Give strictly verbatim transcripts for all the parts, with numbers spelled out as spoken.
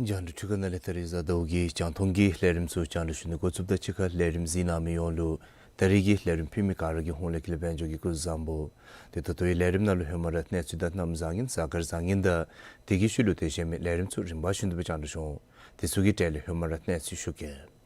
རྒྱང་བསྒྲགས་འཕྲུལ་ཁང་ནང་ལས་ད་རིས་གཟའ་ཟླཝ་གི་རྒྱང་མཐོང་གི་ལས་རིམ་ཚུ་རྒྱང་བསྒྲགས་ཞུ་ནི་འགོ་བཙུགསཔ་དང་གཅིག་ཁར་ལས་རིམ་གཟིགས་གནང་མི་ཡོངས་ལུ་ད་རིས་ཀྱི་ལས་རིམ་ཕུལ་མི་ག་ར་གི་ཧོངས་ལས་དགེ་ལེགས་དཔལ་འབྱོར་གྱིས་སྐུ་གཟུགས་བཟང་པོ། ཏེ་ད་ལྟོའི་ལས་རིམ་ནང་ལུ་ཧེ་མ་ར་གནས་ཚུལ་དང་གནམ་བཟང་ངན་གཟའ་སྐར་བཟང་ངན་དང་དེ་གི་ཤུལ་ལུ་ཏེ་གཞན་མི་ལས་རིམ་ཚུ་རིམ་པ་བཞིན་དུ་སྦེ་རྒྱང་བསྒྲགས་ཞུ་འོང་། དེ་ཚུ་གི་གྲས་ལས་ཧེ་མ་ར་གནས་ཚུལ་ཞུ་གེ།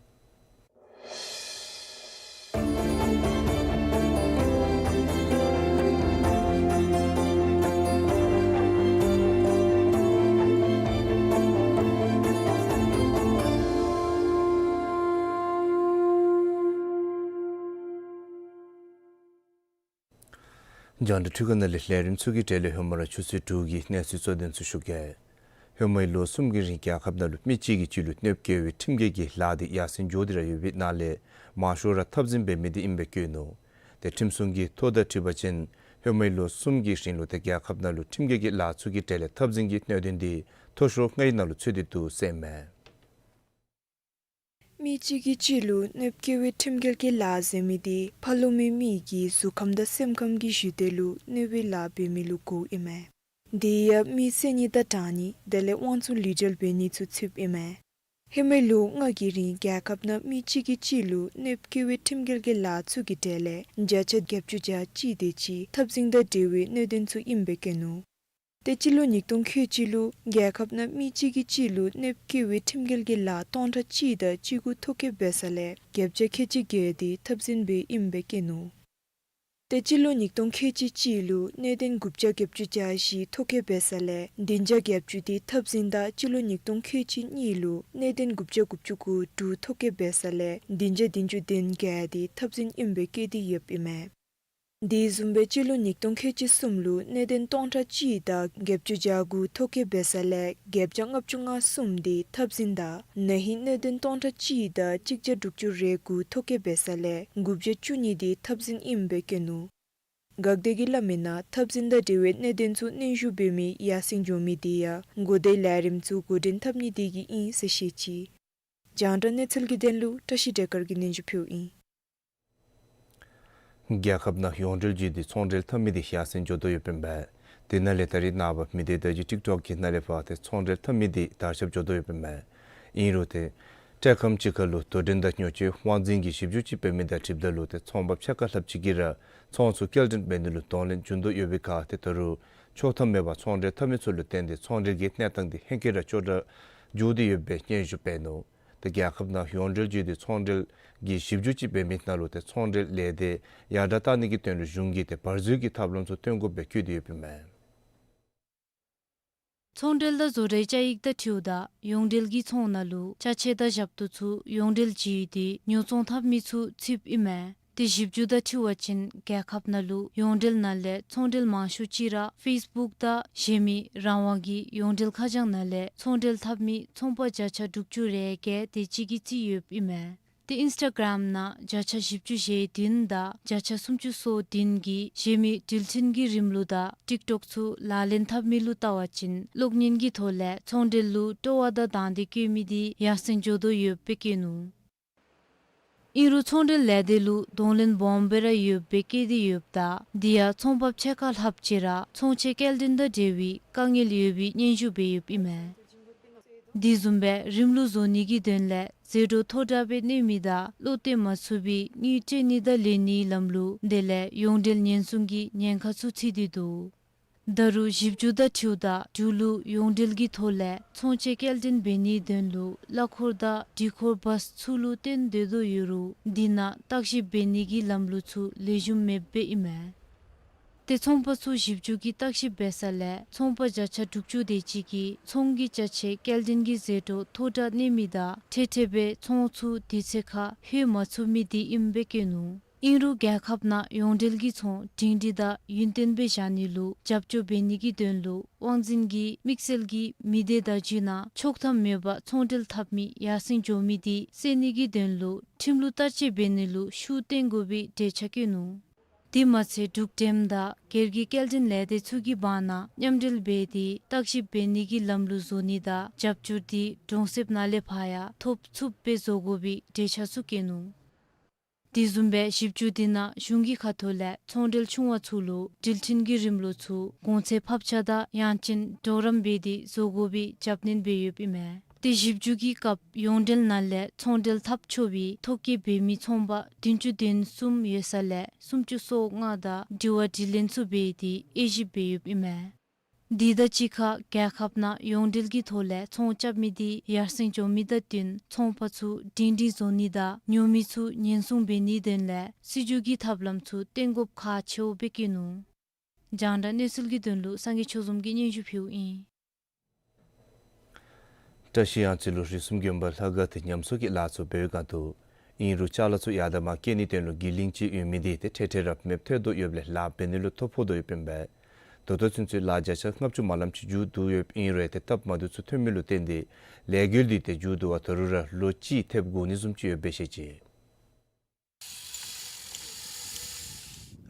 རྒྱང་བསྒྲགས་འཕྲུལ་ཁང་ནང་ལས་ལས་རིམ་ཚུ་གི་གྲས་ལས་ཧེ་མ་ར་ཆུ་ཚོད་དྲུག་གི་གནས་ཚུལ་གཙོ་དོན་ཚུ་ཞུ་གེ། ཧེ་མའི་ལོ་གསུམ་གྱི་རིང་རྒྱལ་ཁབ་ནང་ལུ་མི་གཅིག་གི་གཅིག་ལུ་གནོདཔ་བཀལ་བའི་ཁྲིམས་འགལ་གྱི་ལཱ་དེ་ཡར་སེང་འགྱོ་སྟེ་ར་ཡོད་པའི་ནང་ལས་མང་ཤོས་ར་འཐབ་འཛིང་འབད་མི་དེ་ཨིནམ་སྦེ་བཀོད་ནུག། ཏེ་ཁྲིམས་སྲུང་གི་ཐོ་དང་འཁྲིལ་བ་ཅིན་ཧེ་མའི་ལོ་གསུམ་གྱི་རིང་ལུ་ཏེ་རྒྱལ་ཁབ་ནང་ལུ་ཁྲིམས་འགལ་གྱི་ལཱ་ཚུ་གི་གྲས་ལས་འཐབ་འཛིང་གི་གནད་དོན་དེ་མཐོ་ཤོས་ལྔའི་ནང་ལུ་ཚུད་དེ་འདུག་ཟེར་ཨིན་མས། མི་གཅིག་གིས་གཅིག་ལུ་གནོདཔ་བཀལ་བའི་ཁྲིམས་འགལ་གྱི་ལཱ་ཟེར་མི་དེ་ཕར་ལུ་མི་མི་གི་གཟུགས་ཁམས་དང་སེམས་ཁམས་ཀྱི་ཞི་བདེ་ལུ་གནོད་པའི་ལཱ་འབད་མི་ལུ་གོཝ་ཨིན་མས། དེ་ཡང་མི་བསད་ནི་དང་དྲང་ནི་དེ་ལས་དབང་བཙོང་ལུས་འབྲེལ་འབད་ནི་ཚུ་ཚུདཔ་ཨིན་མས། ཧེ་མའི་ལོ་ལྔ་གི་རིང་རྒྱལ་ཁབ་ནང་མི་གཅིག་གིས་གཅིག་ལུ་གནོདཔ་བཀལ་བའི་ཁྲིམས་འགལ་གྱི་ལཱ་ཚུ་གི་གྲས་ལས་བརྒྱ་ཆ་བརྒྱད་ཅུ་གྱ་གཅིག་དེ་ཅིག་འཐབ་འཛིང་དང་འབྲེལ་བའི་གནད་དོན་ཚུ་ཨིནམ་སྦེ་བཀོད་ནུག། ཏེ་སྤྱི་ལོ་ཉིས་སྟོང་ཁལ་གཅིག་ལུ་རྒྱལ་ཁབ་ནང་མི་གཅིག་གིས་གཅིག་ལུ་གནོདཔ་བཀལ་བའི་ཁྲིམས་འགལ་གྱི་ལཱ་སྟོང་ཕྲག་གཅིག་དང་བཅུ་དགུ་ཐོ་བཀོད་འབད་ས་ལས་བརྒྱད་བརྒྱ་ཁལ་གཅིག་བརྒལ་ཏེ་འཐབ་འཛིང་འབདཝ་ཨིནམ་སྦེ་བཀོད་ནུག། ཏེ་སྤྱི་ལོ་ཉིས་སྟོང་ཁལ་གཅིག་གཅིག་ལུ་གནད་དོན་དགུ་བརྒྱ་བརྒྱད་ཅུ་གྱ་བཞི་ཐོ་བཀོད་འབད་ས་ལས་བདུན་བརྒྱ་བརྒྱད་ཅུ་དེ་འཐབ་འཛིང་དང་སྤྱི་ལོ་ཉིས་སྟོང་ཁལ་གཅིག་གཉིས་ལུ་གནད་དོན་དགུ་བརྒྱ་དགུ་བཅུ་གོ་དྲུག་ཐོ་བཀོད་འབད་ས་ལས་བདུན་བརྒྱ་བདུན་ཅུ་དོན་བརྒྱད་དེ་འཐབ་འཛིང་ཨིནམ་སྦེ་བཀོད་དེ་ཡོདཔ་ཨིན་མས། དེ་བཟུམ་སྦེ་སྤྱི་ལོ་ཉིས་སྟོང་ཁལ་གཅིག་གསུམ་ལུ་གནད་དོན་སྟོང་ཕྲག་གཅིག་དང་བརྒྱད་ཅུ་གྱ་དགུ་ཐོ་བཀོད་འབད་ས་ལས་བརྒྱད་བརྒྱ་ལྔ་བཅུ་ང་གསུམ་དེ་འཐབ་འཛིང་དང་ན་ཧིང་གནད་དོན་སྟོང་ཕྲག་གཅིག་དང་གཅིག་བརྒྱ་དྲུག་ཅུ་རེ་དགུ་ཐོ་བཀོད་འབད་ས་ལས་དགུ་བརྒྱ་བཅུ་གཉིས་དེ་འཐབ་འཛིང་ཨིནམ་སྦེ་བཀོད་ནུག། འགག་སྡེ་གིས་སླབ་མིའི་ནང་འཐབ་འཛིང་དང་འབྲེལ་བའི་གནད་དོན་ཚུ་སྙན་ཞུ་འབད་མི་ཡར་སེང་འགྱོ་མི་དེ་ཡང་འགོ་དོན་ལས་རིམ་ཚུ་འགོ་འདྲེན་འཐབ་ནི་དེ་གིས་ཨིན་ཟེར་བཤད་ཅི། རྒྱང་བསྒྲགས་གནས་ཚུལ་གྱི་དོན་ལུ་བཀྲ་ཤིས་བདེ་དཀར་གྱིས་སྙན་ཞུ་ཕུལཝ་ཨིན། རྒྱལ་ཁབ་ནང་ཡོངས་འབྲེལ་བརྒྱུད་དེ་ཚོང་འབྲེལ་འཐབ་མི་དེ་ཡར་སེང་འགྱོ་དོ་ཡོདཔ་ཨིན་པས། དེ་ནང་ལས་ད་རིས་ནངས་པ་མི་སྡེ་བརྡ་བརྒྱུད་ཊིཀ་ཊོཀ་གི་ནང་ལས་ཕར་ཏེ་ཚོང་འབྲེལ་འཐབ་མི་དེ་དར་ཁྱབ་འགྱོ་དོ་ཡོདཔ་ཨིན་པས། ཨིན་རུང་ཏེ་འཕྲལ་ཁམས་ཅིག་ཁར་ལུ་དོ་འགྲན་དང་ཉོ་སྤྱོད་དབང་འཛིན་གྱི་ཞིབ་འཇུག་ཅིག་འབད་མི་དང་འཁྲིལཝ་ད་ལུ་ཏེ་ཚོང་པ་ཕྱེད་ཀ་ལྷགཔ་ཅིག་གིས་ར་ཚོང་ཚུ་སྐྱེལ་འདྲེན་འབད་ནི་ལུ་གདོང་ལེན་བྱུང་དོ་ཡོད་པའི་ཁར་ཏེ་ད་རུང་ཆོག་ཐམ་མེད་པར་ཚོང་འབྲེལ་འཐབ་མི་ཚུ་ལུ་བརྟེན་ཏེ་ཚོང་འབྲེལ་གྱི་གནས་སྟངས་དེ་ཧེང་སྐལ་ར་སྐྱོ་དྲགས་འགྱོ་སྟེ་ཡོདཔ་སྦེ་སྙན་ཞུ་འབད་ནུག། ཏེ་རྒྱལ་ཁབ་ནང་ཡོངས་འབྲེལ་བརྒྱུད་དེ་ཚོང་འབྲེལ་གྱི་ཞིབ་འཇུག་ཅིག་འབད་མི་ནང་ལུ་ཏེ་ཚོང་འབྲེལ་ལས་སྡེ་ཡར་དྲག་གཏང་ནི་གི་དོན་ལུ་གཞུང་གིས་ཏེ་བར་འཛུལ་གྱི་ཐབས་ལམ་ཚུ་སྟོན་དགོཔ་སྦེ་བཀོད་དེ་ཡོདཔ་ཨིན་མས། ཚོང་འབྲེལ་དང་བཟོ་གྲྭའི་བཅའ་ཡིག་དང་འཁྲིལཝ་ད་ཡོངས་འབྲེལ་གྱི་ཚོང་ནང་ལུ་ཅ་ཆས་དང་ཞབས་ཏོག་ཚུ་ཡོངས་འབྲེལ་བརྒྱུད་དེ་ཉོ་ཚོང་འཐབ་མི་ཚུ་ཚུདཔ་ཨིན་མས། ཏེ་ཞིབ་འཇུག་དང་འཁྲིལ་བ་ཅིན་རྒྱལ་ཁབ་ནང་ལུ་ཡོངས་འབྲེལ་ནང་ལས་ཚོང་འབྲེལ་མང་ཤོས་ཅིག་ར་ཕེསི་བུཀ་དང་གཞན་མི་རང་དབང་གི་ཡོངས་འབྲེལ་ཁ་བྱང་ནང་ལས་ཚོང་འབྲེལ་འཐབ་མི་ཚོང་པ་བརྒྱ་ཆ་དྲུག་ཅུ་རེ་བརྒྱད་དེ་ཅིག་གིས་བརྩིས་ཡོདཔ་ཨིན་མས། ཏེ་ཨིནསི་ཊ་གརམ་ནང་བརྒྱ་ཆ་བཞི་བཅུ་ཞེ་བདུན་དང་བརྒྱ་ཆ་སུམ་ཅུ་སོ་བདུན་གྱིས་གཞན་མི་འགྲུལ་འཕྲིན་གྱི་རིམ་ལུགས་དང་ཊིཀ་ཊོཀ་ཚུ་ལག་ལེན་འཐབ་མི་ལུ་བལྟ་བ་ཅིན་གློག་བརྙན་གྱི་ཐོག་ལས་ཚོང་འབྲེལ་ལུ་སྤྲོ་བ་དང་དང་འདོད་བསྐྱེད་མི་འདི་ཡར་སེང་འགྱོ་དོ་ཡོདཔ་སྦེ་བཀོད་ནུག། ཨིན་རུང་ཚོང་འབྲེལ་ལས་སྡེ་ལུ་གདོང་ལེན་སྦོམ་སྦེ་ར་ཡོདཔ་སྦེ་བཀོད་དེ་ཡོདཔ་ད་དེ་ཡང་ཚོང་པ་ཕྱེད་ཀ་ལྷགཔ་ཅིག་ར་ཚོང་ཆེན་སྐྱེལ་འདྲེན་དང་འབྲེལ་བའི་དཀའ་ངལ་ཡོད་པའི་སྙན་ཞུ་འབད་ཡོདཔ་ཨིན་མས། དེ་བཟུམ་སྦེ་རིམ་ལུགས་བཟོ་ནི་གི་དོན་ལས་ཟད་འགྲོ་མཐོ་དྲགས་སྦེ་གནས་མི་དང་བློ་གཏད་མ་ཚུགས་པའི་དངུལ་སྤྲོད་ནི་དང་ལེན་ནིའི་ལམ་ལུགས་དེ་ལས་ཡོངས་འབྲེལ་ཉེན་སྲུང་གི་ཉེན་ཁ་ཚུ་འཚོལ་ཏེ་འདུག། ད་རུང་ཞིབ་འཇུག་དང་འཁྲིལཝ་ད་འབྲུག་ལུ་ཡོངས་འབྲེལ་གྱི་ཐོག་ལས་ཚོང་ཆེན་སྐྱེལ་འདྲེན་འབད་ནིའི་དོན་ལུ་གླ་འཁོར་དང་འགྲུལ་འཁོར་བཱས་ཚུ་ལུ་བརྟེན་སྡོད་དོ་ཡོད་རུང་དེ་ནང་བརྟག་ཞིབ་འབད་ནི་གི་ལམ་ལུགས་ཚུ་ལེགས་ཤོམ་མེདཔ་སྦེ་ཨིན་མས། ཏེ་ཚོང་པ་ཚུ་ཞིབ་འཇུག་གི་བརྟག་ཞིབ་འབད་ས་ལས་ཚོང་པ་བརྒྱ་ཆ་དྲུག་ཅུ་དེ་ཅིག་གིས་ཚོང་གི་ཅ་ཆས་སྐྱེལ་འདྲེན་གྱི་ཟད་འགྲོ་མཐོ་དྲགས་གནས་མི་དང་འཕྲལ་འཕྲལ་སྦེ་ཚོང་ཚུ་དུས་ཚོད་ཁར་ལྷོད་མ་ཚུགས་མི་འདི་ཨིནམ་སྦེ་བཀོད་ནུག། ཨིན་རུང་རྒྱལ་ཁབ་ནང་ཡོངས་འབྲེལ་གྱི་ཚོང་སྒྲིང་སྒྲི་དང་ཡུན་བརྟན་སྦེ་བཞག་ནི་ལུ་རྒྱབ་སྐྱོར་འབད་ནི་གི་དོན་ལུ་དབང་འཛིན་གྱིས་དམིགས་བསལ་གྱིས་མི་སྡེ་བརྡ་བརྒྱུད་ནང་ཆོག་ཐམ་མེད་པར་ཚོང་འབྲེལ་འཐབ་མི་ཡར་སེང་འགྱོ་མི་འདི་སེལ་ནི་གི་དོན་ལུ་ཁྲིམས་ལུགས་བསྟར་སྤྱོད་འབད་ནི་ལུ་ཤུགས་བཏོན་དགོ་པའི་འགྲེལ་བཤད་བཀོད་ནུག། དེ་མ་ཚད་འབྲུག་འགྲེམས་དང་སྒེར་གྱི་སྐྱེལ་འདྲེན་ལས་སྡེ་ཚུ་གི་བར་ན་མཉམ་འབྲེལ་འབད་དེ་བརྟག་ཞིབ་འབད་ནི་གི་ལམ་ལུགས་བཟོ་ནི་དང་རྒྱབ་སྐྱོར་འདི་གྲོང་གསེབ་ནང་ལས་ཕར་ཡང་ཐོབ་ཚུགསཔ་སྦེ་བཟོ་དགོ་པའི་འགྲེལ་བཤད་ཚུ་བཀོད་ནུག། དེ་བཟུམ་སྦེ་ཞིབ་འཇུག་དེ་ནང་གཞུང་གི་ཁ་ཐུག་ལས་ཚོང་འབྲེལ་ཆུང་བ་ཚུ་ལུ་འགྲུལ་འཕྲིན་གྱི་རིམ་ལུགས་ཚུ་གོང་ཚད་ཕབ་ཆག་དང་ཡང་ཅིན་གྲོགས་རམ་འབད་དེ་བཟོ་དགོ་པའི་རྒྱབ་སྣོན་འབད་ཡོདཔ་ཨིན་མས། ཏེ་ཞིབ་འཇུག་གི་སྐབས་ཡོངས་འབྲེལ་ནང་ལས་ཚོང་འབྲེལ་འཐབ་ཆོག་པའི་ཐོ་བཀོད་འབད་མི་ཚོང་པ་བདུན་ཅུ་དོན་གསུམ་ཡོད་ས་ལས་སུམ་ཅུ་སོ་ལྔ་དང་དྲི་བ་དྲིས་ལན་ཚུ་འབད་དེ་དབྱེ་ཞིབ་འབད་ཡོདཔ་ཨིན་མས། དེ་དང་གཅིག་ཁར་རྒྱལ་ཁབ་ནང་ཡོངས་འབྲེལ་གྱི་ཐོག་ལས་ཚོང་རྐྱབ་མི་འདི་ཡར་སེང་འགྱོ་མི་དང་བསྟུན་ཚོང་པ་ཚུ་སྒྲིང་སྒྲི་བཟོ་ནི་དང་ཉོ་མི་ཚུ་ཉེན་སྲུང་འབད་ནིའི་དོན་ལས་སྲིད་བྱུས་ཀྱི་ཐབས་ལམ་ཚུ་བཏོན་དགོཔ་ཁག་ཆེཝ་སྦེ་བཀོད་ནུག། རྒྱང་བསྒྲགས་གནས་ཚུལ་གྱི་དོན་ལུ་སངས་རྒྱས་ཆོས་འཛོམས་ཀྱིས་སྙན་ཞུ་ཕུལཝ་ཨིན། བཀྲ་ཤིས་གཡང་རྩེ་ལུ་རིགས་གསུམ་དགོན་པ་ལྷ་ཁང་འདི་ཉམས་གསོ་གི་ལཱ་ཚུ་འབད་བའི་སྒང་དུ་ཨིན་རུང་ཅ་ལ་ཚུ་ཡར་དང་མར་སྐྱེལ་ནིའི་དོན་ལུ་གི་ལིང་ཅིག་ཡོད་མི་འདི་ཏེ་འཕྲལ་འཕྲལ་ར་མེདཔ་ཐལ་དོ་ཡོདཔ་ལས་ལཱ་འབད་ནི་ལུ་ཐོ་ཕོག་དོ་ཡོདཔ་ཨིན་པས། ད་ལྟོ་ཚུན་ཚོད་ལཱ་བརྒྱ་ཆ་ལྔ་བཅུ་མ་ལངམ་ཅིག་མཇུག་བསྡུ་ཡོདཔ་ཨིན་རུང་ཏེ་སྟབས་མ་བདེཝ་ཚུ་ཐོན་མི་ལུ་བརྟེན་ཏེ་ལས་འགུལ་འདི་ཏེ་མཇུག་བསྡུ་བར་ད་རུང་ར་ལོ་གཅིག་ཐེབས་འགོར་ནི་བཟུམ་ཅིག་ཡོདཔ་སྦེ་བཤད་ཅི།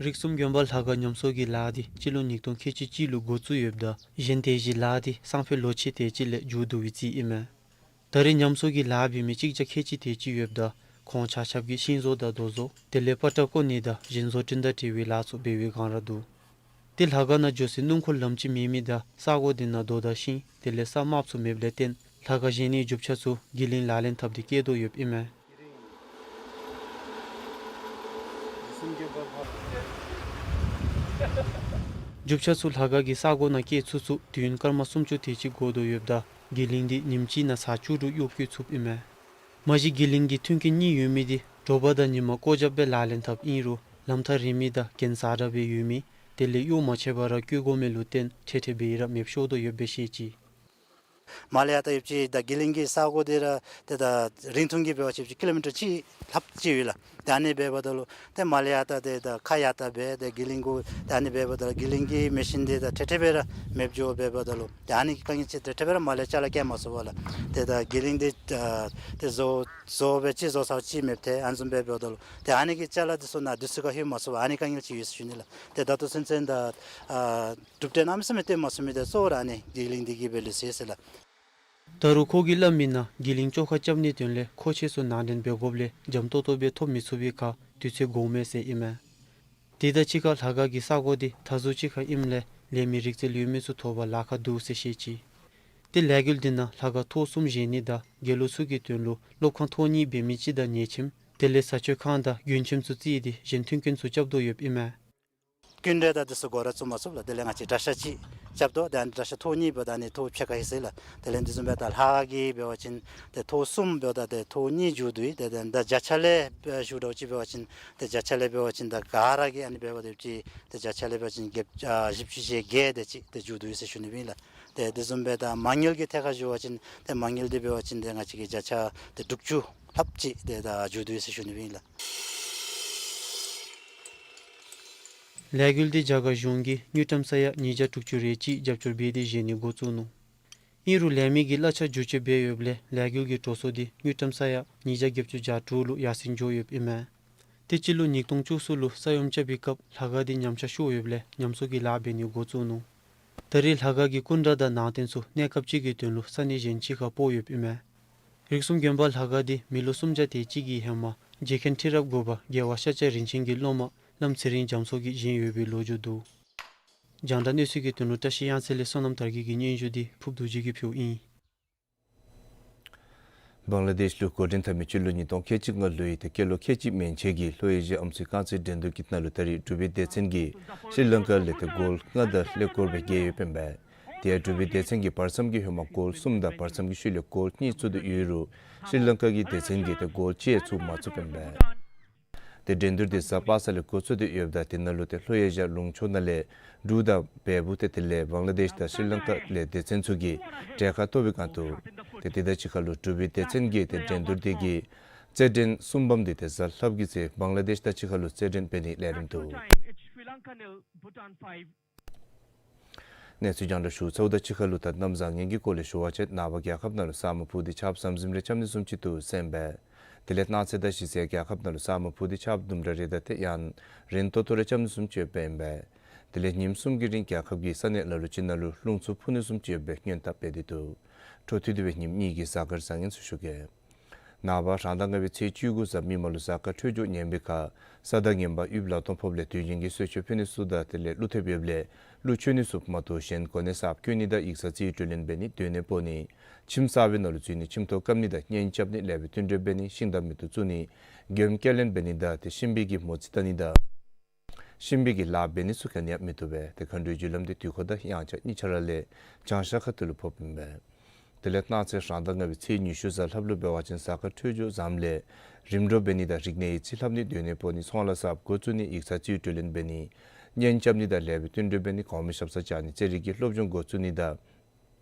རིགས་གསུམ་དགོན་པ་ལྷ་ཁང་ཉམས་གསོ་གི་ལཱ་འདི་སྤྱི་ལོ་ཉིས་སྟོང་ཁལ་གཅིག་གཅིག་ལུ་འགོ་བཙུགས་ཡོདཔ་ད་གཞན་དེ་བཞིན་ལཱ་འདི་སང་ཕོད་ལོ་ཕྱེད་དེ་ཅིག་ལས་མཇུག་བསྡུ་བའི་རྩིས་ཨིན་མས། ད་རེས་ཉམས་གསོ་གི་ལཱ་འབད་མི་གཅིག་བརྒྱ་ཁལ་གཅིག་དེ་ཅིག་ཡོདཔ་ད་ཁོང་ཆ་ཁྱབ་ཀྱིས་ཤིང་བཟོ་དང་རྡོ་བཟོ་དེ་ལས་པ་ཏྲ་བརྐོ་ནི་དང་གཞན་བཟོ་སྐྲུན་དང་འབྲེལ་བའི་ལཱ་ཚུ་འབད་བའི་སྒང་ར་འདུག། ཏེ་ལྷ་ཁང་ནང་འགྱོ་སའི་སྣུམ་འཁོར་ལམ་ཅིག་མེད་མི་དང་ས་གོ་འདི་ནང་རྡོ་དང་ཤིང་དེ་ལས་ས་དམརཔོ་ཚུ་མེདཔ་ལས་བརྟེན་ལྷ་ཁང་བཞེངས་ནིའི་རྒྱུ་ཆ་ཚུ་གི་ལིང་ལག་ལེན་འཐབ་སྟེ་བསྐྱལ་དོ་ཡོདཔ་ཨིན་མས། རྒྱུ་ཆ་ཚུ་ལྷ་ཁང་གི་ས་གོ་ནང་བསྐྱལ་ཚུན་ཚོད་དུས་ཡུན་སྐར་མ་སུམ་ཅུ་དེ་ཅིག་འགོར་དོ་ཡོདཔ་ད་གི་ལིང་འདི་ཉིནམ་གཅིག་ནང་ཚར་བཅུ་དྲུག་གཡོག་བཀོལ་ཚུགསཔ་ཨིན་མས། མ་གཞི་གི་ལིང་གི་མཐུན་རྐྱེན་གཉིས་ཡོད་མི་འདི་དྲོ་པ་དང་ཉིནམ་སྒོ་བརྒྱབ་སྦེ་ལག་ལེན་འཐབ་ཨིན་རུང་ལམ་ཐག་རིང་མི་དང་གྱེན་ས་དྲག་སྦེ་ཡོད་མི་དེ་ལས་གཡོག་མ་ཆད་པར་ར་བཀོལ་དགོ་མི་ལུ་བརྟེན་འཕྲལ་འཕྲལ་སྦེ་ར་མེདཔ་ཤོར་དོ་ཡོདཔ་སྦེ་བཤད་ཅི། མར་ལས་ཡར་ད་ཡོདཔ་ཅིག་ད་གི་ལིང་གི་ས་གོ་འདི་ར་ཏེ་ད་རིང་ཐུང་གི་འབད་བ་ཅིན་ཀི་ལོ་མི་ཊར་གཅིག་ལྷགཔ་ཅིག་ཡོད་ལགས། ཏེ་ཨ་ནི་འབདཝ་ད་ལུ་ཏེ་མར་ལས་ཡར་ད་ཏེ་ད་ཁ་ཡར་ད་འབད་ཏེ་གི་ལིང་གུ་ཏེ་ཨ་ནི་འབདཝ་ད་ལུ་གི་ལིང་གི་མེ་ཤིན་འདི་ད་འཕྲལ་འཕྲལ་སྦེ་ར་མེདཔ་འགྱོ་འབདཝ་ད་ལུ་ཏེ་ཨ་ནི་གི་དཀའ་ངལ་ཅིག་འཕྲལ་འཕྲལ་སྦེ་ར་མར་ལས་ཅ་ལ་བསྐྱལ་མ་ཚུགས་པས་ལགས། ཏེ་ད་གི་ལིང་འདི་ཨ་ཏེ་བཟོ་བཟོ་སྦེ་ཅིག་བཟོ་ཚར་ཅིག་མེདཔ་ཐལ། ཨ་ནི་བཟུམ་སྦེ་འབདཝ་ད་ལུ་ཏེ་ཨ་ནི་གི་ཅ་ལ་འདི་ཚུ་ནཱ་དུས་ཚོད་ཁར་ལྷོད་མ་ཚུགས་པར་ཨ་ནི་དཀའ་ངལ་ཅིག་ཡོད་ཟེར་ཞུ་ནི་ལགས། ཏེ་ད་ལྟོ་ཚུན་ཚོད་ད་ཨ་གྲུབ་འབྲས་གནམ་མེད་ས་མེད་སྟོན་མ་ཚུགས་མི་འདི་གཙོ་བོ་ར་ཨ་ནི་གི་ལིང་འདི་གིས་སྦེ་ལུས་སོ་ཡི་ཟེར་ལགས། ད་རུང་ཁོ་གིས་སླབ་མི་ནང་གི་ལིང་བཅོ་ཁ་རྐྱབ་ནིའི་དོན་ལས་མཁོ་ཆས་ཚུ་ནང་འདྲེན་འབད་དགོཔ་ལས་འཇམ་ཏོང་ཏོ་སྦེ་ཐོབ་མི་ཚུགས་པའི་ཁར་དུས་ཚོད་འགོརཝ་མས་ཟེར་ཨིན་མས། དེ་དང་གཅིག་ཁར་ལྷ་ཁང་གི་ས་གོ་འདི་མཐའ་ཟུར་ཅིག་ཁར་ཨིནམ་ལས་ལས་མི་རིག་རྩལ་ཡོད་མི་ཚུ་ཐོབ་པར་ལཱ་ཁག་འདུག་ཟེར་བཤད་ཅི། ཏེ་ལས་འགུལ་འདི་ནང་ལྷ་ཁང་ཐོག་གསུམ་བཞེངས་ནི་དང་དགེ་སློང་ཚུ་གི་དོན་ལུ་སློབ་ཁང་ཐོག་གཉིས་འབད་མི་ཅིག་དང་ཉལ་ཁྱིམ་དེ་ལས་བཟའ་སྤྱོད་ཁང་དང་མགྱོན་ཁྱིམ་ཚུ་བརྩིས་ཏེ་གཞན་མཐུན་རྐྱེན་ཚུ་རྐྱབ་དོ་ཡོདཔ་ཨིན་མས། ཀུན་ར་ད་འདི་ཚུ་འགོ་ར་བཙུགས་མ་ཚུགས་ལགས། དེ་ལས་ང་བཅས་གྲྭ་ཤག་ཅིག་རྐྱབ་དོ། ད་ཨ་ནི་གྲྭ་ཤག་ཐོག་གཉིས་འབདཝ་ད་ཨ་ནི་ཐོག་ཕྱེད་ཀ་ཨིན་ཟེར་ལགས། དེ་ལས་འདི་བཟུམ་སྦེ་ད་ལྷ་ཁང་གི་འབད་བ་ཅིན་ཏེ་ཐོག་གསུམ་འབདཝ་ད་ཏེ་ཐོག་གཉིས་མཇུག་བསྡུ་ཡི། ཏེ་ད་ད་བརྒྱ་ཆ་ལས་ཞུ་དོ་ཅིག་འབད་བ་ཅིན་ཏེ་བརྒྱ་ཆ་ལས་འབད་བ་ཅིན་ད་ག་ར་གིས་ཨ་ནི་འབད་བ་ཅིན་ཏེ་བརྒྱ་ཆ་ལས་འབད་བ་ཅིན་བརྒྱད་ཨ་བཞི་བཅུ་ཞེ་བརྒྱད་དེ་ཅིག་ཏེ་མཇུག་བསྡུ་ཡི་ཟེར་ཞུ་ནི་ཨིན་ལགས། ཏེ་འདི་བཟུམ་སྦེ་ད་མ་དངུལ་གྱི་ཐད་ཁར་ཞུ་བ་ཅིན་ཏེ་མ་དངུལ་འདི་འབད་བ་ཅིན་ཏེ་ང་བཅས་ཀྱིས་བརྒྱ་ཆ་ཏེ་དྲུག་ཅུ་ལྷགཔ་ཅིག་ཏེ་ད་མཇུག་བསྡུ་ཡི་ཟེར་ཞུ་ནི་ཨིན་ལགས། ལས་འགུལ་འདི་རྒྱ་གར་གཞུང་གིས་དངུལ་ཀྲམ་ས་ཡ་ཉིས་བརྒྱ་དྲུག་ཅུ་རེ་གཅིག་རྒྱབ་སྐྱོར་འབད་དེ་བཞེངས་ནི་འགོ་བཙུགས་ནུག། ཨིན་རུང་ལས་མི་གིས་གླ་ཆ་འགྱུར་བཅོས་འབད་ཡོདཔ་ལས་ལས་འགུལ་གྱི་འགྲོ་སོང་འདི་དངུལ་ཀྲམ་ས་ཡ་ཉིས་བརྒྱ་བརྒྱད་ཅུ་གྱ་དྲུག་ལུ་ཡར་སེང་འགྱོ་ཡོདཔ་ཨིན་མས། དེ་སྤྱི་ལོ་ཉིས་སྟོང་བཅུ་གསུམ་ལུ་ས་ཡོམ་རྐྱབ་པའི་སྐབས་ལྷ་ཁང་འདི་ཉམས་ཆག་ཤོར་ཡོདཔ་ལས་ཉམས་གསོ་གི་ལཱ་འབད་ནི་འགོ་བཙུགས་ནུག། ད་རེས་ལྷ་ཁང་གི་སྐུ་འདྲ་དང་ནང་རྟེན་ཚུ་གནས་སྐབས་ཅིག་གི་དོན་ལུ་ས་གནས་གཞན་ཅིག་ཁར་སྤོ་ཡོདཔ་ཨིན་མས། རིགས་གསུམ་དགོན་པ་ལྷ་ཁང་འདི་མི་ལོ་སུམ་བརྒྱ་དེ་ཅིག་གི་ཧེ་མ་རྗེ་མཁན་ཁྲི་རབས་དགུ་པ་རྒྱལ་བ་ཤཱཀྱ་རིན་ཆེན་གྱི་སློབ་མ་བླམ་ཚེ་རིང་རྒྱ་མཚོ་གིས་བཞེངས་ཡོད་པའི་ལོ་རྒྱུས་འདུག། རྒྱང་བསྒྲགས་གནས་ཚུལ་གྱི་དོན་ལུ་བཀྲ་ཤིས་གཡང་རྩེ་ལས་བསོད་ནམས་དར་རྒྱས་ཀྱིས་སྙན་ཞུ་འདི་ཕུབ་རྡོ་རྗེ་གིས་ཕུལཝ་ཨིན། བང་ལ་དེཤ་ལུ་འགོ་འདྲེན་འཐབ་མི་སྤྱི་ལོ་ཉིས་སྟོང་ཁལ་གཅིག་ལྔ་ལོའི་ཏེ་སྐྱེས་ལོ་ཁལ་གཅིག་མན་ཆད་ཀྱི་ལྷོ་ཨེ་ཤི་ཡ་ཨམ་སྲུའི་རྐང་རྩེད་འགྲན་བསྡུར་གྱི་ནང་ལུ་ད་རེས་འབྲུག་པའི་སྡེ་ཚན་གྱིས་ཤྲི་ལང་ཀ་ལས་ཏེ་གོལ་ལྔ་དང་ཀླད་ཀོར་སྦེ་རྒྱལ་ཡོདཔ་ཨིན་པས། དེ་ཡང་འབྲུག་པའི་སྡེ་ཚན་གྱིས་བར་མཚམས་ཀྱི་ཧེ་མ་གོལ་གསུམ་དང་བར་མཚམས་ཀྱི་ཤུལ་ལས་གོལ་གཉིས་བཙུགས་ཏེ་ཡོད་རུང་ཤྲི་ལང་ཀ་གི་སྡེ་ཚན་གྱིས་ཏེ་གོལ་གཅིག་བཙུགས་མ་ཚུགསཔ་ཨིན་པས། ཏེ་འགྲན་བསྡུར་འདི་གཟའ་པ་སངས་ལས་འགོ་བཙུགས་ཏེ་ཡོདཔ་ད་དེ་ནང་ལུ་ཏེ་ལྷོ་ཨེ་ཤི་ཡ་ལུང་ཕྱོགས་ནང་ལས་འབྲུག་དང་བལ་པོ་ཏེ་དེ་ལས་བང་ལ་དེཤ་དང་ཤྲི་ལང་ཀ་ལས་སྡེ་ཚན་ཚུ་གིས་གྲལ་ཁར་གཏོགས་པའི་སྒང་དུ་ཏེ་དེ་དང་གཅིག་ཁར་ལུ་འབྲུག་པའི་སྡེ་ཚན་གྱིས་ཏེ་འགྲན་བསྡུར་འདི་གི་རྩེད་འགྲན་གསུམ་པམ་འདི་ཏེ་གཟའ་ལྷགཔ་གི་ཚེ་བང་ལ་དེཤ་དང་གཅིག་ཁར་ལུ་རྩེད་འགྲན་འབད་ནིའི་ལས་རིམ་འདུག། གནས་ཚུལ་རྒྱང་བསྒྲགས་ཞུ་ཚརཝ་དང་གཅིག་ཁར་ལུ་ད་གནམ་བཟང་ངན་གྱི་སྐོར་ལས་ཞུ་བ་ཅིན་ནངས་པ་རྒྱལ་ཁབ་ནང་ལུ་ས་སྨུག་ཕུབ་སྟེ་ཆརཔ་ཟམ་ཟིམ་རེ་རྐྱབ་ནི་བཟུམ་ཅིག་འདུག་ཟེར་ཨིན་པས། དེ་ལས་གནངས་ཚེ་དང་གཞེས་ཚེ་རྒྱལ་ཁབ་ནང་ལུ་ས་སྨུག་ཕུབ་སྟེ་ཆརཔ་ལྡུམ་ར་རེ་དང་ཏེ་ཡང་རན་ཏོག་ཏོ་རེ་རྐྱབ་ནི་བཟུམ་ཅིག་ཡོདཔ་ཨིན་པས། དེ་ལས་ཉིནམ་གསུམ་གྱི་རིང་རྒྱལ་ཁབ་ཀྱི་ས་གནས་ལ་ལུ་ཅིག་ནང་ལུ་རླུང་འཚུབ་འཕུ་ནི་བཟུམ་ཅིག་ཡོད་པའི་སྔོན་དཔག་འབད་དེ་འདུག། འཕྲོ་མཐུད་དེ་སྦེ་ཉིནམ་གཉིས་ཀྱི་གཟའ་སྐར་བཟང་ངན་ཚུ་ཞུ་གེ། ནངས་པ་རང་ཟླ་ལྔ་པའི་ཚེས་བཅུ་དགུ་གཟའ་མིག་དམར་ལུ་གཟའ་སྐར་འཕྲོད་སྦྱོར་ངན་པའི་ཁར་ས་དང་ངན་པ་ཡུདཔ་ལ་སྟོང་ཕོགཔ་ལས་དུས་རྒྱུན་གྱི་གསོལ་མཆོད་ཕུལ་ནི་ཚུ་དང་དེ་ལས་ཀླུ་ཐེབས་ཡོདཔ་ལས་ཀླུ་མཆོད་ནི་ཚུ་མ་གཏོགས་གཞན་གོ་གནས་གསརཔ་བསྐོ་ནི་དང་ཡིག་ཚང་རྩིས་སྤྲོད་ལེན་འབད་ནི་སྡོད་གནས་སྤོ་ནི་ཁྱིམ་གསར་པའི་ནང་ལུ་འཛུལ་ནི་ཁྱིམ་ཐོག་བཀབ་ནི་དང་གཉེན་རྐྱབ་ནི་ལེགས་པའི་བསྟུན་གྲོས་འབད་ནི་ཤིང་དང་མེ་ཏོག་བཙུགས་ནི་མགྱོནམ་སྐྱེལ་ལེན་འབད་ནི་དང་ཏེ་གཤིན་པོའི་གི་མོ་རྩིས་བལྟ་ནི་དང་གཤིན་པོའི་གི་ལཱ་འབད་ནི་ཚུ་ག་ནི་ཡང་མི་བཏུབ་པས། ཏེ་མཁའ་འགྲོའི་རྒྱུ་ལམ་འདི་དུས་འཁོར་དང་དབྱངས་འཆར་གཉིས་ཆ་ར་ལས་བྱང་ཤར་ཁ་ཐུག་ལུ་ཕོགཔ་ཨིན་པས། དེ་ལས་གནངས་ཚེ་རང་ཟླ་ལྔ་པའི་ཚེས་ཉི་ཤུ་གཟའ་ལྷགཔ་ལུ་འབད་བ་ཅིན་གཟའ་སྐར་འཕྲོད་སྦྱོར་བཟངམ་ལས་རིམ་གྲོ་འབད་ནི་དང་རིག་གནས་ཡིག་རྩིས་ལྷབ་ནི་སྡོད་གནས་སྤོ་ནི་ཚོང་ལཱ་གསརཔ་འགོ་བཙུགས་ནི་ཡིག་ཚང་རྩིས་སྤྲོད་ལེན་འབད་ནི་གཉེན་རྐྱབ་ནི་དང་ལེགས་པའི་བསྟུན་གྲོས་འབད་ནི་གོང་མའི་ཞབས་སར་བཅར་ནི་རྩེད་རིགས་ཀྱི་སློབ་སྦྱོང་འགོ་བཙུགས་ནི་དང་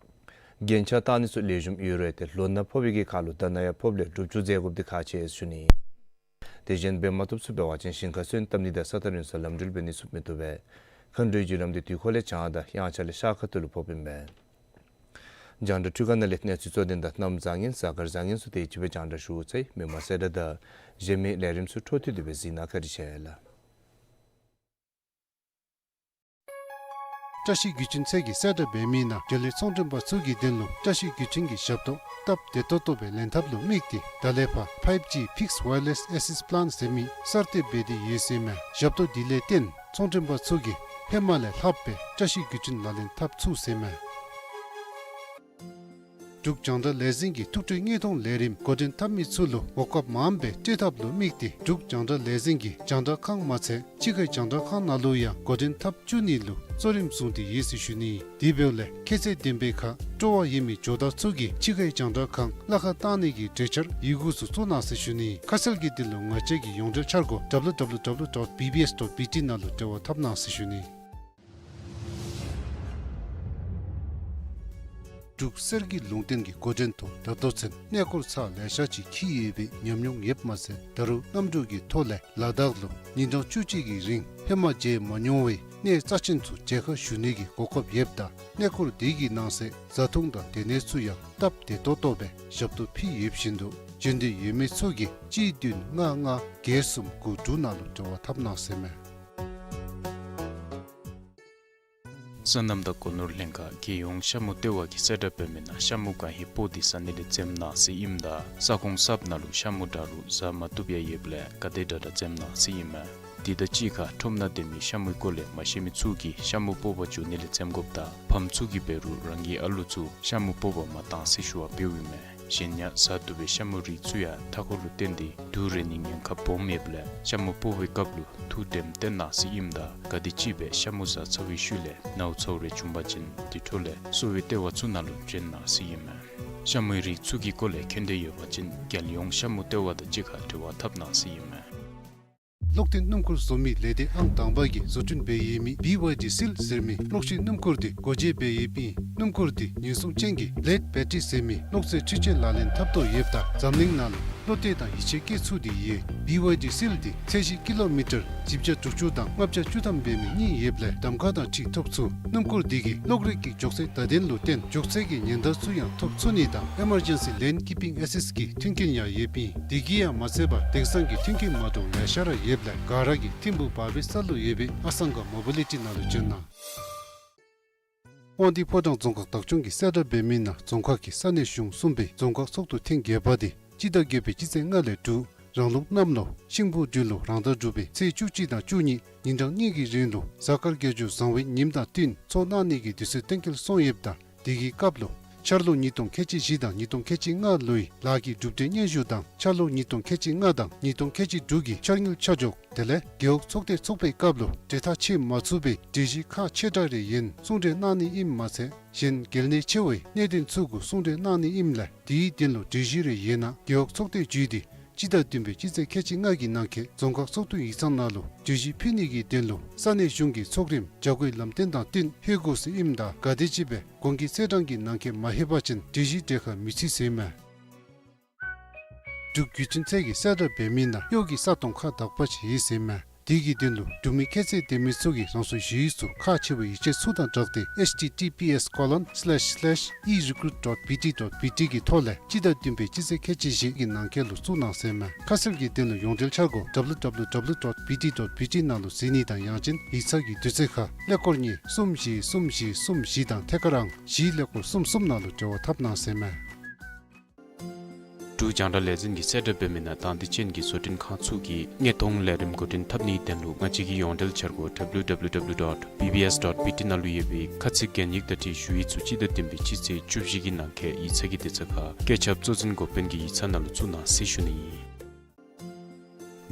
རྒྱན་ཆ་བཏགས་ནི་ཚུ་ལེགས་ཤོམ་ཡོད་རུང་ཏེ་ལོ་ན་ཕོག་པའི་གི་ཁར་ལུ་ད་ནཱ་ཡང་ཕོགཔ་ལས་སྒྲུབ་སྦྱོར་མཛད་དགོཔ་འདི་ཁག་ཆེ་ཟེར་ཞུ་ནི། དེ་བཞིན་འབད་མ་བཏུབ་ཚུ་འབད་བ་ཅིན་ཞིང་ཁར་སོན་བཏབ་ནི་དང་ས་ཐག་རིང་སར་ལམ་འགྲུལ་འབད་ནི་ཚུ་མི་བཏུབ་པས། མཁའ་འགྲོའི་རྒྱུ་ལམ་འདི་དུས་འཁོར་ལས་བྱང་དང་དབྱངས་འཆར་ལས་ཤར་ཁ་ཐུག་ལུ་ཕོགཔ་ཨིན་པས། རྒྱང་བསྒྲགས་འཕྲུལ་ཁང་ནང་ལས་གནས་ཚུལ་གཙོ་དོན་དང་གནམ་བཟང་ངན་གཟའ་སྐར་བཟང་ངན་ཚུ་དེ་ཅིག་སྦེ་རྒྱང་བསྒྲགས་ཞུ་ཚར་ཡི། མི་མང་གསལ་བསྒྲགས་དང་གཞན་མི་ལས་རིམ་ཚུ་འཕྲོ་མཐུད་དེ་སྦེ་གཟིགས་གནང་། བཀའ་དྲིན་ཆེ་ལགས། བཀྲ་ཤིས་བརྒྱུད་འཕྲིན་ཚད་ཀྱིས་གསལ་བསྒྲགས་འབད་མི་ནང་འབྲེལ་ཡོད་ཚོང་མགྲོན་པ་ཚུ་གི་དོན་ལུ་བཀྲ་ཤིས་བརྒྱུད་འཕྲིན་གྱི་ཞབས་ཏོག་སྟབས་བདེ་ཏོག་ཏོ་སྦེ་ལེན་ཐབས་ལུ་དམིགས་ཏེ་ད་ལས་ཕར་ཕའིབ་ཇི་ཕིགསི་ཝའི་ཡར་ལེསི་ཨེ་སེ་སི་པི་ལཱན་ཟེར་མི་གསར་གཏོད་འབད་དེ་ཡོད་ཟེར་མས། ཞབས་ཏོག་འདི་ལས་བརྟེན་ཚོང་མགྲོན་པ་ཚུ་གིས་ཧེ་མ་ལས་ལྷག་སྦེ་བཀྲ་ཤིས་བརྒྱུད་འཕྲིན་ལག་ལེན་འཐབ་ཚུགས་ཟེར་མས། འབྲུག་རྒྱང་བསྒྲགས་ལས་འཛིན་གྱི་ཐུགས་སྤྲོའི་དངོས་མཐོང་ལས་རིམ་འགོ་འདྲེན་འཐབ་མི་ཚུ་ལུ་གོ་སྐབས་མངམ་སྦེ་སྤྲོད་ཐབས་ལུ་དམིགས་ཏེ་འབྲུག་རྒྱང་བསྒྲགས་ལས་འཛིན་གྱི་རྒྱང་བསྒྲགས་ཁང་མ་ཚད་ཕྱི་ཁའི་རྒྱང་བསྒྲགས་ཁང་ནང་ལུ་ཡང་འགོ་འདྲེན་འཐབ་བཅུག་ནི་ལུ་གཙོ་རིམ་བཟུང་སྟེ་ཡོད་ཟེར་ཞུ་ནི། དེ་འབདཝ་ལས་ཁྱད་ཚད་ལྡན་པའི་ཁར་སྤྲོ་བ་ཡོད་མི་ཇོ་བདག་ཚུ་གིས་ཕྱི་ཁའི་རྒྱང་བསྒྲགས་ཁང་གླ་ཁར་བཏང་ནི་གི་གྲོས་འཆར་ཡི་གུ་ཚུ་བཙུགས་གནང་ཟེར་ཞུ་ནི། ཁ་གསལ་གྱི་དོན་ལུ་ང་བཅས་ཀྱི་ཡོངས་འབྲེལ་འཆར་སྒོ་W W W dot B B S dot B T ནང་ལུ་འབྲེལ་བ་འཐབ་གནང་ཟེར་ཞུ་ནི། འབྲུག་གསེར་གྱི་ལུང་བསྟན་གྱི་འགོ་འདྲེན་ཐོག་ད་ལྟོ་ཚུན་གནས་སྐོར་ཚར་ལེ་ཤ་ཅིག་འཁྱིད་ཡོད་པའི་ཉམས་མྱོང་ཡོདཔ་མ་ཚད་ད་རུང་གནམ་གྲུ་གི་ཐོག་ལས་ལ་དྭགས་ལུ་ཉིན་གྲངས་བཅུ་གཅིག་གི་རིང་ཧེ་མ་མཇལ་མ་མྱོང་བའི་གནས་རྩ་ཆེན་ཚུ་མཇལ་ཁ་ཞུ་ནི་གི་གོ་སྐབས་ཡོདཔ་ད་གནས་སྐོར་དེ་གི་ནང་གསེས་བཟའ་འཐུང་དང་སྡོད་གནས་ཚུ་ཡང་སྟབས་བདེ་ཏོག་ཏོ་སྦེ་ཞབས་ཏོག་ཕུལ་ཡོདཔ་བཞིན་དུ་འབྱོན་འདོད་ཡོད་མི་ཚུ་གིས་གཅིག་བདུན་ལྔ་ལྔ་བརྒྱད་གསུམ་དགུ་དྲུག་ནང་ལུ་འབྲེལ་བ་འཐབ་གནང་ཟེར་མས། སོ་ནམ་དང་སྒོ་ནོར་ལྷན་ཁག་རྒྱལ་ཡོངས་ཤ་མུ་ལྟེ་བ་གིས་གསལ་བསྒྲགས་འབད་མི་ནང་ཤ་མུ་གང་ཧེ་སྤོ་སྟེ་ཟ་ནི་ལས་འཛེམ་གནང་ཟེར་ཨིནམ་ད་ས་ཁོངས་གསརཔ་ནང་ལུ་ཤ་མུ་དྲག་རུང་ཟ་མ་བཏུབ་ཡང་ཡོདཔ་ལས་ག་དེ་དྲག་དྲག་འཛེམ་གནང་ཟེར་ཨིན་མས། དེ་དང་གཅིག་ཁར་ཁྲོམ་ནང་སྡོད་མི་ཤ་མུའི་སྐོར་ལས་མ་ཤེས་མི་ཚུ་གིས་ཤ་མུ་སྤོ་བར་འགྱོ་ནི་ལས་འཛེམ་དགོཔ་དང་ཕམ་ཚུ་གིས་འབད་རུང་རང་གི་ཨ་ལུ་ཚུ་ཤ་མུ་སྤོ་བར་མ་གཏང་ཟེར་ཞུ་བ་འབདཝ་ཨིན་མས། གཞན་ཡང་ཟ་བཏུབ་པའི་ཤ་མུའི་རིགས་ཚུ་ཡང་མཐའ་འཁོར་ལུ་བརྟེན་ཏེ་དུག་རེག་ནིའི་ཉེན་ཁ་སྦོམ་ཡོདཔ་ལས་ཤ་མུ་སྤོ་བའི་སྐབས་ལུ་ཐུགས་དྲནམ་བཏོན་གནང་ཟེར་ཨིནམ་ད་ག་དེམ་ཅིག་སྦེ་ཤ་མུ་ཟ་ཚར་བའི་ཤུལ་ལས་ནཝ་ཚཝ་རེ་བྱུང་པ་ཅིན་དེ་འཕྲོ་ལས་གསོ་བའི་ལྟེ་བ་ཚུ་ནང་ལུ་བྱོན་གནང་ཟེར་ཨིན་མས། ཤ་མུའི་རིགས་ཚུ་གི་སྐོར་ལས་མཁྱེན་འདོད་ཡོད་པ་ཅིན་རྒྱལ་ཡོངས་ཤ་མུ་ལྟེ་བ་དང་གཅིག་ཁར་འབྲེལ་བ་འཐབ་གནང་ཟེར་ཨིན་མས། གློག་འཕྲིན་སྣུམ་འཁོར་བཟོ་མི་ལས་སྡེ་ཨང་དང་པ་གིས་བཟོ་སྐྲུན་འབད་ཡོད་མི་བི་ཝའི་ཌི་སིལ་ཟེར་མི་གློག་ཤིང་སྣུམ་འཁོར་འདི་སྒོ་འབྱེད་འབད་ཡོདཔ་ཨིན། སྣུམ་འཁོར་འདི་ཉེན་སྲུང་ཅན་གྱི་ལེཌ་བེ་ཊི་རི་ཟེར་མི་གློག་རྫས་འཕྲུལ་ཆས་ལག་ལེན་འཐབ་དོ་ཡོདཔ་ད་འཛམ་གླིང་ནང་ལུ་ བློ་གཏད་དང་ཡིད་ཆེས་བསྐྱེད་ཚུགས་ཏེ་ཡོད། བི་ཝའི་ཌི་སིལ་འདི་ཚད་གཞི་ཀི་ལོ་མི་ཊར་བཞི་བརྒྱ་དྲུག་ཅུ་དང་ལྔ་བརྒྱ་བཅུ་ཐམ་འབད་མི་གཉིས་ཡོདཔ་ལས་གདམ་ཁ་དང་འཁྲིལ་ཐོབ་ཚུགས། སྣུམ་འཁོར་འདི་གི་གློག་རིག་གི་མགྱོགས་ཚད་བརྡ་དོན་ལུ་བརྟེན་མགྱོགས་ཚད་ཀྱི་ཉེན་བརྡ་ཚུ་ཡང་ཐོབ་ཚུགས་ནི་དང་ཨེ་མར་ཇེན་སི་ལེན་ཀིཔ་པིང་ཨེ་སིསཊ་ཀྱི་མཐུན་རྐྱེན་ཡང་ཡོདཔ་ཨིན། དེ་གིས་ཡང་མ་ཚད་པར་དེང་སང་གི་མཐུན་རྐྱེན་མ་འདྲཝ་ལེ་ཤ་ར་ཡོདཔ་ལས་ག་ར་གིས་ཐིམ་ཕུག་བར་བའི་ས་ལུ་ཡོད་པའི་ཨ་སང་ག་མོ་བི་ལི་ཊི་ནང་ལུ་བྱོན་གནང་། དབང་འདུས་ཕོ་བྲང་རྫོང་ཁག་བདག་སྐྱོང་གིས་གསལ་བསྒྲགས་འབད་མི་ནང་རྫོང་ཁག་གི་ས་གནས་གཞུང་གསུམ་པའི་རྫོང་ཁག་ཚོགས་འདུ་ཐེངས་བརྒྱད་པ་དེ་སྤྱི་ཟླ་བརྒྱད་པའི་སྤྱི་ཚེས་ལྔ་ལས་དྲུག་རང་ལུགས་གནམ་ལོ་ཤིང་ཕོ་སྦྲུལ་ལོ་རང་ཟླ་དྲུག་པའི་ཚེས་བཅུ་གཅིག་དང་བཅུ་གཉིས་ཉིན་གྲངས་གཉིས་ཀྱི་རིང་ལུ་གཟའ་སྐར་རྒྱ་མཚོ་བཟང་བའི་ཉིནམ་དང་བསྟུན་ཚོགས་གནང་ནི་གི་དུས་ཚོད་གཏན་འཁེལ་སོང་ཡོདཔ་ད་དེ་གི་སྐབས་ལུ་འཆར་ལོ་ཉིས་སྟོང་ཁལ་གཅིག་བཞི་དང་ཉིས་སྟོང་ཁལ་གཅིག་ལྔ་ལོའི་ལཱ་གི་གྲུབ་འབྲས་སྙན་ཞུ་དང་འཆར་ལོ་ཉིས་སྟོང་ཁལ་གཅིག་ལྔ་དང་ཉིས་སྟོང་ཁལ་གཅིག་དྲུག་གི་འཆར་དངུལ་ཆ་འཇོག་དེ་ལས་རྒེད་འོག་ཚོགས་སྡེ་ཚོགས་པའི་སྐབས་ལུ་གྲོས་ཐག་བཅད་མ་ཚུགས་པའི་གྲོས་གཞི་ཁག་ཆེ་དྲགས་རེ་ཡོད་ན་གསུང་གྲོས་གནང་ནི་ཨིནམ་མ་ཚད་གཞན་གལ་གནད་ཆེ་བའི་གནད་དོན་ཚུ་གུ་གསུང་གྲོས་གནང་ནི་ཨིནམ་ལས་དེའི་དོན་ལུ་གྲོས་གཞི་རེ་ཡོད་ན་རྒེད་འོག་ཚོགས་སྡེ་བརྒྱུད་དེ་སྤྱི་ཟླ་བདུན་པའི་སྤྱི་ཚེས་ཁལ་གཅིག་ལྔ་གི་ནང་འཁོད་རྫོང་ཁག་ཚོགས་འདུ་ཡིག་ཚང་ནང་ལུ་གྲོས་གཞི་ཕུལ་ནི་གི་དོན་ལུ་ས་གནས་གཞུང་གི་ཚོགས་རིམ་བྱ་སྒོའི་ལམ་སྟོན་དང་བསྟུན་ཕུལ་དགོ་ཟེར་ཨིནམ་ད་ག་དེམ་ཅིག་སྦེ་གོང་གི་ཚེས་གྲངས་ཀྱི་ནང་འཁོད་མ་ལྷོད་པ་ཅིན་གྲོས་གཞི་གྲོས་ཁ་མི་བརྩི་ཟེར་མས། འབྲུག་བརྒྱུད་འཕྲིན་ཚད་ཀྱིས་གསལ་བསྒྲགས་འབད་མི་ནང་གཡོག་གི་ས་སྟོང་ཁག་དག་པ་ཅིག་ཡོད་ཟེར་མས། དེ་གི་དོན་ལུ་འབྲུག་མི་ཁྱད་ཚད་ལྡན་མི་ཚུ་གིས་རང་སོའི་ཞུ་ཡིག་ཚུ་ཁག་ཆེ་བའི་ཡིག་ཆ་ཚུ་དང་སྦྲགས་ཏེ་ཨེཆ་ཊི་ཊི་པི་ཨེསི་ཀོ་ལོན་སི་ལེཤ་སི་ལེཤ་ཨི་རི་ཀུ་རུཊ་ཌོཊ་བི་ཊི་ཌོཊ་བི་ཊི་གི་ཐོག་ལས་སྤྱི་ཟླ་བདུན་པའི་སྤྱི་ཚེས་ཁལ་གཅིག་བཞི་གི་ནང་འཁོད་ལུ་བཙུགས་གནང་ཟེར་མས། ཁ་གསལ་གྱི་དོན་ལུ་ཡོངས་འབྲེལ་འཆར་སྒོ་ཌབ་ལུ་ཌབ་ལུ་ཌབ་ལུ་ཌོཊ་བི་ཊི་ཌོཊ་བི་ཊི་ནང་ལུ་གཟིགས་ནི་དང་ཡང་ཅིན་ཡིག་ཚང་གི་དུས་ཚོད་ཁར་ཀླད་ཀོར་གཉིས་གསུམ་བཞི་གསུམ་བཞི་གསུམ་བཞི་དང་ཐད་ཀར་ཨང་བཞི་ཀླད་ཀོར་གསུམ་གསུམ་ནང་ལུ་འབྲེལ་བ་འཐབ་གནང་ཟེར་མས། འབྲུག་རྒྱང་བསྒྲགས་ལས་འཛིན་གྱིས་གསལ་བསྒྲགས་འབད་མི་ནང་དང་འདོད་ཅན་གྱི་བཟོ་སྐྲུན་ཁང་ཚུ་གིས་དངོས་མཐོང་ལས་རིམ་འགོ་འདྲེན་འཐབ་ནིའི་དོན་ལུ་ང་བཅས་ཀྱི་ཡོངས་འབྲེལ་འཆར་སྒོ་ཌབ་ལུ་ཌབ་ལུ་ཌབ་ལུ་ཌོཊ་བི་བི་ཨེསི་ཌོཊ་བི་ཊི་ནང་ལུ་ཡོད་པའི་ཁ་ཚིག་གན་ཡིག་དང་འཁྲིལ་ཞུ་ཡིག་ཚུ་སྤྱི་ཟླ་བདུན་པའི་སྤྱི་ཚེས་བཅུ་བཞི་གི་ནང་འཁོད་ཡིག་ཚང་གི་དུས་ཚོད་ཁར་བཀོད་ཁྱབ་གཙོ་འཛིན་འགོ་དཔོན་གྱི་ཡིག་ཚང་ནང་ལུ་བཙུགས་གནང་ཟེར་ཞུ་ནི་ཨིན།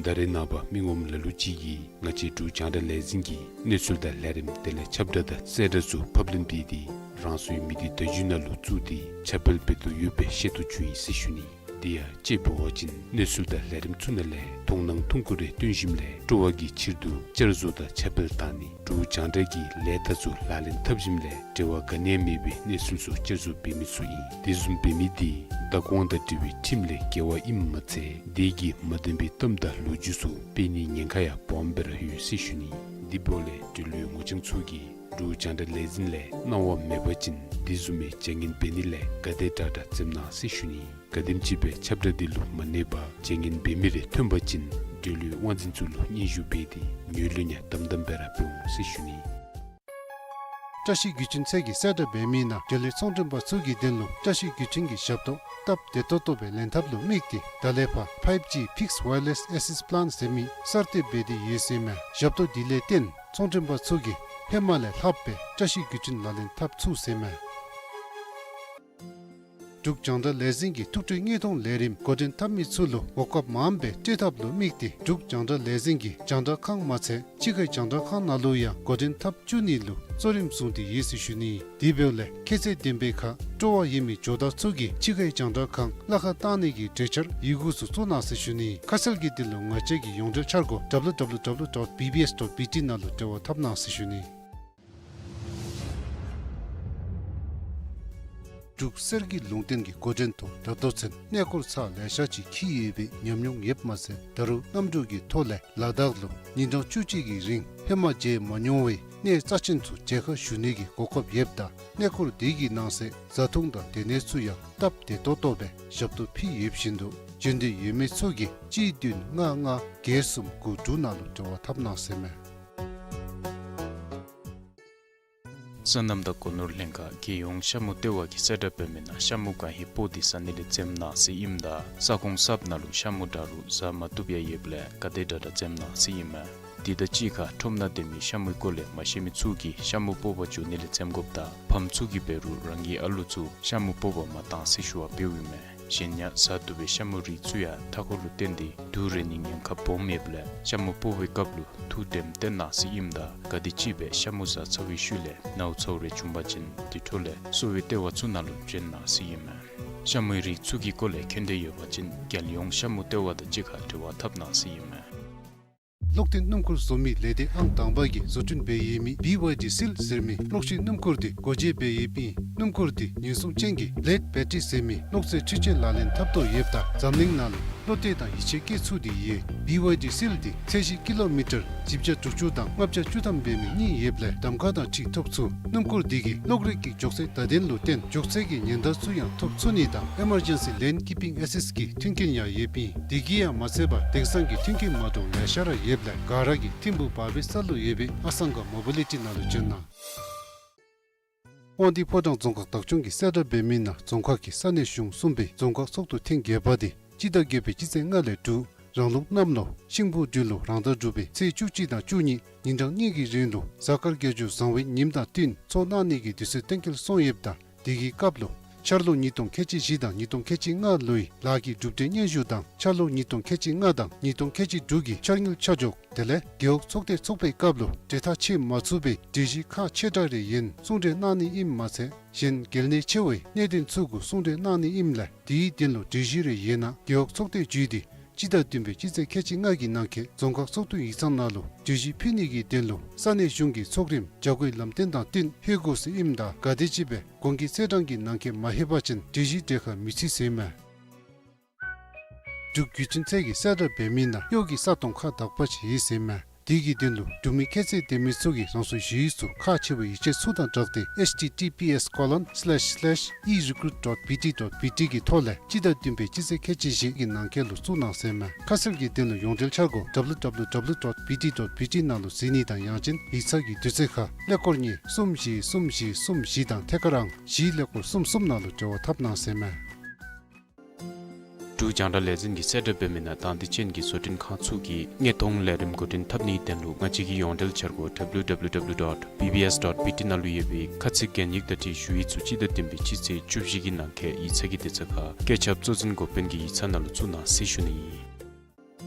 ད་རེས་ནངས་པ་མི་ངོམ་ལ་ལུ་ཅིག་གིས་ང་བཅས་འབྲུག་རྒྱང་བསྒྲགས་ལས་འཛིན་གྱི་གནས་ཚུལ་དང་ལས་རིམ་དེ་ལས་ཁྱབ་བསྒྲགས་དང་གསལ་བསྒྲགས་ཚུ་ཕབ་ལེན་འབད་དེ་རང་སོའི་མི་སྡེ་བརྡ་བརྒྱུད་ནང་ལུ་བཙུགས་ཏེ་ཁྱབ་སྤེལ་འབད་དོ་ཡོད་པའི་ཤེས་རྟོགས་བྱུང་ཡི་ཟེར་ཞུ་ནི། དེ་ཡང་དཔྱེ་འབད་བ་ཅིན་གནས་ཚུལ་དང་ལས་རིམ་ཚུ་ནང་ལས་མཐོང་སྣང་ཐུང་ཀུ་རེ་སྟོན་ཞིནམ་ལས་སྤྲོ་བ་གི་ཕྱིར་དུ་བསྐྱར་བཟོ་དང་ཁྱབ་སྤེལ་བཏང་ནི། འབྲུག་རྒྱང་བསྒྲགས་ཀྱི་ལས་རྟགས་ཚུ་ལག་ལེན་འཐབ་ཞིནམ་ལས་འབྲེལ་བ་ག་ནི་ཡང་མེད་པའི་གནས་ཚུལ་ཚུ་བསྐྱར་བཟོ་འབད་མི་ཚུ་ཨིན། དེ་བཟུམ་འབད་མི་དེ་བདག་དབང་དང་འབྲེལ་བའི་ཁྲིམས་ལས་འགལ་བ་ཨིནམ་མ་ཚད་དེ་གིས་མ་བདེན་པའི་གཏམ་དང་ལོ་རྒྱུས་ཚུ་སྤེལ་ནིའི་ཉེན་ཁ་ཡང་སྦོམ་སྦེ་ར་ཡོད་ཟེར་ཞུ་ནི། དེ་འབདཝ་ལས་འབྲེལ་ཡོད་ངོ་རྐྱང་ཚུ་གིས་འབྲུག་རྒྱང་བསྒྲགས་ལས་འཛིན་ལས་གནང་བ་མེད་པ་ཅིན་དེ་བཟུམ་མའི་བྱ་ངན་འབད་ནི་ལས་ག་དེ་དྲག་དྲག་འཛེམ་གནང་ཟེར་ཞུ་ནི། ག་དེམ་ཅིག་སྦེ་ཁྱབ་བསྒྲགས་དེ་ལུ་མ་གནས་པར་བྱ་ངན་འབད་མི་རེ་ཐོན་པ་ཅིན་འབྲེལ་ཡོད་དབང་འཛིན་ཚུ་ལུ་སྙན་ཞུ་འབད་དེ་ངོས་ལེན་ཡང་དམ་དམ་སྦེ་ར་འབད་འོང་ཟེར་ཞུ་ནི། བཀྲ་ཤིས་བརྒྱུད་འཕྲིན་ཚད་ཀྱིས་གསལ་བསྒྲགས་འབད་མི་ནང་འབྲེལ་ཡོད་ཚོང་མགྲོན་པ་ཚུ་གི་དོན་ལུ་བཀྲ་ཤིས་བརྒྱུད་འཕྲིན་གྱི་ཞབས་ཏོག་སྟབས་བདེ་ཏོག་ཏོ་སྦེ་ལེན་ཐབས་ལུ་དམིགས་ཏེ་ད་ལས་ཕར་ཕའིབ་ཇི་ཕིགསི་ཝའི་ཡར་ལེསི་ཨེ་སེ་སི་པི་ལཱན་ཟེར་མི་གསར་གཏོད་འབད་དེ་ཡོད་ཟེར་མས། ཞབས་ཏོག་དེ་ལས་བརྟེན་ཚོང་མགྲོན་པ་ཚུ་གིས་ཧེ་མ་ལས་ལྷག་སྦེ་བཀྲ་ཤིས་བརྒྱུད་འཕྲིན་ལག་ལེན་འཐབ་ཚུགས་ཟེར་མས། འབྲུག་རྒྱང་བསྒྲགས་ལས་འཛིན་གྱིས་ཐུགས་སྤྲོའི་དངོས་མཐོང་ལས་རིམ་འགོ་འདྲེན་འཐབ་མི་ཚུ་ལུ་གོ་སྐབས་མངམ་སྦེ་སྤྲོད་ཐབས་ལུ་དམིགས་ཏེ་འབྲུག་རྒྱང་བསྒྲགས་ལས་འཛིན་གྱིས་རྒྱང་བསྒྲགས་ཁང་མ་ཚད་ཕྱི་ཁའི་རྒྱང་བསྒྲགས་ཁང་ནང་ལུ་ཡང་འགོ་འདྲེན་འཐབ་བཅུག་ནི་ལུ་གཙོ་རིམ་བཟུང་སྟེ་ཡོད་ཟེར་ཞུ་ནི། དེ་འབདཝ་ལས་ཁྱད་ཚད་ལྡན་པའི་ཁར་སྤྲོ་བ་ཡོད་མི་ཇོ་བདག་ཚུ་གིས་ཕྱི་ཁའི་རྒྱང་བསྒྲགས་ཁང་གླ་ཁར་བཏང་ནི་གི་གྲོས་འཆར་ཡི་གུ་ཚུ་བཙུགས་གནང་ཟེར་ཞུ་ནི། ཁ་གསལ་གྱི་དོན་ལུ་ང་བཅས་ཀྱི་ཡོངས་འབྲེལ་འཆར་སྒོ་ཌབ་ལུ་ཌབ་ལུ་ཌབ་ལུ་ཌོཊ་བི་བི་ཨེསི་ཌོཊ་བི་ཊི་ནང་ལུ་འབྲེལ་བ་འཐབ་གནང་ཟེར་ཞུ་ནི། འབྲུག་གསེར་གྱི་ལུང་བསྟན་གྱི་འགོ་འདྲེན་ཐོག་ད་ལྟོ་ཚུན་གནས་སྐོར་ཚར་ལེ་ཤ་ཅིག་འཁྱིད་ཡོད་པའི་ཉམས་མྱོང་ཡོདཔ་མ་ཚད་ད་རུང་གནམ་གྲུ་གི་ཐོག་ལས་ལ་དྭགས་ལུ་ཉིན་གྲངས་བཅུ་གཅིག་གི་རིང་ཧེ་མ་མཇལ་མ་མྱོང་བའི་གནས་རྩ་ཆེན་ཚུ་མཇལ་ཁ་ཞུ་ནི་གི་གོ་སྐབས་ཡོདཔ་ད་གནས་སྐོར་དེ་གི་ནང་གསེས་བཟའ་འཐུང་དང་སྡོད་གནས་ཚུ་ཡང་སྟབས་བདེ་ཏོག་ཏོ་སྦེ་ཞབས་ཏོག་ཕུལ་ཡོད་བཞིན་དུ་འབྱོན་འདོད་ཡོད་མི་ཚུ་གིས་གཅིག་བདུན་ལྔ་ལྔ་བརྒྱད་གསུམ་དགུ་དྲུག་ནང་ལུ་འབྲེལ་བ་འཐབ་གནང་ཟེར་མས། སོ་ནམ་དང་སྒོ་ནོར་ལྷན་ཁག་རྒྱལ་ཡོངས་ཤ་མུ་ལྟེ་བ་གིས་གསལ་བསྒྲགས་འབད་མི་ནང་ཤ་མུ་གང་ཧེ་སྤོ་སྟེ་ཟ་ནི་ལས་འཛེམ་གནང་ཟེར་ཨིནམ་ད་ས་ཁོངས་གསརཔ་ནང་ལུ་ཤ་མུ་འདྲ་རུང་ཟ་མ་བཏུབ་ཡང་ཡོདཔ་ལས་ག་དེ་དྲག་དྲག་འཛེམ་གནང་ཟེར་ཨིན་མས། དེ་དང་གཅིག་ཁར་ཁྲོམ་ནང་སྡོད་མི་ཤ་མུའི་སྐོར་ལས་མ་ཤེས་མི་ཚུ་གིས་ཤ་མུ་སྤོ་བར་འགྱོ་ནི་ལས་འཛེམ་དགོཔ་དང་ཕམ་ཚུ་གིས་འབད་རུང་རང་གི་ཨ་ལུ་ཚུ་ཤ་མུ་སྤོ་བར་མ་གཏང་ཟེར་ཞུ་བ་འབདཝ་ཨིན་མས། གཞན་ཡང་ཟ་བཏུབ་པའི་ཤ་མུའི་རིགས་ཚུ་ཡང་མཐའ་འཁོར་ལུ་བརྟེན་ཏེ་དུག་རེག་ནིའི་ཉེན་ཁ་སྦོམ་ཡོདཔ་ལས་ཤ་མུ་སྤོ་བའི་སྐབས་ལུ་ཐུགས་དམ་བཏོན་གནང་ཟེར་ཨིནམ་ད་ག་དེམ་ཅིག་སྦེ་ཤ་མུ་ཟ་ཚར་བའི་ཤུལ་ལས་ནཝ་ཚཝ་རེ་བྱུང་པ་ཅིན་དེ་འཕྲོ་ལས་གསོ་བའི་ལྟེ་བ་ཚུ་ནང་ལུ་བྱོན་གནང་ཟེར་ཨིན་མས། ཤ་མུའི་རིགས་ཚུ་གི་སྐོར་ལས་མཁྱེན་འདོད་ཡོད་པ་ཅིན་རྒྱལ་ཡོངས་ཤ་མུ་ལྟེ་བ་དང་གཅིག་ཁར་འབྲེལ་བ་འཐབ་གནང་ཟེར་ཨིན་མས། གློག་འཐེན་སྣུམ་འཁོར་བཟོ་མི་ལས་སྡེ་ཨང་དང་པ་གིས་བཟོ་སྐྲུན་འབད་ཡོད་མི་བི་ཝའི་ཌི་སིལ་ཟེར་མི་གློག་ཤིང་སྣུམ་འཁོར་དེ་སྒོ་འབྱེད་འབད་ཡོདཔ་ཨིན། སྣུམ་འཁོར་འདི་ཉེན་སྲུང་ཅན་གྱི་བླེཌ་བེ་ཊི་རི་ཟེར་མི་གློག་རྫས་འཕྲུལ་ཆས་ལག་ལེན་འཐབ་ཐོག་ཡོདཔ་ད་འཛམ་གླིང་ནང་ལུ་བློ་གཏད་དང་ཡིད་ཆེས་བསྐྱེད་ཚུགས་ཏེ་ཡོད། བི་ཝའི་ཌི་སིལ་འདི་ཚད་གཞི་ཀི་ལོ་མི་ཊར་བཞི་བརྒྱ་དྲུག་ཅུ་དང་ལྔ་བརྒྱ་བཅུ་ཐམ་འབད་མི་གཉིས་ཡོདཔ་ལས་གདམ་ཁ་དང་འཁྲིལ་ཐོབ་ཚུགས། སྣུམ་འཁོར་འདི་གིས་གློག་རིག་གི་མགྱོགས་ཚད་བརྡ་དོན་ལུ་བརྟེན་མགྱོགས་ཚད་ཀྱི་ཉེན་བརྡ་ཚུ་ཡང་ཐོབ་ཚུགས་ནི་དང་ཨི་མར་ཇེན་སི་ལེན་ཀིཔ་པིང་ཨེ་སིསི་གི་མཐུན་རྐྱེན་ཡང་ཡོདཔ་ཨིན། དེ་གིས་ཡང་མ་ཚད་པར་དེང་སང་གི་མཐུན་རྐྱེན་མ་འདྲཝ་ལེ་ཤ་ར་ཡོདཔ་ལས་ག་ར་གིས་ཐིམ་ཕུག་བར་པའི་ས་ལུ་ཡོད་པའི་ཨ་སང་ག་མོ་བི་ལི་ཊི་ནང་ལུ་བྱོན་གནང་། དབང་འདུས་ཕོ་བྲང་རྫོང་ཁག་བདག་སྐྱོང་གིས་གསལ་བསྒྲགས་འབད་མི་ནང་རྫོང་ཁག་གི་ས་གནས་གཞུང་གསུམ་པའི་རྫོང་ཁག་ཚོགས་འདུ་ཐེངས་བརྒྱད་པ་འདི་སྤྱི་ཟླ་བརྒྱད་པའི་སྤྱི་ཚེས་ལྔ་ལས་དྲུག་རང་ལུགས་གནམ་ལོ་ཤིང་ཕོ་སྦྲུལ་ལོ་རང་ཟླ་དྲུག་པའི་ཚེས་བཅུ་གཅིག་དང་བཅུ་གཉིས་ཉིན་གྲངས་གཉིས་ཀྱི་རིང་ལུ་གཟའ་སྐར་རྒྱ་མཚོ་བཟང་བའི་ཉིནམ་དང་བསྟུན་ཚོགས་གནང་ནི་གི་དུས་ཚོད་གཏན་འཁེལ་སོང་ཡོདཔ་ད་དེ་གི་སྐབས་ལུ་འཆར་ལོ་ཉིས་སྟོང་ཁལ་གཅིག་བཞི་དང་ཉིས་སྟོང་ཁལ་གཅིག་ལྔ་ལོའི་ལཱ་གི་གྲུབ་འབྲས་སྙན་ཞུ་དང་འཆར་ལོ་ཉིས་སྟོང་ཁལ་གཅིག་ལྔ་དང་ཉིས་སྟོང་ཁལ་གཅིག་དྲུག་གི་འཆར་དངུལ་ཆ་འཇོག་དེ་ལས་རྒེད་འོག་ཚོགས་སྡེ་ཚོགས་པའི་སྐབས་ལུ་གྲོས་ཐག་བཅད་མ་ཚུགས་པའི་གྲོས་གཞི་ཁག་ཆེ་དྲགས་རེ་ཡོད་ན་གསུང་གྲོས་གནང་ནི་ཨིནམ་མ་ཚད་གཞན་གལ་གནད་ཆེ་བའི་གནད་དོན་ཚུ་གུ་གསུང་གྲོས་གནང་ནི་ཨིནམ་ལས་དེའི་དོན་ལུ་གྲོས་གཞི་རེ་ཡོད་ན་རྒེད་འོག་ཚོགས་སྡེ་བརྒྱུད་དེ་སྤྱི་ཟླ་བདུན་པའི་སྤྱི་ཚེས་ཁལ་གཅིག་ལྔ་གི་ནང་འཁོད་རྫོང་ཁག་ཚོགས་འདུ་ཡིག་ཚང་ནང་ལུ་གྲོས་གཞི་ཕུལ་ནི་གི་དོན་ལུ་ས་གནས་གཞུང་གི་ཚོགས་རིམ་བྱ་སྒོའི་ལམ་སྟོན་དང་བསྟུན་ལྷོད་དགོ་ཟེར་ཨིནམ་ད་ག་དེམ་ཅིག་སྦེ་གོང་གི་ཚེས་གྲངས་ཀྱི་ནང་འཁོད་མ་ལྷོད་པ་ཅིན་གྲོས་གཞི་གྲོལ་ཁར་མི་ཚུད་ཟེར་མས། འབྲུག་བརྒྱུད་འཕྲིན་ཚད་ཀྱིས་གསལ་བསྒྲགས་འབད་མི་ནང་གཡོག་གི་ས་སྟོང་ཁག་དག་པ་ཅིག་ཡོད་ཟེར་མས། དེ་གི་དོན་ལུ་འབྲུག་མི་ཁྱད་ཚད་ལྡན་མི་ཚུ་གིས་རང་སོའི་ཞུ་ཡིག་ཚུ་ཁག་ཆེ་བའི་ཡིག་ཆ་ཚུ་དང་སྦྲགས་ཏེ་ཨེཆ་ཊི་ཊི་པི་ཨེསི་ཀོ་ལོན་སི་ལེཤ་སི་ལེཤ་ཨི་རི་ཀུ་རུཊ་ཌོཊ་བི་ཊི་ཌོཊ་བི་ཊི་གི་ཐོག་ལས་སྤྱི་ཟླ་བདུན་པའི་སྤྱི་ཚེས་ཁལ་གཅིག་བཞི་གི་ནང་འཁོད་ལུ་བཙུགས་གནང་ཟེར་མས། ཁ་གསལ་གྱི་དོན་ལུ་ཡོངས་འབྲེལ་འཆར་སྒོ་ཌབ་ལུ་ཌབ་ལུ་ཌབ་ལུ་ཌོཊ་བི་ཊི་ཌོཊ་བི་ཊི་ནང་ལུ་གཟིགས་ནི་དང་ཡང་ཅིན་ཡིག་ཚང་གི་དུས་ཚོད་ཁར་ཀླད་ཀོར་གཉིས་གསུམ་བཞི་གསུམ་བཞི་གསུམ་བཞི་དང་ཐད་ཀར་ཨང་བཞི་ཀླད་ཀོར་གསུམ་གསུམ་ནང་ལུ་འབྲེལ་བ་འཐབ་གནང་ཟེར་མས། འབྲུག་རྒྱང་བསྒྲགས་ལས་འཛིན་གྱིས་གསལ་བསྒྲགས་འབད་མི་ནང་དང་འདོད་ཅན་གྱི་བཟོ་སྐྲུན་ཁང་ཚུ་གིས་དངོས་མཐོང་ལས་རིམ་འགོ་འདྲེན་འཐབ་ནིའི་དོན་ལུ་ང་བཅས་ཀྱི་ཡོངས་འབྲེལ་འཆར་སྒོ་ཌབ་ལུ་ཌབ་ལུ་ཌབ་ལུ་ཌོཊ་བི་བི་ཨེསི་ཌོཊ་བི་ཊི་ནང་ལུ་ཡོད་པའི་ཁ་ཚིག་གན་ཡིག་དང་འཁྲིལ་ཞུ་ཡིག་ཚུ་སྤྱི་ཟླ་བདུན་པའི་སྤྱི་ཚེས་བཅུ་བཞི་གི་ནང་འཁོད་ཡིག་ཚང་གི་དུས་ཚོད་ཁར་བཀོད་ཁྱབ་གཙོ་འཛིན་འགོ་དཔོན་གྱི་ཡིག་ཚང་ནང་ལུ་བཙུགས་གནང་ཟེར་ཞུ་ནི་ཨིན།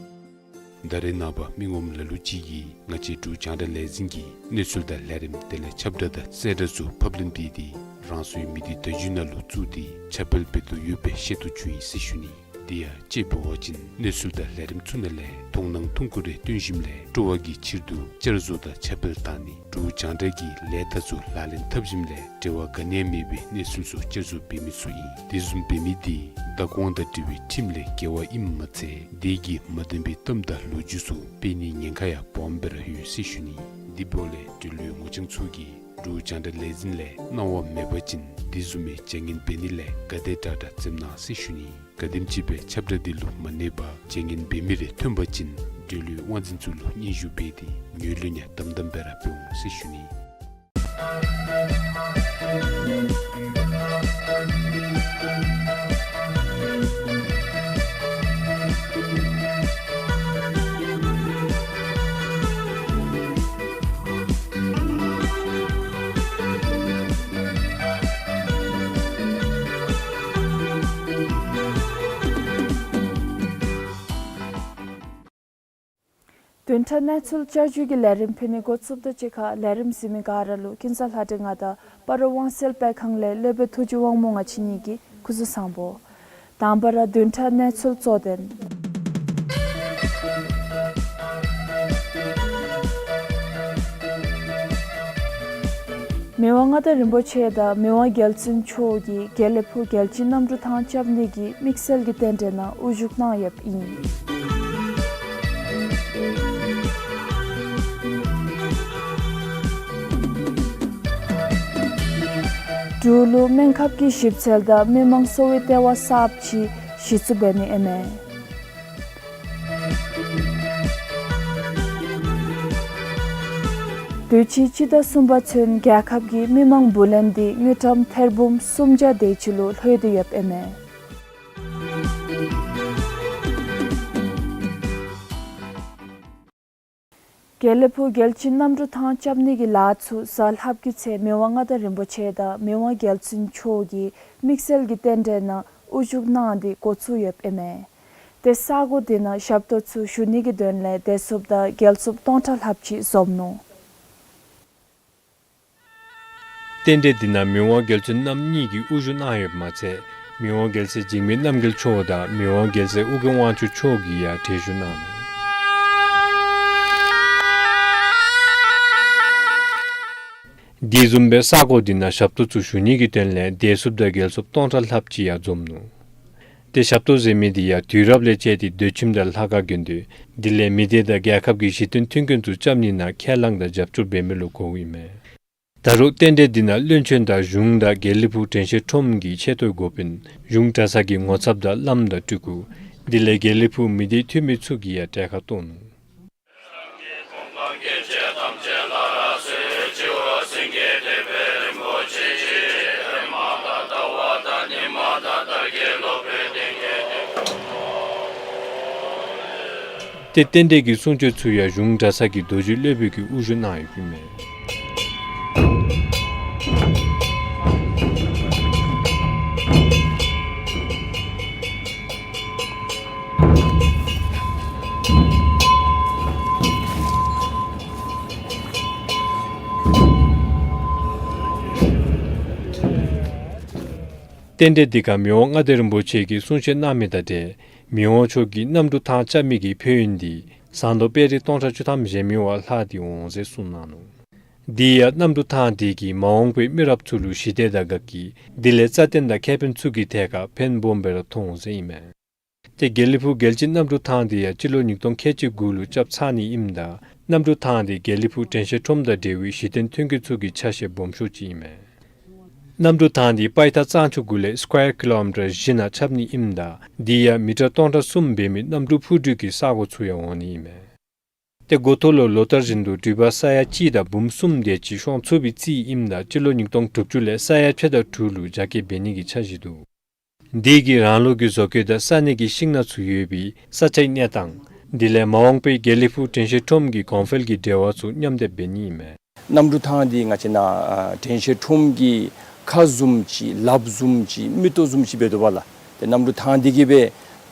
ད་རེས་ནངས་པ་མི་ངོམ་ལ་ལུ་ཅིག་གིས་ང་བཅས་འབྲུག་རྒྱང་བསྒྲགས་ལས་འཛིན་གྱི་གནས་ཚུལ་དང་ལས་རིམ་དེ་ལས་ཁྱབ་བསྒྲགས་དང་གསལ་བསྒྲགས་ཚུ་ཕབ་ལེན་འབད་དེ་རང་སོའི་མི་སྡེ་བརྡ་བརྒྱུད་ནང་ལུ་བཙུགས་ཏེ་ཁྱབ་སྤེལ་འབད་དོ་ཡོདཔ་སྦེ་ཤེས་རྟོགས་བྱུང་ཡི་ཟེར་ཞུ་ནི། དེ་ཡང་དཔྱེ་འབད་བ་ཅིན་གནས་ཚུལ་དང་ལས་རིམ་ཚུ་ནང་ལས་མཐོང་སྣང་ཐུང་ཀུ་རེ་སྟོན་ཞིནམ་ལས་སྤྲོ་བ་གི་ཕྱིར་དུ་བསྐྱར་བཟོ་དང་ཁྱབ་སྤེལ་བཏང་ནི། འབྲུག་རྒྱང་བསྒྲགས་ཀྱི་ལས་རྟགས་ཚུ་ལག་ལེན་འཐབ་ཞིནམ་ལས་འབྲེལ་བ་ག་ནི་ཡང་མེད་པའི་གནས་ཚུལ་ཚུ་བསྐྱར་བཟོ་འབད་མི་ཚུ་ཨིན། དེ་བཟུམ་འབད་མི་དེ་བདག་དབང་དང་འབྲེལ་བའི་ཁྲིམས་ལས་འགལ་བ་ཨིནམ་མ་ཚད་དེ་གིས་མ་བདེན་པའི་གཏམ་དང་ལོ་རྒྱུས་ཚུ་སྤེལ་ནིའི་ཉེན་ཁ་ཡང་སྦོམ་སྦེ་ར་ཡོད་ཟེར་ཞུ་ནི། དེ་འབདཝ་ལས་འབྲེལ་ཡོད་ངོ་རྐྱང་ཚུ་གིས་འབྲུག་རྒྱང་བསྒྲགས་ལས་འཛིན་ལས་གནང་བ་མེད་པ་ཅིན་དེ་བཟུམ་མའི་བྱ་ངན་འབད་ནི་ལས་ག་དེ་དྲག་དྲག་འཛེམ་གནང་ཟེར་ཞུ་ནི། ག་དེམ་ཅིག་སྦེ་ཁྱབ་བསྒྲགས་དེ་ལུ་མ་གནས་པར་བྱ་ངན་འབད་མི་རེ་ཐོན་པ་ཅིན་འབྲེལ་ཡོད་དབང་འཛིན་ཚུ་ལུ་སྙན་ཞུ་འབད་དེ་ངོས་ལེན་ཡང་དམ་དམ་སྦེ་ར་འབད་འོང་ཟེར་ཞུ་ནི། བདུན་ཕྲག་གནས་ཚུལ་བསྐྱར་ཞུའི་ལས་རིམ་ཕུལ་ནི་འགོ་བཙུགསཔ་ད་གཅིག་ཁར་ལས་རིམ་གཟིགས་མི་ག་ར་ལུ་ཀུན་བཟང་ལྷ་སྒྲོན་ང་དང་སྤ་རོ་དབང་གསལ་སྤེལ་ཁང་ལས་སློབ་དཔོན་ཐུགས་རྗེ་དབང་མོ་ང་བཅས་གཉིས་ཀྱིས་སྐུ་གཟུགས་བཟང་པོ། དང་པ་ར་བདུན་ཕྲག་གནས་ཚུལ་གཙོ་དོན། མི་དབང་མངའ་བདག་རིན་པོ་ཆེ་དང་མི་དབང་རྒྱལ་བཙུན་མཆོག་གིས་དགེ་ལེགས་ཕུག་རྒྱལ་སྤྱིའི་གནམ་གྲུ་ཐང་རྐྱབ་ནི་གི་དམིགས་བསལ་གྱི་རྟེན་འབྲེལ་ནང་དབུ་བཞུགས་གནང་ཡོདཔ་ཨིན། འབྲུག་ལུ་སྨན་ཁབ་ཀྱི་ཞིབ་འཚོལ་དང་མི་མང་གསོ་བའི་ལྟེ་བ་གསརཔ་ཅིག་གཞི་བཙུགས་འབད་ནི་ཨིན་མས། དུས་ཅི་སྤྱི་ཟླ་གསུམ་པ་ཚུན་རྒྱལ་ཁབ་ཀྱི་མི་མང་འབུལ་ལེན་འདི་དངུལ་ཀྲམ་ཐེར་འབུམ་སུམ་བརྒྱ་དེ་ཅིག་ལུ་ལྷོད་དེ་ཡོདཔ་ཨིན་མས། དགེ་ལེགས་ཕུག་རྒྱལ་སྤྱིའི་གནམ་གྲུ་ཐང་རྐྱབ་ནི་གི་ལཱ་ཚུ་གཟའ་ལྷགཔ་གི་ཚེ་མི་དབང་མངའ་བདག་རིན་པོ་ཆེ་དང་མི་དབང་རྒྱལ་བཙུན་མཆོག་གིས་དམིགས་བསལ་གྱི་རྟེན་འབྲེལ་ནང་དབུ་བཞུགས་གནང་སྟེ་འགོ་བཙུགས་ཡོདཔ་ཨིན་མས། ཏེ་ས་གོ་དེ་ནང་ཞབས་ཏོག་ཚུ་ཞུ་ནི་གི་དོན་ལས་བདེ་སྲུངཔ་དང་འགན་སྲུངཔ་སྟོང་ཕྲག་ལྷགཔ་ཅིག་འཛོམས་ནུག། རྟེན་འབྲེལ་འདི་ནང་མི་དབང་རྒྱལ་བཙུན་རྣམ་གཉིས་ཀྱིས་དབུ་བཞུགས་གནང་ཡོདཔ་མ་ཚད་མི་དབང་རྒྱལ་སྲས་འཇིགས་མེད་རྣམ་རྒྱལ་མཆོག་དང་མི་དབང་རྒྱལ་སྲས་ཨྱོན་དབང་ཕྱུག་མཆོག་གིས་ཡང་གྲལ་བཞུགས་གནང་ནུག། དེ་བཟུམ་སྦེ་ས་གོ་དེ་ནང་ཞབས་ཏོག་ཚུ་ཞུ་ནི་གི་དོན་ལས་བདེ་སྲུངཔ་དང་རྒྱལ་སྲུངཔ་སྟོང་ཕྲག་ལྷགཔ་ཅིག་ཡང་འཛོམས་ནུག། ཏེ་ཞབས་ཏོག་ཟེར་མི་དེ་ཡང་དུས་རབས་ལས་བཅད་དེ་སྡོད་ཁྱིམ་དང་ལྷ་ཁང་དགོན་སྡེ་དེ་ལས་མི་སྡེ་དང་རྒྱལ་ཁབ་ཀྱི་གཞི་རྟེན་མཐུན་རྐྱེན་ཚུ་རྐྱབ་ནི་ནང་ཁས་བླངས་དང་རྒྱབ་སྐྱོར་འབད་མི་ལུ་གོཝ་ཨིན་མས། ད་རུང་རྟེན་འབྲེལ་འདི་ནང་བློན་ཆེན་དང་གཞུང་དང་དགེ་ལེགས་ཕུག་དྲན་ཤེས་ཁྲོམ་གྱི་ཆེ་མཐོའི་འགོ་དཔོན་གཞུང་གྲྭ་ཚང་གི་ངོ་ཚབ་དང་བླམ་དང་སྤྲུལ་སྐུ་དེ་ལས་དགེ་ལེགས་ཕུག་མི་སྡེ་འཐུས་མི་ཚུ་གིས་ཡང་གྲལ་ཁར་གཏོགས་ནུག། ཏེ་རྟེན་འབྲེལ་གྱི་གསུང་ཆོག་ཚུ་ཡང་གཞུང་གྲྭ་ཚང་གི་རྡོ་རྗེ་སློབ་དཔོན་གྱིས་དབུ་བཞུགས་གནང་ཡོདཔ་ཨིན་མས། རྟེན་འབྲེལ་འདི་ཁར་མི་དབང་མངའ་བདག་རིན་པོ་ཆེ་གིས་གསུང་བཤད་གནང་མི་དང་འབྲེལ་མི་དབང་མཆོག་གིས་གནམ་གྲུ་ཐང་རྐྱབ་མི་གི་ཕན་ཡོན་འདི་ཟངས་མདོག་དཔལ་རི་སྟོང་ཕྲག་བཅུ་ཐམ་བཞེངས་མི་བ་ལྷག་སྟེ་འོང་ཟེར་གསུངས་གནང་ནུག། དེ་ཡང་གནམ་གྲུ་ཐང་དེ་གིས་མ་འོངས་པའི་མི་རབས་ཚུ་ལུ་ཞི་བདེ་དང་དགའ་སྐྱིད་དེ་ལས་རྩ་བརྟན་དང་ཁེ་ཕན་ཚུ་གི་ཐད་ཁར་ཕན་སྦོམ་སྦེ་ར་མཐོང་འོང་ཟེར་ཨིན་མས། ཏེ་དགེ་ལེགས་ཕུག་རྒྱལ་སྤྱིའི་གནམ་གྲུ་ཐང་དེ་ཡང་སྤྱི་ལོ་ཉིས་སྟོང་ཁལ་གཅིག་དགུ་ལུ་རྐྱབ་ཚར་ནི་ཨིནམ་ད་གནམ་གྲུ་ཐང་དེ་དགེ་ལེགས་ཕུག་དྲན་ཤེས་ཁྲོམ་དང་འབྲེལ་བའི་གཞི་རྟེན་མཐུན་རྐྱེན་ཚུ་གི་ཆ་ཤས་སྦོམ་ཤོས་ཅིག་ཨིན་མས། གནམ་གྲུ་ཐང་དེ་པའི་ཐང་གཙང་ཆུ་གུ་ལས་སི་ཀོ་ཡར་ཀི་ལོ་མི་ཊར་བཞི་ནང་རྐྱབ་ནི་ཨིནམ་ད་དེ་ཡང་མི་ཊར་སྟོང་ཕྲག་གསུམ་འབད་མི་གནམ་གྲུ་འཕུར་འགྲུལ་གྱི་ས་གོ་ཚུ་ཡང་འོང་ནི་ཨིན་མས། ཏེ་འགོ་ཐོག་ལུ་ལོ་ལྟར་བཞིན་དུ་འགྲུལ་པ་ས་ཡ་གཅིག་དང་འབུམ་གསུམ་དེ་ཅིག་ཤོང་ཚུགས་པའི་རྩིས་ཨིནམ་ད་སྤྱི་ལོ་ཉིས་སྟོང་དྲུག་ཅུ་ལས་ས་ཡ་ཕྱེད་དང་དྲུག་ལུ་རྒྱ་སྐྱེད་འབད་ནི་གི་འཆར་གཞི་འདུག། དེ་གིས་རང་ལུགས་ཀྱི་བཟོ་བཀོད་དང་ས་གནས་ཀྱི་ཤིང་ནགས་ཚུ་ཡོད་པའི་ས་ཆའི་གནས་སྟངས་དེ་ལས་མ་འོངས་པའི་དགེ་ལེགས་ཕུག་དྲན་ཤེས་ཁྲོམ་གྱི་གོང་འཕེལ་གྱི་འབྲེལ་བ་ཚུ་མཉམ་སྡེབ་འབད་ནི་ཨིན་མས། གནམ་གྲུ་ཐང་འདི་ང་བཅས་ནཱ་ཨ་དྲན་ཤེས་ཁྲོམ་གྱི་ཁ་བཟུམ་ཅིག་ལགཔ་བཟུམ་ཅིག་མིག་ཏོ་བཟུམ་ཅིག་འབད་དོ་བ་ལགས། ཏེ་གནམ་གྲུ་ཐང་འདི་གིས་སྦེ་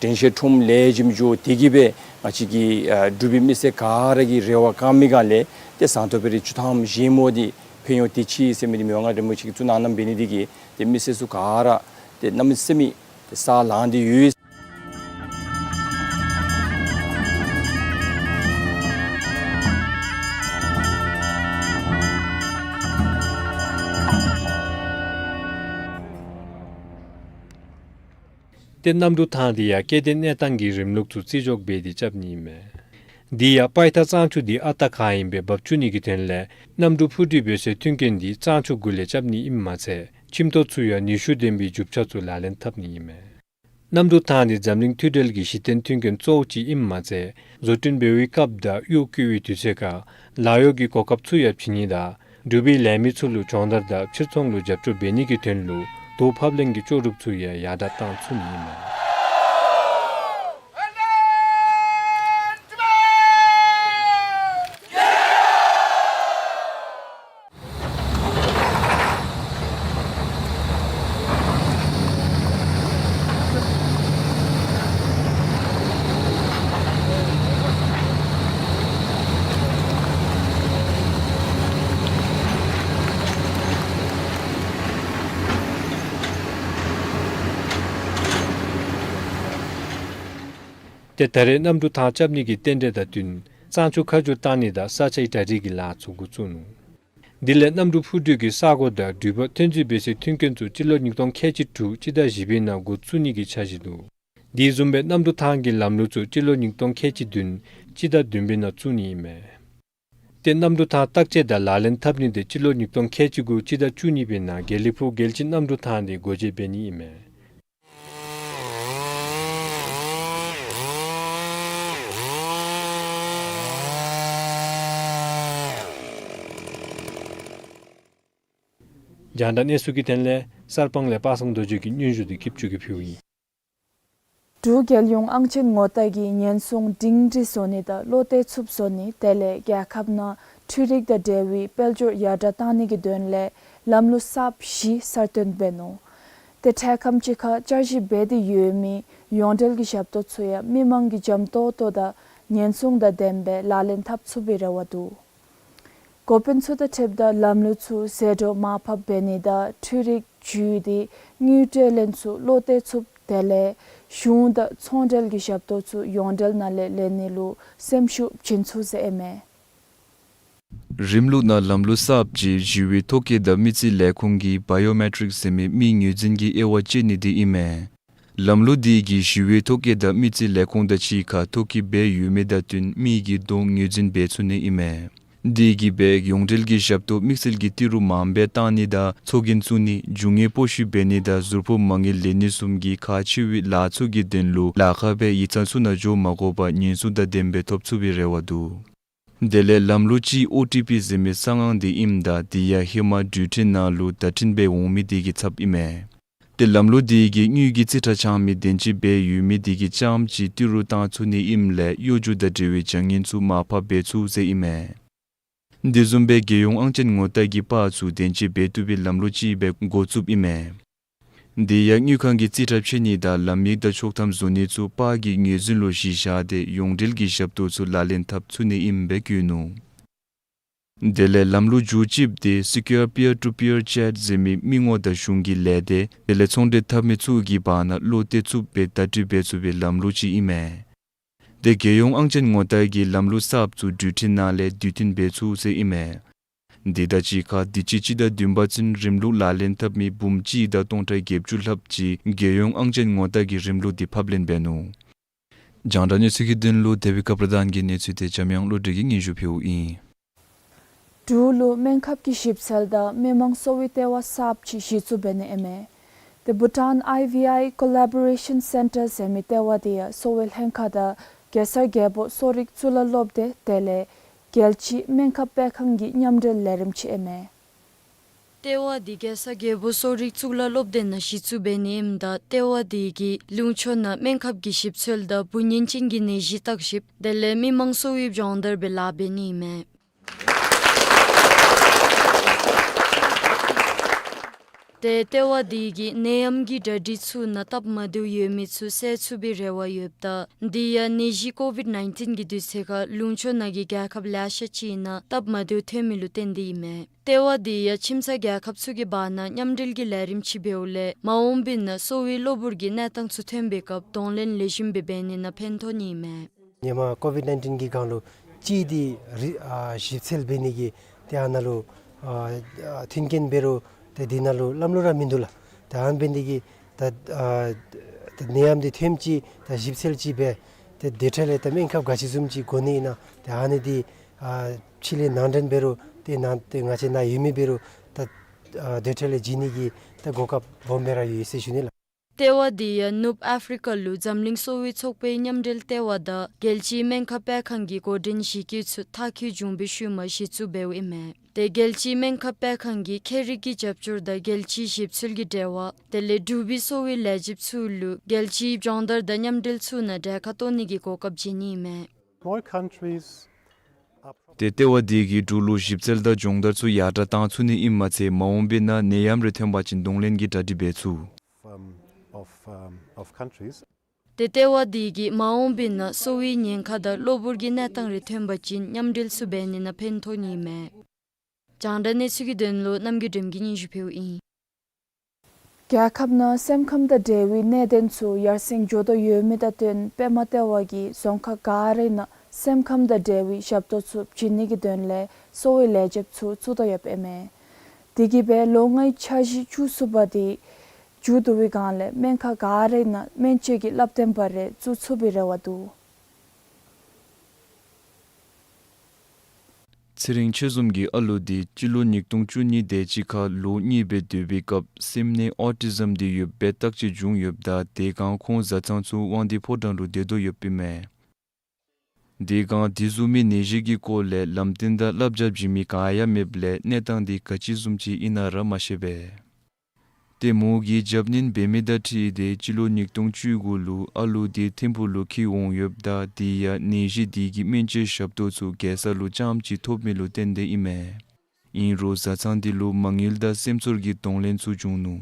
དྲན་ཤེས་ཁྲོམ་ལེགས་ཤོམ་འགྱོ་སྟེ་གིས་སྦེ་ང་བཅས་ཀྱི་ཨ་འབྲུག་པའི་མི་སེར་ག་ར་གི་རེ་བ་བསྐང་མི་སྒང་ལས་ཏེ་ཟངས་མདོག་དཔལ་རི་བཅུ་ཐམ་བཞེངས་མི་འདི་ཕན་ཡོན་དེ་ཅིག་ཟེར་མི་འདི་མི་དབང་མངའ་བདག་རིན་པོ་ཆེ་གིས་བཙུགས་གནང་གནངམ་འབད་ནི་འདི་གིས་ཏེ་མི་སེར་ཚུ་ག་ར་ཏེ་གནམ་མེད་ས་མེད་ཏེ་ས་ལངས་ཏེ་ཡོད། ཏེ་གནམ་གྲུ་ཐང་འདི་ཡང་སྐྱེ་ལྡན་གནས་སྟངས་ཀྱི་རིམ་ལུགས་ཚུ་རྩིས་འཇོག་འབད་དེ་རྐྱབ་ནི་ཨིན་མས། དེ་ཡང་པའི་ཐང་གཙང་ཆུ་འདི་ཨ་རྟག་ག་ཨིནམ་སྦེ་འབབ་བཅུག་ནི་གི་དོན་ལས་གནམ་གྲུ་འཕུར་འགྲུལ་འབད་སའི་མཐུན་རྐྱེན་འདི་གཙང་ཆུ་གུ་ལས་རྐྱབ་ནི་ཨིནམ་མ་ཚད་ཁྱིམ་ཐོག་ཚུ་ཡང་ནུས་ཤུགས་ལྡན་པའི་རྒྱུ་ཆ་ཚུ་ལག་ལེན་འཐབ་ནི་ཨིན་མས། གནམ་གྲུ་ཐང་འདི་འཛམ་གླིང་མཐུན་འབྲེལ་གྱི་གཞི་རྟེན་མཐུན་རྐྱེན་གཙོ་བོ་ཅིག་ཨིནམ་མ་ཚད་བཟོ་སྐྲུན་འབད་བའི་སྐབས་དང་གཡོག་བཀོལ་བའི་དུས་ཚོད་ཁར་ལཱ་གཡོག་གི་གོ་སྐབས་ཚུ་ཡང་བྱིན་ནི་དང་འབྲུག་པའི་ལས་མི་ཚུ་ལུ་སྦྱོང་བརྡར་དང་ཕྱིར་ཚོང་ལུ་རྒྱབ་སྐྱོར་འབད་ནི་གི་དོན་ལུ་དོ་ཕབ་ལེན་གྱི་ལྕོགས་གྲུབ་ཚུ་ཡང་ཡར་དྲག་བཏང་ཚུགས་ནི་ཨིན་མས། ཏེ་ད་རེས་གནམ་གྲུ་ཐང་རྐྱབ་ནི་གི་རྟེན་འབྲེལ་དང་བསྟུན་གཙང་ཆུ་ཁ་བསྒྱུར་བཏང་ནི་དང་ས་ཆའི་གྲ་སྒྲིག་གི་ལཱ་ཚུ་འགོ་བཙུགས་ནུག། དེ་ལས་གནམ་གྲུ་འཕུར་འགྲུལ་གྱི་ས་གོ་དང་འགྲུལ་པ་ཐོན་འཛུལ་འབད་སའི་མཐུན་རྐྱེན་ཚུ་སྤྱི་ལོ་ཉིས་སྟོང་ཁལ་གཅིག་དྲུག་སྤྱི་ཟླ་བཞི་པའི་ནང་འགོ་བཙུགས་ནི་གི་འཆར་གཞི་འདུག། དེ་བཟུམ་སྦེ་གནམ་གྲུ་ཐང་གི་ལམ་ལུགས་ཚུ་སྤྱི་ལོ་ཉིས་སྟོང་ཁལ་གཅིག་བདུན་སྤྱི་ཟླ་བདུན་པའི་ནང་བཙུགས་ནི་ཨིན་མས། ཏེ་གནམ་གྲུ་ཐང་བརྟག་དཔྱད་དང་ལག་ལེན་འཐབ་ནི་དེ་སྤྱི་ལོ་ཉིས་སྟོང་ཁལ་གཅིག་དགུ་སྤྱི་ཟླ་བཅུ་གཉིས་པའི་ནང་དགེ་ལེགས་ཕུག་རྒྱལ་སྤྱིའི་གནམ་གྲུ་ཐང་དེ་སྒོ་འབྱེད་འབད་ནི་ཨིན་མས། རྒྱང་བསྒྲགས་གནས་ཚུལ་གྱི་དོན་ལས་གསར་སྤང་ལས་པ་སངས་རྡོ་རྗེ་གིས་སྙན་ཞུ་འདི་སྐྱིད་ཆུ་གིས་ཕུལཝ་ཨིན། འབྲུག་རྒྱལ་ཡོངས་ཨང་ཅན་ངོ་རྟགས་ཀྱི་ཉེན་སྲུང་སྒྲིང་སྒྲི་བཟོ་ནི་དང་བློ་གཏད་ཚུགསཔ་བཟོ་ནི་དེ་ལས་རྒྱལ་ཁབ་ནང་འཕྲུལ་རིག་དང་འབྲེལ་བའི་དཔལ་འབྱོར་ཡར་དྲག་བཏང་ནི་གི་དོན་ལས་ལམ་ལུགས་གསརཔ་བཞི་གསར་བཏོན་འབད་ནུག། ཏེ་འཕྲལ་ཁམས་ཅིག་ཁར་བཅའ་གཞི་འབད་དེ་ཡོད་མི་ཡོངས་འབྲེལ་གྱི་ཞབས་ཏོག་ཚུ་ཡང་མི་མང་གིས་འཇམ་ཏོང་ཏོ་དང་ཉེན་སྲུང་དང་ལྡནམ་སྦེ་ལག་ལེན་འཐབ་ཚུགས་པའི་རེ་བ་འདུག། འགོ་དཔོན་ཚུ་དང་འཁྲིལཝ་ད་ལམ་ལུགས་ཚུ་ཟད་འགྲོ་མར་ཕབ་འབད་ནི་དང་འཕྲུལ་རིག་བརྒྱུད་དེ་དངུལ་སྤྲོད་ལེན་ཚུ་བློ་གཏད་ཚུགསཔ་དེ་ལས་གཞུང་དང་ཚོང་འབྲེལ་གྱི་ཞབས་ཏོག་ཚུ་ཡོངས་འབྲེལ་ནང་ལས་ལེན་ནི་ལུ་སེམས་ཤུགས་བྱིན་ཚུགས་ཟེར་ཨིན་མས། རིམ་ལུགས་ནང་ལམ་ལུགས་གསརཔ་ཅིག་ཞི་བའི་ཐོ་བཀོད་དང་མི་རྩིས་ལས་ཁུངས་ཀྱིས་བའི་ཡོ་མེ་ཊིཀ་ཟེར་མི་མིང་ངོས་འཛིན་གྱི་དབྱེ་བ་བཅད་ནི་དེ་ཨིན་མས། ལམ་ལུགས་དེ་གིས་ཞི་བའི་ཐོ་བཀོད་དང་མི་རྩིས་ལས་ཁུངས་དང་གཅིག་ཁར་ཐོ་བཀོད་འབད་ཡོད་མི་དང་བསྟུན་མི་གི་གདོང་ངོས་འཛིན་འབད་ཚུགས་ནི་ཨིན་མས། དེ་གིས་འབད་ཡོངས་འབྲེལ་གྱི་ཞབས་ཏོག་དམིགས་བསལ་གྱི་ཏི་རུ་མངམ་སྦེ་བཏང་ནི་དང་ཚོགས་རྒྱན་བཙུགས་ནི་རྒྱུ་དངོས་སྤོ་བཤུད་འབད་ནི་དང་ཟུར་ཕོགས་མ་དངུལ་ལེན་ནི་བཟུམ་གྱི་ཁག་ཆེ་བའི་ལཱ་ཚུ་གི་དོན་ལུ་ལཱ་ཁག་སྦེ་ཡིག་ཚང་ཚུ་ནང་འགྱོ་མ་དགོ་པར་ཉེན་སྲུང་དང་ལྡནམ་སྦེ་ཐོབ་ཚུགས་པའི་རེ་བ་འདུག། དེ་ལས་ལམ་ལུགས་ཅིག་ཨོ་ཊི་པི་ཟེར་མི་གསང་ཨང་དེ་ཨིནམ་ད་དེ་ཡང་ཧེ་མ་འགྲུལ་འཕྲིན་ནང་ལུ་བརྡ་འཕྲིན་སྦེ་འོང་མི་དེ་གི་ཚབ་ཨིན་མས། ཏེ་ལམ་ལུགས་དེ་གིས་དངུལ་གྱི་རྩིས་ཁྲ་བཅང་མི་དེ་ཅིག་འབད་ཡོད་མི་དེ་གིས་རྐྱངམ་ཅིག་ཏི་རུ་བཏང་ཚུགས་ནི་ཨིནམ་ལས་གཡོ་སྒྱུ་དང་འབྲེལ་བའི་བྱ་ངན་ཚུ་མར་ཕབ་འབད་ཚུགས་ཟེར་ཨིན་མས། དེ་བཟུམ་སྦེ་རྒྱལ་ཡོངས་ཨང་ཅན་ངོ་རྟགས་ཀྱི་པར་ཚུ་དེ་ཅིག་འབད་བཏུབ་པའི་ལམ་ལུགས་ཅིག་སྦེ་འགོ་བཙུགསཔ་ཨིན་མས། དེ་ཡང་དངུལ་ཁང་གི་རྩིས་ཁྲ་ཕྱེ་ནི་དང་ལམ་ཡིག་དང་ཆོག་ཐམ་བཟོ་ནི་ཚུ་པར་གྱི་ངོས་འཛིན་ལུ་གཞི་བཞག་སྟེ་ཡོངས་འབྲེལ་གྱི་ཞབས་ཏོག་ཚུ་ལག་ལེན་འཐབ་ཚུགས་ནི་ཨིནམ་སྦེ་བཀོད་ནུག། དེ་ལས་ལམ་ལུགས་མཇུག་གཅིགཔ་དེ་སི་ཀིའུར་པི་ཡར་ཊུ་པི་ཡར་ཅེཊ་ཟེར་མི་མི་ངོ་དང་གཞུང་གི་ལས་སྡེ་དེ་ལས་ཚོང་འབྲེལ་འཐབ་མི་ཚུ་གི་བར་ན་བློ་གཏད་ཚུགསཔ་སྦེ་བརྡ་སྤྲོད་འབད་ཚུགས་པའི་ལམ་ལུགས་ཅིག་ཨིན་མས། དེ་རྒྱལ་ཡོངས་ཨང་ཅན་ངོ་རྟགས་ཀྱི་ལམ་ལུགས་གསརཔ་ཚུ་འགྲུལ་འཕྲིན་ནང་ལས་དུས་མཐུན་འབད་ཚུགས་ཟེར་ཨིན་མས། དེ་དང་གཅིག་ཁར་དུས་ཅི་སྤྱི་ཟླ་བདུན་པ་ཚུན་རིམ་ལུགས་ལག་ལེན་འཐབ་མི་འབུམ་གཅིག་དང་སྟོང་ཕྲག་བརྒྱད་ཅུ་ལྷགཔ་ཅིག་རྒྱལ་ཡོངས་ཨང་ཅན་ངོ་རྟགས་ཀྱི་རིམ་ལུགས་དེ་ཕབ་ལེན་འབད་ནུག། རྒྱང་བསྒྲགས་གནས་ཚུལ་གྱི་དོན་ལུ་དེ་བི་ཀ་པྲ་དཱན་གྱི་གནས་ཚུལ་དེ་འཇམ་དབྱངས་བློ་གྲོས་ཀྱིས་སྙན་ཞུ་ཕུལཝ་ཨིན། འབྲུག་ལུ་སྨན་ཁབ་ཀྱི་ཞིབ་འཚོལ་དང་མི་མང་གསོ་བའི་ལྟེ་བ་གསརཔ་ཅིག་གཞི་བཙུགས་འབད་ནི་ཨིན་མས། ཏེ་བྷུ་ཊཱན་ཨའི་ཝི་ཨའི་ཀོ་ལེ་བོ་རེ་ཤཱན་སེན་ཊར་ཟེར་མི་ལྟེ་བ་དེ་ཡང་གསོ་བའི་ལྷན་ཁག་དང་གེ་སར་རྒྱལ་པོ་གསོ་རིག་གཙུག་ལག་སློབ་སྡེ་དེ་ལས་རྒྱལ་སྤྱིའི་སྨན་ཁབ་སྤེལ་ཁང་གི་མཉམ་འབྲེལ་ལས་རིམ་ཅིག་ཨིན་མས། ལྟེ་བ་དེ་གེ་སར་རྒྱལ་པོ་གསོ་རིག་གཙུག་ལག་སློབ་སྡེ་ནང་གཞི་བཙུགས་འབད་ནི་ཨིནམ་ད་ལྟེ་བ་དེ་གིས་ལུང་ཕྱོགས་ནང་སྨན་ཁབ་ཀྱི་ཞིབ་འཚོལ་དང་འབུ་ངན་ཅན་གྱི་ནད་གཞི་བརྟག་ཞིབ་དེ་ལས་མི་མང་གསོ་བའི་སྦྱོང་བརྡར་སྦེ་ལཱ་འབད་ནི་ཨིན་མས། ཏེ་ལྟེ་བ་དེ་གིས་ནད་ཡམས་ཀྱི་གྲ་སྒྲིག་ཚུ་ནང་སྟབས་མ་བདེཝ་ཡོད་མི་ཚུ་སེལ་ཚུགས་པའི་རེ་བ་ཡོདཔ་ད་དེ་ཡང་ནད་གཞི་ཀོ་ཝིཌ་ནའིན་ཊིན་གྱི་དུས་ཚོད་ཁར་ལུང་ཕྱོགས་ནང་གི་རྒྱལ་ཁབ་ལེ་ཤ་ཅིག་ནང་སྟབས་མ་བདེཝ་ཐོན་མི་ལུ་བརྟེན་ཏེ་ཨིན་མས། ལྟེ་བ་དེ་ཡང་ཁྱིམ་ཚང་རྒྱལ་ཁབ་ཚུ་གི་བར་ན་མཉམ་འབྲེལ་གྱི་ལས་རིམ་ཅིག་འབདཝ་ལས་མ་འོངས་པའི་ནང་གསོ་བའི་གློ་བུར་གྱི་གནས་སྟངས་ཚུ་ཐོན་པའི་སྐབས་གདོང་ལེན་ལེགས་ཤོམ་སྦེ་འབད་ནི་ནང་ཕན་ཐོགས་ནི་ཨིན་མས། ཧེ་མ་ཀོ་ཝིཌ་ནའིན་ཊིན་གྱི་སྒང་ལུ་གཅིག་དེ་རི་ཨ་ཞིབ་འཚོལ་འབད་ནི་གི་ཏེ་ཨ་ནཱ་ལུ་ཨ་ཨ་མཐུན་རྐྱེན་འབད་རུང་ཏེ་དེ་ནང་ལུ་ལམ་ལུགས་ར་མིན་འདུག་ལགས། ཏེ་ཨ་ནི་འབད་ནི་དེ་གིས་ད་ཨ་ད་ནད་ཡམས་དེ་ཐོནམ་ཅིག་ད་ཞིབ་འཚོལ་ཅིག་འབད་ཏེ་དེ་འཕྲལ་ལས་ད་སྨན་ཁབ་ག་ཅི་བཟུམ་ཅིག་དགོ་ནི་ཨིན་ན་ཏེ་ཨ་ནི་དེ་ཨ་ཕྱི་ལས་ནང་འདྲེན་འབད་རུང་ཏེ་ནང་ཏེ་ང་བཅས་ནང་ཡོད་མི་འབད་རུང་ད་ཨ་དེ་འཕྲལ་ལས་བྱིན་ནི་གི་ད་གོ་སྐབས་སྦོམ་སྦེ་ར་ཡོད་ཟེར་ཞུ་ནི་ལགས། ལྟེ་བ་དེ་ཡང་ནུབ་ཨཕ་རི་ཀ་ལུ་འཛམ་གླིང་གསོ་བའི་ཚོགས་པའི་མཉམ་འབྲེལ་ལྟེ་བ་དང་རྒྱལ་སྤྱིའི་སྨན་ཁབ་སྤེལ་ཁང་གི་འགོ་འདྲེན་གཞི་བཀོད་ཚུ་མཐར་འཁྱོལ་བྱུང་བའི་ཤུལ་མ་གཞི་བཙུགས་འབདཝ་ཨིན་མས། ཏེ་རྒྱལ་སྤྱིའི་སྨན་ཁབ་སྤེལ་ཁང་གིས་ཁྱད་རིག་གི་རྒྱབ་སྐྱོར་དང་རྒྱལ་སྤྱིའི་ཞིབ་འཚོལ་གྱི་འབྲེལ་བ་དེ་ལས་འབྲུག་པའི་གསོ་བའི་ལས་བྱེདཔ་ཚུ་ལུ་རྒྱལ་སྤྱིའི་སྦྱོང་བརྡར་དང་མཉམ་འབྲེལ་ཚུ་ནང་གྲལ་ཁར་གཏོགས་ནི་གི་གོ་སྐབས་བྱིན་ནི་ཨིན་མས། More countries are ཏེ་ལྟེ་བ་དེ་གིས་འབྲུག་ལུ་ཞིབ་འཚོལ་དང་སྦྱོང་བརྡར་ཚུ་ཡར་དྲག་བཏང་ཚུགས་ནི་ཨིནམ་མ་ཚད་མ་འོངས་པའི་ནང་ནད་ཡམས་རེ་ཐོན་པ་ཅིན་གདོང་ལེན་གྱི་གྲ་སྒྲིག་འབད་ཚུགས། um, of, um, of countries. ཏེ་ལྟེ་བ་དེ་གིས་མ་འོངས་པའི་ནང་གསོ་བའི་ཉེན་ཁ་དང་གློ་བུར་གྱི་གནས་སྟངས་རེ་ཐོན་པ་ཅིན་མཉམ་འབྲེལ་ཚུ་འབད་ནི་ནང་ཕན་ཐོགས་ནི་ཨིན་མས། རྒྱང་བསྒྲགས་གནས་ཚུལ་གྱི་དོན་ལུ་རྣམ་རྒྱལ་སྒྲོལམ་གྱིས་སྙན་ཞུ་ཕུལཝ་ཨིན། རྒྱལ་ཁབ་ནང་སེམས་ཁམས་དང་འབྲེལ་བའི་གནད་དོན་ཚུ་ཡར་སེང་འགྱོ་དོ་ཡོད་མི་དང་བསྟུན་པདྨ་ལྟེ་བ་གིས་རྫོང་ཁག་ག་ར་ནང་སེམས་ཁམས་དང་འབྲེལ་བའི་ཞབས་ཏོག་ཚུ་བྱིན་ནི་གི་དོན་ལས་གསོ་བའི་ལས་བྱེདཔ་ཚུ་བཙུགས་དོ་ཡོདཔ་ཨིན་མས། དེ་གིས་སྦེ་ལོ་ལྔའི་འཆར་གཞི་བཅུ་གསུམ་པ་དེ་མཇུག་བསྡུ་བའི་སྒང་ལས་སྨན་ཁང་ག་ར་ནང་སྨན་བཅོས་ཀྱི་བསླབ་སྟོན་པ་རེ་བཙུགས་ཚུགས་པའི་རེ་བ་འདུག། ཚེ་རིང་ཆོས་འཛོམས་ཀྱི་ཨ་ལུ་དེ་སྤྱི་ལོ་ཉིས་སྟོང་བཅུ་གཉིས་དེ་ཅིག་ཁར་ལོ་གཉིས་སྦེ་སྡོད་པའི་སྐབས་སེམས་ནད་ཨོ་ཊི་ཟམ་དེ་ཡོདཔ་སྦེ་བརྟག་དཔྱད་བྱུང་ཡོདཔ་ད་དེ་སྒང་ཁོང་བཟའ་ཚང་ཚུ་དབང་འདུས་ཕོ་བྲང་ལུ་སྡོད་དོ་ཡོདཔ་ཨིན་མས། དེ་སྒང་དེ་བཟུམ་མའི་ནད་གཞི་གི་སྐོར་ལས་ལམ་སྟོན་དང་བསླབ་བྱ་བྱིན་མི་ག་ཡང་མེདཔ་ལས་གནས་སྟངས་དེ་ག་ཅི་བཟུམ་ཅིག་ཨིན་ན་ར་མ་ཤེས་པས། ཏེ་མོ་གིས་རྒྱབ་སྣོན་འབད་མི་དང་འཁྲིལ་ཏེ་སྤྱི་ལོ་ཉིས་སྟོང་བཅུ་དགུ་ལུ་ཨ་ལུ་དེ་ཐིམ་ཕུག་ལུ་འཁྱིད་འོང་ཡོདཔ་ད་དེ་ཡང་ནད་གཞི་དེ་གི་སྨན་བཅོས་ཞབས་ཏོག་ཚུ་རྒྱལ་ས་ལུ་རྐྱངམ་ཅིག་ཐོབ་མི་ལུ་བརྟེན་ཏེ་ཨིན་མས། ཨིན་རུང་བཟའ་ཚང་དེ་ལུ་མ་དངུལ་དང་སེམས་ཚོར་གྱི་གདོང་ལེན་ཚུ་བྱུང་ནུག།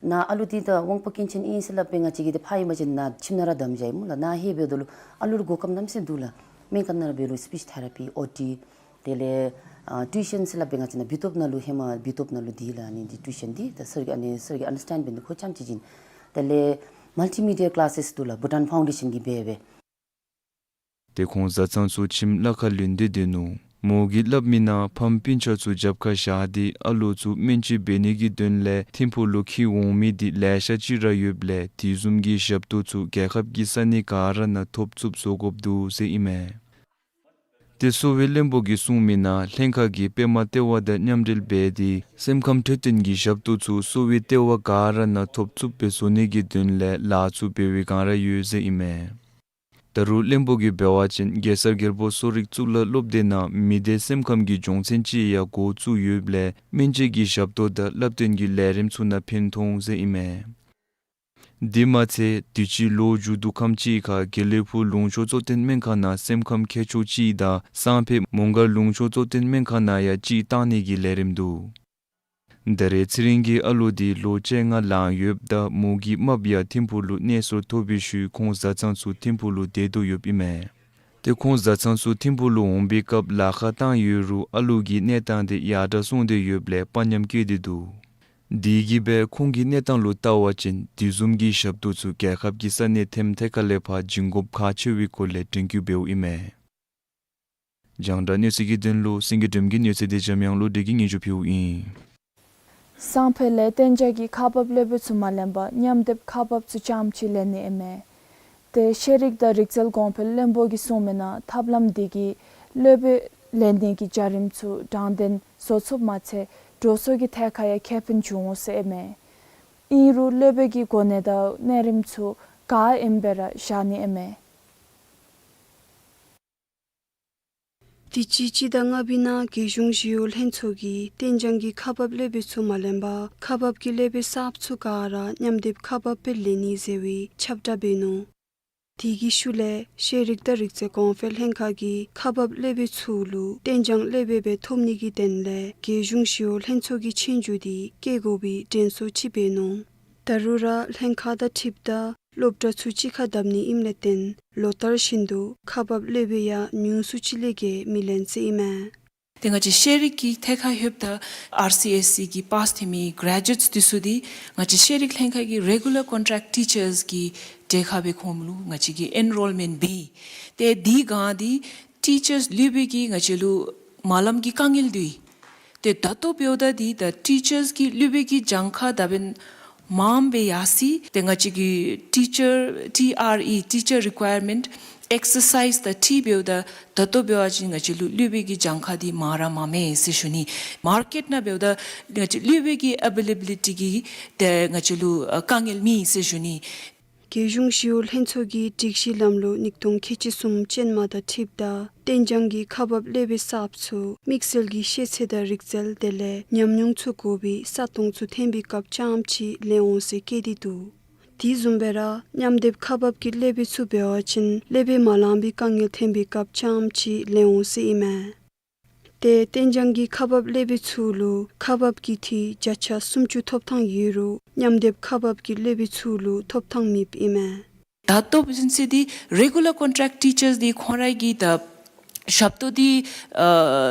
ནཱ་ཨ་ལུ་འདི་ད་དབང་པོ་སྐྱོན་ཅན་ཨིན་ཟེར་སླབ་སྦེ་ང་བཅས་ཀྱིས་ཏེ་ཕར་ཨིན་པ་ཅིན་ནཱ་ཁྱིམ་ནང་ར་བསྡམ་བཞག་ཨིན་སྨོ་ལགས། ནཱ་ཧེ་འབདཝ་ད་ལུ་ཨ་ལུ་ལུ་གོ་སྐབས་གནམ་མེད་ས་མེད་འདུག་ལགས། སྨན་ཁང་ནང་ར་འབད་རུང་སི་པིཆ་ཐེ་ར་པི་ཨོ་ཊི་དེ་ལས་ཨ་ཊིའུ་ཤན་ཟེར་སླབ་སྦེ་ང་བཅས་ནཱ་བི་ཏོབ་ནང་ལུ་ཧེ་མ་བི་ཏོབ་ནང་ལུ་འདི་ལགས། ཨ་ནི་འདི་ཊིའུ་ཤན་འདི་ད་སར་གྱིས་ཨ་ནི་སར་གྱིས་ཨན་ཌར་སི་ཊེནཌ་འབད་ནི་ཁོ་རྐྱངམ་ཅིག་བྱིན། དེ་ལས་མལ་ཊི་མི་ཌི་ཡ་ཀི་ལཱ་སེས་འདུག་ལགས། བྷུ་ཊཱན་ཕའུན་ཌེ་ཤན་གྱིས་འབད་སྦེ། ཏེ་ཁོང་བཟའ་ཚང་ཚུ་ཁྱིམ་ལཱ་ཁག་ལུ་སྡོད་སྡོད་ནུག། མོ་གིས་སླབ་མི་ནང་ཕམ་སྤུན་ཆ་ཚུ་རྒྱབ་ཁར་བཞག་སྟེ་ཨ་ལོ་ཚུ་སྨན་བཅོས་འབད་ནི་གི་དོན་ལས་ཐིམ་ཕུག་ལུ་འཁྱིད་འོང་མི་འདི་ལེ་ཤ་ཅིག་ར་ཡོདཔ་ལས་དེ་བཟུམ་གྱི་ཞབས་ཏོག་ཚུ་རྒྱལ་ཁབ་ཀྱི་ས་གནས་ག་ར་ནང་ཐོབ་ཚུགསཔ་བཟོ་དགོཔ་འདུག་ཟེར་ཨིན་མས། ཏེ་གསོ་བའི་བློན་པོ་གིས་གསུངས་མི་ནང་ལྷན་ཁག་གིས་པདྨ་ལྟེ་བ་དང་མཉམ་འབྲེལ་འབད་དེ་སེམས་ཁམས་འཕྲོད་བསྟེན་གྱི་ཞབས་ཏོག་ཚུ་གསོ་བའི་ལྟེ་བ་ག་ར་ནང་ཐོབ་ཚུགསཔ་སྦེ་བཟོ་ནི་གི་དོན་ལས་ལཱ་ཚུ་འབད་བའི་བསྒང་ར་ཡོད་ཟེར་ཨིན་མས། ད་རུང་བློན་པོ་གིས་འབད་བ་ཅིན་གེ་སར་རྒྱལ་པོ་གསོ་རིག་གཙུག་ལག་སློབ་སྡེ་ནང་མི་སྡེ་སེམས་ཁམས་ཀྱི་སྦྱོང་ཚན་ཅིག་ཡང་འགོ་བཙུགས་ཡོདཔ་ལས་སྨན་བཅོས་ཀྱི་ཞབས་ཏོག་དང་བསླབ་སྟོན་གྱི་ལས་རིམ་ཚུ་ནང་ཕན་ཐོགས་ཟེར་ཨིན་མས། དེ་མ་ཚད་དུས་ཅི་ལོ་མཇུག་བསྡུ་ཁམས་ཅིག་ཁར་དགེ་ལེགས་ཕུག་ལུང་གཤོང་གཙོ་བསྟེན་སྨན་ཁང་ནང་སེམས་ཁམས་མཁས་མཆོག་ཅིག་དང་སང་ཕོད་མོང་སྒར་ལུང་གཤོང་གཙོ་བསྟེན་སྨན་ཁང་ནང་ཡང་ཅིག་བཏང་ནི་གི་ལས་རིམ་འདུག། ད་རེས་ཚེ་རིང་གི་ཨ་ལོ་འདི་ལོ་བཅོ་ལྔ་ལང་ཡོདཔ་ད་མོ་གི་རྨགཔ་ཡང་ཐིམ་ཕུག་ལུ་གནས་སོར་ཐོབ་པའི་ཤུལ་ཁོང་བཟའ་ཚང་ཚུ་ཐིམ་ཕུག་ལུ་སྡོད་དོ་ཡོདཔ་ཨིན་མས། ཏེ་ཁོང་བཟའ་ཚང་ཚུ་ཐིམ་ཕུག་ལུ་འོང་པའི་སྐབས་ལཱ་ཁག་བཏང་ཡོད་རུང་ཨ་ལོ་གི་གནས་སྟངས་འདི་ཡར་དྲག་སོང་སྟེ་ཡོདཔ་ལས་དཔའ་ཉམས་བསྐྱེད་དེ་འདུག། དེ་གིས་སྦེ་ཁོང་གི་གནས་སྟངས་ལུ་བལྟ་བ་ཅིན་དེ་བཟུམ་གྱི་ཞབས་ཏོག་ཚུ་རྒྱལ་ཁབ་ཀྱི་ས་གནས་ཐེམ་ཐེ་ཁ་ལས་ཕར་བྱིན་དགོཔ་ཁག་ཆེ་བའི་སྐོར་ལས་དྲན་སྐུལ་འབདཝ་ཨིན་མས། རྒྱང་བསྒྲགས་གནས་ཚུལ་གྱི་དོན་ལུ་སེང་གེ་སྒྲོལམ་གྱི་གནས་ཚུལ་འདི་འཇམ་དབྱངས་བློ་གྲོས་ཀྱིས་སྙན་ཞུ་ཕུལཝ་ཨིན། སང་ཕོད་ལས་གཏན་འཇགས་ཀྱི་ཁག་འབག་སློབ་དཔོན་ཚུ་མ་ལེན་པར་མཉམ་སྡེབ་ཁག་འབགཔ་ཚུ་རྐྱངམ་ཅིག་ལེན་ནི་ཨིན་མས། ཏེ་ཤེས་རིག་དང་རིག་རྩལ་གོང་འཕེལ་བློན་པོ་གིས་གསུངས་མི་ནང་ཐབས་ལམ་འདི་གིས་སློབ་དཔོན་ལེན་ནི་གི་བྱ་རིམ་ཚུ་དྲང་བདེན་བཟོ་ཚུགསཔ་མ་ཚད་འགྲོ་སོང་གི་ཐད་ཁར་ཡང་ཁེ་ཕན་འབྱུང་འོང་ཟེར་ཨིན་མས། ཨིན་རུང་སློབ་དཔོན་གྱི་གོ་གནས་དང་གནས་རིམ་ཚུ་ག་ཨིནམ་སྦེ་ར་བཞག་ནི་ཨིན་མས། དུས་ཅི་སྤྱི་ཟླ་ལྔ་པའི་ནང་རྒྱལ་གཞུང་ཞི་གཡོག་ལྷན་ཚོགས་ཀྱིས་གཏན་འཇགས་ཀྱི་ཁག་འབག་སློབ་དཔོན་ཚུ་མ་ལེན་པར་ཁག་འབག་གི་སློབ་དཔོན་གསརཔ་ཚུ་ག་ར་མཉམ་སྡེབ་ཁག་འབག་སྦེ་ལེན་ནི་ཟེར་བའི་ཁྱབ་བསྒྲགས་འབད་ནུག། དེ་གི་ཤུལ་ལས་ཤེས་རིག་དང་རིག་རྩལ་གོང་འཕེལ་ལྷན་ཁག་གིས་ཁག་འབག་སློབ་དཔོན་ཚུ་ལུ་གཏན་འཇགས་སློབ་དཔོན་སྦེ་ཐོབ་ནི་གི་དོན་ལས་རྒྱལ་གཞུང་ཞི་གཡོག་ལྷན་ཚོགས་ཀྱི་ཆོས་རྒྱུགས་འདི་བཀལ་དགོ་པའི་དྲན་གསོ་ཅིག་འབད་ནུག། ད་རུང་ར་ལྷན་ཁག་དང་འཁྲིལཝ་ད་སློབ་གྲྭ་ཚུ་གཅིག་ཁར་བསྡབ་ནི་ཨིནམ་ལས་བརྟེན་ལོ་ལྟར་བཞིན་དུ་ཁག་འབག་སློབ་དཔོན་ཡང་ཉུང་སུ་ཅིག་ལས་བརྒལ་མི་ལེན་ཟེར་ཨིན་མས། ཏེ་ང་བཅས་ཤེས་རིག་གི་ཐད་ཁར་ལྷོདཔ་ད་ཨར་སི་ཨེས་སི་གི་པཱསི་ཐོན་མི་གྷ་རེ་ཇུ་ཨེཊསི་འདི་ཚུ་འདི་ང་བཅས་ཤེས་རིག་ལྷན་ཁག་གི་རེ་གུ་ལར་ཀོན་ཊེཀཊ་ཊི་ཅརསི་གི་གྲལ་ཁར་སྦེ་ཁོང་ལུ་ང་བཅས་ཀྱིས་ཨེན་རོལ་མེནཊ་འབད། ཏེ་དེ་སྒང་འདི་ཊི་ཅརསི་སློབ་དཔོན་གྱིས་ང་བཅས་ལུ་མ་ལམ་གྱི་དཀའ་ངལ་འདུག། ཏེ་ད་ལྟོ་འབདཝ་ད་འདི་ད་ཊི་ཅརསི་གི་སློབ་དཔོན་གྱི་གྱངས་ཁ་ད་འབདན་མངམ་སྦེ་ཡར་སོ་ཡི། ཏེ་ང་བཅས་ཀྱི་ཊི་ཅར་ཊི་ཨར་ཨི་ཊི་ཅར་རི་ཀོ་ཡར་མེནཊ་ཨེག་སར་སའིཛ་དང་འཁྲིལ་འབདཝ་ད་ད་ལྟོ་འབད་བ་ཅིན་ང་བཅས་ལུ་སློབ་དཔོན་གྱི་གྱངས་ཁ་འདི་མང་ར་མངམ་མས་ཟེར་ཞུ་ནི། མར་ཀེཊ་ནང་འབདཝ་ད་ང་བཅས་སློབ་དཔོན་གྱི་ཨ་བེ་ལེ་བི་ལི་ཊི་གི་ཏེ་ང་བཅས་ལུ་ཨ་དཀའ་ངལ་མེད་ཟེར་ཞུ་ནི། རྒྱལ་གཞུང་ཞི་གཡོག་ལྷན་ཚོགས་ཀྱི་སྒྲིག་གཞི་ལམ་ལུགས་ཉིས་སྟོང་ཁལ་གཅིག་གསུམ་ཅན་མ་དང་འཁྲིལཝ་ད་གཏན་འཇགས་ཀྱི་ཁག་འབག་སློབ་དཔོན་གསརཔ་ཚུ་དམིགས་བསལ་གྱི་ཤེས་ཚད་དང་རིག་རྩལ་དེ་ལས་ཉམས་མྱོང་ཚུ་དགོ་པའི་ས་སྟོང་ཚུ་ཐོན་པའི་སྐབས་རྐྱངམ་ཅིག་ལེན་འོང་ཟེར་བཀོད་དེ་འདུག། དེ་བཟུམ་སྦེ་ར་མཉམ་སྡེབ་ཁག་འབག་གི་སློབ་དཔོན་ཚུ་འབད་བ་ཅིན་སློབ་དཔོན་མ་ལང་པའི་དཀའ་ངལ་ཐོན་པའི་སྐབས་རྐྱངམ་ཅིག་ལེན་འོང་ཟེར་ཨིན་མས། ཏེ་གཏན་འཇགས་ཀྱི་ཁག་འབག་སློབ་དཔོན་ཚུ་ལུ་ཁག་འབག་གི་འཐུས་བརྒྱ་ཆ་སུམ་ཅུ་ཐོབ་ཐངས་ཡོད་རུང་མཉམ་སྡེབ་ཁག་འབག་གི་སློབ་དཔོན་ཚུ་ལུ་ཐོབ་ཐངས་མེདཔ་ཨིན་མས། ད་ལྟོ་བཟུམ་ཅིག་འདི་རེ་གུ་ལར་ཀོན་ཊེཀཊ་ཊི་ཅརསི་འདི་ཁོང་ར་གི་ད་ཞབས་ཏོག་འདི་ཨ་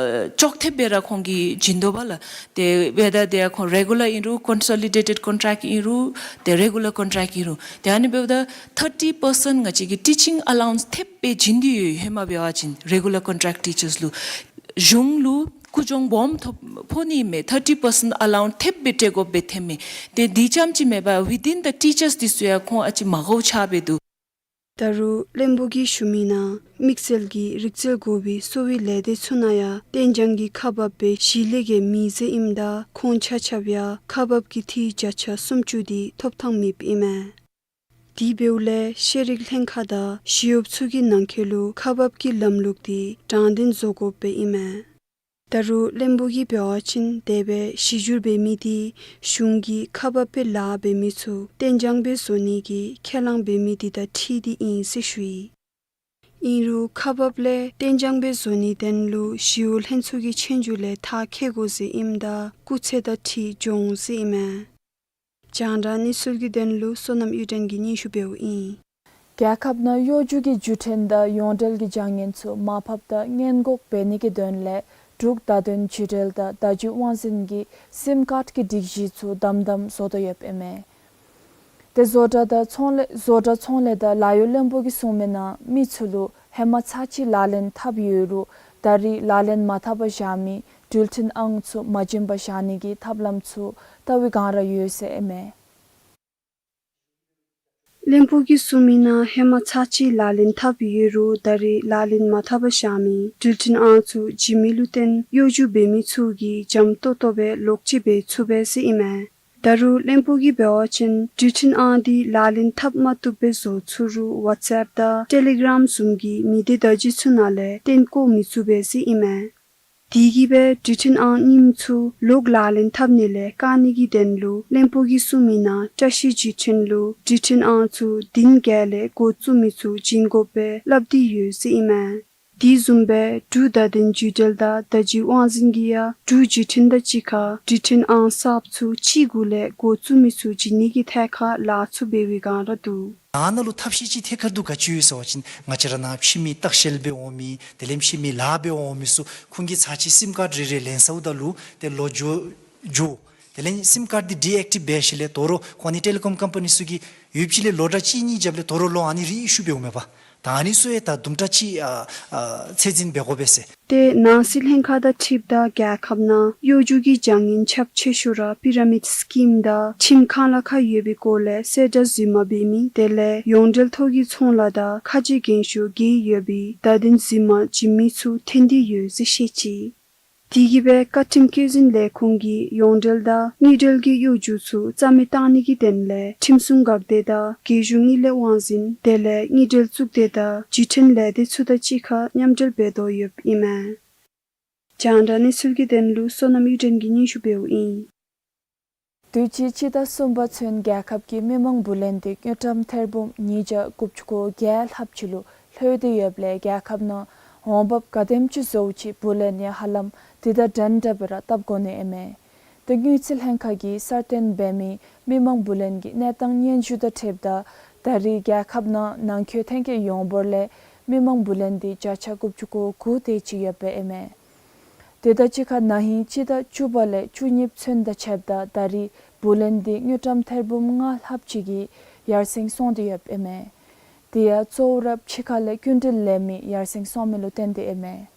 ཅོག་འཐདཔ་སྦེ་ར་ཁོང་གིས་བྱིན་དོ་བ་ལགས། ཏེ་ཝེ་དར་དེ་ཁོང་རེ་གུ་ལར་ཨིན་རུང་ཀོན་སོ་ལི་ཌེ་ཊེཌ་ཀོན་ཊེཀཊ་ཨིན་རུང་ཏེ་རེ་གུ་ལར་ཀོན་ཊེཀཊ་ཨིན་རུང་། ཏེ་ཨ་ནི་འབདཝ་ད་ཐར་ཊི་པར་སེནཊ་ང་བཅས་ཀྱིས་ཊི་ཅིང་ཨ་ལ་ཝན་སི་འཐདཔ་སྦེ་བྱིན་ཏེ་ཡོད། ཧེ་མ་འབད་བ་ཅིན་རེ་གུ་ལར་ཀོན་ཊེཀཊ་ཊི་ཅརསི་ལུ་གཞུང་ལུ་ཀུ་གྱོང་སྦོམ་ཐོབ་ཕོག་ནི་མས། ཐར་ཊི་པར་སེནཊ་ཨ་ལ་ཝན་སི་འཐདཔ་སྦེ་སྤྲོད་དགོཔ་སྦེ་ཐོནམ་མས། ཏེ་དེ་རྐྱངམ་ཅིག་མེན་པར་ཝི་དིན་ད་ཊི་ཅརསི་འདི་ཚུ་ཡང་ཁོང་ཨ་ཙི་མ་དགའཝ་ཆགས་སྦེ་འདུག། ད་རུང་བློན་པོ་གིས་ཞུ་མི་ནང་དམིགས་བསལ་གྱི་རིག་རྩལ་དགོ་པའི་གསོ་བའི་ལས་སྡེ་ཚུ་ནང་ཡང་གཏན་འཇགས་ཀྱི་ཁག་འབག་སྦེ་གཞི་ལས་བརྒལ་མེད་ཟེར་ཨིནམ་ད་ཁོང་ཆ་ཁྱབ་ཡང་ཁག་འབག་གི་འཐུས་བརྒྱ་ཆ་སུམ་ཅུ་འདི་ཐོབ་ཐངས་མེདཔ་ཨིན་མས། དེ་འབདཝ་ལས་ཤེས་རིག་ལྷན་ཁག་དང་ཞི་གཡོགཔ་ཚུ་གི་ནང་འཁོད་ལུ་ཁག་འབག་གི་ལམ་ལུགས་འདི་དྲང་བདེན་བཟོ་དགོཔ་སྦེ་ཨིན་མས། ད་རུང་བློན་པོ་གིས་འབད་བ་ཅིན་དེ་སྦེ་གཞི་བསྒྱུར་འབད་མི་འདི་གཞུང་གིས་ཁག་འབག་སྦེ་ལཱ་འབད་མི་ཚུ་གཏན་འཇགས་སྦེ་བཟོ་ནི་གི་ཁས་བླངས་འབད་མི་འདི་དང་འཁྲིལ་ཏེ་ཨིན་ཟེར་ཞུ་ཡི། ཨིན་རུང་ཁག་འབག་ལས་གཏན་འཇགས་སྦེ་བཟོ་ནིའི་དོན་ལུ་ཞི་གཡོག་ལྷན་ཚོགས་ཀྱི་ཆོས་རྒྱུགས་ལས་ཐག་བཅད་དགོ་ཟེར་ཨིནམ་ད་སྐུགས་ཚད་དང་འཁྲིལ་འགྱོ་འོང་ཟེར་ཨིན་མས། རྒྱང་བསྒྲགས་གནས་ཚུལ་གྱི་དོན་ལུ་བསོད་ནམས་གཡུ་སྒྲོན་གྱིས་སྙན་ཞུ་འབདཝ་ཨིན། རྒྱལ་ཁབ་ནང་གཡོ་སྒྱུ་གི་བརྒྱུད་འཕྲིན་དང་ཡོངས་འབྲེལ་གྱི་བྱ་ངན་ཚུ་མར་ཕབ་དང་སྔོན་འགོག་འབད་ནི་གི་དོན་ལས་འབྲུག་བརྡ་དོན་བརྒྱུད་འབྲེལ་དང་བརྡ་བརྒྱུད་དབང་འཛིན་གྱིས་སིམ་ཀཱརཌ་ཀྱི་སྒྲིག་གཞི་ཚུ་དམ་དམ་བཟོ་དོ་ཡོདཔ་ཨིན་མས། ཏེ་བཟོ་གྲྭ་དང་ཚོང་ལས་བཟོ་གྲྭ་ཚོང་ལས་དང་ལཱ་གཡོག་བློན་པོ་གིས་གསུངས་མི་ནང་མི་ཚུ་ལུ་ཧེ་མ་ཚར་གཅིག་ལག་ལེན་འཐབ་ཡོད་རུང་ ད་རེས་ལག་ལེན་མ་འཐབ་པར་བཞག་མི་འགྲུལ་འཕྲིན་ཨང་ཚུ་མ་བྱིན་པར་བཞག་ནི་གི་ཐབས་ལམ་ཚུ་བལྟ་བའི་བསྒང་ར་ཡོད་ཟེར་ཨིན་མས། བློན་པོ་གིས་གསུངས་མི་ནང་ཧེ་མ་ཚར་གཅིག་ལག་ལེན་འཐབ་ཡོད་རུང་ད་རེས་ལག་ལེན་མ་འཐབ་པར་བཞག་མི་འགྲུལ་འཕྲིན་ཨང་ཚུ་བྱིན་མི་ལུ་བརྟེན་གཡོ་སྒྱུ་འབད་མི་ཚུ་གིས་འཇམ་ཏོག་ཏོ་སྦེ་ལོག་སྤྱོད་འབད་ཚུགས་པས་ཟེར་ཨིན་མས། ད་རུང་བློན་པོ་གིས་འབད་བ་ཅིན་འགྲུལ་འཕྲིན་ཨང་འདི་ལག་ལེན་འཐབ་མ་བཏུབ་པའི་བཟོ་ཚུགས་རུང་ཝཊས་ཨེཔ་དང་ཊེ་ལི་གརམ་བཟུམ་གྱི་མི་སྡེ་བརྡ་བརྒྱུད་ཚུ་ནང་ལས་བཏོན་བཀོ་མི་ཚུགས་པས་ཟེར་ཨིན་མས། དེ་གིས་སྦེ་འགྲུལ་འཕྲིན་ཨང་རྙིངམ་ཚུ་ལོག་ལག་ལེན་འཐབ་ནི་ལས་བཀག་ནི་གི་དོན་ལུ་བློན་པོ་གིས་གསུངས་མི་ནང་བཀྲ་ཤིས་བརྒྱུད་འཕྲིན་ལུ་འགྲུལ་འཕྲིན་ཨང་ཚུ་བདུན་བརྒྱད་ལས་འགོ་བཙུགས་མི་ཚུ་བྱིན་དགོཔ་སྦེ་སླབ་སྟེ་ཡོད་ཟེར་ཨིན་མས། དེ་བཟུམ་སྦེ་འབྲུག་བརྡ་དོན་བརྒྱུད་འབྲེལ་དང་བརྡ་བརྒྱུད་དབང་འཛིན་གྱིས་ཡང་འབྲུག་བརྒྱུད་འཕྲིན་དང་གཅིག་ཁར་འགྲུལ་འཕྲིན་ཨང་གསརཔ་ཚུ་གཅིག་དགུ་ལས་འགོ་བཙུགས་མི་ཚུ་བྱིན་ནི་གི་ཐད་ཁར་ལཱ་ཚུ་འབད་བའི་བསྒང་ར་འདུག། ཨ་ནཱ་ལུ་ཐབས་ཤེས་ཅིག་ཐད་ཀར་དུ་ག་ཅི་ཡོད་ཟེར་བ་ཅིན་ང་བཅས་ར་ནཱ་ཕྱི་མི་ལྟ་བཤལ་འབད་འོང་མི་དེ་ལས་ཕྱི་མི་ལཱ་འབད་འོང་མི་ཚུ་ཁོང་གིས་ཚར་གཅིག་སིམ་ཀཱརཌ་རེ་རེ་ལེན་ཚརཝ་ད་ལུ་ཏེ་ལོག་འགྱོ་འགྱོ། དེ་ལས་སིམ་ཀཱརཌ་འདི་ཌི་ཨེག་ཊིབ་འབད་ཞིནམ་ལས་དོ་རུང་ཁོང་ནི་ཊེ་ལི་ཀོམ་ཀམ་པ་ནི་ཚུ་གིས་ཡོདཔ་ཅིག་ལས་ལོ་གྲངས་གཅིག་གཉིས་རྒྱབ་ལས་དོ་རུང་ལོག་ཨ་ནི་རི་ཨི་ཤུ་འབདཝ་མས་པ། ད་ཨ་ནི་ཚུ་ཡང་ད་དུམ་གྲ་ཅིག་ཨ་ཨ་ཚད་འཛིན་འབད་དགོ་པས་ཟེར། ཏེ་ནང་སྲིད་ལྷན་ཁག་དང་འཁྲིལཝ་ད་རྒྱལ་ཁབ་ནང་གཡོ་སྒྱུ་གི་བྱ་ངན་ཁྱབ་ཆེ་ཤོས་ར་པི་ར་མིཌ་སི་ཀིམ་དང་ཁྱིམ་ཁང་ལཱ་ཁག་ཡོད་པའི་སྐོར་ལས་གསལ་བསྒྲགས་རྫུན་མ་འབད་མི་དེ་ལས་ཡོངས་འབྲེལ་ཐོག་གི་ཚོང་ལཱ་དང་ཁ་རྗེ་འགེངས་ཤོག་གི་ཡོད་པའི་བརྡ་དོན་རྫུན་མ་བྱིན་མི་ཚུ་ཐོན་ཏེ་ཡོད་ཟེར་བཤད་ཅི། དེ་གིས་སྦེ་བཀའ་ཁྲིམས་བཀོད་འཛིན་ལས་ཁུངས་ཀྱིས་ཡོངས་འབྲེལ་དང་དངུལ་འབྲེལ་གྱི་གཡོ་སྒྱུ་ཚུ་རྩ་མེད་བཏང་ནི་གི་དོན་ལས་ཁྲིམས་སྲུང་འགག་སྡེ་དང་རྒྱལ་གཞུང་དངུལ་ལས་དབང་འཛིན་དེ་ལས་དངུལ་འབྲེལ་གཙུག་སྡེ་དང་བརྒྱུད་འཕྲིན་ལས་སྡེ་ཚུ་དང་གཅིག་ཁར་མཉམ་འབྲེལ་འབད་དོ་ཡོདཔ་ཨིན་མས། རྒྱང་བསྒྲགས་གནས་ཚུལ་གྱི་དོན་ལུ་བསོད་ནམས་གཡུ་སྒྲོན་གྱིས་སྙན་ཞུ་འབདཝ་ཨིན། དུས་ཅི་སྤྱི་ཟླ་གསུམ་པ་ཚུན་རྒྱལ་ཁབ་ཀྱི་མི་མང་བུ་ལོན་འདི་དངུལ་ཀྲམ་ཐེར་འབུམ་ཉིས་བརྒྱ་དགུ་བཅུ་གོ་བརྒྱད་ལྷགཔ་ཅིག་ལུ་ལྷོད་དེ་ཡོདཔ་ལས་རྒྱལ་ཁབ་ནང་འོང་འབབ་ག་དེམ་ཅིག་བཟོཝ་ཅིག་བུ་ལོན་ཡང་ཧ་ལམ་དེ་དང་འདྲན་འདྲ་སྦེ་ར་བཏབ་དགོ་ནི་ཨིན་མས། ཏེ་དངུལ་རྩིས་ལྷན་ཁག་གིས་གསར་བཏོན་འབད་མི་མི་མང་བུ་ལོན་གྱི་གནས་སྟངས་སྙན་ཞུ་དང་འཁྲིལཝ་ད་ད་རེས་རྒྱལ་ཁབ་ནང་ནང་འཁོད་ཐོན་སྐྱེད་ཡོངས་འབོར་ལས་མི་མང་བུ་ལོན་འདི་བརྒྱ་ཆ་དགུ་བཅུ་གོ་དགུ་དེ་ཅིག་ཡོདཔ་ཨིན་མས། དེ་དང་གཅིག་ཁར་ན་ཧིང་སྤྱི་ཟླ་བཅུ་པ་ལས་བཅུ་གཉིས་པ་ཚུན་དང་ཕྱདཔ་ད་ད་རེས་བུ་ལོན་འདི་དངུལ་ཀྲམ་ཐེར་འབུམ་ལྔ་ལྷགཔ་ཅིག་གིས་ཡར་སེང་སོང་སྟེ་ཡོདཔ་ཨིན་མས། དེ་ཡང་གཙོ་བོ་ར་ཕྱི་ཁ་ལས་སྐྱིན་འགྲུལ་ལེན་མི་ཡར་སེང་སོང་མི་ལུ་བརྟེན་ཏེ་ཨིན་མས།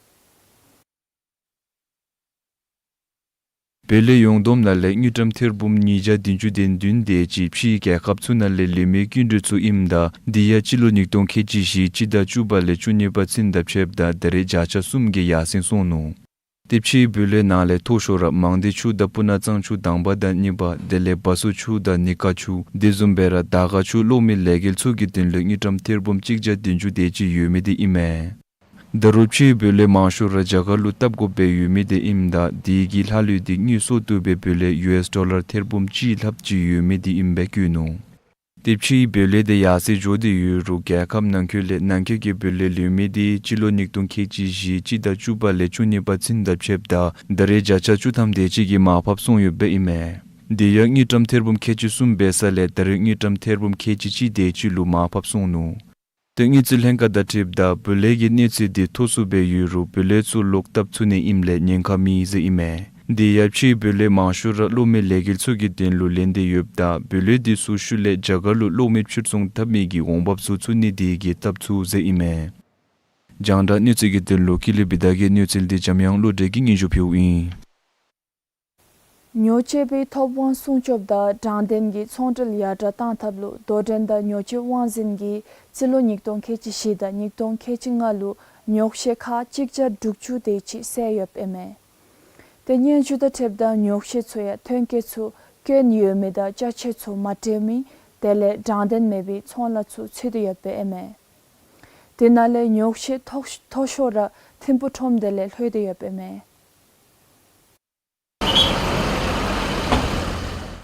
བུ་ལོན་ཡོངས་བསྡོམས་ནང་ལས་དངུལ་ཀྲམ་ཐེར་འབུམ་ཉིས་བརྒྱ་བདུན་ཅུ་དོན་བདུན་དེ་ཅིག་ཕྱིའི་རྒྱལ་ཁབ་ཚུ་ནང་ལས་ལུས་མི་སྐྱིན་འགྲུལ་ཚུ་ཨིནམ་ད་དེ་ཡང་སྤྱི་ལོ་ཉིས་སྟོང་ཁལ་གཅིག་བཞི་སྤྱི་ཟླ་བཅུ་པ་ལས་བཅུ་གཉིས་པ་ཚུན་དང་ཕྱདཔ་ད་ད་རེས་བརྒྱ་ཆ་གསུམ་གྱིས་ཡར་སེང་སོང་ནུག། ཏེ་ཕྱིའི་བུ་ལོན་ནང་ལས་མཐོ་ཤོས་ར་མང་སྡེ་ཆུ་དང་སྤུ་ན་གཙང་ཆུ་དང་པ་དང་གཉིས་པ་དེ་ལས་བ་སོ་ཆུ་དང་ནི་ཀ་ཆུ་དེ་བཟུམ་སྦེ་ར་དར་དཀར་ཆུ་གློག་མེ་ལས་འགུལ་ཚུ་གི་དོན་ལུ་དངུལ་ཀྲམ་ཐེར་འབུམ་གཅིག་བརྒྱ་བདུན་ཅུ་དེ་ཅིག་ཡོད་མི་དེ་ཨིན་མས། ད་རུང་ཕྱིའི་བུ་ལོན་མང་ཤོས་ར་རྒྱ་གར་ལུ་བཏབ་དགོཔ་སྦེ་ཡོད་མི་དེ་ཨིནམ་ད་དེ་གི་ལྷག་ལུས་འདི་དངུལ་གསོག་བཏུབ་པའི་བུ་ལོན་ཡུ་ཨེས་ཌོ་ལར་ཐེར་འབུམ་གཅིག་ལྷགཔ་ཅིག་ཡོད་མི་དེ་ཨིནམ་སྦེ་བཀོད་ནུག། ཏེ་ཕྱིའི་བུ་ལོན་དེ་ཡར་སེང་འགྱོ་སྟེ་ཡོད་རུང་རྒྱལ་ཁབ་ནང་འཁོད་ལས་ནང་འཁོད་ཀྱི་བུ་ལོན་ལུས་མི་དེ་སྤྱི་ལོ་ཉིས་སྟོང་ཁལ་གཅིག་བཞི་སྤྱི་ཟླ་བཅུ་པ་ལས་བཅུ་གཉིས་པ་ཚུན་དང་ཕྱདཔ་ད་ད་རེས་བརྒྱ་ཆ་བཅུ་ཐམ་དེ་ཅིག་གིས་མར་ཕབ་སོང་ཡོདཔ་ཨིན་མས། དེ་ཡང་དངུལ་ཀྲམ་ཐེར་འབུམ་ཁལ་གཅིག་གསུམ་འབད་ས་ལས་ད་རེས་དངུལ་ཀྲམ་ཐེར་འབུམ་ཁལ་གཅིག་གཅིག་དེ་ཅིག་ལུ་མར་ཕབ་སོང་ནུག། ཏེ་དངུལ་རྩིས་ལྷན་ཁག་དང་འཁྲིལཝ་ད་བུ་ལོན་གྱི་གནས་ཚད་འདི་མཐོ་སུ་སྦེ་ཡོད་རུང་བུ་ལོན་ཚུ་ལོག་བཏབ་ཚུགས་ནི་ཨིནམ་ལས་ཉེན་ཁ་མེད་ཟེར་ཨིན་མས། དེ་ཡང་ཕྱིའི་བུ་ལོན་མང་ཤོས་ར་གློག་མེ་ལས་འགུལ་ཚུ་གི་དོན་ལུ་ལེན་ཏེ་ཡོདཔ་ད་བུ་ལོན་འདི་ཚུ་ཤུལ་ལས་རྒྱ་གར་ལུ་གློག་མེ་ཕྱིར་ཚོང་འཐབ་མི་གི་འོང་འབབ་ཚུ་ཚུགས་ནི་དེ་གིས་བཏབ་ཚུགས་ཟེར་ཨིན་མས། རྒྱང་བསྒྲགས་གནས་ཚུལ་གྱི་དོན་ལུ་ཀུན་ལེགས་བི་དྷ་གི་གནས་ཚུལ་འདི་འཇམ་དབྱངས་བློ་གྲོས་ཀྱིས་སྙན་ཞུ་ཕུལཝ་ཨིན། ཉོ་སྤྱོད་པའི་ཐོབ་དབང་སྲུང་སྐྱོབ་དང་དྲང་བདེན་གྱི་ཚོང་འབྲེལ་ཡར་དྲག་གཏང་ཐབས་ལུ་དོ་འགྲན་དང་ཉོ་སྤྱོད་དབང་འཛིན་གྱིས་སྤྱི་ལོ་ཉིས་སྟོང་ཁལ་གཅིག་བཞི་དང་ཉིས་སྟོང་ཁལ་གཅིག་ལྔ་ལུ་ཉོག་བཤད་ཁག་གཅིག་བརྒྱ་དྲུག་ཅུ་དེ་ཅིག་བསལ་ཡོདཔ་ཨིན་མས། ཏེ་སྙན་ཞུ་དང་འཁྲིལཝ་ད་ཉོག་བཤད་ཚུ་ཡང་ཐོན་སྐྱེད་ཚུ་སྐྱོན་ཡོད་མི་དང་ཅ་ཆས་ཚུ་མ་སྤྲོད་མི་དེ་ལས་དྲང་བདེན་མེད་པའི་ཚོང་ལཱ་ཚུ་འཚོལ་ཏེ་ཡོདཔ་ཨིན་མས། དེ་ནང་ལས་ཉོག་བཤད་མཐོ་མཐོ་ཤོས་ར་ཐིམ་ཕུག་ཁྲོམ་སྡེ་ལས་ལྷོད་དེ་ཡོདཔ་ཨིན་མས།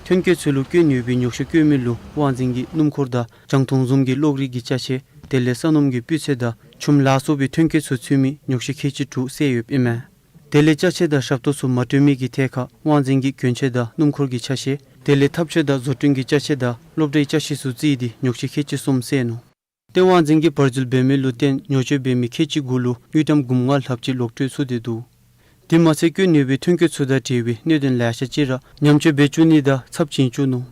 ཐོན་སྐྱེད་ཚུ་ལུ་སྐྱོན་ཡོད་པའི་ཉོག་བཤད་བཀོད་མི་ལུ་དབང་འཛིན་གྱིས་སྣུམ་འཁོར་དང་རྒྱང་མཐོང་བཟུམ་གྱི་གློག་རིག་གི་ཅ་ཆས་དེ་ལས་ས་སྣུམ་གྱི་སྤུས་ཚད་དང་ཆུམ་ལ་སོགས་པའི་ཐོན་སྐྱེད་ཚུ་ཚུད་མི་ཉོག་བཤད་ཁལ་གཅིག་དྲུག་བསལ་ཡོདཔ་ཨིན་མས། དེ་ལས་ཅ་ཆས་དང་ཞབས་ཏོག་ཚུ་མ་སྤྲོད་མི་གི་ཐད་ཁར་དབང་འཛིན་གྱིས་གྱོན་ཆས་དང་སྣུམ་འཁོར་གྱི་ཅ་ཆས་དེ་ལས་ཐབ་ཆས་དང་བཟོ་སྐྲུན་གྱི་ཅ་ཆས་དང་སློབ་གྲྭའི་ཅ་ཆས་ཚུ་བརྩིས་ཏེ་ཉོག་བཤད་ཁལ་གཅིག་གསུམ་བསལ་ནུག། ཏེ་དབང་འཛིན་གྱིས་བར་འཛུལ་འབད་མི་ལུ་བརྟེན་ཉོ་སྤྱོད་འབད་མི་ཁལ་གཅིག་དགུ་ལུ་དངུལ་ཀྲམ་འབུམ་ལྔ་ལྷགཔ་ཅིག་ལོག་སྤྲོད་ཚུགས་ཏེ་འདུག། དེ་མ་ཚད་སྐྱོན་ཡོད་པའི་ཐོན་སྐྱེད་ཚུ་དང་འབྲེལ་བའི་གནད་དོན་ལེ་ཤ་ཅིག་ར་ཉམས་བཅོས་འབད་བཅུག་ནི་དང་ཚབས་བྱིན་བཅུག་ནུག།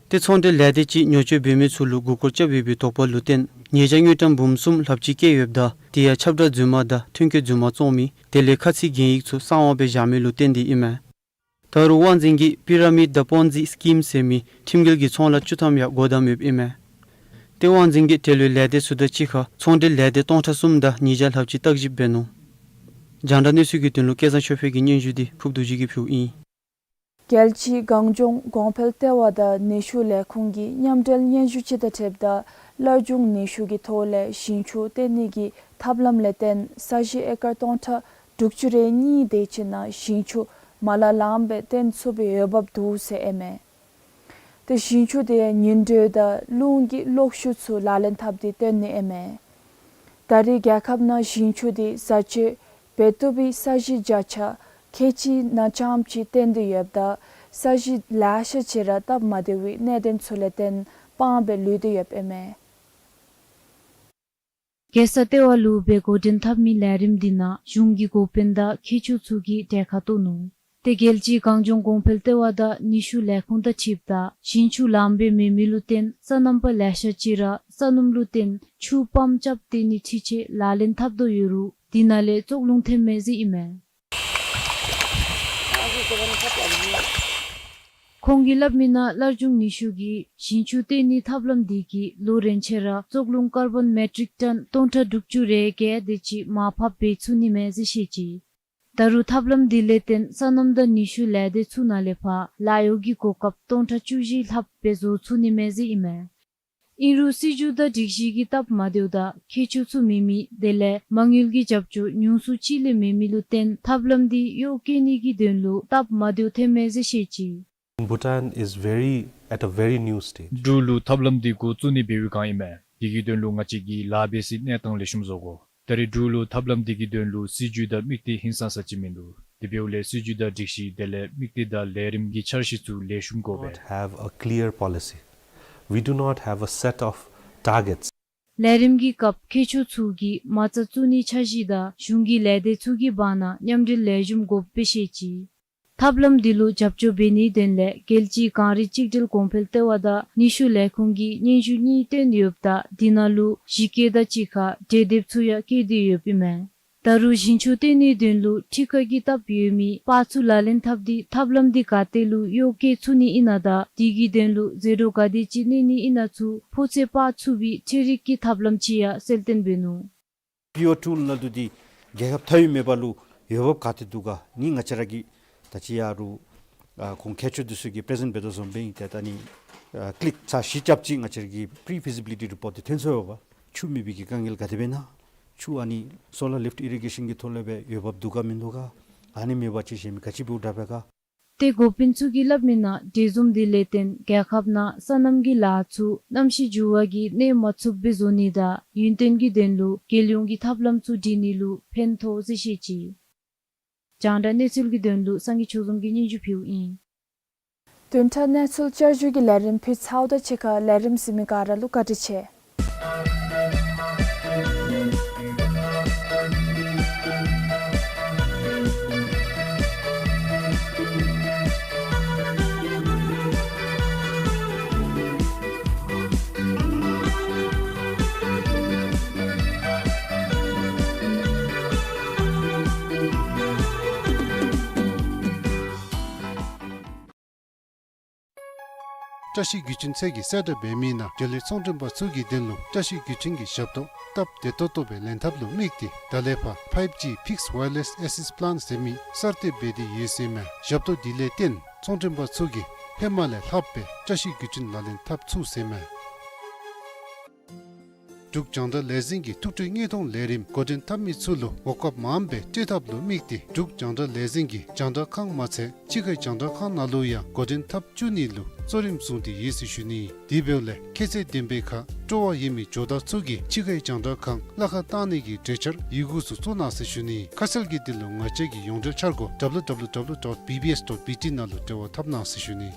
ཏེ་ཚོང་འབྲེལ་ལས་སྡེ་ཅིག་ཉོ་སྤྱོད་འབད་མི་ཚུ་ལུ་མགུ་སྐོར་རྐྱབ་ཡོད་པའི་དོགས་པ་ལུ་བརྟེན་ ཉེས་བྱ་དངུལ་ཀྲམ་འབུམ་གསུམ་ལྷགཔ་ཅིག་བཀལ་ཡོདཔ་ད་དེ་ཡང་ཁྱབ་བསྒྲགས་རྫུན་མ་དང་ཐོན་སྐྱེད་རྫུན་མ་བཙོང་མི་དེ་ལས་ཁ་ཚིག་གན་ཡིག་ཚུ་གསང་བ་སྦེ་བཞག་མི་ལུ་བརྟེན་ཏེ་ཨིན་མས། ད་རུང་དབང་འཛིན་གྱིས་པི་ར་མིཌ་དང་པོན་ཛི་སི་ཀིམ་ཟེར་མི་ཁྲིམས་འགལ་གྱི་ཚོང་ལཱ་བཅུ་ཐམ་ཡང་སྒོ་བསྡམས་ཡོདཔ་ཨིན་མས། ཏེ་དབང་འཛིན་གྱིས་དེ་ལུ་ལས་སྡེ་ཚུ་དང་གཅིག་ཁར་ཚོང་འབྲེལ་ལས་སྡེ་སྟོང་ཕྲག་གསུམ་དང་ཉིས་བརྒྱ་ལྷགཔ་ཅིག་བརྟག་ཞིབ་འབད་ནུག། རྒྱང་བསྒྲགས་གནས་ཚུལ་གྱི་དོན་ལུ་སྐལ་བཟང་ཆོས་འཕེལ་གྱི་སྙན་ཞུ་འདི་ཕུརབ་རྡོ་རྗེ་གིས་ཕུལཝ་ཨིན། རྒྱལ་སྤྱིའི་གངས་ལྗོངས་གོང་འཕེལ་ལྟེ་བ་དང་ནུས་ཤུགས་ལས་ཁུངས་ཀྱི་མཉམ་འབྲེལ་སྙན་ཞུ་ཅིག་དང་འཁྲིལཝ་ད་སླར་འབྱུང་ནུས་ཤུགས་ཀྱི་ཐོག་ལས་ཞིང་ཆུ་བཏོན་ནི་གི་ཐབས་ལམ་ལས་བརྟེན་ས་གཞི་ཨེ་ཀར་སྟོང་ཕྲག་དྲུག་ཅུ་རེ་གཉིས་དེ་ཅིག་ནང་ཞིང་ཆུ་མ་ལ་ལངམ་སྦེ་བཏོན་ཚུགས་པའི་འོས་འབབ་འདུག་ཟེར་ཨིན་མས། ཏེ་ཞིང་ཆུ་དེ་ཡང་ཉིང་འགྲོས་དང་རླུང་གི་གློག་ཤུགས་ཚུ་ལག་ལེན་འཐབ་སྟེ་བཏོན་ནི་ཨིན་མས། ད་རེས་རྒྱལ་ཁབ་ནང་ཞིང་ཆུ་དེ་བཟའ་སྤྱོད་འབད་བཏུབ་པའི་ས་གཞི་བརྒྱ་ཆ་ཁལ་གཅིག་ནང་རྐྱངམ་ཅིག་བཏོན་ཏེ་ཡོདཔ་ད་ས་གཞི་ལེ་ཤ་ཅིག་ར་སྟབས་མ་བདེ་བའི་གནད་དོན་ཚུ་ལས་བརྟེན་སྤང་སྦེ་ལུས་ཏེ་ཡོདཔ་ཨིན་མས། རྒྱལ་ས་ལྟེ་བ་ལུ་སྦེ་འགོ་འདྲེན་འཐབ་མི་ལས་རིམ་འདི་ནང་གཞུང་གི་འགོ་དཔོན་དང་མཁས་མཆོག་ཚུ་གིས་གྲལ་ཁར་གཏོགས་ནུག། ཏེ་རྒྱལ་སྤྱིའི་གངས་ལྗོངས་གོང་འཕེལ་ལྟེ་བ་དང་ནུས་ཤུགས་ལས་ཁུངས་དང་འཁྲིལཝ་ད་ཞིང་ཆུ་ལངམ་སྦེ་མེད་མི་ལུ་བརྟེན་སོ་ནམ་པ་ལེ་ཤ་ཅིག་ར་སོ་ནམ་ལུ་བརྟེན་ཆུ་པམཔ་རྐྱབ་སྟེ་ནི་འཕྲུལ་ཆས་ལག་ལེན་འཐབ་དོ་ཡོད་རུང་དེ་ནང་ལས་བཙོག་རླུང་ཐོན་མས་ཟེར་ཨིན་མས། ཁོང་གིས་སླབ་མི་ནང་སླར་འབྱུང་ནུས་ཤུགས་ཀྱི་ཞིང་ཆུ་བཏོན་ནི་ཐབས་ལམ་འདི་གིས་ལོ་རེ་ཆད་ར་བཙོག་རླུང་ཀར་བཱོན་མེ་ཊིག་ཊོན་སྟོང་ཕྲག་དྲུག་ཅུ་རེ་བརྒྱད་དེ་ཅིག་མར་ཕབ་འབད་ཚུགས་ནི་མས་ཟེར་བཤད་ཅི། ད་རུང་ཐབས་ལམ་འདི་ལས་བརྟེན་སོ་ནམ་དང་ནུས་ཤུགས་ལས་སྡེ་ཚུ་ནང་ལས་ཕར་ལཱ་གཡོག་གི་གོ་སྐབས་སྟོང་ཕྲག་བཅུ་བཞི་ལྷགཔ་སྦེ་བཟོ་ཚུགས་ནི་མས་ཟེར་ཨིན་མས། ཨིན་རུང་སྲིད་བྱུས་དང་སྒྲིག་གཞི་གི་སྟབས་མ་བདེཝ་དང་མཁས་མཆོག་ཚུ་མེད་མི་དེ་ལས་མ་དངུལ་གྱི་རྒྱབ་སྐྱོར་ཉུང་སུ་ཅིག་ལས་མེད་མི་ལུ་བརྟེན་ཐབས་ལམ་འདི་གཡོག་བཀོལ་ནི་གི་དོན་ལུ་སྟབས་མ་བདེཝ་ཐོན་མས་ཟེར་བཤད་ཅི། Bhutan is very, at a very new stage. འབྲུག་ལུ་ཐབས་ལམ་འདི་འགོ་བཙུགས་ནི་འབད་བའི་སྒང་ཨིན་མས། དེ་གི་དོན་ལུ་ང་བཅས་ཀྱིས་ལཱ་འབད་སའི་གནས་སྟངས་ལེགས་ཤོམ་བཟོ་དགོ། ད་རེས་འབྲུག་ལུ་ཐབས་ལམ་འདི་གི་དོན་ལུ་སྲིད་བྱུས་དང་དམིགས་གཏད་ཧིང་སངས་ས་ཅིག་མིན་འདུག། དེ་འབདཝ་ལས་སྲིད་བྱུས་དང་སྒྲིག་གཞི་དེ་ལས་དམིགས་གཏད་དང་ལས་རིམ་གྱི་འཆར་གཞི་ཚུ་ལེགས་ཤོམ་དགོ་པས། Not have a clear policy. We do not have a set of targets. ལས་རིམ་གྱི་སྐབས་མཁས་མཆོག་ཚུ་གིས་མ་རྩ་བཙུགས་ནིའི་འཆར་གཞི་དང་གཞུང་གི་ལས་སྡེ་ཚུ་གི་བར་ན་མཉམ་འབྲེལ་ལེགས་ཤོམ་དགོཔ་སྦེ་བཤད་ཅི། ཐབས་ལམ་འདི་ལུ་རྒྱབ་སྐྱོར་འབད་ནིའི་དོན་ལས་རྒྱལ་སྤྱིའི་གངས་རི་གཅིག་སྒྲིལ་གོང་འཕེལ་ལྟེ་བ་དང་ནུས་ཤུགས་ལས་ཁུངས་ཀྱིས་སྙན་ཞུ་གཉིས་བཏོན་ཡོདཔ་ད་དེ་ནང་ལུ་གཞི་བཀོད་དང་གཅིག་ཁར་གྲོས་འདེབས་ཚུ་ཡང་བཀོད་དེ་ཡོདཔ་ཨིན་མས། ད་རུང་ཞིང་ཆུ་བཏོན་ནིའི་དོན་ལུ་འཕྲུལ་ཁང་གི་སྟབས་ཡོད་མི་པར་ཚུ་ལག་ལེན་འཐབ་སྟེ་ཐབས་ལམ་འདི་ག་ཏེ་ལུ་གཡོག་བཀོལ་ཚུགས་ནི་ཨིན་ན་དང་དེ་གི་དོན་ལུ་ཟད་འགྲོ་ག་དེ་ཅིག་གནས་ནི་ཨིན་ན་ཚུ་ཕོ་ཚོད་དཔག་ཚུགས་པའི་ཚན་རིག་གི་ཐབས་ལམ་ཅིག་ཡང་གསལ་སྟོན་འབད་ནུག། པི་ཨོ་ཊུ་ནང་ལུ་འདི་རྒྱལ་ཁབ་མཐའ་དབུས་མེད་པ་ལུ་འོས་འབབ་ག་ཏེ་འདུག་ག་ནི་ང་བཅས་ར་གིས་ད་ཅི་ཡ་རུང་ཨ་ཁོང་མཁས་མཆོག་འདི་ཚུ་གིས་པི་རི་ཟེནཊ་འབད་དོ་བཟུམ་སྦེ་ཨིན། ཏེ་ད་ནི་ཨ་ཀི་ལིག་ཚར་བཞི་རྐྱབ་ཅིག་ང་བཅས་ར་གིས་པི་རི་ཕི་ཟི་བི་ལི་ཊི་རི་པོརཊ་འདི་ཐོན་སོང་ཡོདཔ། ཆུ་མེད་པའི་གི་དཀའ་ངལ་ག་དེ་སྦེ་ཨིན་ན། ཆུ་ཨ་ནི་སོ་ལར་ལིཕཊ་ཨི་རི་གེ་ཤཱན་གྱི་ཐོག་ལས་སྦེ་འོས་འབབ་འདུག་ག་མིན་འདུག་ག། ཨ་ནི་མེད་པ་ཅིན་གཞན་མི་ག་ཅི་འབདཝ་དྲག་པས་ག། ཏེ་འགོ་དཔོན་ཚུ་གིས་སླབ་མི་ནང་འདྲེས་འཛོམས་འདི་ལས་བརྟེན་རྒྱལ་ཁབ་ནང་སོ་ནམ་གྱི་ལཱ་ཚུ་གནམ་གཤིས་འགྱུར་བ་གིས་གནོད་མ་ཚུགསཔ་སྦེ་བཟོ་ནི་དང་ཡུན་བརྟན་གྱི་དོན་ལུ་རྒྱལ་ཡོངས་ཀྱི་ཐབས་ལམ་ཚུ་སྒྲིག་ནི་ལུ་ཕན་ཐོགས་ཟེར་བཤད་ཅི། རྒྱང་བསྒྲགས་གནས་ཚུལ་གྱི་དོན་ལུ་སངས་རྒྱས་ཆོས་འཛོམས་ཀྱིས་སྙན་ཞུ་ཕུལཝ་ཨིན། བདུན་ཕྲག་གནས་ཚུལ་བསྐྱར་ཞུ་གི་ལས་རིམ་ཕུལ་ཚརཝ་དང་གཅིག་ཁར་ལས་རིམ་གཟིགས་མི་ག་ར་ལུ་བཀའ་དྲིན་ཆེ། བཀྲ་ཤིས་བརྒྱུད་འཕྲིན་ཚད་ཀྱིས་གསལ་བསྒྲགས་འབད་མི་ནང་འབྲེལ་ཡོད་ཚོང་མགྲོན་པ་ཚུ་གི་དོན་ལུ་བཀྲ་ཤིས་བརྒྱུད་འཕྲིན་གྱི་ཞབས་ཏོག་སྟབས་བདེ་ཏོག་ཏོ་སྦེ་ལེན་ཐབས་ལུ་དམིགས་ཏེ་ད་ལས་ཕར་ཕའིབ་ཇི་ཕིགསཌ་ཝའི་ཡར་ལེསི་ཨེག་སེསི་པ་ལཱན་ཟེར་མི་གསར་གཏོད་འབད་དེ་ཡོད་ཟེར་མས། ཞབས་ཏོག་འདི་ལས་བརྟེན་ཚོང་མགྲོན་པ་ཚུ་གིས་ཧེ་མ་ལས་ལྷགཔ་སྦེ་བཀྲ་ཤིས་བརྒྱུད་འཕྲིན་ལག་ལེན་འཐབ་ཚུགས་ཟེར་མས། འབྲུག་རྒྱང་བསྒྲགས་ལས་འཛིན་གྱིས་ཐུགས་སྤྲོའི་དངོས་མཐོང་ལས་རིམ་འགོ་འདྲེན་འཐབ་མི་ཚུ་ལུ་གོ་སྐབས་མངམ་སྦེ་སྤྲོད་ཐབས་ལུ་དམིགས་ཏེ་འབྲུག་རྒྱང་བསྒྲགས་ལས་འཛིན་གྱི་རྒྱང་བསྒྲགས་ཁང་མ་ཚད་ཕྱི་ཁའི་རྒྱང་བསྒྲགས་ཁང་ནང་ལུ་ཡང་འགོ་འདྲེན་འཐབ་བཅུག་ནི་ལུ་གཙོ་རིམ་བཟུང་སྟེ་ཡོད་ཟེར་ཞུ་ནི། དེ་འབདཝ་ལས་ཁྱད་ཚད་ལྡན་པའི་ཁར་སྤྲོ་བ་ཡོད་མི་ཇོ་བདག་ཚུ་གིས་ཕྱི་ཁའི་རྒྱང་བསྒྲགས་ཁང་གླ་ཁར་བཏང་ནི་གི་གྲོས་འཆར་ཡི་གུ་ཚུ་བཙུགས་གནང་ཟེར་ཞུ་ནི། ཁ་གསལ་གྱི་དོན་ལུ་ང་བཅས་ཀྱི་ཡོངས་འབྲེལ་འཆར་སྒོ་ཌབ་ལུ་ཌབ་ལུ་ཌབ་ལུ་ཌོཊ་བི་བི་ཨེསི་ཌོཊ་བི་ཊི་ནང་ལུ་འབྲེལ་བ་འཐབ་གནང་ཟེར་ཞུ་ནི།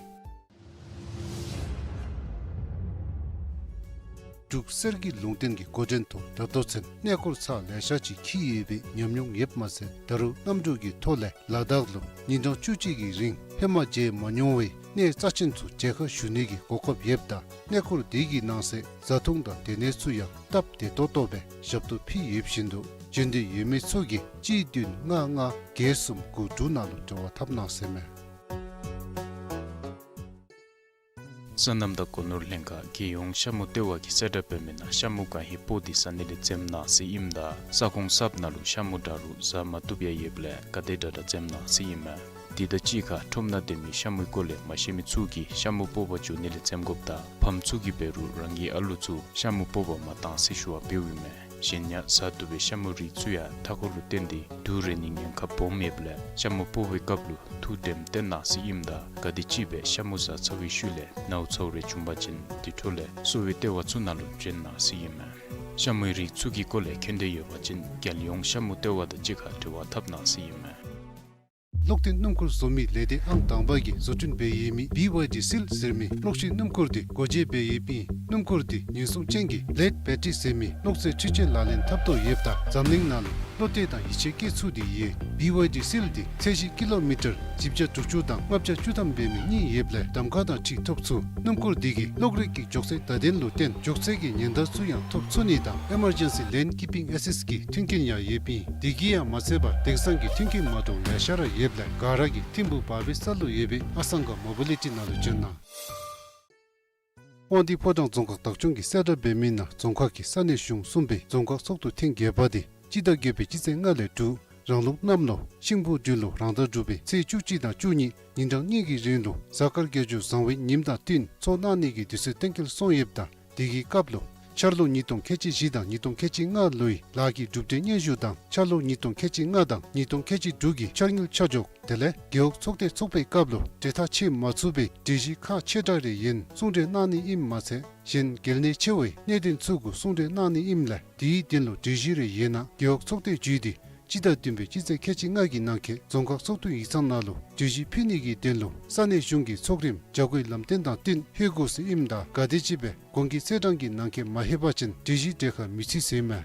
འབྲུག་གསེར་གྱི་ལུང་བསྟན་གྱི་འགོ་འདྲེན་ཐོག་ད་ལྟོ་ཚུན་གནས་སྐོར་ཚར་ལེ་ཤ་ཅིག་འཁྱིད་ཡོད་པའི་ཉམས་མྱོང་ཡོདཔ་མ་ཚད་ད་རུང་གནམ་གྲུ་གི་ཐོག་ལས་ལ་དྭགས་ལུ་ཉིན་གྲངས་བཅུ་གཅིག་གི་རིང་ཧེ་མ་མཇལ་མ་མྱོང་བའི་ གནས་རྩ་ཆེན་ཚུ་མཇལ་ཁ་ཞུ་ནི་གི་གོ་སྐབས་ཡོདཔ་ད་གནས་སྐོར་དེ་གི་ནང་གསེས་བཟའ་འཐུང་དང་སྡོད་གནས་ཚུ་ཡང་སྟབས་བདེ་ཏོག་ཏོ་སྦེ་ཞབས་ཏོག་ཕུལ་ཡོདཔ་བཞིན་དུ་འབྱོན་འདོད་ཡོད་མི་ཚུ་གིས་གཅིག་བདུན་ལྔ་ལྔ་བརྒྱད་གསུམ་དགུ་དྲུག་ནང་ལུ་འབྲེལ་བ་འཐབ་གནང་ཟེར་མས། སོ་ནམ་དང་སྒོ་ནོར་ལྷན་ཁག་རྒྱལ་ཡོངས་ཤ་མུ་ལྟེ་བ་གིས་གསལ་བསྒྲགས་འབད་མི་ནང་ཤ་མུ་གང་ཧེ་སྤོ་སྟེ་ཟ་ནི་ལས་འཛེམ་གནང་ཟེར་ཨིནམ་ད་ས་ཁོངས་གསརཔ་ནང་ལུ་ཤ་མུ་འདྲ་རུང་ཟ་མ་བཏུབ་ཡང་ཡོདཔ་ལས་ག་དེ་དྲག་དྲག་འཛེམ་གནང་ཟེར་ཨིན་མས། དེ་དང་གཅིག་ཁར་ཁྲོམ་ནང་སྡོད་མི་ཤ་མུའི་སྐོར་ལས་མ་ཤེས་མི་ཚུ་གིས་ཤ་མུ་སྤོ་བར་འགྱོ་ནི་ལས་འཛེམ་དགོཔ་དང་ཕམ་ཚུ་གིས་འབད་རུང་རང་གི་ཨ་ལོ་ཚུ་ཤ་མུ་སྤོ་བར་མ་གཏང་ཟེར་ཞུ་བ་འབདཝ་ཨིན་མས། གཞན་ཡང་ཟ་བཏུབ་པའི་ཤ་མུའི་རིགས་ཚུ་ཡང་མཐའ་འཁོར་ལུ་བརྟེན་ཏེ་དུག་རེག་ནིའི་ཉེན་ཁ་སྦོམ་ཡོདཔ་ལས་ཤ་མུ་སྤོ་བའི་སྐབས་ལུ་ཐུགས་དྲནམ་བཏོན་གནང་ཟེར་ཨིནམ་ད་ག་དེམ་ཅིག་སྦེ་ཤ་མུ་ཟ་ཚར་བའི་ཤུལ་ལས་ནཝ་ཚཝ་རེ་བྱུང་པ་ཅིན་དེ་འཕྲོ་ལས་གསོ་བའི་ལྟེ་བ་ཚུ་ནང་ལུ་བྱོན་གནང་ཟེར་ཨིན་མས། ཤ་མུའི་རིགས་ཚུ་གི་སྐོར་ལས་མཁྱེན་འདོད་ཡོད་པ་ཅིན་རྒྱལ་ཡོངས་ཤ་མུ་ལྟེ་བ་དང་གཅིག་ཁར་འབྲེལ་བ་འཐབ་གནང་ཟེར་ཨིན་མས། གློག་འཕྲིན་སྣུམ་འཁོར་བཟོ་མི་ལས་སྡེ་ཨང་དང་པ་གིས་བཟོ་སྐྲུན་འབད་ཡོད་མི་བི་ཝའི་ཌི་སིལ་ཟེར་མི་གློག་ཤིང་སྣུམ་འཁོར་དེ་སྒོ་འབྱེད་འབད་ཡོདཔ་ཨིན། སྣུམ་འཁོར་དེ་ཉེན་སྲུང་ཅན་གྱི་ལེཌ་བེ་ཊི་རི་ཟེར་མི་གློག་རྫས་འཕྲུལ་ཆས་ལག་ལེན་འཐབ་དོ་ཡོདཔ་ད་འཛམ་གླིང་ནང་ལུ་བློ་གཏད་དང་ཡིད་ཆེས་བསྐྱེད་ཚུགས་ཏེ་ཡོད། བི་ཝའི་ཌི་སིལ་དེ་ཚད་གཞི་ཀི་ལོ་མི་ཊར་བཞི་བརྒྱ་དྲུག་ཅུ་དང་ལྔ་བརྒྱ་བཅུ་ཐམ་འབད་མི་གཉིས་ཡོདཔ་ལས་གདམ་ཁ་དང་འཁྲིལ་ཐོབ་ཚུགས། སྣུམ་འཁོར་དེ་གིས་གློག་རིག་གི་མགྱོགས་ཚད་བརྡ་དོན་ལུ་བརྟེན་མགྱོགས་ཚད་ཀྱི་ཉེན་བརྡ་ཚུ་ཡང་ཐོབ་ཚུགས་ནི་དང་ཨི་མར་ཇེན་སི་ལེན་ཀིཔ་པིང་ཨེ་སིསཊ་གི་མཐུན་རྐྱེན་ཡང་ཡོདཔ་ཨིན། དེ་གིས་ཡང་མ་ཚད་པར་དེང་སང་གི་མཐུན་རྐྱེན་མ་འདྲཝ་ལེ་ཤ་ར་ཡོདཔ་ལས་ག་ར་གིས་ཐིམ་ཕུག་བར་བའི་ས་ལུ་ཡོད་པའི་ཨ་སང་ག་མོ་བི་ལི་ཊི་ནང་ལུ་བྱོན་གནང་། དབང་འདུས་ཕོ་བྲང་རྫོང་ཁག་བདག་སྐྱོང་གིས་གསལ་བསྒྲགས་འབད་མི་ནང་རྫོང་ཁག་གི་ས་གནས་གཞུང་གསུམ་པའི་རྫོང་ཁག་ཚོགས་འདུ་ཐེངས་བརྒྱད་པ་དེ་སྤྱི་ཟླ་བརྒྱད་པའི་སྤྱི་ཚེས་ལྔ་ལས་དྲུག་རང་ལུགས་གནམ་ལོ་ཤིང་ཕོ་སྦྲུལ་ལོ་རང་ཟླ་དྲུག་པའི་ཚེས་བཅུ་གཅིག་དང་བཅུ་གཉིས་ཉིན་གྲངས་གཉིས་ཀྱི་རིང་ལུ་གཟའ་སྐར་དགེ་སྦྱོར་བཟང་བའི་ཉིནམ་དང་བསྟུན་ཚོགས་གནང་ནི་གི་དུས་ཚོད་གཏན་འཁེལ་སོང་ཡོདཔ་ད་དེ་གི་སྐབས་ལུ་འཆར་ལོ་ཉིས་སྟོང་ཁལ་གཅིག་བཞི་དང་ཉིས་སྟོང་ཁལ་གཅིག་ལྔ་ལོའི་ལཱ་གི་གྲུབ་འབྲས་སྙན་ཞུ་དང་འཆར་ལོ་ཉིས་སྟོང་ཁལ་གཅིག་ལྔ་དང་ཉིས་སྟོང་ཁལ་གཅིག་དྲུག་གི་འཆར་དངུལ་ཆ་འཇོག་དེ་ལས་རྒེད་འོག་ཚོགས་སྡེ་ཚོགས་པའི་སྐབས་ལུ་གྲོས་ཐག་བཅད་མ་ཚུགས་པའི་གྲོས་གཞི་ཁག་ཆེ་དྲགས་རེ་ཡོད་ན་གསུང་གྲོས་གནང་ནི་ཨིནམ་མ་ཚད་གཞན་གལ་གནད་ཆེ་བའི་གནད་དོན་ཚུ་གུ་གསུང་གྲོས་གནང་ནི་ཨིནམ་ལས་དེའི་དོན་ལུ་གྲོས་གཞི་རེ་ཡོད་ན་རྒེད་འོག་ཚོགས་སྡེ་བརྒྱུད་དེ་སྤྱི་ཟླ་བདུན་པའི་སྤྱི་ཚེས་ཁལ་གཅིག་ལྔ་གི་ནང་འཁོད་རྫོང་ཁག་ཚོགས་འདུའི་ཡིག་ཚང་ནང་ལུ་གྲོས་གཞི་ཕུལ་ནི་གི་དོན་ལུ་ས་གནས་གཞུང་གི་ཚོགས་རིམ་བྱ་སྒོའི་ལམ་སྟོན་དང་བསྟུན་ལྷོད་དགོ་ཟེར་ཨིནམ་ད་ག་དེམ་ཅིག་སྦེ་གོང་གི་ཚེས་གྲངས་ཀྱི་ནང་འཁོད་མ་ལྷོད་པ་ཅིན་གྲོས་གཞི་གྲོས་ཁར་མི་ཚུད་ཟེར་མས།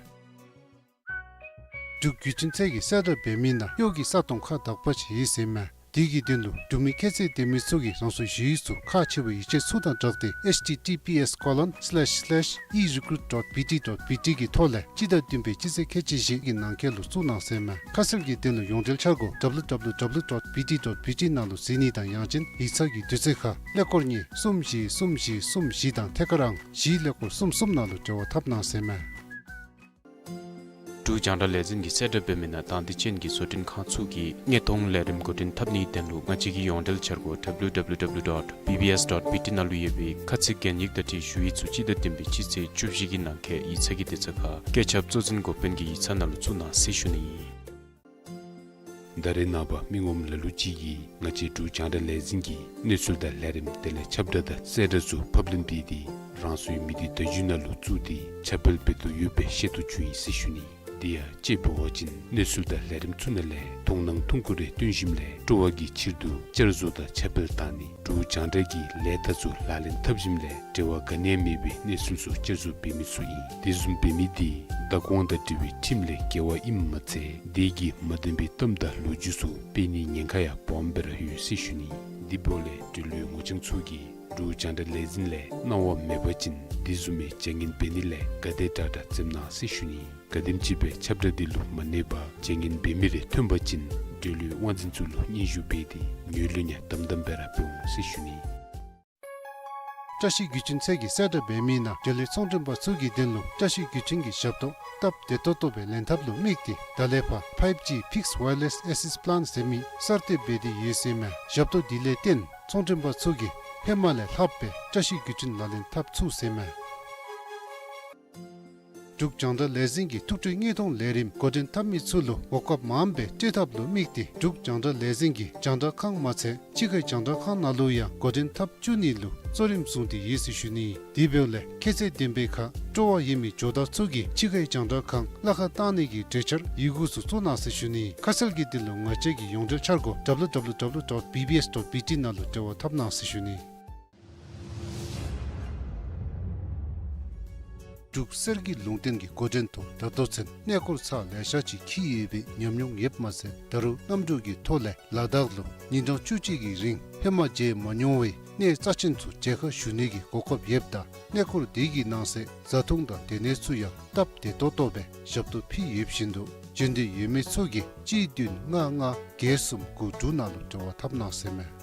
འབྲུག་བརྒྱུད་འཕྲིན་ཚད་ཀྱིས་གསལ་བསྒྲགས་འབད་མི་ནང་གཡོག་གི་ས་སྟོང་ཁག་དག་པ་ཅིག་ཡོད་ཟེར་མས། དེ་གི་དོན་ལུ་འབྲུག་མི་ཁྱད་ཚད་ལྡན་མི་ཚུ་གིས་རང་སོའི་ཞུ་ཡིག་ཚུ་ཁག་ཆེ་བའི་ཡིག་ཆ་ཚུ་དང་སྦྲགས་ཏེ་ཨེཆ་ཊི་ཊི་པི་ཨེསི་ཀོ་ལོན་སི་ལེཤ་སི་ལེཤ་ཨི་རི་ཀུ་རུཊ་ཌོཊ་བི་ཊི་ཌོཊ་བི་ཊི་གི་ཐོག་ལས་སྤྱི་ཟླ་བདུན་པའི་སྤྱི་ཚེས་ཁལ་གཅིག་བཞི་གི་ནང་འཁོད་ལུ་བཙུགས་གནང་ཟེར་མས། ཁ་གསལ་གྱི་དོན་ལུ་ཡོངས་འབྲེལ་འཆར་སྒོ་ཌབ་ལུ་ཌབ་ལུ་ཌབ་ལུ་ཌོཊ་བི་ཊི་ཌོཊ་བི་ཊི་ནང་ལུ་གཟིགས་ནི་དང་ཡང་ཅིན་ཡིག་ཚང་གི་དུས་ཚོད་ཁར་ཀླད་ཀོར་གཉིས་གསུམ་བཞི་གསུམ་བཞི་གསུམ་བཞི་དང་ཐད་ཀར་ཨང་བཞི་ཀླད་ཀོར་གསུམ་གསུམ་ནང་ལུ་འབྲེལ་བ་འཐབ་གནང་ཟེར་མས། འབྲུག་རྒྱང་བསྒྲགས་ལས་འཛིན་གྱིས་གསལ་བསྒྲགས་འབད་མི་ནང་དང་འདོད་ཅན་གྱི་བཟོ་སྐྲུན་ཁང་ཚུ་གིས་དངོས་མཐོང་ལས་རིམ་འགོ་འདྲེན་འཐབ་ནིའི་དོན་ལུ་ང་བཅས་ཀྱི་ཡོངས་འབྲེལ་འཆར་སྒོ་ཌབ་ལུ་ཌབ་ལུ་ཌབ་ལུ་ཌོཊ་བི་བི་ཨེསི་ཌོཊ་བི་ཊི་ནང་ལུ་ཡོད་པའི་ཁ་ཚིག་གན་ཡིག་དང་འཁྲིལ་ཞུ་ཡིག་ཚུ་སྤྱི་ཟླ་བདུན་པའི་སྤྱི་ཚེས་བཅུ་བཞི་གི་ནང་འཁོད་ཡིག་ཚང་གི་དུས་ཚོད་ཁར་བཀོད་ཁྱབ་གཙོ་འཛིན་འགོ་དཔོན་གྱི་ཡིག་ཚང་ནང་ལུ་བཙུགས་གནང་ཟེར་ཞུ་ནི་ཨིན། ད་རེས་ནངས་པ་མི་ངོམ་ལ་ལུ་ཅིག་གིས་ང་བཅས་འབྲུག་རྒྱང་བསྒྲགས་ལས་འཛིན་གྱི་གནས་ཚུལ་དང་ལས་རིམ་དེ་ལས་ཁྱབ་བསྒྲགས་དང་གསལ་བསྒྲགས་ཚུ་ཕབ་ལེན་འབད་དེ་རང་སོའི་མི་སྡེ་བརྡ་བརྒྱུད་ནང་ལུ་བཙུགས་ཏེ་ཁྱབ་སྤེལ་འབད་དོ་ཡོད་པའི་ཤེས་རྟོགས་བྱུང་ཡི་ཟེར་ཞུ་ནི། དེ་ཡང་དཔྱེ་འབད་བ་ཅིན་གནས་ཚུལ་དང་ལས་རིམ་ཚུ་ནང་ལས་མཐོང་སྣང་ཐུང་ཀུ་རེ་སྟོན་ཞིནམ་ལས་སྤྲོ་བ་གི་ཕྱིར་དུ་བསྐྱར་བཟོ་དང་ཁྱབ་སྤེལ་བཏང་ནི་འབྲུག་རྒྱང་བསྒྲགས་ཀྱི་ལས་རྟགས་ཚུ་ལག་ལེན་འཐབ་ཞིནམ་ལས་འབྲེལ་བ་ག་ནི་ཡང་མེད་པའི་གནས་ཚུལ་ཚུ་བསྐྱར་བཟོ་འབད་མི་ཚུ་ཨིན། དེ་བཟུམ་འབད་མི་དེ་བདག་དབང་དང་འབྲེལ་བའི་ཁྲིམས་ལས་འགལ་བ་ཨིནམ་མ་ཚད་དེ་གིས་མ་བདེན་པའི་གཏམ་དང་ལོ་རྒྱུས་ཚུ་སྤེལ་ནིའི་ཉེན་ཁ་ཡང་སྦོམ་སྦེ་ར་ཡོད་ཟེར་ཞུ་ནི། དེ་འབདཝ་ལས་འབྲེལ་ཡོད་ངོ་རྐྱང་ཚུ་གིས་འབྲུག་རྒྱང་བསྒྲགས་ལས་འཛིན་ལས་གནང་བ་མེད་པ་ཅིན་དེ་བཟུམ་མའི་བྱ་ངན་འབད་ནི་ལས་ག་དེ་དྲག་དྲག་འཛེམ་གནང་ཟེར་ཞུ་ནི། ག་དེམ་ཅིག་སྦེ་ཁྱབ་བསྒྲགས་དེ་ལུ་མ་གནས་པར་བྱ་ངན་འབད་མི་རེ་ཐོན་པ་ཅིན་འབྲེལ་ཡོད་དབང་འཛིན་ཚུ་ལུ་སྙན་ཞུ་འབད་དེ་ངོས་ལེན་ཡང་དམ་དམ་སྦེ་ར་འབད་འོང་ཟེར་ཞུ་ནི། བཀྲ་ཤིས་བརྒྱུད་འཕྲིན་ཚད་ཀྱིས་གསལ་བསྒྲགས་འབད་མི་ནང་འབྲེལ་ཡོད་ཚོང་མགྲོན་པ་ཚུ་གི་དོན་ལུ་བཀྲ་ཤིས་བརྒྱུད་འཕྲིན་གྱི་ཞབས་ཏོག་སྟབས་བདེ་ཏོག་ཏོ་སྦེ་ལེན་ཐབས་ལུ་དམིགས་ཏེ་ད་ལས་ཕར་ཕའིབ་ཇི་ཕིགསི་ཝའི་ཡར་ལེསི་ཨེག་སེསི་པི་ལཱན་ཟེར་མི་གསར་གཏོད་འབད་དེ་ཡོད་ཟེར་མས། ཞབས་ཏོག་དེ་ལས་བརྟེན་ཚོང་མགྲོན་པ་ཚུ་གིས་ཧེ་མ་ལས་ལྷགཔ་སྦེ་བཀྲ་ཤིས་བརྒྱུད་འཕྲིན་ལག་ལེན་འཐབ་ཚུགས་ཟེར་མས། འབྲུག་རྒྱང་བསྒྲགས་ལས་འཛིན་གྱི་ཐུགས་སྤྲོའི་དངོས་མཐོང་ལས་རིམ་འགོ་འདྲེན་འཐབ་མི་ཚུ་ལུ་གོ་སྐབས་མངམ་སྦེ་སྤྲོད་ཐབས་ལུ་དམིགས་ཏེ་འབྲུག་རྒྱང་བསྒྲགས་ལས་འཛིན་གྱི་རྒྱང་བསྒྲགས་ཁང་མ་ཚད་ཕྱི་ཁའི་རྒྱང་བསྒྲགས་ཁང་ནང་ལུ་ཡང་འགོ་འདྲེན་འཐབ་བཅུག་ནི་ལུ་གཙོ་རིམ་བཟུང་སྟེ་ཡོད་ཟེར་ཞུ་ནི། དེ་འབདཝ་ལས་ཁྱད་ཚད་ལྡན་པའི་ཁར་སྤྲོ་བ་ཡོད་མི་ཇོ་བདག་ཚུ་གིས་ཕྱི་ཁའི་རྒྱང་བསྒྲགས་ཁང་གླ་ཁར་བཏང་ནི་གི་གྲོས་འཆར་ཡི་གུ་ཚུ་བཙུགས་གནང་ཟེར་ཞུ་ནི། ཁ་གསལ་གྱི་དོན་ལུ་ང་བཅས་ཀྱི་ཡོངས་འབྲེལ་འཆར་སྒོ་ཌབ་ལུ་ཌབ་ལུ་ཌབ་ལུ་ཌོཊ་བི་བི་ཨེསི་ཌོཊ་བི་ཊི་ནང་ལུ་འབྲེལ་བ་འཐབ་གནང་ཟེར་ཞུ་ནི། འབྲུག་གསེར་གྱི་ལུང་བསྟན་གྱི་འགོ་འདྲེན་ཐོག་ད་ལྟོ་ཚུན་གནས་སྐོར་ཚར་ལེ་ཤ་ཅིག་འཁྱིད་ཡོད་པའི་ཉམས་མྱོང་ཡོདཔ་མ་ཚད་ད་རུང་གནམ་གྲུ་གི་ཐོག་ལས་ལ་དྭགས་ལུ་ཉིན་གྲངས་བཅུ་གཅིག་གི་རིང་ཧེ་མ་མཇལ་མ་མྱོང་བའི་གནས་རྩ་ཆེན་ཚུ་མཇལ་ཁ་ཞུ་ནི་གི་གོ་སྐབས་ཡོདཔ་ད་གནས་སྐོར་དེ་གི་ནང་གསེས་བཟའ་འཐུང་དང་སྡོད་གནས་ཚུ་ཡང་སྟབས་བདེ་ཏོག་ཏོ་སྦེ་ཞབས་ཏོག་ཕུལ་ཡོདཔ་བཞིན་དུ་འབྱོན་འདོད་ཡོད་མི་ཚུ་གིས་གཅིག་བདུན་ལྔ་ལྔ་བརྒྱད་གསུམ་དགུ་དྲུག་ནང་ལུ་འབྲེལ་བ་འཐབ་གནང་ཟེར་མས།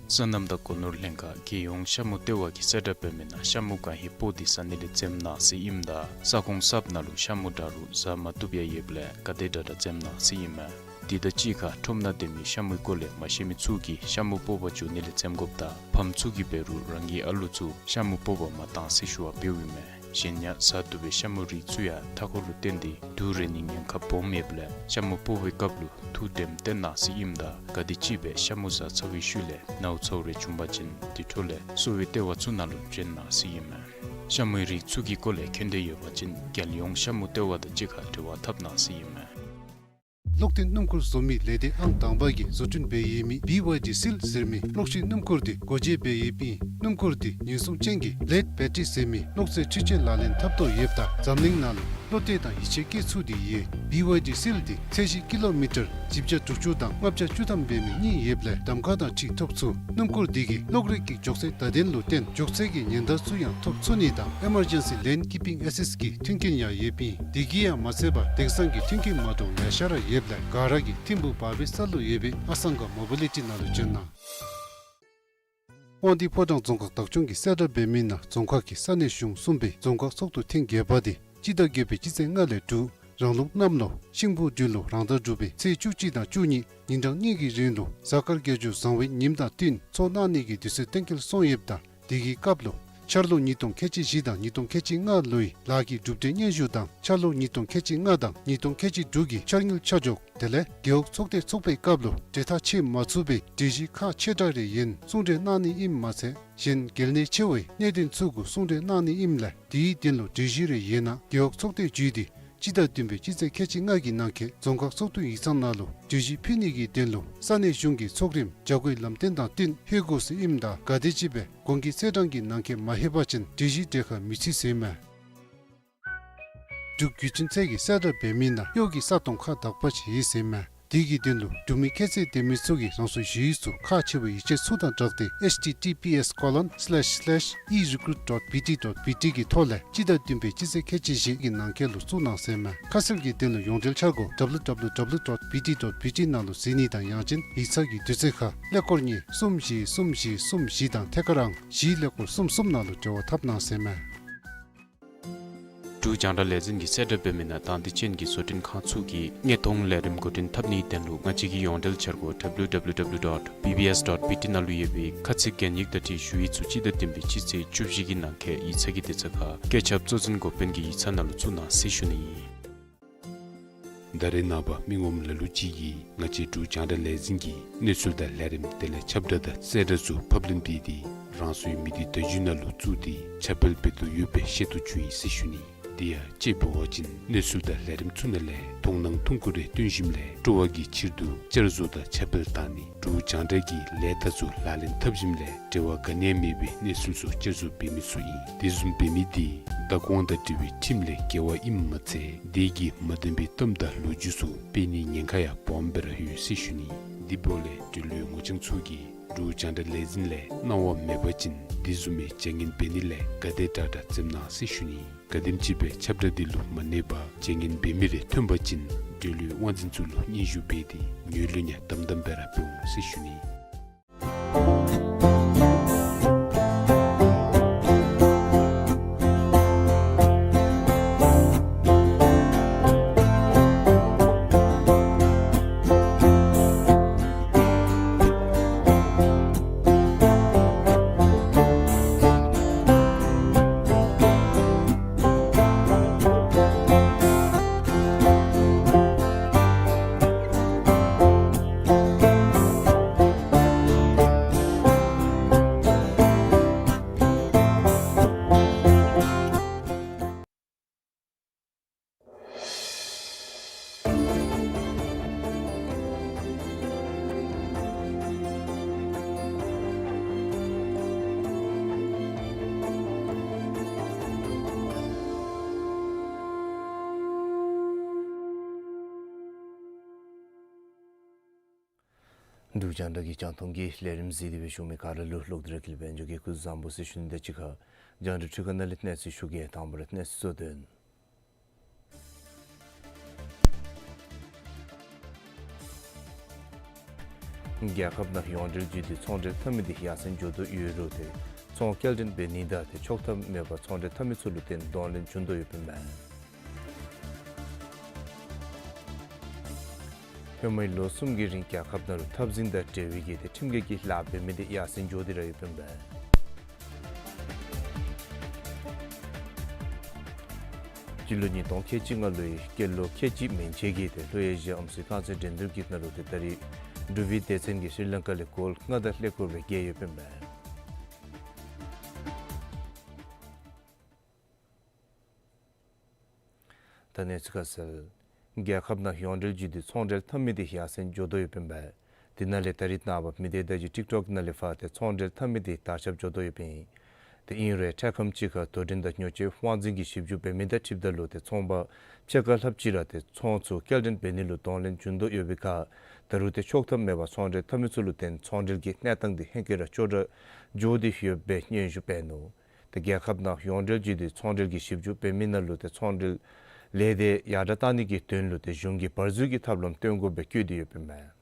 སོ་ནམ་དང་སྒོ་ནོར་ལྷན་ཁག་རྒྱལ་ཡོངས་ཤ་མུ་ལྟེ་བ་གིས་གསལ་བསྒྲགས་འབད་མི་ནང་ཤ་མུ་གང་ཧེ་སྤོ་སྟེ་ཟ་ནི་ལས་འཛེམ་གནང་ཟེར་ཨིནམ་ད་ས་ཁོངས་གསརཔ་ནང་ལུ་ཤ་མུ་འདྲ་རུང་ཟ་མ་བཏུབ་ཡང་ཡོདཔ་ལས་ག་དེ་དྲག་དྲག་འཛེམ་གནང་ཟེར་ཨིན་མས། དེ་དང་གཅིག་ཁར་ཁྲོམ་ནང་སྡོད་མི་ཤ་མུའི་སྐོར་ལས་མ་ཤེས་མི་ཚུ་གིས་ཤ་མུ་སྤོ་བར་འགྱོ་ནི་ལས་འཛེམ་དགོཔ་དང་ཕམ་ཚུ་གིས་འབད་རུང་རང་གི་ཨ་ལུ་ཚུ་ཤ་མུ་སྤོ་བར་མ་གཏང་ཟེར་ཞུ་བ་འབདཝ་ཨིན་མས། གཞན་ཡང་ཟ་བཏུབ་པའི་ཤ་མུའི་རིགས་ཚུ་ཡང་མཐའ་འཁོར་ལུ་བརྟེན་ཏེ་དུག་རེག་ནིའི་ཉེན་ཁ་སྦོམ་ཡོདཔ་ལས་ཤ་མུ་སྤོ་བའི་སྐབས་ལུ་ཐུགས་དྲནམ་བཏོན་གནང་ཟེར་ཨིནམ་ད་ག་དེམ་ཅིག་སྦེ་ཤ་མུ་ཟ་ཚར་བའི་ཤུལ་ལས་ནཝ་ཚཝ་རེ་བྱུང་པ་ཅིན་དེ་འཕྲོ་ལས་གསོ་བའི་ལྟེ་བ་ཚུ་ནང་ལུ་འབྱོན་གནང་ཟེར་ཨིན་མས། ཤ་མུའི་རིགས་ཚུ་གི་སྐོར་ལས་མཁྱེན་འདོད་ཡོད་པ་ཅིན་རྒྱལ་ཡོངས་ཤ་མུ་ལྟེ་བ་དང་གཅིག་ཁར་འབྲེལ་བ་འཐབ་གནང་ཟེར་ཨིན་མས། གློག་འདོན་སྣུམ་འཁོར་བཟོ་མི་ལས་སྡེ་ཨང་དང་པ་གིས་བཟོ་སྐྲུན་འབད་ཡོད་མི་བི་ཝའི་ཌི་སིལ་ཟེར་མི་གློག་ཤིང་སྣུམ་འཁོར་དེ་སྒོ་འབྱེད་འབད་ཡོདཔ་ཨིན། སྣུམ་འཁོར་དེ་ཉེན་སྲུང་ཅན་གྱི་ལེཌ་བེ་ཊི་རི་ཟེར་མི་གློག་རྫས་འཕྲུལ་ཆས་ལག་ལེན་འཐབ་དོ་ཡོདཔ་ད་འཛམ་གླིང་ནང་ལུ་བློ་གཏད་དང་ཡིད་ཆེས་བསྐྱེད་ཚུགས་ཏེ་ཡོད། བི་ཝའི་ཌི་སིལ་དེ་ཚད་གཞི་ཀི་ལོ་མི་ཊར་བཞི་བརྒྱ་དྲུག་ཅུ་དང་ལྔ་བརྒྱ་བཅུ་ཐམ་འབད་མི་གཉིས་ཡོདཔ་ལས་གདམ་ཁ་དང་འཁྲིལ་ཐོབ་ཚུགས། སྣུམ་འཁོར་དེ་གིས་གློག་རིག་གི་མགྱོགས་ཚད་བརྡ་དོན་ལུ་བརྟེན་མགྱོགས་ཚད་ཀྱི་ཉེན་བརྡ་ཚུ་ཡང་ཐོབ་ཚུགས་ནི་དང་ཨི་མར་ཇེན་སི་ལེན་ཀིཔ་པིང་ཨེ་སིསཊ་གི་མཐུན་རྐྱེན་ཡང་ཡོདཔ་ཨིན། དེ་གིས་ཡང་མ་ཚད་པར་དེང་སང་གི་མཐུན་རྐྱེན་མ་འདྲཝ་ལེ་ཤ་ར་ཡོདཔ་ལས་ག་ར་གིས་ཐིམ་ཕུག་བར་བའི་ས་ལུ་ཡོད་པའི་ཨ་སང་ག་མོ་བི་ལི་ཊི་ནང་ལུ་འབྱོན་གནང་། དབང་འདུས་ཕོ་བྲང་རྫོང་ཁག་བདག་སྐྱོང་གིས་གསལ་བསྒྲགས་འབད་མི་ནང་རྫོང་ཁག་གི་ས་གནས་གཞུང་གསུམ་པའི་རྫོང་ཁག་ཚོགས་འདུ་ཐེངས་བརྒྱད་པ་དེ་སྤྱི་ཟླ་བརྒྱད་པའི་སྤྱི་ཚེས་ལྔ་ལས་དྲུག་རང་ལུགས་གནམ་ལོ་ཤིང་ཕོ་སྦྲུལ་ལོ་རང་ཟླ་དྲུག་པའི་ཚེས་བཅུ་གཅིག་དང་བཅུ་གཉིས་ཉིན་གྲངས་གཉིས་ཀྱི་རིང་ལུ་གཟའ་སྐར་རྒྱས་འཇུག་བཟང་བའི་ཉིནམ་དང་བསྟུན་ཚོགས་གནང་ནི་གི་དུས་ཚོད་གཏན་འཁེལ་སོང་ཡོདཔ་ད་དེ་གི་སྐབས་ལུ་འཆར་ལོ་ཉིས་སྟོང་ཁལ་གཅིག་བཞི་དང་ཉིས་སྟོང་ཁལ་གཅིག་ལྔ་ལོའི་ལཱ་གི་གྲུབ་འབྲས་སྙན་ཞུ་དང་འཆར་ལོ་ཉིས་སྟོང་ཁལ་གཅིག་ལྔ་དང་ཉིས་སྟོང་ཁལ་གཅིག་དྲུག་གི་འཆར་དངུལ་ཆ་འཇོག་དེ་ལས་རྒེད་འོག་ཚོགས་སྡེ་ཚོགས་པའི་སྐབས་ལུ་གྲོས་ཐག་ཆོད་མ་ཚུགས་པའི་གྲོས་གཞི་ཁག་ཆེ་དྲགས་རེ་ཡོད་ན་གསུང་གྲོས་གནང་ནི་ཨིནམ་མ་ཚད་གཞན་གལ་གནད་ཆེ་བའི་གནད་དོན་ཚུ་གུ་གསུང་གྲོས་གནང་ནི་ཨིནམ་ལས་དེའི་དོན་ལུ་གྲོས་གཞི་རེ་ཡོད་ན་རྒེད་འོག་ཚོགས་སྡེ་བརྒྱུད་དེ་སྤྱི་ཟླ་བདུན་པའི་སྤྱི་ཚེས་ཁལ་གཅིག་ལྔ་གི་ནང་འཁོད་རྫོང་ཁག་ཚོགས་འདུ་ཡིག་ཚང་ནང་ལུ་གྲོས་གཞི་ཕུལ་ནི་གི་དོན་ལུ་ས་གནས་གཞུང་གི་ཚོགས་རིམ་བྱ་སྒོའི་ལམ་སྟོན་དང་བསྟུན་ཕུལ་དགོ་ཟེར་ཨིནམ་ད་ག་དེམ་ཅིག་སྦེ་གོང་གི་ཚེས་གྲངས་ཀྱི་ནང་འཁོད་མ་ལྷོད་པ་ཅིན་གྲོས་གཞི་གྲོས་ཁ་མི་བརྩི་ཟེར་མས། འབྲུག་བརྒྱུད་འཕྲིན་ཚད་ཀྱིས་གསལ་བསྒྲགས་འབད་མི་ནང་གཡོག་གི་ས་སྟོང་ཁག་དག་པ་ཅིག་ཡོད་ཟེར་མས། དེ་གི་དོན་ལུ་འབྲུག་མི་ཁྱད་ཚད་ལྡན་མི་ཚུ་གིས་རང་སོའི་ཞུ་ཡིག་ཚུ་ཁག་ཆེ་བའི་ཡིག་ཆ་ཚུ་དང་སྦྲགས་ཏེ་ཨེཆ་ཊི་ཊི་པི་ཨེསི་ཀོ་ལོན་སི་ལེཤ་སི་ལེཤ་ཨི་རི་ཀུ་རུཊ་ཌོཊ་བི་ཊི་ཌོཊ་བི་ཊི་གི་ཐོག་ལས་སྤྱི་ཟླ་བདུན་པའི་སྤྱི་ཚེས་ཁལ་གཅིག་བཞི་གི་ནང་འཁོད་ལུ་བཙུགས་གནང་ཟེར་མས། ཁ་གསལ་གྱི་དོན་ལུ་ཡོངས་འབྲེལ་འཆར་སྒོ་ཌབ་ལུ་ཌབ་ལུ་ཌབ་ལུ་ཌོཊ་བི་ཊི་ཌོཊ་བི་ཊི་ནང་ལུ་གཟིགས་ནི་དང་ཡང་ཅིན་ཡིག་ཚང་གི་དུས་ཚོད་ཁར་ཀླད་ཀོར་གཉིས་གསུམ་བཞི་གསུམ་བཞི་གསུམ་བཞི་དང་ཐད་ཀར་ཨང་བཞི་ཀླད་ཀོར་གསུམ་གསུམ་ནང་ལུ་འབྲེལ་བ་འཐབ་གནང་ཟེར་མས། འབྲུག་རྒྱང་བསྒྲགས་ལས་འཛིན་གྱིས་གསལ་བསྒྲགས་འབད་མི་ནང་དང་འདོད་ཅན་གྱི་བཟོ་སྐྲུན་ཁང་ཚུ་གིས་དངོས་མཐོང་ལས་རིམ་འགོ་འདྲེན་འཐབ་ནིའི་དོན་ལུ་སྔ་རྗེས་ཀྱི་ཡོངས་འབྲེལ་འཆར་སྒོ་ཌབ་ལུ་ཌབ་ལུ་ཌབ་ལུ་ཌོཊ་བི་བི་ཨེསི་ཌོཊ་བི་ཊི་ནང་ལུ་ཡོད་པའི་ཁ་ཚིག་གན་ཡིག་དང་འཁྲིལ་ཞུ་ཡིག་ཚུ་སྤྱི་ཟླ་བདུན་པའི་སྤྱི་ཚེས་བཅུ་བཞི་གི་ནང་འཁོད་ཡིག་ཚང་གི་དུས་ཚོད་ཁར་བཀོད་ཁྱབ་གཙོ་འཛིན་འགོ་དཔོན་གྱི་ཡིག་ཚང་ནང་ལུ་བཙུགས་གནང་ཟེར་ཞུ་ནི་ཨིན། ད་རེས་ནངས་པ་མི་ངོམ་ལ་ལུ་ཅིག་གིས་ང་བཅས་འབྲུག་རྒྱང་བསྒྲགས་ལས་འཛིན་གྱི་གནས་ཚུལ་དང་ལས་རིམ་དེ་ལས་ཁྱབ་བསྒྲགས་དང་གསལ་བསྒྲགས་ཚུ་ཕབ་ལེན་འབད་དེ་རང་སོའི་མི་སྡེ་བརྡ་བརྒྱུད་ནང་ལུ་བཙུགས་ཏེ་ཁྱབ་སྤེལ་འབད་དོ་ཡོད་པའི་ཤེས་རྟོགས་བྱུང་ཡི་ཟེར་ཞུ་ནི། དེ་ཡང་དཔྱེ་འབད་བ་ཅིན་གནས་ཚུལ་དང་ལས་རིམ་ཚུ་ནང་ལས་མཐོང་སྣང་ཐུང་ཀུ་རེ་བཏོན་ཞིནམ་ལས་སྤྲོ་བ་གི་ཕྱིར་དུ་བསྐྱར་བཟོ་དང་ཁྱབ་སྤེལ་བཏང་ནི། འབྲུག་རྒྱང་བསྒྲགས་ཀྱི་ལས་རྟགས་ཚུ་ལག་ལེན་འཐབ་ཞིནམ་ལས་འབྲེལ་བ་ག་ནི་ཡང་མེད་པའི་གནས་ཚུལ་ཚུ་བསྐྱར་བཟོ་འབད་མི་ཚུ་ཨིན། དེ་བཟུམ་འབད་མི་དེ་བདག་དབང་དང་འབྲེལ་བའི་ཁྲིམས་ལས་འགལ་བ་ཨིནམ་མ་ཚད་དེ་གིས་མ་བདེན་པའི་གཏམ་དང་ལོ་རྒྱུས་ཚུ་སྤེལ་ནིའི་ཉེན་ཁ་ཡང་སྦོམ་སྦེ་ར་ཡོད་ཟེར་ཞུ་ནི། དེ་འབདཝ་ལས་འབྲེལ་ཡོད་ངོ་རྐྱང་ཚུ་གིས་འབྲུག་རྒྱང་བསྒྲགས་ལས་འཛིན་ལས་གནང་བ་མེད་པ་ཅིན་དེ་བཟུམ་མའི་བྱ་ངན་འབད་ནི་ལས་ག་དེ་དྲག་དྲག་འཛེམ་གནང་ཟེར་ཞུ་ནི། ག་དེམ་ཅིག་སྦེ་ཁྱབ་བསྒྲགས་དེ་ལུ་མ་གནས་པར་བྱ་ངན་འབད་མི་རེ་ཐོན་པ་ཅིན་འབྲེལ་ཡོད་དབང་འཛིན་ཚུ་ལུ་སྙན་ཞུ་འབད་དེ་ངོས་ལེན་ཡང་དམ་དམ་སྦེ་ར་འབད་འོང་ཟེར་ཞུ་ནི། འབྲུག་རྒྱང་བསྒྲགས་ཀྱི་རྒྱང་མཐོང་གི་ལས་རིམ་གཟིགས་ཏེ་སྦེ་བཞུགས་མི་ག་ར་ལུ་ལོག་སྟེ་ར་དགེ་ལེགས་དཔལ་འབྱོར་གྱིས་སྐུ་གཟུགས་བཟང་པོ་ཟེར་ཞུ་ནི་དང་གཅིག་ཁར་རྒྱང་བསྒྲགས་འཕྲུལ་ཁང་ནང་ལས་གནས་ཚུལ་ཞུ་གེ། དང་པ་ར་གནས་ཚུལ་གཙོ་དོན། རྒྱལ་ཁབ་ནང་ཡོངས་འབྲེལ་བརྒྱུད་དེ་ཚོང་འབྲེལ་འཐབ་མི་དེ་ཡར་སེང་འགྱོ་དོ་ཡོད་རུང་ཏེ་ཚོང་སྐྱེལ་འདྲེན་འབད་ནི་དང་ཏེ་ཆོག་ཐམ་མེད་པར་ཚོང་འབྲེལ་འཐབ་མི་ཚུ་ལུ་བརྟེན་གདོང་ལེན་བྱུང་དོ་ཡོདཔ་ཨིན་མས། ཧེ་མའི་ལོ་གསུམ་གྱི་རིང་རྒྱལ་ཁབ་ནང་ལུ་འཐབ་འཛིང་དང་འབྲེལ་བའི་གི་ཏེ་ཁྲིམས་འགལ་གྱི་ལཱ་འབད་མི་དེ་ཡར་སེང་འགྱོ་སྟེ་ར་ཡོདཔ་ཨིན་མས། སྤྱི་ལོ་ཉིས་སྟོང་ཁལ་གཅིག་ལྔ་ལོའི་སྐྱེས་ལོ་ཁལ་གཅིག་མན་ཆད་ཀྱི་ཏེ་ལྷོ་ཨེ་ཤི་ཡ་ཨམ་སྲུའི་རྐང་རྩེད་འགྲན་བསྡུར་གྱི་ནང་ལུ་ཏེ་ད་རེས་འབྲུག་པའི་སྡེ་ཚན་གྱིས་ཤྲི་ལང་ཀ་ལས་གོལ་ལྔ་དང་ཀླད་ཀོར་སྦེ་རྒྱལ་ཡོདཔ་ཨིན་མས། ད་གནས་ཚུལ་ཁ་གསལ། རྒྱལ་ཁབ་ནང་ཡོངས་འབྲེལ་བརྒྱུད་དེ་ཚོང་འབྲེལ་འཐབ་མི་དེ་ཡར་སེང་འགྱོ་དོ་ཡོདཔ་ཨིན་པས། དེ་ནང་ལས་ད་རེས་ནངས་པ་མི་སྡེ་བརྡ་བརྒྱུད་ཊིཀ་ཊོཀ་ནང་ལས་ཕར་ཏེ་ཚོང་འབྲེལ་འཐབ་མི་དེ་དར་ཁྱབ་འགྱོ་དོ་ཡོདཔ་ཨིན། ཏེ་ཨིན་རུང་འཕྲལ་ཁམས་ཅིག་ཁར་དོ་འགྲན་དང་ཉོ་སྤྱོད་དབང་འཛིན་གྱི་ཞིབ་འཇུག་འབད་མི་དང་འཁྲིལཝ་ད་ལུ་ཏེ་ཚོང་པ་ཕྱེད་ཀ་ལྷགཔ་ཅིག་ར་ཏེ་ཚོང་ཚུ་སྐྱེལ་འདྲེན་འབད་ནི་ལུ་གདོང་ལེན་བྱུང་དོ་ཡོད་པའི་ཁར་ད་རུང་ཏེ་ཆོག་ཐམ་མེད་པར་ཚོང་འབྲེལ་འཐབ་མི་ཚུ་ལུ་བརྟེན་ཚོང་འབྲེལ་གྱི་གནས་སྟངས་དེ་ཧེང་སྐལ་ར་སྐྱོ་དྲགས་འགྱོ་སྟེ་ཡོདཔ་སྦེ་སྙན་ཞུ་འབད་ནུག། ཏེ་རྒྱལ་ཁབ་ནང་ཡོངས་འབྲེལ་བརྒྱུད་དེ་ཚོང་འབྲེལ་གྱི་ཞིབ་འཇུག་འབད་མི་ནང་ལུ་ཏེ་ཚོང་འབྲེལ་ལས་དེ་ཡར་དྲག་གཏང་ནི་གི་དོན་ལུ་ཏེ་གཞུང་གིས་བར་འཛུལ་གྱི་ཐབས་ལམ་སྟོན་དགོཔ་སྦེ་བཀོད་དེ་ཡོདཔ་ཨིན་མས།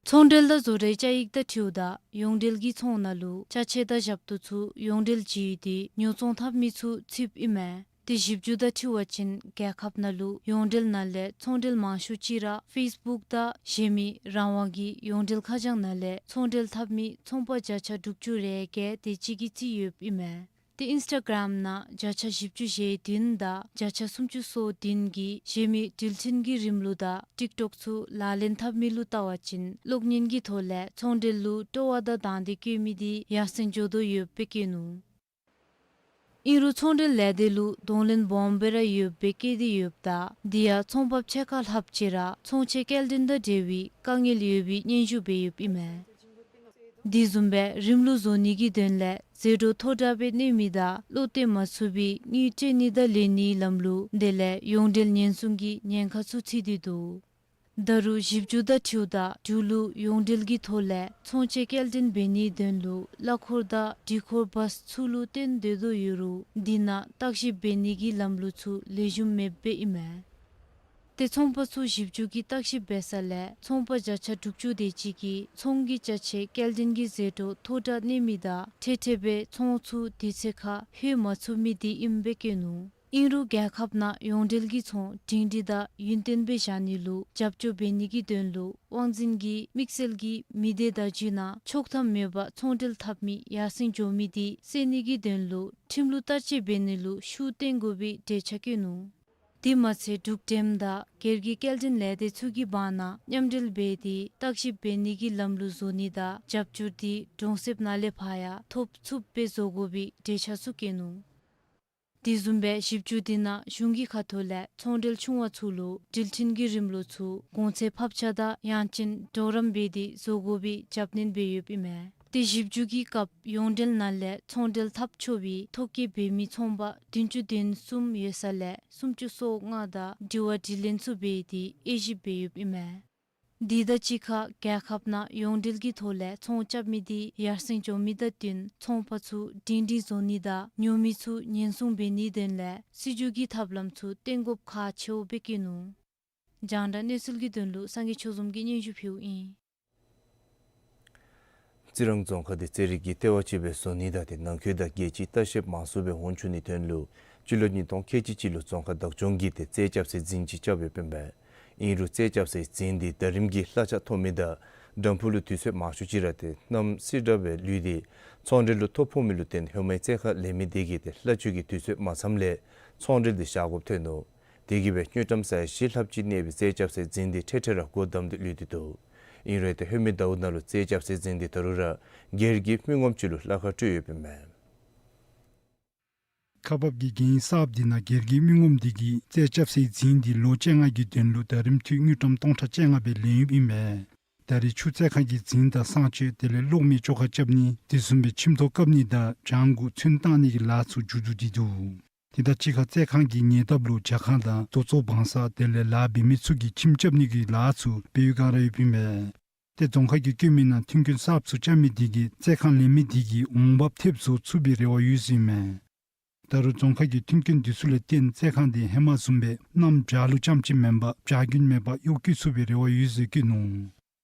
ཚོང་འབྲེལ་དང་བཟོ་གྲྭའི་བཅའ་ཡིག་དང་འཁྲིལཝ་ད་ཡོངས་འབྲེལ་གྱི་ཚོང་ནང་ལུ་ཅ་ཆས་དང་ཞབས་ཏོག་ཚུ་ཡོངས་འབྲེལ་བརྒྱུད་དེ་ཉོ་ཚོང་འཐབ་མི་ཚུ་ཚུདཔ་ཨིན་མས། ཏེ་ཞིབ་འཇུག་དང་འཁྲིལ་བ་ཅིན་རྒྱལ་ཁབ་ནང་ལུ་ཡོངས་འབྲེལ་ནང་ལས་ཚོང་འབྲེལ་མང་ཤོས་ཅིག་ར་ཕེསི་བུཀ་དང་གཞན་མི་རང་དབང་གི་ཡོངས་འབྲེལ་ཁ་བྱང་ནང་ལས་ཚོང་འབྲེལ་འཐབ་མི་ཚོང་པ་བརྒྱ་ཆ་དྲུག་ཅུ་རེ་བརྒྱད་དེ་ཅིག་གིས་རྩིས་ཡོདཔ་ཨིན་མས། ཏེ་ཨིནསི་ཊ་གརམ་ནང་བརྒྱ་ཆ་བཞི་བཅུ་ཞེ་བདུན་དང་བརྒྱ་ཆ་སུམ་ཅུ་སོ་བདུན་གྱིས་གཞན་མི་འགྲུལ་འཕྲིན་གྱི་རིམ་ལུགས་དང་ཊིཀ་ཊོཀ་ཚུ་ལག་ལེན་འཐབ་མི་ལུ་བལྟ་བ་ཅིན་གློག་བརྙན་གྱི་ཐོག་ལས་ཚོང་འབྲེལ་ལུ་སྤྲོ་བ་དང་དང་འདོད་བསྐྱེད་མི་དེ་ཡར་སེང་འགྱོ་དོ་ཡོདཔ་སྦེ་བཀོད་ནུག། ཨིན་རུང་ཚོང་འབྲེལ་ལས་སྡེ་ལུ་གདོང་ལེན་སྦོམ་སྦེ་ར་ཡོདཔ་སྦེ་བཀོད་དེ་ཡོདཔ་ད་དེ་ཡང་ཚོང་པ་ཕྱེད་ཀ་ལྷགཔ་ཅིག་ར་ཚོང་ཆས་སྐྱེལ་འདྲེན་དང་འབྲེལ་བའི་དཀའ་ངལ་ཡོད་པའི་སྙན་ཞུ་འབད་ཡོདཔ་ཨིན་མས། དེ་བཟུམ་སྦེ་རིམ་ལུགས་བཟོ་ནི་གི་དོན་ལས་ཟད་འགྲོ་མཐོ་དྲགས་སྦེ་གནས་མི་དང་བློ་གཏད་མ་ཚུགས་པའི་དངུལ་སྤྲོད་ནི་དང་ལེན་ནིའི་ལམ་ལུགས་དེ་ལས་ཡོངས་འབྲེལ་ཉེན་སྲུང་གི་ཉེན་ཁ་ཚུ་ཚུད་དེ་འདུག། ད་རུང་ཞིབ་འཇུག་དང་འཁྲིལཝ་ད་འབྲུག་ལུ་ཡོངས་འབྲེལ་གྱི་ཐོག་ལས་ཚོང་ཆས་སྐྱེལ་འདྲེན་འབད་ནིའི་དོན་ལུ་གླ་འཁོར་དང་འགྲུལ་འཁོར་བཱསི་ཚུ་ལུ་བརྟེན་སྡོད་དོ་ཡོད་རུང་དེ་ནང་བརྟག་ཞིབ་འབད་ནི་གི་ལམ་ལུགས་ཚུ་ལེགས་ཤོམ་མེདཔ་སྦེ་ཨིན་མས། ཏེ་ཚོང་པ་ཚུ་ཞིབ་འཇུག་གི་བརྟག་ཞིབ་འབད་ས་ལས་ཚོང་པ་བརྒྱ་ཆ་དྲུག་ཅུ་དེ་ཅིག་གིས་ཚོང་གི་ཅ་ཆས་སྐྱེལ་འདྲེན་གྱི་ཟད་འགྲོ་མཐོ་དྲགས་གནས་མི་དང་འཕྲལ་འཕྲལ་སྦེ་ཚོང་ཚུ་དུས་ཚོད་ཁར་ལྷོད་མ་ཚུགས་མི་དེ་ཨིནམ་སྦེ་བཀོད་ནུག། ཨིན་རུང་རྒྱལ་ཁབ་ནང་ཡོངས་འབྲེལ་གྱི་ཚོང་སྒྲིང་སྒྲི་དང་ཡུན་བརྟན་སྦེ་བཞག་ནི་ལུ་རྒྱབ་སྐྱོར་འབད་ནི་གི་དོན་ལུ་དབང་འཛིན་གྱིས་དམིགས་བསལ་གྱི་མི་སྡེ་བརྡ་བརྒྱུད་ནང་ཆོག་ཐམ་མེད་པར་ཚོང་འབྲེལ་འཐབ་མི་ཡར་སེང་འགྱོ་མི་དེ་སེལ་ནི་གི་དོན་ལུ་ཁྲིམས་ལུགས་བསྟར་སྤྱོད་འབད་ནི་ལུ་ཤུགས་བཏོན་དགོ་པའི་འགྲེལ་བརྡ་བཀོད་ནུག། དེ་མ་ཚད་འབྲུག་འགྲེམས་དང་སྒེར་གྱི་སྐྱེལ་འདྲེན་ལས་སྡེ་ཚུ་གི་བར་ན་མཉམ་འབྲེལ་འབད་དེ་བརྟག་ཞིབ་འབད་ནི་གི་ལམ་ལུགས་བཟོ་ནི་དང་རྒྱབ་སྐྱོར་དེ་གྲོང་གསེབ་ནང་ལས་ཕར་ཡང་ཐོབ་ཚུགསཔ་སྦེ་བཟོ་དགོ་པའི་འགྲེལ་བརྡ་ཚུ་བཀོད་ནུག། དེ་བཟུམ་སྦེ་ཞིབ་འཇུག་དེ་ནང་གཞུང་གི་ཁ་ཐུག་ལས་ཚོང་འབྲེལ་ཆུང་བ་ཚུ་ལུ་འགྲུལ་འཕྲིན་གྱི་རིམ་ལུགས་ཚུ་གོང་ཚད་ཕབ་ཆག་དང་ཡང་ཅིན་གྲོགས་རམ་འབད་དེ་བཟོ་དགོ་པའི་རྒྱབ་སྣོན་འབད་ཡོདཔ་ཨིན་མས། ཏེ་ཞིབ་འཇུག་གི་སྐབས་ཡོངས་འབྲེལ་ནང་ལས་ཚོང་འབྲེལ་འཐབ་ཆོག་པའི་ཐོ་བཀོད་འབད་མི་ཚོང་པ་བདུན་ཅུ་དོན་གསུམ་ཡོད་ས་ལས་སུམ་ཅུ་སོ་ལྔ་དང་དྲི་བ་དྲིས་ལན་ཚུ་འབད་དེ་དབྱེ་ཞིབ་འབད་ཡོདཔ་ཨིན་མས། དེ་དང་གཅིག་ཁར་རྒྱལ་ཁབ་ནང་ཡོངས་འབྲེལ་གྱི་ཐོག་ལས་ཚོང་རྐྱབ་མི་དེ་ཡར་སེང་འགྱོ་མི་དང་བསྟུན་ཚོང་པ་ཚུ་སྒྲིང་སྒྲི་བཟོ་ནི་དང་ཉོ་མི་ཚུ་ཉེན་སྲུང་འབད་ནིའི་དོན་ལས་སྲིད་བྱུས་ཀྱི་ཐབས་ལམ་ཚུ་བཏོན་དགོཔ་ཁག་ཆེཝ་སྦེ་བཀོད་ནུག། རྒྱང་བསྒྲགས་གནས་ཚུལ་གྱི་དོན་ལུ་སངས་རྒྱས་ཆོས་འཛོམས་ཀྱིས་སྙན་ཞུ་ཕུལཝ་ཨིན། རྩི་རང་རྫོང་ཁག་དེ་རྩེད་རིགས་ཀྱི་ལྟེ་བ་ཅིག་སྦེ་བཟོ་ནི་དང་ཏེ་ནང་འཁོད་དང་རྒྱལ་སྤྱིའི་ལྟ་བཤལཔ་མང་སུ་སྦེ་འོང་ཚུགས་ནིའི་དོན་ལུ་སྤྱི་ལོ་ཉིས་སྟོང་ཁལ་གཅིག་གཅིག་ལུ་རྫོང་ཁག་བདག་སྐྱོང་གིས་ཏེ་རྩིས་རྐྱབ་སའི་རྫིང་ཅིག་རྐྱབ་ཡོདཔ་ཨིན་པས། ཨིན་རུང་རྩིས་རྐྱབ་སའི་རྫིང་དེ་ཟླ་རིམ་གྱིས་གླ་ཆ་ཐོབ་མི་དང་འགྲམ་ཕུག་ལུ་དུས་ཚོད་མང་ཤོས་ཅིག་ར་ཏེ་གནམ་སེར་དྲགས་སྦེ་ལུས་ཏེ་ཚོང་འབྲེལ་ལུ་ཐོ་ཕོག་མི་ལུ་བརྟེན་ཧེ་མའི་རྩེད་ཁང་ལས་མི་དེ་གིས་ཏེ་གླ་ཆ་གི་དུས་ཚོད་མ་ཚངམ་ལས་ཚོང་འབྲེལ་དེ་བཞག་དགོཔ་ཐོན་ནུག། དེ་གིས་སྦེ་དངུལ་ཀྲམ་ས་ཡ་བཞི་ལྷགཔ་ཅིག་གནས་པའི་རྩིས་རྐྱབ་སའི་རྫིང་དེ་འཕྲལ་འཕྲལ་ར་སྒོ་བསྡམས་ཏེ་ལུས་ཏེ་འདུག། ཨིན་རུང་ཏེ་ཧེ་མའི་ཟླཝ་ནང་ལུ་རྩིས་རྐྱབ་སའི་རྫིང་དེ་ད་རུང་ར་སྒེར་གྱི་མི་ངོམ་ཅིག་ལུ་གླ་ཁར་སྤྲོད་ཡོདཔ་ཨིན་མས། ཁག་འབགཔ་གི་འགན་གསརཔ་དེ་ནང་སྒེར་གྱི་མི་ངོམ་དེ་གིས་རྩིས་རྐྱབ་སའི་རྫིང་དེ་ལོ་བཅོ་ལྔ་གི་དོན་ལུ་ཟླ་རིམ་ཐོག་དངུལ་ཀྲམ་སྟོང་ཕྲག་བཅོ་ལྔ་སྦེ་ལེན་ཡོདཔ་ཨིན་མས། ད་རེས་ཆུ་རྩེད་ཁང་གི་རྫིང་དང་གསང་སྤྱོད་དེ་ལས་གློག་མེའི་བཅོ་ཁ་རྐྱབ་ནི་དེ་བཟུམ་སྦེ་ཁྱིམ་ཐོག་བཀབ་ནི་དང་བྱང་གུ་ཚོན་བཏང་ནི་གི་ལཱ་ཚུ་མཇུག་བསྡུ་སྟེ་འདུག། དེ་དང་གཅིག་ཁར་རྩེད་ཁང་གི་ཉེ་འདབས་ལུ་ཇ་ཁང་དང་དོ་ཚོགས་བང་ས་དེ་ལས་ལཱ་འབད་མི་ཚུ་གིས་ཁྱིམ་རྐྱབ་ནི་གི་ལཱ་ཚུ་འབད་བའི་བསྒང་ར་ཡོདཔ་ཨིན་མས། ཏེ་རྫོང་ཁག་གིས་བཀོད་མི་ནང་མཐུན་རྐྱེན་གསརཔ་ཚུ་རྐྱབ་མི་དེ་གིས་རྩེད་ཁང་ལས་མི་དེ་གི་འོང་འབབ་ཐེབས་བཟོ་ཚུགས་པའི་རེ་བ་ཡོད་ཟེར་ཨིན་མས། ད་རུང་རྫོང་ཁག་གི་མཐུན་རྐྱེན་དེ་ཚུ་ལས་བརྟེན་རྩེད་ཁང་དེ་ཧེ་མ་བཟུམ་སྦེ་གནམ་བྱཱར་ལུ་རྐྱངམ་ཅིག་མེན་པར་བྱ་རྒྱུན་མེད་པར་གཡོག་བཀོལ་ཚུགས་པའི་རེ་བ་ཡོད་ཟེར་བཀོད་ནུག།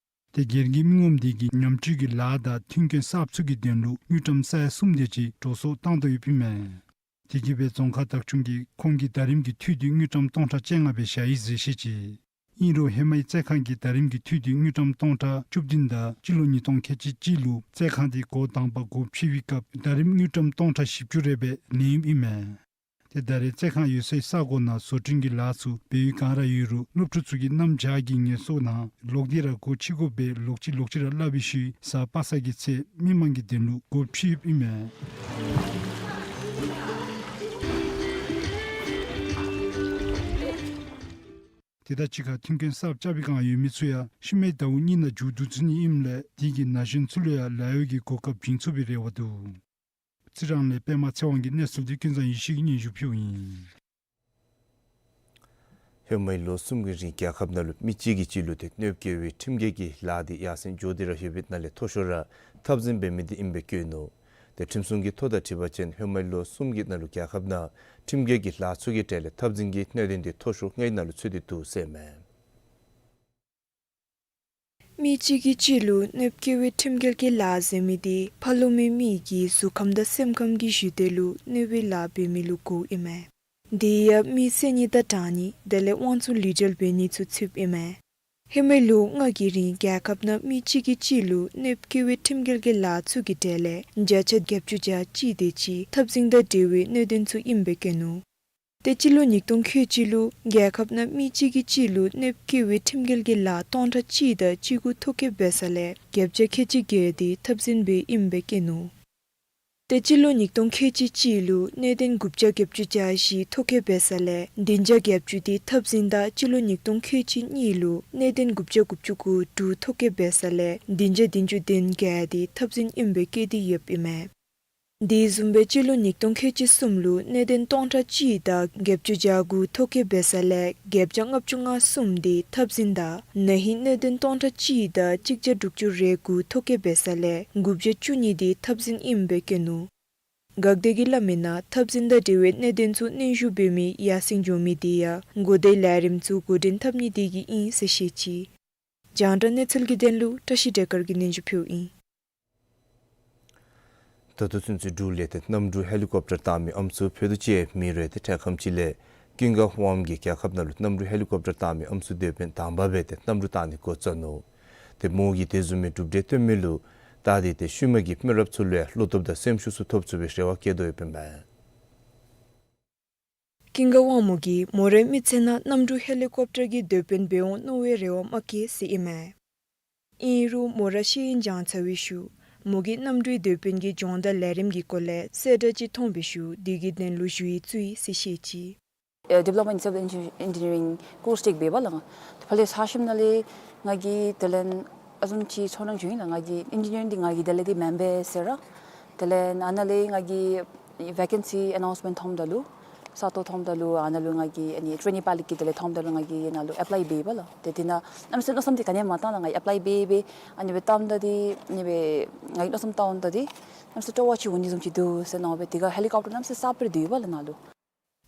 ཏེ་སྒེར་གྱི་མི་ངོམ་དེ་གིས་ཉམས་བཅོས་ཀྱི་ལཱ་དང་མཐུན་རྐྱེན་གསརཔ་ཚུ་གི་དོན་ལུ་དངུལ་ཀྲམ་ས་ཡ་གསུམ་དེ་ཅིག་འགྲོ་སོང་བཏང་དོ་ཡོདཔ་ཨིན་མས། དེ་གིས་སྦེ་རྫོང་ཁག་བདག་སྐྱོང་གིས་ཁོང་གི་ཟླ་རིམ་གྱི་འཐུས་དེ་དངུལ་ཀྲམ་སྟོང་ཕྲག་བཅོ་ལྔ་སྦེ་བཞག་ཡི་ཟེར་བཤད་ཅི། ཨིན་རུང་ཧེ་མའི་རྩེད་ཁང་གི་ཟླ་རིམ་གྱི་འཐུས་དེ་དངུལ་ཀྲམ་སྟོང་ཕྲག་བཅུ་བདུན་དང་སྤྱི་ལོ་ཉིས་སྟོང་ཁལ་གཅིག་གཅིག་ལུ་རྩེད་ཁང་དེ་འགོ་དང་པ་སྒོ་ཕྱེ་བའི་སྐབས་ཟླ་རིམ་དངུལ་ཀྲམ་སྟོང་ཕྲག་བཞི་བཅུ་རེ་སྦེ་ལེན་ཡོདཔ་ཨིན་མས། ཏེ་ད་རེས་རྩེད་ཁང་ཡོད་སའི་ས་གོ་ནང་བཟོ་སྐྲུན་གྱི་ལཱ་ཚུ་འབད་བའི་བསྒང་ར་ཡོད་རུང་སློབ་ཕྲུག་ཚུ་གིས་གནམ་བྱཱར་གྱི་ངལ་གསོ་ནང་ལོག་སྟེ་ར་སྒོ་ཕྱེ་དགོ་པའི་ལོག་ཅི་ལོག་ཅི་ར་སླབ་པའི་ཤུལ་གཟའ་པ་སངས་ཀྱི་ཚེ་མི་མང་གི་དོན་ལུ་སྒོ་ཕྱེ་ཡོདཔ་ཨིན་མས། དེ་དང་གཅིག་ཁར་མཐུན་རྐྱེན་གསརཔ་རྐྱབ་པའི་བསྒང་ཡོད་མི་ཚུ་ཡང་ཤུལ་མའི་ཟླཝ་གཉིས་ནང་མཇུག་བསྡུ་ཚུགས་ནི་ཨིནམ་ལས་དེ་གིས་ན་གཞོན་ཚུ་ལུ་ཡང་ལཱ་གཡོག་གི་གོ་སྐབས་བྱིན་ཚུགས་པའི་རེ་བ་འདུག། རྩི་རང་ལས་པདྨ་ཚེ་དབང་གི་གནས་ཚུལ་དེ་ཀུན་བཟང་ཡེ་ཤེས་ཀྱིས་སྙན་ཞུ་ཕུལཝ་ཨིན། ཧེ་མའི་ལོ་གསུམ་གྱི་རིང་རྒྱལ་ཁབ་ནང་ལུ་མི་གཅིག་གིས་གཅིག་ལུ་ཏེ་གནོདཔ་བཀལ་བའི་ཁྲིམས་འགལ་གྱི་ལཱ་དེ་ཡར་སེང་འགྱོ་སྟེ་ར་ཡོད་པའི་ནང་ལས་མཐོ་ཤོས་ར་འཐབ་འཛིང་འབད་མི་དེ་ཨིན་པའི་བཀོད་ནུག། ཏེ་ཁྲིམས་སྲུང་གི་ཐོ་དང་འཁྲིལ་བ་ཅིན་ཧེ་མའི་ལོ་གསུམ་གྱི་ནང་ལུ་རྒྱལ་ཁབ་ནང་ཁྲིམས་འགལ་གྱི་ལཱ་ཚུ་གི་གྲས་ལས་འཐབ་འཛིང་གི་གནད་དོན་དེ་མཐོ་ཤོས་ལྔའི་ནང་ལུ་ཚུད་དེ་འདུག་ཟེར་ཨིན་མས། མི་གཅིག་གིས་གཅིག་ལུ་གནོདཔ་བཀལ་བའི་ཁྲིམས་འགལ་གྱི་ལཱ་ཟེར་མི་དེ་ཕར་ལུ་མི་མི་གི་གཟུགས་ཁམས་དང་སེམས་ཁམས་ཀྱི་གཞི་དེ་ལུ་གནོད་པའི་ལཱ་འབད་མི་ལུ་གོཝ་ཨིན་མས། དེ་ཡང་མི་བསད་ནི་དང་བྲང་ནི་དེ་ལས་དབང་ཚད་ལུས་འབྲེལ་འབད་ནི་ཚུ་ཚུདཔ་ཨིན་མས། ཧེ་མའི་ལོ་ལྔ་གི་རིང་རྒྱལ་ཁབ་ནང་མི་གཅིག་གིས་གཅིག་ལུ་གནོདཔ་བཀལ་བའི་ཁྲིམས་འགལ་གྱི་ལཱ་ཚུ་གི་གྲས་ལས་བརྒྱ་ཆ་བརྒྱད་ཅུ་གྱ་གཅིག་དེ་ཅིག་འཐབ་འཛིང་དང་འབྲེལ་བའི་གནད་དོན་ཚུ་ཨིན་པའི་བཀོད་ནུག། ཏེ་སྤྱི་ལོ་ཉིས་སྟོང་ཁལ་གཅིག་ལུ་རྒྱལ་ཁབ་ནང་མི་གཅིག་གིས་གཅིག་ལུ་གནོདཔ་བཀལ་བའི་ཁྲིམས་འགལ་གྱི་ལཱ་སྟོང་ཕྲག་གཅིག་དང་བཅུ་དགུ་ཐོ་བཀོད་འབད་ས་ལས་བརྒྱད་བརྒྱ་ཁལ་གཅིག་བརྒྱད་དེ་འཐབ་འཛིང་འབདཝ་ཨིན་པའི་བཀོད་ནུག། ཏེ་སྤྱི་ལོ་ཉིས་སྟོང་ཁལ་གཅིག་གཅིག་ལུ་གནད་དོན་དགུ་བརྒྱ་བརྒྱད་ཅུ་གྱ་བཞི་ཐོ་བཀོད་འབད་ས་ལས་བདུན་བརྒྱ་བརྒྱད་ཅུ་དེ་འཐབ་འཛིང་དང་སྤྱི་ལོ་ཉིས་སྟོང་ཁལ་གཅིག་གཉིས་ལུ་གནད་དོན་དགུ་བརྒྱ་དགུ་བཅུ་གོ་དྲུག་ཐོ་བཀོད་འབད་ས་ལས་བདུན་བརྒྱ་བདུན་ཅུ་དོན་བརྒྱད་དེ་འཐབ་འཛིང་ཨིན་པའི་བཀོད་དེ་ཡོདཔ་ཨིན་མས། དེ་བཟུམ་སྦེ་སྤྱི་ལོ་ཉིས་སྟོང་ཁལ་གཅིག་གསུམ་ལུ་གནད་དོན་སྟོང་ཕྲག་གཅིག་དང་བརྒྱད་ཅུ་གྱ་དགུ་ཐོ་བཀོད་འབད་ས་ལས་བརྒྱད་བརྒྱ་ལྔ་བཅུ་ང་གསུམ་དེ་འཐབ་འཛིང་དང་ན་ཧིང་གནད་དོན་སྟོང་ཕྲག་གཅིག་དང་གཅིག་བརྒྱ་དྲུག་ཅུ་རེ་དགུ་ཐོ་བཀོད་འབད་ས་ལས་དགུ་བརྒྱ་བཅུ་གཉིས་དེ་འཐབ་འཛིང་ཨིན་པའི་བཀོད་ནུག། འགག་སྡེ་གིས་སླབ་མིའི་ནང་འཐབ་འཛིང་དང་འབྲེལ་བའི་གནད་དོན་ཚུ་སྙན་ཞུ་འབད་མི་ཡར་སེང་འགྱོ་མི་དེ་ཡང་འགོ་བདེའི་ལས་རིམ་ཚུ་འགོ་འདྲེན་འཐབ་ནི་དེ་གིས་ཨིན་ཟེར་བཤད་ཅི། རྒྱང་བསྒྲགས་གནས་ཚུལ་གྱི་དོན་ལུ་བཀྲ་ཤིས་བདེ་དཀར་གྱིས་སྙན་ཞུ་ཕུལཝ་ཨིན། ད་ལྟོ་ཚུན་ཚོད་འབྲུག་ལས་ཏེ་གནམ་གྲུ་ཧེ་ལི་ཀོབ་ཊར་བཏང་མི་ཨམ་སྲུ་ཕུད་རྡོག་གཅིག་མེ་རུ་ཡར་ཏེ་འཕྲལ་ཁམས་ཅིག་ལས་ཀུན་དགའ་དབང་མོ་གིས་རྒྱལ་ཁབ་ནང་ལུ་གནམ་གྲུ་ཧེ་ལི་ཀོབ་ཊར་བཏང་མི་ཨམ་སྲུ་དེད་དཔོན་དང་པ་སྦེ་ཏེ་གནམ་གྲུ་བཏང་ནི་འགོ་བཙུགས་ནུག། ཏེ་མོ་གིས་དེ་བཟུམ་མའི་གྲུབ་འབྲས་སྟོན་མི་ལུ་ད་དེ་ཏེ་ཤུལ་མ་གི་མི་རབས་ཚུ་ལུ་ཡང་བློ་སྟོབས་དང་སེམས་ཤུགས་ཚུ་ཐོབ་ཚུགས་པའི་རེ་བ་བསྐྱེད་དོ་ཡོདཔ་ཨིན་མས། ཀུན་དགའ་དབང་མོ་གིས་མོ་རའི་མི་ཚེ་ནང་གནམ་གྲུ་ཧེ་ལི་ཀོབ་ཊར་གྱི་དེད་དཔོན་འབད་འོང་མནོ་བའི་རེ་བ་མ་བསྐྱེད་ཟེར་ཨིན་མས། ཨིན་རུང་མོ་ར་ཤེས་ཡོན་སྦྱང་ཚར་བའི་ཤུལ་མོ་གིས་གནམ་གྲུའི་དེད་དཔོན་གྱི་སྦྱོང་བརྡར་ལས་རིམ་གྱི་སྐོར་ལས་གསལ་བསྒྲགས་ཅིག་མཐོང་བའི་ཤུལ་དེ་གི་དོན་ལུ་ཞུ་ཡིག་བཙུགས་ཡི་ཟེར་བཤད་ཅི། ཨེ་Diploma in Civil Engi- Engineering course ཅིག་འབད་བ་ལགས། ད་ཕར་ལས་ཚར་ཞིནམ་ལས་ང་གིས་དེ་ལས་ཨ་ཙུམ་ཅིག་ཚོར་སྣང་བྱུང་ཡི་ལགས། ང་གིས་ཨིན་ཇི་ནི་ཡརིང་འདི་ང་གི་དེ་ལས་འདི་མེན་པས་ཟེར་ར། དེ་ལས་ཨ་ནཱ་ལས་ང་གིས་vacancy announcement མཐོངམ་ད་ལུ་ས་སྟོང་མཐོངམ་ད་ལུ་ཨ་ནཱ་ལུ་ང་གིས་ཨ་ནི་trainee pilot གི་དེ་ལས་མཐོངམ་ད་ལུ་ང་གིས་ཨ་ནཱ་ལུ་apply འབད་བ་ལགས། ཏེ་དེ་ནང་གནམ་མེད་ས་མེད་མནོ་བསམ་འདི་ག་ནི་ཡང་མ་བཏང་ལགས། ང་གིས་apply འབད་འབད་ཨ་ནི་སྦེ་བཏངམ་ད་འདི་ཨ་ནི་སྦེ་ང་གིས་མནོ་བསམ་བཏངམ་ད་འདི་གནམ་མེད་ས་མེད་སྤྲོ་བ་ཅིག་འོང་ནི་བཟུམ་ཅིག་འདུག་ཟེར་མནོ་སྦེ་དེ་ཁར་ཧེ་ལི་ཀོབ་ཊར་གནམ་མེད་ས་མེད་གསརཔ་སྦེ་ར་འདུག་པ་ལགས་ནཱ་ལུ།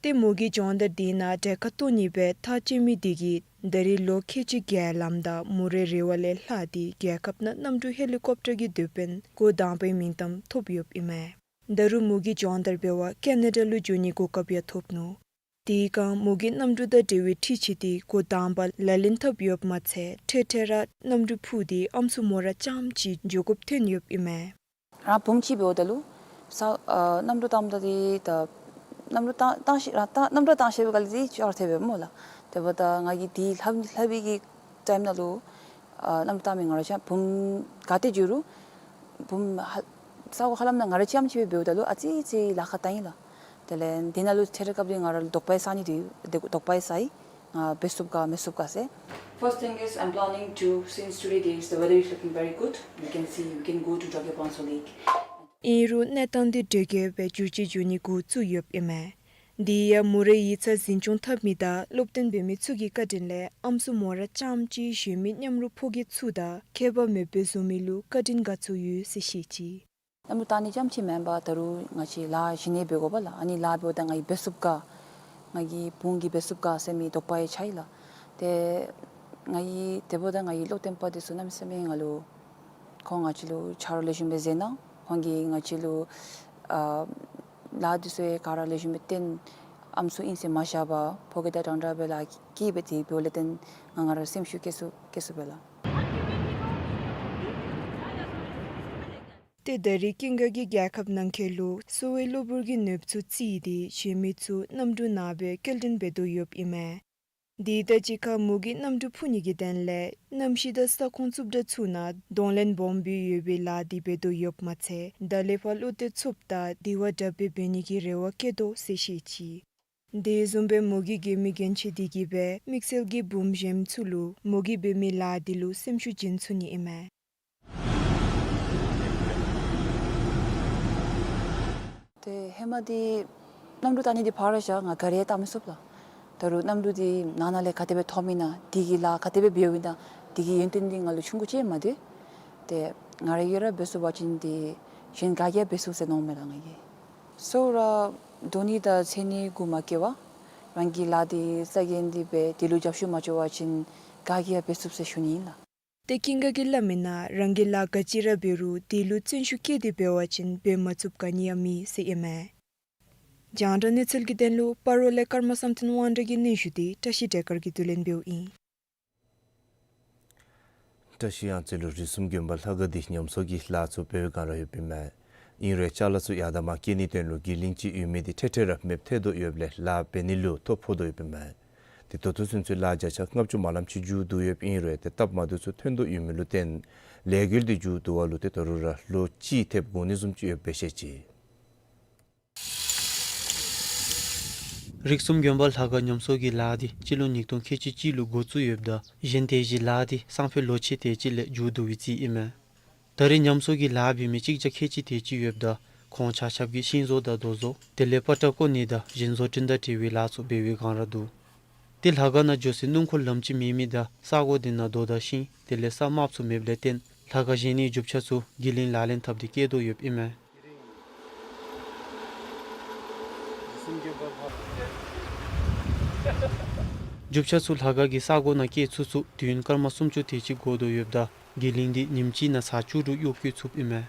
ཏེ་མོ་གིས་སྦྱོང་བརྡར་དེ་ནང་གྲལ་ཁར་གཏོགས་ནི་སྦེ་ཐག་བཅད་མི་དེ་གིས་ད་རེས་ལོ་ཁལ་གཅིག་བརྒལ་ལངམ་ད་མོ་རའི་རེ་བ་ལས་ལྷག་སྟེ་རྒྱལ་ཁབ་ནང་གནམ་གྲུ་ཧེ་ལི་ཀོབ་ཊར་གྱི་དེད་དཔོན་འགོ་དང་པའི་མིང་གཏམ་ཐོབ་ཡོདཔ་ཨིན་མས། ད་རུང་མོ་གིས་སྦྱོང་བརྡར་འབད་བར་ཀེ་ན་ཌ་ལུ་འགྱོ་ནིའི་གོ་སྐབས་ཡང་ཐོབ་ནུག། དེའི་སྒང་མོ་གིས་གནམ་གྲུ་དང་འབྲེལ་བའི་འཁྲིད་ཆས་དེ་འགོ་དང་པ་ལག་ལེན་འཐབ་ཡོདཔ་མ་ཚད་འཕྲལ་འཕྲལ་ར་གནམ་གྲུ་འཕུར་ཏེ་ཨམ་སྲུ་མོ་ར་རྐྱངམ་ཅིག་འགྱོ་དགོཔ་ཐོན་ཡོདཔ་ཨིན་མས། ང་བུམོ་ཅིག་འབདཝ་ད་ལུ་ས་ཨ་གནམ་གྲུ་བཏངམ་ད་འདི་ད་གནམ་གྲུ་བཏང་བཏང་ཤེས་ར་བཏང་གནམ་གྲུ་བཏང་ཤེས་པའི་སྒང་ལས་འདི་ཅོག་ར་འཐད་པས་སྨོ་ལགས། དེ་འབདཝ་ད་ང་གིས་འདི་ལྷབ་ལྷབ་པའི་གི་ཊའིམ་ནང་ལུ་ཨ་གནམ་གྲུ་བཏང་མི་ང་ར་ཅིག་བུམོ་ག་ཏེ་འགྱོ་རུང་བུམོ་ཧ་ས་གོ་ཧ་ལམ་ནང་ང་ར་རྐྱངམ་ཅིག་སྦེ་འབདཝ་ད་ལུ་ཨ་ཙི་ཙི་ལཱ་ཁག་བཏང་ཡི་ལགས། དེ་ལས་འདི་ནང་ལུ་འཕྲལ་འཕྲལ་སྐབས་འདི་ང་ར་ལུ་དོགས་པ་ཟ་ནི་འདི་དོགས་པ་ཟ་ཡི། ང་འབད་ཚུགས་ག་མི་ཚུགས་ག་ཟེར། First thing is, I'm planning to, since today there is, the weather is looking very good, we can see, we can go to Dragapangso Lake. ཨིན་རུང་གནས་སྟངས་འདི་འདྲོག་གེ་སྦེ་འགྱུར་བཅོས་འགྱོ་ནི་འགོ་བཙུགས་ཡོདཔ་ཨིན་མས། དེ་ཡང་མོ་རའི་ཡིག་ཚང་འཛིན་སྐྱོང་འཐབ་མི་དང་སློབ་སྟོན་འབད་མི་ཚུ་གི་བཀའ་དྲིན་ལས་ཨམ་སྲུ་མོ་ར་རྐྱངམ་གཅིག་གཞན་མི་མཉམ་རོགས་ཕོ་སྐྱེས་ཚུ་དང་ཁྱད་པར་མེདཔ་སྦེ་བཟོ་མི་ལུ་བཀའ་དྲིན་དགའ་ཚོར་ཡོད་ཟེར་བཤད་ཅི། གནམ་གྲུ་བཏང་ནི་རྐྱངམ་ཅིག་མེན་པར་ད་རུང་ང་བཅས་ལཱ་གཞན་ཡང་འབད་དགོ་པས་ལགས། ཨ་ནི་ལཱ་འབདཝ་ད་ང་གིས་འབད་ཚུགསཔ་ག་ང་གི་བུ་གིས་འབད་ཚུགསཔ་ག་ཟེར་མི་དོགས་པ་ཡང་ཆགས་ཡི་ལགས། ཏེ་ང་གིས་དེ་འབདཝ་ད་ང་གི་སློབ་སྟོན་པ་འདི་ཚུ་གནམ་མེད་ས་མེད་ང་ལུ་ཁོང་ང་བཅས་ལུ་ཆ་རོགས་ལེགས་ཤོམ་སྦེ་མཛད་གནང་། ཁོང་གིས་ང་བཅས་ལུ་ཨ་ལཱ་འདི་ཚུ་ཡང་ག་ར་ལེགས་ཤོམ་སྦེ་སྟོན། ཨམ་སྲུ་ཨིན་ཟེར་མ་བཞག་པར་ཕོ་སྐྱེས་དང་འདྲན་འདྲ་སྦེ་ལཱ་བཀོད་སྦེ་དེ་འབདཝ་ལས་བརྟེན་ང་ང་ར་སེམས་ཤུགས་བསྐྱེད་ཚུགས་བསྐྱེད་ཚུགས་པས་ལགས། ཏེ་ད་རེས་ཀུན་དགའ་གིས་རྒྱལ་ཁབ་ནང་འཁོད་ལུ་གསོ་བའི་གློ་བུར་གྱི་ནདཔ་ཚུ་བརྩིས་ཏེ་གཞན་མི་ཚུ་གནམ་གྲུ་ནང་སྦེ་སྐྱེལ་འདྲེན་འབད་དོ་ཡོདཔ་ཨིན་མས། དེ་དང་གཅིག་ཁར་མོ་གིས་གནམ་གྲུ་འཕུར་ནི་གི་དོན་ལས་གནམ་གཤིས་དང་ས་ཁོངས་རྩུབ་དྲགས་ཚུ་ནང་གདོང་ལེན་སྦོམ་སྦེ་ཡོད་པའི་ལཱ་འདི་འབད་དོ་ཡོདཔ་མ་ཚད་ད་ལས་ཕར་བློ་གཏད་ཚུགསཔ་དང་དེ་བ་དྲགཔ་སྦེ་འབད་ནི་གི་རེ་བ་བསྐྱེད་དོ་ཟེར་བཤད་ཅི། དེ་བཟུམ་སྦེ་མོ་གིས་རྒས་མི་རྒན་ཆེ་དེ་གིས་སྦེ་དམིགས་བསལ་གྱི་བུམོ་གཞན་ཚུ་ལུ་མོ་གིས་འབད་མི་ལཱ་འདི་ལུ་སེམས་ཤུགས་བྱིན་ཚུགས་ནི་ཨིན་མས། ཏེ་ཧེ་མ་འདི་གནམ་གྲུ་བཏང་ནི་འདི་ཕར་བཞག་ང་ག་ར་ཡང་བཏང་མི་ཚུགས་ལགས། ད་རུང་གནམ་གྲུ་འདི་ནང་ན་ལས་ག་དེ་སྦེ་ཐོབ་མི་ན་འདི་གི་ལཱ་ག་དེ་སྦེ་འབདཝ་ཨིན་ན་འདི་གི་ཡོན་ཏན་འདི་ང་ལུ་ཆུང་ཀུ་ཅིག་མ་འདུག། ཏེ་ང་ར་གིས་ར་འབད་ཚུགས་པ་ཅིན་འདི་གཞན་ག་གིས་ཡང་འབད་ཚུགས་ཟེར་མནོཝ་མས་ལགས་ང་གིས། སོ་ར་དོ་ནི་དང་འཚེར་ནི་གུ་མ་བཀལ་བར་རང་གི་ལཱ་འདི་རྩ་འགེངས་ཏེ་སྦེ་དེ་ལུ་རྒྱབ་སྐྱོར་མ་བྱུང་བ་ཅིན་ག་གིས་ཡང་འབད་ཚུགས་ཟེར་ཞུ་ནི་ཨིན་ལགས། ཏེ་ཀུན་དགའ་གིས་སླབ་མིའི་ནང་རང་གིས་ལཱ་ག་ཅི་ར་འབད་རུང་དེ་ལུ་བརྩོན་ཤུགས་བསྐྱེད་དེ་འབད་བ་ཅིན་འབད་མ་ཚུགསཔ་ག་ནི་ཡང་མེད་ཟེར་ཨིན་མས། རྒྱང་བསྒྲགས་གནས་ཚུལ་གྱི་དོན་ལུ་སྤ་རོ་ལས་ཀརྨ་བསམ་གཏན་དབང་གྲགས་ཀྱི་སྙན་ཞུ་འདི་བཀྲ་ཤིས་བདེ་དཀར་གྱིས་བསྡུ་ལེན་འབདཝ་ཨིན། བཀྲ་ཤིས་གཡང་རྩེ་ལུ་རིགས་གསུམ་དགོན་པ་ལྷ་ཁང་འདི་ཉམས་གསོ་གི་ལཱ་ཚུ་འབད་བའི་བསྒང་ར་ཡོདཔ་ཨིན་མས། ཨིན་རུང་ཅ་ལ་ཚུ་ཡར་དང་མར་སྐྱེལ་ནིའི་དོན་ལུ་གི་ལིང་ཅིག་ཡོད་མི་འདི་འཕྲལ་འཕྲལ་ར་མེདཔ་ཐལ་དོ་ཡོདཔ་ལས་ལཱ་འབད་ནི་ལུ་ཐོ་ཕོག་དོ་ཡོདཔ་ཨིན་མས། ཏེ་ད་ལྟོ་ཚུན་ཚོད་ལཱ་བརྒྱ་ཆ་ལྔ་བཅུ་མ་ལངམ་ཅིག་མཇུག་བསྡུ་ཡོདཔ་ཨིན་རུང་ཏེ་སྟབས་མ་བདེཝ་ཚུ་ཐོན་དོ་ཡོད་མི་ལུ་བརྟེན་ལས་འགུལ་འདི་མཇུག་བསྡུ་བ་ལུ་ཏེ་ད་རུང་ར་ལོ་གཅིག་ཐེབས་འགོར་ནི་བཟུམ་ཅིག་ཡོདཔ་སྦེ་བཤད་ཅི། རིགས་གསུམ་དགོན་པ་ལྷ་ཁང་ཉམས་གསོ་གི་ལཱ་འདི་སྤྱི་ལོ་ཉིས་སྟོང་ཁལ་གཅིག་གཅིག་ལུ་འགོ་བཙུགས་ཡོདཔ་ད་གཞན་དེ་བཞིན་ལཱ་འདི་སང་ཕོད་ལོ་ཕྱེད་དེ་ཅིག་ལས་མཇུག་བསྡུ་བའི་རྩིས་ཨིན་མས། ད་རེས་ཉམས་གསོ་གི་ལཱ་འབད་མི་གཅིག་བརྒྱ་ཁལ་གཅིག་དེ་ཅིག་ཡོདཔ་ད་ཁོང་ཆ་ཁྱབ་ཀྱིས་ཤིང་བཟོ་དང་རྡོ་བཟོ་དེ་ལས་པ་ཏྲ་བརྐོ་ནི་དང་གཞན་བཟོ་སྐྲུན་དང་འབྲེལ་བའི་ལཱ་ཚུ་འབད་བའི་བསྒང་ར་འདུག། ཏེ་ལྷ་ཁང་ནང་འགྱོ་སའི་སྣུམ་འཁོར་ལམ་ཅིག་མེད་མི་དང་ས་གོ་འདི་ནང་རྡོ་དང་ཤིང་དེ་ལས་ས་དམརཔོ་ཚུ་མེདཔ་ལས་བརྟེན་ལྷ་ཁང་བཞེངས་ནིའི་རྒྱུ་ཆ་ཚུ་གི་ལིང་ལག་ལེན་འཐབ་སྟེ་བསྐྱལ་དོ་ཡོདཔ་ཨིན་མས། རྒྱུ་ཆ་ཚུ་ལྷ་ཁང་གི་ས་གོ་ནང་བསྐྱལ་ཚུན་ཚོད་དུས་ཡུན་སྐར་མ་སུམ་ཅུ་དེ་ཅིག་འགོར་དོ་ཡོདཔ་ད་གི་ལིང་འདི་ཉིནམ་གཅིག་ནང་ཚར་བཅུ་དྲུག་གཡོག་བཀོལ་ཚུགསཔ་ཨིན་མས།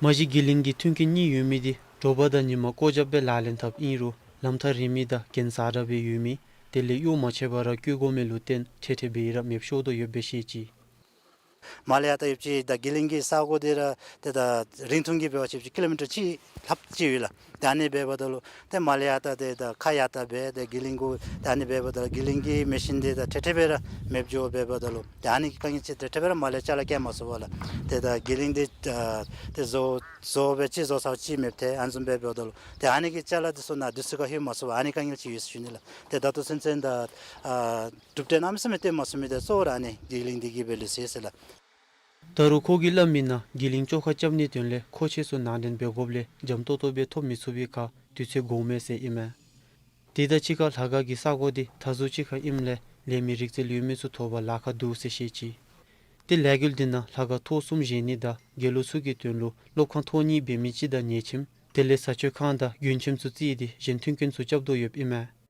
མ་གཞི་གི་ལིང་གི་མཐུན་རྐྱེན་གཉིས་ཡོད་མི་འདི་དྲོ་པ་དང་ཉིནམ་སྒོ་རྒྱབ་སྦེ་ལག་ལེན་འཐབ་ཨིན་རུང་ལམ་ཐག་རིང་མི་དང་གྱེན་ས་དྲག་སྦེ་ཡོད་མི་དེ་ལས་གཡོག་མ་ཆད་པར་ར་བཀོལ་དགོ་མི་ལུ་བརྟེན་འཕྲལ་འཕྲལ་སྦེ་ར་མེདཔ་ཤོར་དོ་ཡོདཔ་སྦེ་བཤད་ཅི། མར་ལས་ཡར་ད་ཡོདཔ་ཅིག་ད་གི་ལིང་གི་ས་གོ་འདི་ར་ཏེ་ད་རིང་ཐུང་གི་འབད་བ་ཅིན་ཀི་ལོ་མི་ཊར་གཅིག་ལྷགཔ་ཅིག་ཡོད་ལགས། ཏེ་ཨ་ནི་འབདཝ་ད་ལུ་ཏེ་མར་ལས་ཡར་ད་ཏེ་ད་ཁ་ཡར་ད་འབད་ཏེ་གི་ལིང་གུ་ཏེ་ཨ་ནི་འབདཝ་ད་ལུ་གི་ལིང་གི་མེ་ཤིན་འདི་ད་འཕྲལ་འཕྲལ་སྦེ་ར་མེདཔ་འགྱོ་འབདཝ་ད་ལུ་ཏེ་ཨ་ནི་གི་དཀའ་ངལ་ཅིག་འཕྲལ་འཕྲལ་སྦེ་ར་མར་ལས་ཅ་ལ་བཀལ་མ་ཚུགས་པས་ལགས། ཏེ་ད་གི་ལིང་འདི་ཨ་ཏེ་བཟོ་བཟོ་སྦེ་ཅིག་བཟོ་ཚརཝ་ཅིག་མེདཔ་ཐལ། ཨ་ནི་བཟུམ་སྦེ་འབདཝ་ད་ལུ་ཏེ་ཨ་ནི་གི་ཅ་ལ་འདི་ཚུ་ནཱ་དུས་ཚོད་ཁར་ལྷོད་མ་ཚུགས་པས། ཨ་ནི་དཀའ་ངལ་ཅིག་ཡོད་ཟེར་ཞུ་ནི་ལགས། ཏེ་ད་ལྟོ་ཚུན་ཚོད་ད་ཨ་གྲུབ་འབྲས་གནམ་མེད་ས་མེད་སྟོན་མ་ཚུགས་མི་འདི་གཙོ་བོ་ར་ཨ་ནི་གི་ལིང་འདི་གིས་སྦེ་ལུས་ཡི་ཟེར་ལགས། ད་རུང་ཁོ་གིས་སླབ་མིའི་ནང་གི་ལིང་བཅོ་ཁ་རྐྱབ་ནིའི་དོན་ལས་མཁོ་ཆས་ཚུ་ནང་འདྲེན་འབད་དགོཔ་ལས་འཇམ་ཏོག་ཏོ་སྦེ་ཐོབ་མི་ཚུགས་པའི་ཁར་དུས་ཚོད་འགོརཝ་མས་ཟེར་ཨིན་མས། དེ་དང་གཅིག་ཁར་ལྷ་ཁང་གི་ས་གོ་འདི་མཐའ་ཟུར་ཅིག་ཁར་ཨིནམ་ལས་ལས་མི་རིག་རྩལ་ཡོད་མི་ཚུ་ཐོབ་པར་ལཱ་ཁག་འདུག་ཟེར་བཤད་ཅི། ཏེ་ལས་འགུལ་འདི་ནང་ལྷ་ཁང་ཐོག་གསུམ་བཞེངས་ནི་དང་དགེ་སློང་ཚུ་གི་དོན་ལུ་སློབ་ཁང་ཐོག་གཉིས་འབད་མི་ཅིག་དང་ཉལ་ཁྱིམ་དེ་ལས་ཟས་མཆོད་ཁང་དང་མགོན་ཁྱིམ་ཚུ་བརྩིས་ཏེ་གཞན་མཐུན་རྐྱེན་ཚུ་རྐྱབ་དོ་ཡོདཔ་ཨིན་མས།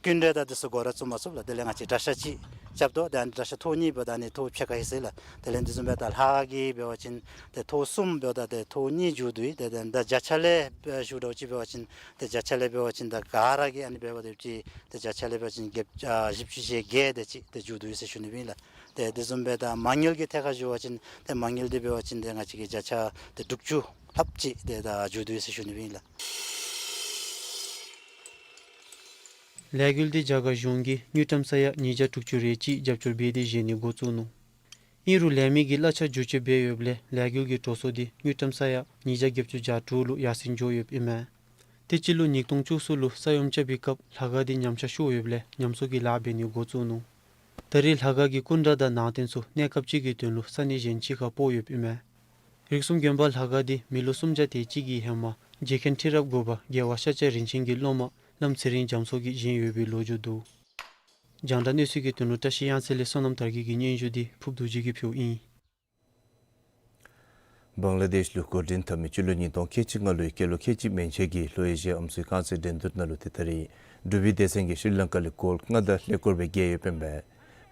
ཀུན་ར་ད་འདི་ཚུ་འགོ་ར་བཙུགས་མ་ཚུགས་ལགས། དེ་ལས་ང་བཅས་གྲྭ་ཤག་ཅིག་རྐྱབ་དོ། ད་ཨ་ནི་གྲྭ་ཤག་ཐོག་གཉིས་འབདཝ་ད་ཨ་ནི་ཐོག་ཕྱེད་ཀ་ཧེ་ཟེར་ལགས། དེ་ལས་འདི་བཟུམ་སྦེ་ད་ལྷ་ཁང་གི་འབད་བ་ཅིན་ཏེ་ཐོག་གསུམ་འབདཝ་ད་ཏེ་ཐོག་གཉིས་མཇུག་བསྡུ་ཡི། ཏེ་ད་བརྒྱ་ཆ་ལས་ཞུ་དོ་ཅིག་འབད་བ་ཅིན་ཏེ་བརྒྱ་ཆ་ལས་འབད་བ་ཅིན་ད་ག་ར་གིས་ཨ་ནི་འབདཝ་ད་ཅིག་ཏེ་བརྒྱ་ཆ་ལས་འབད་བ་ཅིན་བརྒྱད་ཨ་བཞི་བཅུ་ཞེ་བརྒྱད་དེ་ཅིག་ཏེ་མཇུག་བསྡུ་ཡི་ཟེར་ཞུ་ནི་ཨིན་ལགས། ཏེ་འདི་བཟུམ་སྦེ་ད་མ་དངུལ་གྱི་ཐད་ཁར་ཞུ་བ་ཅིན་ཏེ་མ་དངུལ་འདི་འབད་བ་ཅིན་ཏེ་ང་བཅས་ཀྱིས་བརྒྱ་ཆ་ཏེ་དྲུག་ཅུ་ལྷགཔ་ཅིག་ཏེ་ད་མཇུག་བསྡུ་ཡི་ཟེར་ཞུ་ནི་ཨིན་ལགས། ལས་འགུལ་འདི་རྒྱ་གར་གཞུང་གིས་དངུལ་ཀྲམ་ས་ཡ་ཉིས་བརྒྱ་དྲུག་ཅུ་རེ་གཅིག་རྒྱབ་སྐྱོར་འབད་དེ་བཞེངས་ནི་འགོ་བཙུགས་ནུག། ཨིན་རུང་ལས་མི་གིས་གླ་ཆ་བསྒྱུར་བཅོས་འབད་ཡོདཔ་ལས་ལས་འགུལ་གྱི་འགྲོ་སོང་འདི་དངུལ་ཀྲམ་ས་ཡ་ཉིས་བརྒྱ་བརྒྱད་ཅུ་གྱ་དྲུག་ལུ་ཡར་སེང་འགྱོ་ཡོདཔ་ཨིན་མས། ཏེ་སྤྱི་ལོ་ཉིས་སྟོང་བཅུ་གསུམ་ལུ་ས་ཡོམ་རྐྱབ་པའི་སྐབས་ལྷ་ཁང་འདི་ཉམས་ཆག་ཤོར་ཡོདཔ་ལས་ཉམས་གསོ་གི་ལཱ་འབད་ནི་འགོ་བཙུགས་ནུག། ད་རེས་ལྷ་ཁང་གི་སྐུ་འདྲ་དང་ནང་རྟེན་ཚུ་གནས་སྐབས་ཅིག་གི་དོན་ལུ་ས་གནས་གཞན་ཅིག་ཁར་སྤོ་ཡོདཔ་ཨིན་མས། རིགས་གསུམ་དགོན་པ་ལྷ་ཁང་འདི་མི་ལོ་སུམ་བརྒྱ་དེ་ཅིག་གི་ཧེ་མ་རྗེ་མཁན་ཁྲི་རབས་དགུ་པ་རྒྱལ་བ་ཤཱཀྱ་རིན་ཆེན་གྱི་སློབ་མ་ བླམ་ཚེ་རིང་རྒྱ་མཚོ་གིས་བཞེངས་ཡོད་པའི་ལོ་རྒྱུས་འདུག། རྒྱང་བསྒྲགས་གནས་ཚུལ་གྱི་དོན་ལུ་བཀྲ་ཤིས་གཡང་རྩེ་ལས་བསོད་ནམས་དར་རྒྱས་ཀྱི་སྙན་ཞུ་འདི་ཕུརབ་རྡོ་རྗེ་གིས་ཕུལཝ་ཨིན། བང་ལ་དེཤ་ལུ་འགོ་འདྲེན་འཐབ་མི་སྤྱི་ལོ་ཉིས་སྟོང་ཁལ་གཅིག་ལྔ་ལོའི་སྐྱེས་ལོ་ཁལ་གཅིག་མན་ཆད་ཀྱི་ལྷོ་ཨེ་ཤི་ཡ་ཨམ་སྲུའི་རྐང་རྩེད་འགྲན་བསྡུར་ནང་ལུ་ཏེ་ད་རེས་འབྲུག་པའི་སྡེ་ཚན་གྱིས་ཤྲི་ལང་ཀ་ལས་གོལ་ལྔ་དང་ཀླད་ཀོར་སྦེ་བརྒྱད་ཡོདཔ་ཨིན་པས།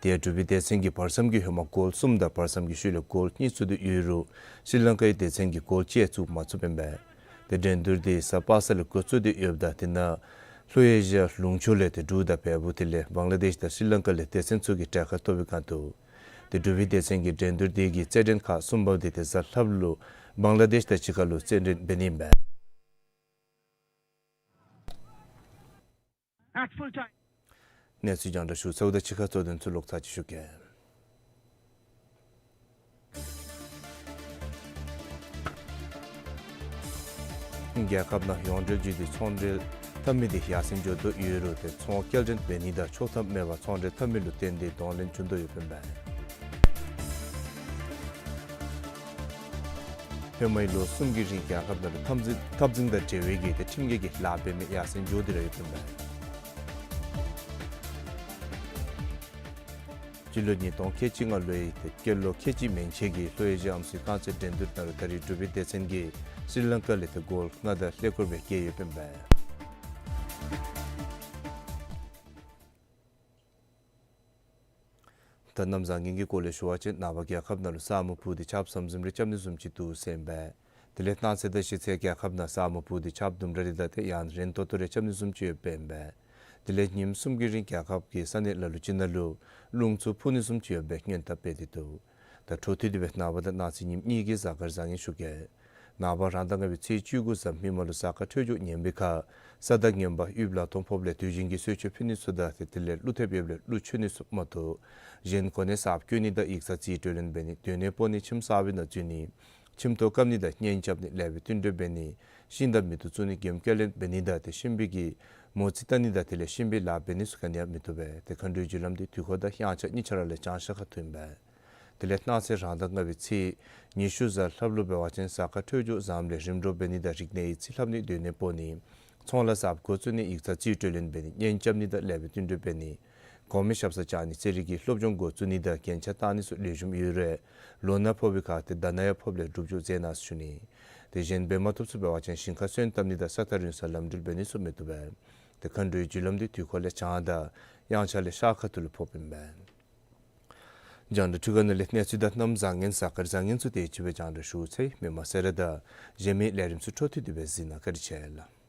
དེ་འབྲུག་པའི་སྡེ་ཚན་གྱིས་བར་མཚམས་ཀྱི་ཧེ་མ་གོལ་གསུམ་དང་བར་མཚམས་ཀྱི་ཤུལ་ལས་གོལ་གཉིས་བཙུགས་ཏེ་ཡོད་རུང་ཤྲི་ལང་ཀའི་སྡེ་ཚན་གྱིས་གོལ་གཅིག་བཙུགས་མ་ཚུགསཔ་ཨིན་པས། ཏེ་འགྲན་བསྡུར་འདི་གཟའ་པ་སངས་ལས་འགོ་བཙུགས་ཏེ་ཡོདཔ་ད་དེ་ནང་ལྷོ་ཨེ་ཤི་ཡ་ལུང་ཕྱོགས་ལས་ཏེ་འབྲུག་དང་བལ་པོ་དེ་ལས་བང་ལ་དེཤ་དང་ཤྲི་ལང་ཀ་ལས་སྡེ་ཚན་ཚུ་གིས་གྲལ་ཁར་གཏོགས་པའི་སྒང་དུ་ཏེ་འབྲུག་པའི་སྡེ་ཚན་གྱི་འགྲན་བསྡུར་འདི་གི་རྩེད་འགྲན་ཁག་གསུམ་པ་འདི་ཏེ་གཟའ་ལྷགཔ་ལུ་བང་ལ་དེཤ་དང་གཅིག་ཁར་ལུ་རྩེད་འགྲན་འབད་ནི་ཨིན་པས། At full time. གནས་ཚུལ་རྒྱང་བསྒྲགས་ཞུ་ཚརཝ་དང་གཅིག་ཁར་གཙོ་དོན་ཚུ་ལོག་ཚར་ཅིག་ཞུ་གེ། རྒྱལ་ཁབ་ནང་ཡོངས་འབྲེལ་བརྒྱུད་དེ་ཚོང་འབྲེལ་འཐབ་མི་འདི་ཡར་སེང་འགྱོ་དོ་ཡོད་རུང་ཏེ་ཚོང་སྐྱེལ་འདྲེན་འབད་ནི་དང་ཆོག་ཐམ་མེད་པར་ཚོང་འབྲེལ་འཐབ་མི་ལུ་བརྟེན་ཏེ་གདོང་ལེན་བྱུང་དོ་ཡོདཔ་ཨིན་པས། ཧེ་མའི་ལོ་གསུམ་གྱི་རིང་རྒྱལ་ཁབ་ནང་ལུ་འཐབ་འཛིང་འཐབ་འཛིང་དང་འབྲེལ་བའི་གི་ཏེ་ཁྲིམས་འགལ་གྱི་ལཱ་འབད་མི་ཡར་སེང་འགྱོ་སྟེ་ར་ཡོདཔ་ཨིན་པས། སྤྱི་ལོ་ཉིས་སྟོང་ཁལ་གཅིག་ལྔ་ལོའི་ཏེ་སྐྱེས་ལོ་ཁལ་གཅིག་མན་ཆད་ཀྱི་ལྷོ་ཨེ་ཤི་ཡ་ཨམ་སྲུའི་རྐང་རྩེད་འགྲན་བསྡུར་ནང་ལུ་ད་རེས་འབྲུག་པའི་སྡེ་ཚན་གྱིས་ཤྲི་ལང་ཀ་ལས་ཏེ་གོལ་ལྔ་དང་ཀླད་ཀོར་སྦེ་བརྒྱད་ཡོདཔ་ཨིན་པས། ད་གནམ་བཟང་ངན་གྱི་སྐོར་ལས་ཞུ་བ་ཅིན་ནངས་པ་རྒྱལ་ཁབ་ནང་ལུ་ས་སྨུག་སྤུབས་ཏེ་ཆརཔ་ཟམ་ཟིམ་རེ་རྐྱབ་ནི་བཟུམ་ཅིག་འདུག་ཟེར་ཨིན་པས། དེ་ལས་གནངས་ཚེ་དང་གཞེས་ཚེ་རྒྱལ་ཁབ་ནང་ས་སྨུག་སྤུབས་ཏེ་ཆརཔ་དུམ་གྲ་རེ་དང་ཏེ་ཡང་རན་ཏོག་ཏོ་རེ་རྐྱབ་ནི་བཟུམ་ཅིག་ཡོདཔ་ཨིན་པས། དེ་ལས་ཉིནམ་གསུམ་གྱི་རིང་རྒྱལ་ཁབ་ཀྱི་ས་གནས་ལ་ལུ་ཅིག་ནང་ལུ་རླུང་འཚུབ་འཕུ་ནི་བཟུམ་ཅིག་ཡོདཔ་སྦེ་སྔོན་དཔག་འབད་དེ་འདུག། ད་འཕྲོ་མཐུད་དེ་སྦེ་ནངས་པ་དང་གནངས་ཚེ་ཉིནམ་གཉིས་ཀྱི་གཟའ་སྐར་བཟང་ངན་ཞུ་གེ། ནངས་པ་རང་ཟླ་ལྔ་པའི་ཚེས་བཅུ་དགུ་གཟའ་མིག་དམར་ལུ་གཟའ་སྐར་འཕྲོད་སྦྱོར་ངན་པའི་ཁར་ས་དང་ངན་པ་དབུལ་ལ་མཐོང་ཕོགཔ་ལས་དུས་རྒྱུན་གྱི་གསོལ་མཆོད་ཕུལ་ནི་ཚུ་དང་ཏེ་དེ་ལས་ཀླུ་ཐེབས་ཡོདཔ་ལས་ཀླུ་མཆོད་ནི་ཚུ་མ་གཏོགས་གཞན་གོ་གནས་གསརཔ་བསྐོ་ནི་དང་ཡིག་ཚང་རྩིས་སྤྲོད་ལེན་འབད་ནི་སྡོད་གནས་སྤོ་ནི་ཁྱིམ་གསར་པའི་ནང་འཛུལ་ནི་ཁྱིམ་ཐོག་བཀབ་ནི་དང་གཉེན་རྐྱབ་ནི་ལེགས་པའི་བསྟུན་གྲོས་འབད་ནི་ཤིང་དང་མེ་ཏོག་བཙུགས་ནི་མགྱོནམ་སྐྱེལ་ལེན་འབད་ནི་དང་ཏེ་གཤིན་པོའི་གི་མོ་རྩིས་བལྟ་ནི་དང་དེ་ལས་གཤིན་པོའི་ལཱ་འབད་ནི་ཚུ་ག་ནི་ཡང་མི་བཏུབ་པས། ཏེ་མཁའ་འགྲོའི་རྒྱུ་ལམ་འདི་དུས་འཁོར་དང་དབྱངས་འཆར་གཉིས་ཆ་ར་ལས་བྱང་ཤར་ཁ་ཐུག་ཨིན་པས། དེ་ལས་གནངས་ཚེ་རང་ཟླ་ལྔ་པའི་ཚེས་ཉི་ཤུ་གཟའ་ལྷགཔ་ལུ་འབད་བ་ཅིན་གཟའ་སྐར་འཕྲོད་སྦྱོར་བཟངམ་ལས་རིམ་གྲོ་འབད་ནི་དང་རིག་གནས་ཡིག་རྩིས་ལྷབ་ནི་སྡོད་གནས་སྤོ་ནི་ཚོང་ལཱ་གསརཔ་འགོ་བཙུགས་ནི་ཡིག་ཚང་རྩིས་སྤྲོད་ལེན་འབད་ནི་གཉེན་རྐྱབ་ནི་དང་ལེགས་པའི་བསྟུན་གྲོས་འབད་ནི་གོང་མའི་ཞབས་སར་བཅར་ནི་རྩེད་རིགས་ཀྱི་སློབ་སྦྱོང་འགོ་བཙུགས་ནི་དང་རྒྱན་ཆ་བཏགས་ནི་ཚུ་ལེགས་ཤོམ་ཡོད་རུང་ལོ་ན་ཕོག་པའི་ཁར་ཏེ་ད་ན་ཡང་ཕོགཔ་ལས་སྒྲུབ་སྦྱོར་མཛད་གནང་ཟེར་ཞུ་ནི། ཏེ་གཞན་འབད་མ་བཏུབ་ཚུ་འབད་བ་ཅིན་ཞིང་ཁར་སོན་བཏབ་ནི་དང་ས་ཐག་རིང་སར་ལམ་འགྲུལ་འབད་ནི་ཚུ་མི་བཏུབ་པས། ཏེ་མཁའ་འགྲོའི་རྒྱུ་ལམ་འདི་དུས་འཁོར་ལས་བྱང་དང་དབྱངས་འཆར་ལས་ཤར་ཁ་ཐུག་ལུ་ཕོགཔ་ཨིན་པས། རྒྱང་བསྒྲགས་འཕྲུལ་ཁང་ནང་ལས་གནས་ཚུལ་དང་གནམ་བཟང་ངན་གཟའ་སྐར་བཟང་ངན་ཚུ་དེ་ཅིག་སྦེ་རྒྱང་བསྒྲགས་ཞུ་ཚར་ཡི། མི་མང་ཚུ་ར་ད་གཞན་མི་ལས་རིམ་ཚུ་འཕྲོ་མཐུད་དེ་སྦེ་གཟིགས་གནང་། བཀའ་དྲིན་ཆེ་ལགས།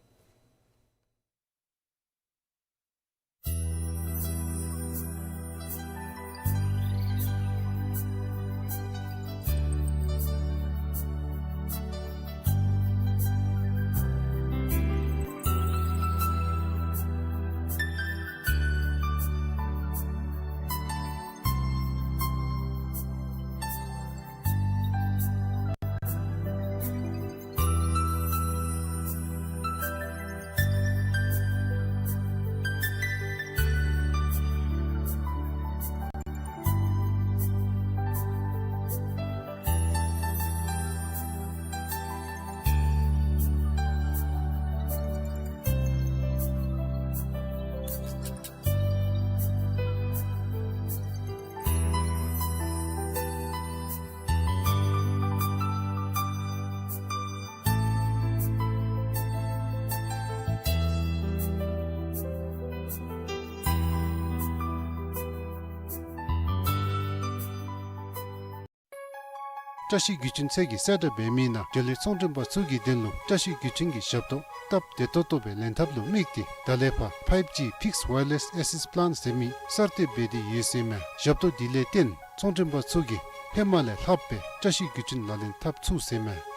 བཀྲ་ཤིས་བརྒྱུད་འཕྲིན་ཚད་ཀྱིས་གསལ་བསྒྲགས་འབད་མི་ནང་འབྲེལ་ཡོད་ཚོང་མགྲོན་པ་ཚུ་གི་དོན་ལུ་བཀྲ་ཤིས་བརྒྱུད་འཕྲིན་གྱི་ཞབས་ཏོག་སྟབས་བདེ་ཏོག་ཏོ་སྦེ་ལེན་ཐབས་ལུ་དམིགས་ཏེ་ད་ལས་ཕར་ཕའིབ་ཇི་Fixed Wireless Access Plan ཟེར་མི་གསར་གཏོད་འབད་དེ་ཡོད་ཟེར་མས། ཞབས་ཏོག་འདི་ལས་བརྟེན་ཚོང་མགྲོན་པ་ཚུ་གིས་ཧེ་མ་ལས་ལྷགཔ་སྦེ་བཀྲ་ཤིས་བརྒྱུད་འཕྲིན་ལག་ལེན་འཐབ་ཚུགས་ཟེར་མས།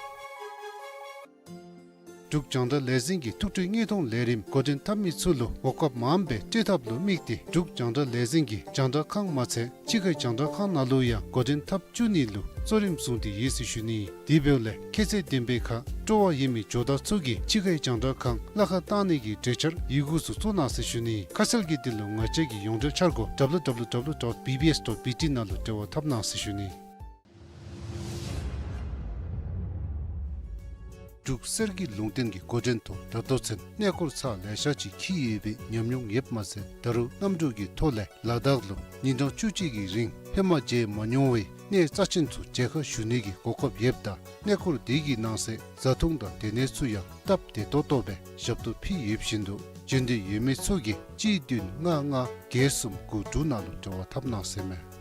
འབྲུག་རྒྱང་བསྒྲགས་ལས་འཛིན་གྱིས་ཐུགས་སྤྲོའི་དངོས་མཐོང་ལས་རིམ་འགོ་འདྲེན་འཐབ་མི་ཚུ་ལུ་གོ་སྐབས་མངམ་སྦེ་སྤྲོད་ཐབས་ལུ་དམིགས་ཏེ་འབྲུག་རྒྱང་བསྒྲགས་ལས་འཛིན་གྱིས་རྒྱང་བསྒྲགས་ཁང་མ་ཚད་ཕྱི་ཁའི་རྒྱང་བསྒྲགས་ཁང་ནང་ལུ་ཡང་འགོ་འདྲེན་འཐབ་བཅུག་ནི་ལུ་གཙོ་རིམ་བཟུང་སྟེ་ཡོད་ཟེར་ཞུ་ནི། དེ་འབདཝ་ལས་ཁྱད་ཚད་ལྡན་པའི་ཁར་སྤྲོ་བ་ཡོད་མི་ཇོ་བདག་ཚུ་གིས་ཕྱི་ཁའི་རྒྱང་བསྒྲགས་ཁང་གླ་ཁར་བཏང་ནི་གི་གྲོས་འཆར་ཡི་གུ་ཚུ་བཙུགས་གནང་ཟེར་ཞུ་ནི། ཁ་གསལ་གྱི་དོན་ལུ་ང་བཅས་ཀྱི་ཡོངས་འབྲེལ་འཆར་སྒོ་W W W dot B B S dot B T ནང་ལུ་འབྲེལ་བ་འཐབ་གནང་ཟེར་ཞུ་ནི། འབྲུག་གསེར་གྱི་ལུང་བསྟན་གྱི་འགོ་འདྲེན་ཐོག་ད་ལྟོ་ཚུན་གནས་སྐོར་ཚར་ལེ་ཤ་ཅིག་འཁྱིད་ཡོད་པའི་ཉམས་མྱོང་ཡོདཔ་མ་ཚད་ད་རུང་གནམ་གྲུ་གི་ཐོག་ལས་ལ་དྭགས་ལུ་ཉིན་གྲངས་བཅུ་གཅིག་གི་རིང་ཧེ་མ་མཇལ་མ་མྱོང་བའི་གནས་རྩ་ཆེན་ཚུ་མཇལ་ཁ་ཞུ་ནི་གི་གོ་སྐབས་ཡོདཔ་ད་གནས་སྐོར་དེ་གི་ནང་གསེས་བཟའ་འཐུང་དང་སྡོད་གནས་ཚུ་ཡང་སྟབས་བདེ་ཏོག་ཏོ་སྦེ་ཞབས་ཏོག་ཕུལ་ཡོདཔ་བཞིན་དུ་འབྱོན་འདོད་ཡོད་མི་ཚུ་གིས་གཅིག་བདུན་ལྔ་ལྔ་བརྒྱད་གསུམ་དགུ་དྲུག་ནང་ལུ་འབྲེལ་བ་འཐབ་གནང་ཟེར་མས།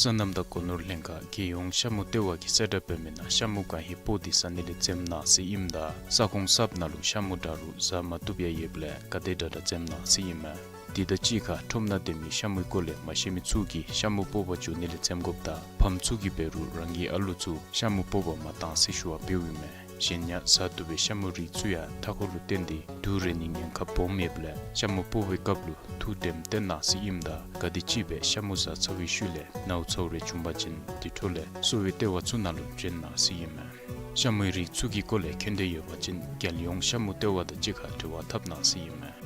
སོ་ནམ་དང་སྒོ་ནོར་ལྷན་ཁག་རྒྱལ་ཡོངས་ཤ་མུ་ལྟེ་བ་གིས་གསལ་བསྒྲགས་འབད་མི་ནང་ཤ་མུ་གང་ཧེ་སྤོ་སྟེ་ཟ་ནི་ལས་འཛེམ་གནང་ཟེར་ཨིནམ་ད་ས་ཁོངས་གསརཔ་ནང་ལུ་ཤ་མུ་འདྲ་རུང་ཟ་མ་བཏུབ་ཡང་ཡོདཔ་ལས་ག་དེ་དྲག་དྲག་འཛེམ་གནང་ཟེར་ཨིན་མས། དེ་དང་གཅིག་ཁར་ཁྲོམ་ནང་སྡོད་མི་ཤ་མུའི་སྐོར་ལས་མ་ཤེས་མི་ཚུ་གིས་ཤ་མུ་སྤོ་བར་འགྱོ་ནི་ལས་འཛེམ་དགོཔ་དང་ཕམ་ཚུ་གིས་འབད་རུང་རང་གི་ཨ་ལོ་ཚུ་ཤ་མུ་སྤོ་བར་མ་གཏང་ཟེར་ཞུ་བ་འབདཝ་ཨིན་མས། གཞན་ཡང་ཟ་བཏུབ་པའི་ཤ་མུའི་རིགས་ཚུ་ཡང་མཐའ་འཁོར་ལུ་བརྟེན་ཏེ་དུག་རེག་ནིའི་ཉེན་ཁ་སྦོམ་ཡོདཔ་ལས་ཤ་མུ་སྤོ་བའི་སྐབས་ལུ་ཐུགས་དྲནམ་བཏོན་གནང་ཟེར་ཨིནམ་ད་ག་དེམ་ཅིག་སྦེ་ཤ་མུ་ཟ་ཚར་བའི་ཤུལ་ལས་ནཝ་ཚཝ་རེ་བྱུང་པ་ཅིན་དེ་འཕྲོ་ལས་གསོ་བའི་ལྟེ་བ་ཚུ་ནང་ལུ་འབྱོན་གནང་ཟེར་ཨིན་མས། ཤ་མུའི་རིགས་ཚུ་གི་སྐོར་ལས་མཁྱེན་འདོད་ཡོད་པ་ཅིན་རྒྱལ་ཡོངས་ཤ་མུ་ལྟེ་བ་དང་གཅིག་ཁར་འབྲེལ་བ་འཐབ་གནང་ཟེར་ཨིན་མས།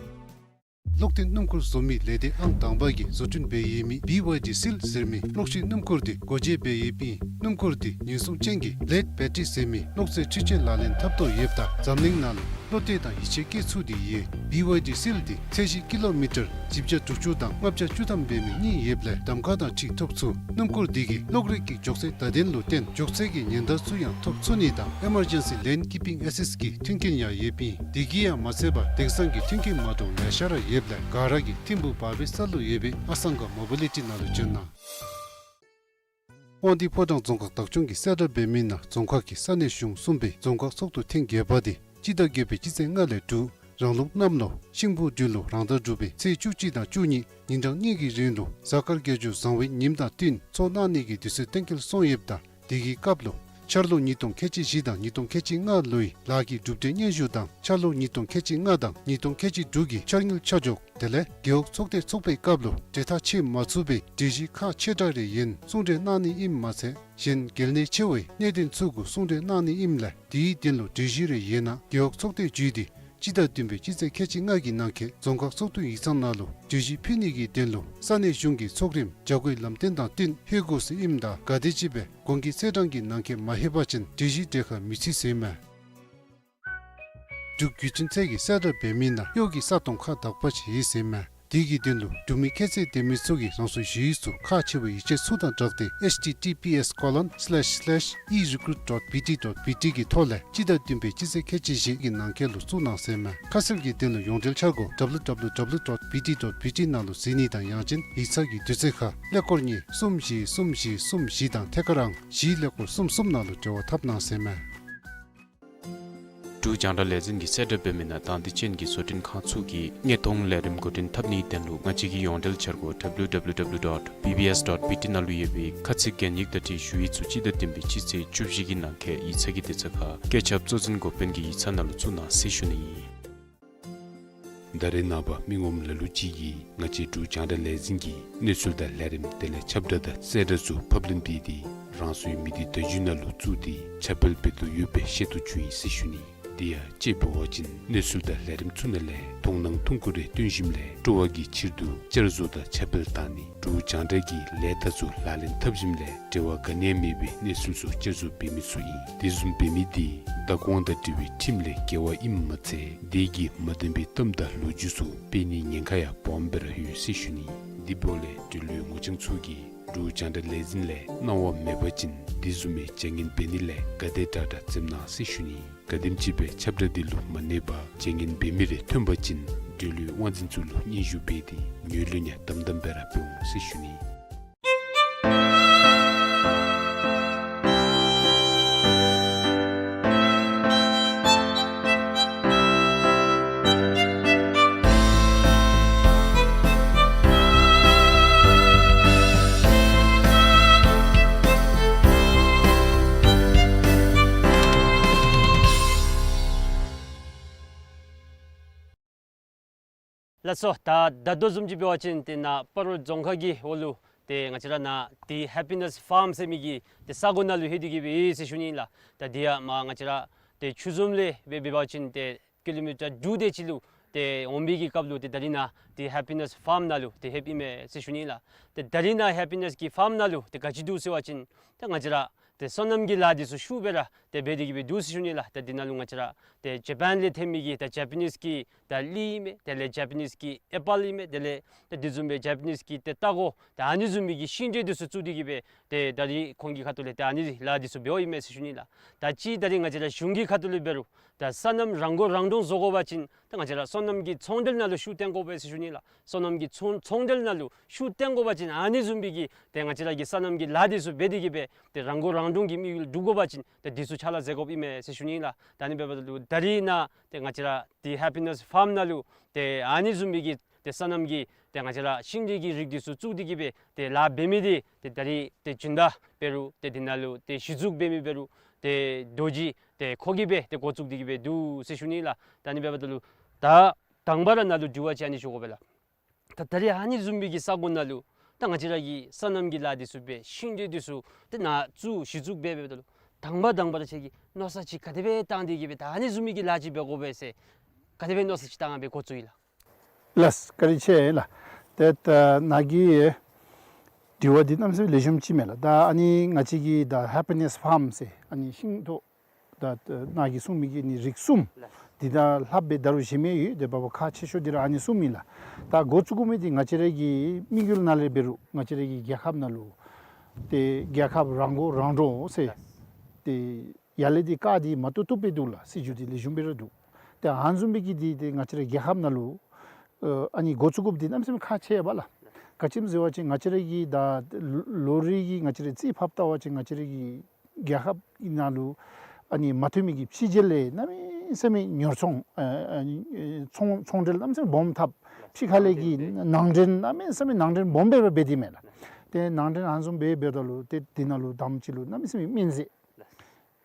གློག་འཐེན་སྣུམ་འཁོར་བཟོ་མི་ལས་སྡེ་ཨང་དང་པ་གིས་བཟོ་སྐྲུན་འབད་ཡོད་མི་བི་ཝའི་ཌི་སིལ་ཟེར་མི་གློག་ཤིང་སྣུམ་འཁོར་དེ་སྒོ་འབྱེད་འབད་ཡོདཔ་ཨིན། སྣུམ་འཁོར་དེ་ཉེན་སྲུང་ཅན་གྱི་ལེཌ་བེ་ཊི་རི་ཟེར་མི་གློག་རྫས་འཕྲུལ་ཆས་ལག་ལེན་འཐབ་དོ་ཡོདཔ་ད་འཛམ་གླིང་ནང་ལུ་བློ་གཏད་དང་ཡིད་ཆེས་བསྐྱེད་ཚུགས་ཏེ་ཡོད། བི་ཝའི་ཌི་སིལ་དེ་ཚད་གཞི་ཀི་ལོ་མི་ཊར་བཞི་བརྒྱ་དྲུག་ཅུ་དང་ལྔ་བརྒྱ་བཅུ་ཐམ་འབད་མི་གཉིས་ཡོདཔ་ལས་གདམ་ཁ་དང་འཁྲིལ་ཐོབ་ཚུགས། སྣུམ་འཁོར་དེ་གིས་གློག་རིག་གི་མགྱོགས་ཚད་བརྡ་དོན་ལུ་བརྟེན་མགྱོགས་ཚད་ཀྱི་ཉེན་བརྡ་ཚུ་ཡང་ཐོབ་ཚུགས་ནི་དང་ཨི་མར་ཇེན་སི་ལེན་ཀིཔ་པིང་ཨེ་སིསཊ་གི་མཐུན་རྐྱེན་ཡང་ཡོདཔ་ཨིན། དེ་གིས་ཡང་མ་ཚད་པར་དེང་སང་གི་མཐུན་རྐྱེན་མ་འདྲཝ་ལེ་ཤ་ར་ཡོདཔ་ལས་ག་ར་གིས་ཐིམ་ཕུག་བར་བའི་ས་ལུ་ཡོད་པའི་ཨ་སང་ག་མོ་བི་ལི་ཊི་ནང་ལུ་འབྱོན་གནང་། དབང་འདུས་ཕོ་བྲང་རྫོང་ཁག་བདག་སྐྱོང་གིས་གསལ་བསྒྲགས་འབད་མི་ནང་རྫོང་ཁག་གི་ས་གནས་གཞུང་གསུམ་པའི་རྫོང་ཁག་ཚོགས་འདུ་ཐེངས་བརྒྱད་པ་དེ་སྤྱི་ཟླ་བརྒྱད་པའི་སྤྱི་ཚེས་ལྔ་ལས་དྲུག་རང་ལུགས་གནམ་ལོ་ཤིང་ཕོ་སྦྲུལ་ལོ་རང་ཟླ་དྲུག་པའི་ཚེས་བཅུ་གཅིག་དང་བཅུ་གཉིས་ཉིན་གྲངས་གཉིས་ཀྱི་རིང་ལུ་གཟའ་སྐར་རྒྱས་འཇུག་བཟང་བའི་ཉིནམ་དང་བསྟུན་ཚོགས་གནང་ནི་གི་དུས་ཚོད་གཏན་འཁེལ་སོང་ཡོདཔ་ད་དེ་གི་སྐབས་ལུ་འཆར་ལོ་ཉིས་སྟོང་ཁལ་གཅིག་བཞི་དང་ཉིས་སྟོང་ཁལ་གཅིག་ལྔ་ལོའི་ལཱ་གི་གྲུབ་འབྲས་སྙན་ཞུ་དང་འཆར་ལོ་ཉིས་སྟོང་ཁལ་གཅིག་ལྔ་དང་ཉིས་སྟོང་ཁལ་གཅིག་དྲུག་གི་འཆར་དངུལ་ཆ་འཇོག་དེ་ལས་རྒེད་འོག་ཚོགས་སྡེ་ཚོགས་པའི་སྐབས་ལུ་གྲོས་ཐག་ཆོད་མ་ཚུགས་པའི་གྲོས་གཞི་ཁག་ཆེ་ཕྲ་རེ་ཡང་གསུང་གྲོས་གནང་ནི་ཨིནམ་མ་ཚད་གཞན་གལ་གནད་ཆེ་བའི་གནད་དོན་ཚུ་གུ་གསུང་གྲོས་གནང་ནི་ཨིནམ་ལས་དེའི་དོན་ལུ་གྲོས་གཞི་རེ་ཡོད་ན་རྒེད་འོག་ཚོགས་སྡེ་བརྒྱུད་དེ་སྤྱི་ཟླ་བདུན་པའི་སྤྱི་ཚེས་ཁལ་གཅིག་ལྔ་གི་ནང་འཁོད་རྫོང་ཁག་ཚོགས་འདུ་ཡིག་ཚང་ནང་ལུ་གྲོས་གཞི་ཕུལ་ནི་གི་དོན་ལུ་ས་གནས་གཞུང་གི་ཚོགས་རིམ་བྱ་སྒོའི་ལམ་སྟོན་དང་བསྟུན་ལྷོད་དགོ་ཟེར་ཨིནམ་ད་ག་དེམ་ཅིག་སྦེ་གོང་གི་ཚེས་གྲངས་ཀྱི་ནང་འཁོད་མ་ལྷོད་པ་ཅིན་གྲོས་གཞི་གྲོས་ཁ་མི་བརྩི་ཟེར་མས། འབྲུག་བརྒྱུད་འཕྲིན་ཚད་ཀྱིས་གསལ་བསྒྲགས་འབད་མི་ནང་གཡོག་གི་ས་སྟོང་ཁག་དག་པ་ཅིག་ཡོད་ཟེར་མས། དེ་གི་དོན་ལུ་འབྲུག་མི་ཁྱད་ཚད་ལྡན་མི་ཚུ་གིས་རང་སོའི་ཞུ་ཡིག་ཚུ་ཁག་ཆེ་བའི་ཡིག་ཆ་ཚུ་དང་སྦྲགས་ཏེ་ཨེཆ་ཊི་ཊི་པི་ཨེསི་ཀོ་ལོན་སི་ལེཤ་སི་ལེཤ་ཨི་རི་ཀུ་རུཊ་ཌོཊ་བི་ཊི་ཌོཊ་བི་ཊི་གི་ཐོག་ལས་སྤྱི་ཟླ་བདུན་པའི་སྤྱི་ཚེས་ཁལ་གཅིག་བཞི་གི་ནང་འཁོད་ལུ་བཙུགས་གནང་ཟེར་མས། ཁ་གསལ་གྱི་དོན་ལུ་ཡོངས་འབྲེལ་འཆར་སྒོ་ཌབ་ལུ་ཌབ་ལུ་ཌབ་ལུ་ཌོཊ་བི་ཊི་ཌོཊ་བི་ཊི་ནང་ལུ་གཟིགས་ནི་དང་ཡང་ཅིན་ཡིག་ཚང་གི་དུས་ཚོད་ཁར་ཀླད་ཀོར་གཉིས་གསུམ་བཞི་གསུམ་བཞི་གསུམ་བཞི་དང་ཐད་ཀར་ཨང་བཞི་ཀླད་ཀོར་གསུམ་གསུམ་ནང་ལུ་འབྲེལ་བ་འཐབ་གནང་ཟེར་མས། འབྲུག་རྒྱང་བསྒྲགས་ལས་འཛིན་གྱིས་གསལ་བསྒྲགས་འབད་མི་ནང་དང་འདོད་ཅན་གྱི་བཟོ་སྐྲུན་ཁང་ཚུ་གིས་དངོས་མཐོང་ལས་རིམ་འགོ་འདྲེན་འཐབ་ནིའི་དོན་ལུ་ང་བཅས་ཀྱི་ཡོངས་འབྲེལ་འཆར་སྒོ་ཌབ་ལུ་ཌབ་ལུ་ཌབ་ལུ་ཌོཊ་བི་བི་ཨེསི་ཌོཊ་བི་ཊི་ནང་ལུ་ཡོད་པའི་ཁ་ཚིག་གན་ཡིག་དང་འཁྲིལ་ཞུ་ཡིག་ཚུ་སྤྱི་ཟླ་བདུན་པའི་སྤྱི་ཚེས་བཅུ་བཞི་གི་ནང་འཁོད་ཡིག་ཚང་གི་དུས་ཚོད་ཁར་བཀོད་ཁྱབ་གཙོ་འཛིན་འགོ་དཔོན་གྱི་ཡིག་ཚང་ནང་ལུ་བཙུགས་གནང་ཟེར་ཞུ་ནི་ཨིན། ད་རེས་ནངས་པ་མི་ངོམ་ལ་ལུ་ཅིག་གིས་ང་བཅས་འབྲུག་རྒྱང་བསྒྲགས་ལས་འཛིན་གྱི་གནས་ཚུལ་དང་ལས་རིམ་དེ་ལས་ཁྱབ་བསྒྲགས་དང་གསལ་བསྒྲགས་ཚུ་ཕབ་ལེན་འབད་དེ་རང་སོའི་མི་སྡེ་བརྡ་བརྒྱུད་ནང་ལུ་བཙུགས་ཏེ་ཁྱབ་སྤེལ་འབད་དོ་ཡོད་པའི་ཤེས་རྟོགས་བྱུང་ཡི་ཟེར་ཞུ་ནི། དེ་ཡང་དཔྱེ་འབད་བ་ཅིན་གནས་ཚུལ་དང་ལས་རིམ་ཚུ་ནང་ལས་མཐོང་སྣང་ཐུང་ཀུ་རེ་སྟོན་ཞིནམ་ལས་སྤྲོ་བ་གི་ཕྱིར་དུ་བསྐྱར་བཟོ་དང་ཁྱབ་སྤེལ་བཏང་ནི་འབྲུག་རྒྱང་བསྒྲགས་ཀྱི་ལས་རྟགས་ཚུ་ལག་ལེན་འཐབ་ཞིནམ་ལས་འབྲེལ་བ་ག་ནི་ཡང་མེད་པའི་གནས་ཚུལ་ཚུ་བསྐྱར་བཟོ་འབད་མི་ཚུ་ཨིན། དེ་བཟུམ་འབད་མི་དེ་བདག་དབང་དང་འབྲེལ་བའི་ཁྲིམས་ལས་འགལ་བ་ཨིནམ་མ་ཚད་དེ་གིས་མ་བདེན་པའི་གཏམ་དང་ལོ་རྒྱུས་ཚུ་སྤེལ་ནིའི་ཉེན་ཁ་ཡང་སྦོམ་སྦེ་ར་ཡོད་ཟེར་ཞུ་ནི། དེ་འབདཝ་ལས་འབྲེལ་ཡོད་ངོ་རྐྱང་ཚུ་གིས་འབྲུག་རྒྱང་བསྒྲགས་ལས་འཛིན་ལས་གནང་བ་མེད་པ་ཅིན་དེ་བཟུམ་མའི་བྱ་ངན་འབད་ནི་ལས་ག་དེ་དྲག་དྲག་འཛེམ་གནང་ཟེར་ཞུ་ནི། ག་དེམ་ཅིག་སྦེ་ཁྱབ་བསྒྲགས་འདི་ལུ་མ་གནས་པར་བྱ་ངན་འབད་མི་རེ་ཐོན་པ་ཅིན་འབྲེལ་ཡོད་དབང་འཛིན་ཚུ་ལུ་སྙན་ཞུ་འབད་དེ་ངོས་ལེན་ཡང་དམ་དམ་སྦེ་ར་འབད་འོང་ཟེར་ཞུ་ནི། ལགས་སོ། ད་ད་ལྟོ་བཟུམ་ཅིག་འབད་བ་ཅིན་ཏེ་ནཱ་སྤ་རོ་རྫོང་ཁག་གི་འོག་ལུ་ཏེ་ང་བཅས་ར་ནཱ་ཏེ་ཧེ་པི་ནེསི་ཕཱམ་ཟེར་མི་གི་ཏེ་ས་གོ་ནང་ལུ་ལྷོད་དེ་གི་སྦེ་ཡོད་ཟེར་ཞུ་ནི་ལགས། ད་འདི་ཡང་མར་ང་བཅས་ར་ཏེ་ཆུ་འཛོམས་ལས་འབད་འབད་བ་ཅིན་ཏེ་ཀི་ལོ་མི་ཊར་དྲུག་དེ་ཅིག་ལུ་ཏེ་འོང་བའི་གི་སྐབས་ལུ་ཏེ་ད་རིས་ནཱ་ཏེ་ཧེ་པི་ནེསི་ཕཱམ་ནང་ལུ་ཏེ་ལྷོདཔ་ཨིན་མས་ཟེར་ཞུ་ནི་ལགས། ཏེ་ད་རིས་ནཱ་ཧེ་པི་ནེསི་གི་ཕཱམ་ནང་ལུ་ཏེ་ག་ཅི་འདུག་ཟེར་བ་ཅིན་ཏེ་ང་བཅས་ར་ ཏེ་སོ་ནམ་གྱི་ལཱ་འདི་ཚུ་ཤུགས་སྦེ་ར་ཏེ་འབད་དེ་གི་སྦེ་འདུག་ཟེར་ཞུ་ནི་ལགས། ད་འདི་ནང་ལུ་ང་བཅས་ར་ཏེ་ཇ་པཱན་ལས་ཐོན་མི་གི་ད་ཇ་པ་ནིས་ཀྱི་ད་གླི་ཨིན་མས། དེ་ལས་ཇ་པ་ནིས་ཀྱི་ཨེ་པཱལ་ཨིན་མས། དེ་ལས་ད་དེ་བཟུམ་སྦེ་ཇ་པ་ནིས་ཀྱི་ཏེ་ལྟག་ཀོ་ད་ཨ་ནི་བཟུམ་མའི་གི་ཤིང་འབྲས་འདི་ཚུ་བཙུགས་ཏེ་གི་སྦེ་ཏེ་ད་རིས་ཁོང་གི་ཁ་ཐུག་ལས་ཏེ་ཨ་ནི་ལཱ་འདི་ཚུ་འབདཝ་ཨིན་མས་ཟེར་ཞུ་ནི་ལགས། ད་ཅི་ད་རིས་ང་བཅས་ར་གཞུང་གི་ཁ་ཐུག་ལས་འབད་རུང་ད་སོ་ནམ་རང་མགོ་རང་འདྲོངས་བཟོ་དགོ་པ་ཅིན་ད་ང་བཅས་ར་སོ་ནམ་གྱི་ཚོང་འབྲེལ་ནང་ལུ་ཤུགས་བཏོན་དགོ་པས་ཟེར་ཞུ་ནི་ལགས། སོ་ནམ་གྱི་ཚོང་ཚོང་འབྲེལ་ནང་ལུ་ཤུགས་བཏོན་དགོ་པ་ཅིན་ཨ་ནི་བཟུམ་མའི་གི་ཏེ་ང་བཅས་ར་གི་སོ་ནམ་གྱི་ལཱ་འདི་ཚུ་འབད་དེ་གི་སྦེ་ཏེ་རང་མགོ་རང་འདྲོངས་ཀྱི་དམིགས་ཡུལ་སྒྲུབ་དགོ་པ་ཅིན་ཏེ་འདི་ཚུ་ཕྱག་ལཱ་མཛད་དགོཔ་ཨིན་མས་ཟེར་ཞུ་ནི་ལགས། ད་ཨ་ནི་འབདཝ་ད་ལུ་ད་རིས་ནཱ་ཏེ་ང་བཅས་ར་ཏེ་ཧེ་པི་ནེས་ཕཱརམ་ནང་ལུ་ཏེ་ཨ་ནི་བཟུམ་མའི་གི་ཏེ་སོ་ནམ་གྱི་ཏེ་ང་བཅས་ར་ཤིང་འབྲས་ཀྱི་རིགས་འདི་ཚུ་བཙུགས་ཏེ་གི་སྦེ་ཏེ་ལཱ་འབད་མི་འདི་ཏེ་ད་རིས་ཏེ་སྦྱིན་བདག་འབད་རུང་ཏེ་འདི་ནང་ལུ་ཏེ་གཞི་བཙུགས་འབད་མི་འབད་རུང་ཏེ་རྡོ་རྗེ་ཏེ་ཁོ་གིས་སྦེ་ཏེ་འགོ་བཙུགས་ཏེ་གི་སྦེ་འདུག་ཟེར་ཞུ་ནི་ལགས། ད་ཨ་ནི་འབདཝ་ད་ལུ་ད་དང་པ་ར་ནཱ་ལུ་དྲི་བ་ཅིག་ཨ་ནི་ཞུ་དགོ་པས་ལགས། ད་ད་རིས་ཨ་ནི་བཟུམ་མའི་གི་ས་གོ་ནང་ལུ་ད་ང་བཅས་ར་གི་སོ་ནམ་གྱི་ལཱ་འདི་ཚུ་འབད་ཤིང་འབྲས་འདི་ཚུ་ཏེ་ནཱ་བཙུགས་གཞི་བཙུགས་འབད་འབདཝ་ད་ལུ་དང་པ་དང་པ་ར་ཁྱོད་ཀྱིས་མནོ་བསམ་ཅིག་ག་དེ་སྦེ་བཏང་སྟེ་གི་སྦེ་ད་ཨ་ནི་བཟུམ་མའི་གི་ལཱ་ཅིག་འབད་དགོ་པས་ཟེར་ག་དེ་སྦེ་མནོ་བསམ་ཅིག་བཏང་སྦེ་འགོ་བཙུགས་ཡི་ལགས། ལགས་བཀའ་དྲིན་ཆེ་ལགས། ཏེ་ད་ནཱ་གི་དྲི་བ་འདི་གནམ་མེད་ས་མེད་ལེགས་ཤོམ་ཅིག་མས་ལགས། ད་ཨ་ནི་ང་བཅས་ཀྱི་ད་ཧེ་པི་ནེས་ཕཱརམ་ཟེར་ཨ་ནི་ཤིང་ཏོག་ད་ནཱ་གིས་གསུངས་མི་གི་ནི་རིགས་གསུམ་འདི་དང་ལྷགཔ་སྦེ་ད་རུང་གཞན་མི་ཡོད། ཏེ་འབདཝ་ཁག་ཆེ་ཤོས་འདི་ར་ཨ་ནི་གསུམ་ཨིན་ལགས། ད་འགོ་བཙུགས་དགོ་མི་འདི་ང་བཅས་ར་གི་དམིགས་ཡུལ་ནང་ལས་འབད་རུང་ང་བཅས་ར་གི་རྒྱལ་ཁབ་ནང་ལུ་ཏེ་རྒྱལ་ཁབ་རང་མགོ་རང་འདྲོངས་ཟེར་ཏེ་ཡར་ལས་འདི་བཀའ་འདི་མ་བཏུབ་བཏུབ་སྦེ་འདུག་ལགས། སྲིད་བྱུས་འདི་ལེགས་ཤོམ་སྦེ་ར་འདུག། ཏེ་ཨ་ནི་བཟུམ་མའི་གི་འདི་ཏེ་ང་བཅས་ར་རྒྱལ་ཁབ་ནང་ལུ་ཨ་ནི་འགོ་བཙུགས་དགོཔ་འདི་གནམ་མེད་ས་མེད་ཁག་ཆེ་བས་ལགས། ག་ཅི་སྨོ་ཟེར་བ་ཅིན་ང་བཅས་ར་གི་ད་ལོ་རེ་གི་ང་བཅས་ར་རྩིས་ཕབ་བལྟ་བ་ཅིན་ང་བཅས་ར་གི་རྒྱལ་ཁབ་ནང་ལུ་ཨ་ནི་མ་ཐོན་མི་གི་ཕྱི་རྒྱལ་ལས་གནམ་མེད་ས་མེད་ཉོ་ཚོང་ཨ་ཨ་ནི་ཚོང་ཚོང་འབྲེལ་གནམ་མེད་ས་མེད་སྦོམ་འཐབ། ཕྱི་ཁ་ལས་ཀྱི་ནང་འདྲེན་གནམ་མེད་ས་མེད་ནང་འདྲེན་སྦོམ་སྦེ་འབད་དེ་མས་ལགས། ཏེ་ནང་འདྲེན་ཨ་ནི་བཟུམ་སྦེ་འབདཝ་ད་ལུ་ཏེ་འདི་ནང་ལུ་དང་པ་ཅིག་ལུ་གནམ་མེད་ས་མེད་སྨན་རྫས་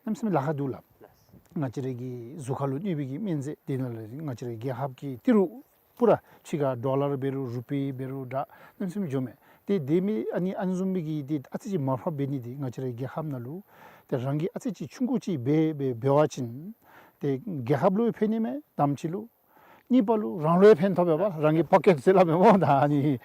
གནམ་མེད་ས་མེད་ལཱ་ཁག་འདུག་ལགས། ང་བཅས་ར་གི་གཟུགས་ཁར་ལུ་གནོད་པའི་གི་སྨན་རྫས་འདི་ནང་ལུ་ང་བཅས་ར་རྒྱལ་ཁབ་ཀྱི་ཏི་རུ་པུ་ར་ཕྱི་ཁར་ཌོ་ལར་འབད་རུང་རུ་པི་འབད་རུང་འདྲ་གནམ་མེད་ས་མེད་འགྱོཝ་མས། ཏེ་དེ་མི་ཨ་ནི་ཨ་ནི་བཟུམ་མའི་གི་འདི་ཨ་ཙི་ཅིག་མར་ཕབ་འབད་ནི་འདི་ང་བཅས་ར་རྒྱལ་ཁབ་ནང་ལུ་ཏེ་རང་གིས་ཨ་ཙི་ཅིག་ཆུང་ཀུ་ཅིག་འབད་འབད་འབད་བ་ཅིན་ཏེ་རྒྱལ་ཁབ་ལུ་ཕན་ནི་མས། དང་པ་ཅིག་ལུ། གཉིས་པ་ལུ་རང་ལུ་ཡང་ཕན་ཐོགས་པས་པ་ལགས། རང་གི་པོ་ཀེཊ་ཟེར་སླབ་མས་པ་ད་ཨ་ནི་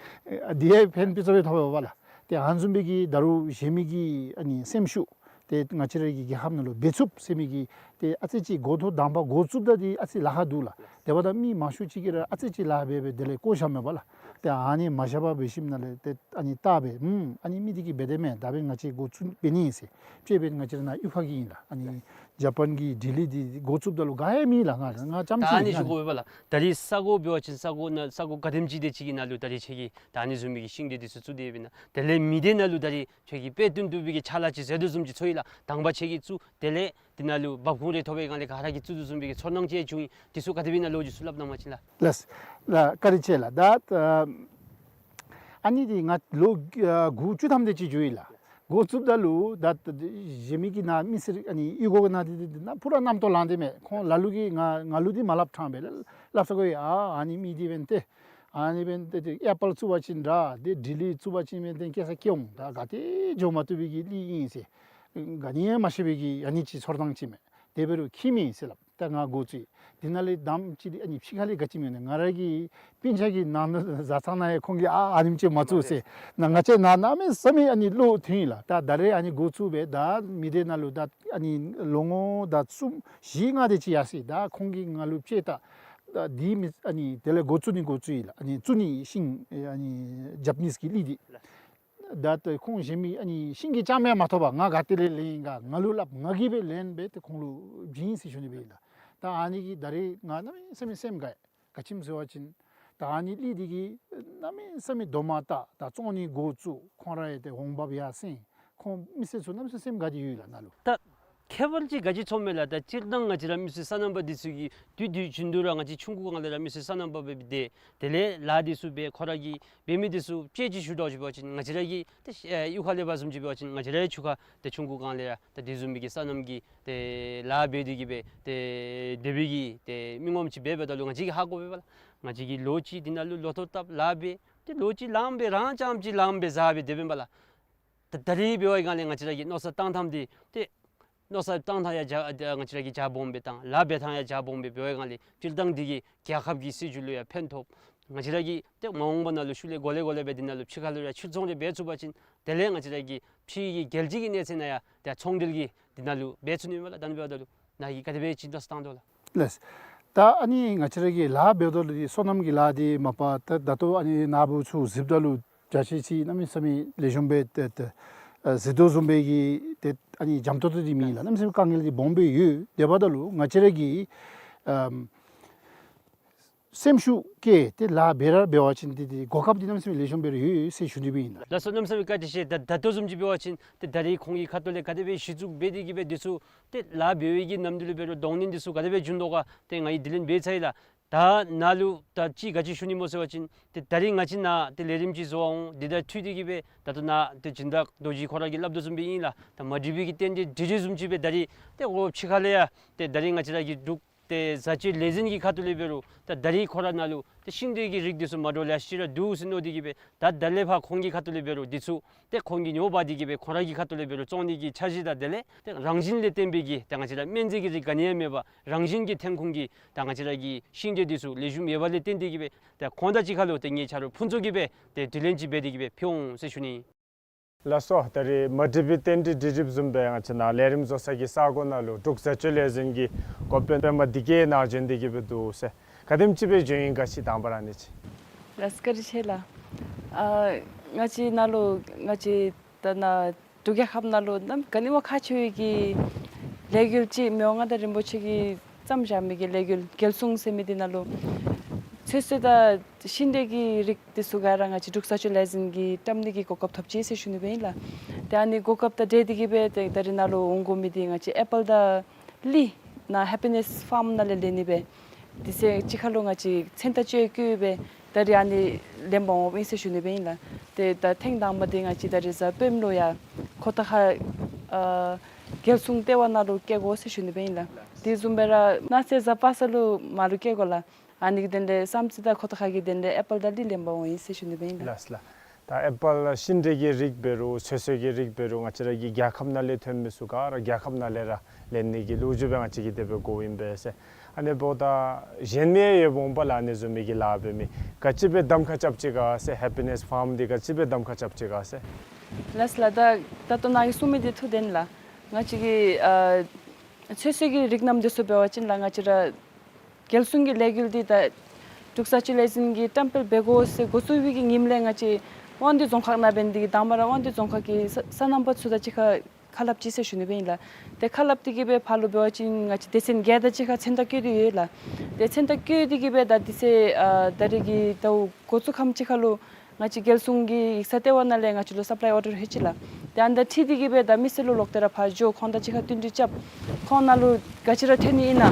འདི་ཡང་ཕན་པི་ཙ་སྦེ་ཐོགས་པས་པ་ལགས། ཏེ་ཨ་ནི་བཟུམ་མའི་གི་ད་རུང་གཞན་མི་གི་ཨ་ནི་སེམས་ཤུགས་ཏེ་ང་བཅས་ར་གི་རྒྱལ་ཁབ་ནང་ལུ་འབད་ཚུགསཔ་ཟེར་མི་གི་ཏེ་ཨ་ཙི་ཅིག་འགོ་ཐོག་དང་པ་འགོ་བཙུགསཔ་ད་འདི་ཨ་ཙི་ལཱ་ཁག་འདུག་ལགས། དེ་འབདཝ་ད་མི་མང་ཤོས་ཅིག་གིས་ར་ཨ་ཙི་ཅིག་ལཱ་འབད་འབད་དེ་ལས་བཀོ་བཞགཔ་མས་པ་ལགས། ཏེ་ཨ་ནི་མ་བཞག་པར་འབད་ཞིནམ་ལས་ཏེ་ཨ་ནི་བལྟ་སྦེ་ཨུམ་ཨ་ནི་མི་འདི་གིས་འབད་དེ་མས། ད་འབདན་ང་བཅས་འགོ་བཙུགས་འབད་ནི་ཨིན་ཟེར། དཔྱེ་འབདན་ང་བཅས་ར་ནཱ་གཡུས་ཁ་གི་ཨིན་ལགས། ཨ་ནི་ཇ་པཱན་གྱི་ཌི་ལི་འདི་འགོ་བཙུགསཔ་ད་ལུ་ག་ཡང་མེད་ལགས། ང་ང་རྐྱངམ་ཅིག་ཨིན་ལགས། ད་ཨ་ནི་ཞུ་དགོ་པས་པ་ལགས། ད་རིས་ས་གོ་འབད་བ་ཅིན་ས་གོ་ནང་ས་གོ་ག་དེམ་ཅིག་དེ་ཅིག་གི་ནང་ལུ་ད་རིས་ཁྱོད་ཀྱིས་ད་ཨ་ནི་བཟུམ་མའི་གི་ཤིང་འབྲས་འདི་ཚུ་བཙུགས་ཏེ་ཡོདཔ་ཨིན་ན། དེ་ལས་མི་སྡེ་ནང་ལུ་ད་རིས་ཁྱོད་ཀྱིས་དཔེ་སྟོན་བཏུབ་པའི་གི་ཕྱག་ལཱ་ཅིག་མཛད་དོ་བཟུམ་ཅིག་ཚོར་ཡི་ལགས། དང་པ་ཁྱོད་ཀྱིས་བཙུགས་དེ་ལས་འདི་ནང་ལུ་འབབ་ཁུངས་རེ་ཐོབ་པའི་སྒང་ལས་ག་ར་གིས་བཙུགས་དོ་བཟུམ་མའི་གི་ཚོར་སྣང་ཅིག་བྱུང་ཡི། འདི་ཚུ་ག་དེ་སྦེ་ཨིན་ན་ལོ་རྒྱུས་ཚུ་སླབ་གནང་བ་ཅིན་ལགས། ལགས་ལགས། བཀའ་དྲིན་ཆེ་ལགས། ད་ཨ་ནི་འདི་ང་ལོ་ཨ་དགུ་བཅུ་ཐམ་དེ་ཅིག་འགྱོ་ཡི་ལགས། འགོ་བཙུགསཔ་ད་ལུ་ད་གཞན་མི་གི་ནཱ་མི་སེར་ཨ་ནི་གཡུས་སྒོ་གི་ནང་འདི་འདི་ནཱ་པུ་ར་རྣམ་རྟོག་ལངས་ཏེ་མས། ཁོང་ལ་ལུ་གིས་ང་ང་ལུ་འདི་མ་སླབ་ཕྲང་སྦེ་སླབ་ས་གོ་ཡི། ཨ་ཨ་ནི་མི་འདི་འབདན་ཏེ་ཨ་ནི་འབདན་ཏེ་ཏེ་ཨེ་པཱལ་བཙུགས་པ་ཅིན་འདྲ་ཏེ་ཌི་ལི་བཙུགས་པ་ཅིན་འབདན་ཏེ་སྐྱེ་ས་སྐྱེ་འོང་། ད་ག་ཏེ་འགྱོ་མ་བཏུབ་པའི་གི་གླི་ཨིན་ཟེར། ག་ནི་ཡང་མ་ཤེས་པའི་གི་ཨ་ནི་ཅིག་ཚོར་སྣང་ཅིག་མས། དེ་འབད་རུང་ཁྱད་མེད་ཟེར་སླབ། ད་ང་འགོ་བཙུགས་ཡི། འདི་ནང་ལས་དང་པ་ཅིག་འདི་ཨ་ནི་ཕྱི་ཁ་ལས་ག་ཅི་སྨོ་ནི་ང་ར་གི་སྤུན་ཆ་གི་ནང་ན་བཟའ་ཚང་ནང་ཡང་ཁོང་གིས་ཨ་ཨ་ནེམ་ཅིག་མ་བཙུགས་ཟེར། ནཱ་ང་བཅས་ནཱ་གནམ་མེད་ས་མེད་ཨ་ནི་བློ་མཐུན་ཡི་ལགས། ད་ད་རེས་ཨ་ནི་འགོ་བཙུགས་སྦེ་ད་མི་སྡེ་ནང་ལུ་ད་ཨ་ནི་ལོ་ངོ་ད་གསུམ་བཞི་ལྔ་དེ་ཅིག་ཡར་སོ་ཡི། ད་ཁོང་གིས་ང་ལུ་དཔྱེ་ད་ད་འདི་མི་ཨ་ནི་དེ་ལས་འགོ་བཙུགས་ནི་འགོ་བཙུགས་ཡི་ལགས། ཨ་ནི་བཙུགས་ནི་ཤིང་ཨ་ནི་ཇ་པ་ནིས་ཀྱི་གླི་འདི། ད་ལྟོ་ཁོང་གཞན་མི་ཨ་ནི་ཤིང་གི་རྐྱངམ་ཡང་མ་ཐོབ་པར་ང་ག་ཏེ་ལས་ལེན་ཡི་ག་ང་ལུ་སླབ། ང་གིས་སྦེ་ལེན་སྦེ་ཏེ་ཁོང་ལུ་བྱིན་ཟེར་ཞུ་ནི་སྦེ་ཨིན་ལགས། ད་ཨ་ནི་གིས་ད་རེས་ང་གནམ་མེད་ས་མེད་སེམས་དགའ་ཡི། ག་ཅི་སྨོ་ཟེར་བ་ཅིན་ད་ཨ་ནི་གླི་འདི་གིས་གནམ་མེད་ས་མེད་རྡོག་མ་བཏགས་ད་བཙོང་ནི་འགོ་བཙུགས། ཁོང་ར་ཡང་ཏེ་འོང་འབབ་ཡར་སེང་། ཁོང་མི་སེར་ཚུ་གནམ་མེད་ས་མེད་སེམས་དགའ་སྟེ་ཡོད་ལགས་ནཱ་ལུ། ད་ཁྱད་པར་ཅིག་ག་ཅི་ཚོརཝ་མས་ལགས། ད་སྤྱིར་བཏང་ང་བཅས་ར་མི་སེར་སོ་ནམ་པ་འདི་ཚུ་གིས་དུས་དུས་རྒྱུན་དུ་ར་ང་བཅས་ཆུང་ཀུ་སྒང་ལས་ར་མི་སེར་སོ་ནམ་པ་སྦེ་སྡོད། དེ་ལས་ལཱ་འདི་ཚུ་འབད། ཁོ་ར་གིས་འབད་མི་འདི་ཚུ་དཔྱེ་ཅིག་ཞུ་དོ་ཅིག་འབད་བ་ཅིན་ང་བཅས་ར་གི་ཏེ་ཨེ་གཡུས་ཁ་ལས་འབད་བཟུམ་ཅིག་འབད་བ་ཅིན་ང་བཅས་རའི་ཆུ་ཁ་ཏེ་ཆུང་ཀུ་སྒང་ལས་ར་ད་དེ་བཟུམ་མའི་གི་སོ་ནམ་གྱི་ཏེ་ལཱ་འབད་དེ་གི་སྦེ་ཏེ་དེ་སྦེ་གི་ཏེ་མི་ངོམ་ཅིག་འབད་འབདཝ་ད་ལུ་ང་བཅས་ཀྱིས་ཧ་གོ་བས་པ་ལགས། ང་བཅས་ཀྱིས་ལོ་གཅིག་འདི་ནང་ལུ་ལོ་ཐོག་བཏབ་ལཱ་འབད། ཏེ་ལོ་གཅིག་ལངམ་སྦེ་རང་རྐྱངམ་ཅིག་ལངམ་སྦེ་བཟའ་སྦེ་དེ་སྦེ་ཨིན་པ་ལགས། ད་ད་རེས་འབད་བའི་སྒང་ལས་ང་བཅས་ར་གི་མནོ་བསམ་བཏང་ཐངས་འདི་ཏེ་མནོ་བསམ་བཏང་ཐངས་ཡང་རྒྱ་ང་བཅས་ར་གིས་རྒྱ་སྦོམ་སྦེ་བཏང་། ལཱ་འབད་ཐངས་ཡང་རྒྱ་སྦོམ་སྦེ་འབད་བའི་སྒང་ལས་སྤྱིར་བཏང་འདི་གིས་རྒྱལ་ཁབ་ཀྱི་སྲིད་བྱུས་ལུ་ཡང་ཕན་ཐོགས། ང་བཅས་ར་གིས་ཏེ་མ་འོངས་པ་ནང་ལུ་ཤུལ་ལས་འགོ་ལས་འགོ་ལས་སྦེ་འདི་ནང་ལུ་ཕྱི་ཁ་ལུ་ར་ཕྱིར་ཚོང་རེ་འབད་ཚུགས་པ་ཅིན་དེ་ལས་ང་བཅས་ར་གི་ཕྱི་གི་རྒྱལ་སྤྱི་གི་གནས་ཚད་ནང་ཡང་ཏེ་ཚོང་འབྲེལ་གྱི་འདི་ནང་ལུ་འབད་ཚུགས་ནི་མས་ལགས། ད་ཨ་ནི་འབདཝ་ད་ལུ་ནཱ་གིས་ག་དེ་སྦེ་ཅིག་མནོ་བསམ་བཏང་དོ་ལགས། ལགས། ད་ཨ་ནི་ང་བཅས་ར་གི་ལཱ་འབདཝ་ད་ལུ་ཏེ་སོ་ནམ་གྱི་ལཱ་འདི་མ་པ་ད་ད་ལྟོ་ཨ་ནི་ནཱ་བུ་ཚུ་གཟིགསཔ་ད་ལུ་རྒྱ་ཆེ་ཅིག་གནམ་མེད་ས་མེད་ལེགས་ཤོམ་སྦེ་ཏེ་ཏེ་ཨ་གཟིགས་དོ་བཟུམ་སྦེ་གི་ཏེ་ཨ་ནི་འཇམ་ཏོང་ཏོ་འདི་མེད་ལགས། གནམ་མེད་ས་མེད་དཀའ་ངལ་འདི་སྦོམ་སྦེ་ཡོད། དེ་འབདཝ་ད་ལུ་ང་བཅས་ར་གིས་ཨམ་སེམས་ཤུགས་བསྐྱེད་དེ་ལཱ་འབད་ར་འབད་བ་ཅིན་ཏེ་ཏེ་གོ་སྐབས་འདི་གནམ་མེད་ས་མེད་ལེགས་ཤོམ་སྦེ་ར་ཡོད་ཟེར་ཞུ་ནི་སྦེ་ཨིན་ལགས། ལགས་སོ། གནམ་མེད་ས་མེད་བཀའ་དྲིན་ཆེ། ད་ད་ལྟོ་བཟུམ་ཅིག་འབད་བ་ཅིན་ཏེ་ད་རིས་ཁོང་གི་ཁ་ཐུག་ལས་ག་དེ་སྦེ་གཞི་བཙུགས་འབད་དེ་གི་སྦེ་འདི་ཚུ་ཏེ་ལཱ་འབད་བའི་གི་ནམ་དུས་ལུ་འབད་རུང་གདོང་ལེན་འདི་ཚུ་ག་དེ་སྦེ་བྱུང་དོ་ག་ཏེ་ང་གིས་དྲི་ལན་འབད་ཚར་ཡི་ལགས། ད་ནཱ་ལུ་ད་ཅི་ག་ཅི་ཞུ་ནི་སྨོ་ཟེར་བ་ཅིན་ཏེ་ད་རིས་ང་བཅས་ནཱ་ཏེ་ལས་རིམ་ཅིག་བཟོ་བར་འོང་། འདི་དང་འཁྲིལ་ཏེ་གི་སྦེ་ད་ལྟོ་ནཱ་ཏེ་སྦྱིན་བདག་རྡོ་རྗེ་ཁོ་ར་གིས་སླབ་དོ་བཟུམ་སྦེ་ཨིན་ལགས། ད་མ་འགྲིགས་པའི་གི་རྟེན་འབྲེལ་འགྲིགས་འགྲིགས་བཟུམ་ཅིག་སྦེ་ད་རིས་ཏེ་འོ་ཕྱི་ཁ་ལས་ཡང་ཏེ་ད་རིས་ང་བཅས་ར་གི་འབྲུག་ཏེ་བཟའ་སྤྱོད་ལས་འཛིན་གྱི་ཁ་ཐུག་ལས་འབད་རུང་ད་ད་རིས་ཁོ་ར་ནཱ་ལུ་ཏེ་ཤིང་འབྲས་ཀྱི་རིགས་འདི་ཚུ་མ་འདྲཝ་ལེ་ཤ་ཅིག་ར་འདུག་ཟེར་མནོ་སྟེ་གི་སྦེ་ད་ད་ལས་ཕར་ཁོང་གི་ཁ་ཐུག་ལས་འབད་རུང་འདི་ཚུ་ཏེ་ཁོང་གིས་ཉོ་འབག་སྟེ་གི་སྦེ་ཁོང་ར་གི་ཁ་ཐུག་ལས་འབད་རུང་བཙོང་ནི་གི་འཆར་གཞི་དང་དེ་ལས་ཏེ་རང་བཞིན་ལས་བརྟེན་པའི་གི་ཏེ་ང་བཅས་ར་སྨན་རྫས་ཀྱི་རིགས་ག་ནི་ཡང་མེད་པར་རང་བཞིན་གྱི་ཐོན་ཁུངས་ཀྱི་ད་ང་བཅས་ར་གི་ཤིང་འབྲས་འདི་ཚུ་ལེགས་ཤོམ་ཡོད་པ་ལས་བརྟེན་ཏེ་གི་སྦེ་ད་ཁོང་དང་གཅིག་ཁར་ལུ་ཏེ་ངེའི་ཆ་རོགས་ཕུན་ཚོགས་ཀྱིས་སྦེ་ཏེ་དྲི་ལན་ཅིག་འབད་དེ་གི་སྦེ་ཕུལ་འོང་ཟེར་ཞུ་ནི། ལགས་སོ། ད་རིས་མ་འགྲིགས་པའི་རྟེན་འབྲེལ་འགྲིགས་འགྲིགསཔ་བཟུམ་སྦེ་ང་བཅས་ནཱ་ལས་རིམ་བཟོ་ས་གི་ས་གོ་ནང་ལུ་འབྲུག་བཟའ་སྤྱོད་ལས་འཛིན་གྱི་འགོ་དཔོན་པདྨ་བདེ་སྐྱིད་ནཱ་བྱོན་ཏེ་གི་སྦེ་འདུག་ཟེར། ག་དེམ་ཅིག་སྦེ་བྱོན་ཡི་ག་ཅིག་དང་པ་ར་ཨ་ནི་ཅིག། ལགས་སོ། བཀའ་དྲིན་ཆེ་ལགས། ཨ་ང་བཅས་ནཱ་ལུ་ང་བཅས་ད་ནཱ་འབྲུག་རྒྱལ་ཁབ་ནང་ལུ་གནམ་ག་ནི་བ་ཁག་ཆེ་བའི་གི་ལས་འགུལ་ཅིག་མི་དབང་མངའ་བདག་རིན་པོ་ཆེ་གིས་བརྩམས་བཞག་མི་གི་ལས་འགུལ་རྒྱལ་སྲུང་ཟེར་མི་འདི་ནང་ལུ་ཚོད་བསྲེ་དང་ཤིང་འབྲས་ཀྱི་རིགས་འདི་ཚུ་ག་ར་ང་བཅས་འབྲུག་བཟའ་སྤྱོད་ལས་འཛིན་གྱིས་བཀྲམ་ནི་གི་གོ་སྐབས་ཐོབ་ཅི་ཟེར་ཞུ་ནི་སྦེ་ཨིན་ལགས། ཏེ་ཨ་ནི་གོ་སྐབས་དང་འབྲེལ་ཏེ་གི་སྦེ་ཏེ་ད་རིས་ནཱ་ལུ་འོང་དགོ་མི་འདི་ང་བཅས་ཨེ་པཱལ་དང་ལི་ནཱ་ཧེ་པི་ནེས་ཕཱརམ་ནང་ལས་ལེན་ནི་སྦེ་དེ་ཚེ་གཅིག་ཁར་ལུ་ང་བཅས་མཚན་རྟགས་བཅད་བཀོད་སྦེ་ད་རིས་ཨ་ནི་ལེན་པར་འོངམ་ཨིན་ཟེར་ཞུ་ནི་སྦེ་ཨིན་ལགས། ཏེ་ད་ཐེངས་དང་པ་འདི་ང་བཅས་ད་རིས་གཟའ་སྤེནམ་ལུ་ཡར་ཁོ་ཐང་ཁ་ཨ་རྒྱལ་སྲུང་ལྟེ་བ་ནང་ལུ་བསྐྱལ་དགོ་ཟེར་ཞུ་ནི་སྦེ་ཨིན་ལགས། དེ་བཟུམ་སྦེ་ར་གནངས་ཚེ་གཟའ་པ་སངས་ལུ་མར་ལུ་བསྐྱལ་དགོ་ལགས། ཨ་ནི་གི་དོན་ལས་བསམ་རྩེ་དང་ཁོ་ཐང་ཁ་གི་དོན་ལས་ཨེ་པཱལ་དང་ལི་ལེན་པར་འོང་ཡི་ཟེར་ཞུ་ནི་སྦེ་ཨིན་ལགས། ལགས་ལགས། ད་ཨེ་པཱལ་ཤིང་འབྲས་ཀྱི་རིགས་འབད་རུང་ཚོད་བསྲེ་གི་རིགས་འབད་རུང་ང་བཅས་ར་གི་རྒྱལ་ཁབ་ནང་ལས་ཐོན་མི་ཚུ་ག་ར་རྒྱལ་ཁབ་ནང་ལས་ར་ལེན་ནི་གི་ལོ་རྒྱུས་སྦེ་ང་བཅས་ཀྱིས་དེ་སྦེ་གོཝ་ཨིན་པས་ཟེར། ཨ་ནི་འབདཝ་ད་གཞན་མི་ཡང་ཡོདཔ་འོང་པ་ལགས། ཨ་ནི་བཟུམ་མའི་གི་ལཱ་འབད་མི་ག་ཅི་སྦེ་གདམ་ཁ་རྐྱབ་ཅི་ག་ཟེར། ཧེ་པི་ནེས་ཕཱརམ་འདི་ག་ཅི་སྦེ་གདམ་ཁ་རྐྱབ་ཅི་ག་ཟེར། ལགས་ལགས། ད་ད་ལྟོ་ནཱ་གིས་གསུངས་མི་འདི་ཐུགས་བདེན་ལགས། ང་བཅས་ཀྱིས་ཨ་ཚོད་བསྲེ་གི་རིགས་རྣམས་འདི་ཚུ་འབད་བ་ཅིན་ལགས་ང་བཅས་ར་རྒྱལ་སྲུང་གི་ལས་འགུལ་འདི་ད་འབྲུག་བཟའ་སྤྱོད་ལས་འཛིན་གྱིས་བཀྲམ་སྤེལ་འབད་དགོ་ཟེར་འགོ་བཙུགས་པའི་གི་ཉིནམ་ལས་ང་བཅས་དབང་འདུས་རྫོང་ཁག་ནང་འབད་ནི་འདི་གིས་དང་པ་ར་དབང་འདུས་རྫོང་ཁག་གི་ས་སོ་ནམ་པ་ཚུ་དང་གཅིག་ཁར་ཁ་སླབ་ཅི་ཟེར་ཞུ་ནི་སྦེ་ཨིན་ལགས། ཏེ་ཁ་སླབ་སྟེ་གི་སྦེ་ཕར་ལུ་འབད་བ་ཅིན་ང་བཅས་སྡེ་ཚན་བརྒྱད་དང་གཅིག་ཁར་མཚན་རྟགས་བཀོད་དེ་ཡོད་ལགས། ཏེ་མཚན་རྟགས་བཀོད་དེ་གི་སྦེ་ད་དེ་ཚེ་ཨ་ད་རིས་ཀྱི་ཟླཝ་འགོ་བཙུགས་ཁམས་ཅིག་ཁར་ལུ་ང་བཅས་རྒྱལ་སྲུང་གི་ཡིག་ཚང་ལྟེ་བ་ནང་ལས་ང་བཅས་ལུ་སབ་ལའི་ཨོར་ཌར་ལྷོད་ཅི་ལགས། ཏེ་ཨ་ནི་དང་འཁྲིལ་ཏེ་གི་སྦེ་ད་མི་སེར་ལུ་ལོག་སྟེ་ར་ཕར་འགྱོ་ཁོང་དང་གཅིག་ཁར་བསྟུན་གྲོས་རྐྱབ། ཁོང་ནང་ལུ་ག་ཅི་ར་ཐོན་ནི་ཨིན་ན།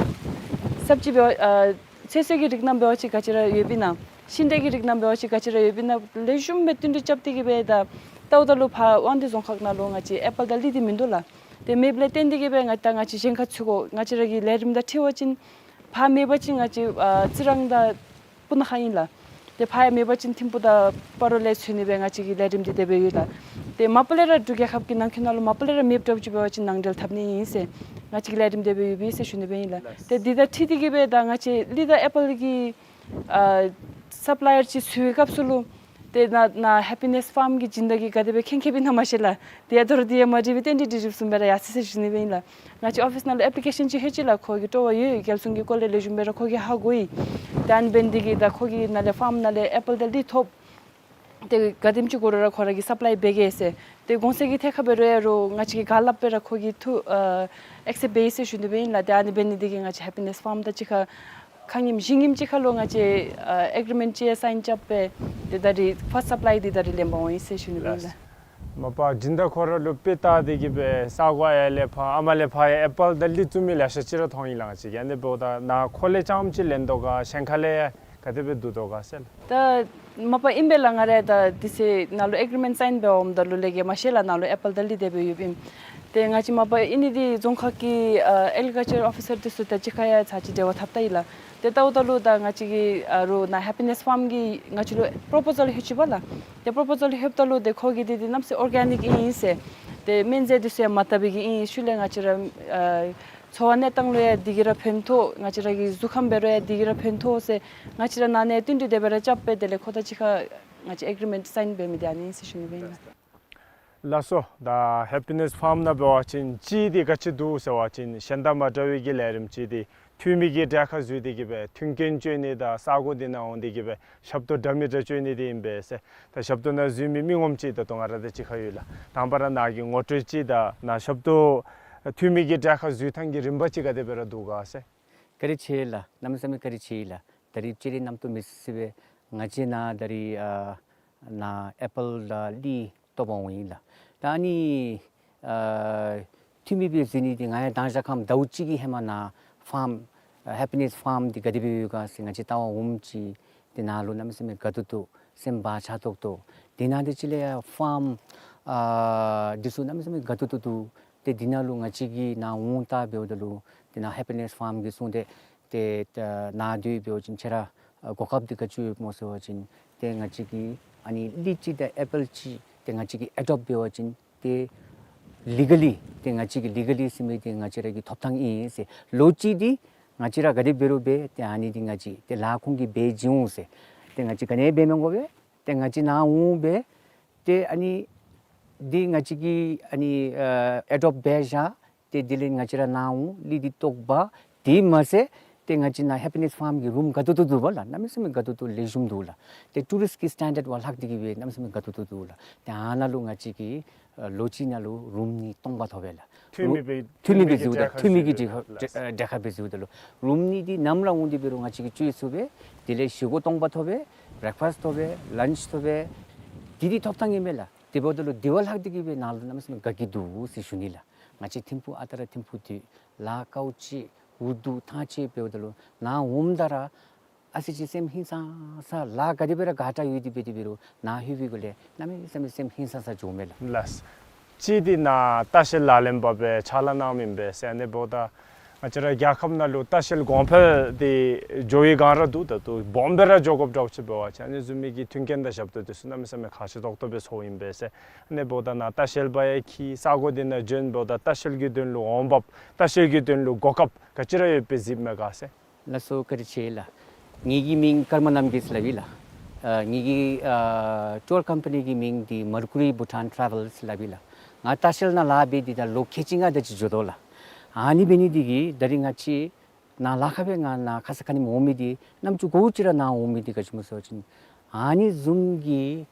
སབ་ཇི་འབད་བ་ཨ་ཚོད་བསྲེ་གི་རིགས་རྣམས་འབད་བ་ཅིན་ག་ཅི་ར་ཡོདཔ་ཨིན་ན། ཤིང་འབྲས་ཀྱི་རིགས་རྣམས་འབད་བ་ཅིན་ག་ཅི་ར་ཡོདཔ་ཨིན་ན། ལེགས་ཤོམ་སྦེ་བསྟུན་གྲོས་རྐྱབ་སྟེ་གི་སྦེ་ད་ལྟོ་ད་ལུ་ཕར་དབང་འདུས་རྫོང་ཁག་ནང་ལུ་ང་བཅས་ཨེ་པཱལ་དང་ལི་འདི་མིན་འདུག་ལགས། ཏེ་མེདཔ་ལས་བརྟེན་ཏེ་གི་སྦེ་ང་ད་ང་བཅས་གཞན་ཁར་འཚོལ་དགོ། ང་བཅས་ར་གི་ལས་རིམ་དང་འཁྲིལ་བ་ཅིན་ཕར་མེད་པ་ཅིན་ང་བཅས་ཨ་རྩི་རང་དང་སྤུ་ན་ཁ་ཨིན་ལགས། ཏེ་ཕར་ཡང་མེད་པ་ཅིན་ཐིམ་ཕུག་དང་སྤ་རོ་ལས་འཚོལ་ནི་སྦེ་ང་བཅས་ཀྱི་ལས་རིམ་འདི་དེ་སྦེ་ཡོད་ལགས། ཏེ་མ་པ་ལས་ར་འབྲུག་རྒྱལ་ཁབ་ཀྱི་ནང་འཁོད་ནང་ལུ་མ་པ་ལས་ར་མེདཔ་འདྲཝ་ཅིག་འབད་བ་ཅིན་ནང་འབྲེལ་འཐབ་ནི་ཨིན་ཟེར་ང་བཅས་ཀྱི་ལས་རིམ་དེ་སྦེ་ཡོདཔ་ཨིན་ཟེར་ཞུ་ནི་སྦེ་ཨིན་ལགས། ཏེ་འདི་དང་འཁྲིལ་ཏེ་གི་སྦེ་ད་ང་བཅས་ལི་དང་ཨེ་པཱལ་གྱི་ཨ་སབ་ལའི་ཡར་ཅིག་འཚོལ་བའི་སྐབས་སུ་ལུ་ཏེ་ནཱ་ནཱ་ཧེ་པི་ནེས་ཕཱརམ་གྱི་སྦྱིན་བདག་གིས་ག་དེ་སྦེ་མཁྱེན་མཁྱེནམ་ཨིན་ན་མ་ཤེས་ལགས། ཏེ་ཡ་ད་རུང་འདི་ཡང་མ་འགྲིགས་པའི་རྟེན་འབྲེལ་འགྲིགས་འགྲིགསཔ་བཟུམ་སྦེ་ར་ཡར་སོ་ཡི་ཟེར་ཞུ་ནི་སྦེ་ཨིན་ལགས། ང་བཅས་ཨོ་ཕིས་ནང་ལུ་ཨེཔ་ལི་ཀེ་ཤཱན་ཅིག་ལྷོད་ཅི་ལགས། ཁོ་གིས་སྤྲོ་བ་ཡོད། རྒྱལ་སྲུང་གི་སྐོར་ལས་ལེགས་ཤོམ་སྦེ་ར་ཁོ་གིས་ཧ་གོ་ཡི། ད་ཨ་ནི་འབད་ནི་འདི་གིས་ད་ཁོ་གི་ནང་ལས་ཕཱརམ་ནང་ལས་ཨེ་པཱལ་དང་ལི་ཐོབ། ཏེ་ག་དེམ་ཅིག་དགོ་རུང་ར་ཁོ་ར་གིས་སབ་ལའི་འབད་གེ་ཟེར། ཏེ་གོང་ཚད་ཀྱི་ཐད་ཁར་འབད་རུང་ཡང་རུང་ང་བཅས་ཀྱིས་ག་སླབ་སྦེ་ར་ཁོ་གིས་ཐུགས་ཨ་ཨེག་སེབཊ་འབད་ཡི་ཟེར་ཞུ་ནི་སྦེ་ཨིན་ལགས། ཏེ་ཨ་ནི་འབད་ནི་འདི་གིས་ང་བཅས་ཧེ་པི་ནེས་ཕཱརམ་དང་གཅིག་ཁར་ཁ་ཉིནམ་བཞི་ཉིནམ་ཅིག་ཁར་ལུ་ང་བཅས་ཨ་ཨེག་རི་མེནཊ་ཅིག་ཡང་སའིན་རྐྱབ་སྦེ་ཏེ་ད་རིས་ཕཱསཊ་སབ་ལའི་འདི་ད་རིས་ལེན་པར་འོང་ཡི་ཟེར་ཞུ་ནི་སྦེ་ཨིན་ལགས། མ་པ་སྦྱིན་བདག་ཁོ་ར་ལུ་དཔེ་བལྟ་སྟེ་གི་སྦེ་ས་གོ་ཡར་ལས་ཕར་ཨ་མ་ལས་ཕར་ཡང་ཨེ་པཱལ་དང་ལི་བཙུགས་མི་ལེ་ཤ་ཅིག་ར་མཐོང་ཡི་ལགས། ང་བཅས་ཀྱིས་ཨ་ནི་འབདཝ་ད་ནཱ་ཁོ་ལས་རྐྱངམ་ཅིག་ལེན་དོ་ག་གཞན་ཁ་ལས་ཡང་ག་དེ་སྦེ་བསྡུ་དོ་ག་ཟེར་ལགས། ད་མ་པ་ཨིན་པས་ལགས། ང་ར་ད་དེ་ཚེ་ནཱ་ལུ་ཨེག་རི་མེནཊ་སའིན་འབད་འོངམ་ད་ལུ་ལས་ཀྱི་མ་ཤེས་ལགས། ནཱ་ལུ་ཨེ་པཱལ་དང་ལི་དེ་སྦེ་ཡོདཔ་ཨིན། ཏེ་ང་བཅས་མ་པ་ཨིན་ནི་འདི་རྫོང་ཁག་གི་ཨ་ཨེག་རི་ཀལ་ཅར་ཨོ་ཕི་སར་འདི་ཚུ་དང་གཅིག་ཁར་ཡང་ཚར་ཅིག་འབྲེལ་བ་འཐབ་ད་ཡི་ལགས། ཏེ་ལྟཝ་ད་ལུ་ད་ང་བཅས་ཀྱི་ཨ་རུང་ནཱ་ཧེ་པི་ནེས་ཕཱརམ་གྱིས་ང་བཅས་ལུ་པོརོ་པོ་ཟཱལ་ལྷོད་ཅི་པ་ལགས། ཏེ་པོརོ་པོ་ཟཱལ་ལྷོདཔ་ད་ལུ་ཏེ་ཁོ་གིས་འདི་འདི་གནམ་མེད་ས་མེད་ཨོར་གེ་ནིཀ་ཨིན་ཟེར། ཏེ་སྨན་རྫས་འདི་ཚུ་ཡང་མ་བཏབ་པའི་གི་ཨིན། ཤུལ་ལས་ང་བཅས་ར་ཨ་འཚོ་བ་གནས་སྟངས་ལུ་ཡང་འདི་གིས་ར་ཕན་ཐོགས། ང་བཅས་ར་གི་གཟུགས་ཁམས་འབད་རུང་ཡང་འདི་གིས་ར་ཕན་ཐོགས་ཟེར་ང་བཅས་ར་ནང་ནས་བསྟུན་གྲོས་དེ་སྦེ་ར་རྐྱབ་སྦེ་དེ་ལས་ཁོ་དང་གཅིག་ཁར་ང་བཅས་ཨེག་རི་མེནཊ་སའིན་འབད་མི་འདི་ཨ་ནི་ཨིན་ཟེར་ཞུ་ནི་སྦེ་ཨིན་ལགས། ལགས་སོ། ད་ཧེ་པི་ནེས་ཕཱརམ་ནང་འབད་བ་ཅིན་གཅིག་འདི་ག་ཅི་འདུག་ཟེར་བ་ཅིན་གཞན་དང་མ་འདྲ་བའི་གི་ལས་རིམ་ཅིག་འདི་འཐུས་མི་གི་གྲལ་ཁར་འཛུལ་ཏེ་གི་སྦེ་མཐུན་རྐྱེན་སྤྱོད་ནི་དང་ས་གོ་འདི་ནང་འོང་སྟེ་གི་སྦེ་ཞབས་ཏོག་འདྲ་མི་འདྲ་སྤྱོད་ནི་འདི་ཨིན་པས་ཟེར། ད་ཞབས་ཏོག་ནང་འཛུལ་མི་མི་ངོམ་ཅིག་ད་ལྟོ་ང་ར་དང་གཅིག་ཁར་ཡོད་ལགས། དང་པ་ར་ནཱ་གི་ངོ་སྤྲོད་ཅིག་དང་ནཱ་ཞབས་ཏོག་འཐུས་མི་གི་གྲལ་ཁར་འཛུལ་ཐངས་ཀྱི་རིམ་པ་ཅིག་ག་དེ་སྦེ་ར་འདུག་ག་ཟེར། བཀའ་དྲིན་ཆེ་ལགས། གནམ་མེད་ས་མེད་བཀའ་དྲིན་ཆེ་ལགས། ད་རིས་ཅིག་ར་རྣམ་རྟོག་མེད་ས་སྦེ་ང་བཅས་ནཱ་ད་རིས་ཨ་ནཱ་ཨེ་པཱལ་དང་ལི་བཏོག་པར་འོང་ཡི་ལགས། ད་ཨ་ནི་ཨ་འཐུས་མི་སྦེ་འཛུལ་ནི་འདི་ང་ཡང་མདང་ཞག་ཁམས་ཟླཝ་གཅིག་གི་ཧེ་མ་ནཱ་ཕཱརམ་ཨ་ཧེ་པི་ནེས་ཕཱརམ་འདི་ག་དེ་སྦེ་ཡོད་ག་ཟེར་ང་བཅས་བལྟ་བར་འོངམ་ཅིག་ཏེ་ནཱ་ལུ་གནམ་མེད་ས་མེད་དགའ་ཏོག་ཏོ་སེམས་བག་ཆགས་ཏོག་ཏོ། དེ་ནང་འདི་ཅིག་ལས་ཡང་ཕཱརམ་ཨ་འདི་ཚུ་གནམ་མེད་ས་མེད་དགའ་ཏོག་ཏོ་འདུག། ཏེ་འདི་ནང་ལུ་ང་བཅས་ཀྱིས་ནཱ་འོང་བལྟ་འབདཝ་ད་ལུ་ཏེ་ནཱ་ཧེ་པི་ནེས་ཕཱརམ་གྱིས་གསུངས་ཏེ་ཏེ་ད་ནཱ་སྡོད་འབད་བ་ཅིན་ཁྱེད་ར་ཨ་གོ་སྐབས་འདི་ག་ཅི་ཡོདཔ་སྨོ་ཟེར་བ་ཅིན་ཏེ་ང་བཅས་ཀྱིས་ཨ་ནི་ལི་ཅིག་དང་ཨེ་པཱལ་ཅིག་ཏེ་ང་བཅས་ཀྱིས་ཨེ་ཌོབཊ་འབད་བ་ཅིན་ཏེ་ལི་ག་ལི་ཏེ་ང་བཅས་ཀྱིས་ལི་ག་ལི་ཟེར་མི་འདི་ང་བཅས་ར་གི་ཐོབ་ཐངས་ཨིན་ཟེར། ལོ་གཅིག་འདི་ང་བཅས་ར་ག་དེ་འབད་རུང་འབད་ཏེ་ཨ་ནི་འདི་ང་བཅས་ཏེ་ལཱ་ཁོང་གིས་འབད་བྱིན་འོང་ཟེར། ཏེ་ང་བཅས་ག་ནི་འབད་མི་དགོ་པས། ཏེ་ང་བཅས་ནཱ་འོང་སྦེ་ཏེ་ཨ་ནི་འདི་ང་བཅས་ཀྱིས་ཨ་ནི་ཨ་ཨེ་ཌོབཊ་འབད་བཞག། ཏེ་དེ་ལས་ང་བཅས་ར་ནཱ་འོང་ལི་འདི་བཏོག་འབག། དེ་མ་ཚད་ཏེ་ང་བཅས་ནཱ་ཧེ་པི་ནེས་ཕཱརམ་གྱི་རུམ་དགའ་ཏོག་ཏོ་འདུག་པ་ལགས། གནམ་མེད་ས་མེད་དགའ་ཏོག་ཏོ་ལེགས་ཤོམ་འདུག་ལགས། ཏེ་ཊུ་རིསཊ་ཀྱི་སི་ཊེན་ཌརཌ་བ་ལྷག་སྟེ་གི་སྦེ་གནམ་མེད་ས་མེད་དགའ་ཏོག་ཏོ་འདུག་ལགས། ཏེ་ཨ་ནཱ་ལུ་ང་བཅས་ཀྱིས་ཨ་ལོ་གཅིག་ནང་ལུ་རུམ་གཉིས་སྟོང་པ་ཐོབ་པས་ལགས། འཐུས་མི་སྦེ་འཐུས་མི་སྦེ་འཛུལཝ་ད་འཐུས་མི་གི་གྲལ་ཁར་འཛུལཝ་ད་ལུ་རུམ་གཉིས་འདི་ནམ་ར་འོང་སྟེ་འབད་རུང་ང་བཅས་ཀྱིས་སྤྱོད་ཚུགས་པས། དེ་ལས་བཞེས་སྒོ་སྟོང་པ་ཐོབ་པས། བེ་རེག་ཕཱསཊ་ཐོབ་པས། ལཱནཆ་ཐོབ་པས། འདི་འདི་ཐོབ་ཐངས་ཨིན་པས་ལགས། དེ་འབདཝ་ད་ལུ་དེ་བ་ལྷག་སྟེ་གི་སྦེ་ནཱ་ལུ་གནམ་མེད་ས་མེད་དགའ་སྐྱིད་འདུག་ཟེར་ཞུ་ནི་ལགས། ང་བཅས་ཐིམ་ཕུག་ཨ་རྟག་ར་ཐིམ་ཕུག་འདི་ལཱ་དཀའཝ་སྤྱད་འུ་སྡུག་ཐང་ཆད་འབདཝ་ད་ལུ་ནཱ་འོངམ་ད་ར་ཨ་ཙི་ཅིག་སེམས་ཧིང་སངས་ས་ལཱ་ག་དེ་སྦེ་ར་དགའ་དྲགས་ཡོད་དེ་འབད་དེ་འབད་རུང་ནཱ་ལྷོད་པའི་སྒང་ལས་གནམ་མེད་ས་མེད་སེམས་ཧིང་སངས་ས་འགྱོཝ་མས་ལགས། ལགས། གཅིག་འདི་ནཱ་ལྟ་བཤལ་ལག་ལེན་པ་སྦེ་ཕྱག་ལཱ་གནངམ་ཨིན་པས་ཟེར། ཨ་ནི་འབདཝ་ད་ང་བཅས་ར་རྒྱལ་ཁབ་ནང་ལུ་ལྟ་བཤལ་གོང་འཕེལ་འདི་འགྱོ་བའི་སྒང་ར་འདུག། ད་ལྟོ་སྦོམ་སྦེ་ར་འགྱོ་དགོཔ་འདྲཝ་ཅིག་འབད་བ་ཅིན་ཨ་ནི་བཟུམ་མའི་གི་མཐུན་རྐྱེན་དང་ཞབས་ཏོག་འདི་ཚུ་གནམ་མེད་ས་མེད་ཁག་ཆེ་ཏོག་ཏོ་སྦེ་ཚོརཝ་ཨིན་པས་ཟེར། ཨ་ནི་འབདཝ་ད་ནཱ་ལྟ་བཤལ་པ་ཡང་འཁྱིད། ས་གོ་འདི་ནང་བྱོན་འབདཝ་ད་ལྟ་བཤལ་གྱི་དོན་ལུ་འོང་འབབ་ལྟ་བཤལ་གྱི་དོན་ལུ་གོ་སྐབས་ག་ཅི་ར་ཡོད་པའི་གཟིགསཔ་མས་ག་ཟེར། ལགས་སོ། བཀའ་དྲིན་ཆེ་ལགས། ངེ་གི་མིང་ཀརྨ་རྣམ་རྒྱལ་ཟེར་སླབ་ཨིན་ལགས། ཨ་ངེ་གི་ཨ་ཊུར་ཀམ་པ་ནི་གི་མིང་འདི་Mercury Bhutan Travel ཟེར་སླབ་ཨིན་ལགས། ང་ལྟ་བཤལ་ནང་ལཱ་འབད་དེ་ད་ལོ་ཁལ་གཅིག་ལྔ་དེ་ཅིག་འགྱོ་དོ་ལགས། ཨ་ནི་འབད་ནི་འདི་གིས་ད་རིས་ང་བཅས་ནཱ་ལཱ་ཁག་སྦེ་ང་ནཱ་ཁ་ཙ་ཁ་ཉིནམ་འོང་མི་འདི་རྣམ་ཅོ་གོ་ཅི་ར་ནཱ་འོང་མི་འདི་ག་ཅི་སྨོ་ཟེར་བ་ཅིན་ཨ་ནི་བཟུམ་གྱི་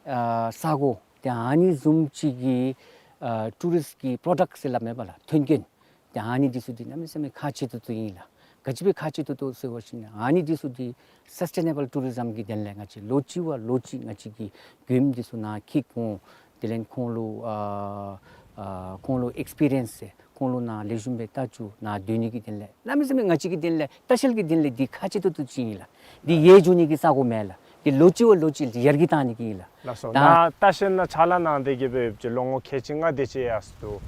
ཨ་ས་གོ་ཏེ་ཨ་ནི་བཟུམ་ཅིག་གི་ཨ་ཊུ་རིསཊ་ཀྱི་པྲོ་ཌཀཊ་ཟེར་སླབ་མས་པ་ལགས། མཐུན་རྐྱེན། ཏེ་ཨ་ནི་འདི་ཚུ་འདི་གནམ་མེད་ས་མེད་ཁག་ཆེ་ཏོག་ཏོ་ཨིན་ལགས། ག་ཅི་སྦེ་ཁག་ཆེ་ཏོག་ཏོ་ཟེར་བ་ཅིན་ཨ་ནི་འདི་ཚུ་འདི་སཱསི་ཊེ་ནེ་བཱལ་ཊུ་རི་ཛམ་གྱི་དོན་ལས་ང་བཅས་ལོ་གཅིག་བ་ལོ་གཅིག་ང་བཅས་ཀྱིས་མགྱོནམ་འདི་ཚུ་ནཱ་འཁྱིད་འོང་། དེ་ལས་ཁོང་ལུ་ཨ་ཨ་ཁོང་ལུ་ཨེགསི་པི་རི་ཡེནསི་ཟེར་ཁོང་ལུ་ནཱ་ལེགས་ཤོམ་སྦེ་ལྟ་བཅུག། ནཱ་སྡོད་ནི་གི་དོན་ལས་གནམ་མེད་ས་མེད་ང་བཅས་ཀྱི་དོན་ལས་ལྟ་བཤལ་གྱི་དོན་ལས་འདི་ཁག་ཆེ་ཏོག་ཏོ་ཅིག་ཨིན་ལགས། འདི་ཡལ་འགྱོ་ནི་གི་ས་གོ་མེན་ལགས། འདི་ལོ་གཅིག་བ་ལོ་གཅིག་ཡར་རྒྱས་བཏང་ནི་གི་ཨིན་ལགས། ལགས་སོ། ད་ནཱ་ལྟ་བཤལ་ནང་ཕྱག་ལཱ་གནང་སྟེ་གི་སྦེ་ཡོདཔ་ཅིག་ལོ་ངོ་ཁལ་གཅིག་ལྔ་དེ་ཅིག་ཡར་སོང་འདུག།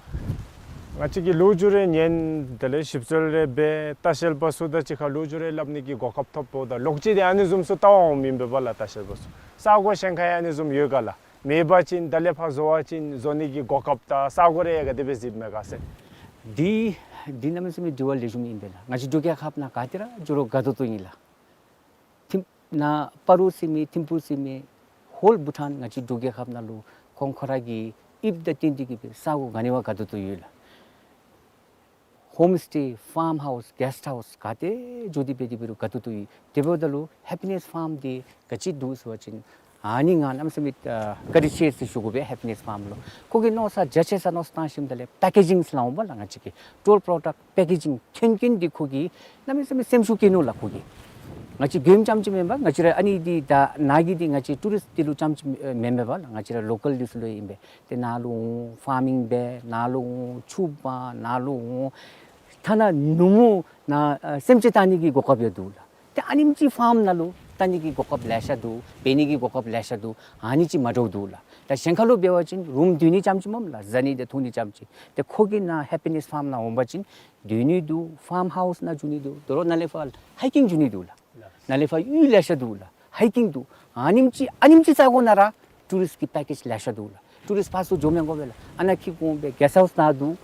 ང་བཅས་ཀྱིས་ལོ་རྒྱུས་རེ་ཉན། དེ་ལས་ཞིབ་འཚོལ་རེ་འབད། ལྟ་བཤལ་པ་ཚུ་དང་གཅིག་ཁར་ལོ་རྒྱུས་རེ་སླབ་ནི་གི་གོ་སྐབས་ཐོབ་འབདཝ་ད་ལོག་ཅི་དེ་ཨ་ནི་བཟུམ་ཚུ་ལྟ་བར་འོངམ་ཨིན་པས་པ་ལགས། ལྟ་བཤལ་པ་ཚུ་ས་གོ་གཞན་ཁར་ཡང་ཨ་ནི་བཟུམ་ཡོད་ག་ལགས། མེད་པ་ཅིན་ད་ལས་ཕར་བཟོ་བ་ཅིན་བཟོ་ནི་གི་གོ་སྐབས་དང་ས་གོ་རེ་ཡང་ག་དེ་སྦེ་གཟིགསཔ་མས་ག་ཟེར། འདི་འདི་གནམ་མེད་ས་མེད་དྲི་བ་ལེགས་ཤོམ་ཨིན་པས་ལགས། ང་བཅས་འབྲུག་རྒྱལ་ཁབ་ནང་ག་ཏེ་ར་འགྱོ་རུང་དགའ་ཏོག་ཏོ་ཨིན་ལགས། ཐིམ་ནཱ་སྤ་རོ་ཟེར་མི་ཐིམ་ཕུག་ཟེར་མི་ཧོལ་བྷུ་ཊཱན་ང་བཅས་འབྲུག་རྒྱལ་ཁབ་ནང་ལུ་ཁོང་ཁོ་ར་གི་དབྱིབས་དང་བསྟུན་ཏེ་གི་སྦེ་ས་གོ་ག་ནི་བ་དགའ་ཏོག་ཏོ་ཡོད་ལགས། ཧོམ་སི་ཊེ་ཕཱརམ་ཧའུསི་གེསཊ་ཧའུསི་ག་ཏེ་འགྱོ་སྟེ་འབད་དེ་འབད་རུང་དགའ་ཏོག་ཏོ་ཡོད། དེ་འབདཝ་ད་ལུ་ཧེ་པི་ནེས་ཕཱརམ་འདི་ག་ཅི་འདུག་ཟེར་བ་ཅིན་ཨ་ནི་ང་གནམ་མེད་ས་མེད་ཨ་བཀའ་དྲིན་ཆེ་ཟེར་ཞུ་དགོ་པས། ཧེ་པི་ནེས་ཕཱརམ་ལུ་ཁོ་གིས་མནོ་བསམ་རྒྱ་ཆེ་ས་མནོ་བསམ་བཏང་ཞིནམ་ད་ལས་པེ་ཀེ་ཇིང་ཟེར་སླབ་འོང་པ་ལགས། ང་བཅས་ཀྱི་ཊུར་པྲོ་ཌཀཊ་པེ་ཀེ་ཇིང་མཐུན་རྐྱེན་འདི་ཁོ་གིས་གནམ་མེད་ས་མེད་སེམས་ཤུགས་བསྐྱེད་ནུག་ལགས་ཁོ་གིས། ང་བཅས་མགྱོནམ་རྐྱངམ་ཅིག་མེན་པར་ང་བཅས་ར་ཨ་ནི་འདི་ད་ནཱ་གི་འདི་ང་བཅས་ཊུ་རིསཊ་འདི་ལུ་རྐྱངམ་ཅིག་མེན་མེན་པ་ལགས། ང་བཅས་ར་ལོ་ཀཱལ་འདི་ཚུ་ལུ་ཨིན་པས། ཏེ་ནཱ་ལུ་འོང་ཕཱར་མིང་འབད། ནཱ་ལུ་འོང་ཕྱུགཔ་འབག། ནཱ་ལུ་འོང་ཐ་ན་ནུབ་མོ་ནཱ་ཨ་སེམས་ཅན་བལྟ་ནི་གི་གོ་སྐབས་ཡང་འདུག་ལགས། ཏེ་ཨ་ནེམ་ཅིག་ཕཱརམ་ནང་ལུ་བལྟ་ནི་གི་གོ་སྐབས་ལེ་ཤ་འདུག། འབད་ནི་གི་གོ་སྐབས་ལེ་ཤ་འདུག། ཨ་ནི་ཅིག་མ་འདྲཝ་འདུག་ལགས། ད་གཞན་ཁར་ལུ་འབད་བ་ཅིན་རུམ་སྡོད་ནི་རྐྱངམ་ཅིག་མེན་ལགས། བཟའ་ནི་དང་འཐུང་ནི་རྐྱངམ་ཅིག། ཏེ་ཁོ་གིས་ནཱ་ཧེ་པི་ནེས་ཕཱརམ་ནང་འོང་པ་ཅིན་སྡོད་ནི་འདུག། ཕཱརམ་ཧའུསི་ནང་འགྱོ་ནི་འདུག། དོ་རུང་ནཱ་ལས་ཕར་ཧའི་ཀིང་འགྱོ་ནི་འདུག་ལགས། ནཱ་ལས་ཕར་གཡུས་ལེ་ཤ་འདུག་ལགས། ཧའི་ཀིང་འདུག། ཨ་ནེམ་ཅིག་ཨ་ནེམ་ཅིག་ས་གོ་ནང་ར་ཊུ་རིསཊ་ཀྱི་པེ་ཀེཇ་ལེ་ཤ་འདུག་ལགས། ཊུ་རིསཊ་སྤོཊ་ཚུ་འགྱོ་མི་དགོ་པས་ལགས། ཨ་ནཱ་འཁྱིད་འོང་སྦེ་གེསཊ་ཧའུསི་ནང་འདུག།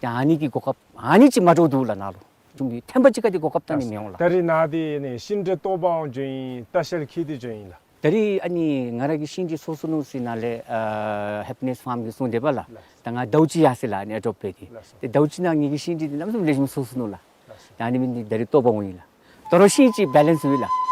ཏེ་ཨ་ནི་གི་གོ་སྐབས་ཨ་ནི་ཅིག་མ་འདྲཝ་འདུག་ལགས་ནཱ་ལུ། ཁྱིམ་གྱི་ཐེམ་པ་ཅིག་ཁར་འདི་གོ་སྐབས་བཏང་ནི་མི་འོང་ལགས། ད་རེས་ནཱ་འདི་ནི་ཤིང་འབྲས་བཏོག་པར་འགྱོཝ་ཨིན། ལྟ་བཤལ་འཁྱིད་དེ་འགྱོཝ་ཨིན་ལགས། ད་རེས་ཨ་ནི་ང་ར་གིས་ཤིང་འབྲས་སོ་སོ་ནུག་ཟེར་ནཱ་ལས་ཨ་ཧེ་པི་ནེསི་ཕཱརམ་གྱིས་གསུངས་དེས་པ་ལགས། ལགས། ད་ང་ཟླཝ་གཅིག་ཡར་སོ་ཡི་ལགས་ཨ་ནི་ཨེ་ཌོབཊ་འབད་དེ། ལགས་སོ། ཏེ་ཟླཝ་གཅིག་ནང་ངེ་གི་ཤིང་འབྲས་འདི་གནམ་མེད་ས་མེད་ལེགས་ཤོམ་སོ་སོ་ནུག་ལགས། ལགས་སོ། ད་ཨ་ནི་འབད་ནི་འདི་ད་རེས་བཏོག་པར་འོང་ཡི་ལགས། དོ་རུང་ཤིང་ཅིག་བེ་ལེནསི་འོང་ཡི་ལགས།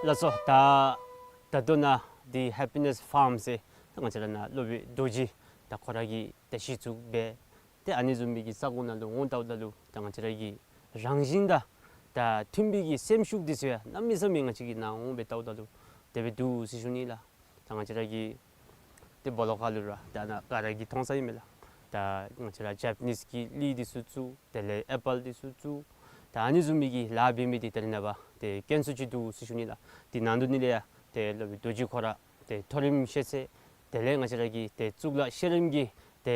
ལགས་སོ། ད་ད་ལྟོ་ནཱ་འདི་ཧེ་པི་ནེསི་ཕཱརམ་ཟེར་ད་ང་བཅས་ར་ནཱ་སློབ་དཔོན་རྡོ་རྗེ་ད་ཁོ་ར་གིས་ད་གཞི་བཙུགས་འབད། ཏེ་ཨ་ནི་བཟུམ་མའི་གི་ས་གོ་ནང་ལུ་འོང་ལྟཝ་ད་ལུ་ད་ང་བཅས་ར་གི་རང་བཞིན་དང་ད་མཐུན་པའི་གི་སེམས་ཤུགས་འདི་ཚུ་ཡང་གནམ་མེད་ས་མེད་ང་བཅས་ཀྱིས་ནཱ་འོང་སྦེ་ལྟཝ་ད་ལུ་དེ་སྦེ་འདུག་ཟེར་ཞུ་ནི་ལགས། ད་ང་བཅས་ར་གི་ཏེ་སྦོ་ལོགས་ཁ་ལུ་ར་ད་ནཱ་ག་ར་གིས་མཐོང་ས་ཨིན་མས་ལགས། ད་ང་བཅས་ར་ཇེ་པ་ནིསི་གི་ལི་འདི་ཚུ་བཙུགས། དེ་ལས་ཨེ་པཱལ་འདི་ཚུ་བཙུགས། ད་ཨ་ནི་བཟུམ་མའི་གི་ལཱ་འབད་མི་འདི་ད་རེས་ནངས་པ་ཏེ་དཀོན་སུ་ཅིག་འདུག་ཟེར་ཞུ་ནི་ལགས། འདི་ནང་དོག་ནང་ལས་ཡང་ཏེ་སློབ་དཔོན་རྡོ་རྗེ་ཁོ་ར་ཏེ་མཐོ་རིམ་ཤེས་ཚད་དེ་ལས་ང་བཅས་ར་གི་ཏེ་གཙུག་ལག་ཤེས་རིག་གི་ཏེ་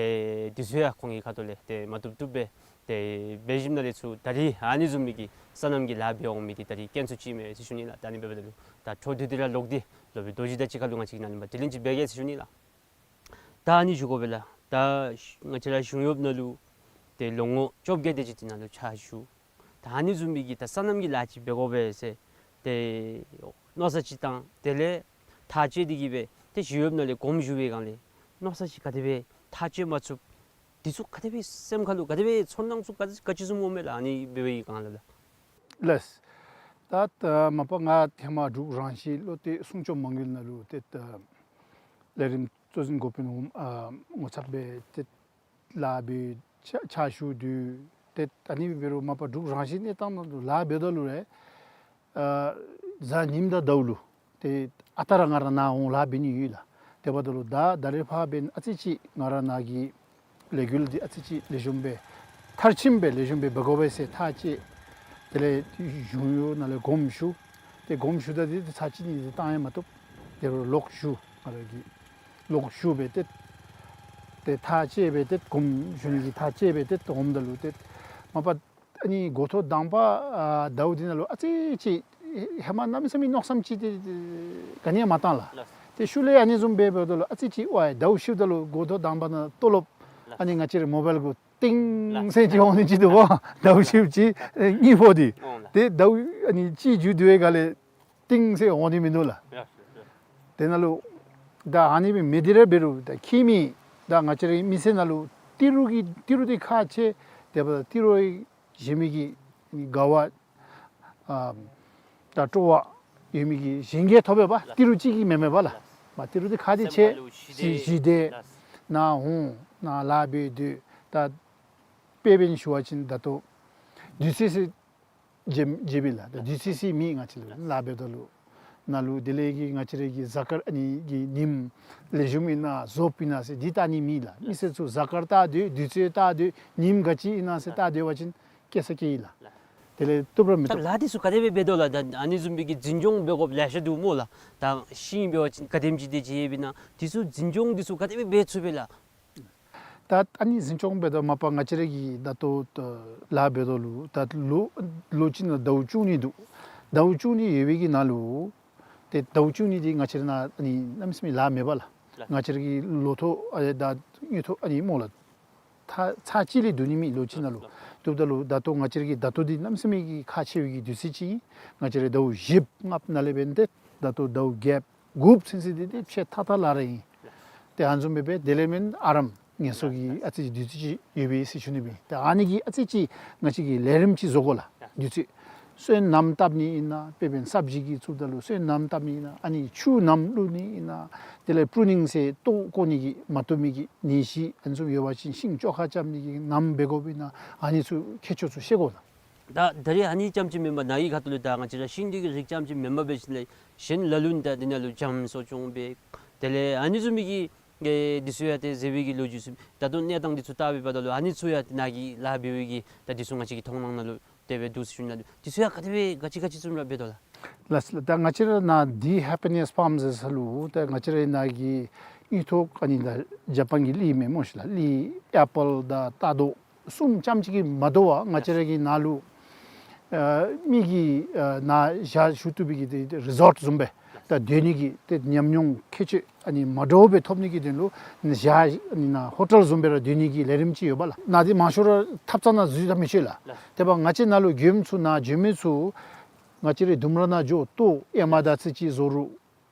འདི་ཚུ་ཡང་ཁོང་གི་ཁ་ཐུག་ལས་ཏེ་མ་བཏུབ་བཏུབ་སྦེ་ཏེ་འབད་ཞིནམ་ལས་ཚུར་ད་རེས་ཨ་ནི་བཟུམ་མའི་གི་སོ་ནམ་གྱི་ལཱ་འབད་འོང་མི་འདི་ད་རེས་དཀོན་སུ་ཅིག་མས་ཟེར་ཞུ་ནི་ལགས། ད་ཨ་ནི་འབདཝ་ད་ལུ་ད་འཕྲོ་འདི་འདི་ར་ལོག་སྟེ་སློབ་དཔོན་རྡོ་རྗེ་དང་གཅིག་ཁར་ལུ་ང་བཅས་ཀྱིས་ནཱ་ལུ་མར་དྲི་ལན་ཅིག་འབད་གེ་ཟེར་ཞུ་ནི་ལགས། ད་ཨ་ནི་ཞུ་དགོ་པས་ལགས། ད་ང་བཅས་ར་གཞུང་གཡོགཔ་ནང་ལུ་ཏེ་ལོ་ངོ་བཅོ་བརྒྱད་དེ་ཅིག་འདི་ནང་ལུ་ཕྱག་ཞུ། ད་ཨ་ནི་བཟུམ་མའི་གི་ད་སོ་ནམ་གྱི་ལཱ་ཅིག་འབད་དགོ་པས་ཟེར་ཏེ་མནོ་བསམ་ཅིག་བཏང་། དེ་ལས་ཐག་བཅད་དེ་གིས་སྦེ་ཏེ་གཞུང་གཡོགཔ་ནང་ལས་དགོངསམ་ཞུ་བའི་སྒང་ལས་མནོ་བསམ་ཅིག་ག་དེ་སྦེ་ཐག་བཅད་མ་ཚུགས། འདི་ཚུ་ག་དེ་སྦེ་སེམས་ཁ་ལུ་ག་དེ་སྦེ་ཚོར་སྣང་ཚུ་ག་ག་ཅི་བཟུམ་འོང་མས་ལགས། ཨ་ནི་འབད་བའི་སྒང་ལས་ལགས། ལགས། ད་ད་མ་པ་ང་ཧེ་མ་འབྲུག་རང་བཞིན་བློ་གཏད་སྲུང་སྐྱོབ་མ་དངུལ་ནང་ལུ་ཏེ་ད་ལས་རིམ་གཙོ་འཛིན་འགོ་དཔོན་འོགམ་ཨ་ངོ་ཚབ་སྦེ་ཏེ་ལཱ་འབད་ཕྱག་ཕྱག་ཞུ་དོ། ཏེ་ཨ་ནི་འབད་རུང་མ་པ་འབྲུག་རང་བཞིན་གནས་སྟངས་ནང་ལུ་ལཱ་འབདཝ་ད་ལུ་ར་ཨ་གཟའ་ཉིམ་དང་ཟླཝ་ལུ་ཏེ་ཨ་རྟག་ར་ང་ར་ནཱ་འོང་ལཱ་འབད་ནི་ཡོད་ལགས། དེ་འབདཝ་ད་ལུ་ད་ད་རེས་ཕར་འབདན་ཨ་ཙི་ཅིག་ང་ར་ནཱ་གི་ལས་འགུལ་འདི་ཨ་ཙི་ཅིག་ལེགས་ཤོམ་སྦེ་མཐར་ཕྱིནམ་སྦེ་ལེགས་ཤོམ་སྦེ་འབད་དགོ་པས་ཟེར་ཐག་བཅད། དེ་ལས་གཞུང་གཡོག་ནང་ལས་དགོངསམ་ཞུ། ཏེ་དགོངསམ་ཞུཝ་ད་འདི་ཏེ་ཚར་གཅིག་གཉིས་ཏེ་བཏང་ཡང་མ་བཏུབ། དེ་རུང་ལོག་ཞུ། ང་ར་གིས་ལོག་ཞུ་སྦེ་ཏེ་ཏེ་ཐག་བཅད་སྦེ་ཏེ་དགོངསམ་ཞུ་ནི་གི་ཐག་བཅད་སྦེ་ཏེ་འོངམ་ད་ལུ་ཏེ་མ་པ་ཨ་ནི་འགོ་ཐོག་དང་པ་ཨ་ཟླཝ་འདི་ནང་ལུ་ཨ་ཙི་ཅིག་ཧེ་མ་གནམ་མེད་ས་མེད་མནོ་བསམ་ཅིག་ཏེ་ག་ནི་ཡང་མ་བཏང་ལགས། ལགས། ཏེ་ཤུལ་ལས་ཨ་ནི་བཟུམ་སྦེ་འབདཝ་ད་ལུ་ཨ་ཙི་ཅིག་ཝའི་ཟླཝ་ཕྱིཝ་ད་ལུ་འགོ་ཐོག་དང་པ་ནང་ལྟོ་ལོབ་ལགས། ཨ་ནི་ང་བཅས་རའི་མོ་བཱའིལ་གུ་ཏིང་ལགས་ཟེར་ཅིག་འོང་ནི་ཅིག་འདུག་པ། ཟླཝ་ཕྱིཝ་ཅིག་ཨེ་གཉིས་པོ་འདི། འོང་ལགས། ཏེ་ཟླཝ་ཨ་ནི་གཅིག་མཇུག་བསྡུ་བའི་སྒང་ལས་ཏིང་ཟེར་འོང་ནི་མིན་འདུག་ལགས། ཡ་ཡ་ཡ། དེ་ནང་ལུ་ད་ཨ་ནི་སྦེ་མི་འདི་ར་འབད་རུང་ད་ཁྱིམ་མི་ད་ང་བཅས་རའི་མི་སེར་ནང་ལུ་ཏི་རུ་གི་ཏི་རུ་འདི་ཁག་ཆེ། དེ་འབདཝ་ད་ཏི་རུ་བཞེས་མི་གི་དགའ་བ་ཨ་ད་སྤྲོ་བ་ཡོད་མི་གི་གཞན་གྱིས་ཐོབ་པས་པ། ཏི་རུ་གཅིག་གིས་མེན་མས་པ་ལགས། མ་ཏི་རུ་འདི་ཁག་འདི་ཆེ། ཞི་བདེ་ནཱ་འོང་ནཱ་ལཱ་འབད་སྡོད། ད་དཔེ་འབད་ནི་ཞུ་བ་ཅིན་ད་ལྟོ་དུས་ཚོད་ཟེར་བརྗེད་བརྗེད་པས་ལགས། ད་དུས་ཚོད་ཟེར་མེད། ང་བཅས་ལཱ་འབདཝ་ད་ལུ་ནཱ་ལུ་དེ་ལས་ཀྱི་ང་བཅས་རའི་གི་གཟའ་སྐར་ཨ་ནི་གི་ཉིནམ་ལེགས་ཤོམ་ཨིན་ན་རྫོབ་ཨིན་ན་ཟེར་འདི་བལྟ་ནི་མེད་ལགས། མི་སེར་ཚུ་གཟའ་སྐར་བལྟ་སྡོད། དུས་ཚོད་བལྟ་སྡོད། ཉིནམ་ག་ཅི་ཨིན་ན་ཟེར་བལྟ་སྡོད་པ་ཅིན་སྐྱེ་ས་སྐྱེ་ཡི་ལགས། དེ་ལས་བཏུབ་ར་མི་ད་བཏུབ། ལཱ་འདི་ཚུ་ག་དེ་སྦེ་འབད་དོ་ལགས། ད་ཨ་ནི་བཟུམ་མའི་གི་འཛིན་སྐྱོང་འབད་དགོཔ་ལེ་ཤ་འདུག་སྨོ་ལགས། ད་ཤིང་འབད་བ་ཅིན་ག་དེམ་ཅིག་དེ་ཅིག་ཡོདཔ་ཨིན་ན་འདི་ཚུ་འཛིན་སྐྱོང་འདི་ཚུ་ག་དེ་སྦེ་འབད་ཚུགས་པས་ལགས། ད་ཨ་ནི་འཛིན་སྐྱོང་འབད་དོ་མ་པ་ང་བཅས་ར་གི་ད་ལྟོ་ལཱ་འབད་དོ་ལུ་ད་ལོ་ལོ་གཅིག་ནང་ཟླཝ་བཅུ་གཉིས་འདུག། ཟླཝ་བཅུ་གཉིས་ཡོད་པའི་གི་ནང་ལུ་ཏེ་ཟླཝ་བཅུ་གཉིས་འདི་ང་བཅས་ར་ནཱ་ཨ་ནི་གནམ་མེད་ས་མེད་ལཱ་མེད་པ་ལགས། ང་བཅས་ར་གི་ལོ་ཐོག་ཨ་ད་དངུལ་ཐོག་ཨ་ནི་སྨོ་ལགས། ད་ཚར་གཅིག་ལས་བསྡུ་ནི་མེད་ལོ་གཅིག་ནང་ལུ། བསྡུཝ་ད་ལུ་ད་ལྟོ་ང་བཅས་ར་གི་ད་ལྟོ་འདི་གནམ་མེད་ས་མེད་ཀྱི་ཁག་ཆེ་བའི་གི་དུས་ཚོད་ཅིག་ཨིན། ང་བཅས་ར་ཟླཝ་བཞི་ལྔ་ནང་ལས་འབད་ཏེ་ད་ལྟོ་ཟླཝ་བརྒྱད་དགུ་ཚུན་ཚོད་འདི་ཏེ་ཕྱེད་ཐག་ཐག་ལཱ་ར་ཨིན། ཏེ་ཨ་ནི་བཟུམ་སྦེ་སྦེ་དེ་ལས་མེན་ཨ་རམ་ངལ་གསོ་གི་ཨ་ཙི་ཅིག་དུས་ཚོད་ཅིག་ཡོད་པས་ཟེར་ཞུ་ནི་སྦེ། ཏེ་ཨ་ནི་གིས་ཨ་ཙི་ཅིག་ང་བཅས་ཀྱིས་ལས་རིམ་ཅིག་བཟོ་དགོ་ལགས། དུས་ཚོད་སོན་སྣུམ་བཏབ་ནི་ཨིན་ན་དཔེ་འབད་བ་ཅིན་སབ་ཇི་གི་ཚུ་ད་ལུ་སོན་སྣུམ་བཏབ་ནི་ཨིན་ན་ཨ་ནི་ཆུ་སྣུམ་བླུག་ནི་ཨིན་ན་དེ་ལས་པྲུ་ནིང་ཟེར་ལྟོ་བཀོ་ནི་གི་མ་བཏུབ་མི་གི་ནད་གཞི་ཨ་ནི་ཚུ་ཡོད་པ་ཅིན་ཤིང་བཅོ་ཁ་རྐྱབ་ནི་གི་སྣུམ་འབད་དགོཔ་ཨིན་ན་ཨ་ནི་ཚུ་ཁྱད་ཆོས་ཚུ་ཤེས་དགོ་ལགས། ད་ད་རེས་ཨ་ནི་རྐྱངམ་ཅིག་མེན་པར་ནཱ་གི་ཁ་ཐུག་ལུ་ད་ང་བཅས་ར་ཤིང་འདི་གི་རིགས་རྐྱངམ་ཅིག་མེན་པར་འབད་ཞིནམ་ལས་གཞན་ལ་ལུ་ད་འདི་ནང་ལུ་རྒྱ་མཚོ་སྐྱོང་འབད་དེ་ལས་ཨ་ནི་བཟུམ་མའི་གི་ གི་འདི་ཚུ་ཡང་ཏེ་ཟེར་བའི་གི་ལོ་རྒྱུས་ཚུ་ད་ལྟོ་གནས་སྟངས་འདི་ཚུ་བལྟ་བའི་བར་ན་ལུ་ཨ་ནི་ཚུ་ཡང་ཏེ་ནཱ་གི་ལཱ་འབད་བའི་གི་ད་འདི་ཚུ་ང་བཅས་ཀྱི་མཐོང་སྣང་ནང་ལུ་དེ་སྦེ་འདུག་ཟེར་ཞུ་ནི་ལགས། འདི་ཚུ་ཡང་ག་དེ་སྦེ་ག་ཅི་ག་ཅི་བཟུམ་ར་འབད་དོ་ལགས། ལགས་ལགས། ད་ང་བཅས་ར་ནཱ་འདི་ཧེ་པི་ནེསི་ཕཱམ་ཟེར་ས་ལུ་ད་ང་བཅས་ར་ནཱ་གི་དངུལ་ཐོག་ཨ་ནི་ད་ཇ་པཱན་གྱི་གླི་མེན་སྨོ་ཤིག་ལགས། གླི་ཨེ་པཱལ་དང་རྟ་རྡོག་གསུམ་ཙམ་ཅིག་གིས་མ་དོ་བར་ང་བཅས་ར་གི་ནཱ་ལུ་ཨ་མི་གིས་ཨ་ནཱ་ཞག་བཞུགས་བཏུབ་པའི་གི་ཏེ་རི་ཟོཊ་བཟུམ་སྦེ་ད་སྡོད་ནི་གི་ཏེ་ཉམས་མྱོང་ཁྱད་ཆོས་ཨ་ནི་མ་འདྲཝ་སྦེ་ཐོབ་ནི་གི་དོན་ལུ་ཞག་ཨ་ནི་ནཱ་ཧོ་ཊེལ་བཟུམ་སྦེ་ར་སྡོད་ནི་གི་ལས་རིམ་ཅིག་ཡོད་པ་ལགས། ནཱ་འདི་མང་ཤོས་ར་ཐབ་ཚང་ནང་འཛུལ་ད་མི་ཆོག་ལགས། ལགས། དེ་འབདཝ་ང་བཅས་ནཱ་ལུ་མགྱོནམ་ཚུ་ནཱ་འགྱོ་མི་ཚུ་ང་བཅས་རའི་ལྡུམ་ར་ནང་འགྱོ་ལྟོ་ཨེ་མ་དར་ཚི་ཅིག་བཟོ་རུང་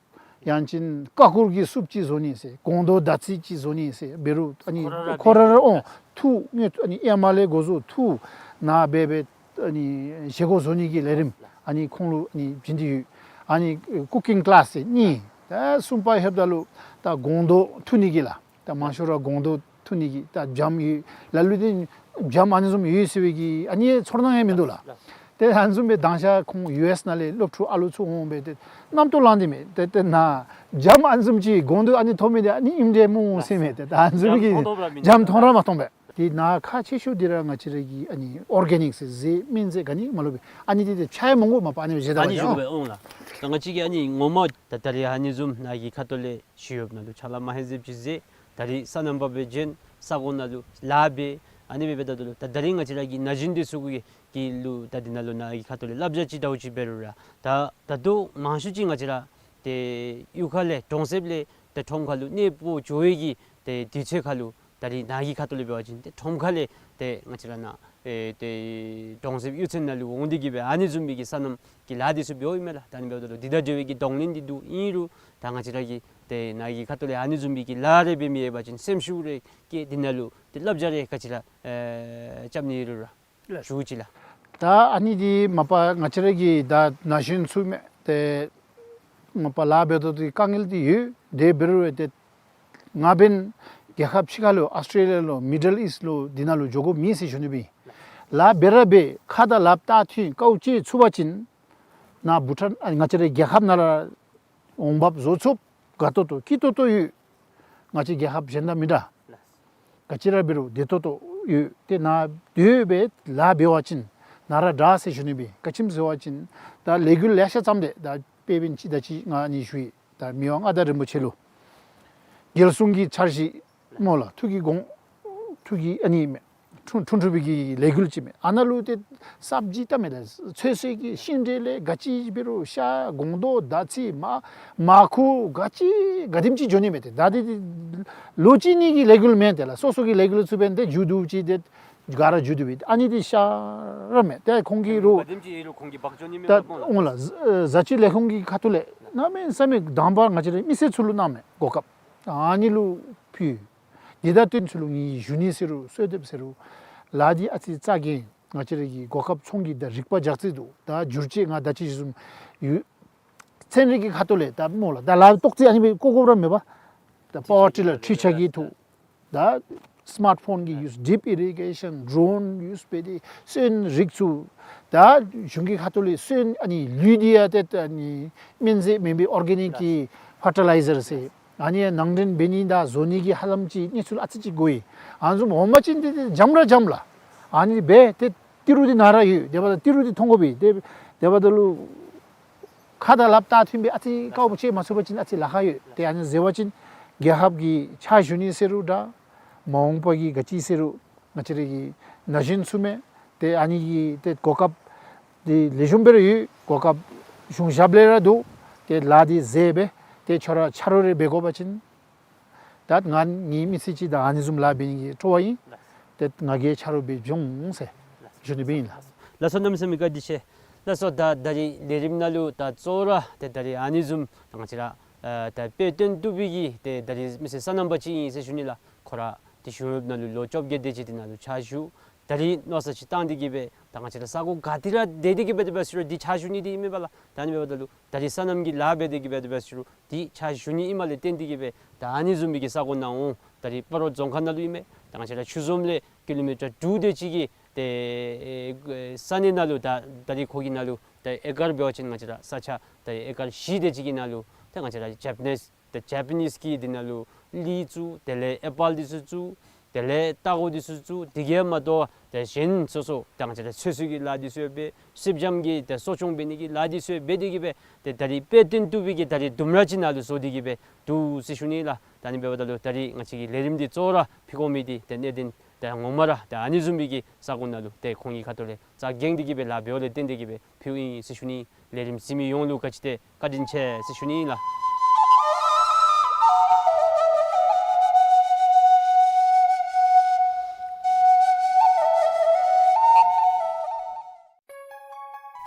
ཡང་ཅིན་ཀ་ཀུར་གྱི་སུབ་ཅིག་བཟོ་ནི་ཟེར་སྒོང་རྡོག་དར་ཚི་ཅིག་བཟོ་ནི་ཟེར་འབད་རུང་ཨ་ནི་ཁོ་ར་ར་ཁོ་ར་ར་འོང་འཐུ་ཨ་ནི་ཨེ་མ་ལས་འགོ་བཟུང་འཐུ་ནཱ་འབད་འབད་ཨ་ནི་བཞེས་སྒོ་བཟོ་ནི་གི་ལས་རིམ་ཨ་ནི་ཁོང་ལུ་ཨ་ནི་བྱིན་ཏེ་ཡོད། ཨ་ནི་ཀུ་ཀིང་ཀི་ལཱསི་ཟེར་གཉིས། ད་གསུམ་པ་ལྷོདཔ་ད་ལུ་ད་སྒོང་རྡོག་འཐུ་ནི་གི་ལགས། ད་མང་ཤོས་ར་སྒོང་རྡོག་འཐུ་ནི་གི་ད་སྦྱངམ་ཡོད། ལ་ལུ་འདི་སྦྱངམ་ཨ་ནི་བཟུམ་ཡོད་ཟེར་བའི་གི་ཨ་ནི་ཚོར་སྣང་ཡང་མིན་འདུག་ལགས། ལགས། ཏེ་ཨ་ནི་བཟུམ་སྦེ་དང་ཤ་ཁོང་ཡུ་ཨེསི་ནང་ལས་སློབ་ཕྲུག་ཨ་ལུ་ཚུ་འོང་སྦེ་ཏེ་རྣམ་རྟོག་ལང་སྟེ་མས། ཏེ་ཏེ་ནཱ་སྦྱངམ་ཨ་ནི་བཟུམ་ཅིག་སྒོང་རྡོག་ཨ་ནི་འཐུ་མི་འདི་ཨ་ནི་ཨིནམ་འདྲས་སྨོ་ཟེར་མས། ཏེ་ད་ཨ་ནི་བཟུམ་གྱི་སྦྱངམ་མཐོང་ར་མ་མཐོང་པས། ཏེ་ནཱ་ཁག་ཆེ་ཤོས་འདི་ར་ང་བཅས་ར་གི་ཨ་ནི་ཨོར་གེ་ནིཀ་ཟེར་ཟས་སྨན་རྫས་ག་ནི་མ་ལུ་སྦེ་ཨ་ནི་འདི་ཏེ་ཆ་ཡང་མང་པོ་མ་པ་ཨ་ནི་བཞེས་ད་ཨ་ནི་བཞེས་པ་འོང་ལགས། ད་ང་བཅས་ཀྱིས་ཨ་ནི་ངོ་མ་ད་ད་རེས་ཨ་ནི་བཟུམ་ནཱ་གི་ཁ་ཐུག་ལས་ཞུ་ཡོདཔ་ནང་ལུ་ཕྱག་ལཱ་མ་ཧེ་ཟེར་ཅིག་ཟེར། ད་རེས་སོ་ནམ་པ་སྦེ་བྱོན་ས་གོ་ནང་ལུ་ལཱ་འབད་ཨ་ནི་སྦེ་འབདཝ་ད་ལུ་ད་ད་རེས་ང་བཅས་ར་གི་ན་གཞོན་འདི་ཚུ་གི་གི་ལུ་ད་འདི་ནང་ལུ་ནཱ་གི་ཁ་ཐུག་ལས་བསླབ་བྱ་ཅིག་འདྲཝ་ཅིག་འབད་རུང་ར་ད་ད་ལྟོ་མང་ཤོས་ཅིག་ང་བཅས་ར་ཏེ་གཡུས་ཁ་ལས་གྲོང་གསེབ་ལས་ཏེ་ཁྲོམ་ཁ་ལུ་གནས་སྤོ་འགྱོ་བའི་གི་ཏེ་དུས་ཚོད་ཁ་ལུ་ད་རེས་ནཱ་གི་ཁ་ཐུག་ལས་འབད་བ་ཅིན་ཏེ་ཁྲོམ་ཁ་ལས་ཏེ་ང་བཅས་ར་ནཱ་ཨེ་ཏེ་གྲོང་གསེབ་གཡུས་ཚན་ནང་ལུ་འོང་སྟེ་གི་སྦེ་ཨ་ནི་བཟུམ་མའི་གི་སོ་ནམ་གྱི་ལཱ་འདི་ཚུ་འབདཝ་ཨིན་མས་ལགས། ད་ཨ་ནི་འབདཝ་ད་ལུ་འདི་དང་འབྲེལ་བའི་གི་གདོང་ལེན་འདི་འདུག། ཨིན་རུང་ད་ང་བཅས་ར་གི་ཏེ་ནཱ་གི་ཁ་ཐུག་ལས་ཨ་ནི་བཟུམ་མའི་གི་ལཱ་རེ་འབད་མི་ཡོད་པ་ཅིན་སེམས་ཤུགས་རེ་བསྐྱེད་དེ་ནང་ལུ་ཏེ་བསླབ་བྱ་རེ་ག་ཅི་ར་ཨེ་རྐྱབ་ནི་ཨིན་རུང་ར་ཞུ་ཅི་ལགས། ད་ཨ་ནི་འདི་མ་པ་ང་བཅས་ར་གི་ད་ན་གཞོན་ཚུ་མས། ཏེ་མ་པ་ལཱ་འབད་དོ་དེ་དཀའ་ངལ་འདི་ཡོད། དེ་འབད་རུང་ཏེ་ང་འབདན་རྒྱལ་ཁབ་ཕྱི་ཁ་ལུ་ཨཱོས་ཊེ་ལི་ཡ་ལུ་མི་ཌལ་ཨིསཊ་ལུ་འདི་ནང་ལུ་འགྱོ་དགོཔ་མེད་ཟེར་ཞུ་ནི་སྦེ་ཨིན། ལཱ་འབད་ར་འབད་ཁ་དང་ལགཔ་བལྟ་ཐོན་དཀའཝ་སྤྱད་ཚུགས་པ་ཅིན་ནཱ་བྷུ་ཊཱན་ཨ་ང་བཅས་རའི་རྒྱལ་ཁབ་ནང་ར་འོང་འབབ་བཟོ་ཚུགསཔ་དགའ་ཏོག་ཏོ་སྐྱིད་ཏོག་ཏོ་ཡོད། ང་བཅས་རྒྱལ་ཁབ་གཞན་དང་མི་འདྲ། ག་ཅི་ར་འབད་རུང་བདེ་ཏོག་ཏོ་ཡོད། ཏེ་ནཱ་སྡོད་སྦེ་ལཱ་འབད་བ་ཅིན་ནཱ་ར་དྲག་ཟེར་ཞུ་ནི་སྦེ་ཨིན། ག་ཅི་སྨོ་ཟེར་བ་ཅིན་ད་ལས་འགུལ་ལེ་ཤ་བརྩམས་ཏེ་ད་དཔེ་འབད་བ་ཅིན་ད་ཅི་ང་ཨ་ནི་ཞུ་ཡི། ད་མི་དབང་མངའ་བདག་རིན་པོ་ཆེ་ལུ་རྒྱལ་སྲུང་གི་འཆར་གཞི་སྨོ་ལགས། ཐུགས་ཀྱི་དགོངས་ཐུགས་ཀྱི་ཨ་ནི་མས། འཁྲུངས་འཁྲུངས་འཁྲུངས་པའི་གི་ལས་འགུལ་ཅིག་མས། ཨ་ནཱ་ལུ་ཏེ་སབ་ཇི་བལྟ་མས་ལགས། ཚོད་བསྲེ་གི་ཤིང་འབྲས་ལས་ག་ཅི་འབད་རུང་ཤ་སྒོང་རྡོག་དར་ཚི་མར་མར་ཁུ་ག་ཅི་ག་དེམ་ཅིག་འགྱོ་ནི་མས། ཏེ་ད་འདི་ལོ་གཅིག་གཉིས་ཀྱི་ལས་འགུལ་མེན། ཏེ་ལགས་སོ་སོ་གི་ལས་འགུལ་ཚུ་འབདན་ཏེ་མཇུག་བསྡུ་ཅི་ཏེ་ག་ར་མཇུག་བསྡུ་སྦེ་ཨ་ནི་འདི་ཤ་ར་མས། ཏེ་ཁོང་གིས་རུང་ག་དེམ་ཅིག་ཡོད་རུང་ཁོང་གིས་འབག་འགྱོ་ནི་མས་ད་པ་སྨོ་ལགས། འོང་ལགས། ཨ་བཟའ་སྤྱོད་ལས་ཁུངས་ཀྱི་ཁ་ཐུག་ལས་གནམ་མེད་ས་མེད་དང་པ་ང་བཅས་རའི་མི་སེར་ཚུ་ལུ་གནང་མས་གོ་སྐབས། ཨ་ནི་ལུ་ཕུལ། འདི་དང་བསྟུན་ཚུ་ལུ་ངེའི་ཞུ་ནི་ཟེར་རུང་གསོལ་འདེབས་ཟེར་རུང་ལཱ་འདི་ཨ་ཙི་རྩ་འགེངས། ང་བཅས་ར་གི་གོ་སྐབས་ཚོང་གི་ད་རིག་པ་རྒྱག་རྩིས་འདུག། ད་བསྒྱུར་བཅོས་ང་ད་ཅི་ཞུ་བཟུམ་ཡོད། ཚན་རིག་གི་ཁ་ཐུག་ལས་ད་སྨོ་ལགས། ད་ལཱ་ཏོག་ཙི་ཨ་ནི་སྦེ་བཀོ་བཀོཝ་ར་མེད་པ། ད་པ་ཝར་ཊི་ལར་འཕྲུལ་ཆས་ཀྱི་ཐོག་ད་སི་མཱརཊ་ཕོན་གྱི་ཡུས་ཌིབ་ཨི་རི་གེ་ཤཱན་ཌོ་རོན་ཡུས་འབད་དེ་སོན་རིགས་ཚུ་ད་གཞུང་གི་ཁ་ཐུག་ལས་སོན་ཨ་ནི་ལུད་འདི་ཡང་ཏེ་ཨ་ནི་སྨན་རྫས་མེན་པའི་ཨོར་གེ་ནིཀ་གི་ཕར་ཊི་ལའི་ཛར་ཟེར། ཨ་ནི་ནང་འདྲེན་འབད་ནི་དང་བཟོ་ནི་གི་ཧ་ལམ་ཅིག་གནས་ཚུལ་ཨ་ཙི་ཅིག་གོ་ཡི། ཨ་ནི་བཟུམ་འོང་པ་ཅིན་འདི་འདི་འཇམ་ར་འཇམ་ལགས། ཨ་ནི་འབད་ཏེ་ཏི་རུ་འདི་ནཱ་ར་ཡོད། དེ་འབདཝ་ད་ཏི་རུ་འདི་མཐོང་དགོ་པས། དེ་དེ་འབདཝ་ད་ལུ་ཁ་དང་ལགཔ་བལྟ་ཐོན་སྦེ་ཨ་ཙི་དཀའཝ་སྤྱད་མ་ཚུགས་པ་ཅིན་ཨ་ཙི་ལཱ་ཁག་ཡོད། ཏེ་ཨ་ནི་ཟེར་བ་ཅིན་རྒྱལ་ཁབ་ཀྱི་ཕྱག་ཞུ་ནི་ཟེར་རུང་འདྲ། མ་འོངས་པ་གི་ག་ཅི་ཟེར་རུང་ང་བཅས་ར་གི་ན་གཞོན་ཚུ་མས། ཏེ་ཨ་ནི་གི་ཏེ་གོ་སྐབས་འདི་ལེགས་ཤོམ་སྦེ་ར་ཡོད། གོ་སྐབས་གཞུང་ཞབས་ལས་ར་འདུག། ཏེ་ལཱ་འདི་མཛད་སྦེ་ཏེ་ཁྱོད་ར་ཆ་རོགས་རེ་འབད་དགོ་པ་ཅིན་ད་ང་ངེའི་མི་ཚེ་གཅིག་ད་ཨ་ནི་བཟུམ་ལཱ་འབད་ནི་གི་སྤྲོ་བ་ཨིན། ཏེ་ང་གིས་ཆ་རོགས་འབད་འགྱོ་ཟེར་ཞུ་ནི་སྦེ་ཨིན་ལགས། ལགས་སོ། གནམ་མེད་ས་མེད་བཀའ་དྲིན་ཆེ། ལགས་སོ། ད་ད་རིས་ལས་རིམ་ནང་ལུ་ད་གཙོ་བོ་ར་ཏེ་ད་རིས་ཨ་ནི་བཟུམ་ད་ང་བཅས་ར་ཨ་ད་དཔེ་སྟོན་བཏུབ་པའི་གི་ཏེ་ད་རིས་མི་སེར་སོ་ནམ་པ་ཅིག་ཨིན་ཟེར་ཞུ་ནི་ལགས། ཁོ་ར་ཏེ་གཞུང་གཡོགཔ་ནང་ལུ་ལོ་བཅོ་བརྒྱད་དེ་ཅིག་འདི་ནང་ལུ་ཕྱག་ཞུ། ད་རིས་མནོ་བསམ་ཅིག་བཏང་སྟེ་གི་སྦེ་ད་ང་བཅས་ར་ས་གོ་ག་ཏེ་ར་སྡོད་དེ་གི་སྦེ་དེ་སྦེ་ཟེར་རུང་འདི་ཕྱག་ཞུ་ནི་འདི་ཨིན་མས་པ་ལགས། ད་ཨ་ནི་འབདཝ་ད་ལུ་ད་རིས་སོ་ནམ་གྱི་ལཱ་འབད་དེ་གི་སྦེ་དེ་སྦེ་ཟེར་རུང་འདི་ཕྱག་ཞུ་ནི་ཨིནམ་ལས་བརྟེན་ཏེ་གི་སྦེ་ད་ཨ་ནི་བཟུམ་མའི་གི་ས་གོ་ནང་འོང་། ད་རིས་སྤ་རོ་རྫོང་ཁག་ནང་ལུ་ཨིན་མས། ད་ང་བཅས་ར་ཆུ་འཛོམས་ལས་ཀི་ལོ་མི་ཊར་དྲུག་དེ་ཅིག་གི་ཏེ་ཨེ་ས་གནས་ནང་ལུ་ད་ད་རིས་ཁོ་གི་ནང་ལུ་ད་ཨེ་ཀར་འབད་བ་ཅིན་ང་བཅས་ར་ས་ཆ་ད་ཨེ་ཀར་བཞི་དེ་ཅིག་གི་ནང་ལུ་ད་ང་བཅས་ར་ཇེ་པ་ནིས་ད་ཇེ་པ་ནིས་ཀྱི་འདི་ནང་ལུ་ ལི་བཙུགས། དེ་ལས་ཨེ་པཱལ་འདི་ཚུ་བཙུགས། དེ་ལས་སྟག་འོག་འདི་ཚུ་བཙུགས། དེ་གིས་མ་དོ་ཏེ་གཞན་སོ་སོ་ད་ང་བཅས་ར་ཚོད་བསྲེ་གི་ལཱ་འདི་ཚུ་ཡང་འབད། སེར་སྦྱངམ་གི་ཏེ་གསོ་སྐྱོང་འབད་ནི་གི་ལཱ་འདི་ཚུ་ཡང་འབད་དེ་གིས་སྦེ་ཏེ་ད་རིས་དཔེ་སྟོན་བཏུབ་པའི་གི་ད་རིས་ལྡུམ་ར་ཅིག་ནང་ལུ་བཟོ་སྟེ་གིས་སྦེ་འདུག་ཟེར་ཞུ་ནི་ལགས། ད་ཨ་ནི་འབདཝ་ད་ལུ་ད་རིས་ང་བཅས་ཀྱི་ལས་རིམ་འདི་གཙོ་བོ་ར་ཕུལ་དགོ་མི་འདི་ཏེ་གནད་དོན་ད་ངོ་མ་ར་ད་ཨ་ནི་བཟུམ་མའི་གི་ས་གོ་ནང་ལུ་ཏེ་ཁོང་གི་ཁ་ཐུག་ལས་རྩ་འགེངས་ཏེ་གིས་སྦེ་ལཱ་འབདཝ་ལས་བརྟེན་ཏེ་གིས་སྦེ་ཕུལཝ་ཨིན་ཟེར་ཞུ་ནི། ལས་རིམ་གཟིགས་མི་ཡོངས་ལུ་བཀའ་དྲིན་ཆེ་ཟེར་ཞུ་ནི་ལགས།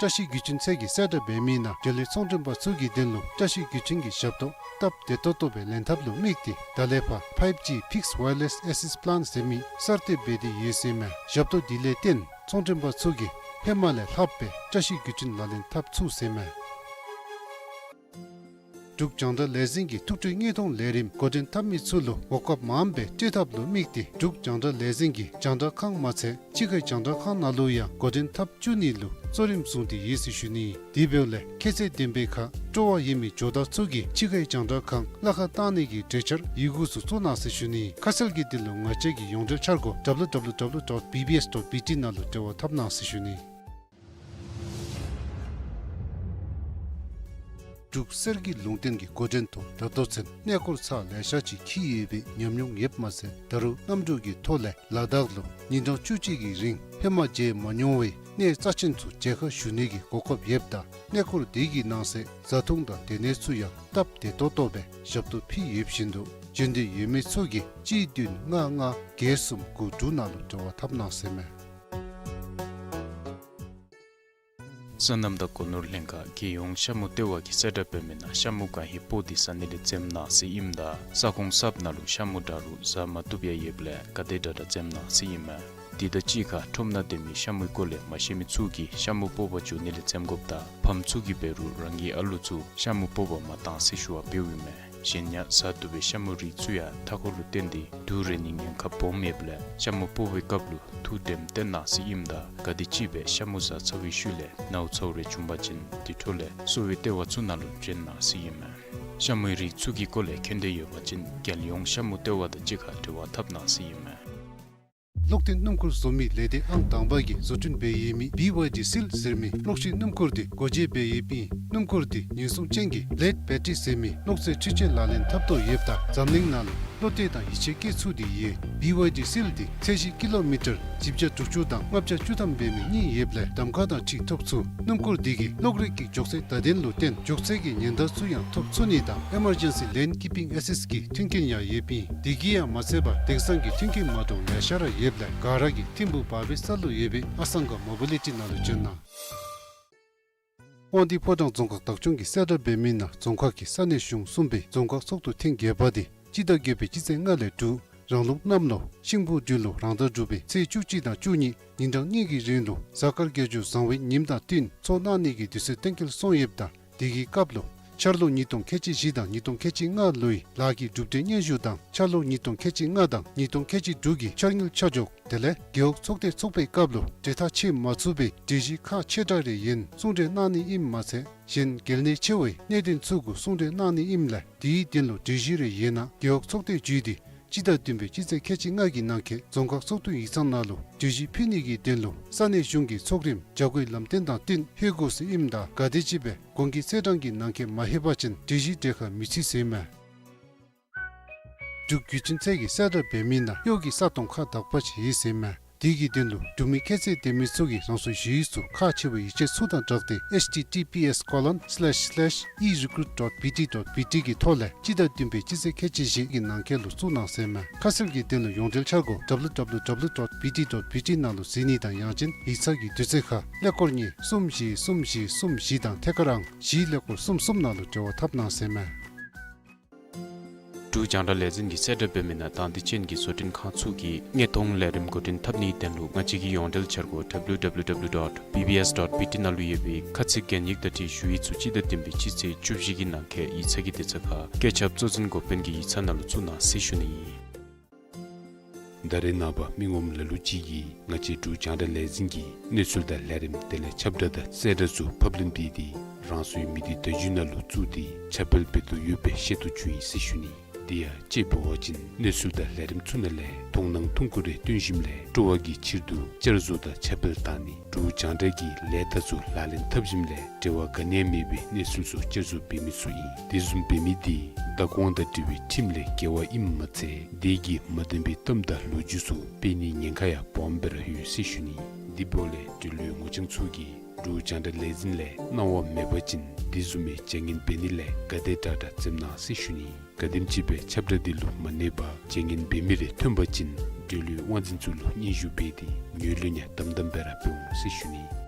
བཀྲ་ཤིས་བརྒྱུད་འཕྲིན་ཚད་ཀྱིས་གསལ་བསྒྲགས་འབད་མི་ནང་འབྲེལ་ཡོད་ཚོང་མགྲོན་པ་ཚུ་གི་དོན་ལུ་བཀྲ་ཤིས་བརྒྱུད་འཕྲིན་གྱི་ཞབས་ཏོག་སྟབས་བདེ་ཏོག་ཏོ་སྦེ་ལེན་ཐབས་ལུ་དམིགས་ཏེ་ད་ལས་ཕར་ཕའིབ་ཇི་Fixed Wireless Access Plan ཟེར་མི་གསར་གཏོད་འབད་དེ་ཡོད་ཟེར་མས། ཞབས་ཏོག་འདི་ལས་བརྟེན་ཚོང་མགྲོན་པ་ཚུ་གིས་ཧེ་མ་ལས་ལྷག་སྦེ་བཀྲ་ཤིས་བརྒྱུད་འཕྲིན་ལག་ལེན་འཐབ་ཚུགས་ཟེར་མས། འབྲུག་རྒྱང་བསྒྲགས་ལས་འཛིན་གྱིས་ཐུགས་སྤྲོའི་དངོས་མཐོང་ལས་རིམ་འགོ་འདྲེན་འཐབ་མི་ཚུ་ལུ་གོ་སྐབས་མངམ་སྦེ་སྤྲོད་ཐབས་ལུ་དམིགས་ཏེ་འབྲུག་རྒྱང་བསྒྲགས་ལས་འཛིན་གྱིས་རྒྱང་བསྒྲགས་ཁང་མ་ཚད་ཕྱི་ཁའི་རྒྱང་བསྒྲགས་ཁང་ནང་ལུ་ཡང་འགོ་འདྲེན་འཐབ་བཅུག་ནི་ལུ་གཙོ་རིམ་བཟུང་སྟེ་ཡོད་ཟེར་ཞུ་ནི། དེ་འབདཝ་ལས་ཁྱད་ཚད་ལྡན་པའི་ཁར་སྤྲོ་བ་ཡོད་མི་ཇོ་བདག་ཚུ་གིས་ཕྱི་ཁའི་རྒྱང་བསྒྲགས་ཁང་གླ་ཁར་བཏང་ནི་གི་གྲོས་འཆར་ཡི་གུ་ཚུ་བཙུགས་གནང་ཟེར་ཞུ་ནི། ཁ་གསལ་གྱི་དོན་ལུ་ང་བཅས་ཀྱི་ཡོངས་འབྲེལ་འཆར་སྒོ་W W W dot B B S dot B T ནང་ལུ་འབྲེལ་བ་འཐབ་གནང་ཟེར་ཞུ་ནི། འབྲུག་གསེར་གྱི་ལུང་བསྟན་གྱི་འགོ་འདྲེན་ཐོག་ད་ལྟོ་ཚུན་གནས་སྐོར་ཚར་ལེ་ཤ་ཅིག་འཁྱིད་ཡོད་པའི་ཉམས་མྱོང་ཡོདཔ་མ་ཚད་ད་རུང་གནམ་གྲུ་གི་ཐོག་ལས་ལ་དྭགས་ལུ་ཉིན་གྲངས་བཅུ་གཅིག་གི་རིང་ཧེ་མ་མཇལ་མ་མྱོང་བའི་གནས་རྩ་ཆེན་ཚུ་མཇལ་ཁ་ཞུ་ནི་གི་གོ་སྐབས་ཡོདཔ་ད་གནས་སྐོར་དེ་གི་ནང་གསེས་བཟའ་འཐུང་དང་སྡོད་གནས་ཚུ་ཡང་སྟབས་བདེ་ཏོག་ཏོ་སྦེ་ཞབས་ཏོག་ཕུལ་ཡོད་བཞིན་དུ་བྱོན་འདོད་ཡོད་མི་ཚུ་གིས་གཅིག་བདུན་ལྔ་ལྔ་བརྒྱད་གསུམ་དགུ་དྲུག་ནང་ལུ་འབྲེལ་བ་འཐབ་གནང་ཟེར་མས། སོ་ནམ་དང་སྒོ་ནོར་ལྷན་ཁག་རྒྱལ་ཡོངས་ཤ་མུ་ལྟེ་བ་གིས་གསལ་བསྒྲགས་འབད་མི་ནང་ཤ་མུ་གང་ཧེ་སྤོ་སྟེ་ཟ་ནི་ལས་འཛེམ་གནང་ཟེར་ཨིནམ་ད་ས་ཁོངས་གསརཔ་ནང་ལུ་ཤ་མུ་འདྲ་རུང་ཟ་མ་བཏུབ་ཡང་ཡོདཔ་ལས་ག་དེ་དྲག་དྲག་འཛེམ་གནང་ཟེར་ཨིན་མས། དེ་དང་གཅིག་ཁར་ཁྲོམ་ནང་སྡོད་མི་ཤ་མུའི་སྐོར་ལས་མ་ཤེས་མི་ཚུ་གིས་ཤ་མུ་སྤོ་བར་འགྱོ་ནི་ལས་འཛེམ་དགོཔ་དང་ཕམ་ཚུ་གིས་འབད་རུང་རང་གི་ཨ་ལུ་ཚུ་ཤ་མུ་སྤོ་བར་མ་གཏང་ཟེར་ཞུ་བ་འབདཝ་ཨིན་མས། གཞན་ཡང་ཟ་བཏུབ་པའི་ཤ་མུ་རིགས་ཚུ་ཡང་མཐའ་འཁོར་ལུ་བརྟེན་ཏེ་དུག་རེག་ནིའི་ཉེན་ཁ་སྦོམ་ཡོདཔ་ལས་ཤ་མུ་སྤོ་བའི་སྐབས་ལུ་ཐུགས་དྲནམ་བཏོན་གནང་ཟེར་ཨིནམ་ད་ག་དེམ་ཅིག་སྦེ་ཤ་མུ་ཟ་ཚར་བའི་ཤུལ་ལས་ནཝ་ཚཝ་རེ་བྱུང་པ་ཅིན་དེ་འཕྲོ་ལས་གསོ་བའི་ལྟེ་བ་ཚུ་ནང་ལུ་བྱོན་གནང་ཟེར་ཨིན་མས། ཤ་མུའི་རིགས་ཚུ་གི་སྐོར་ལས་མཁྱེན་འདོད་ཡོད་པ་ཅིན་རྒྱལ་ཡོངས་ཤ་མུ་ལྟེ་བ་དང་གཅིག་ཁར་འབྲེལ་བ་འཐབ་གནང་ཟེར་ཨིན་མས། གློག་འཐེན་སྣུམ་འཁོར་བཟོ་མི་ལས་སྡེ་ཨང་དང་པ་གིས་བཟོ་སྐྲུན་འབད་ཡོད་མི་བི་ཝའི་ཌི་སིལ་ཟེར་མི་གློག་ཤིང་སྣུམ་འཁོར་འདི་སྒོ་འབྱེད་འབད་ཡོདཔ་ཨིན། སྣུམ་འཁོར་འདི་ཉེན་སྲུང་ཅན་གྱི་བི་ལེཌ་བེ་ཊི་རི་ཟེར་མི་གློག་རྫས་འཕྲུལ་ཆས་ལག་ལེན་འཐབ་དོ་ཡོདཔ་ད་འཛམ་གླིང་ནང་ལུ་བློ་གཏད་དང་ཡིད་ཆེས་བསྐྱེད་ཚུགས་ཏེ་ཡོད། བི་ཝའི་ཌི་སིལ་འདི་ཚད་གཞི་ཀི་ལོ་མི་ཊར་བཞི་བརྒྱ་དྲུག་ཅུ་དང་ལྔ་བརྒྱ་བཅུ་ཐམ་འབད་མི་གཉིས་ཡོདཔ་ལས་གདམ་ཁ་དང་འཁྲིལ་ཐོབ་ཚུགས། སྣུམ་འཁོར་འདི་གིས་གློག་རིག་གི་མགྱོགས་ཚད་བརྡ་དོན་ལུ་བརྟེན་མགྱོགས་ཚད་ཀྱི་ཉེན་བརྡ་ཚུ་ཡང་ཐོབ་ཚུགས་ནི་དང་ཨི་མར་ཇེན་སི་ལེན་ཀིཔ་པིང་ཨེ་སིསཊ་གི་མཐུན་རྐྱེན་ཡང་ཡོདཔ་ཨིན། དེ་གིས་ཡང་མ་ཚད་པར་དེང་སང་གི་མཐུན་རྐྱེན་མ་འདྲཝ་ལེ་ཤ་ར་ཡོདཔ་ལས་ག་ར་གིས་ཐིམ་ཕུག་བར་བའི་ས་ལུ་ཡོད་པའི་ཨ་སང་ག་མོ་བི་ལི་ཊི་ནང་ལུ་བྱོན་གནང་། དབང་འདུས་ཕོ་བྲང་རྫོང་ཁག་བདག་སྐྱོང་གིས་གསལ་བསྒྲགས་འབད་མི་ནང་རྫོང་ཁག་གི་ས་གནས་གཞུང་གསུམ་པའི་རྫོང་ཁག་ཚོགས་འདུ་ཐེངས་བརྒྱད་པ་འདི་སྤྱི་ཟླ་བརྒྱད་པའི་སྤྱི་ཚེས་ལྔ་ལས་དྲུག་རང་ལུགས་གནམ་ལོ་ཤིང་ཕོ་སྦྲུལ་ལོ་རང་ཟླ་དྲུག་པའི་ཚེས་བཅུ་གཅིག་དང་བཅུ་གཉིས་ཉིན་གྲངས་གཉིས་ཀྱི་རིང་ལུ་གཟའ་སྐར་དགེ་སྦྱོར་བཟང་བའི་ཉིནམ་དང་བསྟུན་ཚོགས་གནང་ནི་གི་དུས་ཚོད་གཏན་འཁེལ་སོང་ཡོདཔ་ད་དེ་གི་སྐབས་ལུ་འཆར་ལོ་ཉིས་སྟོང་ཁལ་གཅིག་བཞི་དང་ཉིས་སྟོང་ཁལ་གཅིག་ལྔ་ལོའི་ལཱ་གི་གྲུབ་འབྲས་སྙན་ཞུ་དང་འཆར་ལོ་ཉིས་སྟོང་ཁལ་གཅིག་ལྔ་དང་ཉིས་སྟོང་ཁལ་གཅིག་དྲུག་གི་འཆར་དངུལ་ཆ་འཇོག་དེ་ལས་རྒེད་འོག་ཚོགས་སྡེ་ཚོགས་པའི་སྐབས་ལུ་གྲོས་ཐག་བཅད་མ་ཚུགས་པའི་གྲོས་གཞི་ཁག་ཆེ་དྲགས་རེ་ཡོདན་གསུང་གྲོས་གནང་ནི་ཨིནམ་མ་ཚད་གཞན་གལ་གནད་ཆེ་བའི་གནད་དོན་ཚུ་གུ་གསུང་གྲོས་གནང་ནི་ཨིནམ་ལས་དེའི་དོན་ལུ་གྲོས་གཞི་རེ་ཡོད་ན་རྒེད་འོག་ཚོགས་སྡེ་བརྒྱུད་དེ་སྤྱི་ཟླ་བདུན་པའི་སྤྱི་ཚེས་ཁལ་གཅིག་ལྔ་གི་ནང་འཁོད་རྫོང་ཁག་ཚོགས་འདུའི་ཡིག་ཚང་ནང་ལུ་གྲོས་གཞི་ཕུལ་ནི་གི་དོན་ལུ་ས་གནས་གཞུང་གི་ཚོགས་རིམ་བྱ་སྒོའི་ལམ་སྟོན་དང་བསྟུན་ལྷོད་དགོ་ཟེར་ཨིནམ་ད་ག་དེམ་ཅིག་སྦེ་གོང་གི་ཚེས་གྲངས་ཀྱི་ནང་འཁོད་མ་ལྷོད་པ་ཅིན་གྲོས་གཞི་གྲོས་ཁ་མི་ཚུད་ཟེར་མས། འབྲུག་བརྒྱུད་འཕྲིན་ཚད་ཀྱིས་གསལ་བསྒྲགས་འབད་མི་ནང་གཡོག་གི་ས་སྟོང་ཁག་དག་པ་ཅིག་ཡོད་ཟེར་མས། དེ་གི་དོན་ལུ་འབྲུག་མི་ཁྱད་ཚད་ལྡན་མི་ཚུ་གིས་རང་སོའི་ཞུ་ཡིག་ཚུ་ཁག་ཆེ་བའི་ཡིག་ཆ་ཚུ་དང་སྦྲགས་ཏེ་H T T P S colon slash slash e recruit dot B T dot B T གི་ཐོག་ལས་སྤྱི་ཟླ་བདུན་པའི་སྤྱི་ཚེས་ཁལ་གཅིག་བཞི་གི་ནང་འཁོད་ལུ་བཙུགས་གནང་ཟེར་མས། ཁ་གསལ་གྱི་དོན་ལུ་ཡོངས་འབྲེལ་འཆར་སྒོ་W W W dot B T dot B T ནང་ལུ་གཟིགས་ནི་དང་ཡང་ཅིན་ཡིག་ཚང་གི་དུས་ཚོད་ཁར་ཀླད་ཀོར་གཉིས་གསུམ་བཞི་གསུམ་བཞི་གསུམ་བཞི་དང་ཐད་ཀར་ཨང་བཞི་ཀླད་ཀོར་གསུམ་གསུམ་ནང་ལུ་འབྲེལ་བ་འཐབ་གནང་ཟེར་མས། འབྲུག་རྒྱང་བསྒྲགས་ལས་འཛིན་གྱིས་གསལ་བསྒྲགས་འབད་མི་ནང་དང་འདོད་ཅན་གྱི་བཟོ་སྐྲུན་ཁང་ཚུ་གིས་དངོས་མཐོང་ལས་རིམ་འགོ་འདྲེན་འཐབ་ནིའི་དོན་ལུ་ང་བཅས་ཀྱི་ཡོངས་འབྲེལ་འཆར་སྒོ་W W W dot B B S dot B T ནང་ལུ་ཡོད་པའི་ཁ་ཚིག་གན་ཡིག་དང་འཁྲིལ་ཞུ་ཡིག་ཚུ་སྤྱི་ཟླ་བདུན་པའི་སྤྱི་ཚེས་བཅུ་བཞི་གི་ནང་འཁོད་ཡིག་ཚང་གི་དུས་ཚོད་ཁར་བཀོད་ཁྱབ་གཙོ་འཛིན་འགོ་དཔོན་གྱི་ཡིག་ཚང་ནང་ལུ་བཙུགས་གནང་ཟེར་ཞུ་ནི་ཨིན། ད་རེས་ནངས་པ་མི་ངོམ་ལ་ལུ་ཅིག་གིས་ང་བཅས་འབྲུག་རྒྱང་བསྒྲགས་ལས་འཛིན་གྱི་གནས་ཚུལ་དང་ལས་རིམ་དེ་ལས་ཁྱབ་བསྒྲགས་དང་གསལ་བསྒྲགས་ཚུ་ཕབ་ལེན་འབད་དེ་རང་སོའི་མི་སྡེ་བརྡ་བརྒྱུད་ནང་ལུ་བཙུགས་ཏེ་ཁྱབ་སྤེལ་འབད་དོ་ཡོདཔ་སྦེ་ཤེས་རྟོགས་བྱུང་ཡི་ཟེར་ཞུ་ནི། དེ་ཡང་དཔྱད་འབད་བ་ཅིན་གནས་ཚུལ་དང་ལས་རིམ་ཚུ་ནང་ལས་མཐོང་སྣང་ཐུང་ཀུ་རེ་སྟོན་ཞིནམ་ལས་སྤྲོ་བ་གི་ཕྱིར་དུ་བསྐྱར་བཟོ་དང་ཁྱབ་སྤེལ་བཏང་ནི་འབྲུག་རྒྱང་བསྒྲགས་ཀྱི་ལས་རྟགས་ཚུ་ལག་ལེན་འཐབ་ཞིནམ་ལས་འབྲེལ་བ་ག་ནི་ཡང་མེད་པའི་གནས་ཚུལ་ཚུ་བསྐྱར་བཟོ་འབད་མི་ཚུ་ཨིན། དེ་བཟུམ་འབད་མི་དེ་བདག་དབང་དང་འབྲེལ་བའི་ཁྲིམས་ལས་འགལ་བ་ཨིནམ་མ་ཚད་དེ་གིས་མ་བདེན་པའི་གཏམ་དང་ལོ་རྒྱུས་ཚུ་སྤེལ་ནིའི་ཉེན་ཁ་ཡང་སྦོམ་སྦེ་ར་ཡོད་ཟེར་ཞུ་ནི། དེ་འབདཝ་ལས་འབྲེལ་ཡོད་ངོ་རྐྱང་ཚུ་གིས་འབྲུག་རྒྱང་བསྒྲགས་ལས་འཛིན་ལས་གནང་བ་མེད་པ་ཅིན་དེ་བཟུམ་མའི་བྱ་ངན་འབད་ནི་ལས་ག་དེ་དྲག་དྲག་འཛེམ་གནང་ཟེར་ཞུ་ནི། ག་དེམ་ཅིག་སྦེ་ཁྱབ་བསྒྲགས་དེ་ལུ་མ་གནས་པར་བྱ་ངན་འབད་མི་རེ་ཐོན་པ་ཅིན་འབྲེལ་ཡོད་དབང་འཛིན་ཚུ་ལུ་སྙན་ཞུ་འབད་དེ་ངོས་ལེན་ཡང་དམ་དམ་སྦེ་ར་འབད་འོང་ཟེར་ཞུ་ནི།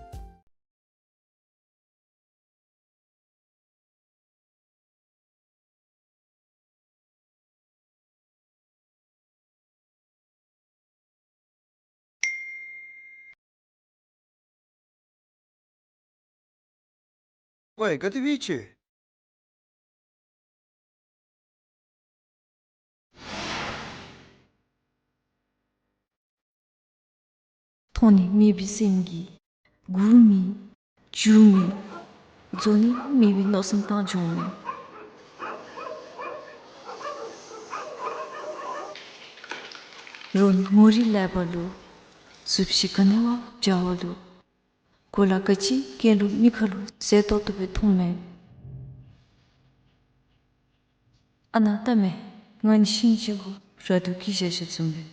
ཝའི་ག་དེ་སྦེ་ཡོད་ཅི། མཐོང་ནི་མེད་པའི་སེམས་ཀྱིས་སྒུག་མི་འགྱོ་མི་རྫོགས་ནི་མེད་པའི་མནོ་བསམ་བཏང་འགྱོ་མི་རོགས་ངོ་རིས་ལེགས་པ་ལུ་གཟུགས་གཞི་ག་ནི་བ་འཇའ་བ་ལུ་གོ་ལ་ག་ཅི་གྱོན་ལུ་མི་ཁ་ལུ་ཟེར་ཏོག་ཏོ་སྦེ་མཐོང་མས། ཨ་ནཱ་ལྟ་མས། ང་ནི་ཤིང་གཅིག་གུ་ར་དུ་སྐྱེས་བཞག་བཞགཔ་བཟུམ་སྦེ།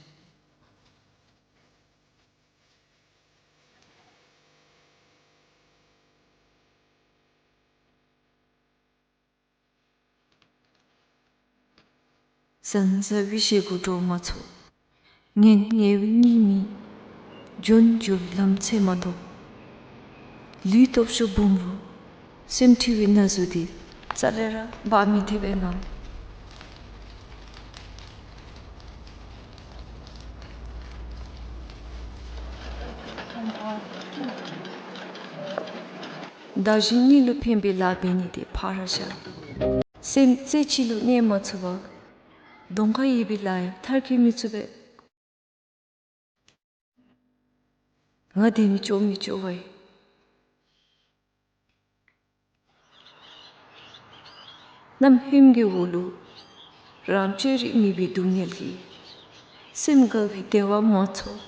ཟང་ཟ་བའི་ཞེ་སྒོ་འདྲོག་མ་ཚུགས། ངན་ངལ་བའི་གཉིད་མི་འབྱོན་འགྱོ་བའི་ལམ་ཚེ་མ་དོ། ལུས་སྟོབས་ཤུགས་སྦོམ་རུང་སེམས་འཁྲུལ་བའི་ན་ཟུག་དེ་རྩ་ལས་ར་འབག་མི་ཐེག་པས་ན། བདག་གཞན་གཉིས་ལུ་ཕན་པའི་ལཱ་འབད་ནི་དེ་ཕར་བཞག། སེམས་རྩེ་གཅིག་ལུ་གནས་མ་ཚུགས་པར་གདོང་ཁར་ཡོད་པའི་ལཱ་ཡང་མཐར་འཁྱོལ་མི་ཚུགས་པས། ང་དེ་ནི་སྐྱོ་མི་སྐྱོ་བས། གནམ་ཧོནམ་གྱི་འོག་ལུ་རང་སྤྱོད་རིག་མེད་པའི་སྡུག་བསྔལ་གྱིས་སེམས་དགའ་བའི་བདེ་བ་མ་ཚོར།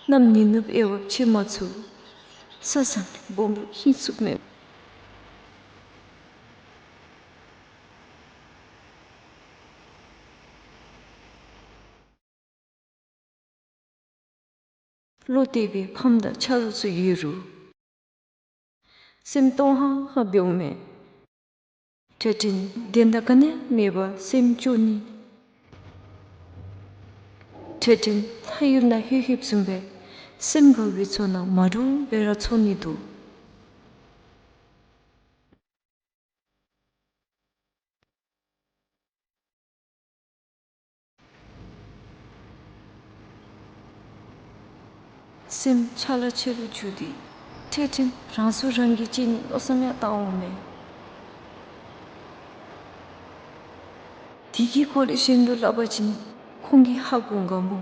གནམ་ཉི་ནུབ་དབྱེ་བ་ཕྱེ་མ་ཚུགས། ས་བཟང་སྦོམ་ལུ་ཧིང་ཚུགས་མེད། བློ་གཏད་པའི་ཕམ་དང་ཆ་རོགས་ཚུ་ཡོད་རུང་སེམས་སྟོང་ཧང་ཧང་འབདཝ་མས། འཕྲལ་འཕྲལ་དོན་དག་ག་ནི་མེད་པར་སེམས་སྐྱོ་ནི། འཕྲལ་འཕྲལ་ལྷ་ཡུལ་ནང་ལྷོད་ལྷོདཔ་བཟུམ་སྦེ་སེམས་དགའ་བའི་ཚོར་སྣང་མ་འདྲཝ་སྦེ་ར་ཚོར་ནི་འདུག། སེམས་ཆ་ལ་ཆེ་རུ་འགྱུར་ཏེ་འཕྲལ་འཕྲལ་རང་སྲོག་རང་གིས་བཅད་ནིའི་མནོ་བསམ་ཡང་བཏང་འོང་མས། དེ་གི་སྐོར་ལས་གཞན་ལུ་སླབ་པ་ཅིན་ཁོང་གིས་ཧ་གོ་འོང་ག་མོ།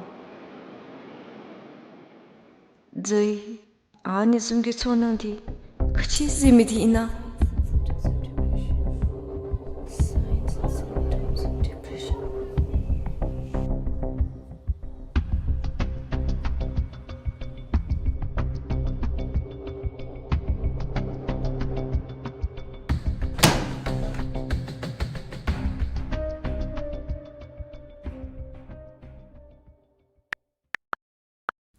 ཛའི། ཨ་ནི་བཟུམ་གྱི་ཚོར་སྣང་དེ་ག་ཅི་ཟེར་མི་དེ་ཨིན་ན།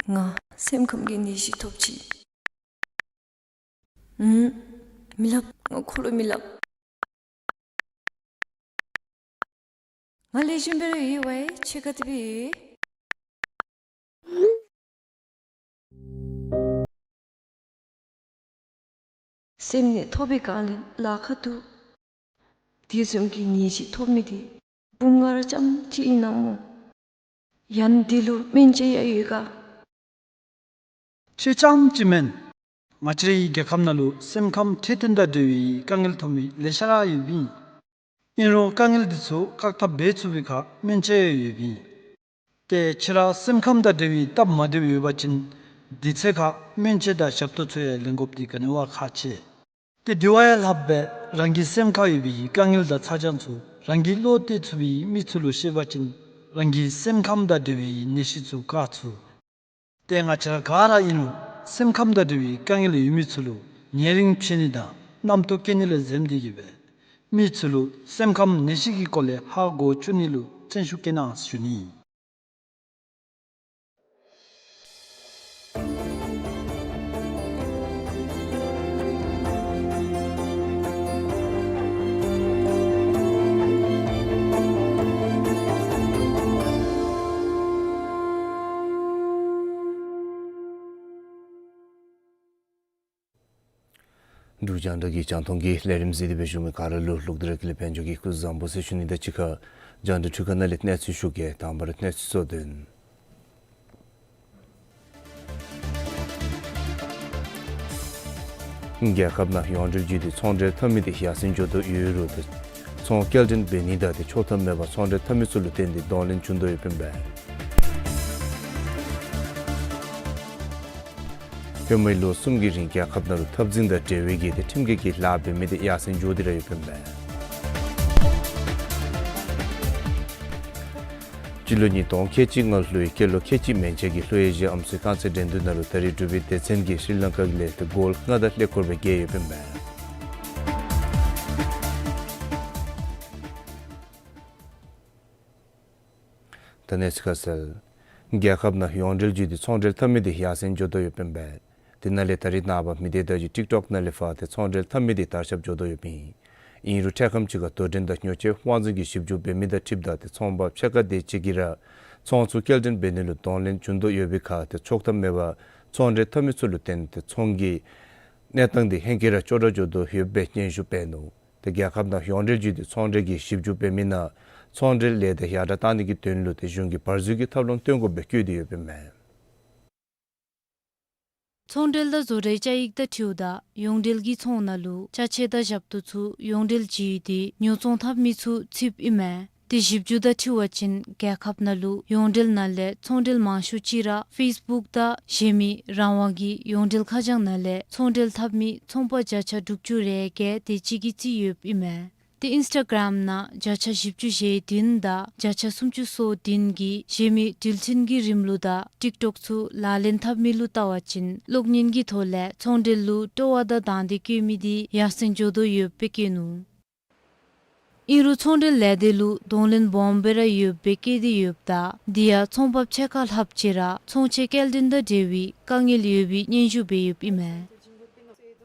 ང་སེམས་ཁམས་ཀྱི་ནད་གཞི་ཐོབ་ཅི། ཨུམ། མི་སླབ། ང་ཁོ་ལུ་མི་སླབ། ང་ལེགས་ཤོམ་སྦེ་ར་ཡོད་པས། ཁྱོད་ག་དེ་སྦེ་ཡོད། སེམས་ནད་ཐོབ་པའི་སྒང་ལས་ལཱ་ཁག་འདུག། དེ་བཟུམ་གྱི་ནད་གཞི་ཐོབ་མི་དེ་བུམོ་ང་ར་རྐྱངམ་གཅིག་ཨིན་ན་མོ། ཡང་ན་དེ་ལུ་སྨན་དཔྱད་ཡང་ཡོད་ག། ཁྱོད་རྐྱངམ་གཅིག་མེན། ང་བཅས་རའི་རྒྱལ་ཁབ་ནང་ལུ་སེམས་ཁམས་འཕྲོད་བསྟེན་དང་འབྲེལ་བའི་དཀའ་ངལ་ཐོན་མི་ལེ་ཤ་ར་ཡོདཔ་ཨིན། ཨིན་རུང་དཀའ་ངལ་འདི་ཚུ་བཀག་ཐབས་འབད་ཚུགས་པའི་ཁར་སྨན་དཔྱད་ཡང་ཡོདཔ་ཨིན། ཏེ་ཁྱོད་ར་སེམས་ཁམས་དང་འབྲེལ་བའི་སྟབས་མ་བདེཝ་ཡོད་པ་ཅིན་དུས་ཚོད་ཁར་སྨན་དཔྱད་དང་ཞབས་ཏོག་ཚུ་ཡང་ལེན་དགོཔ་འདི་ག་ནི་བ་ཁག་ཆེ། ཏེ་དེ་བ་ཡང་ལྷགཔ་སྦེ་རང་གི་སེམས་ཁར་ཡོད་པའི་དཀའ་ངལ་དང་ཚ་གྱང་ཚུ་ རང་གི་བློ་གཏད་ཚུགས་པའི་མི་ཚུ་ལུ་བཤད་པ་ཅིན་རང་གི་སེམས་ཁམས་དང་འབྲེལ་བའི་ནད་གཞི་ཚུ་བཀག་ཚུགས། ཏེ་ང་བཅས་ག་ར་ཨིན་རུང་སེམས་ཁམས་དང་འབྲེལ་བའི་དཀའ་ངལ་ཡོད་མི་ཚུ་ལུ་ཉེ་རིང་ཕྱད་ནི་དང་རྣམ་རྟོག་སྐྱེ་ནི་ལས་འཛེམ་སྟེ་གིས་སྦེ་མི་ཚུ་ལུ་སེམས་ཁམས་ནད་གཞི་གི་སྐོར་ལས་ཧ་གོ་བཅུག་ནི་ལུ་བརྩོན་ཤུགས་བསྐྱེད་གནང་ཞུ་ནི། འབྲུག་རྒྱང་བསྒྲགས་ཀྱི་རྒྱང་མཐོང་གི་ལས་རིམ་གཟིགས་ཏེ་སྦེ་བཞུགས་མི་ག་ར་ལུ་ལུགས་བདེ་ར་དགེ་ལེགས་དཔལ་འབྱོར་གྱིས་སྐུ་གཟུགས་བཟང་པོ་ཟེར་ཞུ་ནི་དང་གཅིག་ཁར་རྒྱང་བསྒྲགས་འཕྲུལ་ཁང་ནང་ལས་གནས་ཚུལ་ཞུ་གེ། དང་པ་ར་གནས་ཚུལ་གཙོ་དོན། རྒྱལ་ཁབ་ནང་ཡོངས་འབྲེལ་བརྒྱུད་དེ་ཚོང་འབྲེལ་འཐབ་མི་དེ་ཡར་སེང་འགྱོ་དོ་ཡོད་རུང་ཏེ་ཚོང་སྐྱེལ་འདྲེན་འབད་ནི་དང་ཏེ་ཆོག་ཐམ་མེད་པར་ཚོང་འབྲེལ་འཐབ་མི་ཚུ་ལུ་བརྟེན་ཏེ་གདོང་ལེན་བྱུང་དོ་ཡོདཔ་ཨིན་པས། ཧེ་མའི་ལོ་གསུམ་གྱི་རིང་རྒྱལ་ཁབ་ནང་ལུ་འཐབ་འཛིང་དང་འབྲེལ་བའི་གི་ཏེ་ཁྲིམས་འགལ་གྱི་ལཱ་འབད་མི་དེ་ཡར་སེང་འགྱོ་སྟེ་ར་ཡོདཔ་ཨིན་པས། སྤྱི་ལོ་ཉིས་སྟོང་ཁལ་གཅིག་ལྔ་ལོའི་སྐྱེས་ལོ་ཁལ་གཅིག་མན་ཆད་ཀྱི་ལྷོ་ཨེ་ཤི་ཡ་ཨམ་སྲུའི་རྐང་རྩེད་འགྲན་བསྡུར་ནང་ལུ་ད་རེས་འབྲུག་པའི་སྡེ་ཚན་གྱིས་ཤྲི་ལང་ཀ་ལས་ཏེ་གོལ་ལྔ་དང་ཀླད་ཀོར་སྦེ་རྒྱལ་ཡོདཔ་ཨིན་པས། ད་གནས་ཚུལ་ཁ་གསལ། རྒྱལ་ཁབ་ནང་ཡོངས་འབྲེལ་བརྒྱུད་དེ་ཚོང་འབྲེལ་འཐབ་མི་དེ་ཡར་སེང་འགྱོ་དོ་ཡོདཔ་ཨིན་པས། དེ་ནང་ལས་ད་རེས་ནངས་པ་མི་སྡེ་བརྡ་བརྒྱུད་ཊིཀ་ཊོཀ་ནང་ལས་ཕར་ཏེ་ཚོང་འབྲེལ་འཐབ་མི་དེ་དར་ཁྱབ་འགྱོ་དོ་ཡོདཔ་ཨིན། ཨིན་རུང་འཕྲལ་ཁམས་ཅིག་ཁར་དོ་འགྲན་དང་ཉོ་སྤྱོད་དབང་འཛིན་གྱི་ཞིབ་འཇུག་འབད་མི་དང་འཁྲིལཝ་ད་ཏེ་ཚོང་པ་ཕྱེད་ཀ་དེ་ཅིག་གིས་ར་ཚོང་ཚུ་སྐྱེལ་འདྲེན་འབད་ནི་ལུ་གདོང་ལེན་བྱུང་དོ་ཡོད་པའི་ཁར་ཏེ་ཆོག་ཐམ་མེད་པར་ཚོང་འབྲེལ་འཐབ་མི་ཚུ་ལུ་བརྟེན་ཏེ་ཚོང་གི་གནས་སྟངས་དེ་ཧེང་སྐལ་ར་སྐྱོ་དྲགས་འགྱོ་དོ་ཡོདཔ་སྦེ་སྙན་ཞུ་འབད་ནུག། ཏེ་རྒྱལ་ཁབ་ནང་ཡོངས་འབྲེལ་བརྒྱུད་དེ་ཚོང་འབྲེལ་གྱི་ཞིབ་འཇུག་འབད་མི་ནང་ཚོང་འབྲེལ་ལས་དེ་ཡར་དྲགས་གཏང་ནི་གི་དོན་ལུ་ཏེ་གཞུང་གིས་བར་འཛུལ་གྱི་ཐབས་ལམ་སྟོན་དགོཔ་སྦེ་བཀོད་དེ་ཡོདཔ་ཨིན་མས། ཚོང་འབྲེལ་དང་བཟོ་གྲྭའི་བཅའ་ཡིག་དང་འཁྲིལཝ་ད་ཡོངས་འབྲེལ་གྱི་ཚོང་ནང་ལུ་ཅ་ཆས་དང་ཞབས་ཏོག་ཚུ་ཡོངས་འབྲེལ་བརྒྱུད་དེ་ཉོ་ཚོང་འཐབ་མི་ཚུ་ཚུདཔ་ཨིན་མས། ཏེ་ཞིབ་འཇུག་དང་འཁྲིལ་བ་ཅིན་རྒྱལ་ཁབ་ནང་ལུ་ཡོངས་འབྲེལ་ནང་ལས་ཚོང་འབྲེལ་མང་ཤོས་ཅིག་ར་ཕེསི་བུཀ་དང་གཞན་མི་རང་དབང་གི་ཡོངས་འབྲེལ་ཁ་བྱང་ནང་ལས་ཚོང་འབྲེལ་འཐབ་མི་ཚོང་པ་བརྒྱ་ཆ་དྲུག་ཅུ་རེ་བརྒྱད་དེ་ཅིག་གིས་རྩིས་ཡོདཔ་ཨིན་མས། ཏེ་ཨིནསི་ཊ་གརམ་ནང་བརྒྱ་ཆ་བཞི་བཅུ་ཞེ་བདུན་དང་བརྒྱ་ཆ་སུམ་ཅུ་སོ་བདུན་གྱིས་གཞན་མི་འགྲུལ་འཕྲིན་གྱི་རིམ་ལུགས་དང་ཊིཀ་ཊོཀ་ཚུ་ལག་ལེན་འཐབ་མི་ལུ་བལྟ་བ་ཅིན་གློག་བརྙན་གྱི་ཐོག་ལས་ཚོང་འབྲེལ་ལུ་སྤྲོ་བ་དང་དང་འདོད་བསྐྱེད་མི་དེ་ཡར་སེང་འགྱོ་དོ་ཡོདཔ་སྦེ་བཀོད་ནུག། ཨིན་རུང་ཚོང་འབྲེལ་ལས་དེ་ལུ་གདོང་ལེན་སྦོམ་སྦེ་ར་ཡོདཔ་སྦེ་བཀོད་དེ་ཡོདཔ་ད་དེ་ཡང་ཚོང་པ་ཕྱེད་ཀ་ལྷགཔ་ཅིག་ར་ཚོང་ཆས་སྐྱེལ་འདྲེན་དང་འབྲེལ་བའི་དཀའ་ངལ་ཡོད་པའི་སྙན་ཞུ་འབད་ཡོདཔ་ཨིན་མས།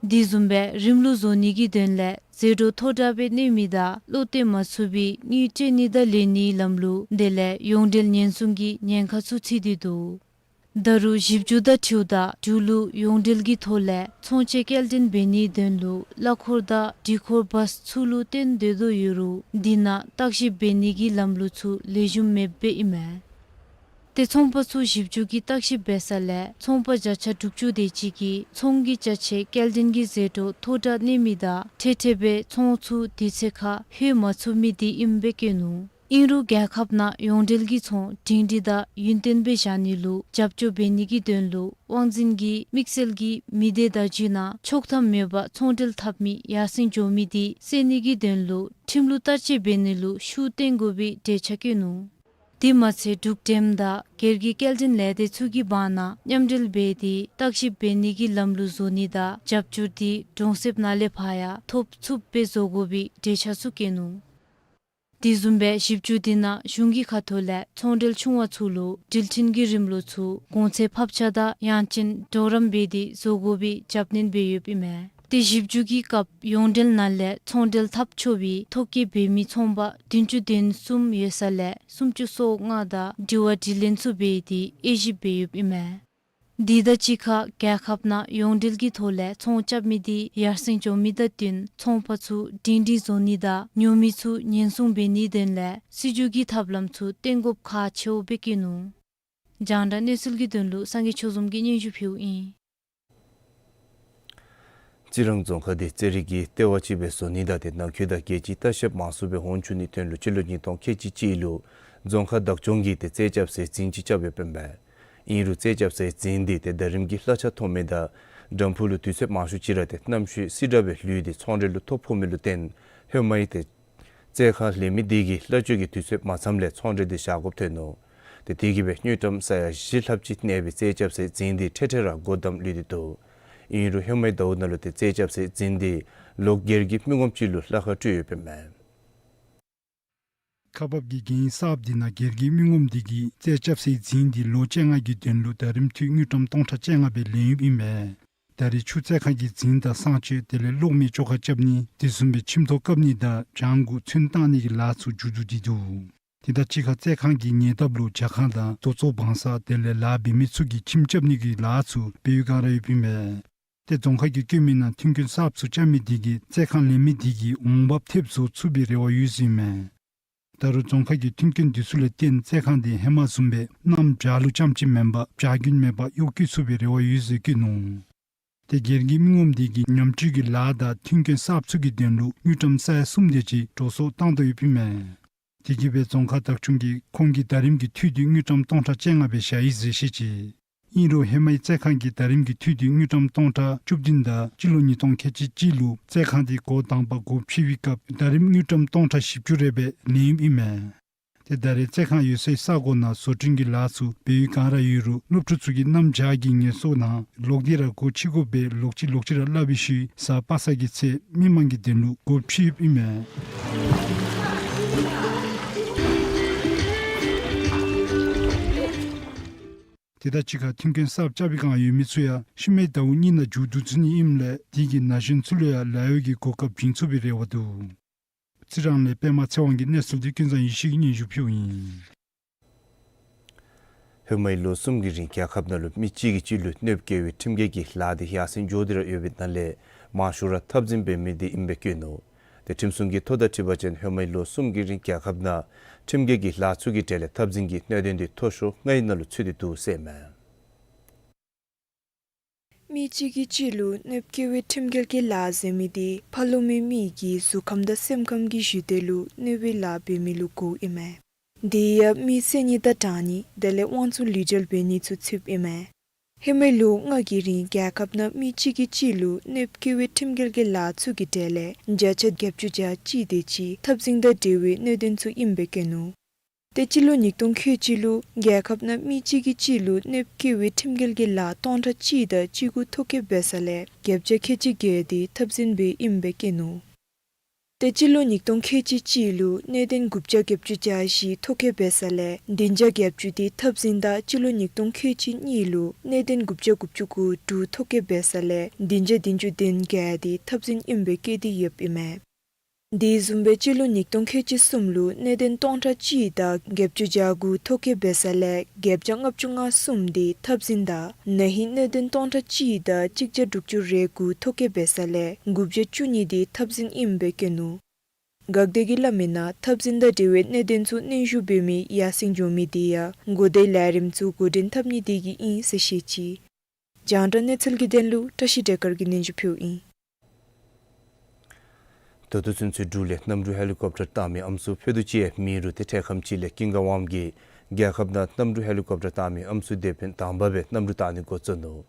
དེ་བཟུམ་སྦེ་རིམ་ལུགས་བཟོ་ནི་གི་དོན་ལས་ཟད་འགྲོ་མཐོ་དྲགས་སྦེ་གནས་མི་དང་བློ་གཏད་མ་ཚུགས་པའི་དངུལ་སྤྲོད་ནི་དང་ལེན་ནིའི་ལམ་ལུགས་དེ་ལས་ཡོངས་འབྲེལ་ཉེན་སྲུང་གི་ཉེན་ཁ་ཚུ་ཚུད་དེ་འདུག། ད་རུང་ཞིབ་འཇུག་དང་འཁྲིལཝ་ད་འབྲུག་ལུ་ཡོངས་འབྲེལ་གྱི་ཐོག་ལས་ཚོང་ཆས་སྐྱེལ་འདྲེན་འབད་ནིའི་དོན་ལུ་གླ་འཁོར་དང་འགྲུལ་འཁོར་བཱས་ཚུ་ལུ་བརྟེན་སྡོད་དོ་ཡོད་རུང་དེ་ནང་བརྟག་ཞིབ་འབད་ནི་གི་ལམ་ལུགས་ཚུ་ལེགས་ཤོམ་མེདཔ་སྦེ་ཨིན་མས། ཏེ་ཚོང་པ་ཚུ་ཞིབ་འཇུག་གི་བརྟག་ཞིབ་འབད་ས་ལས་ཚོང་པ་བརྒྱ་ཆ་དྲུག་ཅུ་དེ་ཅིག་གིས་ཚོང་གི་ཅ་ཆས་སྐྱེལ་འདྲེན་གྱི་ཟད་འགྲོ་མཐོ་དྲགས་གནས་མི་དང་འཕྲལ་འཕྲལ་སྦེ་ཚོང་ཚུ་དུས་ཚོད་ཁར་ལྷོད་མ་ཚུགས་མི་དེ་ཨིནམ་སྦེ་བཀོད་ནུག། ཨིན་རུང་རྒྱལ་ཁབ་ནང་ཡོངས་འབྲེལ་གྱི་ཚོང་སྒྲིང་སྒྲི་དང་ཡུན་བརྟན་སྦེ་བཞག་ནི་ལུ་རྒྱབ་སྐྱོར་འབད་ནི་གི་དོན་ལུ་དབང་འཛིན་གྱིས་དམིགས་བསལ་གྱི་མི་སྡེ་བརྡ་བརྒྱུད་ནང་ཆོག་ཐམ་མེད་པར་ཚོང་འབྲེལ་འཐབ་མི་ཡར་སེང་འགྱོ་མི་དེ་བསལ་ནི་གི་དོན་ལུ་ཁྲིམས་ལུགས་བསྟར་སྤྱོད་འབད་ནི་ལུ་ཤུགས་བཏོན་དགོ་པའི་འགྲེལ་བརྗོད་བཀོད་ནུག། དེ་མ་ཚད་འབྲུག་འགྲེམས་དང་སྒེར་གྱི་སྐྱེལ་འདྲེན་ལས་སྡེ་ཚུ་གི་བར་ན་མཉམ་འབྲེལ་འབད་དེ་བརྟག་ཞིབ་འབད་ནི་གི་ལམ་ལུགས་བཟོ་ནི་དང་རྒྱབ་སྐྱོར་དེ་གྲོང་གསེབ་ནང་ལས་ཕར་ཡང་ཐོབ་ཚུགསཔ་སྦེ་བཟོ་དགོ་པའི་འགྲེལ་བརྗོད་ཚུ་བཀོད་ནུག། དེ་བཟུམ་སྦེ་ཞིབ་འཇུག་དེ་ནང་གཞུང་གི་ཁ་ཐུག་ལས་ཚོང་འབྲེལ་ཆུང་བ་ཚུ་ལུ་འགྲུལ་འཕྲིན་གྱི་རིམ་ལུགས་ཚུ་གོང་ཚད་ཕབ་ཆག་དང་ཡང་ཅིན་གྲོགས་རམ་འབད་དེ་བཟོ་དགོ་པའི་རྒྱབ་སྣོན་འབད་ཡོདཔ་ཨིན་མས། ཏེ་ཞིབ་འཇུག་གི་སྐབས་ཡོངས་འབྲེལ་ནང་ལས་ཚོང་འབྲེལ་འཐབ་ཆོག་པའི་ཐོ་བཀོད་འབད་མི་ཚོང་པ་བདུན་ཅུ་དོན་གསུམ་ཡོད་ས་ལས་སུམ་ཅུ་སོ་ལྔ་དང་དྲི་བ་དྲིས་ལན་ཚུ་འབད་དེ་དབྱེ་ཞིབ་འབད་ཡོདཔ་ཨིན་མས། དེ་དང་གཅིག་ཁར་རྒྱལ་ཁབ་ནང་ཡོངས་འབྲེལ་གྱི་ཐོག་ལས་ཚོང་རྐྱབ་མི་དེ་ཡར་སེང་འགྱོ་མི་དང་བསྟུན་ཚོང་པ་ཚུ་སྒྲིང་སྒྲི་བཟོ་ནི་དང་ཉོ་མི་ཚུ་ཉེན་སྲུང་འབད་ནིའི་དོན་ལས་སྲིད་བྱུས་ཀྱི་ཐབས་ལམ་ཚུ་བཏོན་དགོཔ་ཁག་ཆེཝ་སྦེ་བཀོད་ནུག། རྒྱང་བསྒྲགས་གནས་ཚུལ་གྱི་དོན་ལུ་སངས་རྒྱས་ཆོས་འཛོམས་ཀྱིས་སྙན་ཞུ་ཕུལཝ་ཨིན། རྩི་རང་རྫོང་ཁག་དེ་རྩེད་རིགས་ཀྱི་ལྟེ་བ་ཅིག་སྦེ་བཟོ་ནི་དང་ཏེ་ནང་འཁོད་དང་རྒྱལ་སྤྱིའི་ལྟ་བཤལཔ་མང་སུ་སྦེ་འོང་ཚུགས་ནིའི་དོན་ལུ་སྤྱི་ལོ་ཉིས་སྟོང་ཁལ་གཅིག་གཅིག་ལུ་རྫོང་ཁག་བདག་སྐྱོང་གིས་ཏེ་རྩིས་རྐྱབ་སའི་རྫུན་ཅིག་རྐྱབ་ཡོདཔ་ཨིན་པས། ཨིན་རུང་རྩིས་རྐྱབ་སའི་རྫུན་དེ་ཏེ་ཟླ་རིམ་གྱི་གླ་ཆ་ཐོབ་མི་དང་འགྲམ་ཕུག་ལུ་དུས་ཚོད་མང་ཤོས་ཅིག་ར་ཏེ་གནམ་གཤིས་བསིལ་དྲགས་སྦེ་ལུས་ཏེ་ཚོང་འབྲེལ་ལུ་ཐོ་ཕོག་མི་ལུ་བརྟེན་ཧེ་མའི་ཏེ་ རྩེད་ཁང་ལས་མི་དེ་གིས་གླ་བཅོལ་གྱི་དུས་ཚོད་མ་ཚངམ་ལས་ཚོང་འབྲེལ་དེ་བཞག་དགོཔ་ཐོན་ནུག། དེ་དེ་གིས་སྦེ་དངུལ་ཀྲམ་ས་ཡ་བཞི་ལྷགཔ་ཅིག་གནས་པའི་རྩེད་རྐྱབ་སའི་རྫིང་དེ་འཕྲལ་འཕྲལ་ར་སྒོ་བསྡམ་ལུས་ཏེ་འདུག། ཨིན་རུང་ཧེ་མའི་ཟླཝ་ནང་ལུ་དེ་རྩེད་རྐྱབ་སའི་རྫིང་དེ་ལོག་སྒེར་གྱི་མི་ངོམ་ཅིག་ལུ་གླ་ཁར་སྤྲོད་ཡོདཔ་ཨིན་མས། ཁག་འབག་གི་རྒན་གསརཔ་དེ་ནང་སྒེར་གྱི་མི་ངོམ་དེ་གིས་རྩེད་རྐྱབ་སའི་རྫིང་དེ་ལོ་བཅོ་ལྔ་གི་དོན་ལུ་ཟླ་རིམ་འཐུས་དངུལ་ཀྲམ་སྟོང་ཕྲག་བཅོ་ལྔ་སྦེ་ལེན་ཡོདཔ་ཨིན་མས། ད་རེས་ཆུ་རྩེད་ཁང་གི་རྫིང་དང་གསང་སྤྱོད་དེ་ལས་གློག་མེ་བཅོ་ཁ་རྐྱབ་ནི་དེ་བཟུམ་སྦེ་ཁྱིམ་ཐོག་བཀབ་ནི་དང་བྱང་གུ་ཚོན་བཏང་ནི་གི་ལཱ་ཚུ་མཇུག་བསྡུ་སྟེ་འདུག། དེ་དང་གཅིག་ཁར་རྩེད་ཁང་གི་ཉེ་འདབས་ལུ་ཇ་ཁང་དང་དོ་ཚོགས་བང་ས་དེ་ལས་ལཱ་འབད་མི་ཚུ་གིས་ཁྱིམ་རྐྱབ་ནི་གི་ལཱ་ཚུ་འབད་བའི་བསྒང་ར་ཡོདཔ་ཨིན་མས། ཏེ་རྫོང་ཁག་གིས་བཀོད་མི་ནང་མཐུན་རྐྱེན་གསརཔ་ཚུ་རྐྱབ་མི་དེ་གིས་རྩེད་ཁང་ལས་མི་དེ་གི་འོང་འབབ་ཐེབས་བཟོ་ཚུགས་པའི་རེ་བ་ཡོད་ཟེར་ཨིན་མས། ད་རུང་རྫོང་ཁག་གི་མཐུན་རྐྱེན་དེ་ཚུ་ལས་བརྟེན་རྩེད་ཁང་དེ་ཧེ་མ་བཟུམ་སྦེ་གནམ་བྱཱར་ལུ་རྐྱངམ་ཅིག་མེན་པར་བྱཱར་རྒྱུན་མེད་པར་གཡོག་བཀོལ་ཚུགས་པའི་རེ་བ་ཡོད་ཟེར་བཀོད་ནུག། ཏེ་སྒེར་གྱི་མི་ངོམ་དེ་གིས་ཉམས་བཅོས་ཀྱི་ལཱ་དང་མཐུན་རྐྱེན་གསརཔ་ཚུ་གི་དོན་ལུ་དངུལ་ཀྲམ་ས་ཡ་གསུམ་དེ་ཅིག་འགྲོ་སོང་བཏང་དོ་ཡོདཔ་ཨིན་མས། དེ་གིས་སྦེ་རྫོང་ཁག་བདག་སྐྱོང་གིས་ཁོང་གི་ཟླ་རིམ་གྱི་འཐུས་དེ་དངུལ་ཀྲམ་སྟོང་ཕྲག་བཅོ་ལྔ་སྦེ་བཞག་ཡི་ཟེར་བཤད་ཅི། ཨིན་རུང་ཧེ་མའི་རྩེད་ཁང་གི་ཟླ་རིམ་གྱི་འཐུས་དེ་དངུལ་ཀྲམ་སྟོང་ཕྲག་བཅུ་བདུན་དང་སྤྱི་ལོ་ཉིས་སྟོང་ཁལ་གཅིག་གཅིག་ལུ་རྩེད་ཁང་དེ་སྒོ་དང་པ་སྒོ་ཕྱེ་བའི་སྐབས་ཟླ་རིམ་དངུལ་ཀྲམ་སྟོང་ཕྲག་བཞི་བཅུ་རེ་སྦེ་ལེན་ཡོདཔ་ཨིན་མས། ཏེ་ད་རེས་རྩེད་ཁང་ཡོད་སའི་ས་གོ་ནང་བཟོ་སྐྲུན་གྱི་ལཱ་ཚུ་འབད་བའི་བསྒང་ར་ཡོད་རུང་སློབ་ཕྲུག་ཚུ་གིས་གནམ་བྱཱར་གྱི་ངལ་གསོ་ནང་ལོག་སྟེ་ར་སྒོ་ཕྱེ་དགོ་པས་ལོག་ཅི་ལོག་ཅི་ར་སླབ་པའི་ཤུལ་གཟའ་པ་སངས་ཀྱི་ཚེ་མི་མང་གི་དོན་ལུ་སྒོ་ཕྱེ་ཡོདཔ་ཨིན་མས། དེ་དང་གཅིག་ཁར་མཐུན་རྐྱེན་གསརཔ་རྐྱབ་པའི་བསྒང་ཡོད་མི་ཚུ་ཡང་ཤུལ་མའི་ཟླཝ་གཉིས་ནང་མཇུག་བསྡུ་ཚུགས་ནི་ཨིནམ་ལས་དེ་གིས་ན་གཞོན་ཚུ་ལུ་ཡང་ལཱ་གཡོག་གི་གོ་སྐབས་བྱིན་ཚུགས་པའི་རེ་བ་འདུག། རྩི་རང་ལས་པདྨ་ཚེ་དབང་གི་གནས་ཚུལ་འདི་ཀུན་བཟང་ཡེ་ཤེས་ཀྱིས་སྙན་ཞུ་ཕུལཝ་ཨིན། ཧེ་མའི་ལོ་གསུམ་གྱི་རིང་རྒྱལ་ཁབ་ནང་ལུ་མི་གཅིག་གིས་གཅིག་ལུ་གནོདཔ་བཀལ་བའི་ཁྲིམས་འགལ་གྱི་ལཱ་འདི་ཡར་སེང་འགྱོ་སྟེ་ར་ཡོད་པའི་ནང་ལས་མང་ཤོས་ར་འཐབ་འཛིང་འབད་མི་འདི་ཨིནམ་སྦེ་བཀོད་ནུག། ཏེ་ཁྲིམས་སྲུང་གི་ཐོ་དང་འཁྲིལ་བ་ཅིན་ཧེ་མའི་ལོ་གསུམ་གྱི་རིང་རྒྱལ་ཁབ་ནང་ཁྲིམས་འགལ་གྱི་ལཱ་ཚུ་གི་གྲས་ལས་འཐབ་འཛིང་གི་གནད་དོན་འདི་མཐོ་ཤོས་ལྔའི་ནང་ལུ་ཚུད་དེ་འདུག་ཟེར་ཨིན་མས། མི་གཅིག་གིས་གཅིག་ལུ་གནོདཔ་བཀལ་བའི་ཁྲིམས་འགལ་གྱི་ལཱ་ཟེར་མི་འདི་ཕ་ལུ་མའི་མི་གི་གཟུགས་ཁམས་དང་སེམས་ཁམས་ཀྱི་ཞི་བདེ་ལུ་གནོད་པའི་ལཱ་འབད་མི་ལུ་གོཝ་ཨིན་མས། དེ་ཡང་མི་བསད་ནི་དང་དྲང་ནི་དེ་ལས་དབང་བཙོང་ལུས་འབྲེལ་འབད་ནི་ཚུ་ཚུདཔ་ཨིན་མས། ཧེ་མའི་ལོ་ལྔ་གི་རིང་རྒྱལ་ཁབ་ནང་མི་གཅིག་གིས་གཅིག་ལུ་གནོདཔ་བཀལ་བའི་ཁྲིམས་འགལ་གྱི་ལཱ་ཚུ་གི་གྲས་ལས་བརྒྱ་ཆ་བརྒྱད་ཅུ་གྱ་གཅིག་དེ་ཅིག་འཐབ་འཛིང་དང་འབྲེལ་བའི་གནད་དོན་ཚུ་ཨིནམ་སྦེ་བཀོད་ནུག། ཏེ་སྤྱི་ལོ་ཉིས་སྟོང་ཁལ་གཅིག་ལུ་རྒྱལ་ཁབ་ནང་མི་གཅིག་གིས་གཅིག་ལུ་གནོདཔ་བཀལ་བའི་ཁྲིམས་འགལ་གྱི་ལཱ་སྟོང་ཕྲག་གཅིག་དང་གཅིག་གུ་ཐོ་བཀོད་འབད་ས་ལས་བརྒྱད་བརྒྱ་ཁལ་གཅིག་བརྒྱད་དེ་འཐབ་འཛིང་འབདཝ་ཨིནམ་སྦེ་བཀོད་ནུག། ཏེ་སྤྱི་ལོ་ཉིས་སྟོང་ཁལ་གཅིག་གཅིག་ལུ་གནད་དོན་དགུ་བརྒྱ་བརྒྱད་ཅུ་གྱ་བཞི་ཐོ་བཀོད་འབད་ས་ལས་བདུན་བརྒྱ་བརྒྱད་ཅུ་དེ་འཐབ་འཛིང་དང་སྤྱི་ལོ་ཉིས་སྟོང་ཁལ་གཅིག་གཉིས་ལུ་གནད་དོན་དགུ་བརྒྱ་དགུ་བཅུ་གོ་དྲུག་ཐོ་བཀོད་འབད་ས་ལས་བདུན་བརྒྱ་བདུན་ཅུ་དོན་བརྒྱད་དེ་འཐབ་འཛིང་ཨིནམ་སྦེ་བཀོད་དེ་ཡོདཔ་ཨིན་མས། དེ་བཟུམ་སྦེ་སྤྱི་ལོ་ཉིས་སྟོང་ཁལ་གཅིག་གསུམ་ལུ་གནད་དོན་སྟོང་ཕྲག་གཅིག་དང་བརྒྱད་ཅུ་གྱ་དགུ་ཐོ་བཀོད་འབད་ས་ལས་བརྒྱད་བརྒྱ་ལྔ་བཅུ་ང་གསུམ་དེ་འཐབ་འཛིང་དང་ན་ཧིང་གནད་དོན་སྟོང་ཕྲག་གཅིག་དང་གཅིག་བརྒྱ་དྲུག་ཅུ་རེ་དགུ་ཐོ་བཀོད་འབད་ས་ལས་དགུ་བརྒྱ་བཅུ་གཉིས་དེ་འཐབ་འཛིང་ཨིནམ་སྦེ་བཀོད་ནུག། འགག་སྡེ་གིས་སླབ་མིའི་ནང་འཐབ་འཛིང་དང་འབྲེལ་བའི་གནད་དོན་ཚུ་སྙན་ཞུ་འབད་མི་ཡར་སེང་འགྱོ་མི་དེ་ཡང་འགོ་དང་ལས་རིམ་ཚུ་འགོ་འདྲེན་འཐབ་ནི་དེ་གིས་ཨིན་ཟེར་བཤད་ཅི། རྒྱང་བསྒྲགས་གནས་ཚུལ་གྱི་དོན་ལུ་བཀྲ་ཤིས་བདེ་དཀར་གྱིས་སྙན་ཞུ་ཕུལཝ་ཨིན། ད་ལྟོ་ཚུན་ཚོད་འབྲུག་ལས་གནམ་གྲུ་ཧེ་ལི་ཀོབ་ཊར་བཏང་མི་ཨམ་སྲུ་ཕུད་རྡོག་གཅིག་ཡང་མེད་རུང་ཏེ་འཕྲལ་ཁམས་ཅིག་ལས་ཀིང་ག་ཝམ་གྱིས་རྒྱལ་ཁབ་ནང་གནམ་གྲུ་ཧེ་ལི་ཀོབ་ཊར་བཏང་མི་ཨམ་སྲུ་དེད་དཔོན་དང་པ་སྦེ་གནམ་གྲུ་བཏང་ནི་འགོ་བཙུགས་ནུག།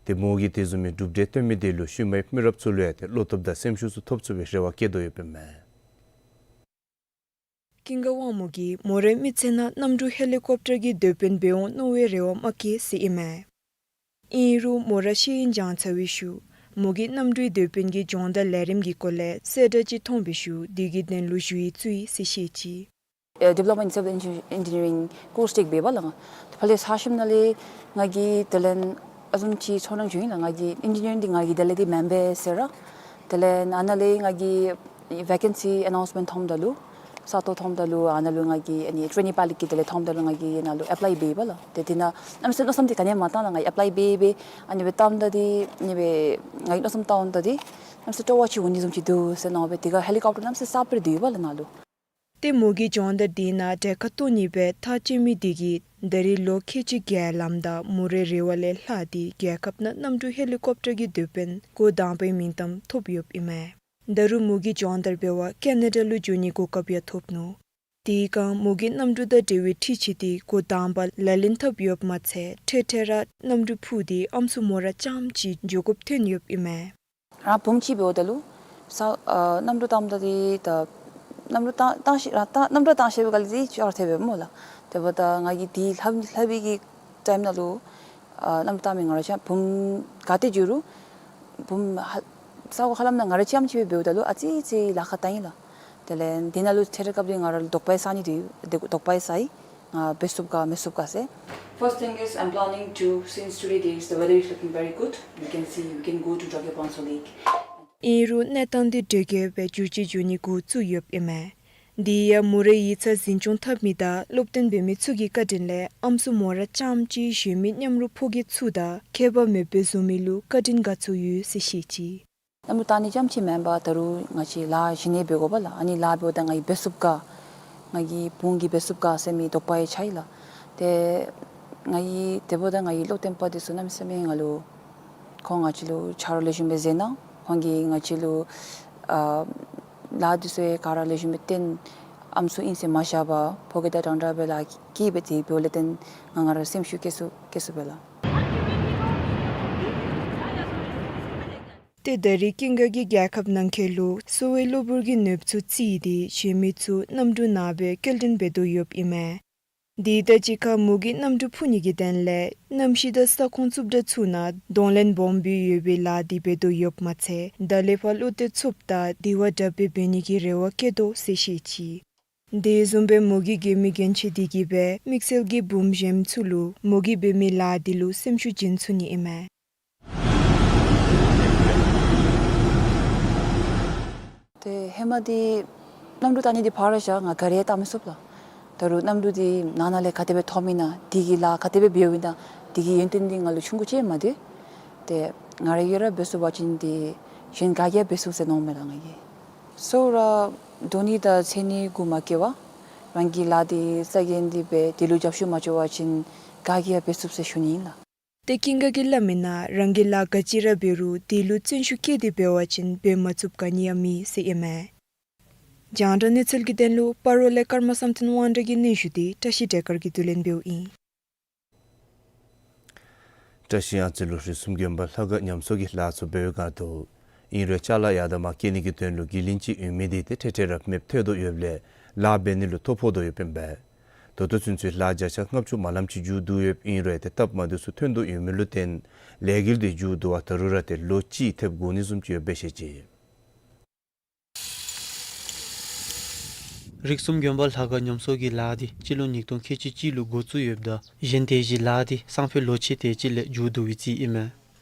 ཏེ་མོ་གིས་དེ་བཟུམ་མའི་གྲུབ་འབྲས་བཏོན་མི་དེ་ལུ་ཤུལ་མའི་མི་རབས་ཚུ་ལུ་ཡང་ཏེ་བློ་སྟོབས་དང་སེམས་ཤུགས་ཚུ་ཐོབ་ཚུགས་པའི་རེ་བ་བསྐྱེད་དོ་ཡོདཔ་ཨིན་མས། ཀིང་ག་ཝམ་མོ་གིས་མོ་རའི་མི་ཚེ་ནང་གནམ་གྲུ་ཧེ་ལི་ཀོབ་ཊར་གྱི་དེད་དཔོན་འབད་འོང་མནོ་བའི་རེ་བ་མ་བསྐྱེད་ཟེར་ཨིན་མས། ཨིན་རུང་མོ་ར་ཤེས་ཡོན་སྦྱང་ཚར་བའི་ཤུལ་མོ་གིས་གནམ་གྲུའི་དེད་དཔོན་གྱི་སྦྱོང་བརྡར་ལས་རིམ་གྱི་སྐོར་ལས་གསལ་བསྒྲགས་ཅིག་མཐོང་བའི་ཤུལ་དེ་གི་དོན་ལུ་ཞུ་ཡིག་བཙུགས་ཡི་ཟེར་བཤད་ཅི། ཨེ་Diploma in Civil Engi- Engineering course ཅིག་འབད་བ་ལགས། ད་ཕར་ལས་ཚར་ཞིནམ་ལས་ང་གིས་དེ་ལས་ཨ་བཟུམ་ཅིག་ཚོར་སྣང་བྱུང་ཡི་ལགས། ང་གིས་ཨིན་ཇི་ནི་ཡརིང་འདི་ང་གི་དེ་ལས་འདི་མེན་པས་ཟེར་ར། དེ་ལས་ཨ་ནཱ་ལས་ང་གིས་vacancy announcement མཐོངམ་ད་ལུ་ས་སྟོང་མཐོངམ་ད་ལུ་ཨ་ནཱ་ལུ་ང་གིས་ཨ་ནི་trainee pilot གི་དེ་ལས་མཐོངམ་ད་ལུ་ང་གིས་ཨ་ནཱ་ལུ་apply འབད་བ་ལགས། ཏེ་དེ་ནང་གནམ་མེད་ས་མེད་མནོ་བསམ་འདི་ག་ནི་ཡང་མ་བཏང་ལགས། ང་གིས་apply འབད་འབད་ཨ་ནི་སྦེ་བཏངམ་ད་འདི་ཨ་ནི་སྦེ་ང་གིས་མནོ་བསམ་བཏངམ་ད་འདི་གནམ་མེད་ས་མེད་སྤྲོ་བ་ཅིག་འོང་ནི་བཟུམ་ཅིག་འདུག་ཟེར་མནོ་སྦེ་དེ་ཁར་ཧེ་ལི་ཀོབ་ཊར་གནམ་མེད་ས་མེད་གསརཔ་སྦེ་ར་འདུག་པ་ལགས་ནཱ་ལུ། ཏེ་མོ་གི་སྦྱོང་བརྡར་དེ་ནང་གྲལ་ཁར་གཏོགས་ནི་སྦེ་ཐག་བཅད་མི་དེ་གིས་ད་རེས་ལོ་ཁལ་གཅིག་བརྒལ་ལངམ་ད་མོ་རའི་རེ་བ་ལས་ལྷག་སྟེ་རྒྱལ་ཁབ་ནང་གནམ་གྲུ་ཧེ་ལི་ཀོབ་ཊར་གྱི་དེད་དཔོན་འགོ་དང་པའི་མིང་གཏམ་ཐོབ་ཡོདཔ་ཨིན་མས། ད་རུང་མོ་གིས་སྦྱོང་བརྡར་འབད་བར་ཀེ་ན་ཌ་ལུ་འགྱོ་ནིའི་གོ་སྐབས་ཡང་ཐོབ་ནུག། དེ་སྒང་མོ་གིས་གནམ་གྲུ་དང་འབྲེལ་བའི་འཁྲིག་ཆ་དེ་འགོ་དང་པ་ལག་ལེན་འཐབ་ཡོདཔ་མ་ཚད་འཕྲལ་འཕྲལ་ར་གནམ་གྲུ་འཕུར་ཏེ་ཨམ་སྲུ་མོ་ར་རྐྱངམ་ཅིག་འགྱོ་དགོཔ་ཐོན་ཡོདཔ་ཨིན་མས། རང་བུམོ་ཅིག་འབདཝ་ད་ལུ་ས་ཨ་གནམ་གྲུ་བཏངམ་ད་འདི་ད་ གནམ་གྲུ་བཏང་བཏང་ཤེས་ར་བཏང་གནམ་གྲུ་བཏང་ཤེས་པའི་སྒང་ལས་འདི་ཅོག་ར་འཐདཔ་སྦེ་སྨོ་ལགས། དེ་འབདཝ་ད་ང་གིས་འདི་ལྷབ་ལྷབ་པའི་གི་ཊའིམ་ནང་ལུ་ཨ་གནམ་གྲུ་བཏང་མི་ང་ར་ཆ་བུམོ་ག་ཏེ་འགྱོ་རུང་བུམོ་ཧ་ས་གོ་ཧ་ལམ་ནང་ང་ར་ཅམ་ཅིག་སྦེ་འབདཝ་ད་ལུ་ཨ་ཙི་ཙི་ལཱ་ཁག་བཏང་ཡི་ལགས། དེ་ལས་འདི་ནང་ལུ་ཐད་རི་སྐབས་འདི་ང་ར་ལུ་དོགས་པ་ཡང་ཟ་ནི་འདི་དོགས་པ་ཡང་ཟ་ཡི། ང་འབད་ཚུགས་ག་མི་ཚུགས་ག་ཟེར། First thing is, I'm planning to, since today there is, the weather is looking very good. We can see, we can go to Dragae Phangso Lake. ཨིན་རུང་གནས་སྟངས་འདི་དྲོ་རྒྱས་སྦེ་འགྱུར་བཅོས་འགྱོ་ནི་འགོ་བཙུགས་ཡོདཔ་ཨིན་མས། དེ་ཡང་མོ་རའི་ཡིག་ཚང་འཛིན་སྐྱོང་འཐབ་མི་དང་སློབ་སྟོན་འབད་མི་ཚུ་གི་བཀའ་དྲིན་ལས་ཨམ་སྲུ་མོ་ར་རྐྱངམ་གཅིག་གཞན་མི་མཉམ་རོགས་ཕོ་སྐྱེས་ཚུ་དང་ཁྱད་པར་མེདཔ་སྦེ་བཟུང་མི་ལུ་བཀའ་དྲིན་དགའ་ཚོར་ཡོད་ཟེར་བཤད་ཅི། གནམ་གྲུ་བཏང་ནི་རྐྱངམ་ཅིག་མེན་པར་ད་རུང་ང་བཅས་ལཱ་གཞན་ཡང་འབད་དགོ་པས་ལགས། ཨ་ནི་ལཱ་འབདཝ་ད་ང་གིས་འབད་ཚུགས་ག་ང་གི་བུམོ་གིས་འབད་ཚུགས་ག་ཟེར་མི་དོགས་པ་ཡང་ཆགས་ཡི་ལགས། ཏེ་ང་གིས་དེ་འབདཝ་ད་ང་གི་སློབ་སྟོན་པ་འདི་ཚུ་གནམ་མེད་ས་མེད་ང་ལུ་ཁོང་ང་བཅས་ལུ་ཆ་རོགས་ལེགས་ཤོམ་སྦེ་མཛད་གནང་། ཁོང་གིས་ང་བཅས་ལུ་ཨ་ལཱ་འདི་ཚུ་ཡང་ག་ར་ལེགས་ཤོམ་སྦེ་སྟོན། ཨམ་སྲུ་ཨིན་ཟེར་མ་བཞག་པར་ཕོ་སྐྱེས་དང་འདྲན་འདྲ་སྦེ་ལཱ་གིས་སྦེ་དེ་འབདཝ་ལས་བརྟེན་ང་ང་ར་སེམས་ཤུགས་བསྐྱེད་ཚུགས་བསྐྱེད་ཚུགས་པས་ལགས། ཏེ་ད་རེས་ཀུན་དགའ་གིས་རྒྱལ་ཁབ་ནང་འཁོད་ལུ་གསོ་བའི་གློ་བུར་གྱི་ནུས་པ་ཚུ་བརྩིས་ཏེ་གཞན་མི་ཚུ་གནམ་གྲུ་ནང་སྦེ་སྐྱེལ་འདྲེན་འབད་དོ་ཡོདཔ་ཨིན་མས། དེ་དང་གཅིག་ཁར་མོ་གིས་གནམ་གྲུ་འཕུར་ནི་གི་དོན་ལས་གནམ་གཤིས་དང་ས་ཁོངས་རྩུབ་དྲགས་ཚུ་ནང་གདོང་ལེན་སྦོམ་སྦེ་ཡོད་པའི་ལཱ་འདི་འབད་དོ་ཡོདཔ་མ་ཚད་ད་ལས་ཕར་བློ་གཏད་ཚུགསཔ་དང་དེ་བ་དྲགཔ་སྦེ་འབད་ནི་གི་རེ་བ་བསྐྱེད་དོ་ཟེར་བཤད་ཅི། དེ་བཟུམ་སྦེ་མོ་གིས་རྒས་མི་རྒན་བྱིས་དེ་གིས་སྦེ་དམིགས་བསལ་གྱི་བུམོ་གཞན་ཚུ་ལུ་མོ་གིས་འབད་མི་ལཱ་འདི་ལུ་སེམས་ཤུགས་བྱིན་ཚུགས་ནི་ཨིན་མས། ཏེ་ཧེ་མ་འདི་གནམ་གྲུ་བཏང་ནི་འདི་ཕར་བཞག་ང་ག་ར་བཏང་མི་ཚུགས་ལགས། ད་རུང་གནམ་གྲུ་འདི་ནང་ན་ལས་ག་དེ་སྦེ་ཐོནམ་ཨིན་ན་དེ་གི་ལཱ་ག་དེ་སྦེ་འབདཝ་ཨིན་ན་དེ་གི་ཡོན་ཏན་འདི་ང་ལུ་ཆུང་ཀུ་ཅིག་མ་འདུག། ཏེ་ང་ར་གིས་ར་འབད་ཚུགས་པ་ཅིན་འདི་གཞན་ག་གིས་ཡང་འབད་ཚུགས་ཟེར་མནོཝ་མས་ལགས་ང་གིས། གསོ་ར་དོ་ནི་དང་འཚོལ་ནི་གུ་མ་བསྐྱལ་བར་རང་གི་ལཱ་འདི་རྩ་འགེངས་ཏེ་སྦེ་དེ་ལུ་རྒྱབ་སྐྱོར་མ་བྱུང་བ་ཅིན་ག་གིས་ཡང་འབད་ཚུགས་ཟེར་ཞུ་ནི་ཨིན་ལགས། ཏེ་ཀུན་དགའ་གིས་སླབ་མིའི་ནང་རང་གིས་ལཱ་ག་ཅི་ར་འབད་རུང་དེ་ལུ་བརྩོན་ཤུགས་བསྐྱེད་དེ་འབད་བ་ཅིན་འབད་མ་ཚུགསཔ་ག་ནི་ཡང་མེད་ཟེར་ཨིན་མས། རྒྱང་བསྒྲགས་གནས་ཚུལ་གྱི་དོན་ལུ་སྤ་རོ་ལས་ཀརྨ་བསམ་གཏན་དབང་གྲགས་ཀྱི་སྙན་ཞུ་འདི་བཀྲ་ཤིས་སྒྲོལ་དཀར་གྱིས་བསྡུ་ལེན་འབདཝ་ཨིན། བཀྲ་ཤིས་གཡང་རྩེ་ལུ་རིགས་གསུམ་དགོན་པ་ལྷ་ཁང་ཉམས་གསོ་གི་ལཱ་ཚུ་འབད་བའི་བསྒང་དུ་ཨིན་རུང་ཅ་ལ་ཡར་དང་མར་བསྐྱལ་ནི་གི་དོན་ལུ་གི་ལིང་ཅིག་ཡོད་མི་འདི་ཏེ་འཕྲལ་འཕྲལ་ར་མེདཔ་ཐལ་དོ་ཡོདཔ་ལས་ལཱ་འབད་ནི་ལུ་ཐོ་ཕོག་དོ་ཡོདཔ་ཨིན་པས། ད་ལྟོ་ཚུན་ཚོད་ལཱ་བརྒྱ་ཆ་ལྔ་བཅུ་མ་ལངམ་ཅིག་མཇུག་བསྡུ་ཡོདཔ་ཨིན་རུང་ཏེ་སྟབས་མ་བདེཝ་ཚུ་ཐོན་དོ་ཡོད་མི་ལུ་བརྟེན་ལས་འགུལ་འདི་མཇུག་བསྡུ་བར་ད་རུང་ར་ཏེ་ལོ་གཅིག་ཐེབས་འགོར་ནི་བཟུམ་ཅིག་ཡོདཔ་སྦེ་བཤད་ཅི། རིགས་གསུམ་དགོན་པ་ལྷ་ཁང་ཉམས་གསོ་གི་ལཱ་འདི་སྤྱི་ལོ་ཉིས་སྟོང་ཁལ་གཅིག་གཅིག་ལུ་འགོ་བཙུགས་ཡོདཔ་ད་གཞན་དེ་བཞིན་ལཱ་འདི་སང་ཕོད་ལོ་ཕྱེད་དེ་ཅིག་ལས་མཇུག་བསྡུ་བའི་རྩིས་ཨིན་མས།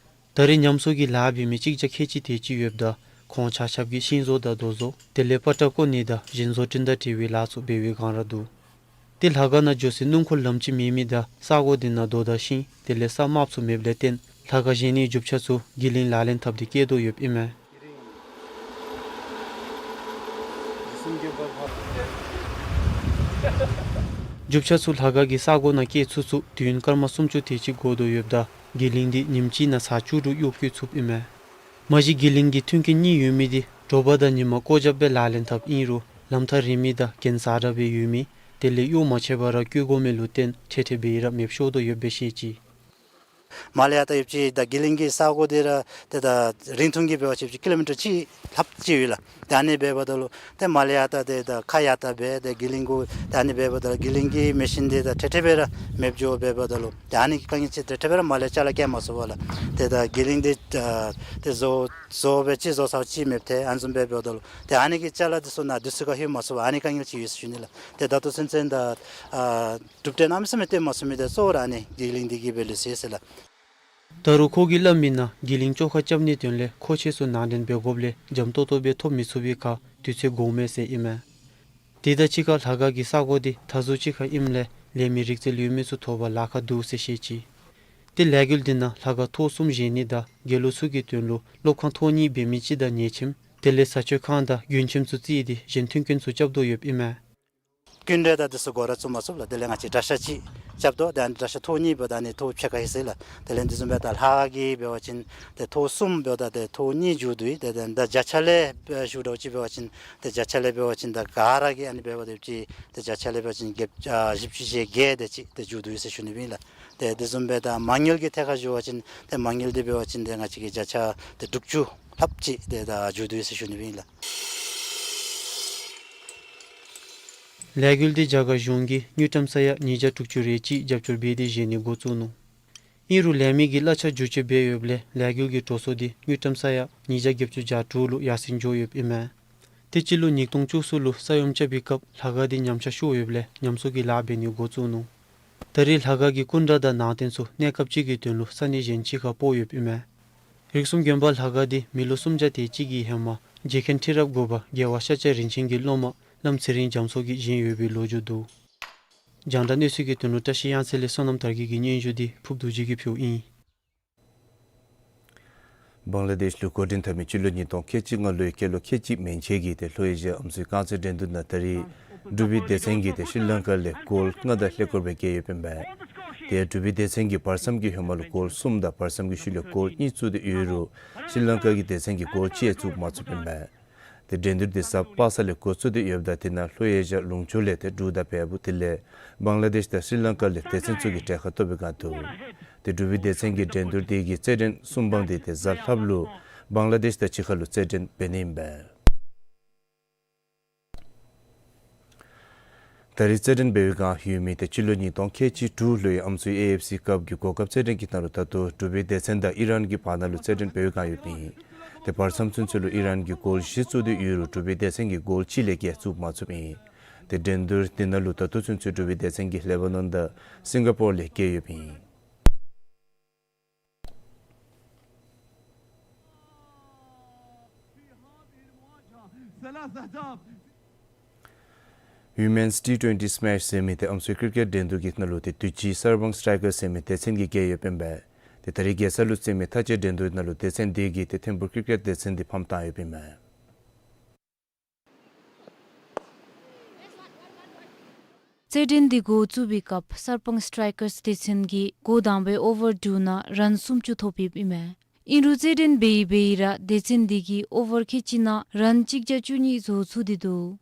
ད་རེས་ཉམས་གསོ་གི་ལཱ་འབད་མི་གཅིག་བརྒྱ་ཁལ་གཅིག་དེ་ཅིག་ཡོདཔ་ད་ཁོང་ཆ་ཁྱབ་ཀྱིས་ཤིང་བཟོ་དང་རྡོ་བཟོ་དེ་ལས་པ་ཏྲ་བརྐོ་ནི་དང་ཞིང་བཟོ་སྐྲུན་དང་འབྲེལ་བའི་ལཱ་ཚུ་འབད་བའི་བསྒང་ར་འདུག། ཏེ་ལྷ་ཁང་ནང་འགྱོ་སའི་སྣུམ་འཁོར་ལམ་ཅིག་མེད་མི་དང་ས་གོ་འདི་ནང་རྡོ་དང་ཤིང་དེ་ལས་ས་དམརཔོ་ཚུ་མེདཔ་ལས་བརྟེན་ལྷ་ཁང་བཞེངས་ནིའི་རྒྱུ་ཆ་ཚུ་གི་ལིང་ལག་ལེན་འཐབ་སྟེ་བསྐྱལ་དོ་ཡོདཔ་ཨིན་མས། རྒྱུ་ཆ་ཚུ་ལྷ་ཁང་གི་ས་གོ་ནང་བསྐྱལ་ཚུན་ཚོད་དུས་ཡུན་སྐར་མ་སུམ་ཅུ་དེ་ཅིག་འགོར་དོ་ཡོདཔ་ད་གི་ལིང་འདི་ཉིནམ་གཅིག་ནང་ཚར་བཅུ་དྲུག་གཡོག་བཀོལ་ཚུགསཔ་ཨིན་མས། མ་གཞི་གི་ལིང་གི་མཐུན་རྐྱེན་གཉིས་ཡོད་མི་འདི་དྲོ་པ་དང་ཉིནམ་སྒོ་རྒྱབ་སྦེ་ལག་ལེན་འཐབ་ཨིན་རུང་ལམ་ཐག་རིང་མི་དང་གྱེན་ས་དྲག་སྦེ་ཡོད་མི་དེ་ལས་གཡོག་མ་ཆད་པར་ར་བཀོལ་དགོ་མི་ལུ་བརྟེན་འཕྲལ་འཕྲལ་སྦེ་ར་མེདཔ་ཤོར་དོ་ཡོདཔ་སྦེ་བཤད་ཅི། མར་ལས་ཡར་ད་ཡོདཔ་ཅིག་ད་གི་ལིང་གི་ས་གོ་འདི་ར་ཏེ་ད་རིང་ཐུང་གི་འབད་བ་ཅིན་ཀི་ལོ་མི་ཊར་གཅིག་ལྷགཔ་ཅིག་ཡོད་ལགས། ཏེ་ཨ་ནི་འབདཝ་ད་ལུ་ཏེ་མར་ལས་ཡར་ད་ཏེ་ད་ཁ་ཡར་ད་འབད་ཏེ་གི་ལིང་གུ་ཏེ་ཨ་ནི་འབདཝ་ད་གི་ལིང་གི་མེ་ཤིན་འདི་ད་འཕྲལ་འཕྲལ་སྦེ་ར་མེདཔ་འགྱོཝ་འབདཝ་ད་ལུ་ཏེ་ཨ་ནི་གི་དཀའ་ངལ་ཅིག་འཕྲལ་འཕྲལ་སྦེ་ར་མར་ལས་ཅ་ལ་བསྐྱལ་མ་ཚུགས་པས་ལགས། ཏེ་ད་གི་ལིང་འདི་ཏེ་བཟོ་བཟོ་སྦེ་ཅིག་བཟོ་ཚར་ཅིག་མེདཔ་ཐལ། ཨ་ནི་བཟུམ་སྦེ་འབདཝ་ད་ལུ་ཏེ་ཨ་ནི་གི་ཅ་ལ་འདི་ཚུ་ནཱ་དུས་ཚོད་ཁར་ལྷོད་མ་ཚུགས་པར་ཨ་ནི་དཀའ་ངལ་ཅིག་ཡོད་ཟེར་ཞུ་ནི་ལགས། ཏེ་ད་ལྟོ་ཚུན་ཚོད་ད་ཨ་གྲུབ་འབྲས་གནམ་མེད་ས་མེད་སྟོན་མ་ཚུགས་མི་འདི་གཙོ་བོ་ར་ཨ་ནི་གི་ལིང་འདི་གིས་སྦེ་ལུས་ཟེར་ཟེར་ལགས། ད་རུང་ཁོ་གིས་སླབ་མིའི་ནང་གི་ལིང་བཅོ་ཁ་རྐྱབ་ནིའི་དོན་ལས་མཁོ་ཆས་ཚུ་ནང་འདྲེན་འབད་དགོཔ་ལས་འཇམ་ཏོང་ཏོ་སྦེ་ཐོབ་མི་ཚུགས་པའི་ཁར་དུས་ཚོད་འགོརཝ་མས་ཟེར་ཨིན་མས། དེ་དང་གཅིག་ཁར་ལྷ་ཁང་གི་ས་གོ་འདི་མཐའ་ཟུར་ཅིག་ཁར་ཨིནམ་ལས་ལེན་མི་རིག་རྩལ་ཡོད་མི་ཚུ་ཐོབ་པར་ལཱ་ཁག་འདུག་ཟེར་བཤད་ཅི། ཏེ་ལས་འགུལ་འདི་ནང་ལྷ་ཁང་ཐོག་གསུམ་བཞེངས་ནི་དང་དགེ་སློང་ཚུ་གི་དོན་ལུ་སློབ་ཁང་ཐོག་གཉིས་འབད་མི་ཅིག་དང་ཉལ་ཁྱིམ་དེ་ལས་བཟའ་སྤྱོད་ཁང་དང་མགྱོནམ་ཁྱིམ་ཚུ་བརྩིས་ཏེ་གཞན་མཐུན་རྐྱེན་ཚུ་རྐྱབ་དོ་ཡོདཔ་ཨིན་མས། ཀུན་ར་ད་འདི་ཚུ་འགོ་ར་བཙུགས་མ་ཚུགས་ལགས། དེ་ལས་ང་བཅས་གྲྭ་ཤག་ཅིག་རྐྱབ་དོ། ཏེ་ཨ་ནི་གྲྭ་ཤག་ཐོག་གཉིས་འབདཝ་ད་ཨ་ནི་ཐོག་ཕྱེད་ཀ་ཨིན་ཟེར་ལགས། དེ་ལས་འདི་བཟུམ་སྦེ་ད་ལྷ་ཁང་གི་འབད་བ་ཅིན་ཏེ་ཐོག་གསུམ་འབདཝ་ད་ཏེ་ཐོག་གཉིས་མཇུག་བསྡུ་ཡི། ཏེ་ད་བརྒྱ་ཆ་ལས་ཞུ་དོ་ཅིག་འབད་བ་ཅིན་ཏེ་བརྒྱ་ཆ་ལས་འབད་བ་ཅིན་ད་ག་ར་གིས་ཨ་ནི་འབདཝ་ད་ཅིག་ཏེ་བརྒྱ་ཆ་ལས་འབད་བ་ཅིན་བརྒྱད་ཨ་བཞི་བཅུ་ཞེ་བརྒྱད་དེ་ཅིག་ཏེ་མཇུག་བསྡུ་ཡི་ཟེར་ཞུ་ནི་ཨིན་ལགས། ཏེ་འདི་བཟུམ་སྦེ་ད་མ་དངུལ་གྱི་ཐད་ཁར་ཞུ་བ་ཅིན་ཏེ་མ་དངུལ་འདི་འབད་བ་ཅིན་ཏེ་ང་བཅས་ཀྱིས་བརྒྱ་ཆ་ཏེ་དྲུག་ཅུ་ལྷགཔ་ཅིག་ཏེ་ད་མཇུག་བསྡུ་ཡི་ཟེར་ཞུ་ནི་ཨིན་ལགས། ལས་འགུལ་འདི་རྒྱ་གར་གཞུང་གིས་དངུལ་ཀྲམ་ས་ཡ་ཉིས་བརྒྱ་དྲུག་ཅུ་རེ་གཅིག་རྒྱབ་སྐྱོར་འབད་དེ་བཞེས་ནི་འགོ་བཙུགས་ནུག། ཨིན་རུང་ལས་མི་གིས་གླ་ཆ་འགྱུར་བཅོས་འབད་ཡོདཔ་ལས་ལས་འགུལ་གྱི་འགྲོ་སོང་འདི་དངུལ་ཀྲམ་ས་ཡ་ཉིས་བརྒྱ་བརྒྱད་ཅུ་གྱ་དྲུག་ལུ་ཡར་སེང་འགྱོ་ཡོདཔ་ཨིན་མས། དེ་སྤྱི་ལོ་ཉིས་སྟོང་བཅུ་གསུམ་ལུ་ས་ཡོམ་རྐྱབ་པའི་སྐབས་ལྷ་ཁང་འདི་ཉམས་ཆག་ཤོར་ཡོདཔ་ལས་ཉམས་གསོ་གི་ལཱ་འབད་ནི་འགོ་བཙུགས་ནུག། ད་རེས་ལྷ་ཁང་གི་སྐུ་འདྲ་དང་ནང་རྟེན་ཚུ་གནས་སྐབས་ཅིག་གི་དོན་ལུ་ས་གནས་གཞན་ཅིག་ཁར་སྤོ་ཡོདཔ་ཨིན་མས། རིགས་གསུམ་དགོན་པ་ལྷ་ཁང་འདི་མི་ལོ་སུམ་བརྒྱ་དེ་ཅིག་གི་ཧེ་མ་རྗེ་མཁན་ཁྲི་རབས་དགུ་པ་རྒྱལ་བ་ཤཱཀྱ་རིན་ཆེན་གྱི་སློབ་མ་བླམ་ཚེ་རིང་རྒྱ་མཚོ་གིས་བཞེངས་ཡོད་པའི་ལོ་རྒྱུས་འདུག། རྒྱང་བསྒྲགས་གནས་ཚུལ་གྱི་དོན་ལུ་བཀྲ་ཤིས་གཡང་རྩེ་ལས་བསོད་ནམས་དར་རྒྱས་ཀྱི་སྙན་ཞུ་འདི་ཕུབ་རྡོ་རྗེ་གིས་ཕུལཝ་ཨིན། བང་ལ་དེཤ་ལུ་འགོ་འདྲེན་འཐབ་མི་སྤྱི་ལོ་ཉིས་སྟོང་ཁལ་གཅིག་ལྔ་ལོའི་སྐྱེས་ལོ་ཁལ་གཅིག་མན་ཆད་ཀྱི་ཏེ་ལྷོ་ཨེ་ཤི་ཡ་ཨམ་སྲུའི་རྐང་རྩེད་འགྲན་བསྡུར་ནང་ད་རེས་འབྲུག་པའི་སྡེ་ཚན་གྱིས་ཏེ་ཤྲི་ལང་ཀ་ལས་གོལ་ལྔ་དང་ལྷད་སྐོར་སྦེ་རྒྱལ་ཡོདཔ་ཨིན་པས། ཏེ་འབྲུག་པའི་སྡེ་ཚན་གྱིས་བར་མཚམས་ཀྱི་ཧེ་མ་ལུ་གོལ་གསུམ་དང་བར་མཚམས་ཀྱི་ཤུལ་ལས་གོལ་གཉིས་བཙུགས་ཏེ་ཡོད་རུང་ཤྲི་ལང་ཀ་གི་སྡེ་ཚན་གྱིས་གོལ་གཅིག་ཡང་བཙུགས་མ་ཚུགསཔ་ཨིན་པས། ཏེ་འགྲན་བསྡུར་འདི་གཟའ་པ་སངས་ལས་འགོ་བཙུགས་ཏེ་ཡོདཔ་ད་དེ་ནང་ལྷོ་ཨེ་ཤི་ཡ་ལུང་ཕྱོགས་ལས་ཏེ་འབྲུག་དང་བལ་པོ་དེ་ལས་བང་ལ་དེཤ་དང་ཤྲི་ལང་ཀ་ལས་སྡེ་ཚན་ཚུ་གིས་གྲལ་ཁར་གཏོགས་པའི་སྒང་འདུག། ཏེ་འབྲུག་པའི་སྡེ་ཚན་གྱིས་འགྲན་བསྡུར་དེ་གི་རྩེད་འགྲན་གསུམ་པ་འདི་ཏེ་གཟའ་ལྷགཔ་ལུ་བང་ལ་དེཤ་དང་གཅིག་ཁར་ལུ་རྩེད་འགྲན་འབད་ནི་ཨིན་པས། ད་རེས་རྩེད་འགྲན་འབད་བའི་སྒང་ཡོད་མི་ཏེ་སྤྱི་ལོ་ཉིས་སྟོང་ཁལ་གཅིག་དྲུག་ལོའི་ཨམ་སྲུའི་ཨེ་ཨེཕ་སི་ཀབ་ཀྱི་གོ་སྐབས་རྩེད་འགྲན་གྱི་ནང་ལུ་ད་ལྟོ་འབྲུག་པའི་སྡེ་ཚན་དང་ཨི་རན་གྱི་བར་ན་ལུ་རྩེད་འགྲན་འབད་བའི་སྒང་ཡོདཔ་ཨིན། ཏེ་བར་མཚམས་ཚུན་ཚོད་ལུ་ཨི་རན་གྱིས་གོལ་བཞི་བཙུགས་ཏེ་ཡོད་རུང་འབྲུག་པའི་སྡེ་ཚན་གྱིས་གོལ་གཅིག་ལས་བརྒལ་བཙུགས་མ་ཚུགསཔ་ཨིན། ཏེ་འགྲན་བསྡུར་དེ་ནང་ལུ་ད་ལྟོ་ཚུན་ཚོད་འབྲུག་པའི་སྡེ་ཚན་གྱིས་ལེ་བ་ནོན་དང་སིང་ག་པོར་ལས་བརྒལ་ཡོདཔ་ཨིན། Women's T twenty Smash ཟེར་མི་ཏེ་ཨམ་སྲུའི་ཀིར་ཀེཊ་འགྲན་བསྡུར་གྱི་ནང་ལུ་ཏེ་དུས་ཅི་སར་བང་སི་ཊའི་ཀར་ཟེར་མི་སྡེ་ཚན་གྱིས་རྒྱལ་ཡོདཔ་ཨིན་པས། ཏེ་ད་རེས་རྒྱལ་ས་ལུ་རྩེ་མི་མཐའ་དཔྱད་འགྲན་བསྡུར་ནང་ལུ་སྡེ་ཚན་དེ་གིས་ཏེ་ཐིམ་ཕུག་ཀིར་ཀེཊ་སྡེ་ཚན་འདི་ཕམ་བཏང་ཡོདཔ་ཨིན་མས། རྩེད་འགྲན་འདི་འགོ་བཙུགས་པའི་སྐབས་སར་བང་སི་ཊའི་ཀར་སྡེ་ཚན་གྱིས་འགོ་དང་པའི་ཨོ་ཝར་དྲུག་ནང་རཱན་སུམ་ཅུ་ཐོབ་ཡོདཔ་ཨིན་མས། ཨིན་རུང་རྩེད་འགྲན་འབད་ཡི་འབད་ཡི་ར་སྡེ་ཚན་འདི་གིས་ཨོ་ཝར་ཁལ་གཅིག་ནང་རཱན་གཅིག་བརྒྱ་བཅུ་གཉིས་བཟོ་ཚུགས་ཏེ་འདུག།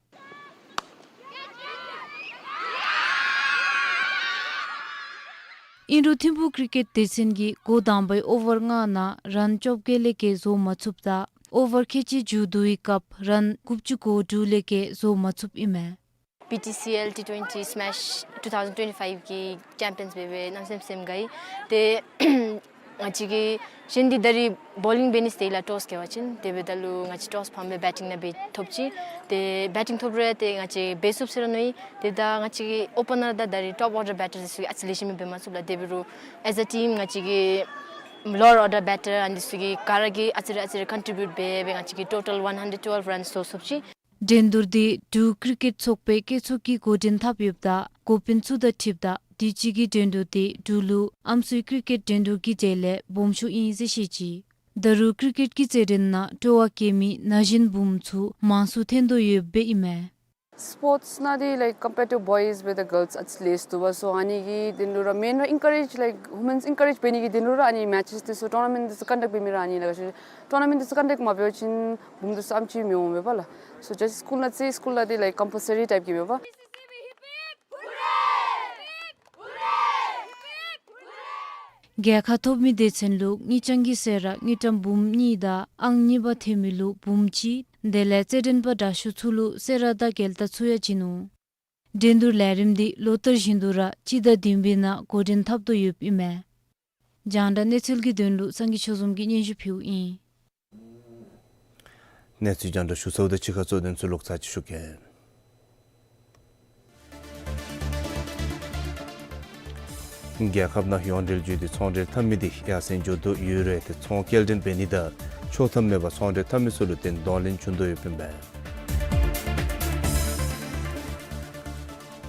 ཨིན་རུང་ཐིམ་ཕུག་ཀིར་ཀེཊ་སྡེ་ཚན་གྱིས་འགོ་དང་པའི་ཨོ་ཝར་ལྔ་ནང་རཱན་བཅོ་བརྒྱད་ལས་བརྒལ་བཟོ་མ་ཚུགསཔ་ད་ཨོ་ཝར་ཁལ་གཅིག་མཇུག་བསྡུ་བའི་སྐབས་རཱན་དགུ་བཅུ་གོ་དྲུག་ལས་བརྒལ་བཟོ་མ་ཚུགསཔ་ཨིན་མས། བི་ཊི་སི་ཨེལ་ཊི་ཊུ་ཝེན་ཊི་སི་མེཤ་ཊུ་ཐའུ་ཟེན་ཊུ་ཝེན་ཊི་ཕའིབ་གི་ཅེམ་པི་ཡཱནསི་འབད་བའི་གནམ་མེད་ས་མེད་སེམས་དགའ་ཡི། ཏེ་ང་བཅས་ཀྱི་གཞན་འདི་ད་རེས་བོ་ལིང་འབད་ནི་ཟེར་ལགས་ཊོསི་རྐྱབ་པ་ཅིན་དེ་འབདཝ་ད་ལུ་ང་བཅས་ཊོསི་ཕམ་སྦེ་བེ་ཊིང་ནང་འབད་ཐོབ་ཅི། ཏེ་བེ་ཊིང་ཐོབ་རུང་ཏེ་ང་བཅས་འབད་ཚུགས་ཟེར་ར་མནོ་ཡི། ཏེ་ད་ང་བཅས་ཀྱི་ཨོ་པ་ནར་དང་ད་རེས་ཊོབ་ཨོར་ཌར་བེ་ཊར་འདི་ཚུ་གིས་ཨ་ཙི་ལེགས་ཤོམ་སྦེ་འབད་མ་ཚུགས་ལགས། དེ་འབད་རུང་ཨེས་ཨེ་ཊིམ་ང་བཅས་ཀྱི་ལོ་ཝར་ཨོར་ཌར་བེ་ཊར་ཨ་ནི་ཚུ་གིས་ག་ར་གིས་ཨ་ཙི་རེ་ཨ་ཙི་རེ་ཀོན་ཊི་བིའུཊ་འབད་སྦེ་ང་བཅས་ཀྱིས་ཊོ་ཊཱལ་ཝན་ཧན་ཌེཌ་ཊུ་ཝེལབ་རཱནསི་བཟོ་ཚུགས་ཅི། འགྲན་བསྡུར་འདི་འབྲུག་ཀིར་ཀེཊ་ཚོགས་པའི་བཀོད་ཚོགས་ཀྱིས་འགོ་འདྲེན་འཐབ་ཡོདཔ་ད་འགོ་དཔོན་ཚུ་དང་འཁྲིལཝ་ད་དུས་ཅི་གི་འགྲན་བསྡུར་འདི་འབྲུག་ལུ་ཨམ་སྲུའི་ཀིར་ཀེཊ་འགྲན་བསྡུར་གྱི་གྲས་ལས་སྦོམ་ཤོས་ཨིན་ཟེར་བཤད་ཅི། ད་རུང་ཀིར་ཀེཊ་ཀྱི་རྩེད་འགྲན་ནང་སྤྲོ་བ་བསྐྱེད་མི་ན་གཞོན་བུམོ་ཚུ་མང་སུ་ཐོན་དོ་ཡོདཔ་ཨིན་མས། སི་པོརཊསི་ནང་འདི་like compared to boys with the girls ཨ་ཙི་ལེགས་འདུག་པ། སོ་ཨ་ནི་གི་དོན་ལུ་ར་མེན་ར་ཨེན་ཀ་རེཇ་like women's ཨེན་ཀ་རེཇ་འབད་ནི་གི་དོན་ལུ་ར་ཨ་ནི་མེ་ཅེསི་འདི་ཚུ་ཊོར་ན་མེནཊ་འདི་ཚུ་ཀོན་ཌགཊ་འབད་མི་ར་ཨ་ནི་ལགས་ཀྱི་ཊོར་ན་མེནཊ་འདི་ཚུ་ཀོན་ཌགཊ་མ་འབད་བ་ཅིན་བུམོ་འདི་ཚུ་ཨམ་ཆི་མི་འོང་པས་ལགས། སོ་ཇ་སི་སི་ཀུལ་ནང་རྩེ་སི་ཀུལ་ནང་འདི་like ཀམ་པལ་སོ་རི་ཊའིཔ་གི་འབད་བ། རྒྱལ་ཁ་ཐོབ་མི་སྡེ་ཚན་ལུ་དངུལ་རྐྱང་གི་སེ་ར་དངུལ་ཀྲམ་འབུམ་གཉིས་དང་ཨང་གཉིས་པ་ཐོན་མི་ལུ་འབུམ་གཅིག། དེ་ལས་རྩེད་འགྲན་པ་དྲག་ཤོས་ཚུ་ལུ་སེ་ར་དང་རྒྱལ་དར་ཚུ་ཡང་བྱིན་ནུག། འགྲན་བསྡུར་ལས་རིམ་འདི་ལོ་ལྟར་བཞིན་དུ་ར་སྤྱི་ཟླ་བདུན་པའི་ནང་འགོ་འདྲེན་འཐབ་དོ་ཡོདཔ་ཨིན་མས། རྒྱང་བསྒྲགས་གནས་ཚུལ་གྱི་དོན་ལུ་སངས་རྒྱས་ཆོས་འཛོམས་ཀྱིས་སྙན་ཞུ་ཕུལཝ་ཨིན། གནས་ཚུལ་རྒྱང་བསྒྲགས་ཞུ་ཚརཝ་དང་གཅིག་ཁར་གཙོ་དོན་ཚུ་ལོག་ཚར་ཅིག་ཞུ་གེ། རྒྱལ་ཁབ་ནང་ཡོངས་འབྲེལ་བརྒྱུད་དེ་ཚོང་འབྲེལ་འཐབ་མི་འདི་ཡར་སེང་འགྱོ་དོ་ཡོད་རུང་ཏེ་ཚོང་སྐྱེལ་འདྲེན་འབད་ནི་དང་ཆོག་ཐམ་མེད་པར་ཚོང་འབྲེལ་འཐབ་མི་ཚུ་ལུ་ཏེ་གདོང་ལེན་བྱུང་དོ་ཡོདཔ་ཨིན་པས།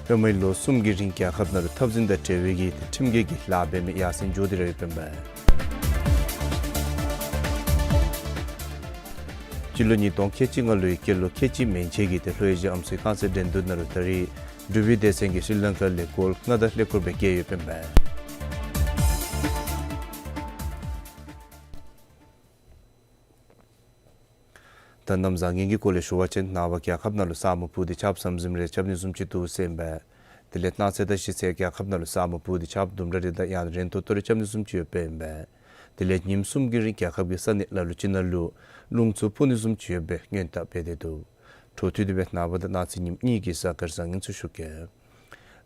སྔོན་མའི་ལོ་གསུམ་གྱི་རིང་རྒྱལ་ཁབ་ནང་ལུ་འཐབ་འཛིང་དང་འབྲེལ་བའི་གི་ཏེ་ཁྲིམས་འགལ་གྱི་ལཱ་འབད་མི་ཡར་སེང་འགྱོ་སྟེ་ར་ཡོདཔ་ཨིན་པས། སྤྱི་ལོ་ཉིས་སྟོང་ཁལ་གཅིག་ལྔ་ལོའི་སྐྱེས་ལོ་ཁལ་གཅིག་མན་ཆད་ཀྱི་ཏེ་ལྷོ་ཨེ་ཤི་ཡ་ཨམ་སྲུའི་རྐང་རྩེད་འགྲན་བསྡུར་ནང་ལུ་ད་རེས་འབྲུག་པའི་སྡེ་ཚན་གྱིས་ཤྲི་ལང་ཀ་ལས་གོལ་ལྔ་དང་ལྷད་སྐོར་སྦེ་རྒྱལ་ཡོདཔ་ཨིན་པས། ད་གནམ་བཟང་ངན་གྱི་སྐོར་ལས་ཞུ་བ་ཅིན་ནངས་པ་རྒྱལ་ཁབ་ནང་ལུ་ས་སྨུག་སྤུབས་ཏེ་ཆརཔ་ཟམ་ཟིམ་རེ་རྐྱབ་ནི་བཟུམ་ཅིག་འདུག་ཟེར་ཨིན་པས། དེ་ལས་གནངས་ཚེ་དང་གཞེས་ཚེ་རྒྱལ་ཁབ་ནང་ལུ་ས་སྨུག་སྤུབས་ཏེ་ཆརཔ་དུམ་གྲ་རེ་དང་ཡང་རན་ཏོག་ཏོ་རེ་རྐྱབ་ནི་བཟུམ་ཅིག་ཡོདཔ་ཨིན་པས། དེ་ལས་ཉིནམ་གསུམ་གྱི་རིང་རྒྱལ་ཁབ་ཀྱི་ས་གནས་ལ་ལུ་ཅིག་ནང་ལུ་རླུང་འཚུབ་འཕུ་ནི་བཟུམ་ཅིག་ཡོད་པའི་སྔོན་བརྡ་སྤེལ་ཏེ་འདུག། འཕྲོ་མཐུད་དེ་སྦེ་ནངས་པ་དང་གནངས་ཚེ་ཉིནམ་གཉིས་ཀྱི་གཟའ་སྐར་བཟང་ངན་ཚུ་ཞུ་གེ།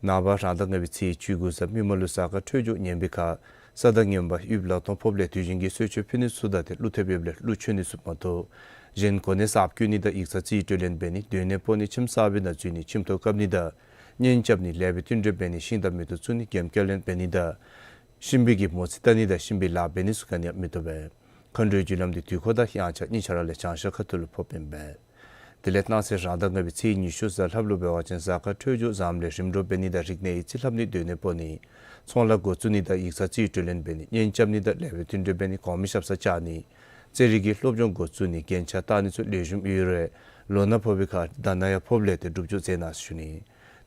ནངས་པ་རང་ཟླ་ལྔ་པའི་ཚེས་བཅུ་དགུ་གཟའ་མིག་དམར་ལུ་གཟའ་སྐར་འཕྲོད་སྦྱོར་ངན་པའི་ཁར་ས་དང་ངན་པ་ཡུདཔ་ལ་སྟོང་ཕོགཔ་ལས་དུས་ཆེན་གྱི་གསོལ་མཆོད་ཕུལ་ནི་ཚུ་དང་ཏེ་ཀླུ་ཐེབས་ཡོདཔ་ལས་ཀླུ་མཆོད་ནི་ཚུ་མ་གཏོགས་གཞན་གོ་གནས་གསརཔ་བསྐོ་ནི་དང་ཡིག་ཚང་རྩིས་སྤྲོད་ལེན་འབད་ནི་སྡོད་གནས་སྤོ་ནི་ཁྱིམ་གསར་པའི་ནང་འཛུལ་ནི་ཁྱིམ་ཐོག་བཀབ་ནི་དང་གཉེན་རྐྱབ་ནི་ལེགས་པའི་བསྟུན་གྲོས་འབད་ནི་ཤིང་དང་མེ་ཏོག་བཙུགས་ནི་འགེམས་སྐྱོར་ལེན་འབད་ནི་དང་གཤིན་པོའི་གི་མོ་རྩིས་བལྟ་ནི་དང་གཤིན་པོའི་ལཱ་འབད་ནི་ཚུ་ག་ནི་ཡང་མི་བཏུབ་པས། མཁའ་འགྲོའི་རྒྱུ་ལམ་འདི་དུས་འཁོར་དང་དབྱངས་འཆར་གཉིས་ཆ་ར་ལས་བྱང་ཤར་ཁ་ཐུག་ལུ་ཕོགཔ་ཨིན་པས། དེ་ལས་གནངས་ཚེ་རང་ཟླ་ལྔ་པའི་ཚེས་ཉི་ཤུ་གཟའ་ལྷགཔ་ལུ་འབད་བ་ཅིན་གཟའ་སྐར་འཕྲོད་སྦྱོར་བཟངམ་ལས་རིམ་གྲོ་འབད་ནི་དང་རིག་གནས་ཡིག་རྩིས་ལྷབ་ནི་སྡོད་གནས་སྤོ་ནི་ཚོང་ལཱ་འགོ་བཙུགས་ནི་དང་ཡིག་ཚང་རྩིས་སྤྲོད་ལེན་འབད་ནི་གཉེན་རྐྱབ་ནི་དང་ལེགས་པའི་བསྟུན་གྲོས་འབད་ནི་གོང་མའི་ཞབས་སར་བཅར་ནི་རྩེད་རིགས་ཀྱི་སློབ་སྦྱོང་འགོ་བཙུགས་ནི་རྒྱན་ཆ་བཏགས་ནི་ཚུ་ལེགས་ཤོམ་ཡོད་རུང་ལོ་ན་ཕོག་པའི་ཁར་ད་ན་ཡང་ཕོགཔ་ལས་ཏེ་སྒྲུབ་སྦྱོར་མཛད་གནང་ཟེར་ཞུ་ནི།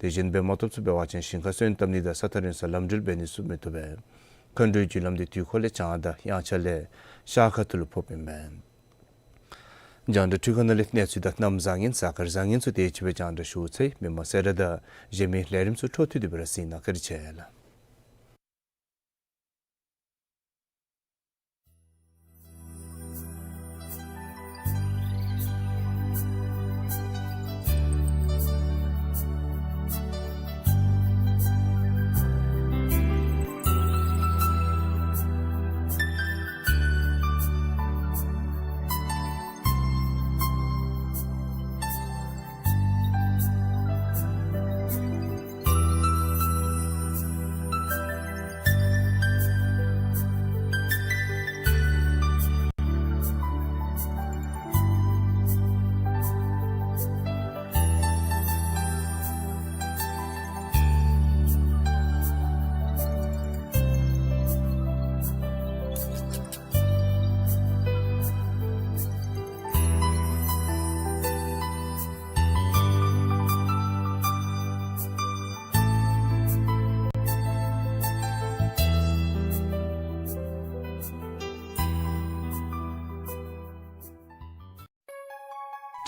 དེ་བཞིན་འབད་མ་བཏུབ་ཚུ་འབད་བ་ཅིན་ཞིང་ཁར་སོན་བཏབ་ནི་དང་ས་ཐག་རིང་སར་ལམ་འགྲུལ་འབད་ནི་ཚུ་མི་བཏུབ་པས། མཁའ་འགྲོའི་རྒྱུ་ལམ་འདི་དུས་འཁོར་ལས་བྱང་དང་དབྱངས་འཆར་ལས་ཤར་ཁ་ཐུག་ལུ་ཕོགཔ་ཨིན་པས། རྒྱང་བསྒྲགས་འཕྲུལ་ཁང་ནང་ལས་གནས་ཚུལ་དང་གནམ་བཟང་ངན་གཟའ་སྐར་བཟང་ངན་ཚུ་དེ་ཅིག་སྦེ་རྒྱང་བསྒྲགས་ཞུ་ཚར་ཡི། མི་མང་གསལ་བསྒྲགས་དང་གཞན་མི་ལས་རིམ་ཚུ་འཕྲོ་མཐུད་དེ་སྦེ་ར་གཟིགས་གནང། བཀའ་དྲིན་ཆེ་ལགས།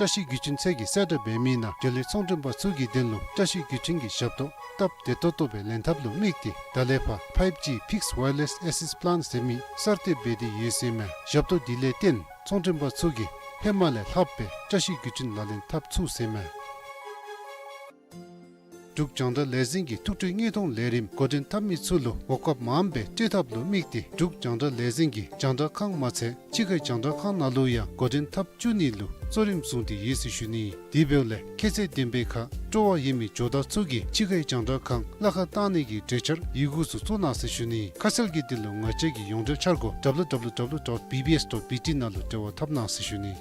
བཀྲ་ཤིས་བརྒྱུད་འཕྲིན་ཚད་ཀྱིས་གསལ་བསྒྲགས་འབད་མི་ནང་རྒྱལ་ཡོངས་ཚོང་མགྲོན་པ་ཚུ་གི་དོན་ལུ་བཀྲ་ཤིས་བརྒྱུད་འཕྲིན་གྱི་ཞབས་ཏོག་སྟབས་བདེ་ཏོག་ཏོ་སྦེ་ལེན་ཐབས་ལུ་དམིགས་ཏེ་ད་ལས་ཕར་ཕའིབ་ཇི་Fixed Wireless Access Plan ཟེར་མི་གསར་གཏོད་འབད་དེ་ཡོད་ཟེར་མས། ཞབས་ཏོག་འདི་ལས་བརྟེན་ཚོང་མགྲོན་པ་ཚུ་གིས་ཧེ་མ་ལས་ལྷག་སྦེ་བཀྲ་ཤིས་བརྒྱུད་འཕྲིན་ལག་ལེན་འཐབ་ཚུགས་ཟེར་མས། འབྲུག་རྒྱང་བསྒྲགས་ལས་འཛིན་གྱིས་ཐུགས་སྤྲོའི་དངོས་མཐོང་ལས་རིམ་འགོ་འདྲེན་འཐབ་མི་ཚུ་ལུ་གོ་སྐབས་མངམ་སྦེ་སྤྲོད་ཐབས་ལུ་དམིགས་ཏེ་འབྲུག་རྒྱང་བསྒྲགས་ལས་འཛིན་གྱི་རྒྱང་བསྒྲགས་ཁང་མ་ཚད་ཕྱི་ཁའི་རྒྱང་བསྒྲགས་ཁང་ནང་ལུ་ཡང་འགོ་འདྲེན་འཐབ་བཅུག་ནི་ལུ་གཙོ་རིམ་བཟུང་སྟེ་ཡོད་ཟེར་ཞུ་ནི། དེ་འབདཝ་ལས་ཁྱད་ཚད་ལྡན་པའི་ཁར་སྤྲོ་བ་ཡོད་མི་ཇོ་བདག་ཚུ་གིས་ཕྱི་ཁའི་རྒྱང་བསྒྲགས་ཁང་གླ་ཁར་བཏང་ནི་གི་གྲོས་འཆར་ཡི་གུ་ཚུ་བཙུགས་གནང་ཟེར་ཞུ་ནི། ཁ་གསལ་གྱི་དོན་ལུ་ང་བཅས་ཀྱི་ཡོངས་འབྲེལ་འཆར་སྒོ་W W W dot B B S dot B T ནང་ལུ་འབྲེལ་བ་འཐབ་གནང་ཟེར་ཞུ་ནི།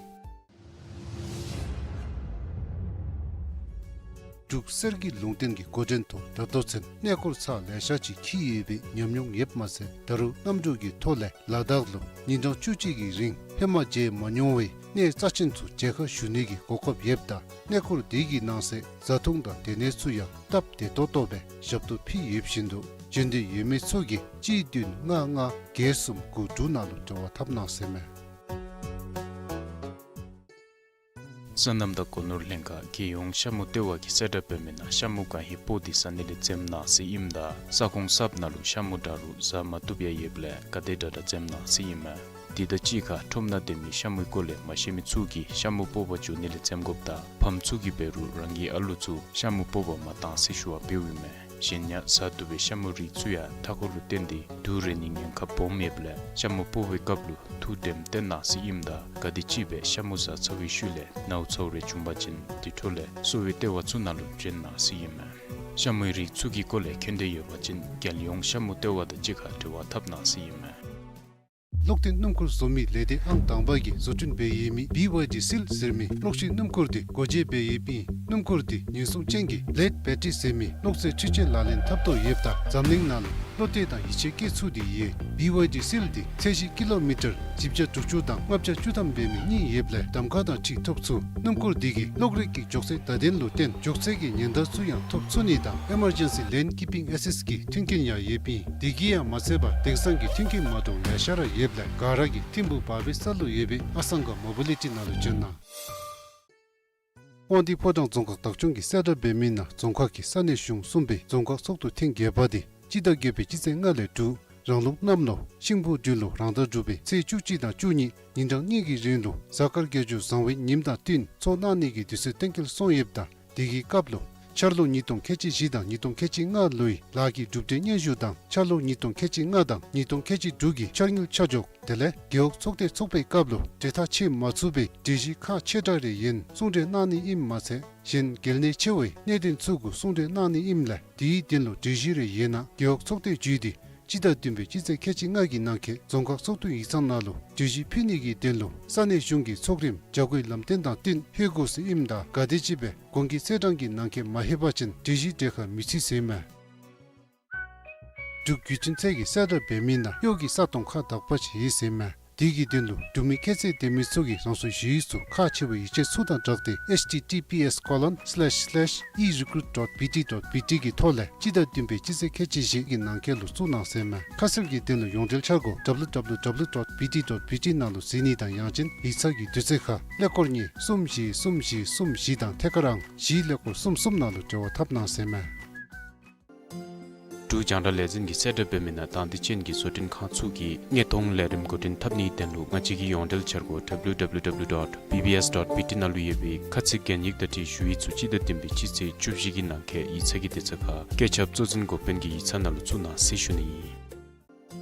འབྲུག་གསེར་གྱི་ལུང་བསྟན་གྱི་འགོ་འདྲེན་ཐོག་ད་ལྟོ་ཚུན་གནས་སྐོར་ཚར་ལེ་ཤ་ཅིག་འཁྱིད་ཡོད་པའི་ཉམས་མྱོང་ཡོདཔ་མ་ཚད་ད་རུང་གནམ་གྲུ་གི་ཐོག་ལས་ལ་དྭགས་ལུ་ཉིན་གྲངས་བཅུ་གཅིག་གི་རིང་ཧེ་མ་མཇལ་མ་མྱོང་བའི་གནས་རྩ་ཆེན་ཚུ་མཇལ་ཁ་ཞུ་ནི་གི་གོ་སྐབས་ཡོདཔ་ད་གནས་སྐོར་དེ་གི་ནང་གསེས་བཟའ་འཐུང་དང་སྡོད་གནས་ཚུ་ཡང་སྟབས་བདེ་ཏོག་ཏོ་སྦེ་ཞབས་ཏོག་ཕུལ་ཡོད་བཞིན་དུ་འབྱོན་འདོད་ཡོད་མི་ཚུ་གིས་གཅིག་བདུན་ལྔ་ལྔ་བརྒྱད་གསུམ་དགུ་དྲུག་ནང་ལུ་འབྲེལ་བ་འཐབ་གནང་ཟེར་མས། སོ་ནམ་དང་སྒོ་ནོར་ལྷན་ཁག་རྒྱལ་ཡོངས་ཤ་མུ་ལྟེ་བ་གིས་གསལ་བསྒྲགས་འབད་མི་ནང་ཤ་མུ་གང་ཧེ་སྤོ་སྟེ་ཟ་ནི་ལས་འཛེམ་གནང་ཟེར་ཨིནམ་ད་ས་ཁོངས་གསརཔ་ནང་ལུ་ཤ་མུ་འདྲ་རུང་ཟ་མ་བཏུབ་ཡང་ཡོདཔ་ལས་ག་དེ་དྲག་དྲག་འཛེམ་གནང་ཟེར་ཨིན་མས། དེ་དང་གཅིག་ཁར་ཁྲོམ་ནང་སྡོད་མི་ཤ་མུའི་སྐོར་ལས་མ་ཤེས་མི་ཚུ་གིས་ཤ་མུ་སྤོ་བར་འགྱོ་ནི་ལས་འཛེམ་དགོཔ་དང་ཕམ་ཚུ་གིས་འབད་རུང་རང་གི་ཨ་ལུ་ཚུ་ཤ་མུ་སྤོ་བར་མ་གཏང་ཟེར་ཞུ་བ་འབདཝ་ཨིན་མས། གཞན་ཡང་བཟའ་བཏུབ་པའི་ཤ་མུའི་རིགས་ཚུ་ཡང་མཐའ་འཁོར་ལུ་བརྟེན་ཏེ་དུག་རེག་ནིའི་ཉེན་ཁ་སྦོམ་ཡོདཔ་ལས་ཤ་མུ་སྤོ་བའི་སྐབས་ལུ་ཐུགས་དྲནམ་བཏོན་གནང་ཟེར་ཨིནམ་ད་ག་དེམ་ཅིག་སྦེ་ཤ་མུ་བཟའ་ཚར་བའི་ཤུལ་ལས་ནཝ་ཚཝ་རེ་བྱུང་པ་ཅིན་དེ་འཕྲོ་ལས་གསོ་བའི་ལྟེ་བ་ཚུ་ནང་ལུ་བྱོན་གནང་ཟེར་ཨིན་མས། ཤ་མུའི་རིགས་ཚུ་གི་སྐོར་ལས་མཁྱེན་འདོད་ཡོད་པ་ཅིན་རྒྱལ་ཡོངས་ཤ་མུ་ལྟེ་བ་དང་གཅིག་ཁར་འབྲེལ་བ་འཐབ་གནང་ཟེར་ཨིན་མས། གློག་འཐེན་སྣུམ་འཁོར་བཟོ་མི་ལས་སྡེ་ཨང་དང་པ་གིས་བཟོ་སྐྲུན་འབད་ཡོད་མི་བི་ཝའི་ཌི་སིལ་ཟེར་མི་གློག་ཤིང་སྣུམ་འཁོར་འདི་སྒོ་འབྱེད་འབད་ཡོདཔ་ཨིན། སྣུམ་འཁོར་འདི་ཉེན་སྲུང་ཅན་གྱི་བླེཌ་བེ་ཊ་རི་ཟེར་མི་གློག་རྫས་འཕྲུལ་ཆས་ལག་ལེན་འཐབ་དོ་ཡོདཔ་ད་འཛམ་གླིང་ནང་ལུ་བློ་གཏད་དང་ཡིད་ཆེས་བསྐྱེད་ཚུགས་ཏེ་ཡོད། བི་ཝའི་ཌི་སིལ་འདི་ཚད་གཞི་ཀི་ལོ་མི་ཊར་བཞི་བརྒྱ་དྲུག་ཅུ་དང་ལྔ་བརྒྱ་བཅུ་ཐམ་འབད་མི་གཉིས་ཡོདཔ་ལས་གདམ་ཁ་དང་འཁྲིལ་ཐོབ་ཚུགས། སྣུམ་འཁོར་འདི་གིས་གློག་རིག་གི་མགྱོགས་ཚད་བརྡ་དོན་ལུ་བརྟེན་མགྱོགས་ཚད་ཀྱི་ཉེན་བརྡ་ཚུ་ཡང་ཐོབ་ཚུགས་ནི་དང་ཨི་མར་ཇེན་སི་ལེན་ཀིཔ་པིང་ཨེ་སིསཊ་ཀྱི་མཐུན་རྐྱེན་ཡང་ཡོདཔ་ཨིན། དེ་གིས་ཡང་མ་ཚད་པར་དེང་སང་གི་མཐུན་རྐྱེན་མ་འདྲཝ་ལེ་ཤ་ར་ཡོདཔ་ལས་ག་ར་གིས་ཐིམ་ཕུག་བར་པའི་ས་ལུ་ཡོད་པའི་ཨ་སང་ག་མོ་བི་ལི་ཊི་ནང་ལུ་བྱོན་གནང་། དབང་འདུས་ཕོ་བྲང་རྫོང་ཁག་བདག་སྐྱོང་གིས་གསལ་བསྒྲགས་འབད་མི་ནང་རྫོང་ཁག་གི་ས་གནས་གཞུང་གསུམ་པའི་རྫོང་ཁག་ཚོགས་འདུ་ཐེངས་བརྒྱད་པ་འདི་སྤྱི་ཟླ་བརྒྱད་པའི་སྤྱི་ཚེས་ལྔ་ལས་དྲུག་ རང་ལུགས་གནམ་ལོ་ཤིང་ཕོ་སྦྲུལ་ལོ་རང་ཟླ་དྲུག་པའི་ཚེས་བཅུ་གཅིག་དང་བཅུ་གཉིས་ཉིན་གྲངས་གཉིས་ཀྱི་རིང་ལུ་གཟའ་སྐར་དགེ་སྦྱོར་བཟང་བའི་ཉིནམ་དང་བསྟུན་ཚོགས་གནང་ནི་གི་དུས་ཚོད་གཏན་འཁེལ་སོང་ཡོདཔ་ད་དེ་གི་སྐབས་ལུ་འཆར་ལོ་ཉིས་སྟོང་ཁལ་གཅིག་བཞི་དང་ཉིས་སྟོང་ཁལ་གཅིག་ལྔ་ལོའི་ལཱ་གི་གྲུབ་འབྲས་སྙན་ཞུ་དང་འཆར་ལོ་ཉིས་སྟོང་ཁལ་གཅིག་ལྔ་དང་ཉིས་སྟོང་ཁལ་གཅིག་དྲུག་གི་འཆར་དངུལ་ཆ་འཇོག་དེ་ལས་རྒེད་འོག་ཚོགས་སྡེ་ཚོགས་པའི་སྐབས་ལུ་གྲོས་ཐག་ཆོད་མ་ཚུགས་པའི་གྲོས་གཞི་ཁག་ཆེ་དྲགས་རེ་ཡན་གསུང་གྲོས་གནང་ནི་ཨིནམ་མ་ཚད་གཞན་གལ་གནད་ཆེ་བའི་གནད་དོན་ཚུ་གུ་གསུང་གྲོས་གནང་ནི་ཨིནམ་ལས་དེའི་དོན་ལུ་གྲོས་གཞི་རེ་ཡོད་ན་རྒེད་འོག་ཚོགས་སྡེ་བརྒྱུད་དེ་སྤྱི་ཟླ་བདུན་པའི་སྤྱི་ཚེས་ཁལ་གཅིག་ལྔ་གི་ནང་འཁོད་རྫོང་ཁག་ཚོགས་འདུ་ཡིག་ཚང་ནང་ལུ་གྲོས་གཞི་ཕུལ་ནི་གི་དོན་ལུ་ས་གནས་གཞུང་གི་ཚོགས་རིམ་བྱ་སྒོའི་ལམ་སྟོན་དང་བསྟུན་ཕུལ་དགོ་ཟེར་ཨིནམ་ད་ག་དེམ་ཅིག་སྦེ་གོང་གི་ཚེས་གྲངས་ཀྱི་ནང་འཁོད་མ་ལྷོད་པ་ཅིན་གྲོས་གཞི་གྲལ་ཁར་མི་ཚུད་ཟེར་མས། འབྲུག་བརྒྱུད་འཕྲིན་ཚད་ཀྱི་གསལ་བསྒྲགས་འབད་མི་ནང་གཡོག་གི་ས་སྟོང་ཁག་དག་པ་ཅིག་ཡོད་ཟེར་མས། དེ་གི་དོན་ལུ་འབྲུག་མི་ཁྱད་ཚད་ལྡན་མི་ཚུ་གིས་རང་སོའི་ཞུ་ཡིག་ཚུ་ཁག་ཆེ་བའི་ཡིག་ཆ་ཚུ་དང་སྦྲགས་ཏེ་H T T P S colon slash slash e recruit dot B T dot B T གི་ཐོག་ལས་སྤྱི་ཟླ་བདུན་པའི་སྤྱི་ཚེས་ཁལ་གཅིག་བཞི་གི་ནང་འཁོད་ལུ་བཙུགས་གནང་ཟེར་མས། ཁ་གསལ་གྱི་དོན་ལུ་ཡོངས་འབྲེལ་འཆར་སྒོ་W W W dot B T dot B T ནང་ལུ་གཟིགས་ནི་དང་ཡང་ཅིན་ཡིག་ཚང་གི་དུས་ཚོད་ཁར་ཀླད་ཀོར་གཉིས་གསུམ་བཞི་གསུམ་བཞི་གསུམ་བཞི་དང་ཐད་ཀར་ཨང་བཞི་ཀླད་ཀོར་གསུམ་གསུམ་ནང་ལུ་འབྲེལ་བ་འཐབ་གནང་ཟེར་མས། འབྲུག་རྒྱང་བསྒྲགས་ལས་འཛིན་གྱི་གསལ་བསྒྲགས་འབད་མི་ནང་དང་འདོད་ཅན་གྱི་བཟོ་སྐྲུན་ཁང་ཚུ་གིས་དངོས་མཐོང་ལས་རིམ་འགོ་འདྲེན་འཐབ་ནིའི་དོན་ལུ་ང་བཅས་ཀྱི་ཡོངས་འབྲེལ་འཆར་སྒོ་W W W dot B B S dot B T ནང་ལུ་ཡོད་པའི་ཁ་ཚིག་གན་ཡིག་དང་འཁྲིལ་ཞུ་ཡིག་ཚུ་སྤྱི་ཟླ་བདུན་པའི་སྤྱི་ཚེས་བཅུ་བཞི་གི་ནང་འཁོད་ཡིག་ཚང་གི་དུས་ཚོད་ཁར་བཀོད་ཁྱབ་གཙོ་འཛིན་འགོ་དཔོན་གྱི་ཡིག་ཚང་ནང་ལུ་བཙུགས་གནང་ཟེར་ཞུ་ནི་ཨིན།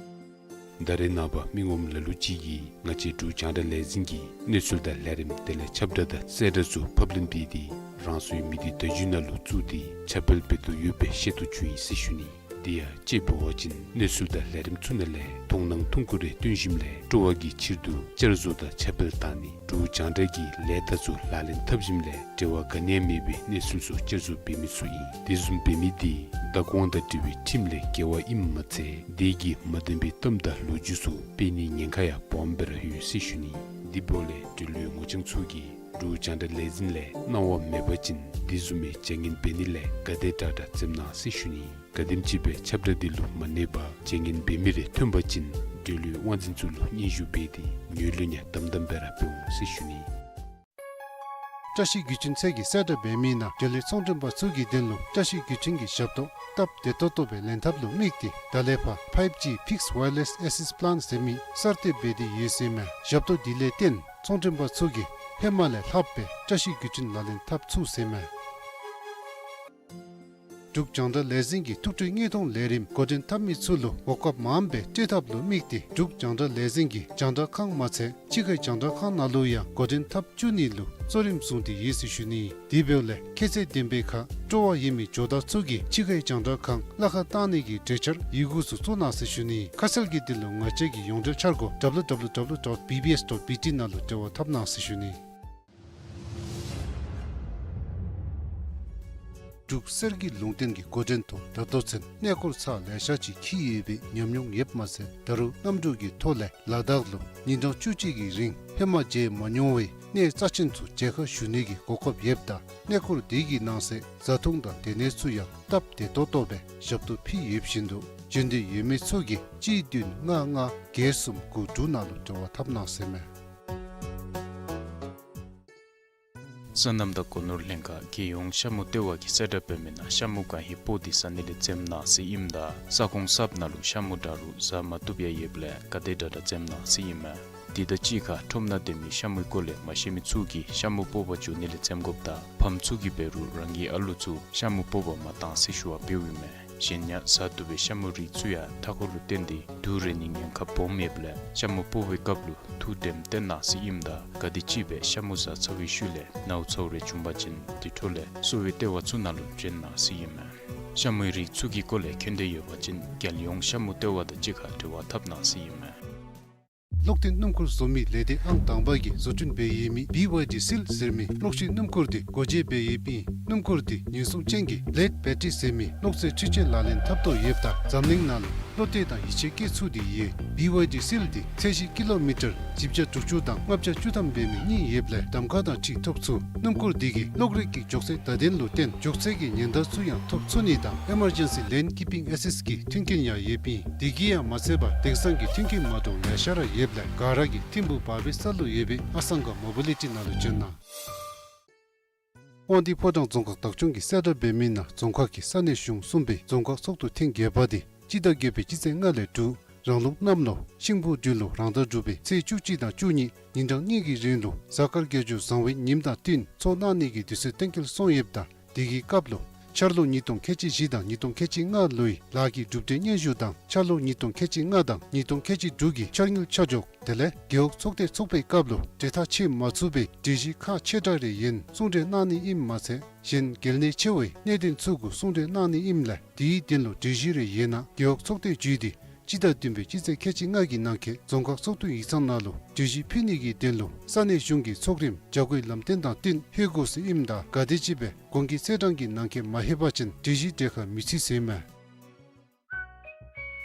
ད་རེས་ནངས་པ་མི་ངོམ་ལ་ལུ་ཅིག་གིས་ང་བཅས་འབྲུག་རྒྱང་བསྒྲགས་ལས་འཛིན་གྱི་གནས་ཚུལ་དང་ལས་རིམ་དེ་ལས་ཁྱབ་བསྒྲགས་དང་གསལ་བསྒྲགས་ཚུ་ཕབ་ལེན་འབད་དེ་རང་སོའི་མི་སྡེ་བརྡ་བརྒྱུད་ནང་ལུ་བཙུགས་ཏེ་ཁྱབ་སྤེལ་འབད་དོ་ཡོད་པའི་ཤེས་རྟོགས་བྱུང་ཡི་ཟེར་ཞུ་ནི། དེ་ཡང་དཔྱེ་འབད་བ་ཅིན་གནས་ཚུལ་དང་ལས་རིམ་ཚུ་ནང་ལས་མཐོང་སྣང་ཐུང་ཀུ་རེ་སྟོན་ཞིནམ་ལས་སྤྲོ་བ་གི་ཕྱིར་དུ་བསྐྱར་བཟོ་དང་ཁྱབ་སྤེལ་བཏང་ནི། འབྲུག་རྒྱང་བསྒྲགས་ཀྱི་ལས་རྟགས་ཚུ་ལག་ལེན་འཐབ་ཞིནམ་ལས་འབྲེལ་བ་ག་ནི་ཡང་མེད་པའི་གནས་ཚུལ་ཚུ་བསྐྱར་བཟོ་འབད་མི་ཚུ་ཨིན། དེ་བཟུམ་འབད་མི་དེ་བདག་དབང་དང་འབྲེལ་བའི་ཁྲིམས་ལས་འགལ་བ་ཨིནམ་མ་ཚད་དེ་གིས་མ་བདེན་པའི་གཏམ་དང་ལོ་རྒྱུས་ཚུ་སྤེལ་ནིའི་ཉེན་ཁ་ཡང་སྦོམ་སྦེ་ར་ཡོད་ཟེར་ཞུ་ནི། དེ་འབདཝ་ལས་འབྲེལ་ཡོད་ངོ་རྐྱང་ཚུ་གིས་འབྲུག་རྒྱང་བསྒྲགས་ལས་འཛིན་ལས་གནང་བ་མེད་པ་ཅིན་དེ་བཟུམ་མའི་བྱ་ངན་འབད་ནི་ལས་ག་དེ་དྲག་དྲག་འཛེམ་གནང་ཟེར་ཞུ་ནི། ག་དེམ་ཅིག་སྦེ་ཁྱབ་བསྒྲགས་དེ་ལུ་མ་གནས་པར་བྱ་ངན་འབད་མི་རེ་ཐོན་པ་ཅིན་འབྲེལ་ཡོད་དབང་འཛིན་ཚུ་ལུ་སྙན་ཞུ་འབད་དེ་ངོས་ལེན་ཡང་དམ་དམ་སྦེ་ར་འབད་འོང་ཟེར་ཞུ་ནི། བཀྲ་ཤིས་བརྒྱུད་འཕྲིན་ཚད་ཀྱི་གསལ་བསྒྲགས་འབད་མི་ནང་འབྲེལ་ཡོད་ཚོང་མགྲོན་པ་ཚུ་གི་དོན་ལུ་བཀྲ་ཤིས་བརྒྱུད་འཕྲིན་གྱི་ཞབས་ཏོག་སྟབས་བདེ་ཏོག་ཏོ་སྦེ་ལེན་ཐབས་ལུ་དམིགས་ཏེ་ད་ལས་ཕར་five G fixed wireless access plan ཟེར་མི་གསར་གཏོད་འབད་དེ་ཡོད་ཟེར་མས། ཞབས་ཏོག་དེ་ལས་བརྟེན་ཚོང་མགྲོན་པ་ཚུ་གིས་ཧེ་མ་ལས་ལྷག་སྦེ་བཀྲ་ཤིས་བརྒྱུད་འཕྲིན་ལག་ལེན་འཐབ་ཚུགས་ཟེར་མས། འབྲུག་རྒྱང་བསྒྲགས་ལས་འཛིན་གྱི་ཐུགས་སྤྲོའི་དངོས་མཐོང་ལས་རིམ་འགོ་འདྲེན་འཐབ་མི་ཚུ་ལུ་གོ་སྐབས་མངམ་སྦེ་སྤྲོད་ཐབས་ལུ་དམིགས་ཏེ་འབྲུག་རྒྱང་བསྒྲགས་ལས་འཛིན་གྱི་རྒྱང་བསྒྲགས་ཁང་མ་ཚད་ཕྱི་ཁའི་རྒྱང་བསྒྲགས་ཁང་ནང་ལུ་ཡང་འགོ་འདྲེན་འཐབ་བཅུག་ནི་ལུ་གཙོ་རིམ་བཟུང་སྟེ་ཡོད་ཟེར་ཞུ་ནི། དེ་འབདཝ་ལས་ཁྱད་ཚད་ལྡན་པའི་ཁར་སྤྲོ་བ་ཡོད་མི་ཇོ་བདག་ཚུ་གིས་ཕྱི་ཁའི་རྒྱང་བསྒྲགས་ཁང་གླ་ཁར་བཏང་ནི་གི་གྲོས་འཆར་ཡི་གུ་ཚུ་བཙུགས་གནང་ཟེར་ཞུ་ནི། ཁ་གསལ་གྱི་དོན་ལུ་ང་བཅས་ཀྱི་ཡོངས་འབྲེལ་འཆར་སྒོ་W W W dot B B S dot B T ནང་ལུ་འབྲེལ་བ་འཐབ་གནང་ཟེར་ཞུ་ནི། འབྲུག་གསེར་གྱི་ལུང་བསྟན་གྱི་འགོ་འདྲེན་ཐོག་ད་ལྟོ་ཚུན་གནས་སྐོར་ཚར་ལེ་ཤ་ཅིག་འཁྱིད་ཡོད་པའི་ཉམས་མྱོང་ཡོདཔ་མ་ཚད་ད་རུང་གནམ་གྲུ་གི་ཐོག་ལས་ལ་དྭགས་ལུ་ཉིན་གྲངས་བཅུ་གཅིག་གི་རིང་ཧེ་མ་མཇལ་མ་མྱོང་བའི་གནས་རྩ་ཆེན་ཚུ་མཇལ་ཁ་ཞུ་ནི་གི་གོ་སྐབས་ཡོདཔ་ད་གནས་སྐོར་དེ་གི་ནང་གསེས་བཟའ་འཐུང་དང་སྡོད་གནས་ཚུ་ཡང་སྟབས་བདེ་ཏོག་ཏོ་སྦེ་ཞབས་ཏོག་ཕུལ་ཡོད་བཞིན་དུ་འབྱོན་འདོད་ཡོད་མི་ཚུ་གིས་གཅིག་བདུན་ལྔ་ལྔ་བརྒྱད་གསུམ་དགུ་དྲུག་ནང་ལུ་འབྲེལ་བ་འཐབ་གནང་ཟེར་མས། སོ་ནམ་དང་སྒོ་ནོར་ལྷན་ཁག་རྒྱལ་ཡོངས་ཤ་མུ་ལྟེ་བ་གིས་གསལ་བསྒྲགས་འབད་མི་ནང་ཤ་མུ་གང་ཧེ་སྤོ་སྟེ་ཟ་ནི་ལས་འཛེམ་གནང་ཟེར་ཨིནམ་ད་ས་ཁོངས་གསརཔ་ནང་ལུ་ཤ་མུ་དྲག་རུང་ཟ་མ་བཏུབ་ཡང་ཡོདཔ་ལས་ག་དེ་དྲག་དྲག་འཛེམ་གནང་ཟེར་ཨིན་མས། དེ་དང་གཅིག་ཁར་ཁྲོམ་ནང་སྡོད་མི་ཤ་མུའི་སྐོར་ལས་མ་ཤེས་མི་ཚུ་གིས་ཤ་མུ་སྤོ་བར་འགྱོ་ནི་ལས་འཛེམ་དགོཔ་དང་ཕམ་ཚུ་གིས་འབད་རུང་རང་གི་ཨ་ལུ་ཚུ་ཤ་མུ་སྤོ་བར་མ་གཏང་ཟེར་ཞུ་བ་འབདཝ་ཨིན་མས། གཞན་ཡང་ཟ་བཏུབ་པའི་ཤ་མུའི་རིགས་ཚུ་ཡང་མཐའ་འཁོར་ལུ་བརྟེན་ཏེ་དུག་རེག་ནིའི་ཉེན་ཁ་སྦོམ་ཡོདཔ་ལས་ཤ་མུ་སྤོ་བའི་སྐབས་ལུ་ཐུགས་དྲནམ་བཏོན་གནང་ཟེར་ཨིནམ་ད་ག་དེམ་ཅིག་སྦེ་ཤ་མུ་ཟ་ཚར་བའི་ཤུལ་ལས་ནཝ་ཚཝ་རེ་བྱུང་པ་ཅིན་དེ་འཕྲོ་ལས་གསོ་བའི་ལྟེ་བ་ཚུ་ནང་ལུ་འབྱོན་གནང་ཟེར་ཨིན་མས། ཤ་མུའི་རིགས་ཚུ་གི་སྐོར་ལས་མཁྱེན་འདོད་ཡོད་པ་ཅིན་རྒྱལ་ཡོངས་ཤ་མུ་ལྟེ་བ་དང་གཅིག་ཁར་འབྲེལ་བ་འཐབ་གནང་ཟེར་ཨིན་མས། གློག་འཐེན་སྣུམ་འཁོར་བཟོ་མི་ལས་སྡེ་ཨང་དང་པ་གིས་བཟོ་སྐྲུན་འབད་ཡོད་མི་བི་ཝའི་ཌི་སིལ་ཟེར་མི་གློག་ཤིང་སྣུམ་འཁོར་དེ་སྒོ་འབྱེད་འབད་ཡོདཔ་ཨིན། སྣུམ་འཁོར་དེ་ཉེན་སྲུང་ཅན་གྱི་ལེཌ་བེ་ཊི་རི་ཟེར་མི་གློག་རྫས་འཕྲུལ་ཆས་ལག་ལེན་འཐབ་དོ་ཡོདཔ་ད་འཛམ་གླིང་ནང་ལུ་བློ་གཏད་དང་ཡིད་ཆེས་བསྐྱེད་ཚུགས་ཏེ་ཡོད། བི་ཝའི་ཌི་སིལ་དེ་ཚད་གཞི་ཀི་ལོ་མི་ཊར་བཞི་བརྒྱ་དྲུག་ཅུ་དང་ལྔ་བརྒྱ་བཅུ་ཐམ་འབད་མི་གཉིས་ཡོདཔ་ལས་གདམ་ཁ་དང་འཁྲིལ་ཐོབ་ཚུགས། སྣུམ་འཁོར་དེ་གིས་གློག་རིག་གི་མགྱོགས་ཚད་བརྡ་དོན་ལུ་བརྟེན་མགྱོགས་ཚད་ཀྱི་ཉེན་བརྡ་ཚུ་ཡང་ཐོབ་ཚུགས་ནི་དང་ཨེ་མར་ཇེན་སི་ལེན་ཀིཔ་པིང་ཨེ་སིསཊ་གི་མཐུན་རྐྱེན་ཡང་ཡོདཔ་ཨིན། དེ་གིས་ཡང་མ་ཚད་པར་དེང་སང་གི་མཐུན་རྐྱེན་མ་འདྲཝ་ལེ་ཤ་ར་ཡོདཔ་ལས་ག་ར་གིས་ཐིམ་ཕུག་བར་བའི་ས་ལུ་ཡོད་པའི་ཨ་སང་ག་མོ་བི་ལི་ཊི་ནང་ལུ་འབྱོན་གནང་། དབང་འདུས་ཕོ་བྲང་རྫོང་ཁག་བདག་སྐྱོང་གིས་གསལ་བསྒྲགས་འབད་མི་ནང་རྫོང་ཁག་གི་ས་གནས་གཞུང་གསུམ་པའི་རྫོང་ཁག་ཚོགས་འདུ་ཐེངས་བརྒྱད་པ་དེ་སྤྱི་ཟླ་བརྒྱད་པའི་སྤྱི་ཚེས་ལྔ་ལས་དྲུག་ རང་ལུགས་གནམ་ལོ་ཤིང་ཕོ་སྦྲུལ་ལོ་རང་ཟླ་འབྲུག་པའི་ཚེས་བཅུ་གཅིག་དང་བཅུ་གཉིས་ཉིན་གྲངས་གཉིས་ཀྱི་རིང་ལུ་གཟའ་སྐར་དགེ་སྦྱོར་བཟང་བའི་ཉིནམ་དང་བསྟུན་ཚོགས་གནང་ནི་གི་དུས་ཚོད་གཏན་འཁེལ་སོང་ཡོདཔ་ད་དེ་གི་སྐབས་ལུ་འཆར་ལོ་ཉིས་སྟོང་ཁལ་གཅིག་བཞི་དང་ཉིས་སྟོང་ཁལ་གཅིག་ལྔ་ལོའི་ལཱ་གི་གྲུབ་འབྲས་སྙན་ཞུ་དང་འཆར་ལོ་ཉིས་སྟོང་ཁལ་གཅིག་ལྔ་དང་ཉིས་སྟོང་ཁལ་གཅིག་དྲུག་གི་འཆར་དངུལ་ཆ་འཇོག་དེ་ལས་རྒེད་འོག་ཚོགས་སྡེ་ཚོགས་པའི་སྐབས་ལུ་གྲོས་ཐག་ཆོད་མ་ཚུགས་པའི་གྲོས་གཞི་ཁག་ཆེ་དྲགས་རེ་ཡན་གསུང་གྲོས་གནང་ནི་ཨིནམ་མ་ཚད་གཞན་གལ་གནད་ཆེ་བའི་གནད་དོན་ཚུ་གུ་གསུང་གྲོས་གནང་ནི་ཨིནམ་ལས་དེའི་དོན་ལུ་གྲོས་གཞི་རེ་ཡོད་ན་རྒེད་འོག་ཚོགས་སྡེ་བརྒྱུད་དེ་སྤྱི་ཟླ་བདུན་པའི་སྤྱི་ཚེས་ཁལ་གཅིག་ལྔ་གི་ནང་འཁོད་རྫོང་ཁག་ཚོགས་འདུ་ཡིག་ཚང་ནང་ལུ་གྲོས་གཞི་ཕུལ་ནི་གི་དོན་ལུ་ས་གནས་གཞུང་གི་ཚོགས་རིམ་བྱ་སྒོའི་ལམ་སྟོན་དང་བསྟུན་ཕུལ་དགོ་ཟེར་ཨིནམ་ད་ག་དེམ་ཅིག་སྦེ་གོང་གི་ཚེས་གྲངས་ཀྱི་ནང་འཁོད་མ་ལྷོད་པ་ཅིན་གྲོས་གཞི་གྲལ་ཁར་མི་ཚུད་ཟེར་མས།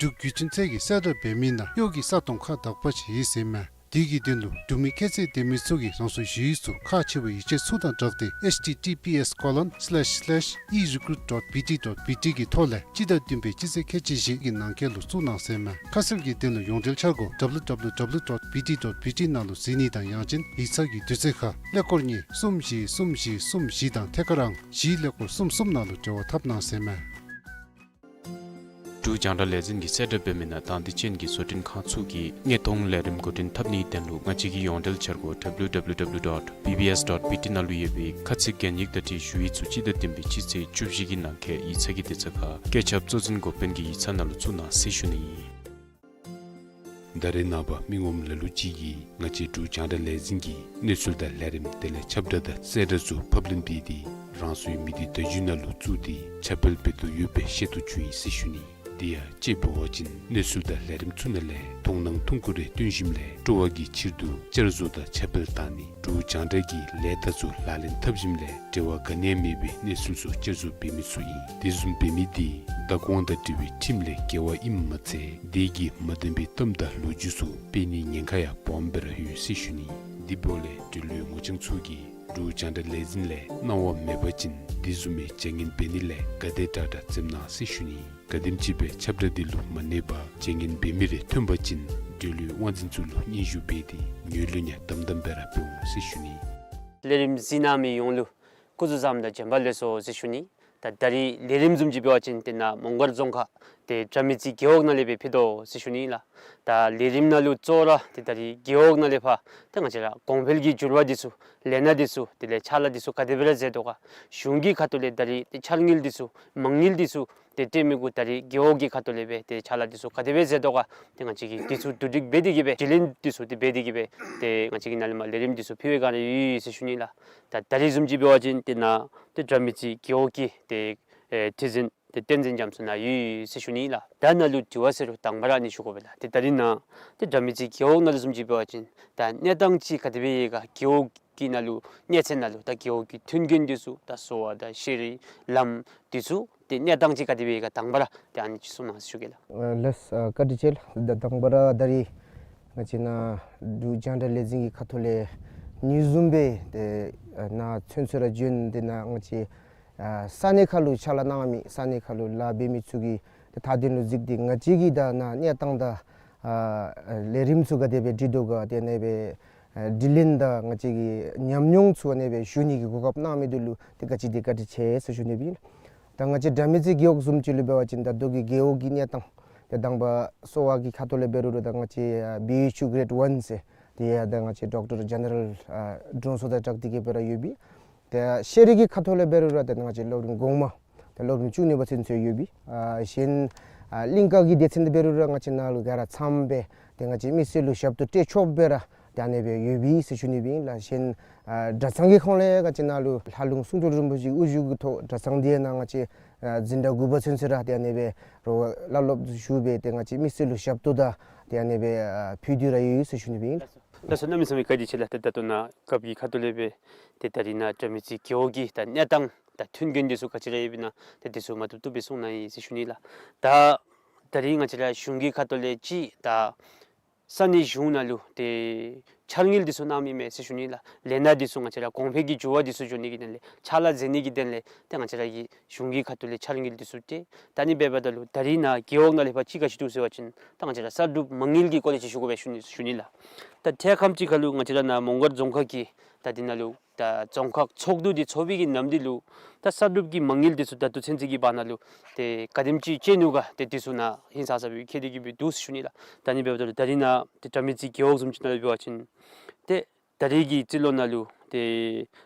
འབྲུག་བརྒྱུད་འཕྲིན་ཚད་ཀྱི་གསལ་བསྒྲགས་འབད་མི་ནང་གཡོག་གི་ས་སྟོང་ཁག་དག་པ་ཅིག་ཡོད་ཟེར་མས། དེ་གི་དོན་ལུ་འབྲུག་མི་ཁྱད་ཚད་ལྡན་མི་ཚུ་གིས་རང་སོའི་ཞུ་ཡིག་ཚུ་ཁག་ཆེ་བའི་ཡིག་ཆ་ཚུ་དང་སྦྲགས་ཏེ་H T T P S colon slash slash e recruit dot B T dot B T གི་ཐོག་ལས་སྤྱི་ཟླ་བདུན་པའི་སྤྱི་ཚེས་ཁལ་གཅིག་བཞི་གི་ནང་འཁོད་ལུ་བཙུགས་གནང་ཟེར་མས། ཁ་གསལ་གྱི་དོན་ལུ་ཡོངས་འབྲེལ་འཆར་སྒོ་W W W dot B T dot B T ནང་ལུ་གཟིགས་ནི་དང་ཡང་ཅིན་ཡིག་ཚང་གི་དུས་ཚོད་ཁར་ཀླད་ཀོར་གཉིས་གསུམ་བཞི་གསུམ་བཞི་གསུམ་བཞི་དང་ཐད་ཀར་ཨང་བཞི་ཀླད་ཀོར་གསུམ་གསུམ་ནང་ལུ་འབྲེལ་བ་འཐབ་གནང་ཟེར་མས། འབྲུག་རྒྱང་བསྒྲགས་ལས་འཛིན་གྱི་གསལ་བསྒྲགས་འབད་མི་ནང་དང་འདོད་ཅན་གྱི་བཟོ་སྐྲུན་ཁང་ཚུ་གིས་དངོས་མཐོང་ལས་རིམ་འགོ་འདྲེན་འཐབ་ནིའི་དོན་ལུ་ང་བཅས་ཀྱི་ཡོངས་འབྲེལ་འཆར་སྒོ་W W W dot B B S dot B T ནང་ལུ་ཡོད་པའི་ཁ་ཚིག་གན་ཡིག་དང་འཁྲིལ་ཞུ་ཡིག་ཚུ་སྤྱི་ཟླ་བདུན་པའི་སྤྱི་ཚེས་བཅུ་བཞི་གི་ནང་འཁོད་ཡིག་ཚང་གི་དུས་ཚོད་ཁར་བཀོད་ཁྱབ་གཙོ་འཛིན་འགོ་དཔོན་གྱི་ཡིག་ཚང་ནང་ལུ་བཙུགས་གནང་ཟེར་ཞུ་ནི་ཨིན། ད་རེས་ནངས་པ་མི་ངོམ་ལ་ལུ་ཅིག་གིས་ང་བཅས་འབྲུག་རྒྱང་བསྒྲགས་ལས་འཛིན་གྱི་གནས་ཚུལ་དང་ལས་རིམ་དེ་ལས་ཁྱབ་བསྒྲགས་དང་གསལ་བསྒྲགས་ཚུ་ཕབ་ལེན་འབད་དེ་རང་སོའི་མི་སྡེ་བརྡ་བརྒྱུད་ནང་ལུ་བཙུགས་ཏེ་ཁྱབ་སྤེལ་འབད་དོ་ཡོད་པའི་ཤེས་རྟོགས་བྱུང་ཡི་ཟེར་ཞུ་ནི། དེ་ཡང་དཔྱེ་འབད་བ་ཅིན་གནས་ཚུལ་དང་ལས་རིམ་ཚུ་ནང་ལས་མཐོང་སྣང་ཐུང་ཀུ་རེ་སྟོན་ཞིནམ་ལས་སྤྲོ་བ་གི་ཕྱིར་དུ་བསྐྱར་བཟོ་དང་ཁྱབ་སྤེལ་བཏང་ནི། འབྲུག་རྒྱང་བསྒྲགས་ཀྱི་ལས་རྟགས་ཚུ་ལག་ལེན་འཐབ་ཞིནམ་ལས་འབྲེལ་བ་ག་ནི་ཡང་མེད་པའི་གནས་ཚུལ་ཚུ་བསྐྱར་བཟོ་འབད་མི་ཚུ་ཨིན། དེ་བཟུམ་འབད་མི་དེ་བདག་དབང་དང་འབྲེལ་བའི་ཁྲིམས་ལས་འགལ་བ་ཨིནམ་མ་ཚད་དེ་གིས་མ་བདེན་པའི་གཏམ་དང་ལོ་རྒྱུས་ཚུ་སྤེལ་ནིའི་ཉེན་ཁ་ཡང་སྦོམ་སྦེ་ར་ཡོད་ཟེར་ཞུ་ནི། དེ་འབདཝ་ལས་འབྲེལ་ཡོད་ངོ་རྐྱང་ཚུ་གིས་འབྲུག་རྒྱང་བསྒྲགས་ལས་འཛིན་ལས་གནང་བ་མེད་པ་ཅིན་དེ་བཟུམ་མའི་བྱ་ངན་འབད་ནི་ལས་ག་དེ་དྲག་དྲག་འཛེམ་གནང་ཟེར་ཞུ་ནི། ག་དེམ་ཅིག་སྦེ་ཁྱབ་བསྒྲགས་དེ་ལུ་མ་གནས་པར་བྱ་ངན་འབད་མི་རེ་ཐོན་པ་ཅིན་འབྲེལ་ཡོད་དབང་འཛིན་ཚུ་ལུ་སྙན་ཞུ་འབད་དེ་ངོས་ལེན་ཡང་དམ་དམ་སྦེ་ར་འབད་འོང་ཟེར་ཞུ་ནི། ལས་རིམ་གཟིགས་གནང་མི་ཡོངས་ལུ་སྐུ་གཟུགས་བཟང་དང་བྱོན་པ་ལེགས་སོ་ཟེར་ཞུ་ནི། ད་ད་རིས་ལས་རིམ་བཟུམ་ཅིག་འབད་བ་ཅིན་ཏེ་ནཱ་མོང་སྒར་རྫོང་ཁག་ཏེ་དགྲ་མེད་རྩེ་རྒེད་འོག་ནང་ལས་སྦེ་ཕུལ་དོ་ཟེར་ཞུ་ནི་ལགས། ད་ལས་རིམ་ནང་ལུ་གཙོ་བོ་ར་ཏེ་ད་རིས་རྒེད་འོག་ནང་ལས་ཕར་ཏེ་ང་བཅས་ར་གོང་འཕེལ་གྱི་འགྱུར་བ་འདི་ཚུ་ལས་སྣ་འདི་ཚུ་དེ་ལས་ཕྱག་ལཱ་འདི་ཚུ་ག་དེ་སྦེ་ར་མཛད་དོ་ག། གཞུང་གི་ཁ་ཐུག་ལས་ད་རིས་ཏེ་འཆར་དངུལ་འདི་ཚུ་མ་དངུལ་འདི་ཚུ་ཏེ་སྤྲོད་མི་གུ་ད་རིས་རྒེད་འོག་གི་ཁ་ཐུག་ལས་སྦེ་ཏེ་ཕྱག་ལཱ་འདི་ཚུ་ག་དེ་སྦེ་མཛད་དོ་ག། ཏེ་ང་བཅས་ཀྱིས་འདི་ཚུ་བསྡུ་སྒྲིག་འབད་དེ་གིས་སྦེ་དྲི་ལན་འདི་ཚུ་ཏེ་འབད་དེ་གིས་སྦེ་ཏེ་ང་བཅས་ཀྱིས་ནཱ་ལས་མར་ལས་རིམ་འདི་ཚུ་ཕུལ་བའི་བསྒང་ར་ཡོད་ཡོད་ཟེར་ཞུ་ནི་ལགས། ད་ད་རིས་བཟུམ་ཅིག་འབད་བ་ཅིན་ཏེ་ནཱ་ཏེ་དགྲ་མེད་རྩེ་རྒེད་འོག་གི་ཏེ་ཨེ་ཁྲི་འཛིན་ཏེ་བསྟན་འཛིན་རྒྱ་མཚོ་ནཱ་ཡོད་ཡོད་ཟེར་ཞུ་ནི་ལགས། ད་ནཱ་ལུ་དྲི་བ་ཟེར་རུང་དང་པ་ར་ཨ་ནི་ཞུ་དགོ་པས་ལགས། ཏེ་ད་རིས་ནཱ་ཏེ་དགྲ་མེད་རྩེ་རྒེད་འོག་ནང་ལུ་བཟུམ་ཅིག་འབད་བ་ཅིན་ད་གནས་སྟངས་ཅིག་ག་དེ་སྦེ་ཡོད་ག། རྒེད་འོག་གི་ནང་ལུ་གནས་ཚད་ནང་ལུ་ད་རྒེད་འོག་གི་མཐུན་རྐྱེན་འདི་ཚུ་ད་གསོ་བ་དང་ཤེས་རིག་ལམ་འདི་ཚུ་ཏེ་གནས་སྟངས་ཅིག་ག་དེ་སྦེ་ཡོད་ག། དང་པ་ར་ཏེ་ཨ་ནི་ཅིག་གསུང་གནང་ཟེར་ཞུ་གེ་ལགས། ཨ་ལགས་སོ། ཨ་བཀའ་དྲིན་ཆེ་ལགས། ད་དང་པ་ར་ད་རིས་ང་བཅས་ནཱ་འབྲུག་རྒྱང་བསྒྲགས་ལས་འཛིན་གྱི་ཁ་ཐུག་ལས་ཉིནམ་བཟུམ་སྦེ་ཏེ་ཨ་ནཱ་ཚུན་ཚོད་ར་བྱོན་ཏེ་ནཱ་ང་བཅས་ཨ་ས་གནས་ཁར་ལུ་ཕྱག་ལཱ་གནང་མི་ས་གནས་ཁར་ལུ་ལཱ་འབད་མི་ཚུ་གི་ཏེ་མཐའ་དོན་ལུ་གཟིགས་ཏེ་ང་བཅས་ཀྱིས་ད་ནཱ་གནས་སྟངས་དང་ཨ་ལས་རིམ་ཚུ་ག་དེ་སྦེ་སྒྲིག་དོ་ག། ཏེ་ཨ་ནེ་སྦེ་ཨ་དྲི་ལན་དང་ང་བཅས་ཀྱི་ཉམས་མྱོང་ཚུ་ཨ་ནེ་སྦེ་ཞུ་ནི་གི་གོ་སྐབས་གནང་མི་འདི་ལུ་ཏེ་ག་ཅི་དེ་བཀའ་དྲིན་ཆེ་ཟེར་ཞུ་ནི་སྦེ་ཨིན། ད་ང་བཅས་དགྲ་མེད་རྩེ་རྒེད་འོག་བཟུམ་ཅིག་ལུ་འབད་བ་ཅིན་ད་ལྟོ་གི་རྒེད་འོག་གི་གནས་སྟངས་ཏེ་དང་པ་གསོ་བ་གི་ཁ་ཐུག་ལས་འབད་རུང་ར་ད་ང་བཅས་ཨ་བི་ཨེཆ་ཡུ་གེ་རེཌ་ཝན་ཟེར་ཏེ་ཡ་ད་ང་བཅས་ཌོག་ཊར་ཇེ་ནེ་རལ་ཨ་དྲུང་འཚོ་དང་སྦྲགས་ཏེ་གིས་སྦེ་ར་ཡོད་པས། ཏེ་ཤེས་རིག་གི་ཁ་ཐུག་ལས་འབད་རུང་ར་ཏེ་ང་བཅས་སློབ་རིམ་གོང་མ་ཏེ་སློབ་རིམ་བཅུ་གཉིས་པ་ཚུན་ཚོད་ཡོད་པས། ཨ་གཞན་ཨ་གླིང་ཀ་གི་སྡེ་ཚན་དེ་འབད་རུང་ར་ང་བཅས་ནཱ་ལུ་ག་ར་ཚངམ་སྦེ་ཏེ་ང་བཅས་མི་སེར་ལུ་ཞབས་ཏོག་སྤྲོད་ཆོགཔ་སྦེ་ར་ཏེ་ཨ་ནེ་སྦེ་ཡོད་པས་ཟེར་ཞུ་ནི་སྦེ་ཨིན་ལགས། གཞན་ཨ་གྲྭ་ཚང་གི་ཁོངས་ལས་ང་བཅས་ནཱ་ལུ་ལྷ་ལུང་གསུང་སྤྲུལ་རིན་པོ་ཆེ་དབུ་བཞུགས་ཀྱི་ཐོག་གྲྭ་ཚང་དེ་ནང་ང་བཅས་ཨ་འཛིན་གྲྭ་དགུ་པ་ཚུན་ཚོད་ར་ཏེ་ཨ་ནེ་སྦེ་རོགས་བླ་སློབ་ཞུ་སྦེ་ཏེ་ང་བཅས་མི་སེར་ལུ་ཞབས་ཏོག་དང་ཏེ་ཨ་ནེ་སྦེ་ཨ་ཕུལ་ཏེ་ར་ཡོད་ཟེར་ཞུ་ནི་སྦེ་ཨིན། ལགས་སོ། གནམ་མེད་ས་མེད་བཀའ་དྲིན་ཆེ་ལགས། ཏེ་ད་ལྟོ་ནཱ་རྒཔོ་གི་ཁ་ཐུག་ལས་སྦེ་ཏེ་ད་རིས་ནཱ་དགྲ་མེད་རྩེ་རྒེད་འོག་གི་ད་གནས་སྟངས་ད་མཐུན་རྐྱེན་འདི་ཚུ་ག་ཅི་ར་ཡོདཔ་ཨིན་ན་ཏེ་འདི་ཚུ་མ་བཏུབ་བཏུབ་སྦེ་གསུང་གནང་ཡི་ཟེར་ཞུ་ནི་ལགས། ད་ད་རིས་ང་བཅས་ར་གཞུང་གི་ཁ་ཐུག་ལས་ཅིག་ད་ས་གནས་གཞུང་ནང་ལུ་ཏེ་འཆར་དངུལ་འདི་ཚུ་གནང་མི་མས་ཟེར་ཞུ་ནི་ལགས། ལས་སྣ་འདི་ཚུ་ང་བཅས་ར་གོང་འཕེལ་གྱི་འགྱུར་བ་འདི་ཚུ་འགྱོ་ནི་གི་དོན་ལས་ཕྱག་ལཱ་མཛད་ནི་གི་དོན་ལས་ཏེ་ང་བཅས་ར་གི་གཞུང་གི་ཁ་ཐུག་ལས་འཆར་དངུལ་འདི་ཚུ་སྤྲོད། ད་ཨ་ནི་འབདཝ་ད་ལུ་ད་རིས་ནཱ་རྒེད་འོག་ནང་ལས་ཕར་ཅིག་ག་ཅི་འདུག་ཟེར་བ་ཅིན་ད་ང་བཅས་ར་གསར་སྒྲུབ་མ་དངུལ་གྱི་སྐོར་ལས་ཅིག་ཞུ་དགོ་པས་ཞུ་ནི་ཞུ་ནི་ལགས། ད་ཐད་ཁམས་ཅིག་ཁར་ལུ་ང་བཅས་ར་ནཱ་མོང་སྒར་རྫོང་ཁག་གི་ ད་འདི་ནང་ལུ་ད་རྫོང་ཁག་ཚོགས་འདུ་འདི་ཚོགས་པའི་གི་ནམ་འདི་ལུ་ད་གསར་སྒྲུབ་ཀྱི་མ་དངུལ་འདི་ཚུ་ད་ལྟོ་ཚུན་ཚོད་ཀྱི་བར་ན་ལུ་ཏེ་ག་དེམ་ཅིག་བཅད་ནུག་ག་ཏེ་འདི་ཚུ་ནཱ་ཧིང་སངས་ས་སྦེ་མཁྱེན་ཏེ་གི་སྦེ་འདུག་ཟེར་ཞུ་ནི་ལགས། ད་ཨ་ནི་འབདཝ་ད་ལུ་ད་རིས་ནཱ་ཏེ་དགྲ་མེད་རྩེ་རྒེད་འོག་བཟུམ་ཅིག་ནང་ལུ་འབད་བ་ཅིན་ཏེ་ད་རིས་ཀྱི་རྩིས་ལོ་ནང་ལུ་ཏེ་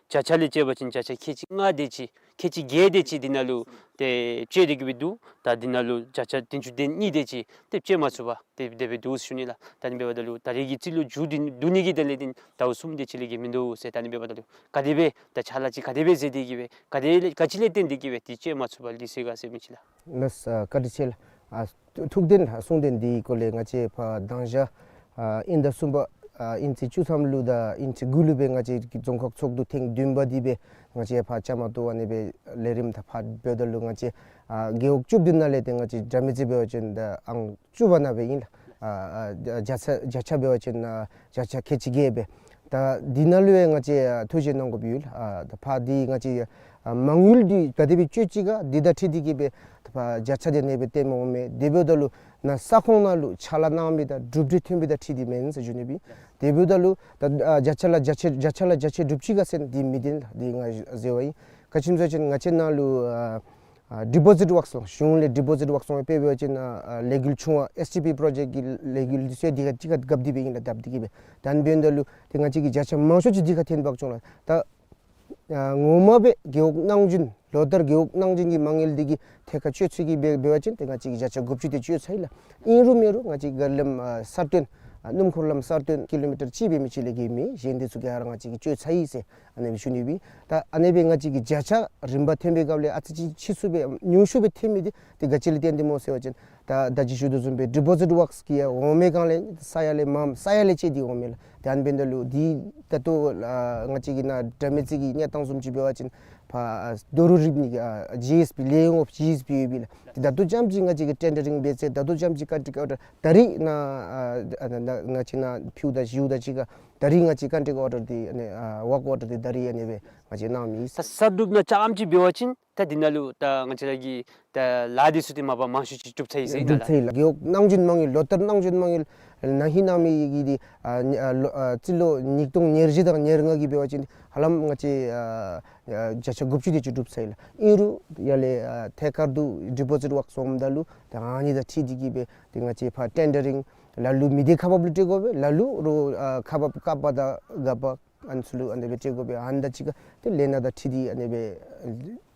བརྒྱ་ཆ་ལས་བཅད་པ་ཅིན་བརྒྱ་ཆ་ཁལ་གཅིག་ལྔ་དེ་ཅིག་ཁལ་གཅིག་བརྒྱད་དེ་ཅིག་འདི་ནང་ལུ་ཏེ་བཅད་དེ་གི་སྦེ་འདུག། ད་འདི་ནང་ལུ་བརྒྱ་ཆ་བདུན་ཅུ་དོན་གཉིས་དེ་ཅིག་ཏེ་བཅད་མ་ཚུགས་པར་ཏེ་དེ་སྦེ་འདུག་ཟེར་ཞུ་ནི་ལགས། ད་ཨ་ནི་འབདཝ་ད་ལུ་ད་རིས་ཀྱི་རྩིས་ལོ་མཇུག་བསྡུ་ནི་གི་དོན་ལས་འདི་ཟླཝ་གསུམ་དེ་ཅིག་ལས་བརྒལ་མིན་འདུག་ཟེར། ད་ཨ་ནི་འབདཝ་ད་ལུ་ག་དེ་སྦེ་ད་ཕྱག་ལཱ་ཅིག་ག་དེ་སྦེ་མཛད་དེ་གི་སྦེ་ག་དེ་ལས་ག་ཅི་ལས་བརྟེན་ཏེ་གི་སྦེ་ཏེ་བཅད་མ་ཚུགས་པར་ལུས་སོང་ག་ཟེར་མི་ཅིག་ལགས། ལགས་སོ། བཀའ་དྲིན་ཆེ་ལགས། ཨ་ཐུགས་བདེན་ལགས། གསུང་བདེན། འདི་གི་སྐོར་ལས་ང་བཅས་ཕར་མདང་ཞག་ཨ་དབྱིན་ཟླ་གསུམ་པ་ཨ་དབྱིན་ཚེས་བཅུ་ཐམ་ལུ་དང་དབྱིན་ཚེས་དགུ་ལུ་སྦེ་ང་བཅས་ཀྱི་རྫོང་ཁག་ཚོགས་འདུ་ཐེངས་བདུན་པ་འདི་སྦེ་ང་བཅས་ཕར་བཅའ་མར་གཏོགས་ཨ་ནི་སྦེ་ལས་རིམ་ད་ཕར་འབདཝ་ད་ལུ་ང་བཅས་ཨ་རྒེད་འོག་བཅུ་བདུན་ནང་ལས་ཏེ་ང་བཅས་དགྲ་མེད་རྩེ་འབད་བ་ཅིན་ད་ཨང་བཅུ་པ་ནང་སྦེ་ཨིན་ལགས། ཨ་ཨ་བརྒྱ་ཆ་བརྒྱ་ཆ་འབད་བ་ཅིན་ཨ་བརྒྱ་ཆ་ཁལ་གཅིག་བརྒྱད་སྦེ། ད་འདི་ནང་ལུ་ཡང་ང་བཅས་ཨ་ཐུགས་བཞེད་གནང་དགོཔ་ཡོད་ལགས། ཨ་ད་ཕར་འདི་ང་བཅས་ཨ་མ་དངུལ་འདི་ག་དེ་སྦེ་སྤྱོད་ཅི་ག་འདི་དང་འཁྲིལ་ཏེ་གི་སྦེ་ད་ཕར་བརྒྱ་ཆ་དེ་ཨ་ནི་སྦེ་བཏོནམ་འོང་མས། དེ་འབདཝ་ད་ལུ་ནཱ་ས་ཁོངས་ནང་ལུ་ཕྱག་ལཱ་གནང་མི་དང་གྲུབ་འབྲས་ཐོན་མི་དང་འཁྲིལ་ཏེ་མེན་ཟེར་ཞུ་ནི་སྦེ། དེ་འབདཝ་ད་ལུ་ད་ཨ་བརྒྱ་ཆ་ལུ་བརྒྱ་ཆ་བརྒྱ་ཆ་ལུ་བརྒྱ་ཆ་སྒྲུབ་ཅི་ག་ཟེར་འདི་མི་བདེན་ལགས། འདི་ང་ཟེར་བ་ཨིན། ག་ཅི་སྨོ་ཟེར་བ་ཅིན་ང་བཅས་ནཱ་ལུ་ཨ་ཨ་ཌི་པོ་ཟིཊ་ཝརཀསི་ལུ་གཞུང་ལས་ཌི་པོ་ཟིཊ་ཝརཀསི་ལུ་དཔེ་འབད་བ་ཅིན་ཨ་ཨ་ལས་འགུལ་ཆུང་བ་ཨེསི་ཊི་པི་པྲོ་ཇེཀཊ་ཀྱི་ལས་འགུལ་འདི་ཚུ་འདི་ཁར་གཅིག་ཁར་རྐྱབ་སྟེ་སྦེ་ཨིན་ལགས། རྐྱབ་སྟེ་གི་སྦེ། ད་ཨ་ནི་འབདཝ་ད་ལུ་ཏེ་ང་བཅས་ཀྱི་བརྒྱ་ཆ་མང་ཤོས་ཅིག་འདི་ཁར་འཐོན་འབག་བྱུང་ལགས། ད་ཨ་ངོ་མ་སྦེ་རྒེད་འོག་གནང་སྦྱིན་ལོ་ལྟར་རྒེད་འོག་གནང་སྦྱིན་གྱི་མ་དངུལ་འདི་གི་ཐད་ཁར་སྤྱོད་ཚུལ་གྱི་སྦེ་འབད་བ་ཅིན་ཏེ་ང་བཅས་ཀྱིས་བརྒྱ་ཆ་དགུ་བཅུ་དེ་སྤྱོད་ཚར་ཡི་ལགས། ཨིན་རུང་མེན་རུང་ང་བཅས་ཀྱི་རྒལ་ལམ་ཨ་གསར་བཏོན་ཨ་སྣུམ་འཁོར་ལམ་གསར་བཏོན་ཀི་ལོ་མི་ཊར་གཅིག་འབད་མི་ཅིག་ལས་བརྒལ་མེད། གཞན་འདི་ཚུ་ག་ར་ང་བཅས་ཀྱིས་སྤྱོད་ཚར་ཡི་ཟེར་ཨ་ནི་སྦེ་ཞུ་ནི་སྦེ། ད་ཨ་ནི་སྦེ་ང་བཅས་ཀྱི་བརྒྱ་ཆ་རིམ་པ་འཐོན་པའི་སྐབས་ལས་ཨ་ཙི་ཅིག་ཕྱིས་སུ་སྦེ་ཉུང་ཤོས་སྦེ་འཐོན་མི་འདི་ཏེ་ག་ཅི་ལས་བརྟེན་ཏེ་སྨོ་ཟེར་བ་ཅིན་ད་ད་ཅི་ཞུ་དོ་བཟུམ་སྦེ་ཌི་པོ་ཟིཊ་ཝརཀསི་གི་ཡང་འོང་མི་གང་ལས་ས་ཡ་ལས་མངམ་ས་ཡ་ལས་བཅད་དེ་འོང་མི་ལགས། ཏེ་ཨ་ནི་འབདཝ་ད་ལུ་འདི་ད་ལྟོ་ཨ་ང་བཅས་ཀྱི་ནཱ་དགྲ་མེད་རྩེ་གི་གནས་སྟངས་བཟུམ་ཅིག་འབད་བ་ཅིན་ཕར་ཨ་རྡོ་རུག་རིབ་ནི་གི་ཨ་ཇི་ཨེསི་བི་ལས་འོངམ་ཇི་ཨེསི་བི་ཡོད་པས་ལགས། ཏེ་ད་ལྟོ་ཙམ་ཅིག་ང་བཅས་ཀྱིས་ཊེན་ཌ་རིང་འབད་ཚར། ད་ལྟོ་ཙམ་ཅིག་ཀོན་ཊེཀ་ཨོར་ཌར་ད་རིས་ནཱ་ཨ་ཨ་ནཱ་ང་བཅས་ནཱ་ཕུལཝ་ད་ཞུཝ་ད་ཅིག་ཁར་ད་རིས་ང་བཅས་ཀོན་ཊེཀ་ཨོར་ཌར་འདི་ཨ་ནི་ཨ་ཝརྐ་ཨོར་ཌར་འདི་ད་རིས་ཨ་ནི་སྦེ་ང་བཅས་གནང་མི་ད་གསར་སྒྲུབ་ནང་ཙམ་ཅིག་འབད་བ་ཅིན་ད་འདི་ནང་ལུ་ད་ང་བཅས་ར་གི་ད་ལཱ་འདི་ཚུ་འདི་མ་པ་མང་ཤོས་ཅིག་གྲུབ་ཚར་ཡི་ཟེར་ཨིན་ན་ལགས། གྲུབ་ཚར་ཡི་ལགས། རྒེད་འོག་གནང་སྦྱིན་མ་དངུལ་ལོ་ལྟར་གནང་སྦྱིན་མ་དངུལ་ན་ཧིང་གནང་མི་གི་འདི་ཨ་ཨ་ལོ་ཨ་རྩིས་ལོ་ཉིས་སྟོང་ཉེར་བཞི་དང་ཉེར་ལྔ་གི་འབད་བ་ཅིན་ཧ་ལམ་ང་བཅས་ཨ་ཨ་བརྒྱ་ཆ་དགུ་བཅུ་དེ་ཅིག་གྲུབ་ཚར་ཡི་ལགས། ཨིན་རུང་ཡར་ལས་ཨ་ཐད་ཀར་དུ་ཌི་པོ་ཟིཊ་ཝརཀསི་འོངམ་ད་ལུ་ད་ཨ་ནི་དང་འཁྲིལ་ཏེ་གི་སྦེ་ཏེ་ང་བཅས་ཕར་ཊེན་ཌ་རིང་ལ་ལུ་མི་སྡེ་ཁག་འབགཔ་ལུ་སྤྲོད་དགོ་པས། ལ་ལུ་རོགས་ཨ་ཁག་འབག་ཀ་པ་དང་ག་པ་ཨ་ནི་ཚུ་ལུ་ཨ་ནི་སྦེ་སྤྲོད་དགོ་པས། ཨ་ནི་དང་གཅིག་ཁར་ཏེ་ལས་སྣ་དང་འཁྲིལ་ཏེ་ཨ་ནི་སྦེ་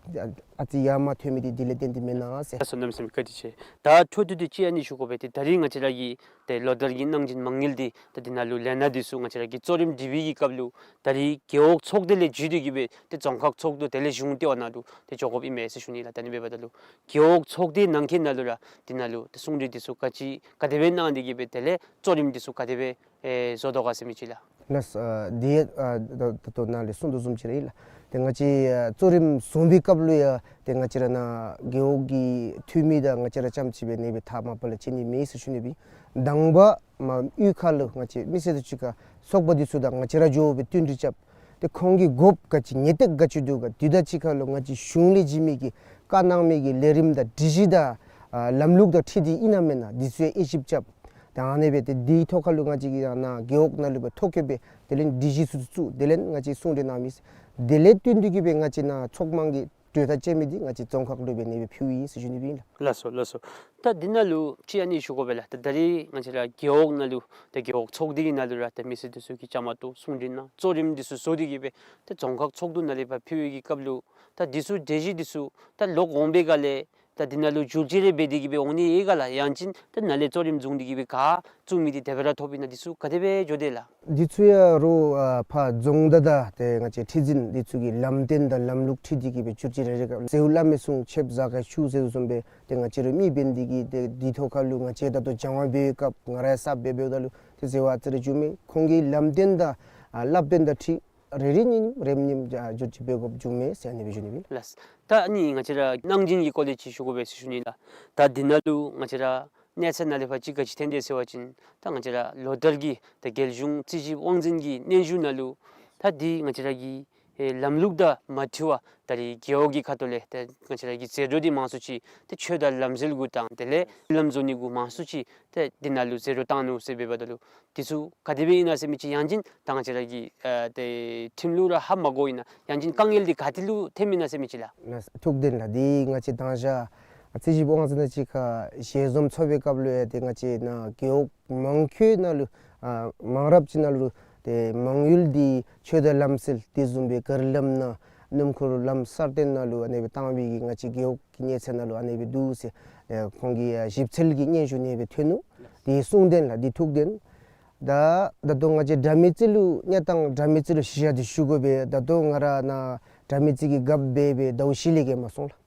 ཨ་ཨ་ཙི་ཡར་མར་འཐོན་མི་འདི་འདི་ལས་བརྟེན་ཏེ་མེན་ན་ཟེར། ལགས་སོ། གནམ་མེད་ས་མེད་བཀའ་དྲིན་ཆེ། ད་འཕྲོ་མཐུད་དེ་ཅིག་ཨ་ནི་ཞུ་དགོ་པས། ཏེ་ད་རིས་ང་བཅས་ར་གི་ཏེ་ལོ་ལྟར་གྱི་གནང་སྦྱིན་མ་དངུལ་འདི་ད་འདི་ནང་ལུ་ལས་སྣ་འདི་ཚུ་ང་བཅས་ར་གི་གཙོ་རིམ་སྒྲིག་པའི་གི་སྐབས་ལུ་ད་རིས་རྒེད་འོག་ཚོགས་སྡེ་ལས་བརྒྱུད་དེ་གི་སྦེ་ཏེ་རྫོང་ཁག་ཚོགས་འདུ་དེ་ལས་གཞུང་ལྟེ་བ་ནང་ལུ་ཏེ་འགྱོ་དགོཔ་ཨིན་མས་ཟེར་ཞུ་ནི་ལགས། ད་ཨ་ནི་འབདཝ་ད་ལུ་རྒེད་འོག་ཚོགས་སྡེ་ནང་འཁོད་ནང་ལུ་ར་འདི་ནང་ལུ་ཏེ་གསུང་གྲོས་འདི་ཚུ་ག་ཅི་ག་དེ་སྦེ་གནང་སྟེ་གི་སྦེ་དེ་ལས་གཙོ་རིམ་འདི་ཚུ་ག་དེ་སྦེ་ཨེ་བཟོ་དོ་ག་ཟེར་མི་ཅིག་ལགས། ལགས། ཨ་འདི་ཨ་ད་ད་ལྟོ་ནཱ་ལས་གསུང་དོ་བཟུམ་ཅིག་ར་ཨིན་ལགས། ཏེ་ང་བཅས་ཨ་གཙོ་རིམ་བཟུང་པའི་སྐབས་ལུ་ཡང་ཏེ་ང་བཅས་ར་ནཱ་རྒེད་འོག་གི་འཐུས་མི་དང་ང་བཅས་ར་རྐྱངམ་ཅིག་སྦེ་ཨ་ནི་སྦེ་ཐག་མ་པ་ལས་བཅད་ནི་མེད་ཟེར་ཞུ་ནི་སྦེ། དང་པ་མར་གཡུས་ཁ་ལུ་ང་བཅས་མི་སེར་དང་གཅིག་ཁར་ཚོགས་པ་འདི་ཚུ་དང་ང་བཅས་ར་འགྱོ་སྦེ་བསྟུན་གྲོས་རྐྱབ། ཏེ་ཁོང་གི་དགོཔ་ག་ཅི་ཉེས་སྟེགས་ག་ཅི་འདུག་ག་དེ་དང་གཅིག་ཁར་ལུ་ང་བཅས་གཞུང་ལས་བྱིན་མི་གི་བཀའ་གནང་མི་གི་ལས་རིམ་དང་སྒྲིག་གཞི་དང་ཨ་ལམ་ལུགས་དང་འཁྲིལ་ཏེ་ཨིན་ན་མེན་ན་འདི་ཚུ་ཡང་དབྱེ་ཞིབ་རྐྱབ། ད་ཨ་ནི་སྦེ་ཏེ་འདི་ཐོག་ཁར་ལུ་ང་བཅས་ཀྱིས་ཡང་ནཱ་རྒེད་འོག་ནང་ལུ་སྦེ་ཐོ་བཀོད་སྦེ་དེ་ལས་སྒྲིག་གཞི་ཚུ་བཙུགས། དེ་ལས་ང་བཅས་གསུང་གྲོས་གནང་མི་དེ་ལས་བསྟུན་ཏེ་གི་སྦེ་ང་བཅས་ནཱ་ཚོགས་མང་གི་གྲོས་ཐག་བཅད་མི་འདི་ང་བཅས་རྫོང་ཁག་ལུ་སྦེ་ཨ་ནི་སྦེ་ཕུལཝ་ཨིན་ཟེར་ཞུ་ནི་སྦེ་ཨིན་ལགས། ལགས་སོ། ལགས་སོ། ད་འདི་ནང་ལུ་ཅིག་ཨ་ནི་ཞུ་དགོ་པས་ལགས། ད་ད་རིས་ང་བཅས་ར་རྒེད་འོག་ནང་ལུ་ད་རྒེད་འོག་ཚོགས་སྡེ་གི་ནང་ལུ་ར་ད་མི་སེར་འདི་ཚུ་གིས་བཅའ་མར་གཏོགས་གསུང་གྲོས་གནང་གཙོ་རིམ་འདི་ཚུ་བཟོ་སྟེ་གི་སྦེ་ད་རྫོང་ཁག་ཚོགས་འདུ་ནང་ལས་ཕར་ཕུལ་བའི་གི་སྐབས་ལུ་ད་འདི་ཚུ་གྲོས་གཞི་འདི་ཚུ་ད་ལོག་འོང་པའི་སྒང་ལས་ད་འདི་ནང་ལུ་བསྒྱུར་བཅོས་རེ་འབད་དེ་གི་སྦེ་འོང་ནི་ཡོད་ག་ལགས། ཡང་ཅིན་ད་ནཱ་ལས་གཙོ་རིམ་བཟུང་སྟེ་གི་སྦེ་ག་བཙུགས་མི་འདི་དེ་སྦེ་ར་ཐོབ་ཨིན་ན་འདི་ཚུ་ག་དེ་སྦེ་འགྱོ་དེས་ལགས། འདི་ཚུ་ཡང་རོགས་ཨ་ཕར་རྫོང་བདག་དང་ཏེ་ང་བཅས་ཁྲི་འཛིན་འདི་ཚུ་གི་ལམ་སྟོན་དང་ལམ་ལུགས་འཁྲིལ་ཏེ་གི་སྦེ་བསྒྱུར་བཅོས་རེ་རེ་ག་ཟེརཝ་སླབ་མི་གསུང་ཆེབ་ཟ་ཁ་ཆུ་ཟེར་བཟུམ་སྦེ་ཏེ་ང་བཅས་ར་མི་འབད་ནི་འདི་གིས་ཏེ་འདི་ཐོག་ཁར་ལུ་ང་བཅས་ད་ལྟོ་སྦྱང་བ་འབད་བའི་སྐབས་ང་ར་ཡང་གསརཔ་སྦེ་འབདཝ་ད་ལུ་ཏེ་ཟེར་བ་ཨ་ཙི་རེ་འགྱོཝ་མས། ཁོང་གི་ལམ་སྟོན་དང་ཨ་བསླབ་སྟོན་དང་འཁྲིལ་རེ་རེ་གཉིས་གཉིས་རེ་གཉིས་གཉིས་ཨ་བསྒྱུར་བཅོས་འབད་དགོཔ་འགྱོཝ་མས་ཟེར་ཨ་ནི་སྦེ་ཞུ་ནི་སྦེ་ཨིན། ལགས། ད་ཨ་ནི་ང་བཅས་ར་གནང་སྦྱིན་གྱི་སྐོར་ལས་ཅིག་ཞུ་དགོ་པས་ཟེར་ཞུ་ནི་ལགས། ད་འདི་ནང་ལུ་ང་བཅས་ར་གནས་ཚད་ནང་ལས་ཕར་ཅིག་ག་ཅི་ཐོན་དེས་ཟེར་བ་ཅིན་ད་ང་བཅས་ར་ལོ་ལྟར་གྱི་ད་རྒྱལ་གཞུང་རྩིས་ཞིབ་དབང་འཛིན་གྱི་སྙན་ཞུ་ནང་ལུ་ད་འདི་ང་བཅས་ར་གི་ ཏེ་ལམ་ལུགས་དང་མ་འཁྲིལ་བར་ད་རིས་རྒེད་འོག་གི་ཁ་ཐུག་ལས་ཏེ་ང་བཅས་ར་གི་ཟད་འགྲོ་འདི་མང་སུ་ཅིག་ཏེ་ཆོས་དང་ལམ་སྲོལ་གུ་དང་དེ་ལས་ལམ་བཟོ་ནི་གུ་མང་སུ་ཅིག་ཏེ་འདི་ནང་ལུ་ཟད་འགྲོ་བཏང་ནུག་ཟེར་འབདཝ་ད་ལུ་འདི་ཚུ་ག་དེ་སྦེ་ཨིན་ན་ཟེར་མི་ཅིག་ཡང་ཅིན་ད་ང་བཅས་ར་གི་ཨ་ཏེ་ཁྲིམས་ལུགས་ར་ཧ་མ་གོ་ཨིན་ན་ཡང་ཅིན་དཀའ་ངལ་འདི་ག་ཏེ་ལུ་ཐོནམ་ཨིན་ན་ཟེར་མི་ཅིག་ལགས། ལགས་ཐུགས་བདེན་ལགས། འདི་ང་བཅས་ད་ཞག་ཨ་རྩིས་ཞིབ་དབང་འཛིན་དང་གཅིག་ཁར་ཞལ་འཛོམས་ཚོགས་པའི་སྐབས་ལུ་ཡང་ཏེ་ང་བཅས་ནཱ་རྒེད་འོག་མང་ཆེ་ནང་ལུ་ཨ་མང་རབས་ཅིག་ནང་ལུ་ཏེ་མང་ཡུལ་འདི་ཆོས་དང་ལམ་སྲོལ་དེ་བཟུམ་སྦེ་གར་ལམ་ནང་སྣུམ་འཁོར་ལམ་གསར་བཏོན་ནང་ལུ་ཨ་ནེ་སྦེ་བཏང་བའི་གི་ང་བཅས་རྒེད་འོག་གི་གནས་ཚད་ནང་ལུ་ཨ་ནེ་སྦེ་འདུག་ཟེར་ཨེ་ཁོང་གི་ཨ་ཞིབ་འཚོལ་གྱི་སྙན་ཞུ་ཨ་ནེ་སྦེ་ཐོན་ནུག། དེ་གསུང་དོན་ལགས། འདི་ཐུགས་བདེན། ད་ད་ལྟོ་ང་བཅས་དགྲ་མེད་རྩེ་ལུ་གནས་སྟངས་དགྲ་མེད་རྩེ་ལུ་གཞི་བཞག་སྟེ་ཞུ་དགོ་པས། ད་ལྟོ་ང་ར་ནཱ་དགྲ་མེད་རྩེ་གི་རྒཔོ་འབད་སྦེ་ཟླཝ་བཞི་ལས་བརྒལ་མ་སོང་ལགས།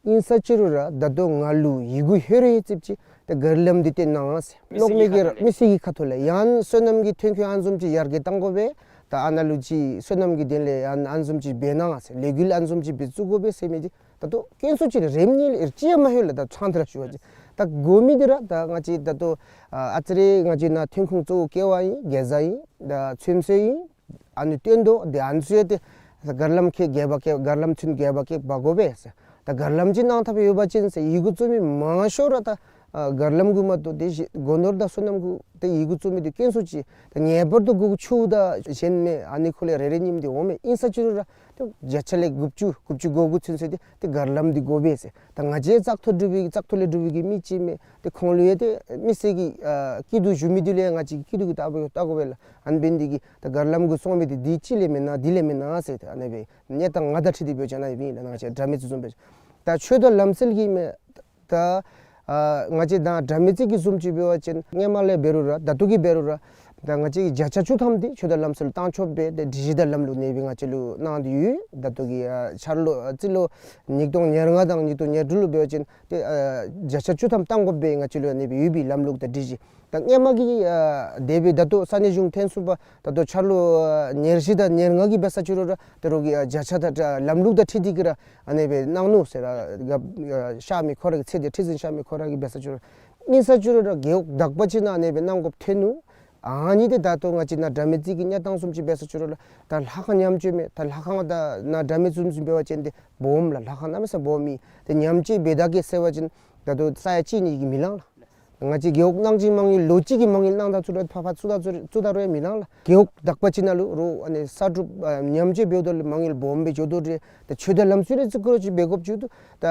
ཨིན་ས་ཅི་རུང་ར་ད་ལྟོ་ང་ལུ་ཡི་གུ་ཧེ་རེ་ཡི་ཙིགཔ་ཅིག་ཏེ་གར་ལམ་འདི་བཏོན་གནང་ཟེར་མི་སེར་གྱི་ཁ་ཐུག་ལས་མི་སེར་གྱི་ཁ་ཐུག་ལས་ཡང་སོ་ནམ་གྱི་ཐོན་ཁུངས་ཨ་ནི་བཟུམ་ཅིག་ཡར་རྒྱས་གཏང་དགོ་པས། ད་ཨ་ནཱ་ལུ་ཅིག་སོ་ནམ་གྱི་དོན་ལས་ཡང་ཨ་ནི་བཟུམ་ཅིག་འབད་གནང་ཟེར་ལས་འགུལ་ཨ་ནི་བཟུམ་ཅིག་འབད་བཙུགས་དགོ་པས་ཟེར་མི་འདི་ད་ལྟོ་དཀོན་སུ་ཅིག་རེམ་ནི་ལས་ཅི་ཡང་མ་ལྷོད་ལགས། ད་ཚང་དེ་ར་ཞུ་བ་ཅིན་ད་དགོ་མི་འདི་ར་ད་ང་བཅས་ད་ལྟོ་ཨ་ཨ་ཙི་རེ་ང་བཅས་ནཱ་ཐོན་ཁུངས་གཙོ་བོ་ཀེ་བ་ཨིན། གེ་ཛ་ཨིན། ད་ཚོད་བསྲེ་ཨིན། ཨ་ནི་བཏོན་དོ། དེ་ཨ་ནི་ཚུ་ཡང་ཏེ་གར་ལམ་ཁལ་བརྒྱད་པ་ཀེ་གར་ལམ་ཚུན་བརྒྱད་པ་ཀེ་འབག་དགོ་པས་ཟེར། ད་གར་ལམ་ཅིག་གནང་ཐབས་ཡོད་པ་ཅིན་ཟེར་ཡི་གུ་བཙུགས་མི་མང་ཤོས་ར་ད་ཨ་གར་ལམ་གུ་མ་གཏོགས་ཏེ་གཞི་སྒོ་ནོར་དང་སོ་ནམ་གུ་ཏེ་ཡི་གུ་བཙུགས་མི་འདི་དཀོན་སུ་ཅིག་ད་ངེས་པར་དུ་དགོ་ཆུ་དང་གཞན་མེད། ཨ་ནི་ཁོ་ལས་རེ་རེ་གཉིས་འདི་འོང་མས། ཨིན་ས་ཅི་རུང་ར་ཏེ་བརྒྱ་ཆ་ལས་དགུ་བཅུ་དགུ་བཅུ་གོ་དགུ་ཚུན་ཚོད་འདི་ཏེ་གར་ལམ་འདི་དགོ་པས་ཟེར། ད་ང་བཅས་བཙག་འཐུ་གྲུབ་པའི་བཙག་འཐུ་ལས་གྲུབ་པའི་གི་མི་ཅིག་མས། ཏེ་ཁོང་ལུ་ཡང་ཏེ་མི་སེར་གྱི་ཨ་སྐྱིད་སྡུག་ཞུ་མི་འདི་ལུ་ཡང་ང་བཅས་སྐྱིད་སྡུག་གི་ལྟ་བ་ལྟ་དགོ་པས་ལགས། ཨ་ནི་འབད་ནི་འདི་གིས་ད་གར་ལམ་གུ་སོང་མི་འདི་འདི་ཅིག་ལས་མེན་ན་འདི་ལས་མེན་ན་ཟེར་ཏེ་ཨ་ནེ་སྦེ་གནས་སྟངས་ང་དང་འཁྲིལ་ཏེ་འབད་བ་ཅིན་ཨ་ནེ་སྦེ་ཨིན་ལགས། ང་བཅས་དགྲ་མེད་རྩེ་བཟུམ་སྦེ་ད་ཆོས་དང་ལམ་སྲོལ་གྱི་མས། ད་ཨ་ང་བཅས་ད་དགྲ་མེད་རྩེ་གི་བཟུམ་ཅིག་འབད་བ་ཅིན་སྔོན་མ་ལས་འབད་རུང་ར་ད་ལྟོ་གི་འབད་རུང་ར་ད་ང་བཅས་ཀྱིས་བརྒྱ་ཆ་བཅུ་ཐམ་འདི་ཆོས་དང་ལམ་སྲོལ་བཏང་ཆོགཔ་སྦེ་ཏེ་སྒྲིག་གཞི་དང་ལམ་ལུགས་ཨ་ནེ་སྦེ་ང་བཅས་ལུ་གནང་སྟེ་ཡོད། ད་ལྟོ་གི་ཨ་འཆར་ལོ་ཨ་རྩིས་ལོ་ཉིས་སྟོང་ཉེར་ལྔ་དང་ཉིས་སྟོང་ཉེར་དྲུག་ལུ་འབད་བ་ཅིན་ཏེ་ཨ་བརྒྱ་ཆ་བཅུ་ཐམ་བཏང་དགོཔ་སྦེ་ང་བཅས་ལུ་ཨ་ནེ་སྦེ་ཡོད་པའི་ལམ་ལུགས་དང་སྒྲིག་གཞི། ད་སྔོན་མ་གི་ཨ་དེ་སྦེ་ད་ལྟོ་ས་གནས་གཞུང་འཐོན་ཚུགས་པ་ད་ལྟོ་འཆར་ལོ་ཨ་ཉེར་བཞི་དང་ཉེར་ལྔ་གི་འབད་ས་ཅི་རུང་ར་ད་རུང་གི་ཨ་བརྒྱ་ཆ་དང་ལམ་ལུགས་དང་འཁྲིལ་ཏེ་གི་ར་ཨ་ནེ་སྦེ་གནང་ནུག་ཟེར་ར་ག་ཨ་གཤགས་མི་ཁོ་ར་གི་ཚེ་འདི་ཁྲི་འཛིན་གཤགས་མི་ཁོ་ར་གི་འབད་ས་ཅི་རུང་ཨིན་ས་ཅི་རུང་ར་རྒེད་འོག་དག་པ་ཅིག་ནང་ཨ་ནེ་སྦེ་གནང་དགོཔ་ཐོན་ནུག། ཨ་ནི་འདི་ད་ལྟོ་ང་བཅས་ནཱ་དགྲ་མེད་རྩེ་གི་གནས་སྟངས་བཟུམ་ཅིག་འབད་ས་ཅི་རུང་ལགས། ད་ལྷ་ཁང་ཉམས་བཅོས་མས། ད་ལྷ་ཁང་ད་ནཱ་དགྲ་མེད་རྩེ་བཟུམ་ཅིག་འབད་བ་ཅིན་ཏེ་སྦོམ་ལགས། ལྷ་ཁང་གནམ་མེད་ས་མེད་སྦོམ་མས། ཏེ་ཉམས་བཅོས་འབད་ད་གེ་ཟེར་བ་ཅིན་ད་ལྟོ་ས་ཡ་གཅིག་གཉིས་ཀྱིས་མི་ལང་ལགས། ང་བཅས་རྒེད་འོག་གནང་སྦྱིན་མ་དངུལ་ལོ་གཅིག་གི་མ་དངུལ་གནང་ད་ཚུ་ར་ཕར་ཕར་བཙུགས་ད་ཚུ་ར་བཙུགས་ད་རུང་ཡང་མི་ལང་ལགས། རྒེད་འོག་དག་པ་ཅིག་ནང་ལུ་རོགས་ཨ་ནི་གསར་སྒྲུབ་ཨ་ཉམས་བཅོས་འབདཝ་ད་ལུ་མ་དངུལ་སྦོམ་སྦེ་འགྱོ་དོ་རེ། ད་ཆོས་དང་ལམ་སྲོལ་རེ་བཙུགས་དགོ་ཅིག་འབད་དགོཔ་ཅིག་འདུག། ད་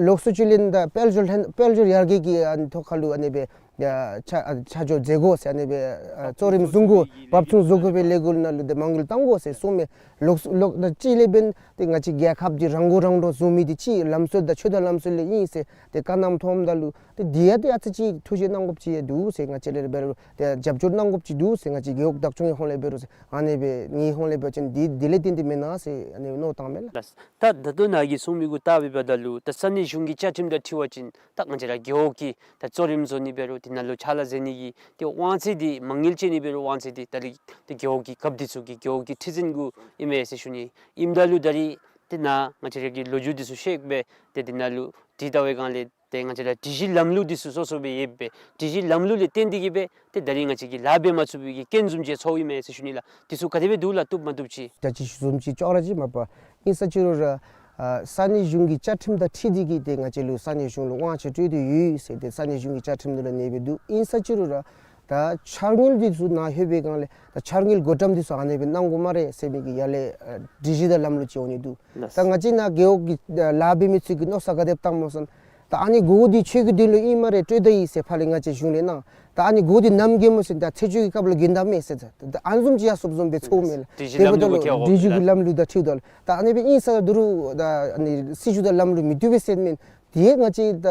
ལོགས་སུ་ཅིག་ལས་ད་དཔལ་འབྱོར་ལྷན་དཔལ་འབྱོར་ཡར་རྒྱས་ཀྱི་ཨ་ནི་ཐོག་ཁ་ལུ་ཨ་ནི་སྦེ་ཡ་ཆ་ཨ་ཆ་འཇོག་མཛད་དགོ་ཟེར་ཨ་ནི་སྦེ་ཨ་གཙོ་རིམ་བཟུང་དགོ། བབ་བཟུང་བཟོ་དགོ་པའི་ལས་འགུལ་ནང་ལུ་ཏེ་མ་དངུལ་གཏང་དགོ་ཟེར་གསུངས་མས། ལོགས་ལོགས་ད་ཅིག་ལས་འབདན་ཏེ་ང་བཅས་རྒྱལ་ཁབ་འདི་རང་མགོ་རང་འདྲོངས་བཟོ་མི་འདི་ཅིག་ལམ་སྲོལ་དང་ཆོས་དང་ལམ་སྲོལ་ལས་ཨིན་ཟེར་ཏེ་བཀའ་གནངམ་མཐོངམ་ད་ལུ་ཏེ་འདི་ཡང་ཏེ་ཨ་ཙི་ཅིག་ཐུགས་བཞེད་གནང་དགོཔ་ཅིག་ཡང་འདུག་ཟེར། ང་བཅས་ལས་འབད་རུང་ཏེ་རྒྱབ་སྐྱོར་གནང་དགོཔ་ཅིག་འདུག་ཟེར། ང་བཅས་རྒེད་འོག་བདག་སྐྱོང་གི་ཧོངས་ལས་འབད་རུང་ཟེར། ཨ་ནི་སྦེ་ངེའི་ཧོངས་ལས་འབད་བ་ཅིན་འདི་འདི་ལས་བརྟེན་ཏེ་མེན་ན་ཟེར་ཨ་ནི་མནོ་བཏངམ་མས་ལགས། ད་ད་ལྟོ་ནཱ་གིས་གསུང་མི་གུ་བལྟ་བའི་བར་ན་ལུ་ད་ས་གནས་གཞུང་གི་བཅའ་ཁྲིམས་དང་འཁྲིལ་བ་ཅིན་ད་ང་བཅས་ར་རྒེད་འོག་གི་ད་གཙོ་རིམ་བཟོ་ནི་འབད་རུང་དེ་ནང་ལུ་ཕྱག་ལཱ་མཛད་ནི་གི་ཏེ་དབང་ཚད་འདི་མ་དངུལ་སྤྱོད་ནི་འབད་རུང་དབང་ཚད་འདི་ད་རིས་ཏེ་རྒེད་འོག་གི་རྒཔོ་འདི་ཚུ་གི་རྒེད་འོག་གི་ཁྲི་འཛིན་གུ་ཨིན་མས་ཟེར་ཞུ་ནི། ཨིནམ་ད་ལུ་ད་རིས་ཏེ་ནཱ་ང་བཅས་ར་གི་ལོ་རྒྱུས་འདི་ཚུ་བཤད་སྦེ་ཏེ་དེ་ནང་ལུ་དྲི་བལྟ་བའི་སྒང་ལས་ཏེ་ང་བཅས་ར་སྒྲིག་གཞི་ལམ་ལུགས་འདི་ཚུ་སོ་སོ་སྦེ་ཡོདཔ་སྦེ་སྒྲིག་གཞི་ལམ་ལུགས་ལས་བརྟེན་ཏེ་གིས་སྦེ་ཏེ་ད་རིས་ང་བཅས་ཀྱིས་ལཱ་འབད་མ་ཚུགས་པའི་གི་རྐྱེན་བཟུམ་ཅིག་ཚོརཝ་ཨིན་མས་ཟེར་ཞུ་ནི་ལགས། འདི་ཚུ་ག་དེ་སྦེ་འདུག་ལགས། བཏུབ་མ་བཏུབ་ཅིག། ད་ཅི་ཞུ་བཟུམ་ཅིག་ཅོག་ར་ཅིག་མ་པ་ཨིན་ས་ཅི་རུང་ར་ཨ་ས་གནས་གཞུང་གི་བཅའ་ཁྲིམས་དང་འཁྲིལ་ཏེ་གིས་ཏེ་ང་བཅས་ལུ་ས་གནས་གཞུང་ལུ་དབང་ཆ་སྤྲོད་དེ་ཡོད་ཟེར་ཏེ་ས་གནས་གཞུང་གི་བཅའ་ཁྲིམས་ནང་ལུ་ཨ་ནེ་སྦེ་འདུག། ཨིན་ས་ཅི་རུང་ར་ད་འཆར་དངུལ་འདི་ཚུ་ནཱ་ལྷོད་པའི་སྒང་ལས་ད་འཆར་དངུལ་བགོ་བཀྲམ་འདི་ཚུ་ཨ་ནེ་སྦེ་གནང་དགོ་སྨ་རེ་ཟེར་མི་གི་ཡར་ལས་ཨ་སྒྲིག་གཞི་དང་ལམ་ལུགས་ཅིག་འོང་ནི་འདུག། ལགས། ད་ང་བཅས་ནཱ་རྒེད་འོག་གི་ལཱ་འབད་མི་ཚུ་གིས་མནོ་བསམ་ག་དེ་བཏངམ་སྨོ་ཟེར་ན། ད་ཨ་ནི་སྒོར་འདི་ཆོས་ཀྱི་དོན་ལུ་ཨིན་སྨ་རེ་སྤྲོད་ད་ཡི་ཟེར་ཕར་ལས་ང་བཅས་གཞུང་ལས་གནང་། ད་ཨ་ནི་སྒོར་འདི་ནམ་རྒྱལ་མོ་ཟེར་ད་ཚེས་བཅུ་གི་སྐབས་ལུ་གྱོན་ད་མས་ཟེར། ད་ཨ་ནི་བཟུམ་ཅིག་ཡང་སོབ་བཟུམ་སྦེ་ཚོརཝ་མས་ལགས། སྒྲིག་གཞི་ལམ་ལུགས་ཀྱི་ཧོངས་སྒྲིག་གཞི་གི་ལམ་ལུགས་དང་འཁྲིལཝ་ད་ལུ་ད་ཨ་ནི་སྦེ་ཨིན་ས་ད་རུང་ད་ཨ་ནི་སྲིད་བྱུས་དང་ལམ་ལུགས་མི་བཏུབ་པས་ཟེར་མེན། དེ་ང་བཅས་ད་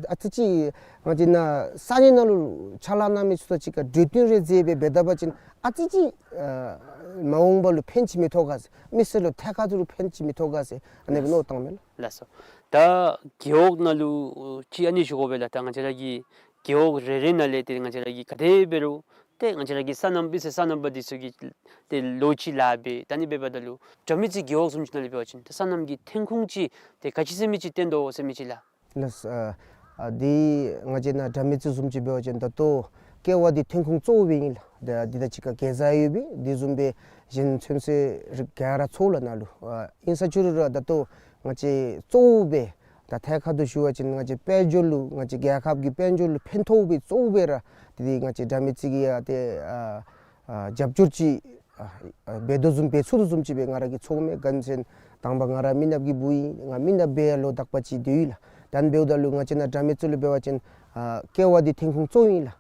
ཨ་ཙི་ཅིག་ང་བཅས་ནཱ་ས་གནས་ནང་ལུ་ཕྱག་ལཱ་གནང་མི་ཚུ་དང་གཅིག་ཁར་གྲོས་བསྟུན་རེ་མཛད་སྦེ་འབད་ད་པ་ཅིན་ཨ་ཙི་ཅིག་ཨ་མ་འོངས་པ་ལུ་ཕན་ཅིག་མི་ཐོགས་ག་ཟེར། མི་སེར་ལུ་ཐད་ཀར་དུ་ལུ་ཕན་ཅིག་མི་ཐོགས་ག་ཟེར་ཨ་ནེ་སྦེ་མནོ་བཏངམ་མས་ལགས། ལགས་སོ། ད་རྒེད་འོག་ནང་ལུ་ཅིག་ཨ་ནི་ཞུ་དགོ་པས་ལགས། ད་ང་བཅས་ར་གི་རྒེད་འོག་རེ་རེ་ནང་ལས་ཏེ་ང་བཅས་ར་གི་ག་དེ་འབད་རུང་ཏེ་ང་བཅས་ར་གི་སོ་ནམ་མི་སེར་སོ་ནམ་པ་འདི་ཚུ་གིས་ཏེ་ལོ་གཅིག་ལཱ་འབད་ད་ཨ་ནི་འབདཝ་ད་ལུ་དགྲ་མེད་རྩེ་རྒེད་འོག་བཟུམ་ཅིག་ནང་ལས་འབད་བ་ཅིན་ཏེ་སོ་ནམ་གྱི་ཐོན་ཁུངས་ཅིག་ཏེ་ག་ཅི་ཟེར་མི་ཅིག་བཏོན་དོ་ཟེར་མི་ཅིག་ལགས། ལགས། ཨ་ཨ་འདི་ང་བཅས་ནཱ་དགྲ་མེད་རྩེ་བཟུམ་ཅིག་འབད་བ་ཅིན་ད་ལྟོ་ཀེ་བ་འདི་ཐོན་ཁུངས་གཙོ་བོ་སྦེ་ཨིན་ལགས། ད་འདི་དང་གཅིག་ཁར་གེ་ཛ་ཡོད་པས། དེ་བཟུམ་སྦེ་ གཞན་ཚོད་བསྲེ་རིགས་ག་ར་ཚོགས་ལ་ནང་ལུ་ཨ་ཨིན་ས་ཅི་རུང་ར་ད་ལྟོ་ང་བཅས་གཙོ་བོ་སྦེ་ད་ཐད་ཀར་དུ་ཞུ་བ་ཅིན་ང་བཅས་དཔལ་འབྱོར་ལུ་ང་བཅས་རྒྱལ་ཁབ་ཀྱི་དཔལ་འབྱོར་ལུ་ཕན་ཐོགས་པའི་གཙོ་བོ་སྦེ་ར་དེ་ང་བཅས་དགྲ་མེད་རྩེ་གིས་ཡང་ཏེ་ཨ་ཨ་རྒྱབ་སྐྱོར་ཅིག་ཨ་ཨ་འབད་དོ་བཟུམ་འབད་ཚུགས་དོ་བཟུམ་ཅིག་སྦེ་ང་ར་གིས་ཚོརཝ་མས། ག་ཅི་ཟེར་ན་དང་པ་ང་ར་མི་ནགཔ་གི་བུ་ཨིན། ང་མི་ནགཔ་སྦེ་ལོ་དག་པ་ཅིག་སྡོད་ཡི་ལགས། ད་ཨ་ནི་འབདཝ་ད་ལུ་ང་བཅས་ནཱ་དགྲ་མེད་རྩེ་ལུ་འབད་བ་ཅིན་ཨ་ཀེ་བ་འདི་ཐོན་ཁུངས་གཙོ་བོ་ཨིན་ལགས།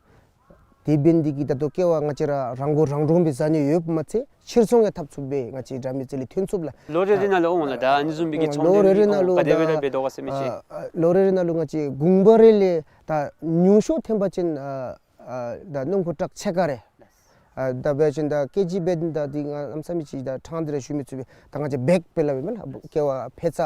དེ་འབད་ནི་འདི་གིས་ད་ལྟོ་ཀེ་བ་ང་བཅས་ར་རང་མགོ་རང་འདྲོངས་སྦེ་བཟའ་ནི་ཡོདཔ་མ་ཚད་ཕྱིར་ཚོང་ཡང་འཐབ་ཚུགསཔ་སྦེ་ང་བཅས་དགྲ་མེད་རྩེ་ལས་ཐོན་ཚུགསཔ་ལགས། ལོ་རེ་རེ་ནང་ལུ་འོང་ལགས། ད་ཨ་ནི་བཟུམ་སྦེ་གི་ཚོང་ལོ་རེ་རེ་འདི་ནང་ལུ་ག་དེ་སྦེ་ར་ད་འབད་དོ་ག་ཟེར་མི་ཅིག། ཨ་ཨ་ལོ་རེ་རེ་ནང་ལུ་ང་བཅས་གུང་པ་རེ་ལས་ད་ཉུང་ཤོས་ཐོན་པ་ཅིན་ཨ་ཨ་ད་སྣུམ་འཁོར་ཊག་ཕྱེད་ཀ་རེ། ཨ་ད་འབད་བ་ཅིན་ད་ཀེ་ཇི་འབད་ད་འདི་ང་གནམ་མེད་ས་མེད་ཅིག་ད་ཕྲང་སྟེ་ར་ཞུ་མི་ཚུགས་པས། ད་ང་བཅས་བེག་སྦེ་སླབ་ཨིན་མས་ལགས། ཀེ་བ་ཕད་ཙ་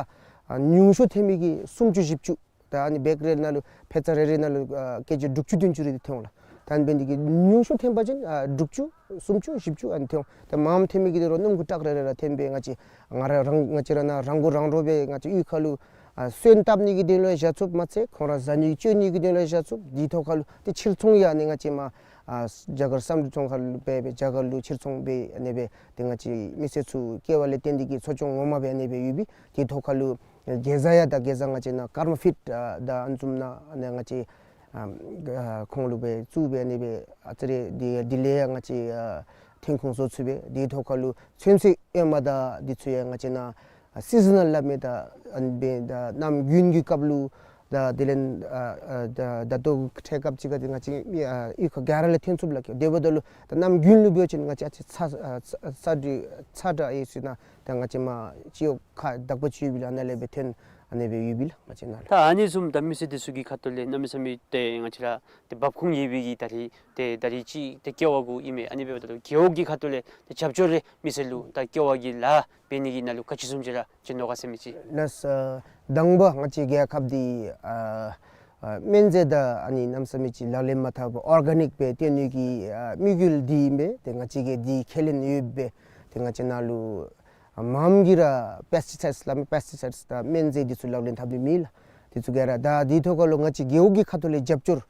ཨ་ཉུང་ཤོས་ཐོན་མི་གི་སུམ་ཅུ་བཞི་བཅུ། ད་ཨ་ནི་བེག་རེ་ནང་ལུ་ཕད་ཙ་རེ་རེ་ནང་ལུ་ཨ་ཀེ་ཇི་དྲུག་ཅུ་བདུན་ཅུ་རེ་འདི་ཐོན་འོང་ལགས། ད་ཨ་ནི་འབད་ནི་འདི་གིས་ཉུང་ཤོས་ཐོན་པ་ཅིན་ཨ་དྲུག་ཅུ་སུམ་ཅུ་བཞི་བཅུ་ཨ་ནི་ཐོན་འོང་། ད་མངམ་ཐོན་མི་གི་དོན་ལུ་སྣུམ་འཁོར་ཊག་རེ་རེ་ར་ཐོན་སྦེ་ང་བཅས་ང་ར་རང་ང་བཅས་ར་ནཱ་རང་མགོ་རང་འདྲོངས་སྦེ་ང་བཅས་གཡུས་ཁ་ལུ་ཨ་སོན་བཏབ་ནི་གི་དོན་ལུ་བཞག་ཚུགསཔ་མ་ཚད་ཁོང་ར་བཟའ་ནི་གི་སྤྱོད་ནི་གི་དོན་ལུ་བཞག་ཚུགསཔ། དེའི་ཐོག་ཁ་ལུ་ཏེ་ཕྱིར་ཚོང་ཡང་ཨ་ནི་ང་བཅས་མར་ཨ་རྒྱ་གར་སམ་འབྲུག་རྫོང་ཁ་ལུ་སྦེ་སྦེ་རྒྱ་གར་ལུ་ཕྱིར་ཚོང་འབད་ཨ་ནི་སྦེ་ཏེ་ང་བཅས་མི་སེར་ཚུ་ཀེ་བ་ལས་བརྟེན་ཏེ་གིས་འཚོ་སྐྱོང་ངོ་མ་འབད་ཨ་ནི་སྦེ་ཡོད་པས། དེའི་ཐོག་ཁ་ལུ་གེ་ཛ་ཡང་ད་གེ་ཛ་ང་བཅས་ནཱ་ཀརྨ་ཕིཌ་ཨ་ད་ཨ་ནི་བཟུམ་ནང་ཨ་ནི་ང་བཅས་ཨ་ཨ་ཁོང་ལུ་སྦེ་བཙུགས་སྦེ་ཨ་ནི་སྦེ་ཨ་ཙི་རེ་འདི་འདི་ལས་ཡང་ང་བཅས་ཨ་ཐོན་ཁུངས་བཟོ་ཚུགས་པས། དེའི་ཐོག་ཁ་ལུ་ཚོད་བསྲེ་ཨེ་མ་ད་འདི་ཚུ་ཡང་ང་བཅས་ནཱ་ཨ་སི་ཛ་ནཱལ་སླབ་མི་ད་ཨ་ནི་སྦེ་ད་གནམ་དགུན་གྱི་སྐབས་ལུ་ད་དེ་ལས་ཨ་ཨ་ད་ད་ལྟོ་འཕྲལ་སྐབས་ཅིག་ཁར་འདི་ང་བཅས་ཨ་གཡུས་ཁ་ག་ར་ལས་ཐོན་ཚུགསཔ་ལགས། དེ་འབདཝ་ད་ལུ་ད་གནམ་དགུན་ལུ་འབད་བ་ཅིན་ང་བཅས་ཨ་ཙི་ཚ་ཨ་ཚ་ཚ་དྲོད་ཚ་དྲགས་ཡོད་ཟེར་ན་ད་ང་བཅས་མར་སྤྱི་གཡོག་ཁག་དག་པ་ཅིག་ཡོད་པས་ལགས། ཨ་ནཱ་ལས་སྦེ་ཐོན་ཨ་ནི་སྦེ་ཡོད་པས་ལགས། ང་བཅས་ནཱ་ལུ་ད་ཨ་ནི་བཟུམ་ད་མི་སེར་འདི་ཚུ་གི་ཁ་ཐུག་ལས་གནམ་མེད་ས་མེད་ཏེ་ང་བཅས་ར་ཏེ་འབབ་ཁུངས་ཡོད་པའི་གི་ད་རིས་ཏེ་ད་རིས་ཅིག་ཏེ་ཀེ་བ་གུ་ཨིན་མས། ཨ་ནི་འབདཝ་ད་ལུ་རྒེད་འོག་གི་ཁ་ཐུག་ལས་ཏེ་རྒྱབ་སྐྱོར་རེ་མི་སེར་ལུ་ད་ཀེ་བ་གི་ལཱ་འབད་ནི་གི་ནང་ལུ་ག་ཅི་བཟུམ་ཅིག་ར་བྱིན་དོ་ག་ཟེར་མི་ཅིག། ལགས་སོ། དང་པ་ང་བཅས་རྒྱལ་ཁབ་འདི་ཨ་ཨ་སྨན་རྫས་དང་ཨ་ནི་གནམ་མེད་ས་མེད་ཅིག་ལག་ལེན་མ་འཐབ་པར་ཨོར་ག་ནིཀ་སྦེ་བཏོན་ནི་གི་ཨ་དམིགས་ཡུལ་འདི་ཨིན་པས། ཏེ་ང་བཅས་ཀྱིས་འདི་ཁས་ལེན་ཡོད་པས། ཏེ་ང་བཅས་ནཱ་ལུ་ཨ་མངམ་གིས་ར་པེསི་ཊི་སའིཌསི་སླབ་མི་པེསི་ཊི་སའིཌསི་དང་སྨན་རྫས་འདི་ཚུ་ལག་ལེན་འཐབ་ནི་མེད་ལགས། འདི་ཚུ་ག་ར་ད་འདི་ཐོག་ཁ་ལུ་ང་བཅས་རྒེད་འོག་གི་ཁ་ཐུག་ལས་རྒྱབ་སྐྱོར་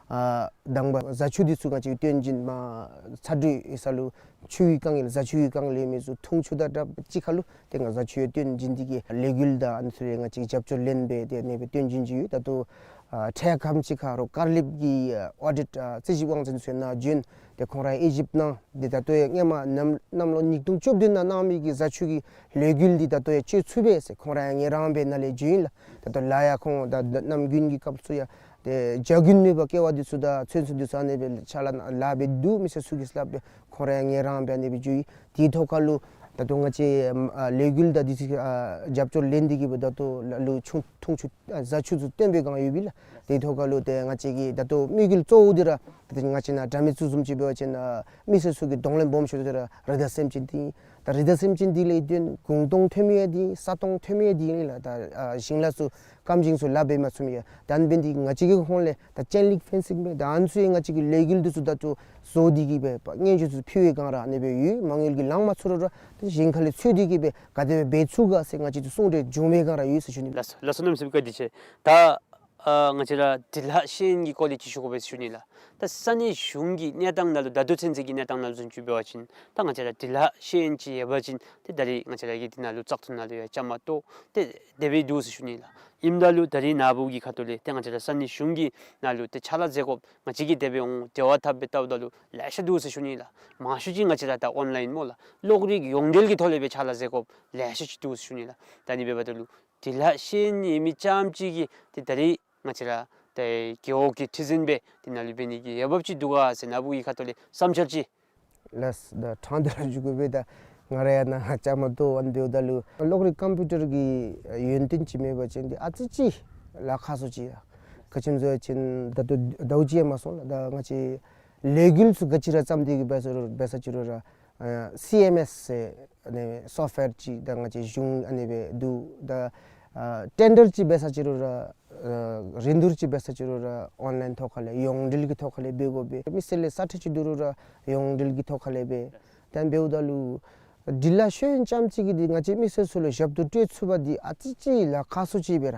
ཨ་དང་པ་བཟའ་ཆུ་འདི་ཚུ་ང་བཅས་སྟོན་བྱིན་མར་ཚ་དྲོད་ཡོད་ས་ལུ་ཆུ་གི་དཀའ་ངལ་བཟའ་ཆུ་གི་དཀའ་ངལ་ཡོད་མི་ཚུ་འཐུང་ཆུ་དང་སྦྲགས་ཅིག་ཁ་ལུ་ཏེ་ང་བཟའ་ཆུ་ཡང་སྟོན་བྱིན་ཏེ་གིས་ལས་འགུལ་དང་ཨ་ནི་ཚུ་ཡང་ང་བཅས་རྒྱབ་སྐྱོར་ལེན་སྦེ་ཏེ་ཨ་ནི་སྦེ་སྟོན་བྱིན་བྱིན་ཡོད། ད་ལྟོ་ཨ་འཕྲལ་ཁམས་ཅིག་ཁར་རོགས་ཀར་ལེབ་ཀྱི་ཨ་ཨོ་ཌིཊ་ཨ་རྩིས་ཞིབ་དབང་འཛིན་ཚུ་ནཱ་བྱོན། ཏེ་ཁོང་ར་ཡང་དབྱེ་ཞིབ་གནང་། ཏེ་ད་ལྟོ་ཡང་སྔོན་མ་གནམ་གནམ་ལོ་ཉིས་སྟོང་བཅུ་བདུན་ནང་གནང་མི་གི་བཟའ་ཆུ་གི་ལས་འགུལ་འདི་ད་ལྟོ་ཡང་སྤྱོད་ཚུགས་པས་ཟེར་ཁོང་ར་ཡང་ངལ་རངས་སྦེ་ནཱ་ལས་བྱོན་ཡི་ལགས། ད་ལྟོ་ལཱ་ཡང་ཁོང་ད་ད་གནམ་དགུན་གྱི་སྐབས་སུ་ཡང་ཏེ་བྱ་རྒོད་ནུས་པ་ཀེ་བ་འདི་ཚུ་དང་ཚོད་བསྲེ་འདི་ཚུ་ཨ་ནི་སྦེ་ཕྱག་ལཱ་ལཱ་འབད་དོ་མི་སེར་ཚུ་གིས་སླབ་སྦེ་ཁོང་ར་ཡང་ངལ་རངས་སྦེ་ཨ་ནི་སྦེ་བྱོན་ཡི། དེའི་ཐོག་ཁ་ལུ་ད་ལྟོ་ང་བཅས་ཨ་ལས་འགུལ་དང་འདི་ཚུ་ཨ་རྒྱབ་སྐྱོར་ལེན་ཏེ་གིས་སྦེ་ད་ལྟོ་ལ་ལུ་ཆུང་འཐུང་ཆུ་ཨ་བཟའ་ཆུ་ཚུ་བཏོན་པའི་སྒང་ཡོད་པས་ལགས། དེའི་ཐོག་ཁ་ལུ་ཏེ་ང་བཅས་ཀྱི་ད་ལྟོ་དམིགས་ཡུལ་གཙོ་བོ་འདི་ར་ཏེ་ང་བཅས་ནཱ་དགྲ་མེད་རྩེ་བཟུམ་ཅིག་འབད་བ་ཅིན་ཨ་མི་སེར་ཚུ་གི་གདོང་ལེན་སྦོམ་ཤོས་འདི་ར་རི་དྭགས་སེམས་ཅན་འདི་ཨིན། ད་རི་དྭགས་སེམས་ཅན་འདི་ལས་བརྟེན་གུང་སྟོང་ཐོན་མི་ཡང་འདི་ཨིན། ས་སྟོང་ཐོན་མི་ཡང་འདི་ཨིན་ལགས། ད་ཨ་ཞིང་ལཱ་ཚུ་སྐམ་ཞིང་ཚུ་ལཱ་འབད་མ་ཚུགས་མི་ཡང་ད་ཨ་ནི་འབད་ནི་འདི་ང་བཅས་ཀྱི་ཧོངས་ལས་ད་ཅེན་ལིང་ཕེན་སིང་འབད་ད་ཨ་ནི་ཚུ་ཡང་ང་བཅས་ཀྱི་ལས་འགུལ་འདི་ཚུ་ད་ལྟོ་བཟོ་སྟེ་གིས་སྦེ་ཕར་སྙན་ཞུ་ཚུ་ཕུལ་བའི་སྒང་ར་ཨ་ནི་སྦེ་ཡོད། མ་དངུལ་གྱིས་ལངམ་ཚུགས་རུང་ར་ཏེ་ཞིང་ཁ་ལས་འཚོལ་ཏེ་གིས་སྦེ་ག་དེ་སྦེ་འབད་ཚུགས་ག་ཟེར་ང་བཅས་ཚུ་གསུང་གྲོས་བྱུང་བའི་སྒང་ར་ཡོད་ཟེར་ཞུ་ནི། ལགས་སོ་ལགས་སོ། གནམ་མེད་ས་མེད་བཀའ་དྲིན་ཆེ། ད་ཨ་ང་བཅས་ར་འབྲི་ལྷག་ཤེས་ཡོན་གྱི་སྐོར་ལས་ཅིག་ཞུ་དགོ་པས་ཟེར་ཞུ་ནི་ལགས། ད་ས་གནས་གཞུང་གི་གནས་སྟངས་ནང་ལུ་ད་ལྟོ་ཚུན་ཚོད་ཀྱི་གནས་སྟངས་ནང་ལུ་བཟུམ་ཅིག་འབད་བ་ཅིན་ད་ང་བཅས་ར་འབྲི་ལྷག་ཤེས་ཡོན་ཅིག་ཡོད་པ་ཅིན་ཏེ་ད་རིས་ང་བཅས་ར་གི་འདི་ནང་ལུ་བཙག་འཐུ་ནང་ལུ་ཡང་བཅའ་མར་གཏོགས་ཏེ་དེ་སྦེ་འདུག་ཟེར་ཞུ་ནི་ལགས། ཨིནམ་ད་ལུ་ད་རིས་ནཱ་བུ་གི་ཁ་ཐུག་ལས་ཏེ་ང་བཅས་ར་ས་གནས་གཞུང་གི་ནང་ལུ་ཏེ་ཕྱག་ལཱ་མཛད་དགོཔ་ང་བཅས་ཀྱིས་དེ་སྦེ་འོང་འབྲེལ་བ་འཐབ་སྦེ་བལྟཝ་ད་ལུ་ལེ་ཤ་འདུག་ཟེར་ཞུ་ནི་ལགས། མང་ཤོས་ཅིག་ང་བཅས་ར་ད་ཨོན་ལའིན་སྨོ་ལགས། གློག་རིག་ཡོངས་འབྲེལ་གྱི་ཐོག་ལས་སྦེ་ཕྱག་ལཱ་མཛད་དགོཔ་ལེ་ཤ་ཅིག་འདུག་ཟེར་ཞུ་ནི་ལགས། ད་ཨ་ནི་འབདཝ་ད་ལུ་འབྲི་ལྷག་ཤེས་ཡོན་ཡོད་མི་རྐྱངམ་ཅིག་གིས་ཏེ་ད་རིས་ང་བཅས་ར་ཏེ་རྒེད་འོག་གི་ཁྲི་འཛིན་སྦེ་འདི་ནང་ལུ་འབད་ནི་གི་འོས་འབབ་ཅིག་འདུག་ག་ཟེར་ནཱ་བུ་གི་ཁ་ཐུག་ལས་བསམ་འཆར་ཅིག། ལགས་སོ། ད་ཕྲང་སྟེ་ར་ཞུ་དགོ་པས། ད་ང་ར་ཡང་ནཱ་བཅའ་མར་གཏོགས་ཨ་ནི་འབདཝ་ད་ལུ་གློག་རིག་ཀམ་པིའུ་ཊར་གྱི་ཡོན་ཏན་ཅིག་མེད་པ་ཅིན་འདི་ཨ་ཙི་ཅིག་ལཱ་ཁག་སུ་ཅིག་ཡ། ག་ཅི་སྨོ་ཟེར་བ་ཅིན་ད་ལྟོ་ཟླཝ་གཅིག་ཡང་མ་སོང་ལགས། ད་ང་བཅས་ལས་འགུལ་ཚུ་ག་ཅི་ར་བརྩམས་ཏེ་གིས་འབད་ས་རུང་འབད་ས་ཅི་རུང་ར་ཨ་སི་ཨེམ་ཨེསི་ཟེར་ཨ་ནི་སོཕཊ་ཝེར་ཅིག་ད་ང་བཅས་གཞུང་ཨ་ནི་སྦེ་འདུག། ད་ཨ་ཊེན་ཌར་ཅིག་འབད་ས་ཅི་རུང་ར་ཨ་རིན་བསྡུར་ཅིག་འབད་ས་ཅི་རུང་ར་ཨོན་ལའིན་ཐོག་ཁ་ལས་ཡོངས་འབྲེལ་གྱི་ཐོག་ཁ་ལས་འབད་དགོ་པས། མི་སེར་ལས་ས་ཁྲལ་ཅིག་བསྡུ་རུང་ར་ཡོངས་འབྲེལ་གྱི་ཐོག་ཁ་ལས་འབད། ད་ཨ་ནི་འབདཝ་ད་ལུ་འབྲི་ལྷག་ཤེས་ཡོན་རྐྱངམ་ཅིག་གིས་འདི་ང་བཅས་མི་སེར་ཚུ་ལུ་ཞབས་ཏོག་སྤྲོད་ཚུགས་པ་འདི་ཨ་ཙི་ཅིག་ལཱ་ཁག་སུ་ཅིག་སྦེ་ར་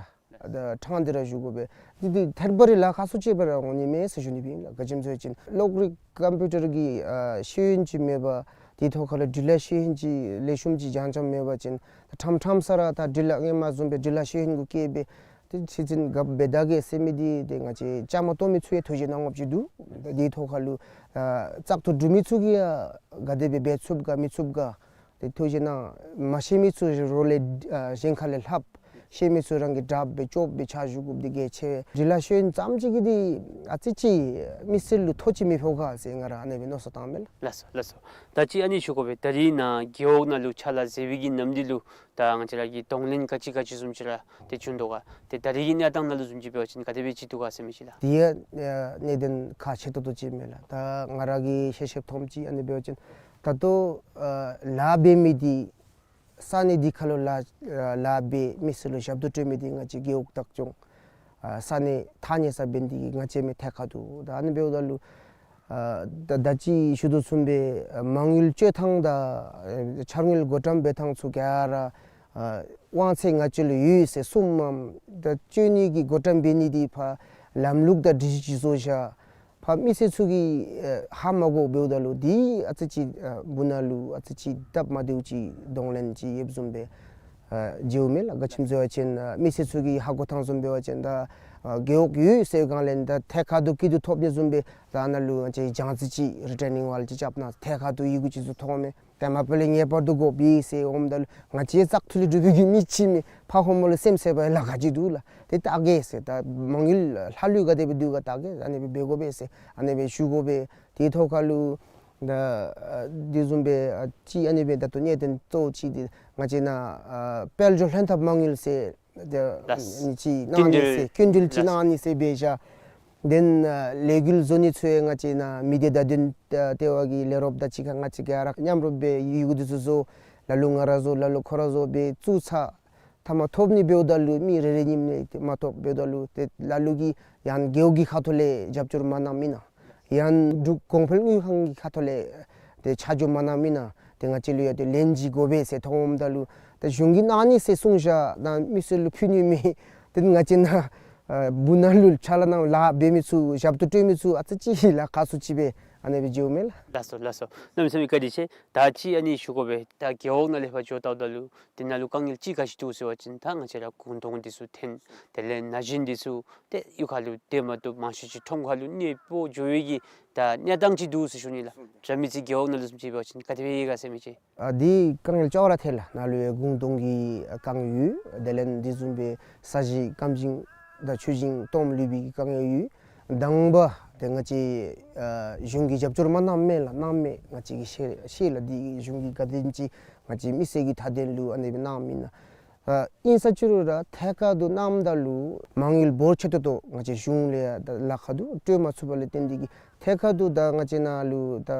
ད་ཕྲང་སྟེ་ར་ཞུ་དགོ་པས། འདི་འདི་ཐད་པ་རེ་ལཱ་ཁག་སུ་ཅིག་སྦེ་ར་འོང་ནི་མས་ཟེར་ཞུ་ནི་སྦེ་ཨིན་ལགས། ག་ཅི་སྨོ་ཟེར་བ་ཅིན་གློག་རིག་ཀམ་པིའུ་ཊར་གྱི་ཨ་ཤེས་ཡོན་ཅིག་མེད་པར་ དེའི་ཐོག་ཁ་ལུ་འབྲི་ལྷག་ཤེས་ཡོན་ཅིག་ལེགས་ཤོམ་ཅིག་སྦྱང་སྦྱངམ་མེད་པ་ཅིན་ད་ཕྲང་ཕྲང་ས་ར་ད་འབྲི་ལྷག་སྔོན་མ་བཟུམ་སྦེ་འབྲི་ལྷག་ཤེས་ཡོན་གུ་བསྐྱེད་སྦེ་ཏེ་ཚེ་འཛིན་རྒཔོ་འབད་ད་གེ་ཟེར་མི་འདི་ཏེ་ང་བཅས་བཅའ་མར་གཏོགས་མི་ཚུ་ཡང་ཐུགས་བཞེད་གནང་དགོཔ་ཅིག་འདུག། ད་དེའི་ཐོག་ཁ་ལུ་ཨ་བཙག་འཐུ་གྲུབ་མི་ཚུ་གིས་ཡང་ག་དེ་སྦེ་འབད་ཚུགས་ག་མི་ཚུགས་ག་ཏེ་ཐུགས་བཞེད་གནང་། མ་ཤེས་མི་ཚུ་རོགས་ལས་ཨ་གཞན་ཁ་ལས་ལྷབ། ཤེས་མི་ཚུ་རང་གིས་དྲགཔ་སྦེ་སྐྱོབ་སྦེ་ཕྱག་ཞུ་དགོཔ་འདི་གལ་ཆེ་བས། འབྲི་ལྷག་ཤེས་ཡོན་ཙམ་ཅིག་གིས་འདི་ཨ་ཙི་ཅིག་མི་སེར་ལུ་ཐོ་ཅིག་མི་ཕོག་ག་ཟེར་ང་ར་ཨ་ནེ་སྦེ་མནོ་བསམ་བཏངམ་མས་ལགས། ལགས་སོ་ལགས་སོ། ད་ཅི་ཨ་ནི་ཞུ་དགོ་པས། ད་རིས་ནཱ་རྒེད་འོག་ནང་ལུ་ཕྱག་ལཱ་མཛད་པའི་གི་ནམ་དུས་ལུ་ད་ང་བཅས་ར་གི་གདོང་ལེན་ག་ཅི་ག་ཅི་བཟུམ་ཅིག་ར་ཏེ་བྱུང་དོ་ག། ཏེ་ད་རིས་ཀྱི་གནས་སྟངས་ནང་ལུ་བཟུམ་ཅིག་འབད་བ་ཅིན་ག་དེ་སྦེ་ཅིག་འདུག་ག་ཟེར་མི་ཅིག་ལགས། དེ་ཡང་ཨ་གནད་དོན་ཁག་ཆེ་ཏོག་ཏོ་ཅིག་མས་ལགས། ད་ང་ར་གིས་ཤེས་ཤེསཔ་མཐོངམ་ཅིག་ཨ་ནི་འབད་བ་ཅིན་ད་ལྟོ་ཨ་ལཱ་འབད་མི་འདི་ས་གནས་འདི་ཁ་ལུ་ལཱ་ཨ་ལཱ་འབད་མི་སེར་ལུ་ཞབས་ཏོག་སྤྲོད་མི་འདི་ང་བཅས་རྒེད་འོག་བདག་སྐྱོང་ཨ་ས་གནས་ཐག་ཉེ་ས་འབད་ནི་འདི་གིས་ང་བཅས་མི་ཐད་ཀར་དུ་ད་ཨ་ནི་འབདཝ་ད་ལུ་ཨ་ད་ད་ཅི་ཞུ་དོ་བཟུམ་སྦེ་ཨ་མ་དངུལ་སྤྱོད་ཐངས་དང་ཨ་འཆར་དངུལ་བགོ་བཀྲམ་འབད་ཐངས་ཚུ་ག་ར་ཨ་དབང་ཚད་ང་བཅས་ལུ་ཡོད་ཟེར་གསུངམ་མས། ད་སྤྱོད་ནི་གི་བགོ་བཀྲམ་འབད་ནི་འདི་ཕར་ལམ་ལུགས་དང་སྒྲིག་གཞི་ཅིག་བཟོ་བཞག། ཕར་མི་སེར་ཚུ་གིས་ཨ་ཧ་མ་གོ་འབདཝ་ད་ལུ་འདི་ཨ་ཙི་ཅིག་ཨ་སྦུག་ན་ལུ་ཨ་ཙི་ཅིག་སྟབས་མ་བདེཝ་ཅིག་གདོང་ལེན་ཅིག་ཡོདཔ་བཟུམ་སྦེ་ཨ་མཇལཝ་མས་ལགས། ག་ཅི་སྨོ་ཟེར་བ་ཅིན་ཨ་མི་སེར་ཚུ་གིས་ཧ་གོ་ཐངས་བཟུམ་འབད་བ་ཅིན་ད་ཨ་རྒེད་འོག་ཡོད་ཟེར་སྒང་ལས་ད་ཐད་ཀར་དུ་སྐྱིད་སྡུག་ཐོབ་ནི་བཟུམ་སྦེ་ད་ནཱ་ལུ་ང་བཅས་རྒྱང་རྩིས་ཅིག་རི་ཊར་ནིང་ཝཱལ་ཅིག་རྐྱབ་གནང་། ཐད་ཀར་དུ་ཡི་གུ་ཅིག་ཚུ་མཐོངམ་མས། ཏེ་མ་པ་ལས་ངེས་པར་དུ་དགོ་པས་ཟེར་འོངམ་ད་ལུ་ང་བཅས་བཙག་འཐུ་ལས་གྲུབ་པའི་གི་མི་ཅིག་མས། ཕར་ཧོངས་མ་ལུ་སེམས་ཟེར་བ་ལཱ་ག་ཅི་འདུག་ལགས། ཏེ་བལྟ་གེ་ཟེར། ད་མ་དངུལ་ལྷག་ལུས་ག་དེ་སྦེ་འདུག་ག་བལྟ་གེ། ཨ་ནེ་སྦེ་འབད་དགོ་པས་ཟེར་ཨ་ནེ་སྦེ་ཞུ་དགོ་པས། དེའི་ཐོག་ཁ་ལུ་ད་ཨ་དེ་བཟུམ་སྦེ་ཨ་ཅིག་ཨ་ནེ་སྦེ་ད་ལྟོ་གནད་དོན་གཙོ་བོ་ཅིག་འདི་ང་བཅས་ནཱ་ཨ་དཔལ་འབྱོར་ལྷན་ཐབས་མ་དངུལ་ཟེར་ཏེ་ལགས། ཨ་ནི་ཅིག་གནང་ནི་ཟེར་སྐྱིན་འགྲུལ་ཅིག་ལགས། གནང་ནི་ཟེར་འབད་བཞག། དེ་ནཱ་ལས་འགུལ་བཟོ་ནི་ཚུ་ཡང་ང་བཅས་ནཱ་མི་སྡེ་བརྡ་དོན་ལྟེ་བ་གི་ལས་རོགསཔ་དང་གཅིག་ཁར་ང་བཅས་ག་ར་མཉམ་རུབ་སྦེ་ཡི་གུ་འདི་ཚུ་བཟོ། ལ་ལུ་ང་ར་བཟོ་ལ་ལུ་ཁོ་ར་བཟོ་སྦེ་བཙུགས་ཚར། མཐའ་མ་ཐོབ་ནི་འབདཝ་ད་ལུ་མི་རེ་རེ་གཉིས་གཉིས་ཏེ་མ་ཐོབ་འབདཝ་ད་ལུ་ཏེ་ལ་ལུ་གིས་ཡང་རྒེད་འོག་གི་ཁ་ཐུག་ལས་རྒྱབ་སྐྱོར་མ་གནངམ་ཨིན་ན། ཡང་འབྲུག་གོང་འཕེལ་དངུལ་ཁང་གི་ཁ་ཐུག་ལས་ཏེ་ཆ་འཇོག་མ་གནངམ་ཨིན་ན། ཏེ་ང་བཅས་ལུ་ཡང་ཏེ་ལན་ཅིག་དགོ་པས་ཟེར་མཐོངམ་ད་ལུ་ཏེ་གཞུང་གིས་གནང་ནི་ཟེར་གསུངས་བཞག། ད་མི་སེར་ལུ་ཕུལ་ནི་མེད། ཏེ་ང་བཅས་ནཱ་ཨ་སྦུག་ན་ལུ་ཕྱག་ལཱ་ནང་ལཱ་འབད་མི་ཚུ་ཞབས་ཏོག་སྤྲོད་མི་ཚུ་ཨ་ཙི་ཅིག་ལཱ་ཁག་སུ་ཅིག་སྦེ་ཨ་ནེ་སྦེ་མཇལཝ་མས་ལགས། ལགས་སོ་ལགས་སོ། གནམ་མེད་ས་མེད་བཀའ་དྲིན་ཆེ། ད་ཅི་ཨ་ནི་ཞུ་དགོ་པས། ད་རྒེད་འོག་ནང་ལས་ཕར་འགྱོ་བལྟཝ་ད་ལུ་དེ་ནང་ལུ་དཀའ་ངལ་ཅིག་ག་ཅི་འདུག་ཟེར་བ་ཅིན་ད་ང་བཅས་ར་གུང་སྟོང་འདི་ཚུ་ཐོན། དེ་ལས་ན་གཞོན་འདི་ཚུ་ཏེ་གཡུས་ཁ་ལུ་སྡོད་མ་བཏུབ། མང་ཤོས་ཅིག་ཁྲོམ་ཁ་ལུ་གནས་སྤོ་འགྱོ་བའི་གི་ད་གནས་སྟངས་ཅིག་འདུག་ཟེར་ཞུ་ནི་ལགས། དྲ་མིག་རྩེ་རྒེད་འོག་ནང་ལུ་བཟུམ་ཅིག་འབད་བ་ཅིན་ག་དེ་སྦེ་ཡོད་ག་ཟེར་མི་ཅིག། ཨ་འདི་དཀའ་ངལ་ཅོག་ར་འཐད་ལགས། ནཱ་ལུ་ཡང་གུང་སྟོང་གི་ཨ་དཀའ་ངལ་ཡོད། དེ་ལས་འདི་བཟུམ་སྦེ་ས་གཞི་སྐམ་ཞིང་དང་ཆུ་ཞིང་སྟོངམ་ལུས་པའི་གི་དཀའ་ངལ་ཡོད། དང་པ་ཏེ་ང་བཅས་ཨ་གཞུང་གིས་རྒྱབ་སྐྱོར་མ་གནངམ་མས་ལགས། གནངམ་མས། ང་བཅས་ཀྱིས་ཤེས་ཤེས་ལགས། འདི་གཞུང་གིས་ག་དེམ་ཅིག་ང་བཅས་མི་སེར་གྱི་མཐའ་དོན་ལུ་ཨ་ནེ་སྦེ་གནངམ་ཨིན་ན། ཨ་ཨིན་ས་ཅི་རུང་ར་ཐད་ཀར་དུ་གནངམ་ད་ལུ་མ་དངུལ་འབོར་ཆེ་ཏོག་ཏོ་ང་བཅས་གཞུང་ལས་ཡང་ད་ལཱ་ཁག་འདུག་སྤྲོད་མ་ཚུགས་པ་ལས་བརྟེན་ཏེ་གིས་ཐད་ཀར་དུ་ད་ང་བཅས་ནཱ་ལུ་ད་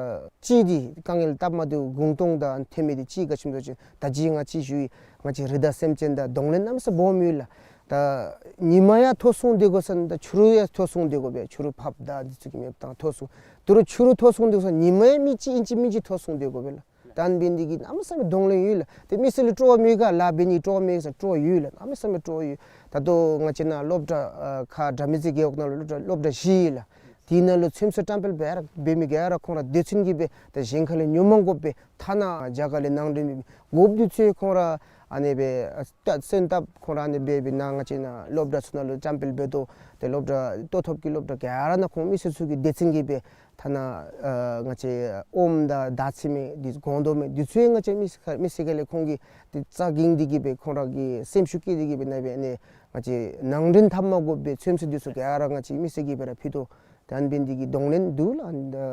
ཅིག་འདི་དཀའ་ངལ་སྟབས་མ་བདེཝ་གུང་སྟོང་དང་ཐོན་མི་འདི་ཅིག་ག་ཅི་སྨོ་ཟེར་བ་ཅིན་ད་ཅི་ང་ཅིག་ཞུ་ཡི། ང་བཅས་རི་དྭགས་སེམས་ཅན་དང་གདོང་ལེན་གནམ་མེད་ས་མེད་སྦོམ་ཡོད་ལགས། ད་ཉིན་མ་ཡང་ཐོ་སྲུང་སྡོད་དགོ་ས་ད་ཕྱི་རུ་ཡང་ཐོ་སྲུང་སྡོད་དགོ་པས། ཕྱི་རུ་ཕགཔ་དང་འདི་ཚུ་གི་མེདཔ་བཏང་ཐོ་སྲུང་། དོ་རུང་ཕྱི་རུ་ཐོ་སྲུང་སྡོད་དགོ་ས་ཉིན་མ་ཡང་མི་གཅིག་ཨིན་ཅི་མིན་ཅི་ཐོ་སྲུང་སྡོད་དགོ་པས་ལགས། ད་ཨ་ནི་འབད་ནི་འདི་གིས་གནམ་མེད་ས་མེད་གདོང་ལེན་ཡོད་ལགས། ཏེ་མི་སེར་ལུ་སྤྲོ་བ་མེད་ག་ལཱ་འབད་ནི་སྤྲོ་བ་མེད་ས་སྤྲོ་བ་ཡོད་ལགས། གནམ་མེད་ས་མེད་སྤྲོ་བ་ཡོད། ད་ལྟོ་ང་བཅས་ནཱ་སློབ་གྲྭ་ཨ་ཁ་དྲ་མིག་རྩེ་རྒེད་འོག་ནང་ལུ་སློབ་གྲྭ་སློབ་གྲྭ་བཞི་ཡོད་ལགས། དེ་ནང་ལུ་ཚོད་བསྲེ་བཀྲམ་སྤེལ་འབད་ར་འབད་མི་ག་ར་ཁོང་ར་སྡེ་ཚན་གྱིས་སྦེ་ད་གཞན་ཁ་ལས་ཉོ་མ་དགོཔ་སྦེ་ཐ་ན་རྒྱ་གར་ལས་ནང་འདྲེན་མི་དགོཔ་འདི་ཚུ་ཁོང་ར་ཨ་ནེ་སྦེ་ཨ་ད་སོན་བཏབ། ཁོང་ར་ཨ་ནེ་སྦེ་སྦེ་ནཱ་ང་བཅས་ནཱ་སློབ་གྲྭ་ཚུ་ནང་ལུ་བཀྲམ་སྤེལ་འབད་དོ། ཏེ་སློབ་གྲྭ་ལྟོ་ཐོབ་ཀྱི་སློབ་གྲྭ་ག་ར་ནང་ཁོང་མི་སེར་ཚུ་གི་སྡེ་ཚན་གྱིས་སྦེ་ཐ་ན་ཨ་ང་བཅས་ཨོམ་དང་དར་ཚི་མེ་འདི་སྒོང་རྡོག་མེ་འདི་ཚུ་ཡང་ང་བཅས་མི་སེར་ཁ་མི་སེར་ཁ་ལས་ཁོང་གིས་ཏེ་རྩ་འགེངས་ཏེ་གིས་སྦེ་ཁོང་ར་གིས་སེམས་ཤུགས་བསྐྱེད་དེ་གིས་སྦེ་ནཱ་སྦེ་ཨ་ནེ་ང་བཅས་ནང་འདྲེན་འཐབ་མ་དགོཔ་སྦེ་ཚོད་བསྲེ་འདི་ཚུ་ག་ར་ང་བཅས་མི་སེར་གྱིས་སྦེ་ར་ཕུལ་དོ། ད་ཨ་ནི་འབད་ནི་འདི་གིས་གདོང་ལེན་འདུག་ལགས། ཨ་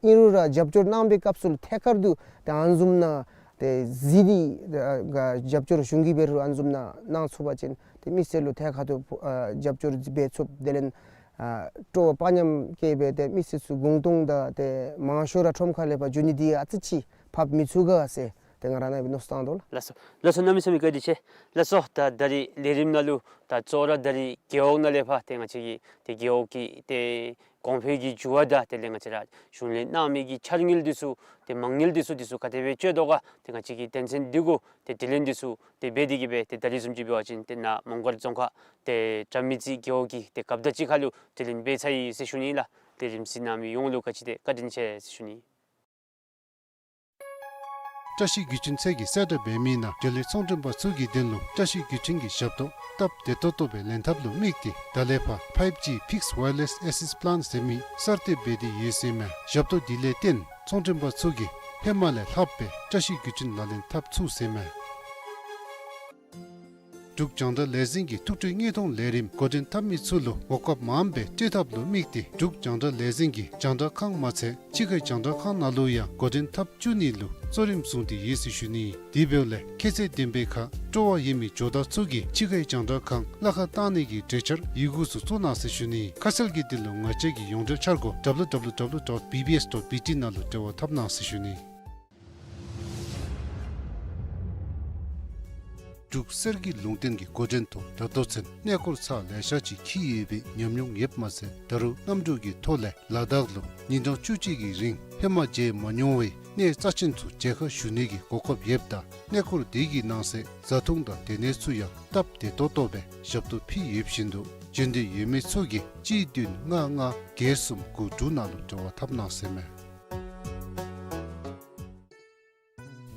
ཨིན་རུང་ར་རྒྱབ་སྐྱོར་གནང་བའི་སྐབས་སུ་ལུ་ཐད་ཀར་དུ་ད་ཨ་ནི་བཟུམ་ནང་ཏེ་གཟིགས་ཏེ་ད་རྒྱབ་སྐྱོར་གཞུང་གིས་འབད་རུང་ཨ་ནི་བཟུམ་ནང་གནང་ཚུགས་པ་ཅིན་ཏེ་མི་སེར་ལུ་ཐད་ཀར་དུ་ཨ་རྒྱབ་སྐྱོར་འབད་ཚུགས། དེ་ལས་ཨ་སྤྲོ་བ་དཔའ་ཉམས་བསྐྱེད་སྦེ་ཏེ་མི་སེར་ཚུ་གུང་སྟོང་དང་ཏེ་མང་ཤོས་ར་ཁྲོམ་ཁ་ལས་ཕར་འགྱོ་ནི་འདི་ཨ་ཙི་ཅིག་ཕབ་མི་ཚུགས་ག་ཟེར་ཏེ་ང་ར་ནཱ་སྦེ་མནོ་བསམ་བཏང་དོ་ལགས། ལགས་སོ་ལགས་སོ། གནམ་མེད་ས་མེད་བཀའ་དྲིན་ཆེ། ལགས་སོ། ད་ད་རིས་ལས་རིམ་ནང་ལུ་ད་གཙོ་བོ་ར་ད་རིས་རྒེད་འོག་ནང་ལས་ཕར་ཏེ་ང་བཅས་ཀྱི་ཏེ་རྒེད་འོག་གི་ཏེ་གོང་འཕེལ་གྱི་འགྱུར་བ་དང་དེ་ལས་ང་བཅས་ར་གཞུང་ལས་གནང་མི་གི་འཆར་དངུལ་འདི་ཚུ་ཏེ་མ་དངུལ་འདི་ཚུ་འདི་ཚུ་ག་དེ་སྦེ་སྤྱོད་དོ་ག་ཏེ་ང་བཅས་ཀྱི་དོན་ཚན་འདི་གུ་ཏེ་དྲི་ལན་འདི་ཚུ་ཏེ་འབད་དེ་གིས་སྦེ་ཏེ་ད་རིས་བཟུམ་ཅིག་འབད་བ་ཅིན་ཏེ་ནཱ་མོང་སྒར་རྫོང་ཁག་ཏེ་དྲ་མིག་རྩེ་རྒེད་འོག་གི་ཏེ་རྒཔོ་དང་གཅིག་ཁར་ལུ་དྲི་ལན་འབད་ཚར་ཡི་ཟེར་ཞུ་ནི་ལགས། ལས་རིམ་གཟིགས་གནང་མི་ཡོངས་ལུ་བཀའ་དྲིན་ཆེ་ཟེར་ཞུ་ནི། བཀྲ་ཤིས་བརྒྱུད་འཕྲིན་ཚད་ཀྱིས་གསལ་བསྒྲགས་འབད་མི་ནང་འབྲེལ་ཡོད་ཚོང་མགྲོན་པ་ཚུ་གི་དོན་ལུ་བཀྲ་ཤིས་བརྒྱུད་འཕྲིན་གྱི་ཞབས་ཏོག་སྟབས་བདེ་ཏོག་ཏོ་སྦེ་ལེན་ཐབས་ལུ་དམིགས་ཏེ་ད་ལས་ཕར་ཕའིབ་ཇི་Fixed Wireless Access Plan ཟེར་མི་གསར་གཏོད་འབད་དེ་ཡོད་ཟེར་མས། ཞབས་ཏོག་འདི་ལས་བརྟེན་ཚོང་མགྲོན་པ་ཚུ་གིས་ཧེ་མ་ལས་ལྷག་སྦེ་བཀྲ་ཤིས་བརྒྱུད་འཕྲིན་ལག་ལེན་འཐབ་ཚུགས་ཟེར་མས། འབྲུག་རྒྱང་བསྒྲགས་ལས་འཛིན་གྱིས་ཐུགས་སྤྲོའི་དངོས་མཐོང་ལས་རིམ་འགོ་འདྲེན་འཐབ་མི་ཚུ་ལུ་གོ་སྐབས་མངམ་སྦེ་སྤྲོད་ཐབས་ལུ་དམིགས་ཏེ་འབྲུག་རྒྱང་བསྒྲགས་ལས་འཛིན་གྱིས་རྒྱང་བསྒྲགས་ཁང་མ་ཚད་ཕྱི་ཁའི་རྒྱང་བསྒྲགས་ཁང་ནང་ལུ་ཡང་འགོ་འདྲེན་འཐབ་བཅུག་ནི་ལུ་གཙོ་རིམ་བཟུང་སྟེ་ཡོད་ཟེར་ཞུ་ནི། དེ་འབདཝ་ལས་ཁྱད་ཚད་ལྡན་པའི་ཁར་སྤྲོ་བ་ཡོད་མི་ཇོ་བདག་ཚུ་གིས་ཕྱི་ཁའི་རྒྱང་བསྒྲགས་ཁང་གླ་ཁར་བཏང་ནི་གི་གྲོས་འཆར་ཡི་གུ་ཚུ་བཙུགས་གནང་ཟེར་ཞུ་ནི། ཁ་གསལ་གྱི་དོན་ལུ་ང་བཅས་ཀྱི་ཡོངས་འབྲེལ་འཆར་སྒོ་W W W dot B B S dot B T ནང་ལུ་འབྲེལ་བ་འཐབ་གནང་ཟེར་ཞུ་ནི། འབྲུག་གསེར་གྱི་ལུང་བསྟན་གྱི་འགོ་འདྲེན་ཐོག་ད་ལྟོ་ཚུན་གནས་སྐོར་ཚར་ལེ་ཤ་ཅིག་འཁྱིད་ཡོད་པའི་ཉམས་མྱོང་ཡོདཔ་མ་ཚད་ད་རུང་གནམ་གྲུ་གི་ཐོག་ལས་ལ་དྭགས་ལུ་ཉིན་གྲངས་བཅུ་གཅིག་གི་རིང་ཧེ་མ་མཇལ་མ་མྱོང་བའི་གནས་རྩ་ཆེན་ཚུ་མཇལ་ཁ་ཞུ་ནི་གི་གོ་སྐབས་ཡོདཔ་ད་གནས་སྐོར་དེ་གི་ནང་གསེས་བཟའ་འཐུང་དང་སྡོད་གནས་ཚུ་ཡང་སྟབས་བདེ་ཏོག་ཏོ་སྦེ་ཞབས་ཏོག་ཕུལ་ཡོད་བཞིན་དུ་འབྱོན་འདོད་ཡོད་མི་ཚུ་གིས་གཅིག་བདུན་ལྔ་ལྔ་བརྒྱད་གསུམ་དགུ་དྲུག་ནང་ལུ་འབྲེལ་བ་འཐབ་གནང་ཟེར་མས།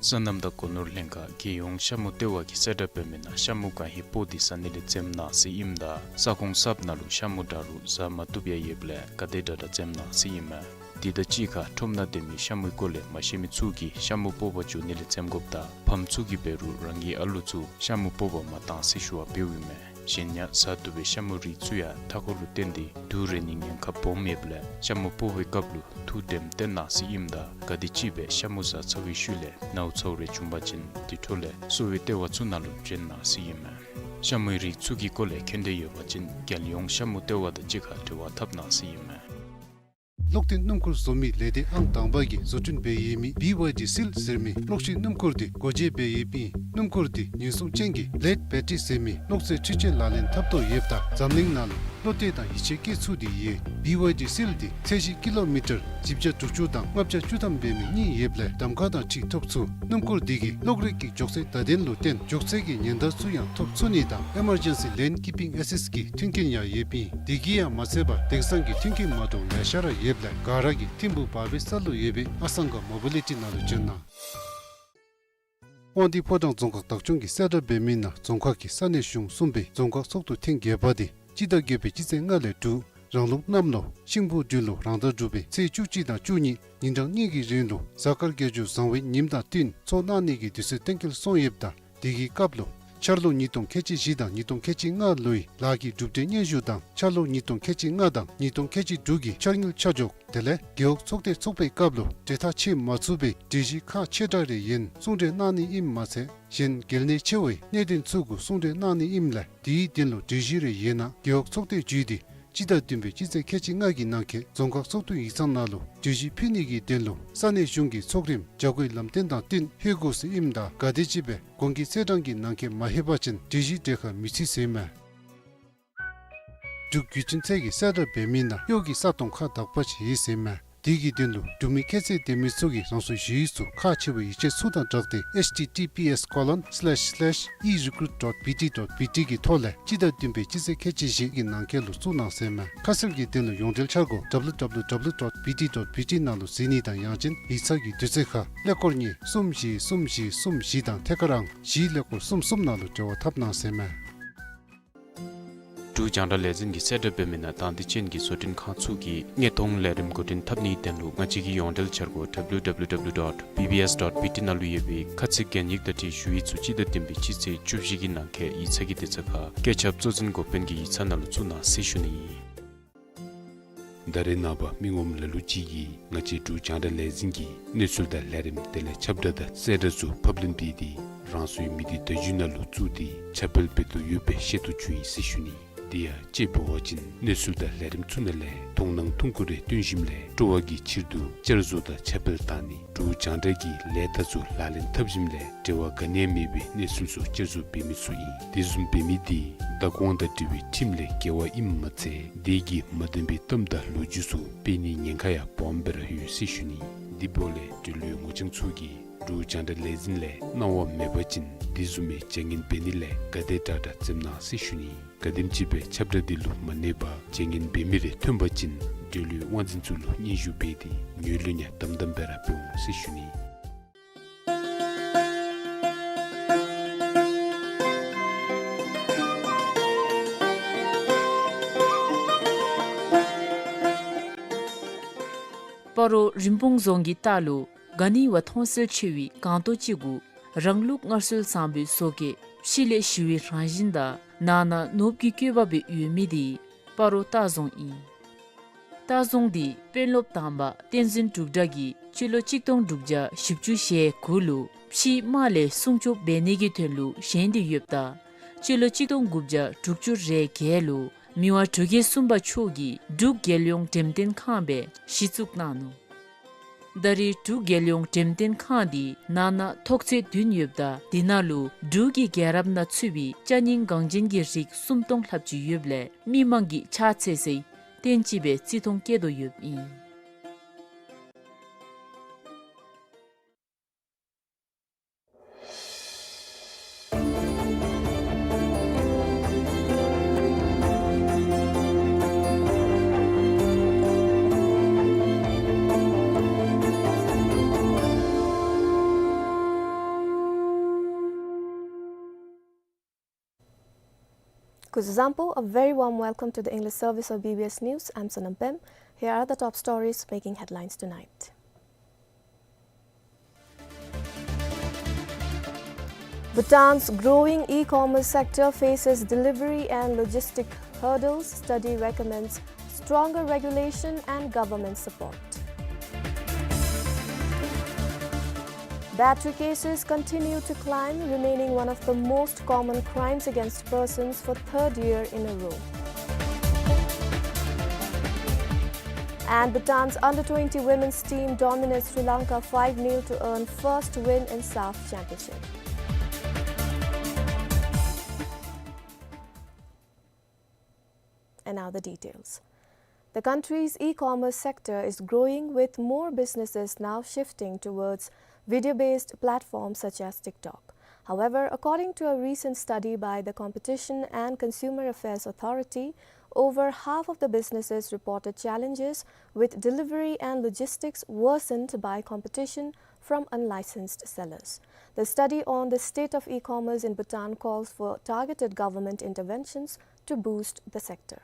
སོ་ནམ་དང་སྒོ་ནོར་ལྷན་ཁག་རྒྱལ་ཡོངས་ཤ་མུ་ལྟེ་བ་གིས་གསལ་བསྒྲགས་འབད་མི་ནང་ཤ་མུ་གང་ཧེ་སྤོག་སྟེ་ཟ་ནི་ལས་འཛེམ་གནང་ཟེར་ཨིནམ་ད་ས་ཁོངས་གསརཔ་ནང་ལུ་ཤ་མུ་འདྲ་རུང་ཟ་མ་བཏུབ་ཡང་ཡོདཔ་ལས་ག་དེ་དྲག་དྲག་འཛེམ་གནང་ཟེར་ཨིན་མས། དེ་དང་གཅིག་ཁར་ཁྲོམ་ནང་སྡོད་མི་ཤ་མུའི་སྐོར་ལས་མ་ཤེས་མི་ཚུ་གིས་ཤ་མུ་སྤོག་པར་འགྱོ་ནི་ལས་འཛེམ་དགོཔ་དང་ཕམ་ཚུ་གིས་འབད་རུང་རང་གི་ཨ་ལོ་ཚུ་ཤ་མུ་སྤོག་པར་མ་གཏང་ཟེར་ཞུ་བ་འབདཝ་ཨིན་མས། གཞན་ཡང་ཟ་བཏུབ་པའི་ཤ་མུའི་རིགས་ཚུ་ཡང་མཐའ་འཁོར་ལུ་བརྟེན་ཏེ་དུག་རེག་ནིའི་ཉེན་ཁ་སྦོམ་ཡོདཔ་ལས་ཤ་མུ་སྤོག་པའི་སྐབས་ལུ་ཐུགས་དྲནམ་བཏོན་གནང་ཟེར་ཨིནམ་ད་ག་དེམ་ཅིག་སྦེ་ཤ་མུ་ཟ་ཚར་བའི་ཤུལ་ལས་ནཝ་ཚཝ་རེ་བྱུང་པ་ཅིན་དེ་འཕྲོ་ལས་གསོ་བའི་ལྟེ་བ་ཚུ་ནང་ལུ་བྱོན་གནང་ཟེར་ཨིན་མས། ཤ་མུའི་རིགས་ཚུ་གི་སྐོར་ལས་མཁྱེན་འདོད་ཡོད་པ་ཅིན་རྒྱལ་ཡོངས་ཤ་མུ་ལྟེ་བ་དང་གཅིག་ཁར་འབྲེལ་བ་འཐབ་གནང་ཟེར་ཨིན་མས། གློག་འཐེན་སྣུམ་འཁོར་བཟོ་མི་ལས་སྡེ་ཨང་དང་པ་གིས་བཟོ་སྐྲུན་འབད་ཡོད་མི་བི་ཝའི་ཌི་སིལ་ཟེར་མི་གློག་ཤིང་སྣུམ་འཁོར་འདི་སྒོ་འབྱེད་འབད་ཡོདཔ་ཨིན། སྣུམ་འཁོར་འདི་ཉེན་སྲུང་ཅན་གྱི་ལེཌ་བེ་ཊི་རི་ཟེར་མི་གློག་རྫས་འཕྲུལ་ཆས་ལག་ལེན་འཐབ་དོ་ཡོདཔ་ད་འཛམ་གླིང་ནང་ལུ་བློ་གཏད་དང་ཡིད་ཆེས་བསྐྱེད་ཚུགས་ཏེ་ཡོད། བི་ཝའི་ཌི་སིལ་འདི་ཚད་གཞི་ཀི་ལོ་མི་ཊར་བཞི་བརྒྱ་དྲུག་ཅུ་དང་ལྔ་བརྒྱ་བཅུ་ཐམ་འབད་མི་གཉིས་ཡོདཔ་ལས་གདམ་ཁ་དང་འཁྲིལ་ཐོབ་ཚུགས། སྣུམ་འཁོར་འདི་གིས་གློག་རིག་གི་མགྱོགས་ཚད་བརྡ་དོན་ལུ་བརྟེན་མགྱོགས་ཚད་ཀྱི་ཉེན་བརྡ་ཚུ་ཡང་ཐོབ་ཚུགས་ནི་དང་ཨེ་མར་ཇེན་སི་ལེན་ཀིཔ་པིང་ཨེ་སིསཊ་གི་མཐུན་རྐྱེན་ཡང་ཡོདཔ་ཨིན། དེ་གིས་ཡང་མ་ཚད་པར་དེང་སང་གི་མཐུན་རྐྱེན་མ་འདྲཝ་ལེ་ཤ་ར་ཡོདཔ་ལས་ག་ར་གིས་ཐིམ་ཕུག་བར་བའི་ས་ལུ་ཡོད་པའི་ཨ་སང་ག་མོ་བི་ལི་ཊི་ནང་ལུ་བྱོན་གནང་། དབང་འདུས་ཕོ་བྲང་རྫོང་ཁག་བདག་སྐྱོང་གིས་གསལ་བསྒྲགས་འབད་མི་ནང་རྫོང་ཁག་གི་ས་གནས་གཞུང་གསུམ་པའི་རྫོང་ཁག་ཚོགས་འདུ་ཐེངས་བརྒྱད་པ་དེ་སྤྱི་ཟླ་བརྒྱད་པའི་སྤྱི་ཚེས་ལྔ་ལས་དྲུག་རང་ལུགས་གནམ་ལོ་ཤིང་ཕོ་སྦྲུལ་ལོ་རང་ཟླ་དྲུག་པའི་ཚེས་བཅུ་གཅིག་དང་བཅུ་གཉིས་ཉིན་གྲངས་གཉིས་ཀྱི་རིང་ལུ་གཟའ་སྐར་དགེ་སྦྱོར་བཟང་བའི་ཉིནམ་དང་བསྟུན་ཚོགས་གནང་ནི་གི་དུས་ཚོད་གཏན་འཁེལ་སོང་ཡོདཔ་ད་དེ་གི་སྐབས་ལུ་འཆར་ལོ་ཉིས་སྟོང་ཁལ་གཅིག་བཞི་དང་ཉིས་སྟོང་ཁལ་གཅིག་ལྔ་ལོའི་ལཱ་གི་གྲུབ་འབྲས་སྙན་ཞུ་དང་འཆར་ལོ་ཉིས་སྟོང་ཁལ་གཅིག་ལྔ་དང་ཉིས་སྟོང་ཁལ་གཅིག་དྲུག་གི་འཆར་དངུལ་ཆ་འཇོག་དེ་ལས་རྒེད་འོག་ཚོགས་སྡེ་ཚོགས་པའི་སྐབས་ལུ་གྲོས་ཐག་བཅད་མ་ཚུགས་པའི་གྲོས་གཞི་ཁག་ཆེ་དྲགས་རེ་ཡོད་གསུང་གྲོས་གནང་ནི་ཨིནམ་མ་ཚད་གཞན་གལ་གནད་ཆེ་བའི་གནད་དོན་ཚུ་གུ་གསུང་གྲོས་གནང་ནི་ཨིནམ་ལས་དེའི་དོན་ལུ་གྲོས་གཞི་རེ་ཡོད་ན་རྒེད་འོག་ཚོགས་སྡེ་བརྒྱུད་དེ་སྤྱི་ཟླ་བདུན་པའི་སྤྱི་ཚེས་ཁལ་གཅིག་ལྔ་གི་ནང་འཁོད་རྫོང་ཁག་ཚོགས་འདུ་ཡིག་ཚང་ནང་ལུ་གྲོས་གཞི་ཕུལ་ནི་གི་དོན་ལུ་ས་གནས་གཞུང་གི་ཚོགས་རིམ་བྱ་སྒོའི་ལམ་སྟོན་དང་བསྟུན་ལྷོད་དགོ་ཟེར་ཨིནམ་ད་ག་དེམ་ཅིག་སྦེ་གོང་གི་ཚེས་གྲངས་ཀྱི་ནང་འཁོད་མ་ལྷོད་པ་ཅིན་གྲོས་གཞི་གྲོས་ཁ་མི་ཚུད་ཟེར་མས། འབྲུག་བརྒྱུད་འཕྲིན་ཚད་ཀྱིས་གསལ་བསྒྲགས་འབད་མི་ནང་གཡོག་གི་ས་སྟོང་ཁག་དག་པ་ཅིག་ཡོད་ཟེར་མས། དེ་གི་དོན་ལུ་འབྲུག་མི་ཁྱད་ཚད་ལྡན་མི་ཚུ་གིས་རང་སོའི་ཞུ་ཡིག་ཚུ་ཁག་ཆེ་བའི་ཡིག་ཆ་ཚུ་དང་སྦྲགས་ཏེ་H T T P S colon slash slash e recruit dot B T dot B T གི་ཐོག་ལས་སྤྱི་ཟླ་བདུན་པའི་སྤྱི་ཚེས་ཁལ་གཅིག་བཞི་གི་ནང་འཁོད་ལུ་བཙུགས་གནང་ཟེར་མས། ཁ་གསལ་གྱི་དོན་ལུ་ཡོངས་འབྲེལ་འཆར་སྒོ་W W W dot B T dot B T ནང་ལུ་གཟིགས་ནི་དང་ཡང་ཅིན་ཡིག་ཚང་གི་དུས་ཚོད་ཁར་ཀླད་ཀོར་གཉིས་གསུམ་བཞི་གསུམ་བཞི་གསུམ་བཞི་དང་ཐད་ཀར་ཨང་བཞི་ཀླད་ཀོར་གསུམ་གསུམ་ནང་ལུ་འབྲེལ་བ་འཐབ་གནང་ཟེར་མས། འབྲུག་རྒྱང་བསྒྲགས་ལས་འཛིན་གྱིས་གསལ་བསྒྲགས་འབད་མི་ནང་དང་འདོད་ཅན་གྱི་བཟོ་སྐྲུན་ཁང་ཚུ་གིས་དངོས་མཐོང་ལས་རིམ་འགོ་འདྲེན་འཐབ་ནིའི་དོན་ལུ་ང་བཅས་ཀྱི་ཡོངས་འབྲེལ་འཆར་སྒོ་W W W dot B B S dot B T ནང་ལུ་ཡོད་པའི་ཁ་ཚིག་གན་ཡིག་དང་འཁྲིལ་ཞུ་ཡིག་ཚུ་སྤྱི་ཟླ་བདུན་པའི་སྤྱི་ཚེས་བཅུ་བཞི་གི་ནང་འཁོད་ཡིག་ཚང་གི་དུས་ཚོད་ཁར་བཀོད་ཁྱབ་གཙོ་འཛིན་འགོ་དཔོན་གྱི་ཡིག་ཚང་ནང་ལུ་བཙུགས་གནང་ཟེར་ཞུ་ནི་ཨིན། ད་རེས་ནངས་པ་མི་ངོམ་ལ་ལུ་ཅིག་གིས་ང་བཅས་འབྲུག་རྒྱང་བསྒྲགས་ལས་འཛིན་གྱི་གནས་ཚུལ་དང་ལས་རིམ་དེ་ལས་ཁྱབ་བསྒྲགས་དང་གསལ་བསྒྲགས་ཚུ་ཕབ་ལེན་འབད་དེ་རང་སོའི་མི་སྡེ་བརྡ་བརྒྱུད་ནང་ལུ་བཙུགས་ཏེ་ཁྱབ་སྤེལ་འབད་དོ་ཡོདཔ་སྦེ་ཤེས་རྟོགས་བྱུང་ཡི་ཟེར་ཞུ་ནི། དེ་ཡང་དཔྱེ་འབད་བ་ཅིན་གནས་ཚུལ་དང་ལས་རིམ་ཚུ་ནང་ལས་མཐོང་སྣང་ཐུང་ཀུ་རེ་བཏོན་ཞིནམ་ལས་སྤྲོ་བ་གི་ཕྱིར་དུ་བསྐྱར་བཟོ་དང་ཁྱབ་སྤེལ་བཏང་ནི་འབྲུག་རྒྱང་བསྒྲགས་ཀྱི་ལས་རྟགས་ཚུ་ལག་ལེན་འཐབ་ཞིནམ་ལས་འབྲེལ་བ་ག་ནི་ཡང་མེད་པའི་གནས་ཚུལ་ཚུ་བསྐྱར་བཟོ་འབད་མི་ཚུ་ཨིན། དེ་བཟུམ་འབད་མི་དེ་བདག་དབང་དང་འབྲེལ་བའི་ཁྲིམས་ལས་འགལ་བ་ཨིནམ་མ་ཚད་དེ་གིས་མ་བདེན་པའི་གཏམ་དང་ལོ་རྒྱུས་ཚུ་སྤེལ་ནིའི་ཉེན་ཁ་ཡང་སྦོམ་སྦེ་ར་ཡོད་ཟེར་ཞུ་ནི། དེ་འབདཝ་ལས་འབྲེལ་ཡོད་ངོ་རྐྱང་ཚུ་གིས་འབྲུག་རྒྱང་བསྒྲགས་ལས་འཛིན་ལས་གནང་བ་མེད་པ་ཅིན་དེ་བཟུམ་མའི་བྱ་ངན་འབད་ནི་ལས་ག་དེ་དྲག་དྲག་འཛེམ་གནང་ཟེར་ཞུ་ནི། ག་དེམ་ཅིག་སྦེ་ཁྱབ་བསྒྲགས་དེ་ལུ་མ་གནས་པར་བྱ་ངན་འབད་མི་རེ་ཐོན་པ་ཅིན་འབྲེལ་ཡོད་དབང་འཛིན་ཚུ་ལུ་སྙན་ཞུ་འབད་དེ་ངོས་ལེན་ཡང་དམ་དམ་སྦེ་ར་འབད་འོང་ཟེར་ཞུ་ནི། སྤ་རོ་རིན་སྤུངས་རྫོང་གི་ལྟག་ལུ་ག་ནི་བ་མཐོང་གསལ་ཆེ་བའི་སྒང་ཏོག་ཅིག་གུ་རང་ལུགས་སྔར་སྲོལ་བཟང་པོའི་བཟོ་བཀོད་ཕྱི་ལས་ཞི་བའི་རང་བཞིན་དང་ནང་ན་ནོར་བུ་གི་བཀོད་པ་སྦེ་ཡོད་མི་དེ་སྤ་རོ་ལྟ་རྫོང་ཨིན། ལྟ་རྫོང་དེ་དཔོན་སློབ་དང་པ་བསྟན་འཛིན་འབྲུག་སྒྲ་གིས་སྤྱི་ལོ་གཅིག་སྟོང་དྲུག་བརྒྱ་བཞི་བཅུ་ཞེ་དགུ་ལུ་ཕྱིའི་དམག་ལས་སྲུང་སྐྱོབ་འབད་ནི་གི་དོན་ལུ་བཞེངས་ཏེ་ཡོདཔ་ད་སྤྱི་ལོ་གཅིག་སྟོང་དགུ་བརྒྱ་དྲུག་ཅུ་རེ་བརྒྱད་ལུ་མི་དབང་འབྲུག་རྒྱལ་གསུམ་པ་མཆོག་གིས་འབྲུག་རྒྱལ་ཡོངས་འགྲེམས་སྟོན་ཁང་སྦེ་གཞི་བཙུགས་གནང་ནུག། ད་རེས་འབྲུག་རྒྱལ་ཡོངས་འགྲེམས་སྟོན་ཁང་འདི་ནང་ན་ཐོག་ཚད་བདུན་ཡོདཔ་ད་དེ་ནང་ལུ་འབྲུག་གི་རྒྱལ་རབས་ནང་ཚུད་པའི་ཅ་རྙིང་འགངས་ཅན་གྱི་རིགས་སུམ་སྟོང་ལྷགཔ་ཅིག་ཡོདཔ་ལས་མི་མང་གིས་ཕྱག་འཚལ་སའི་རྟེན་ཅིག་སྦེ་བརྩི་མཐོང་བསྐྱེད་དོ་ཡོདཔ་ཨིན། Kuzuzangpo, a very warm welcome to the English service of B B S News. I'm Sonam Pem. Here are the top stories making headlines tonight. Bhutan's growing e-commerce sector faces delivery and logistic hurdles. Study recommends stronger regulation and government support. Battery cases continue to climb, remaining one of the most common crimes against persons for third year in a row. And Bhutan's under twenty women's team dominates Sri Lanka five nil to earn first win in SAFF Championship. And now the details. The country's e-commerce sector is growing, with more businesses now shifting towards video-based platforms such as TikTok. However, according to a recent study by the Competition and Consumer Affairs Authority, over half of the businesses reported challenges, with delivery and logistics worsened by competition from unlicensed sellers. The study on the state of e-commerce in Bhutan calls for targeted government interventions to boost the sector.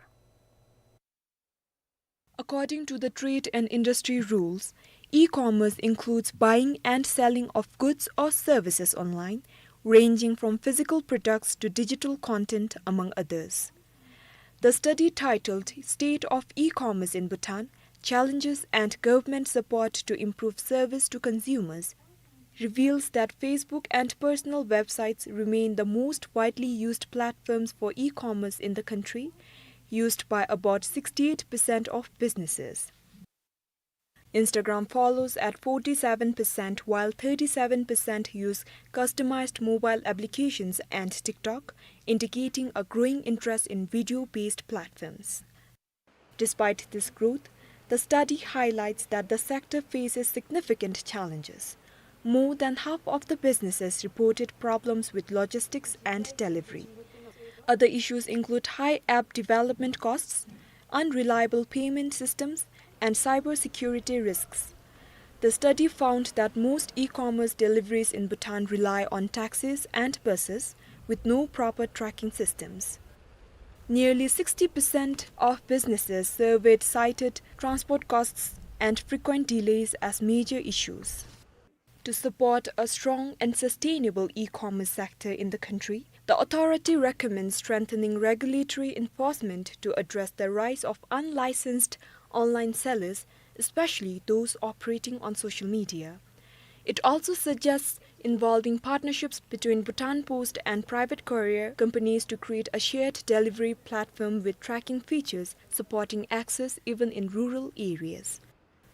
According to the trade and industry rules, e-commerce includes buying and selling of goods or services online, ranging from physical products to digital content, among others. The study, titled State of E-commerce in Bhutan: Challenges and Government Support to Improve Service to Consumers, reveals that Facebook and personal websites remain the most widely used platforms for e-commerce in the country, used by about sixty-eight percent of businesses. Instagram follows at forty-seven percent, while thirty-seven percent use customized mobile applications and TikTok, indicating a growing interest in video-based platforms. Despite this growth, the study highlights that the sector faces significant challenges. More than half of the businesses reported problems with logistics and delivery. Other issues include high app development costs, unreliable payment systems, and cybersecurity risks. The study found that most e-commerce deliveries in Bhutan rely on taxis and buses, with no proper tracking systems. Nearly sixty percent of businesses surveyed cited transport costs and frequent delays as major issues. To support a strong and sustainable e-commerce sector in the country, the authority recommends strengthening regulatory enforcement to address the rise of unlicensed online sellers, especially those operating on social media. It also suggests involving partnerships between Bhutan Post and private courier companies to create a shared delivery platform with tracking features supporting access even in rural areas.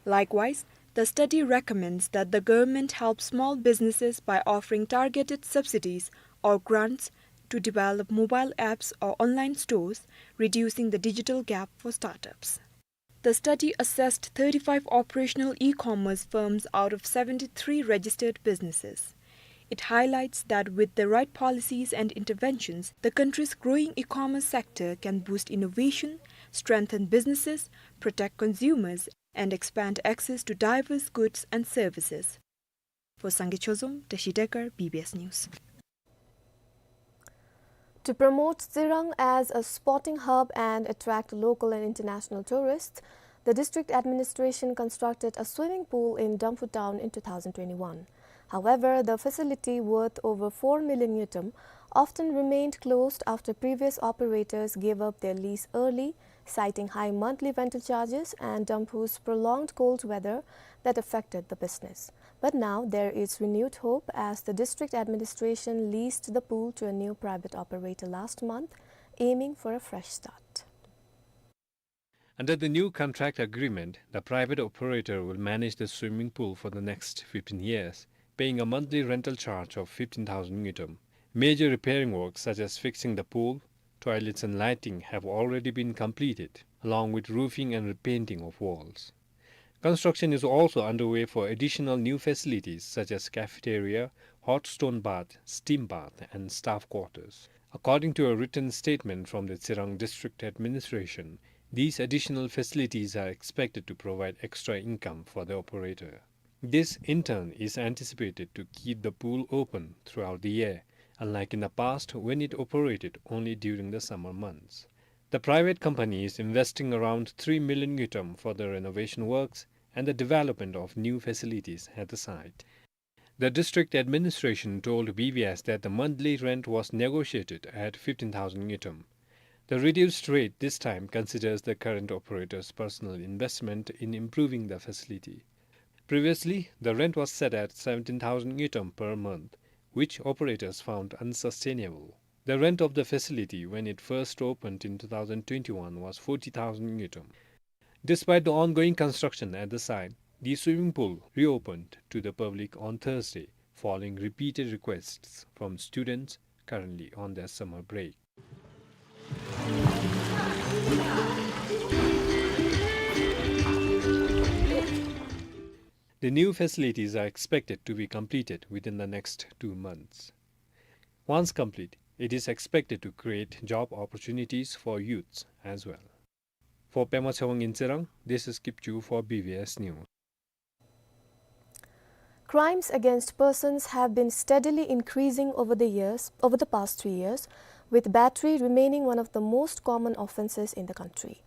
Likewise, the study recommends that the government help small businesses by offering targeted subsidies or grants to develop mobile apps or online stores, reducing the digital gap for startups. The study assessed thirty-five operational e-commerce firms out of seventy-three registered businesses. It highlights that with the right policies and interventions, the country's growing e-commerce sector can boost innovation, strengthen businesses, protect consumers, and expand access to diverse goods and services. For Sangay Chozom, Tashi Dekar, B B S News. To promote Tsirang as a sporting hub and attract local and international tourists, The district administration constructed a swimming pool in Damphu town in two thousand twenty-one. However, the facility, worth over four million ngultrum, often remained closed after previous operators gave up their lease early, citing high monthly rental charges and Damphu's prolonged cold weather that affected the business. But now there is renewed hope as the district administration leased the pool to a new private operator last month, aiming for a fresh start. Under the new contract agreement, the private operator will manage the swimming pool for the next fifteen years, paying a monthly rental charge of fifteen thousand ngultrum. Major repairing works such as fixing the pool, toilets and lighting have already been completed, along with roofing and repainting of walls. Construction is also underway for additional new facilities such as cafeteria, hot stone bath, steam bath, and staff quarters. According to a written statement from the Tsirang District Administration, these additional facilities are expected to provide extra income for the operator. This, in turn, is anticipated to keep the pool open throughout the year, unlike in the past when it operated only during the summer months. The private company is investing around three million ngultrum for the renovation works and the development of new facilities at the site. The district administration told B B S that the monthly rent was negotiated at fifteen thousand ngultrum. The reduced rate this time considers the current operator's personal investment in improving the facility. Previously, the rent was set at seventeen thousand ngultrum per month, which operators found unsustainable. The rent of the facility when it first opened in two thousand twenty-one was forty thousand ngultrum. Despite the ongoing construction at the site, the swimming pool reopened to the public on Thursday following repeated requests from students currently on their summer break. The new facilities are expected to be completed within the next two months. Once complete, it is expected to create job opportunities for youths as well. For Pema Tshewang in Tsirang, this is Kipchu for B B S News. Crimes against persons have been steadily increasing over the years, over the past three years, with battery remaining one of the most common offences in the country.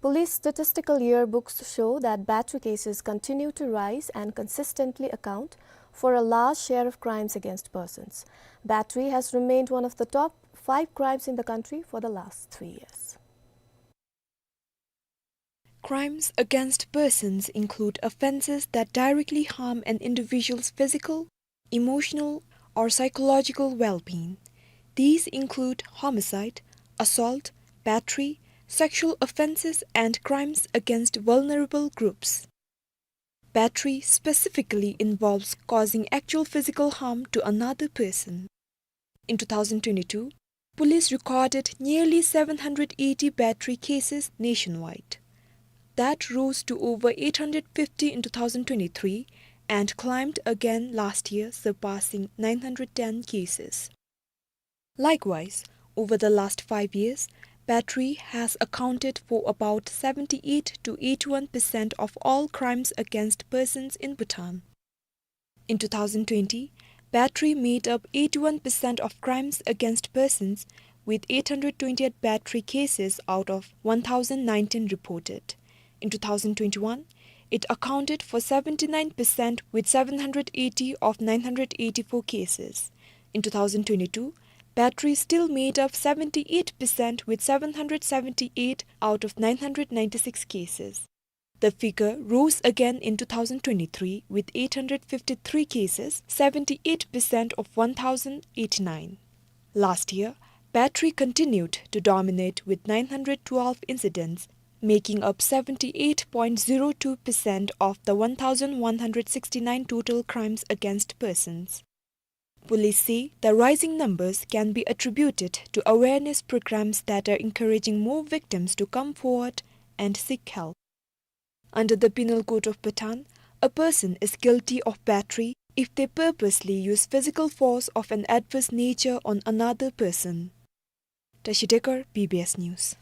Police statistical yearbooks show that battery cases continue to rise and consistently account for a large share of crimes against persons. Battery has remained one of the top five crimes in the country for the last three years. Crimes against persons include offences that directly harm an individual's physical, emotional, or psychological well-being. These include homicide, assault, battery, sexual offences, and crimes against vulnerable groups. Battery specifically involves causing actual physical harm to another person. In two thousand twenty-two, police recorded nearly seven hundred eighty battery cases nationwide. That rose to over eight hundred fifty in two thousand twenty-three and climbed again last year, surpassing nine hundred ten cases. Likewise, over the last five years, battery has accounted for about seventy-eight to eighty-one percent of all crimes against persons in Bhutan. In two thousand twenty, battery made up eighty-one percent of crimes against persons, with eight hundred twenty-eight battery cases out of one thousand nineteen reported. In two thousand twenty-one, it accounted for seventy-nine percent, with seven hundred eighty of nine hundred eighty-four cases. In two thousand twenty-two, battery still made up seventy-eight percent, with seven hundred seventy-eight out of nine hundred ninety-six cases. The figure rose again in two thousand twenty-three, with eight hundred fifty-three cases, seventy-eight percent of one thousand eighty-nine. Last year, battery continued to dominate with nine hundred twelve incidents, making up seventy-eight point zero two percent of the one thousand one hundred sixty-nine total crimes against persons. Police say the rising numbers can be attributed to awareness programs that are encouraging more victims to come forward and seek help. Under the Penal Code of Bhutan, a person is guilty of battery if they purposely use physical force of an adverse nature on another person. Tashi Dekar, B B S News.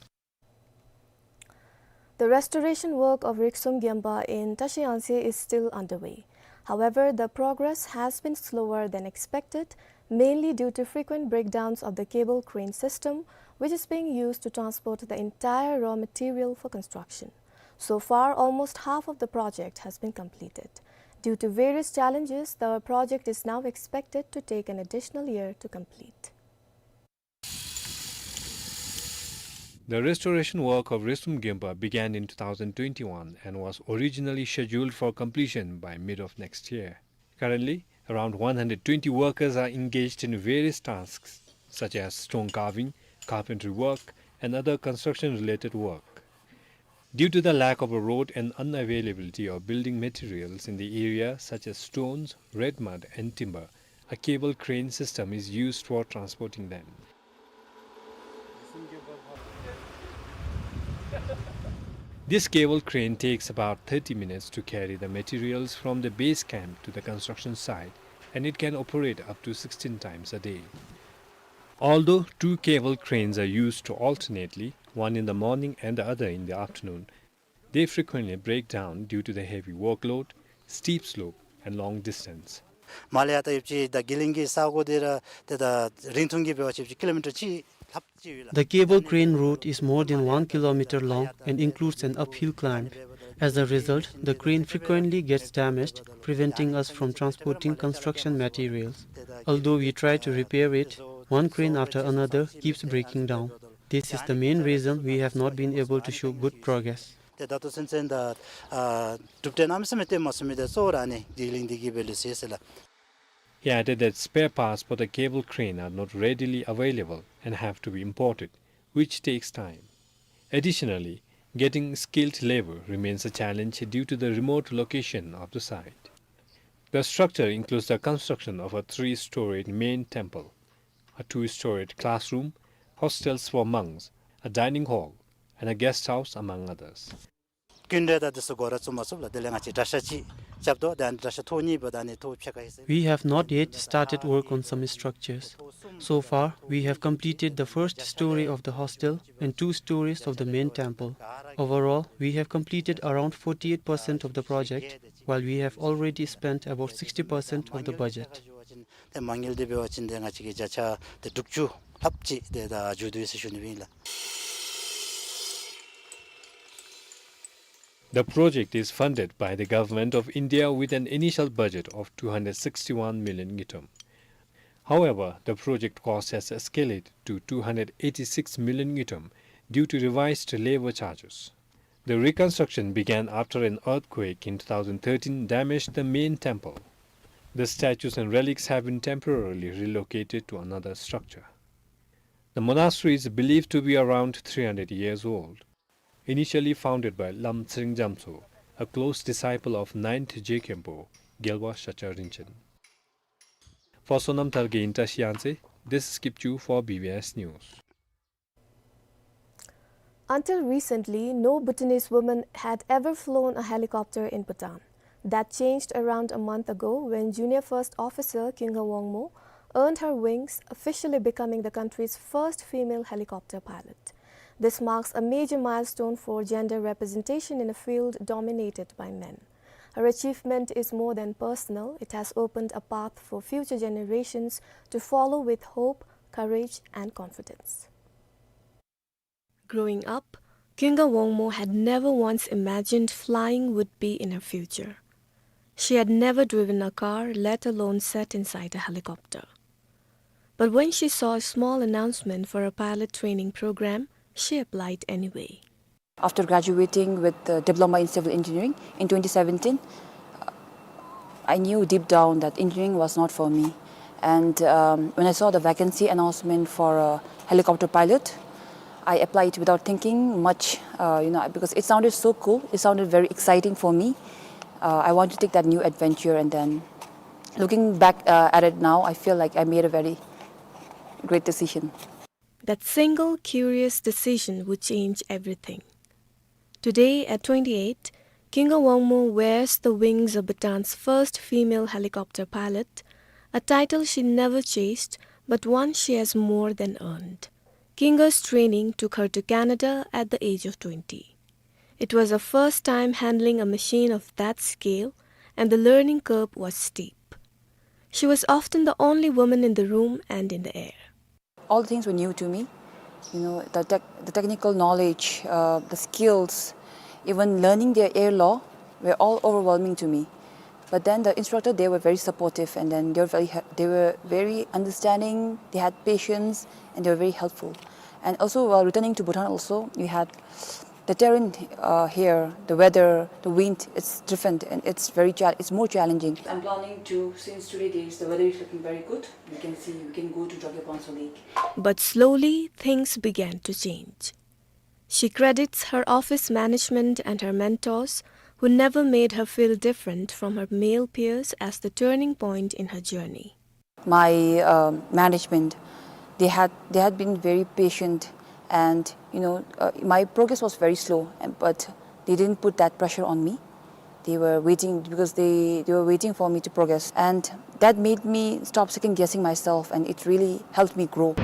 The restoration work of Riksum Gyemba in Tashi Angse is still underway. However, the progress has been slower than expected, mainly due to frequent breakdowns of the cable crane system, which is being used to transport the entire raw material for construction. So far, almost half of the project has been completed. Due to various challenges, the project is now expected to take an additional year to complete. The restoration work of Resum Gempa began in two thousand twenty-one and was originally scheduled for completion by mid of next year. Currently, around one hundred twenty workers are engaged in various tasks such as stone carving, carpentry work, and other construction-related work. Due to the lack of a road and unavailability of building materials in the area such as stones, red mud, and timber, a cable crane system is used for transporting them. This cable crane takes about thirty minutes to carry the materials from the base camp to the construction site, and it can operate up to sixteen times a day. Although two cable cranes are used alternately, one in the morning and the other in the afternoon, they frequently break down due to the heavy workload, steep slope, and long distance. མར་ལས་ཡར་ད་ཡོདཔ་ཅིག་ད་དགེ་ལེགས་ཀྱི་ས་གོ་འདི་ར་ཏེ་ད་རིང་ཐུང་གི་འབད་བ་ཅིན་ཀི་ལོ་མི་ཊར་གཅིག་ལྷགཔ་ཅིག་ཡོད་ལགས། The cable crane route is more than one kilometer long and includes an uphill climb. As a result, the crane frequently gets damaged, preventing us from transporting construction materials. Although we try to repair it, one crane after another keeps breaking down. This is the main reason we have not been able to show good progress. ཏེ་ད་ལྟོ་ཚུན་ཚོད་ད་ཨ་གྲུབ་འབྲས་གནམ་མེད་ས་མེད་སྟོན་མ་ཚུགས་མི་འདི་གཙོ་བོ་ར་ཨ་ནི་དགེ་ལེགས་འདི་གིས་འབད་ལུས་ཟེར་ཟེར་ལགས། He added that spare parts for the cable crane are not readily available and have to be imported, which takes time. Additionally, getting skilled labor remains a challenge due to the remote location of the site. The structure includes the construction of a three-storied main temple, a two-storied classroom, hostels for monks, a dining hall, and a guest house, among others. ཀུན་ར་ད་འདི་ཚུ་འགོ་ར་བཙུགས་མ་ཚུགས་ལགས། དེ་ལས་ང་བཅས་དྲག་ཤ་ཅིག་རྐྱབ་དོ། ད་ཨ་ནི་དྲག་ཤ་ཐོག་གཉིས་འབདཝ་ད་ཨ་ནི་ཐོག་ཕྱེད་ཀ་ཨིན་ཟེར། We have not yet started work on some structures. So far, we have completed the first story of the hostel and two stories of the main temple. Overall, we have completed around forty-eight percent of the project, while we have already spent about sixty percent of the budget. ཏེ་མ་དངུལ་འདི་འབད་བ་ཅིན་ཏེ་ང་བཅས་ཀྱིས་བརྒྱ་ཆ་ཏེ་དྲུག་ཅུ་ལྷགཔ་ཅིག་ཏེ་ད་མཇུག་བསྡུ་ཡི་ཟེར་ཞུ་ནི་ཨིན་ལགས། The project is funded by the Government of India with an initial budget of two hundred sixty-one million ngultrum. However, the project cost has escalated to two hundred eighty-six million ngultrum due to revised labor charges. The reconstruction began after an earthquake in two thousand thirteen damaged the main temple. The statues and relics have been temporarily relocated to another structure. The monastery is believed to be around three hundred years old. Initially founded by Lam Tsering Jamtso, a close disciple of ninth Je Khenpo, Gyalwa Shakya Rinchen. For Sonam Tharge in Tashi Yangtse, this is Kipchu for B B S News. Until recently, no Bhutanese woman had ever flown a helicopter in Bhutan. That changed around a month ago when junior first officer Khinga Wangmo earned her wings, officially becoming the country's first female helicopter pilot. This marks a major milestone for gender representation in a field dominated by men. Her achievement is more than personal, it has opened a path for future generations to follow with hope, courage, and confidence. Growing up, Khinga Wangmo had never once imagined flying would be in her future. She had never driven a car, let alone sat inside a helicopter. But when she saw a small announcement for a pilot training program, she applied anyway. After graduating with the Diploma in Civil Engineering in twenty seventeen, I knew deep down that engineering was not for me. And, um, when I saw the vacancy announcement for a helicopter pilot, I applied without thinking much, uh, you know, because it sounded so cool. It sounded very exciting for me. Uh, I want to take that new adventure, and then looking back, uh, at it now, I feel like I made a very great decision. That single curious decision would change everything. Today, at twenty-eight, Khinga Wangmo wears the wings of Bhutan's first female helicopter pilot, a title she never chased, but one she has more than earned. Khinga's training took her to Canada at the age of twenty. It was her first time handling a machine of that scale, and the learning curve was steep. She was often the only woman in the room and in the air. All things were new to me. You know, the tech-, the technical knowledge, uh, the skills, Even learning their air law were all overwhelming to me. But then the instructor, they were very supportive, and then they were very he-, they were very understanding, they had patience, and they were very helpful. And also, while returning to Bhutan also, we had the terrain, uh, here, the weather, the wind, it's different and it's very cha-, it's more challenging. I'm planning to, since today days, the weather is looking very good. We can see, we can go to Drukgyal Phuntsho Lake. But slowly, things began to change. She credits her office management and her mentors, who never made her feel different from her male peers, as the turning point in her journey. My, um, management, they had, they had been very patient, and, you know, uh, my progress was very slow, and, but they didn't put that pressure on me. They were waiting because they, they were waiting for me to progress, and that made me stop second guessing myself, and it really helped me grow.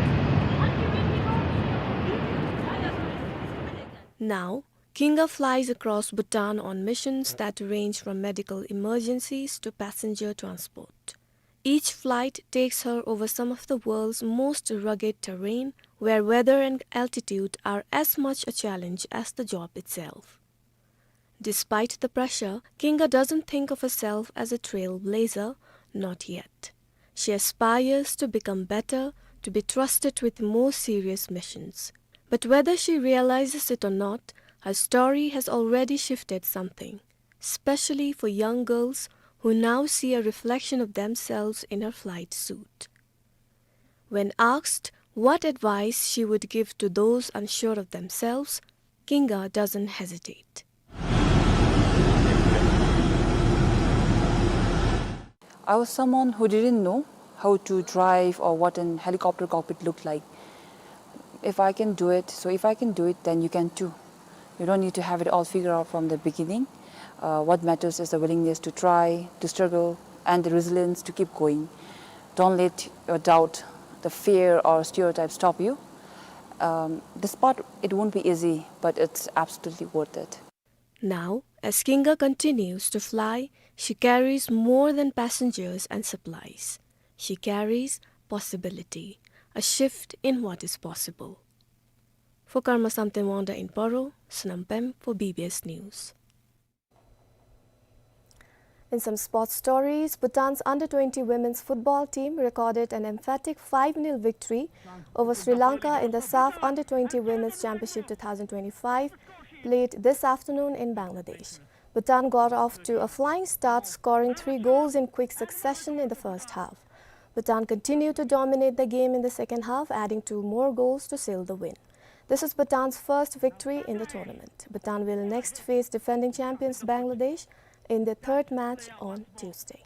Now, Kinga flies across Bhutan on missions that range from medical emergencies to passenger transport. Each flight takes her over some of the world's most rugged terrain, where weather and altitude are as much a challenge as the job itself. Despite the pressure, Kinga doesn't think of herself as a trailblazer, not yet. She aspires to become better, to be trusted with more serious missions. But whether she realizes it or not, her story has already shifted something, especially for young girls who now see a reflection of themselves in her flight suit. When asked what advice she would give to those unsure of themselves, Kinga doesn't hesitate. I was someone who didn't know how to drive or what an helicopter cockpit looked like. If I can do it, so if I can do it, then you can too. You don't need to have it all figured out from the beginning. Uh, what matters is the willingness to try, to struggle, and the resilience to keep going. Don't let your doubt, the fear, or stereotype stop you. Um, this part, it won't be easy, but it's absolutely worth it. Now, as Kinga continues to fly, she carries more than passengers and supplies. She carries possibility, a shift in what is possible. For Karma Samten Wangda in Paro, Sonam Pem for B B S News. In some sports stories, Bhutan's under twenty women's football team recorded an emphatic five nil victory over Sri Lanka in the SAFF under twenty Women's Championship two thousand twenty-five, played this afternoon in Bangladesh. Bhutan got off to a flying start, scoring three goals in quick succession in the first half. Bhutan continued to dominate the game in the second half, adding two more goals to seal the win. This is Bhutan's first victory in the tournament. Bhutan will next face defending champions Bangladesh in their third match on Tuesday.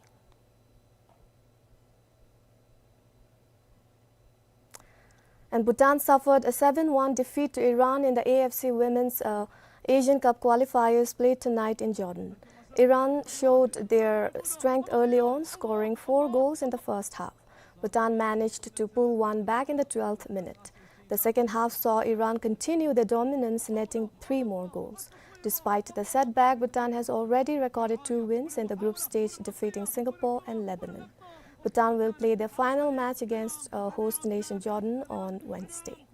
And Bhutan suffered a seven one defeat to Iran in the A F C Women's, uh, Asian Cup qualifiers played tonight in Jordan. Iran showed their strength early on, scoring four goals in the first half. Bhutan managed to pull one back in the twelfth minute. The second half saw Iran continue their dominance, netting three more goals. Despite the setback, Bhutan has already recorded two wins in the group stage, defeating Singapore and Lebanon. Bhutan will play their final match against, uh, host nation Jordan on Wednesday.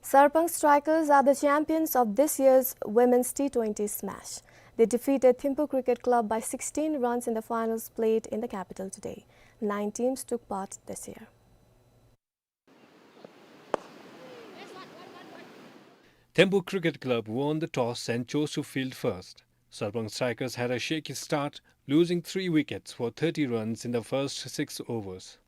Sarpang Strikers are the champions of this year's Women's T twenty Smash. They defeated Thimphu Cricket Club by sixteen runs in the finals played in the capital today. Nine teams took part this year. Thimphu Cricket Club won the toss and chose to field first. Sarpang Strikers had a shaky start, losing three wickets for thirty runs in the first six overs.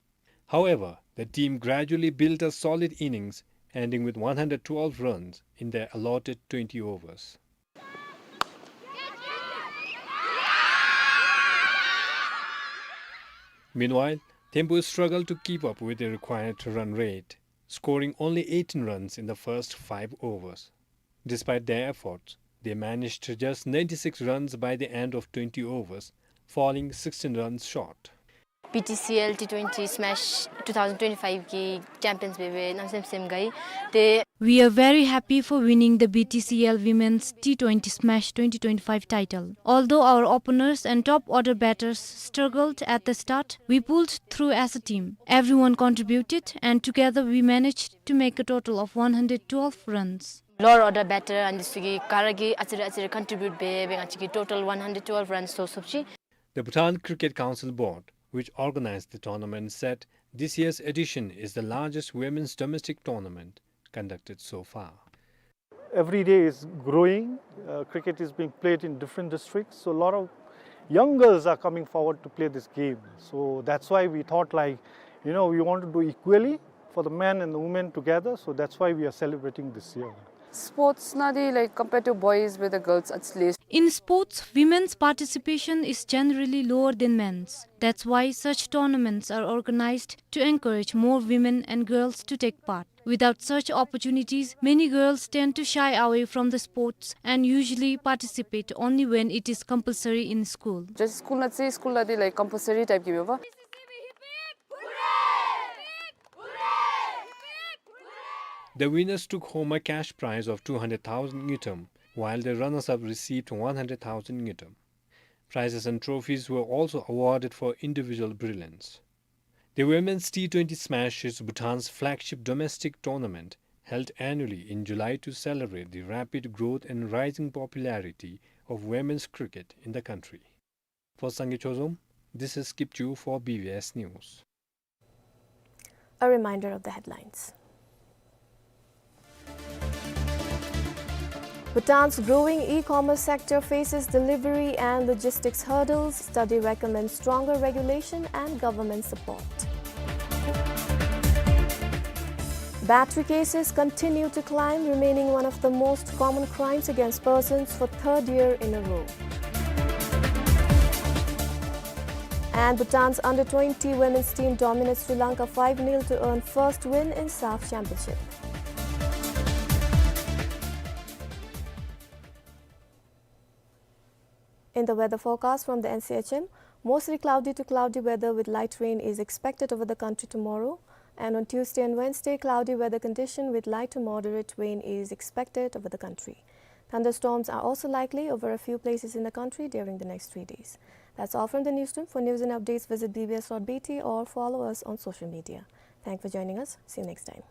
However, the team gradually built a solid innings, ending with one hundred twelve runs in their allotted twenty overs. Meanwhile, Thimphu struggled to keep up with the required run rate, scoring only eighteen runs in the first five overs. Despite their efforts, they managed just ninety-six runs by the end of twenty overs, falling sixteen runs short. B T C L T twenty Smash two thousand twenty-five ki champions bebe namsem sem gai. Te We are very happy for winning the B T C L Women's T twenty Smash twenty twenty-five title. Although our openers and top order batters struggled at the start, we pulled through as a team. Everyone contributed and together we managed to make a total of one hundred twelve runs. Lower order batter ཨ་ནི་ཚུ་གིས་ག་ར་གིས་ཨ་ཙི་རེ་ཨ་ཙི་རེ་contribute འབད་འབད་ང་བཅས་ཀྱིས་total one hundred twelve runs ཐོབ་ཐོབ་ཅི། The Bhutan Cricket Council Board, which organized the tournament, said this year's edition is the largest women's domestic tournament conducted so far. Every day is growing. Uh, cricket is being played in different districts. So a lot of young girls are coming forward to play this game. So that's why we thought, like, you know, we want to do equally for the men and the women together. So that's why we are celebrating this year. Sports ནང་འདི་like compared to boys with the girls, it's less. In sports, women's participation is generally lower than men's. That's why such tournaments are organized to encourage more women and girls to take part. Without such opportunities, many girls tend to shy away from the sports and usually participate only when it is compulsory in school. Just school ནང་འདི་school ནང་འདི like compulsory type གི་ཡོད་པ། The winners took home a cash prize of two hundred thousand ngultrum, while the runners-up received one hundred thousand ngultrum. Prizes and trophies were also awarded for individual brilliance. The Women's T twenty Smash is Bhutan's flagship domestic tournament, held annually in July to celebrate the rapid growth and rising popularity of women's cricket in the country. For Sangay Chozom, this is Kipchu for B B S News. A reminder of the headlines. Bhutan's growing e-commerce sector faces delivery and logistics hurdles. Study recommends stronger regulation and government support. Battery cases continue to climb, remaining one of the most common crimes against persons for third year in a row. And Bhutan's under twenty women's team dominates Sri Lanka five nil to earn first win in SAFF Championship. In the weather forecast from the N C H M, mostly cloudy to cloudy weather with light rain is expected over the country tomorrow, and on Tuesday and Wednesday, cloudy weather condition with light to moderate rain is expected over the country. Thunderstorms are also likely over a few places in the country during the next three days. That's all from the newsroom. For news and updates, visit B B S dot B T or follow us on social media. Thanks for joining us. See you next time.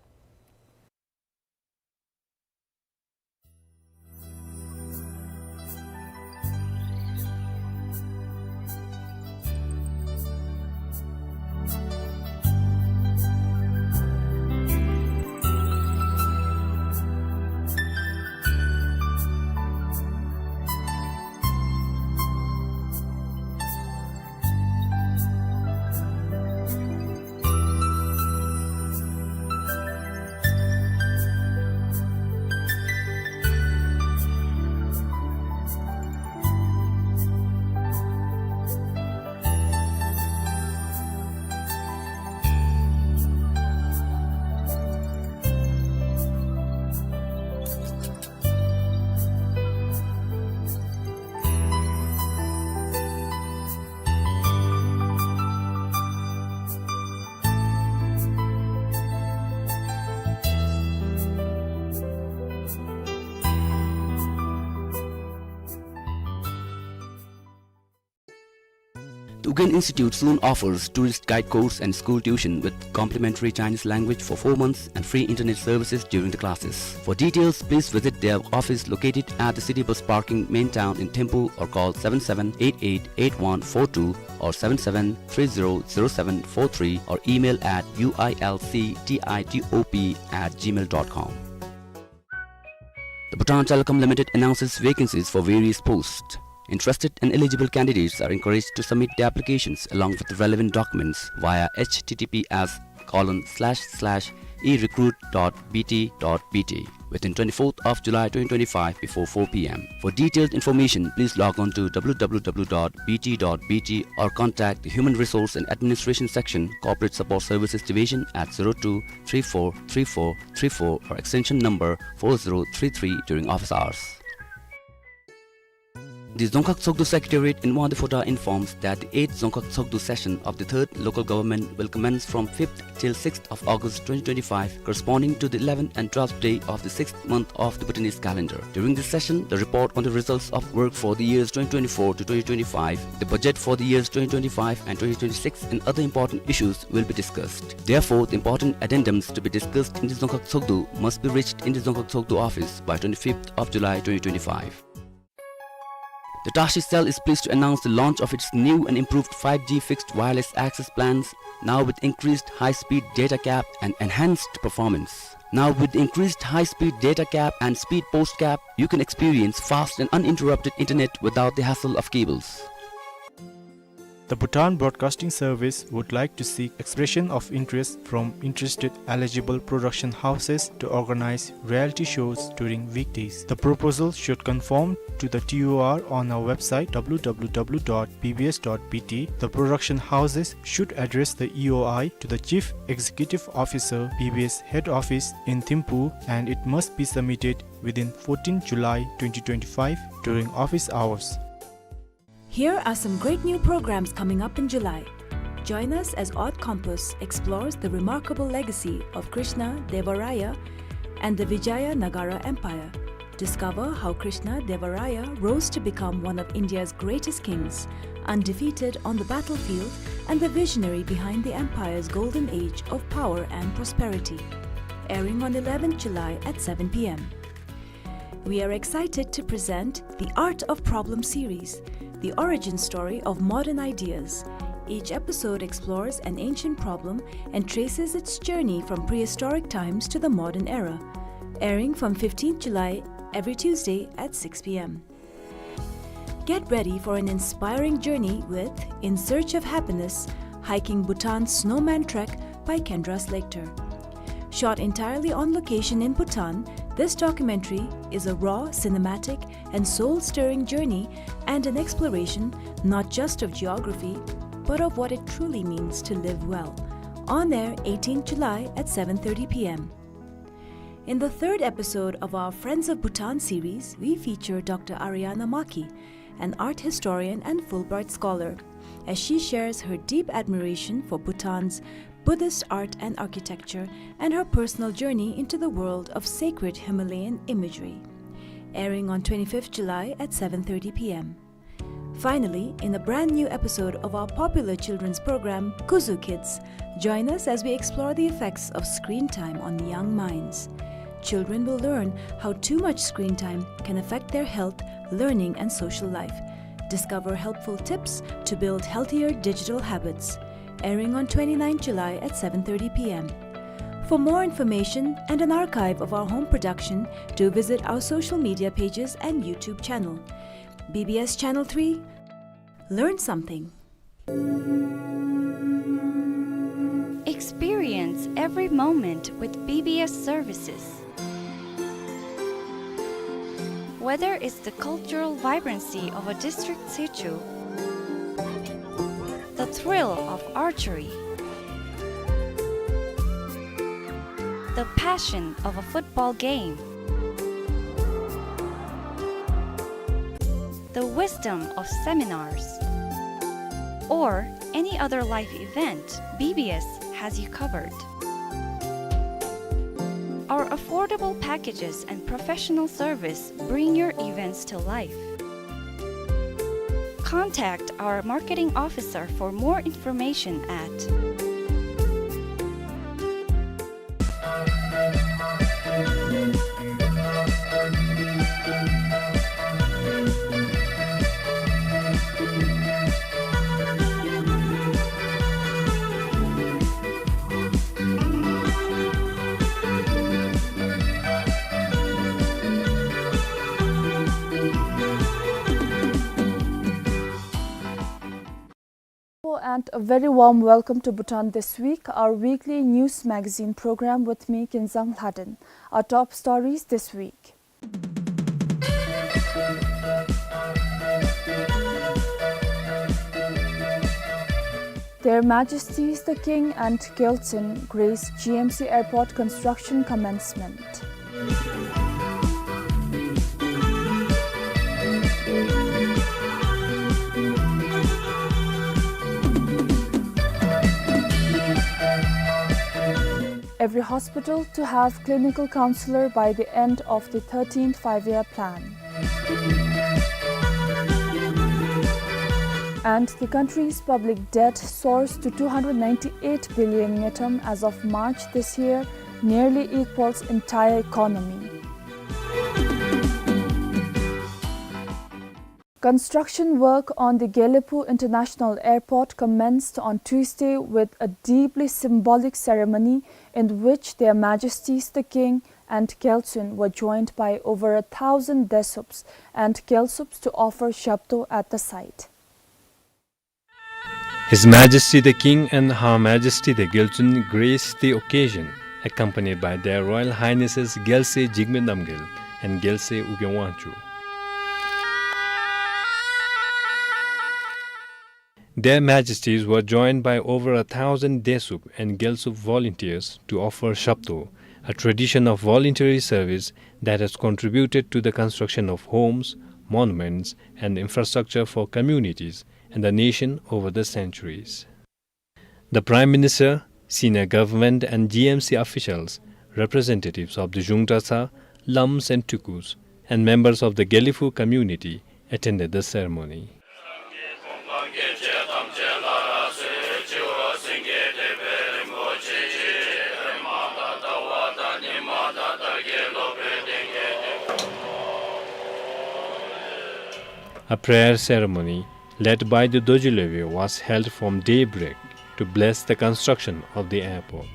The Ugyen Institute soon offers tourist guide course and school tuition with complimentary Chinese language for four months and free internet services during the classes. For details, please visit their office located at the city bus parking main town in Thimphu or call seven seven eight eight eight one four two or seven seven three zero zero seven four three or email at U I L C T I T O P at gmail dot com. The Bhutan Telecom Limited announces vacancies for various posts. Interested and eligible candidates are encouraged to submit their applications along with the relevant documents via H T T P S colon slash slash e recruit dot B T dot B T within twenty-fourth of July twenty twenty-five before four P M. For detailed information, please log on to W W W dot B T dot B T or contact the Human Resource and Administration Section, Corporate Support Services Division at zero two three four three four three four or extension number four zero three three during office hours. The Dzongkhag Tshogdu Secretariat in Mohenjo-dapha informs that the eighth Dzongkhag Tshogdu session of the third local government will commence from fifth till sixth of August twenty twenty-five, corresponding to the eleventh and twelfth day of the sixth month of the Bhutanese calendar. During this session, the report on the results of work for the years twenty twenty-four to twenty twenty-five, the budget for the years twenty twenty-five and twenty twenty-six, and other important issues will be discussed. Therefore, the important addendums to be discussed in the Dzongkhag Tshogdu must be reached in the Dzongkhag Tshogdu office by twenty-fifth of July twenty twenty-five. The Tashi Cell is pleased to announce the launch of its new and improved five G fixed wireless access plans, now with increased high-speed data cap and enhanced performance. Now with increased high-speed data cap and speed post cap, you can experience fast and uninterrupted internet without the hassle of cables. The Bhutan Broadcasting Service would like to seek expression of interest from interested eligible production houses to organize reality shows during weekdays. The proposal should conform to the T O R on our website, W W W dot B B S dot B T. The production houses should address the E O I to the Chief Executive Officer, B B S Head Office in Thimphu, and it must be submitted within fourteenth July twenty twenty-five during office hours. Here are some great new programs coming up in July. Join us as Odd Compass explores the remarkable legacy of Krishna Deva Raya and the Vijayanagara Empire. Discover how Krishna Deva Raya rose to become one of India's greatest kings, undefeated on the battlefield and the visionary behind the empire's golden age of power and prosperity. Airing on eleventh July at seven P M. We are excited to present The Art of Problem series, the origin story of modern ideas. Each episode explores an ancient problem and traces its journey from prehistoric times to the modern era. Airing from fifteenth July every Tuesday at six P M. Get ready for an inspiring journey with In Search of Happiness, Hiking Bhutan's Snowman Trek by Kendra Slater. Shot entirely on location in Bhutan, this documentary is a raw, cinematic, and soul-stirring journey and an exploration not just of geography, but of what it truly means to live well. On air eighteenth July at seven thirty P M. In the third episode of our Friends of Bhutan series, we feature Doctor Ariana Maki, an art historian and Fulbright scholar, as she shares her deep admiration for Bhutan's Buddhist art and architecture and her personal journey into the world of sacred Himalayan imagery. Airing on twenty-fifth July at seven thirty P M. Finally, in a brand new episode of our popular children's program, Kuzu Kids, join us as we explore the effects of screen time on young minds. Children will learn how too much screen time can affect their health, learning, and social life. Discover helpful tips to build healthier digital habits. Airing on twenty-ninth July at seven thirty P M. For more information and an archive of our home production, do visit our social media pages and YouTube channel. B B S Channel three, learn something. Experience every moment with B B S services. Whether it's the cultural vibrancy of a district situ, the thrill of archery, the passion of a football game, the wisdom of seminars, or any other life event, B B S has you covered. Our affordable packages and professional service bring your events to life. Contact our marketing officer for more information at And a very warm welcome to Bhutan This Week, our weekly news magazine program with me, Kinzang Lhaden. Our top stories this week. Their Majesties the King and Gyaltsuen grace G M C Airport construction commencement. Every hospital to have clinical counselor by the end of the thirteenth Five-Year Plan. And the country's public debt soars to two hundred ninety-eight billion ngultrum as of March this year, nearly equals entire economy. Construction work on the Gelephu International Airport commenced on Tuesday with a deeply symbolic ceremony in which Their Majesties the King and Gyaltsuen were joined by over a thousand Desups and Gyalsups to offer shabdo at the site. His Majesty the King and Her Majesty the Gyaltsuen graced the occasion, accompanied by Their Royal Highnesses Gyalse Jigme Namgyal and Gyalse Ugyen Wangchuck. Their Majesties were joined by over a thousand Desup and Gyalsup volunteers to offer shabdo, a tradition of voluntary service that has contributed to the construction of homes, monuments, and infrastructure for communities and the nation over the centuries. The Prime Minister, senior government and G M C officials, representatives of the Zhungtasa, Lams and Tukus, and members of the Gelephu community attended the ceremony. A prayer ceremony led by the Dorji Lopen was held from daybreak to bless the construction of the airport.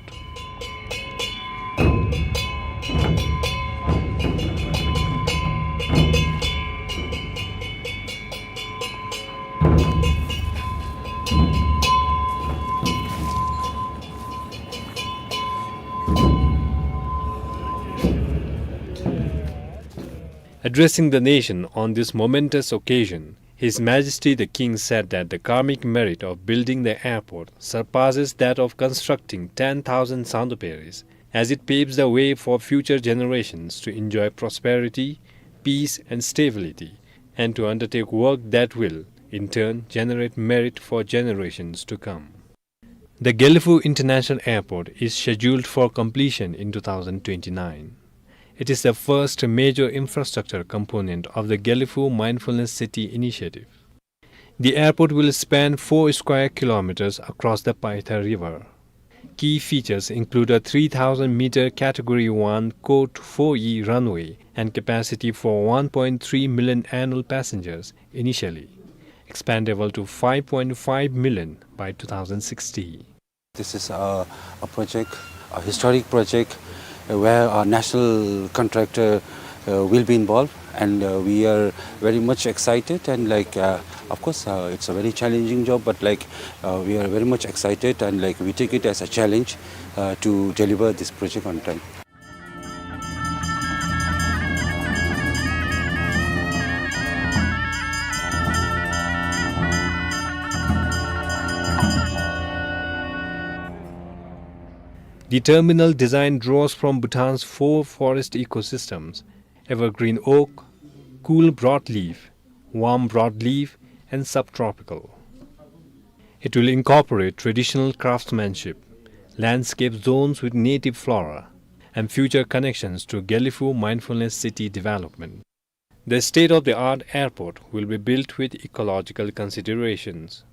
Addressing the nation on this momentous occasion, His Majesty the King said that the karmic merit of building the airport surpasses that of constructing ten thousand Sangdo Peris, as it paves the way for future generations to enjoy prosperity, peace and stability, and to undertake work that will, in turn, generate merit for generations to come. The Gelephu International Airport is scheduled for completion in two thousand twenty-nine. It is the first major infrastructure component of the Gelephu Mindfulness City initiative. The airport will span four square kilometers across the Paitha River. Key features include a three thousand meter Category one Code four E runway and capacity for one point three million annual passengers initially, expandable to five point five million by two thousand sixty. This is a, a project, a historic project, uh, where a national contractor, uh, will be involved, and, uh, we are very much excited, and, like, uh, of course, uh, it's a very challenging job, but, like, uh, we are very much excited, and, like, we take it as a challenge, uh, to deliver this project on time. The terminal design draws from Bhutan's four forest ecosystems: evergreen oak, cool broadleaf, warm broadleaf, and subtropical. It will incorporate traditional craftsmanship, landscape zones with native flora, and future connections to Gelephu Mindfulness City development. The state-of-the-art airport will be built with ecological considerations.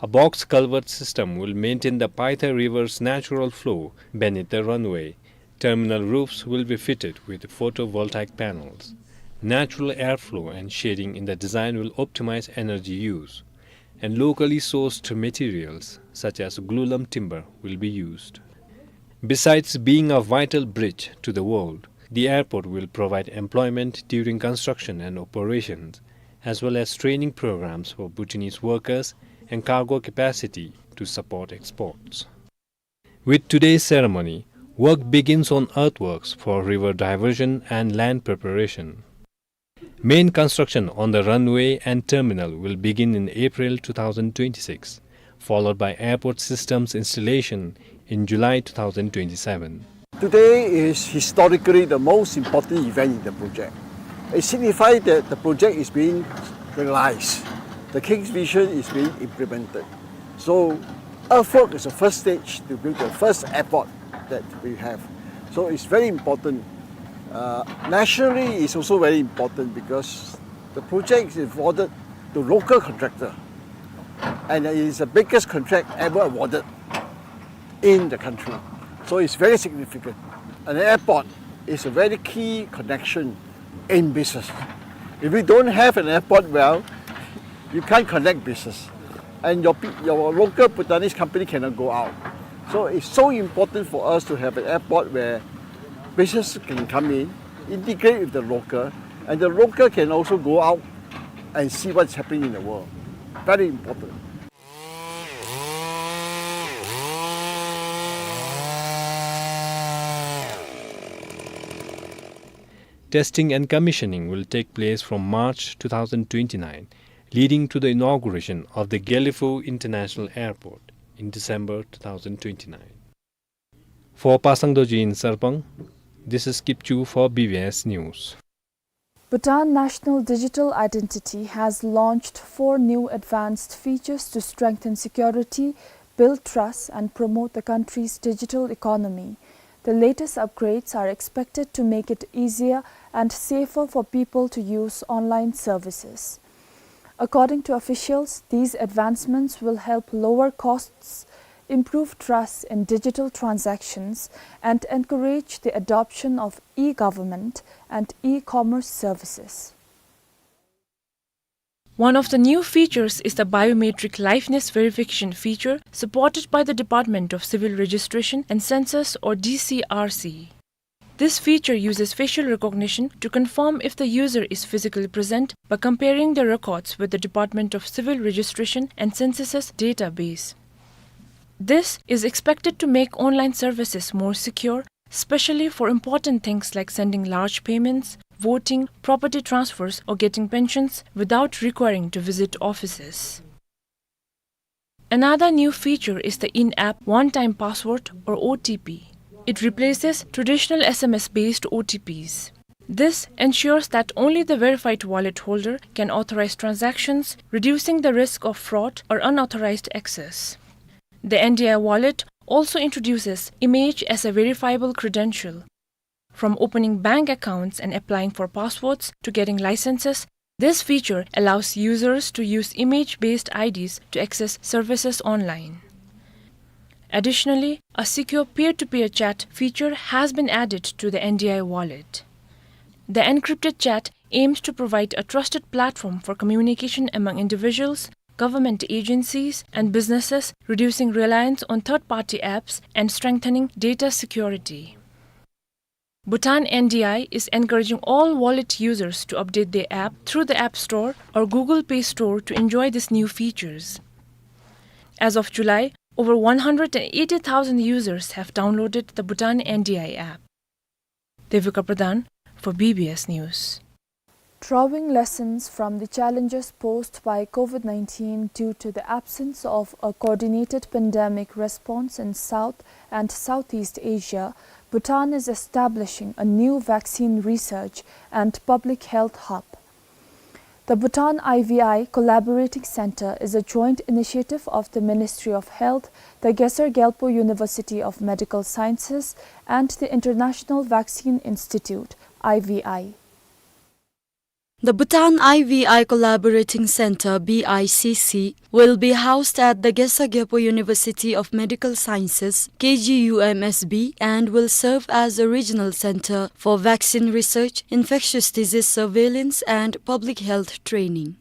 A box culvert system will maintain the Paitha River's natural flow beneath the runway. Terminal roofs will be fitted with photovoltaic panels. Natural airflow and shading in the design will optimize energy use, and locally sourced materials such as glulam timber will be used. Besides being a vital bridge to the world, the airport will provide employment during construction and operations, as well as training programs for Bhutanese workers and cargo capacity to support exports. With today's ceremony, work begins on earthworks for river diversion and land preparation. Main construction on the runway and terminal will begin in April two thousand twenty-six, followed by airport systems installation in July two thousand twenty-seven. Today is historically the most important event in the project. It signifies that the project is being realized. The King's vision is being implemented. So, earthwork is the first stage to build the first airport that we have. So, it's very important. Uh, nationally, it's also very important because the project is awarded to local contractor, and it is the biggest contract ever awarded in the country. So it's very significant. An airport is a very key connection in business. If we don't have an airport well, you can't connect business. And your pe-, your local Bhutanese company cannot go out. So it's so important for us to have an airport where business can come in, integrate with the local, and the local can also go out and see what's happening in the world. Very important. Testing and commissioning will take place from March two thousand twenty-nine, leading to the inauguration of the Gelephu International Airport in December two thousand twenty-nine. For Pasang Dorji in Sarpang, this is Kipchu for B B S News. Bhutan National Digital Identity has launched four new advanced features to strengthen security, build trust, and promote the country's digital economy. The latest upgrades are expected to make it easier and safer for people to use online services. According to officials, these advancements will help lower costs, improve trust in digital transactions, and encourage the adoption of e-government and e-commerce services. One of the new features is the biometric liveness verification feature supported by the Department of Civil Registration and Census, or D C R C. This feature uses facial recognition to confirm if the user is physically present by comparing their records with the Department of Civil Registration and Census's database. This is expected to make online services more secure, especially for important things like sending large payments, voting, property transfers, or getting pensions without requiring to visit offices. Another new feature is the in-app one-time password, or O T P. It replaces traditional S M S-based O T Ps. This ensures that only the verified wallet holder can authorize transactions, reducing the risk of fraud or unauthorized access. The N D I wallet also introduces image as a verifiable credential. From opening bank accounts and applying for passports to getting licenses, this feature allows users to use image-based I Ds to access services online. Additionally, a secure peer-to-peer chat feature has been added to the N D I wallet. The encrypted chat aims to provide a trusted platform for communication among individuals, government agencies, and businesses, reducing reliance on third-party apps and strengthening data security. Bhutan N D I is encouraging all wallet users to update their app through the App Store or Google Play Store to enjoy these new features. As of July, over one hundred and eighty thousand users have downloaded the Bhutan N D I app. Devika Pradhan for B B S News. Drawing lessons from the challenges posed by COVID nineteen due to the absence of a coordinated pandemic response in South and Southeast Asia, Bhutan is establishing a new vaccine research and public health hub. The Bhutan I V I Collaborating Center is a joint initiative of the Ministry of Health, the Gesar Gyalpo University of Medical Sciences, and the International Vaccine Institute, I V I. The Bhutan I V I Collaborating Center, B I C C, will be housed at the Gesar Gyalpo University of Medical Sciences, K G U M S B, and will serve as a regional center for vaccine research, infectious disease surveillance, and public health training.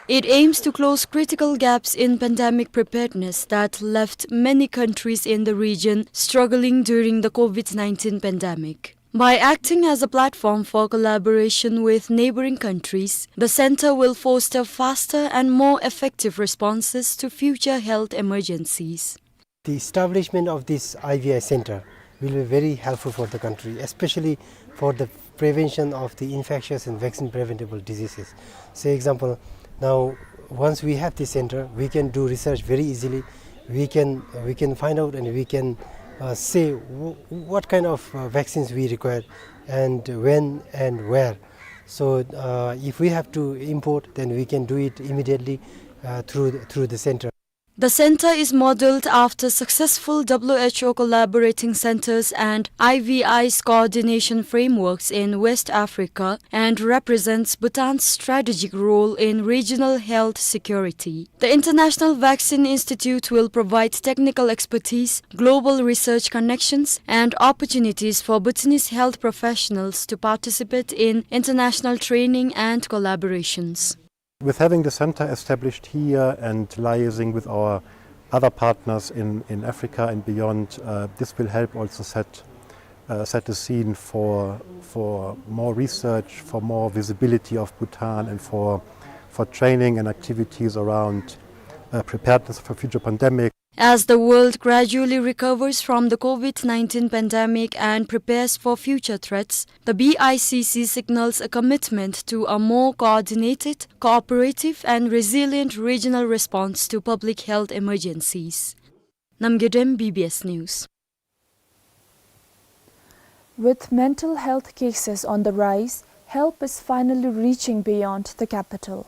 It aims to close critical gaps in pandemic preparedness that left many countries in the region struggling during the COVID nineteen pandemic. By acting as a platform for collaboration with neighboring countries, the center will foster faster and more effective responses to future health emergencies. The establishment of this I V I center will be very helpful for the country, especially for the prevention of the infectious and vaccine preventable diseases. Say example, now once we have this center, we can do research very easily. We can, we can find out and we can, uh, say w-, what kind of, uh, vaccines we require and when and where. So, uh, if we have to import, then we can do it immediately, uh, through the, through the center. The center is modeled after successful W H O collaborating centers and I V I's coordination frameworks in West Africa and represents Bhutan's strategic role in regional health security. The International Vaccine Institute will provide technical expertise, global research connections, and opportunities for Bhutanese health professionals to participate in international training and collaborations. With having the center established here and liaising with our other partners in, in Africa and beyond, uh, this will help also set, uh, set the scene for, for more research, for more visibility of Bhutan, and for, for training and activities around, uh, preparedness for future pandemic. As the world gradually recovers from the COVID nineteen pandemic and prepares for future threats, the B I C C signals a commitment to a more coordinated, cooperative, and resilient regional response to public health emergencies. Namgay Dem, B B S News. With mental health cases on the rise, help is finally reaching beyond the capital.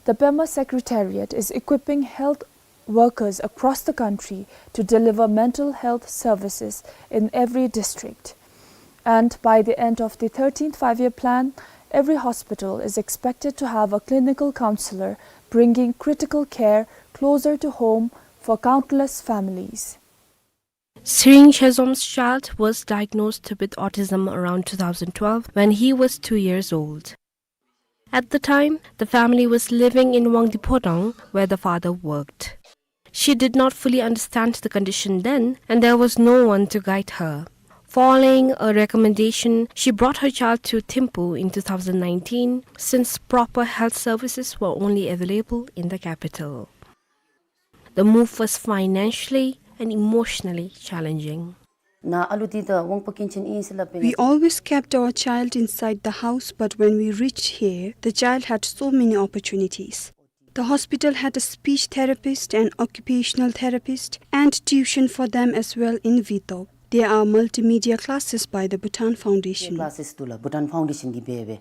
The Pema Secretariat is equipping health workers across the country to deliver mental health services in every district. And by the end of the thirteenth Five-Year Plan, every hospital is expected to have a clinical counselor, bringing critical care closer to home for countless families. Tshering Shezom's child was diagnosed with autism around two thousand twelve when he was two years old. At the time, the family was living in Wangdi Phodrang, where the father worked. She did not fully understand the condition then, and there was no one to guide her. Following a recommendation, she brought her child to Thimphu in two thousand nineteen, since proper health services were only available in the capital. The move was financially and emotionally challenging. Na alu tita wangpa kinchen in sila pe. We always kept our child inside the house, but when we reached here, the child had so many opportunities. The hospital had a speech therapist, an occupational therapist, and tuition for them as well in Wintop. There are multimedia classes by the Bhutan Foundation. Classes tula Bhutan Foundation ki bebe.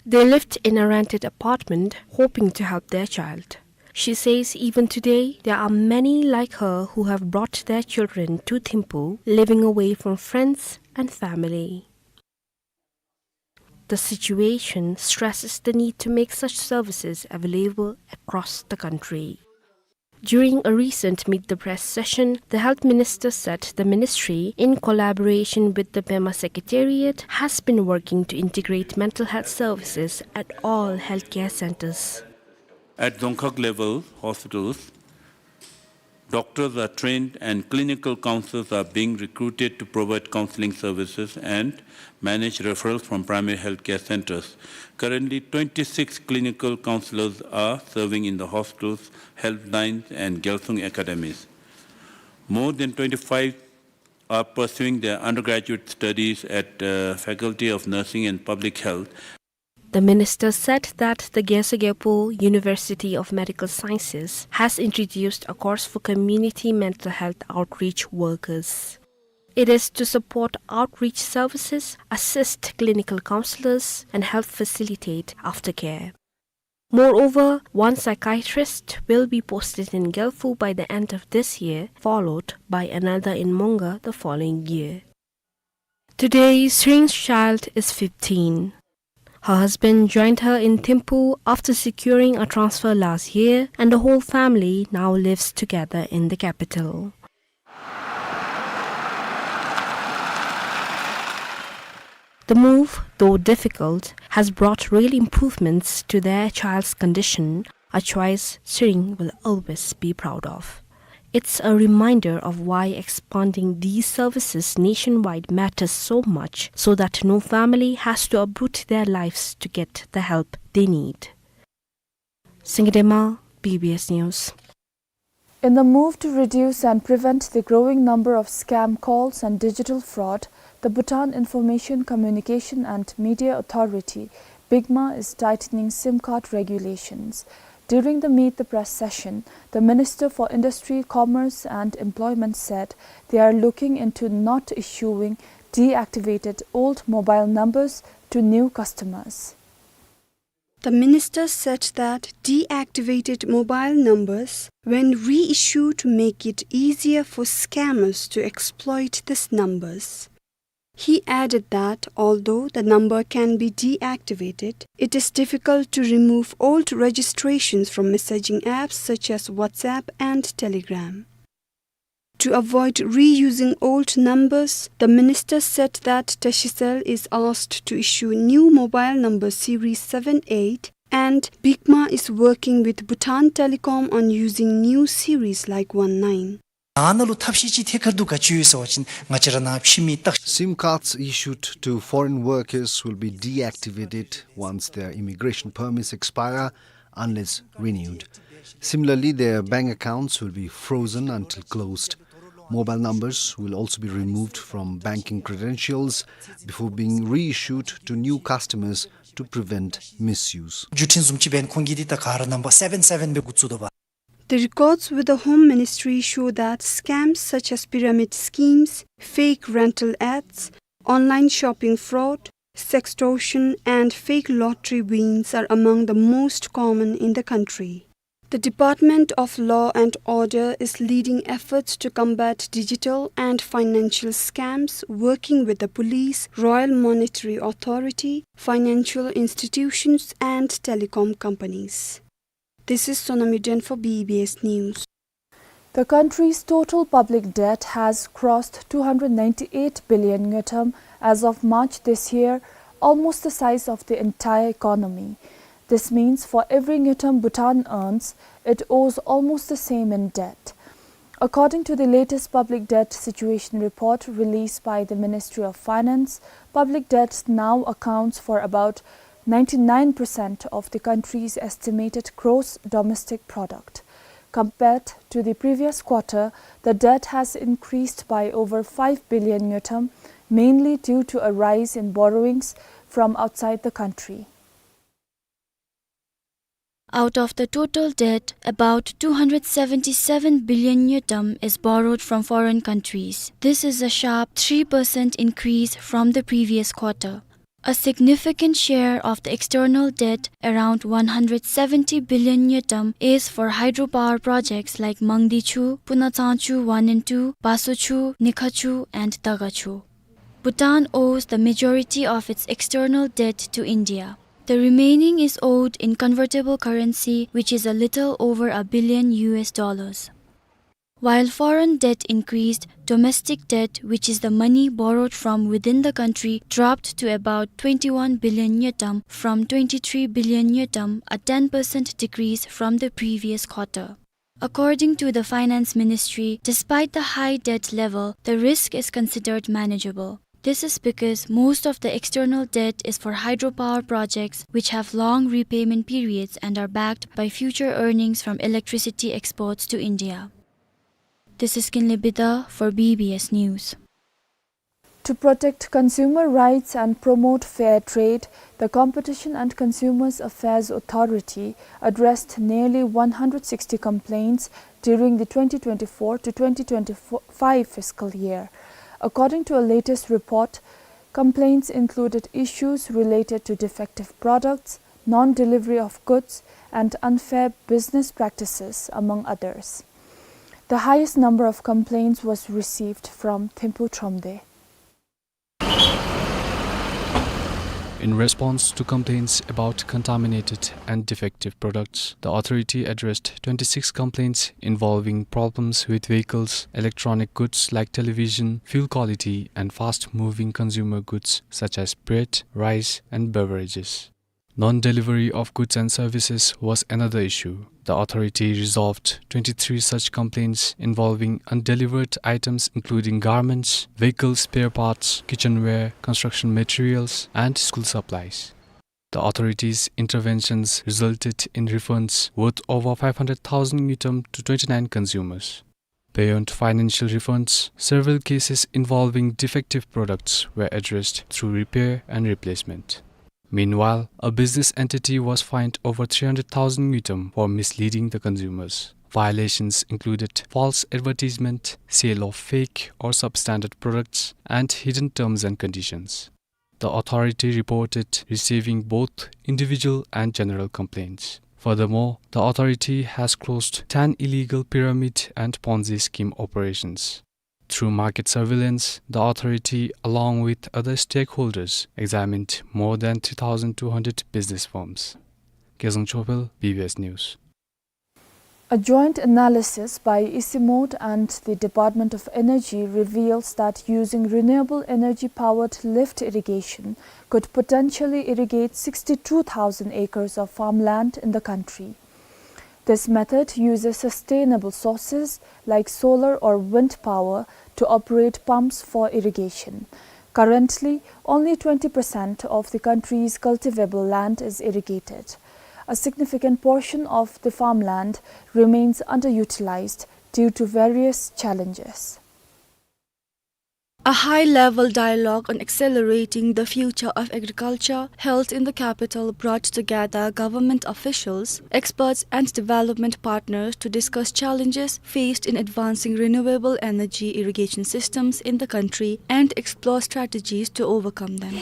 They lived in a rented apartment, hoping to help their child. She says even today, there are many like her who have brought their children to Thimphu, living away from friends and family. The situation stresses the need to make such services available across the country. During a recent Meet the Press session, the health minister said the ministry, in collaboration with the Pema Secretariat, has been working to integrate mental health services at all healthcare centers. At Dzongkhag level hospitals, doctors are trained and clinical counselors are being recruited to provide counseling services and manage referrals from primary healthcare centers. Currently, twenty-six clinical counselors are serving in the hospitals, helplines, and Gyalsung academies. More than twenty-five are pursuing their undergraduate studies at, uh, Faculty of Nursing and Public Health. The minister said that the Gyatso Gyalpo University of Medical Sciences has introduced a course for community mental health outreach workers. It is to support outreach services, assist clinical counselors, and help facilitate aftercare. Moreover, one psychiatrist will be posted in Gyalpo by the end of this year, followed by another in Mongar the following year. Today, Tshering's child is fifteen. Her husband joined her in Thimphu after securing a transfer last year, and the whole family now lives together in the capital. The move, though difficult, has brought real improvements to their child's condition, a choice Tshering will always be proud of. It's a reminder of why expanding these services nationwide matters so much, so that no family has to uproot their lives to get the help they need. Singdema, B B S News. In the move to reduce and prevent the growing number of scam calls and digital fraud, the Bhutan Information, Communication and Media Authority, BICMA, is tightening SIM card regulations. During the Meet the Press session, the Minister for Industry, Commerce and Employment said they are looking into not issuing deactivated old mobile numbers to new customers. The minister said that deactivated mobile numbers, when reissued, make it easier for scammers to exploit these numbers. He added that although the number can be deactivated, it is difficult to remove old registrations from messaging apps such as WhatsApp and Telegram. To avoid reusing old numbers, the minister said that Tashicell is asked to issue new mobile number series seven eight, and BICMA is working with Bhutan Telecom on using new series like one nine. ཨ་ནཱ་ལུ་ཐབས་ཤེས་ཅིག་ཐད་ཀར་དུ་ག་ཅི་ཡོད་ཟེར་བ་ཅིན་ང་བཅས་ར་ནཱ་ཕྱི་མི་བརྟག SIM cards issued to foreign workers will be deactivated once their immigration permits expire unless renewed. Similarly, their bank accounts will be frozen until closed. Mobile numbers will also be removed from banking credentials before being reissued to new customers to prevent misuse. བརྒྱུད་འཕྲིན་བཟུམ་ཅིག་འབད་ཁོང་གིས་འདི་ད་ག་ར་རྣམ་པ་seven seven སྦེ་འགོ་བཙུགས་དོ་བ། The records with the Home Ministry show that scams such as pyramid schemes, fake rental ads, online shopping fraud, sextortion, and fake lottery wins are among the most common in the country. The Department of Law and Order is leading efforts to combat digital and financial scams, working with the police, Royal Monetary Authority, financial institutions, and telecom companies. This is Sonam Yuden for B B S News. The country's total public debt has crossed two hundred ninety-eight billion ngultrum as of March this year, almost the size of the entire economy. This means for every ngultrum Bhutan earns, it owes almost the same in debt. According to the latest public debt situation report released by the Ministry of Finance, public debt now accounts for about ninety-nine percent of the country's estimated gross domestic product. Compared to the previous quarter, the debt has increased by over five billion ngultrum, mainly due to a rise in borrowings from outside the country. Out of the total debt, about two hundred seventy-seven billion ngultrum is borrowed from foreign countries. This is a sharp three percent increase from the previous quarter. A significant share of the external debt, around one hundred seventy billion ngultrum, is for hydropower projects like Mangdechu, Punatsaangchu one and two, Basochu, Nikhachu, and Dagachu. Bhutan owes the majority of its external debt to India. The remaining is owed in convertible currency, which is a little over a billion U S dollars. While foreign debt increased, domestic debt, which is the money borrowed from within the country, dropped to about twenty-one billion ngultrum from twenty-three billion ngultrum, a ten percent decrease from the previous quarter. According to the Finance Ministry, despite the high debt level, the risk is considered manageable. This is because most of the external debt is for hydropower projects, which have long repayment periods and are backed by future earnings from electricity exports to India. This is Kinley Bida for B B S News. To protect consumer rights and promote fair trade, the Competition and Consumers Affairs Authority addressed nearly one hundred sixty complaints during the twenty twenty-four to twenty twenty-five fiscal year. According to a latest report, complaints included issues related to defective products, non-delivery of goods, and unfair business practices, among others. The highest number of complaints was received from Thimphu Thromde. In response to complaints about contaminated and defective products, the authority addressed twenty-six complaints involving problems with vehicles, electronic goods like television, fuel quality, and fast-moving consumer goods such as bread, rice, and beverages. Non-delivery of goods and services was another issue. The authority resolved twenty-three such complaints involving undelivered items, including garments, vehicle spare parts, kitchenware, construction materials, and school supplies. The authority's interventions resulted in refunds worth over five hundred thousand ngultrum to twenty-nine consumers. Beyond financial refunds, several cases involving defective products were addressed through repair and replacement. Meanwhile, a business entity was fined over three hundred thousand ngultrum for misleading the consumers. Violations included false advertisement, sale of fake or substandard products, and hidden terms and conditions. The authority reported receiving both individual and general complaints. Furthermore, the authority has closed ten illegal pyramid and Ponzi scheme operations. Through market surveillance, the authority, along with other stakeholders, examined more than three thousand two hundred business firms. Kezang Chopel, B B S News. A joint analysis by ICIMOT and the Department of Energy reveals that using renewable energy-powered lift irrigation could potentially irrigate sixty-two thousand acres of farmland in the country. This method uses sustainable sources like solar or wind power to operate pumps for irrigation. Currently, only twenty percent of the country's cultivable land is irrigated. A significant portion of the farmland remains underutilized due to various challenges. A high-level dialogue on accelerating the future of agriculture held in the capital brought together government officials, experts, and development partners to discuss challenges faced in advancing renewable energy irrigation systems in the country and explore strategies to overcome them.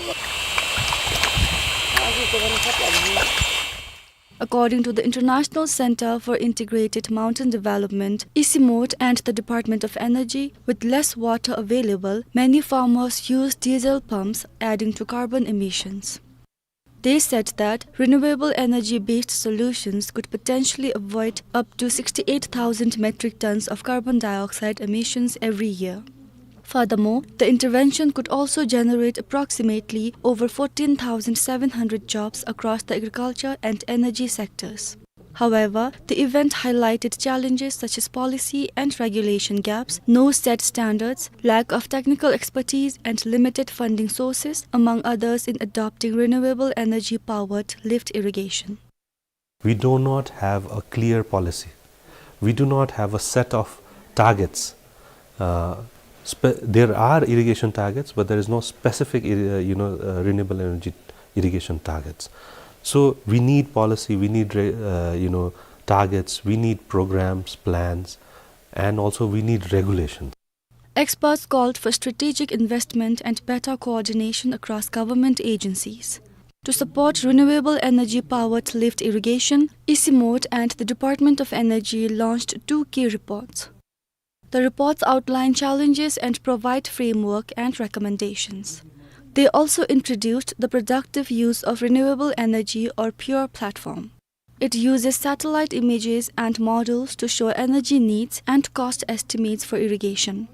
According to the International Center for Integrated Mountain Development, ICIMOT, and the Department of Energy, with less water available, many farmers use diesel pumps, adding to carbon emissions. They said that renewable energy-based solutions could potentially avoid up to sixty-eight thousand metric tons of carbon dioxide emissions every year. Furthermore, the intervention could also generate approximately over fourteen thousand seven hundred jobs across the agriculture and energy sectors. However, the event highlighted challenges such as policy and regulation gaps, no set standards, lack of technical expertise, and limited funding sources, among others, in adopting renewable energy-powered lift irrigation. We do not have a clear policy. We do not have a set of targets. Uh, spe-, there are irrigation targets, but there is no specific irri-, uh, you know, uh, renewable energy irrigation targets. So we need policy, we need re-, uh, you know, targets, we need programs, plans, and also we need regulations. Experts called for strategic investment and better coordination across government agencies. To support renewable energy-powered lift irrigation, ICIMOT and the Department of Energy launched two key reports. The reports outline challenges and provide framework and recommendations. They also introduced the productive use of renewable energy or pure platform. It uses satellite images and models to show energy needs and cost estimates for irrigation.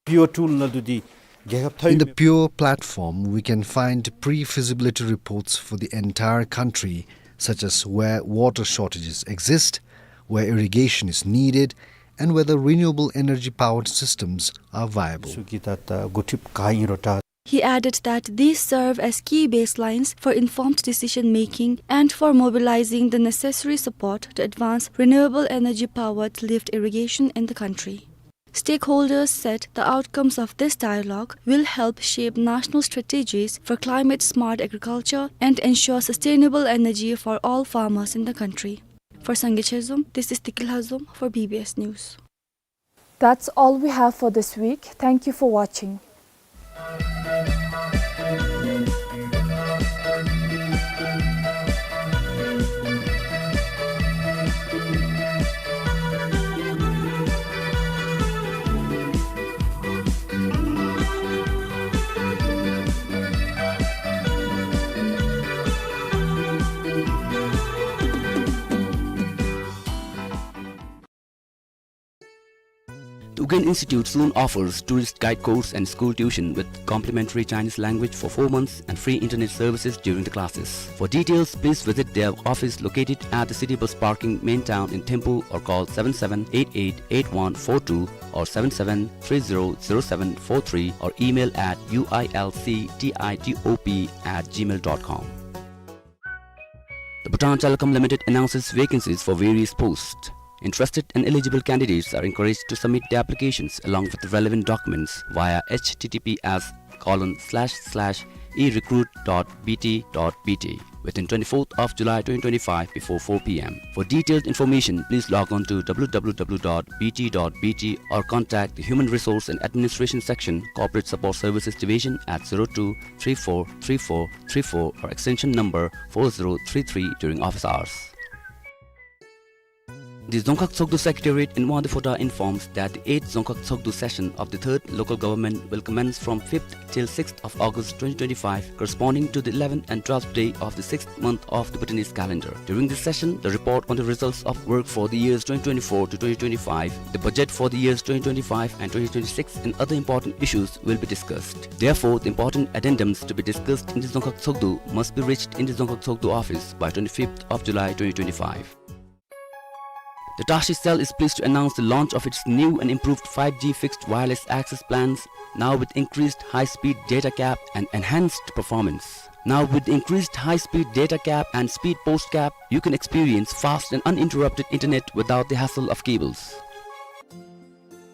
Pure tool ནང་ལུ་འདི་རྒྱལ་ཁབ་མཐའ་དབུས། In the pure platform, we can find pre-feasibility reports for the entire country, such as where water shortages exist, where irrigation is needed, and whether renewable energy-powered systems are viable. སུ་གི་ད་ད་འགོ་ཁྲིདཔ་ག་ཨིན་རུང་ད། He added that these serve as key baselines for informed decision-making and for mobilizing the necessary support to advance renewable energy-powered lift irrigation in the country. Stakeholders said the outcomes of this dialogue will help shape national strategies for climate-smart agriculture and ensure sustainable energy for all farmers in the country. For Sangay Chezom, this is Tikil Hazom for B B S News. That's all we have for this week. Thank you for watching. Ugyen Institute soon offers tourist guide course and school tuition with complimentary Chinese language for four months and free internet services during the classes. For details, please visit their office located at the city bus parking main town in Thimphu or call seven seven eight eight eight one four two or seven seven three zero zero seven four three or email at U I L C T I T O P at gmail dot com. The Bhutan Telecom Limited announces vacancies for various posts. Interested and eligible candidates are encouraged to submit their applications along with the relevant documents via H T T P S colon slash slash e recruit dot B T dot B T within twenty-fourth of July twenty twenty-five before four P M. For detailed information, please log on to W W W dot B T dot B T or contact the Human Resource and Administration Section, Corporate Support Services Division at zero two three four three four three four or extension number four zero three three during office hours. The Dzongkhag Tshogdu Secretariat in Wangdue Phodrang informs that the eighth Dzongkhag Tshogdu session of the third local government will commence from fifth till sixth of August twenty twenty-five, corresponding to the eleventh and twelfth day of the sixth month of the Bhutanese calendar. During this session, the report on the results of work for the years twenty twenty-four to twenty twenty-five, the budget for the years twenty twenty-five and twenty twenty-six, and other important issues will be discussed. Therefore, the important addendums to be discussed in the Dzongkhag Tshogdu must be reached in the Dzongkhag Tshogdu office by twenty-fifth of July twenty twenty-five. The Tashi Cell is pleased to announce the launch of its new and improved five G fixed wireless access plans, now with increased high-speed data cap and enhanced performance. Now with increased high-speed data cap and speed post cap, you can experience fast and uninterrupted internet without the hassle of cables.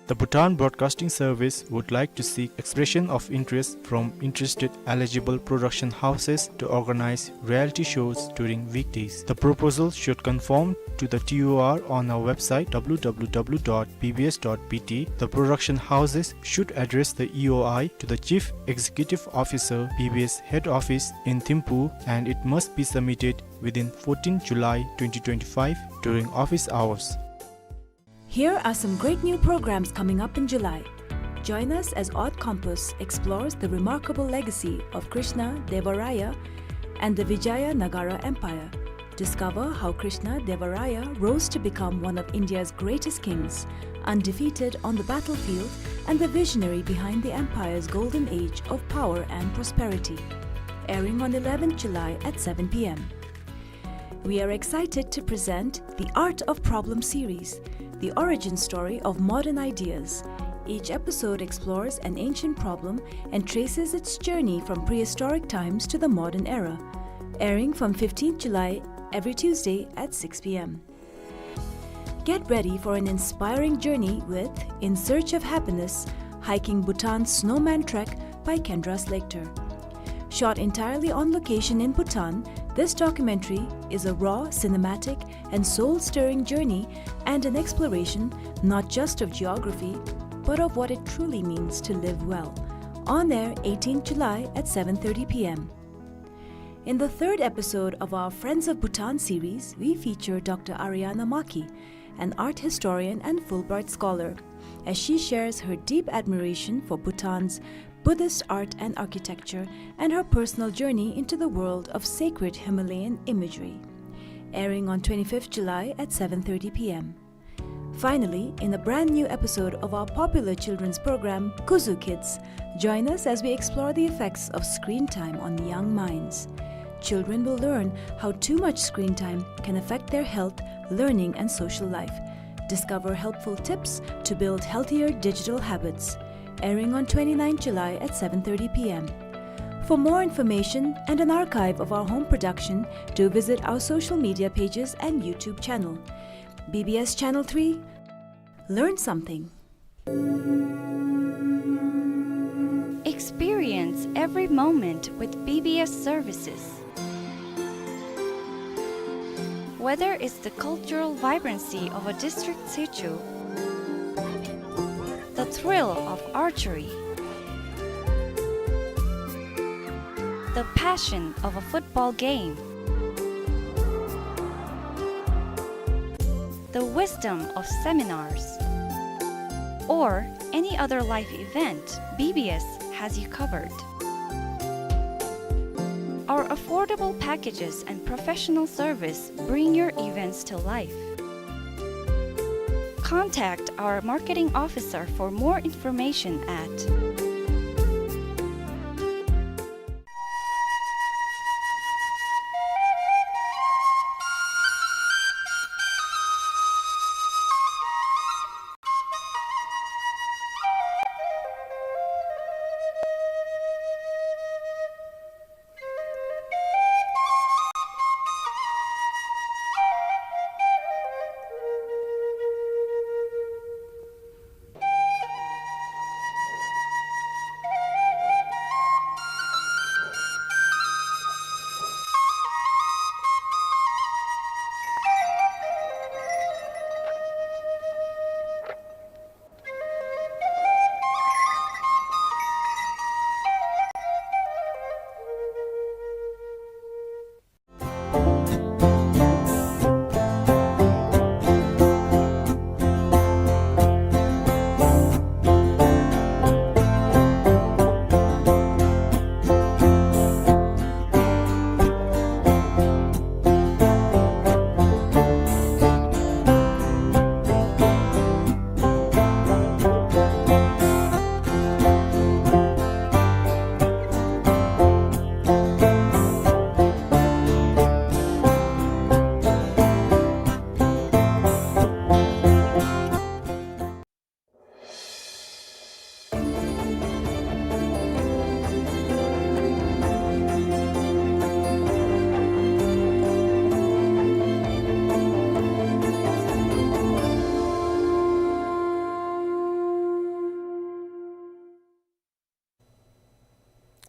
The Bhutan Broadcasting Service would like to seek expression of interest from interested eligible production houses to organize reality shows during weekdays. The proposal should conform to the T O R on our website, W W W dot B B S dot B T. The production houses should address the E O I to the Chief Executive Officer, B B S Head Office in Thimphu, and it must be submitted within fourteenth July twenty twenty-five during office hours. Here are some great new programs coming up in July. Join us as Odd Compass explores the remarkable legacy of Krishna Deva Raya and the Vijayanagara Empire. Discover how Krishna Deva Raya rose to become one of India's greatest kings, undefeated on the battlefield and the visionary behind the empire's golden age of power and prosperity. Airing on eleventh July at seven P M. We are excited to present the Art of Problem series, the origin story of modern ideas. Each episode explores an ancient problem and traces its journey from prehistoric times to the modern era. Airing from fifteenth July every Tuesday at six P M. Get ready for an inspiring journey with In Search of Happiness, Hiking Bhutan's Snowman Trek by Kendra Slater. Shot entirely on location in Bhutan, this documentary is a raw, cinematic, and soul-stirring journey and an exploration not just of geography, but of what it truly means to live well. On air eighteenth July at seven thirty P M. In the third episode of our Friends of Bhutan series, we feature Doctor Ariana Maki, an art historian and Fulbright scholar, as she shares her deep admiration for Bhutan's Buddhist art and architecture and her personal journey into the world of sacred Himalayan imagery. Airing on twenty-fifth July at seven thirty P M. Finally, in a brand new episode of our popular children's program, Kuzu Kids, join us as we explore the effects of screen time on young minds. Children will learn how too much screen time can affect their health, learning, and social life. Discover helpful tips to build healthier digital habits. Airing on twenty-ninth July at seven thirty P M. For more information and an archive of our home production, do visit our social media pages and YouTube channel. B B S Channel three, learn something. Experience every moment with B B S services. Whether it's the cultural vibrancy of a district situ, the thrill of archery, the passion of a football game, the wisdom of seminars, or any other life event, B B S has you covered. Our affordable packages and professional service bring your events to life. Contact our marketing officer for more information at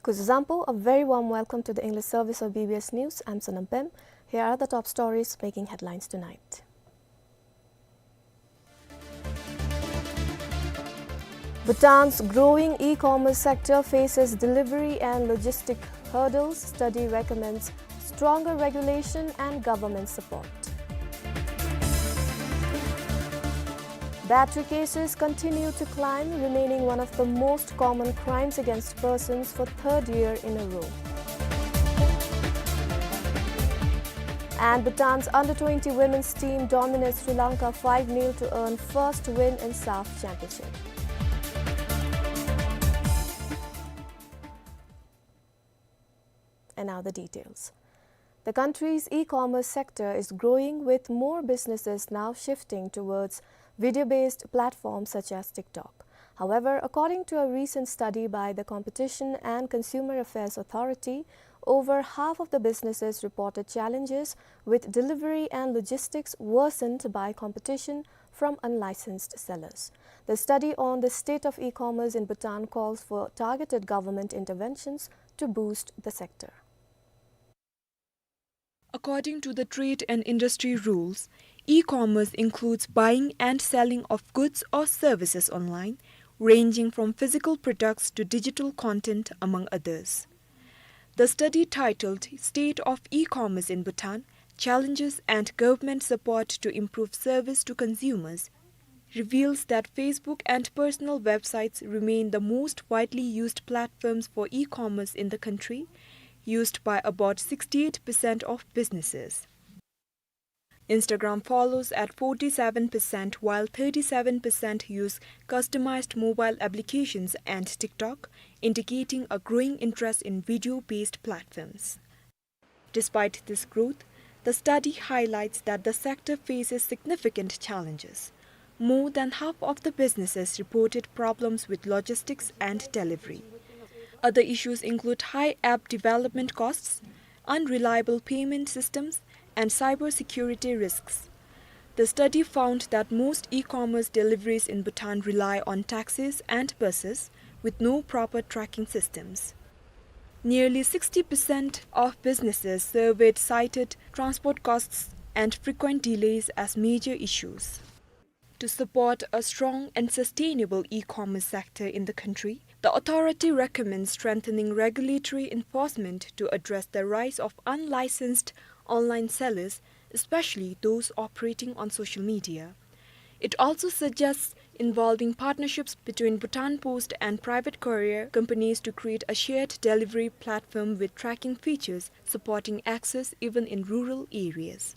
Kuzuzangpo, a very warm welcome to the English service of B B S News. I'm Sonam Pem. Here are the top stories making headlines tonight. Bhutan's growing e-commerce sector faces delivery and logistic hurdles. Study recommends stronger regulation and government support. Battery cases continue to climb, remaining one of the most common crimes against persons for third year in a row. And Bhutan's under twenty women's team dominates Sri Lanka five nil to earn first win in SAFF Championship. And now the details. The country's e-commerce sector is growing, with more businesses now shifting towards video-based platforms such as TikTok. However, according to a recent study by the Competition and Consumer Affairs Authority, over half of the businesses reported challenges, with delivery and logistics worsened by competition from unlicensed sellers. The study on the state of e-commerce in Bhutan calls for targeted government interventions to boost the sector. According to the trade and industry rules, e-commerce includes buying and selling of goods or services online, ranging from physical products to digital content, among others. The study, titled State of E-commerce in Bhutan: Challenges and Government Support to Improve Service to Consumers, reveals that Facebook and personal websites remain the most widely used platforms for e-commerce in the country, used by about sixty-eight percent of businesses. Instagram follows at forty-seven percent, while thirty-seven percent use customized mobile applications and TikTok, indicating a growing interest in video-based platforms. Despite this growth, the study highlights that the sector faces significant challenges. More than half of the businesses reported problems with logistics and delivery. Other issues include high app development costs, unreliable payment systems, and cybersecurity risks. The study found that most e-commerce deliveries in Bhutan rely on taxis and buses, with no proper tracking systems. Nearly sixty percent of businesses surveyed cited transport costs and frequent delays as major issues. To support a strong and sustainable e-commerce sector in the country, the authority recommends strengthening regulatory enforcement to address the rise of unlicensed online sellers, especially those operating on social media. It also suggests involving partnerships between Bhutan Post and private courier companies to create a shared delivery platform with tracking features supporting access even in rural areas.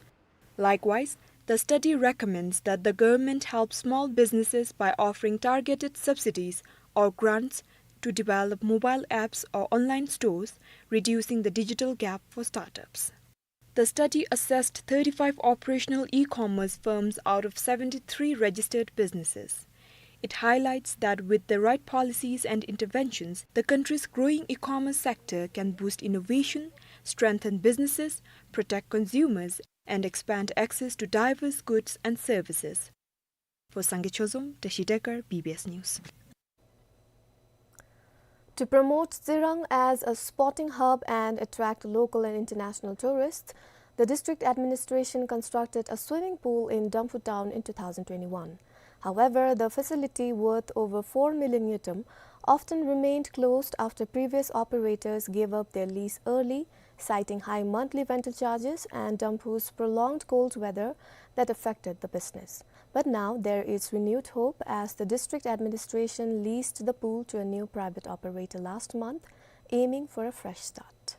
Likewise, The study recommends that the government help small businesses by offering targeted subsidies or grants to develop mobile apps or online stores, reducing the digital gap for startups. The study assessed thirty-five operational e-commerce firms out of seventy-three registered businesses. It highlights that with the right policies and interventions, the country's growing e-commerce sector can boost innovation, strengthen businesses, protect consumers, and expand access to diverse goods and services. For Sangay Chozom, Tashi Dekar, B B S News. To promote Tsirang as a sporting hub and attract local and international tourists, the district administration constructed a swimming pool in Damphu town in two thousand twenty-one. However, the facility, worth over four million ngultrum, often remained closed after previous operators gave up their lease early, citing high monthly rental charges and Damphu's prolonged cold weather that affected the business. But now there is renewed hope as the district administration leased the pool to a new private operator last month, aiming for a fresh start.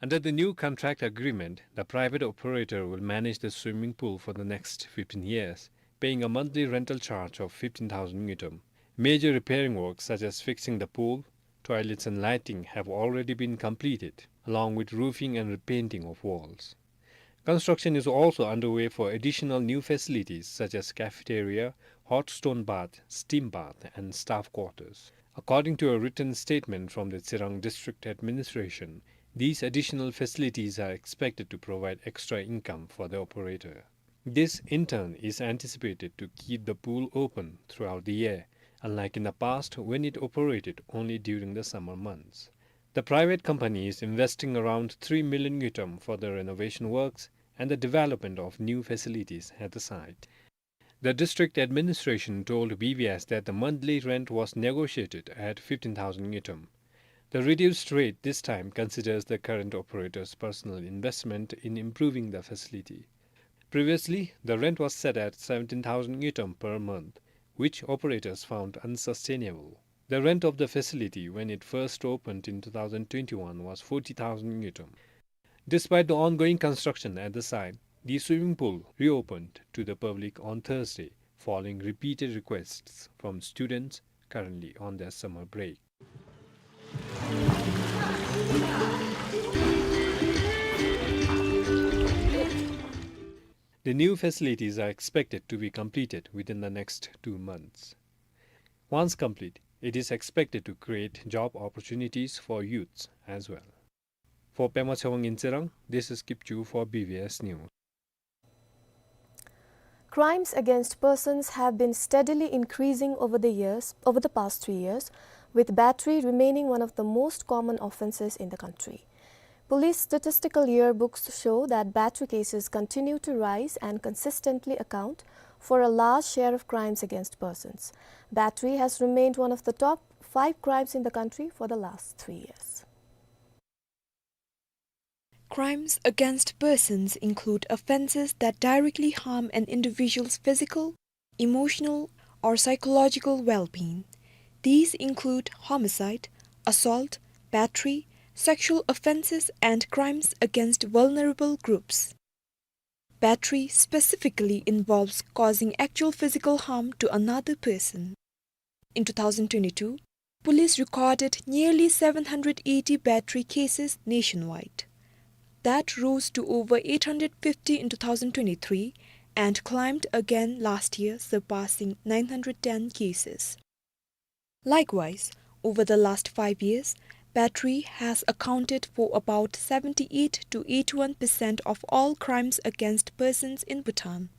Under the new contract agreement, the private operator will manage the swimming pool for the next fifteen years, paying a monthly rental charge of fifteen thousand ngultrum. Major repairing works such as fixing the pool, toilets and lighting have already been completed, along with roofing and repainting of walls. Construction is also underway for additional new facilities such as cafeteria, hot stone bath, steam bath, and staff quarters. According to a written statement from the Tsirang District Administration, these additional facilities are expected to provide extra income for the operator. This, in turn, is anticipated to keep the pool open throughout the year, unlike in the past when it operated only during the summer months. The private company is investing around three million ngultrum for the renovation works and the development of new facilities at the site. The district administration told B B S that the monthly rent was negotiated at fifteen thousand ngultrum. The reduced rate this time considers the current operator's personal investment in improving the facility. Previously, the rent was set at seventeen thousand ngultrum per month, which operators found unsustainable. The rent of the facility when it first opened in two thousand twenty-one was forty thousand ngultrum. Despite the ongoing construction at the site, the swimming pool reopened to the public on Thursday following repeated requests from students currently on their summer break. The new facilities are expected to be completed within the next two months. Once complete, it is expected to create job opportunities for youths as well. For Pema Tshewang in Tsirang, this is Kipchu for B B S News. Crimes against persons have been steadily increasing over the years, over the past three years, with battery remaining one of the most common offences in the country. Police statistical yearbooks show that battery cases continue to rise and consistently account for a large share of crimes against persons. Battery has remained one of the top five crimes in the country for the last three years. Crimes against persons include offences that directly harm an individual's physical, emotional, or psychological well-being. These include homicide, assault, battery, sexual offences, and crimes against vulnerable groups. Battery specifically involves causing actual physical harm to another person. In two thousand twenty-two, police recorded nearly seven hundred eighty battery cases nationwide. That rose to over eight hundred fifty in two thousand twenty-three and climbed again last year, surpassing nine hundred ten cases. Likewise, over the last five years, battery has accounted for about seventy-eight to eighty-one percent of all crimes against persons in Bhutan.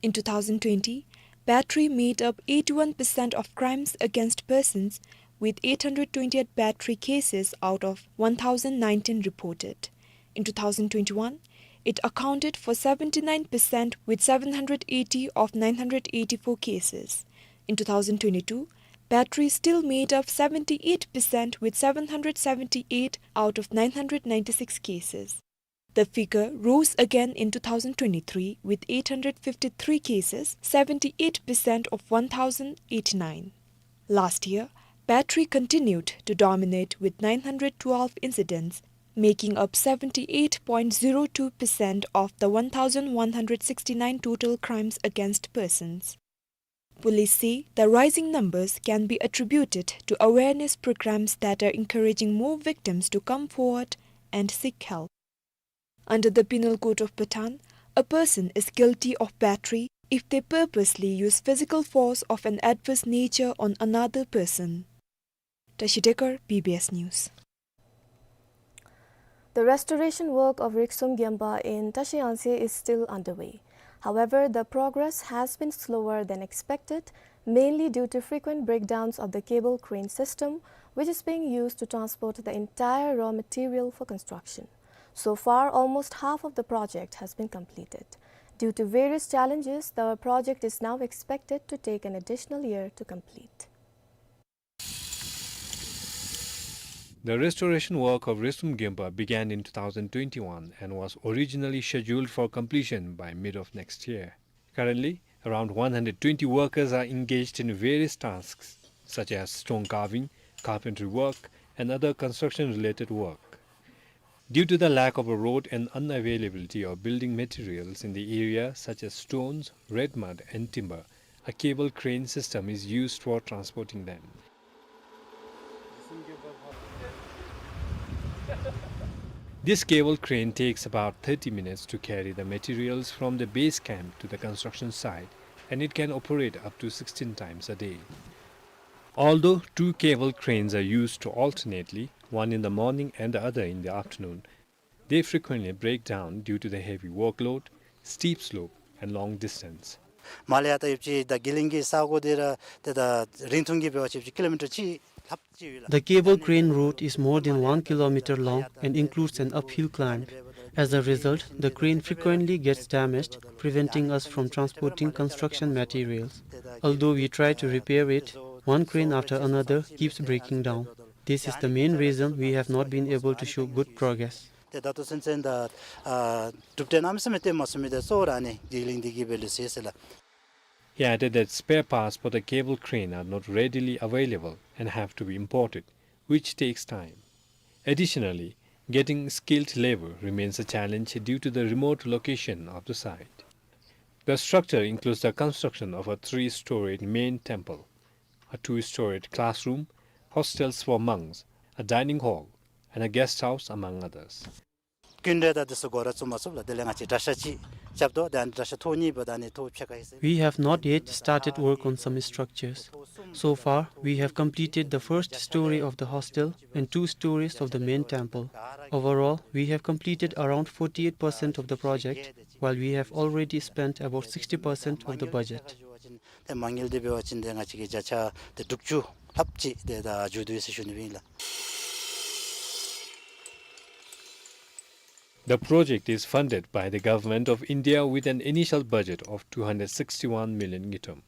In two thousand twenty, battery made up eighty-one percent of crimes against persons, with eight hundred twenty-eight battery cases out of one thousand nineteen reported. In two thousand twenty-one, it accounted for seventy-nine percent with seven hundred eighty of nine hundred eighty-four cases. In two thousand twenty-two, battery still made up seventy-eight percent with seven hundred seventy-eight out of nine hundred ninety-six cases. The figure rose again in two thousand twenty-three with eight hundred fifty-three cases, seventy-eight percent of one thousand eighty-nine. Last year, battery continued to dominate with nine hundred twelve incidents, making up seventy-eight point zero two percent of the one thousand one hundred sixty-nine total crimes against persons. Police say the rising numbers can be attributed to awareness programs that are encouraging more victims to come forward and seek help. Under the Penal Code of Bhutan, a person is guilty of battery if they purposely use physical force of an adverse nature on another person. Tashi Dekar, B B S News. The restoration work of Riksum Gempa in Tashi Yangtse is still underway. However, the progress has been slower than expected, mainly due to frequent breakdowns of the cable crane system, which is being used to transport the entire raw material for construction. So far, almost half of the project has been completed. Due to various challenges, the project is now expected to take an additional year to complete. The restoration work of Riksum Gempa began in two thousand twenty-one and was originally scheduled for completion by mid of next year. Currently, around one hundred twenty workers are engaged in various tasks, such as stone carving, carpentry work, and other construction-related work. Due to the lack of a road and unavailability of building materials in the area, such as stones, red mud, and timber, a cable crane system is used for transporting them. This cable crane takes about thirty minutes to carry the materials from the base camp to the construction site, and it can operate up to sixteen times a day. Although two cable cranes are used alternately, one in the morning and the other in the afternoon, they frequently break down due to the heavy workload, steep slope, and long distance. མར་ལས་ཡར་ལྟ་ཡོདཔ་ཅིག་ད་གི་ལིང་གི་ས་གོ་འདི་ར་ཏེ་ད་རིང་ཐུང་གི་འབད་བ་ཅིན་ཀི་ལོ་མི་ཊར་གཅིག་ལྷགཔ་ཅིག་ཡོད་ལགས། The cable crane route is more than one kilometer long and includes an uphill climb. As a result, the crane frequently gets damaged, preventing us from transporting construction materials. Although we try to repair it, one crane after another keeps breaking down. This is the main reason we have not been able to show good progress. ཏེ་ད་ལྟོ་ཚུན་ཚོད་ད་ཨ་གྲུབ་འབྲས་གནམ་མེད་ས་མེད་སྟོན་མ་ཚུགས་མི་འདི་གཙོ་བོ་ར་ཨ་ནི་གི་ལིང་འདི་གིས་འབད་ལུས་ཟེར་ལགས། He added that spare parts for the cable crane are not readily available and have to be imported, which takes time. Additionally, getting skilled labor remains a challenge due to the remote location of the site. The structure includes the construction of a three-storied main temple, a two-storied classroom, hostels for monks, a dining hall, and a guest house, among others. ཀུན་ར་ད་འདི་ཚུ་འགོ་ར་བཙུགས་མ་ཚུགས་ལགས། དེ་ལས་ང་བཅས་གྲྭ་ཤག་ཅིག་རྐྱབ་དོ། ད་ཨ་ནི་གྲྭ་ཤག་ཐོག་གཉིས་འབདཝ་ད་ཨ་ནི་ཐོག་ཕྱེད་ཀ་ཨིན་ཟེར། We have not yet started work on some structures. So far, we have completed the first story of the hostel and two stories of the main temple. Overall, we have completed around forty-eight percent of the project, while we have already spent about sixty percent of the budget. ཏེ་མ་དངུལ་འདི་འབད་བ་ཅིན་ཏེ་ང་བཅས་ཀྱིས་བརྒྱ་ཆ་ཏེ་དྲུག་ཅུ་ལྷགཔ་ཅིག་ཏེ་ད་མཇུག་བསྡུ་ཡི་ཟེར་ཞུ་ནི་ཨིན་ལགས། The project is funded by the Government of India with an initial budget of two hundred sixty-one million ngultrum.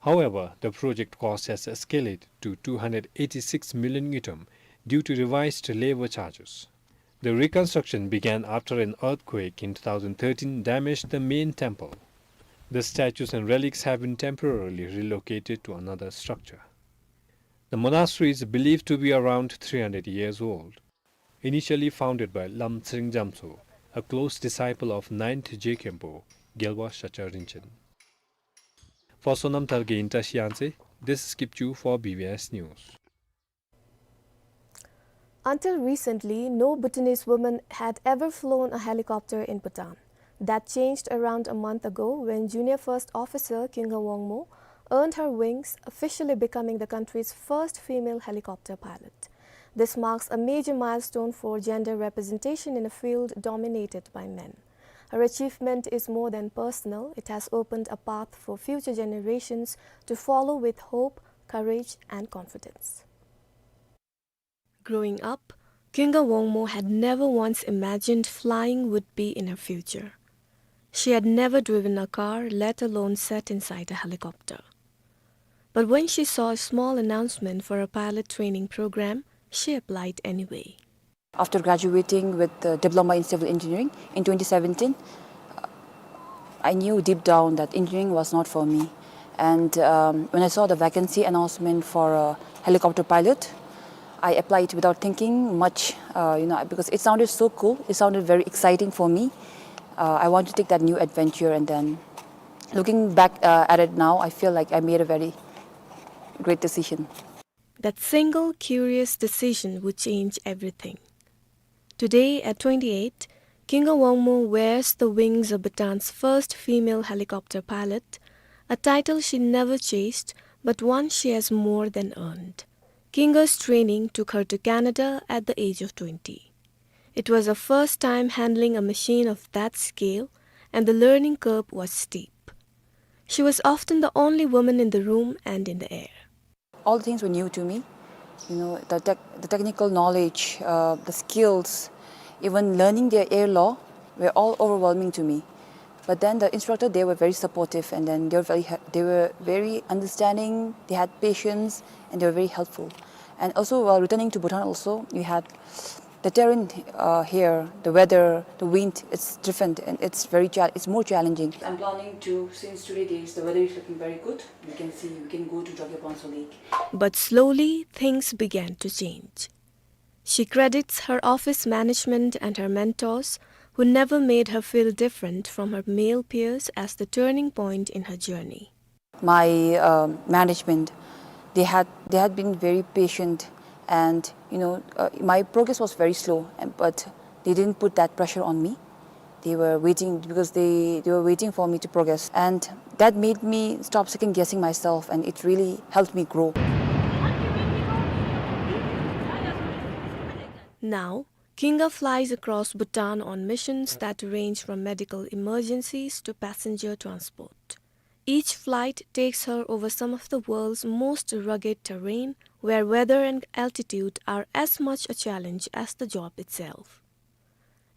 However, the project cost has escalated to two hundred eighty-six million ngultrum due to revised labor charges. The reconstruction began after an earthquake in two thousand thirteen damaged the main temple. The statues and relics have been temporarily relocated to another structure. The monastery is believed to be around three hundred years old. Initially founded by Lam Tsering Jamtso, a close disciple of ninth Je Khenpo, Gyalwa Shacha Rinchen. For Sonam Tharge in Tashi Yangtse, this is Kipchu for B B S News. Until recently, no Bhutanese woman had ever flown a helicopter in Bhutan. That changed around a month ago when Junior First Officer Kyunga Wongmo earned her wings, officially becoming the country's first female helicopter pilot. This marks a major milestone for gender representation in a field dominated by men. Her achievement is more than personal, it has opened a path for future generations to follow with hope, courage, and confidence. Growing up, Kyunga Wongmo had never once imagined flying would be in her future. She had never driven a car, let alone sat inside a helicopter. But when she saw a small announcement for a pilot training program, she applied anyway. After graduating with the Diploma in Civil Engineering in twenty seventeen, uh, I knew deep down that engineering was not for me. And, um, when I saw the vacancy announcement for a helicopter pilot, I applied without thinking much, uh, you know, because it sounded so cool. It sounded very exciting for me. Uh, I want to take that new adventure, and then looking back, uh, at it now, I feel like I made a very great decision. That single curious decision would change everything. Today, at twenty-eight, Kinga Wangmo wears the wings of Bhutan's first female helicopter pilot, a title she never chased, but one she has more than earned. Kinga's training took her to Canada at the age of twenty. It was her first time handling a machine of that scale, and the learning curve was steep. She was often the only woman in the room and in the air. All things were new to me. You know, the tech-, the technical knowledge, uh, the skills, even learning their air law were all overwhelming to me. But then the instructor, they were very supportive, and then they were very he-, they were very understanding, they had patience, and they were very helpful. And also, while returning to Bhutan also, you had the terrain, uh, here, the weather, the wind, it's different and it's very cha-, it's more challenging. I'm planning to, since today days, the weather is looking very good. We can see, we can go to Drukgyal Phuntsho Lake. But slowly, things began to change. She credits her office management and her mentors, who never made her feel different from her male peers, as the turning point in her journey. My, um, management, they had, they had been very patient, and, you know, uh, my progress was very slow, and, but they didn't put that pressure on me. They were waiting because they, they were waiting for me to progress, and that made me stop second guessing myself, and it really helped me grow. Now, Kinga flies across Bhutan on missions that range from medical emergencies to passenger transport. Each flight takes her over some of the world's most rugged terrain, where weather and altitude are as much a challenge as the job itself.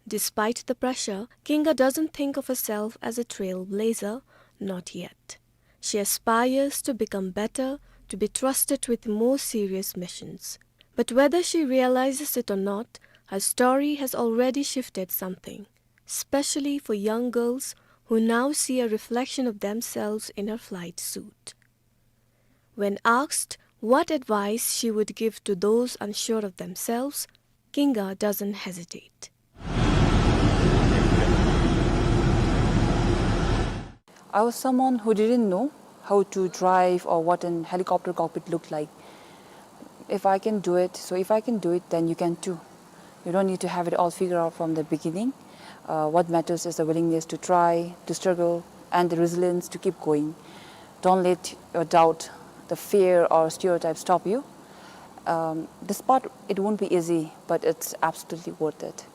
Despite the pressure, Kinga doesn't think of herself as a trailblazer, not yet. She aspires to become better, to be trusted with more serious missions. But whether she realizes it or not, her story has already shifted something, especially for young girls who now see a reflection of themselves in her flight suit. When asked what advice she would give to those unsure of themselves, Kinga doesn't hesitate. I was someone who didn't know how to drive or what an helicopter cockpit looked like. If I can do it, so if I can do it, then you can too. You don't need to have it all figured out from the beginning. Uh, what matters is the willingness to try, to struggle, and the resilience to keep going. Don't let your doubt, the fear, or stereotype stop you. Um, this part, it won't be easy, but it's absolutely worth it.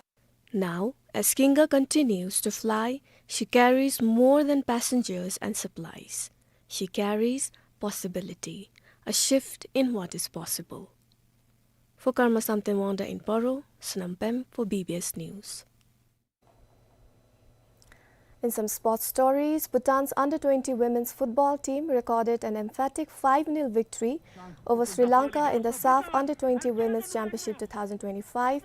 Now, as Kinga continues to fly, she carries more than passengers and supplies. She carries possibility, a shift in what is possible. For Karma Samten Wangda in Paro, Sonam Pem for B B S News. In some sports stories, Bhutan's under twenty women's football team recorded an emphatic five nil victory over Sri Lanka in the SAFF under twenty Women's Championship two thousand twenty-five,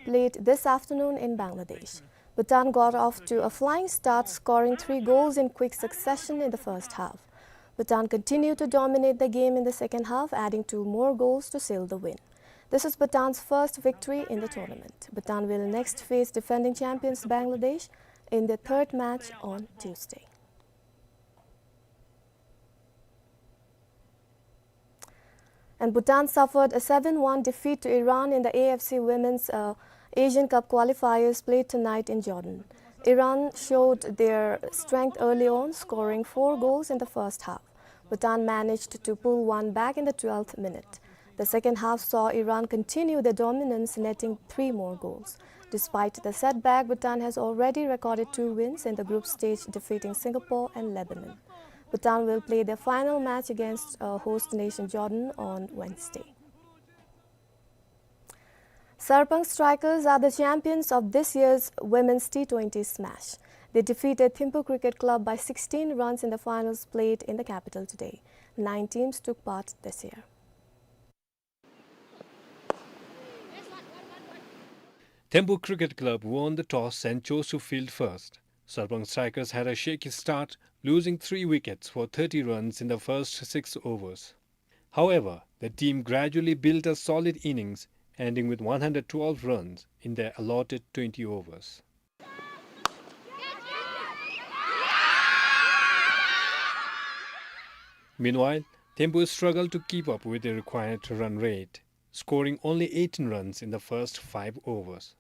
played this afternoon in Bangladesh. Bhutan got off to a flying start, scoring three goals in quick succession in the first half. Bhutan continued to dominate the game in the second half, adding two more goals to seal the win. This is Bhutan's first victory in the tournament. Bhutan will next face defending champions Bangladesh in the third match on Tuesday. And Bhutan suffered a seven one defeat to Iran in the A F C Women's, uh, Asian Cup qualifiers played tonight in Jordan. Iran showed their strength early on, scoring four goals in the first half. Bhutan managed to pull one back in the twelfth minute. The second half saw Iran continue their dominance, netting three more goals. Despite the setback, Bhutan has already recorded two wins in the group stage, defeating Singapore and Lebanon. Bhutan will play their final match against, uh, host nation Jordan on Wednesday. Sarpang Strikers are the champions of this year's Women's T twenty Smash. They defeated Thimphu Cricket Club by sixteen runs in the finals played in the capital today. Nine teams took part this year. Thimphu Cricket Club won the toss and chose to field first. Sarpang Strikers had a shaky start, losing three wickets for thirty runs in the first six overs. However, the team gradually built a solid innings, ending with one hundred twelve runs in their allotted twenty overs. Meanwhile, Thimphu struggled to keep up with the required run rate, scoring only eighteen runs in the first five overs.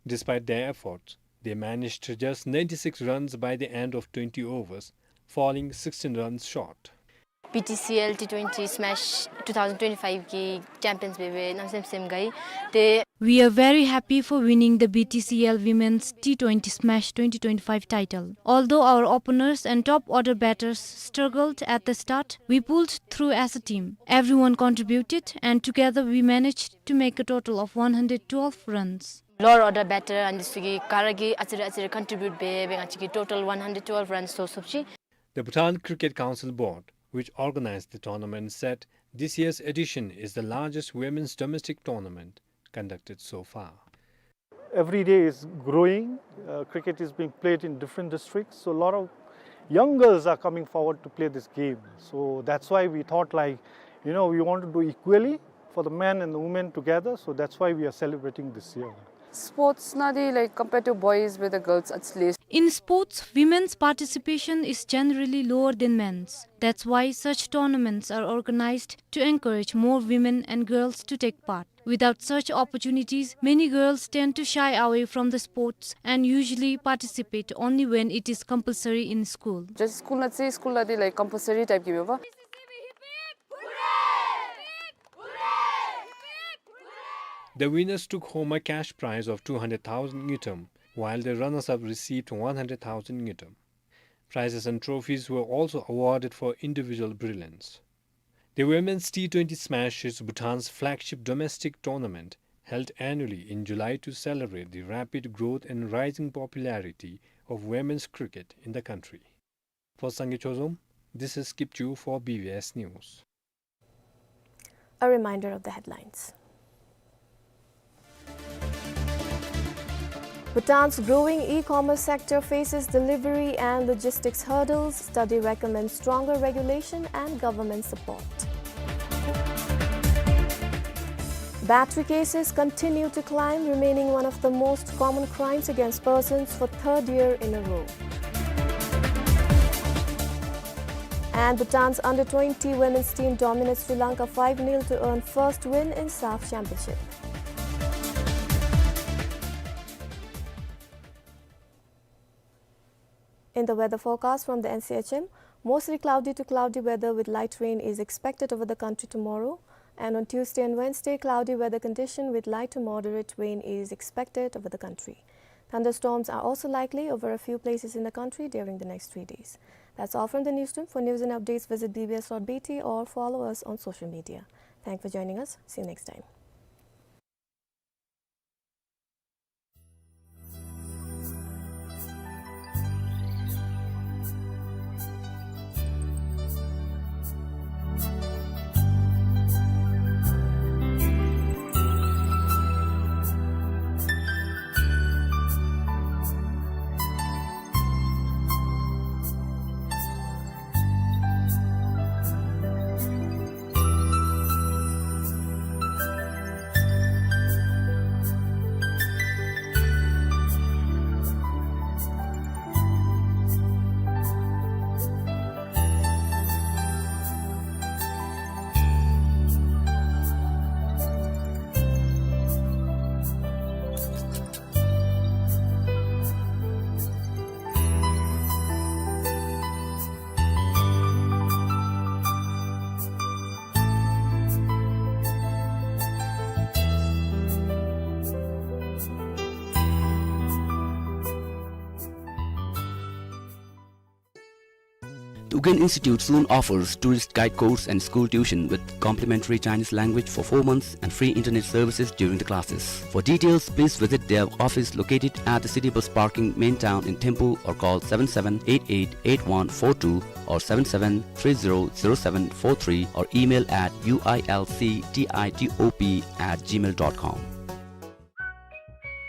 Despite their efforts, they managed just ninety-six runs by the end of twenty overs, falling sixteen runs short. B T C L T twenty Smash two thousand twenty-five की champions भी हुए, नाम same same गई। ते We are very happy for winning the B T C L Women's T twenty Smash twenty twenty-five title. Although our openers and top order batters struggled at the start, we pulled through as a team. Everyone contributed, and together we managed to make a total of one hundred twelve runs. Lower order batter and this की कारक की अचर अचर contribute बे बे गाची की total one hundred twelve runs तो सुपची। The Bhutan Cricket Council Board, which organized the tournament, said this year's edition is the largest women's domestic tournament conducted so far. Every day is growing. Uh, cricket is being played in different districts, so a lot of young girls are coming forward to play this game. So that's why we thought, like, you know, we want to do equally for the men and the women together. So that's why we are celebrating this year. Sports ನಲ್ಲಿ, like, compared to boys with the girls, it's less. In sports, women's participation is generally lower than men's. That's why such tournaments are organized to encourage more women and girls to take part. Without such opportunities, many girls tend to shy away from the sports and usually participate only when it is compulsory in school. जैसे school ನಲ್ಲಿ, school ನಲ್ಲಿ, like, compulsory type की व्यवस्था। The winners took home a cash prize of two hundred thousand ngultrum, while the runners-up received one hundred thousand ngultrum. Prizes and trophies were also awarded for individual brilliance. The Women's T twenty Smash is Bhutan's flagship domestic tournament, held annually in July to celebrate the rapid growth and rising popularity of women's cricket in the country. For Sangay Chozom, this is Kipchu for B B S News. A reminder of the headlines. Bhutan's growing e-commerce sector faces delivery and logistics hurdles. Study recommends stronger regulation and government support. Battery cases continue to climb, remaining one of the most common crimes against persons for third year in a row. And Bhutan's under twenty women's team dominates Sri Lanka five nil to earn first win in SAFF Championship. In the weather forecast from the N C H M, mostly cloudy to cloudy weather with light rain is expected over the country tomorrow, and on Tuesday and Wednesday, cloudy weather condition with light to moderate rain is expected over the country. Thunderstorms are also likely over a few places in the country during the next three days. That's all from the newsroom. For news and updates, visit B B S dot B T or follow us on social media. Thanks for joining us. See you next time. The Ugyen Institute soon offers tourist guide course and school tuition with complimentary Chinese language for four months and free internet services during the classes. For details, please visit their office located at the city bus parking main town in Thimphu or call seven seven eight eight eight one four two or seven seven three zero zero seven four three or email at U I L C T I T O P at gmail dot com.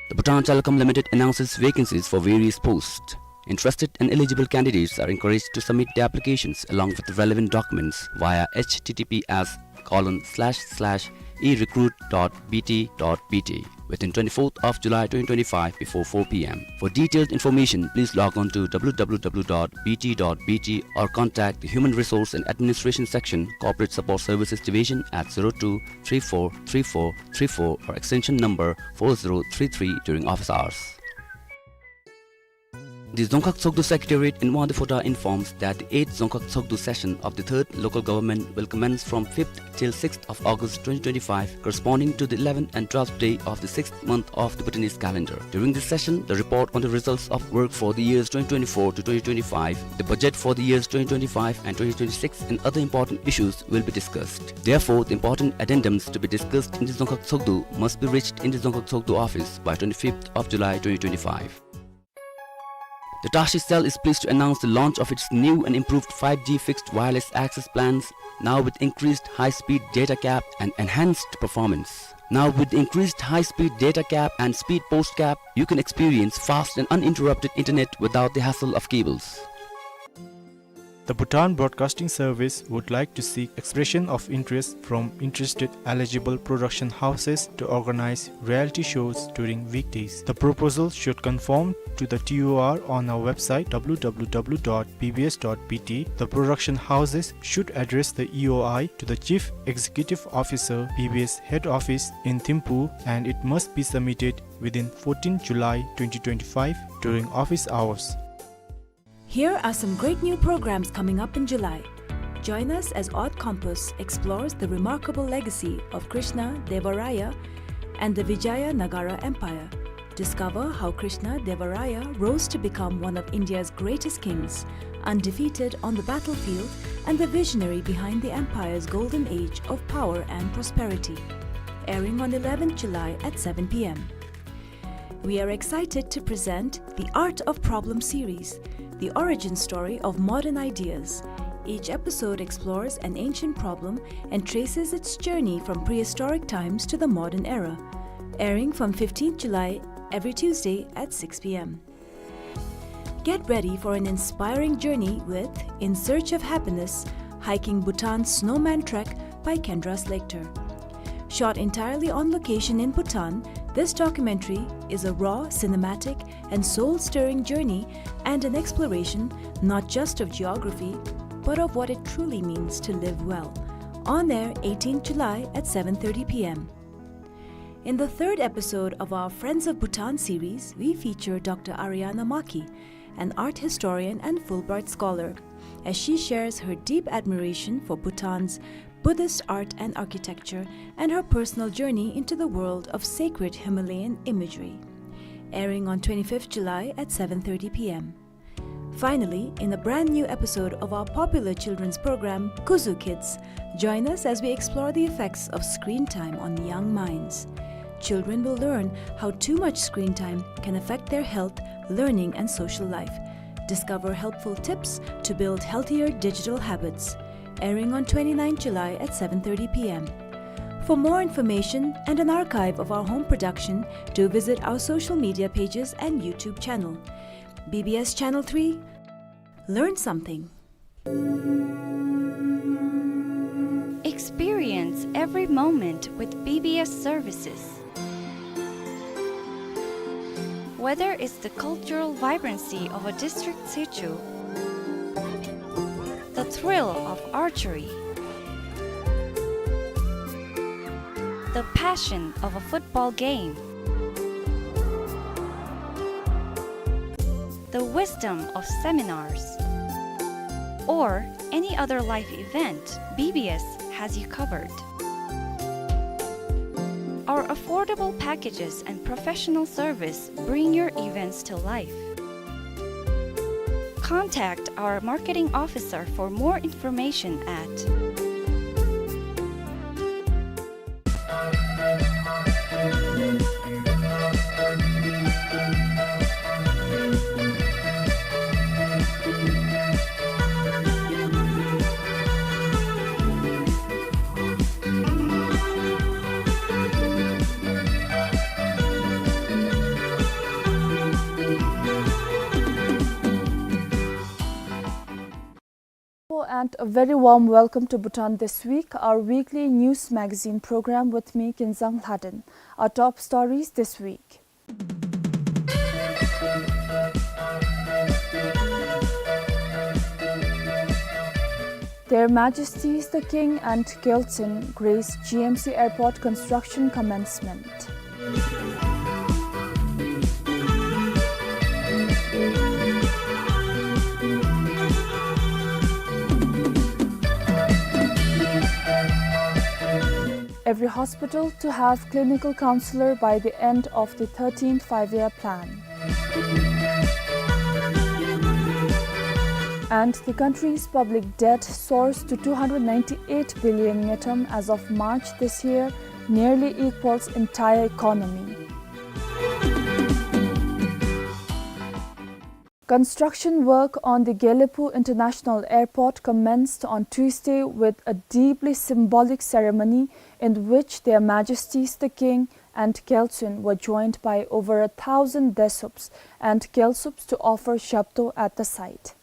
The Bhutan Telecom Limited announces vacancies for various posts. Interested and eligible candidates are encouraged to submit their applications along with the relevant documents via H T T P S colon slash slash e recruit dot b t dot b t within twenty-fourth of July twenty twenty-five before four p m. For detailed information, please log on to w w w dot b t dot b t or contact the Human Resource and Administration Section, Corporate Support Services Division at zero two three four three four three four or extension number four zero three three during office hours. The Dzongkhag Tshogdu Secretariat in Wangdue Phodrang informs that the eighth Dzongkhag Tshogdu session of the third local government will commence from fifth till sixth of August twenty twenty-five, corresponding to the eleventh and twelfth day of the sixth month of the Bhutanese calendar. During this session, the report on the results of work for the years twenty twenty-four to twenty twenty-five, the budget for the years twenty twenty-five and twenty twenty-six, and other important issues will be discussed. Therefore, the important addendums to be discussed in the Dzongkhag Tshogdu must be reached in the Dzongkhag Tshogdu office by twenty-fifth of July twenty twenty-five. The Tashi Cell is pleased to announce the launch of its new and improved five G fixed wireless access plans, now with increased high-speed data cap and enhanced performance. Now, with increased high-speed data cap and speed post cap, you can experience fast and uninterrupted internet without the hassle of cables. The Bhutan Broadcasting Service would like to seek expression of interest from interested eligible production houses to organize reality shows during weekdays. The proposal should conform to the T O R on our website w w w dot b b s dot b t. The production houses should address the E O I to the Chief Executive Officer, B B S Head Office in Thimphu, and it must be submitted within fourteenth July twenty twenty-five during office hours. Here are some great new programs coming up in July. Join us as Odd Compass explores the remarkable legacy of Krishna Deva Raya and the Vijaya Nagara Empire. Discover how Krishna Deva Raya rose to become one of India's greatest kings, undefeated on the battlefield and the visionary behind the empire's golden age of power and prosperity. Airing on eleventh July at seven p m. We are excited to present The Art of Problem series, the origin story of modern ideas. Each episode explores an ancient problem and traces its journey from prehistoric times to the modern era. Airing from fifteenth July, every Tuesday at six p m. Get ready for an inspiring journey with In Search of Happiness, Hiking Bhutan's Snowman Trek by Kendra Slater. Shot entirely on location in Bhutan, this documentary is a raw, cinematic, and soul-stirring journey and an exploration not just of geography, but of what it truly means to live well. On air eighteenth July at seven thirty p m. In the third episode of our Friends of Bhutan series, we feature Doctor Ariana Maki, an art historian and Fulbright scholar, as she shares her deep admiration for Bhutan's Buddhist art and architecture and her personal journey into the world of sacred Himalayan imagery. Airing on twenty-fifth July at seven thirty p m. Finally, in a brand new episode of our popular children's program, Kuzu Kids, join us as we explore the effects of screen time on young minds. Children will learn how too much screen time can affect their health, learning, and social life. Discover helpful tips to build healthier digital habits. Airing on twenty-ninth July at seven thirty p m. For more information and an archive of our home production, do visit our social media pages and YouTube channel. B B S Channel three, learn something. Experience every moment with B B S services. Whether it's the cultural vibrancy of a district situ, the thrill of archery, the passion of a football game, the wisdom of seminars, or any other life event, B B S has you covered. Our affordable packages and professional service bring your events to life. Contact our marketing officer for more information at For And a very warm welcome to Bhutan This Week, our weekly news magazine program with me, Kinzang Lhaden. Our top stories this week. Their Majesties the King and Gyaltsuen grace G M C Airport construction commencement. Every hospital to have clinical counselor by the end of the thirteenth Five-Year Plan. And the country's public debt soars to two hundred ninety-eight billion ngultrum as of March this year, nearly equals entire economy. Construction work on the Gelephu International Airport commenced on Tuesday with a deeply symbolic ceremony in which Their Majesties the King and Gyaltsuen were joined by over a thousand Desups and Gyalsups to offer shabdo at the site.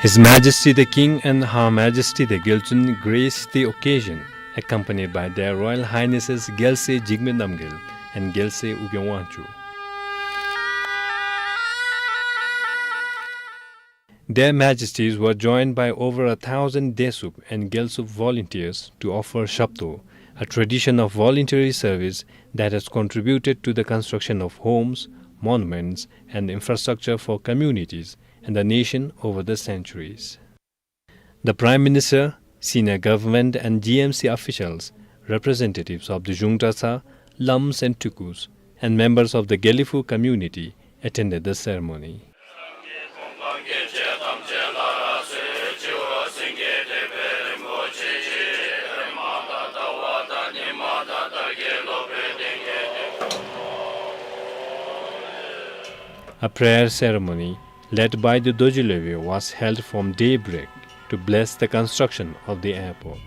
His Majesty the King and Her Majesty the Gyaltsuen graced the occasion, accompanied by Their Royal Highnesses Gyalse Jigme Namgyel and Gyalse Ugyen Wangchuck. Their Majesties were joined by over a thousand Desup and Gyalsup volunteers to offer shabdo, a tradition of voluntary service that has contributed to the construction of homes, monuments, and infrastructure for communities and the nation over the centuries. The Prime Minister, senior government and G M C officials, representatives of the Zhungtasa, Lams and Tukus, and members of the Gelephu community attended the ceremony. A prayer ceremony led by the Dorji Lwebe was held from daybreak to bless the construction of the airport.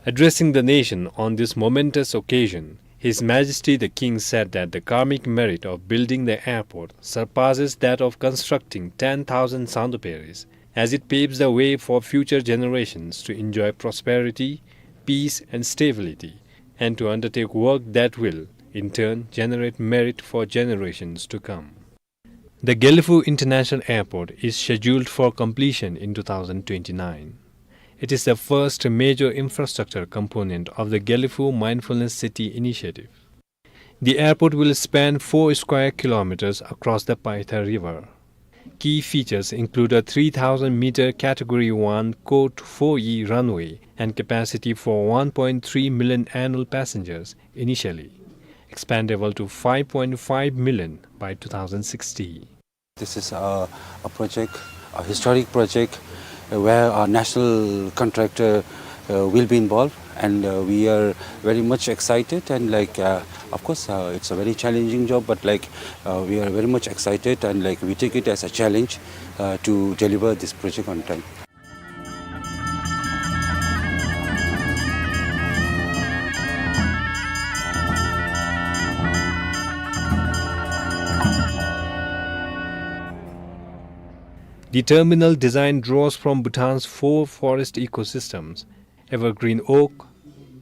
Addressing the nation on this momentous occasion, His Majesty the King said that the karmic merit of building the airport surpasses that of constructing ten thousand Sangdo Peris, as it paves the way for future generations to enjoy prosperity, peace and stability, and to undertake work that will, in turn, generate merit for generations to come. The Gelephu International Airport is scheduled for completion in two thousand twenty-nine. It is the first major infrastructure component of the Gelephu Mindfulness City initiative. The airport will span four square kilometers across the Paitha River. Key features include a three thousand meter Category one Code four E runway and capacity for one point three million annual passengers initially, expandable to five point five million by two thousand sixty. This is a, a project, a historic project, uh, where a national contractor, uh, will be involved, and, uh, we are very much excited, and, like, uh, of course, uh, it's a very challenging job, but, like, uh, we are very much excited, and, like, we take it as a challenge, uh, to deliver this project on time. The terminal design draws from Bhutan's four forest ecosystems: evergreen oak,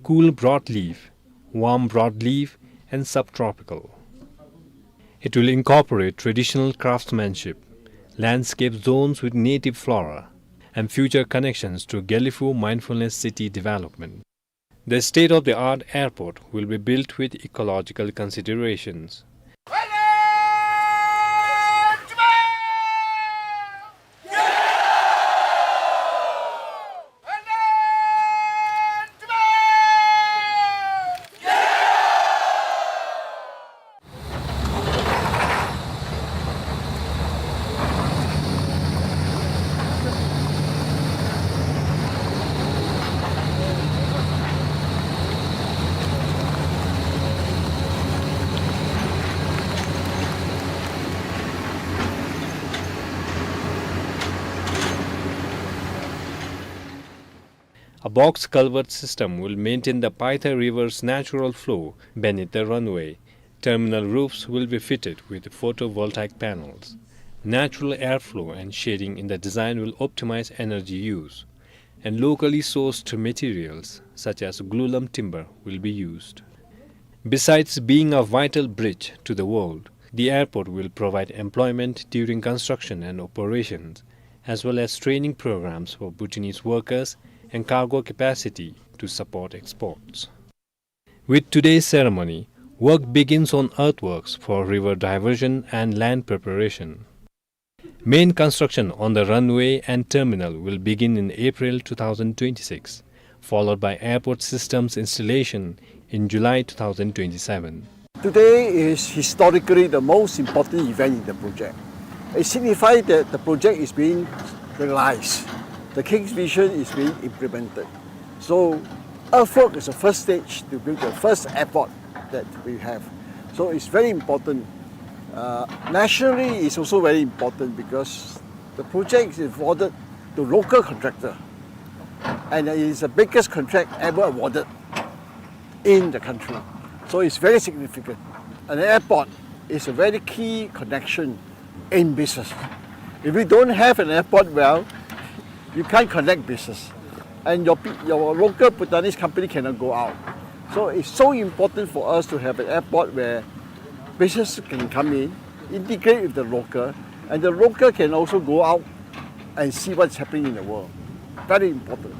cool broadleaf, warm broadleaf, and subtropical. It will incorporate traditional craftsmanship, landscape zones with native flora, and future connections to Gelephu Mindfulness City development. The state-of-the-art airport will be built with ecological considerations. A box culvert system will maintain the Paitha River's natural flow beneath the runway. Terminal roofs will be fitted with photovoltaic panels. Natural airflow and shading in the design will optimize energy use, and locally sourced materials such as glulam timber will be used. Besides being a vital bridge to the world, the airport will provide employment during construction and operations, as well as training programs for Bhutanese workers and cargo capacity to support exports. With today's ceremony, work begins on earthworks for river diversion and land preparation. Main construction on the runway and terminal will begin in April two thousand twenty-six, followed by airport systems installation in July two thousand twenty-seven. Today is historically the most important event in the project. It signifies that the project is being realized. The King's vision is being implemented. So, earthwork is the first stage to build the first airport that we have. So, it's very important. Uh, nationally, it's also very important because the project is awarded to local contractor, and it is the biggest contract ever awarded in the country. So it's very significant. An airport is a very key connection in business. If we don't have an airport well, you can't connect business. And your, pe- your local Bhutanese company cannot go out. So it's so important for us to have an airport where business can come in, integrate with the local, and the local can also go out and see what's happening in the world. Very important.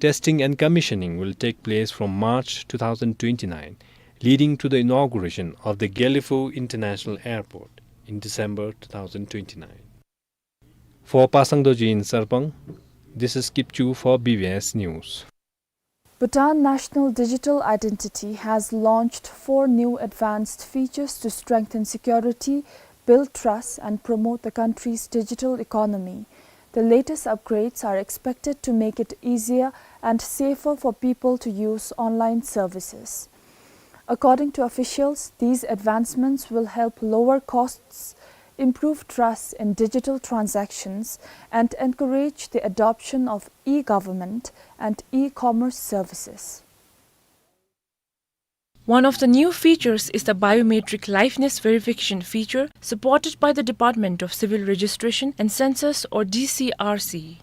Testing and commissioning will take place from March two thousand twenty-nine, leading to the inauguration of the Gelephu International Airport in December two thousand twenty-nine. For Pasang Dorji in Sarpang, this is Kipchu for B B S News. Bhutan National Digital Identity has launched four new advanced features to strengthen security, build trust, and promote the country's digital economy. The latest upgrades are expected to make it easier and safer for people to use online services. According to officials, these advancements will help lower costs, improve trust in digital transactions, and encourage the adoption of e-government and e-commerce services. One of the new features is the biometric liveness verification feature supported by the Department of Civil Registration and Census, or D C R C.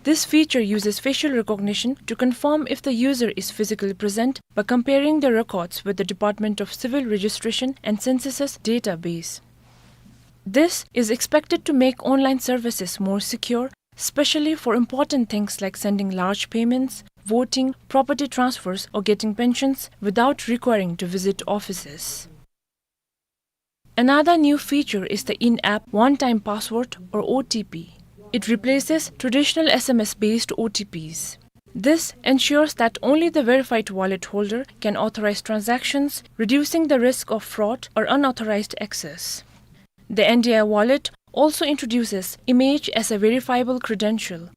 This feature uses facial recognition to confirm if the user is physically present by comparing their records with the Department of Civil Registration and Census's database. This is expected to make online services more secure, especially for important things like sending large payments, voting, property transfers, or getting pensions without requiring to visit offices. Another new feature is the in-app one-time password, or O T P. It replaces traditional S M S-based O T Ps. This ensures that only the verified wallet holder can authorize transactions, reducing the risk of fraud or unauthorized access. The N D I wallet also introduces image as a verifiable credential.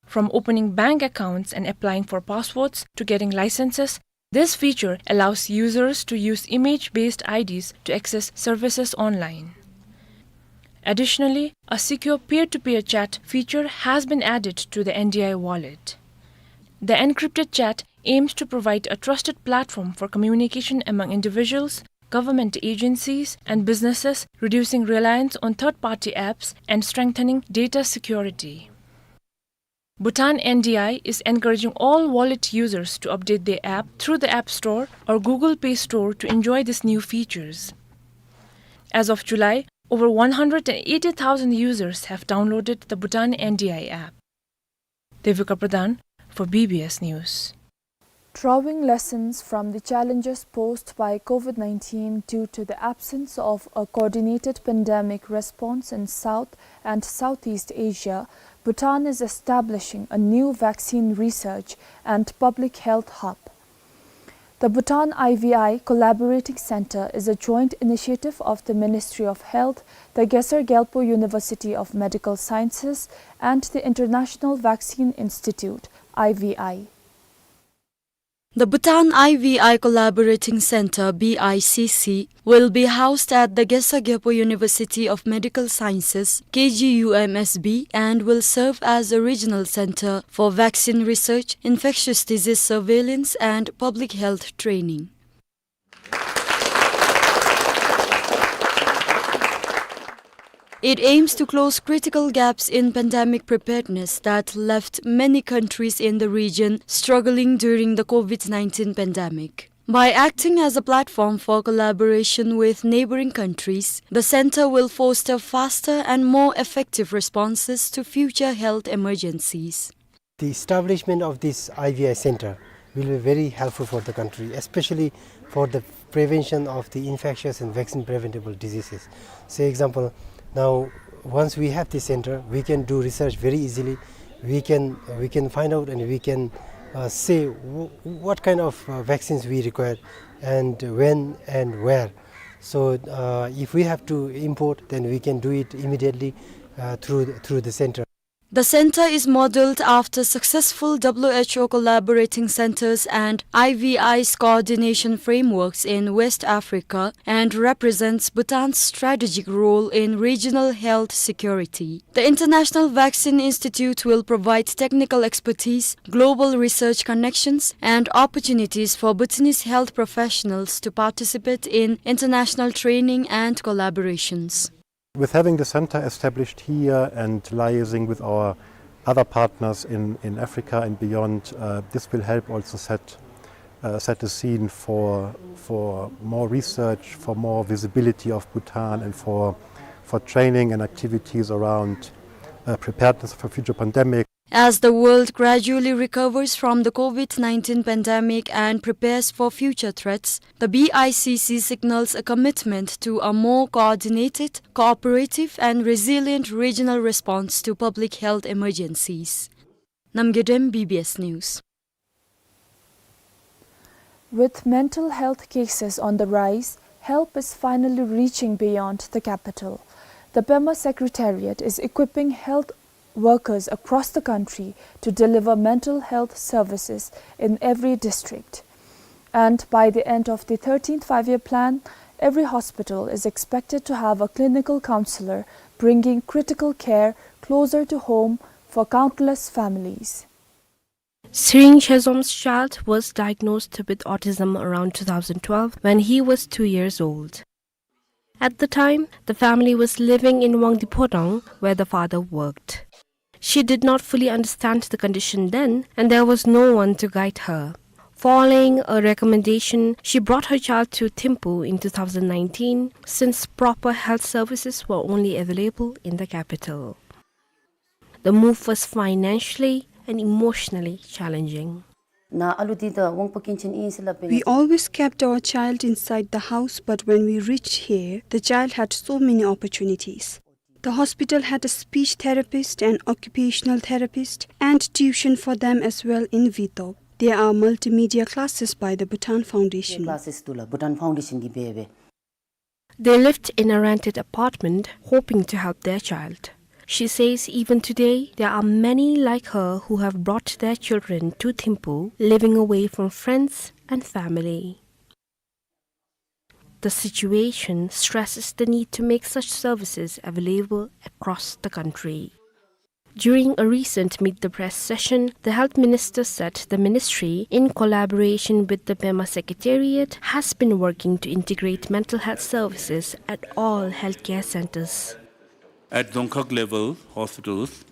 From opening bank accounts and applying for passwords to getting licenses, this feature allows users to use image-based I Ds to access services online. Additionally, a secure peer-to-peer chat feature has been added to the N D I wallet. The encrypted chat aims to provide a trusted platform for communication among individuals, government agencies, and businesses, reducing reliance on third-party apps and strengthening data security. Bhutan N D I is encouraging all wallet users to update their app through the App Store or Google Play Store to enjoy these new features. As of July, over one hundred eighty thousand users have downloaded the Bhutan N D I app. Devika Pradhan for B B S News. Drawing lessons from the challenges posed by COVID nineteen due to the absence of a coordinated pandemic response in South and Southeast Asia, Bhutan is establishing a new vaccine research and public health hub. The Bhutan I V I Collaborating Center is a joint initiative of the Ministry of Health, the Gesar Gyalpo University of Medical Sciences, and the International Vaccine Institute, I V I. The Bhutan I V I Collaborating Center, B I C C, will be housed at the Gesagyepo University of Medical Sciences, K G U M S B, and will serve as a regional center for vaccine research, infectious disease surveillance, and public health training. It aims to close critical gaps in pandemic preparedness that left many countries in the region struggling during the COVID nineteen pandemic. By acting as a platform for collaboration with neighboring countries, the center will foster faster and more effective responses to future health emergencies. The establishment of this I V I center will be very helpful for the country, especially for the prevention of the infectious and vaccine preventable diseases. Say example, now once we have this center, we can do research very easily. We can, we can find out and we can, uh, say w-, what kind of, uh, vaccines we require and when and where. So, uh, if we have to import, then we can do it immediately, uh, through, through the center. The center is modeled after successful W H O collaborating centers and I V I's coordination frameworks in West Africa and represents Bhutan's strategic role in regional health security. The International Vaccine Institute will provide technical expertise, global research connections, and opportunities for Bhutanese health professionals to participate in international training and collaborations. With having the center established here and liaising with our other partners in, in Africa and beyond, uh, this will help also set, uh, set the scene for, for more research, for more visibility of Bhutan, and for, for training and activities around, uh, preparedness for future pandemic. As the world gradually recovers from the COVID nineteen pandemic and prepares for future threats, the B I C C signals a commitment to a more coordinated, cooperative, and resilient regional response to public health emergencies. Namgay Dem, B B S News. With mental health cases on the rise, help is finally reaching beyond the capital. The Pema Secretariat is equipping health workers across the country to deliver mental health services in every district. And by the end of the thirteenth Five-Year Plan, every hospital is expected to have a clinical counselor, bringing critical care closer to home for countless families. Sering Shazom's child was diagnosed with autism around two thousand twelve when he was two years old. At the time, the family was living in Wangdi Phodong, where the father worked. She did not fully understand the condition then, and there was no one to guide her. Following a recommendation, she brought her child to Thimphu in two thousand nineteen, since proper health services were only available in the capital. The move was financially and emotionally challenging. Na alu di da wangpa kinchen in sila pe. We always kept our child inside the house, but when we reached here, the child had so many opportunities. The hospital had a speech therapist, an occupational therapist, and tuition for them as well in Wintop. There are multimedia classes by the Bhutan Foundation. Classes tula Bhutan Foundation ki bebe. They lived in a rented apartment, hoping to help their child. She says even today, there are many like her who have brought their children to Thimphu, living away from friends and family. The situation stresses the need to make such services available across the country. During a recent Meet the Press session, the health minister said the ministry, in collaboration with the Pema Secretariat, has been working to integrate mental health services at all healthcare centers. At Dzongkhag level hospitals,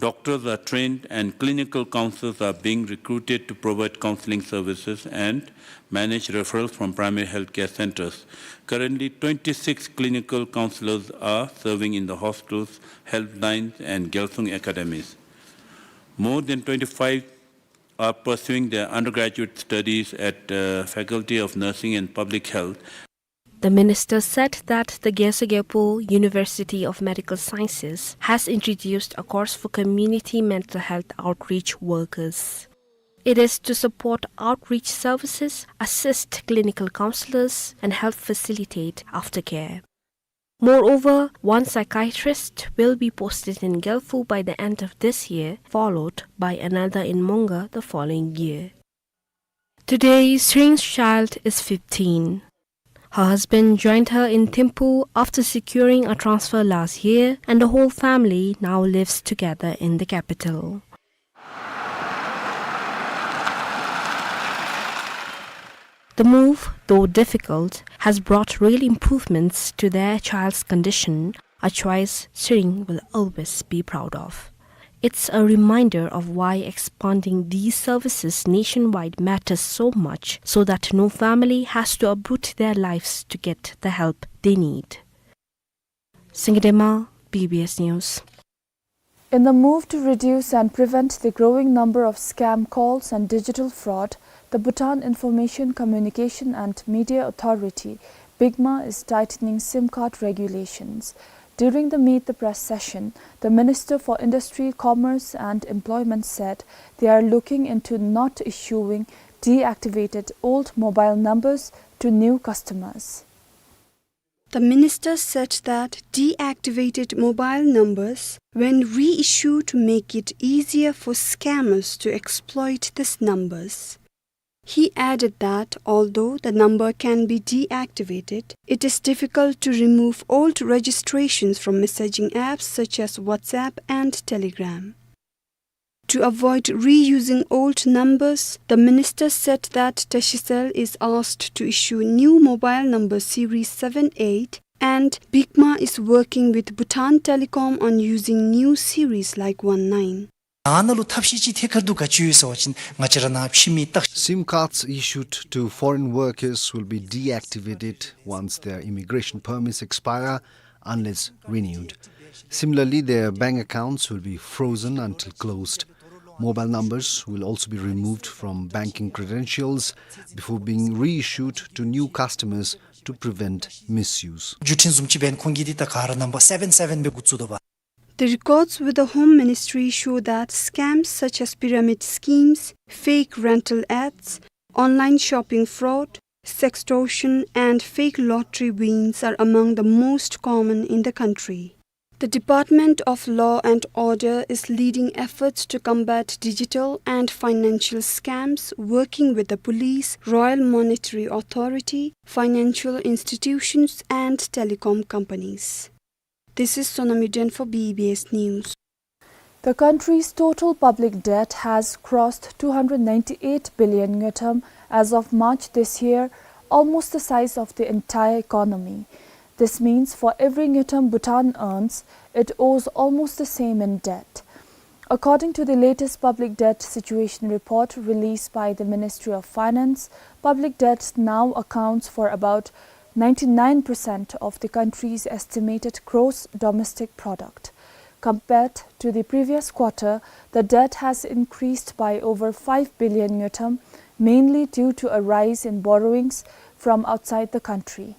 doctors are trained and clinical counselors are being recruited to provide counseling services and manage referrals from primary healthcare centers. Currently, twenty-six clinical counselors are serving in the hospitals, helplines, and Gyalsung academies. More than twenty-five are pursuing their undergraduate studies at, uh, Faculty of Nursing and Public Health. The minister said that the Gesagyepo University of Medical Sciences has introduced a course for community mental health outreach workers. It is to support outreach services, assist clinical counselors, and help facilitate aftercare. Moreover, one psychiatrist will be posted in Gyalphu by the end of this year, followed by another in Mongar the following year. Today, Tshering child is fifteen. Her husband joined her in Thimphu after securing a transfer last year, and the whole family now lives together in the capital. The move, though difficult, has brought real improvements to their child's condition, a choice Tshering will always be proud of. It's a reminder of why expanding these services nationwide matters so much, so that no family has to uproot their lives to get the help they need. Singye Dema, B B S News. In the move to reduce and prevent the growing number of scam calls and digital fraud, the Bhutan Information, Communication and Media Authority, BICMA, is tightening SIM card regulations. During the Meet the Press session, the Minister for Industry, Commerce and Employment said they are looking into not issuing deactivated old mobile numbers to new customers. The minister said that deactivated mobile numbers, when reissued, make it easier for scammers to exploit these numbers. He added that although the number can be deactivated, it is difficult to remove old registrations from messaging apps such as WhatsApp and Telegram. To avoid reusing old numbers, the minister said that Tashicell is asked to issue new mobile number series seven eight, and BICMA is working with Bhutan Telecom on using new series like one nine. ཨ་ནཱ་ལུ་ཐབས་ཤེས་ཅིག་ཐད་ཀར་འདུག་ག་ཅི་ཡོད་ཟེར་བ་ཅིན་ང་བཅས་ར་ནཱ་ཕྱི་མི་བརྟག SIM cards issued to foreign workers will be deactivated once their immigration permits expire unless renewed. Similarly, their bank accounts will be frozen until closed. Mobile numbers will also be removed from banking credentials before being reissued to new customers to prevent misuse. བརྒྱུད་འཕྲིན་བཟུམ་ཅིག་འབདན་ཁོང་གིས་འདི་ད་ག་ར་number seven seven སྦེ་འགོ་བཙུགས་དོ་བ། The records with the Home Ministry show that scams such as pyramid schemes, fake rental ads, online shopping fraud, sextortion, and fake lottery wins are among the most common in the country. The Department of Law and Order is leading efforts to combat digital and financial scams, working with the police, Royal Monetary Authority, financial institutions, and telecom companies. This is Sonam Yuden for B B S News. The country's total public debt has crossed two hundred ninety-eight billion ngultrum as of March this year, almost the size of the entire economy. This means for every ngultrum Bhutan earns, it owes almost the same in debt. According to the latest public debt situation report released by the Ministry of Finance, public debt now accounts for about ninety-nine percent of the country's estimated gross domestic product. Compared to the previous quarter, the debt has increased by over five billion ngultrum, mainly due to a rise in borrowings from outside the country.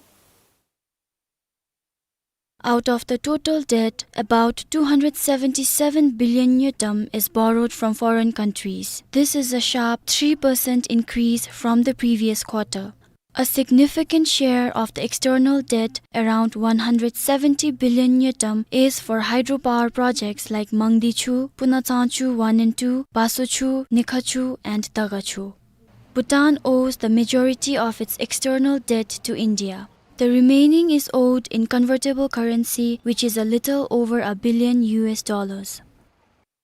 Out of the total debt, about two hundred seventy-seven billion ngultrum is borrowed from foreign countries. This is a sharp three percent increase from the previous quarter. A significant share of the external debt, around one hundred seventy billion ngultrum, is for hydropower projects like Mangdechu, Punatsangchu one and two, Basochu, Nikhachu, and Dagachu. Bhutan owes the majority of its external debt to India. The remaining is owed in convertible currency, which is a little over a billion U S dollars.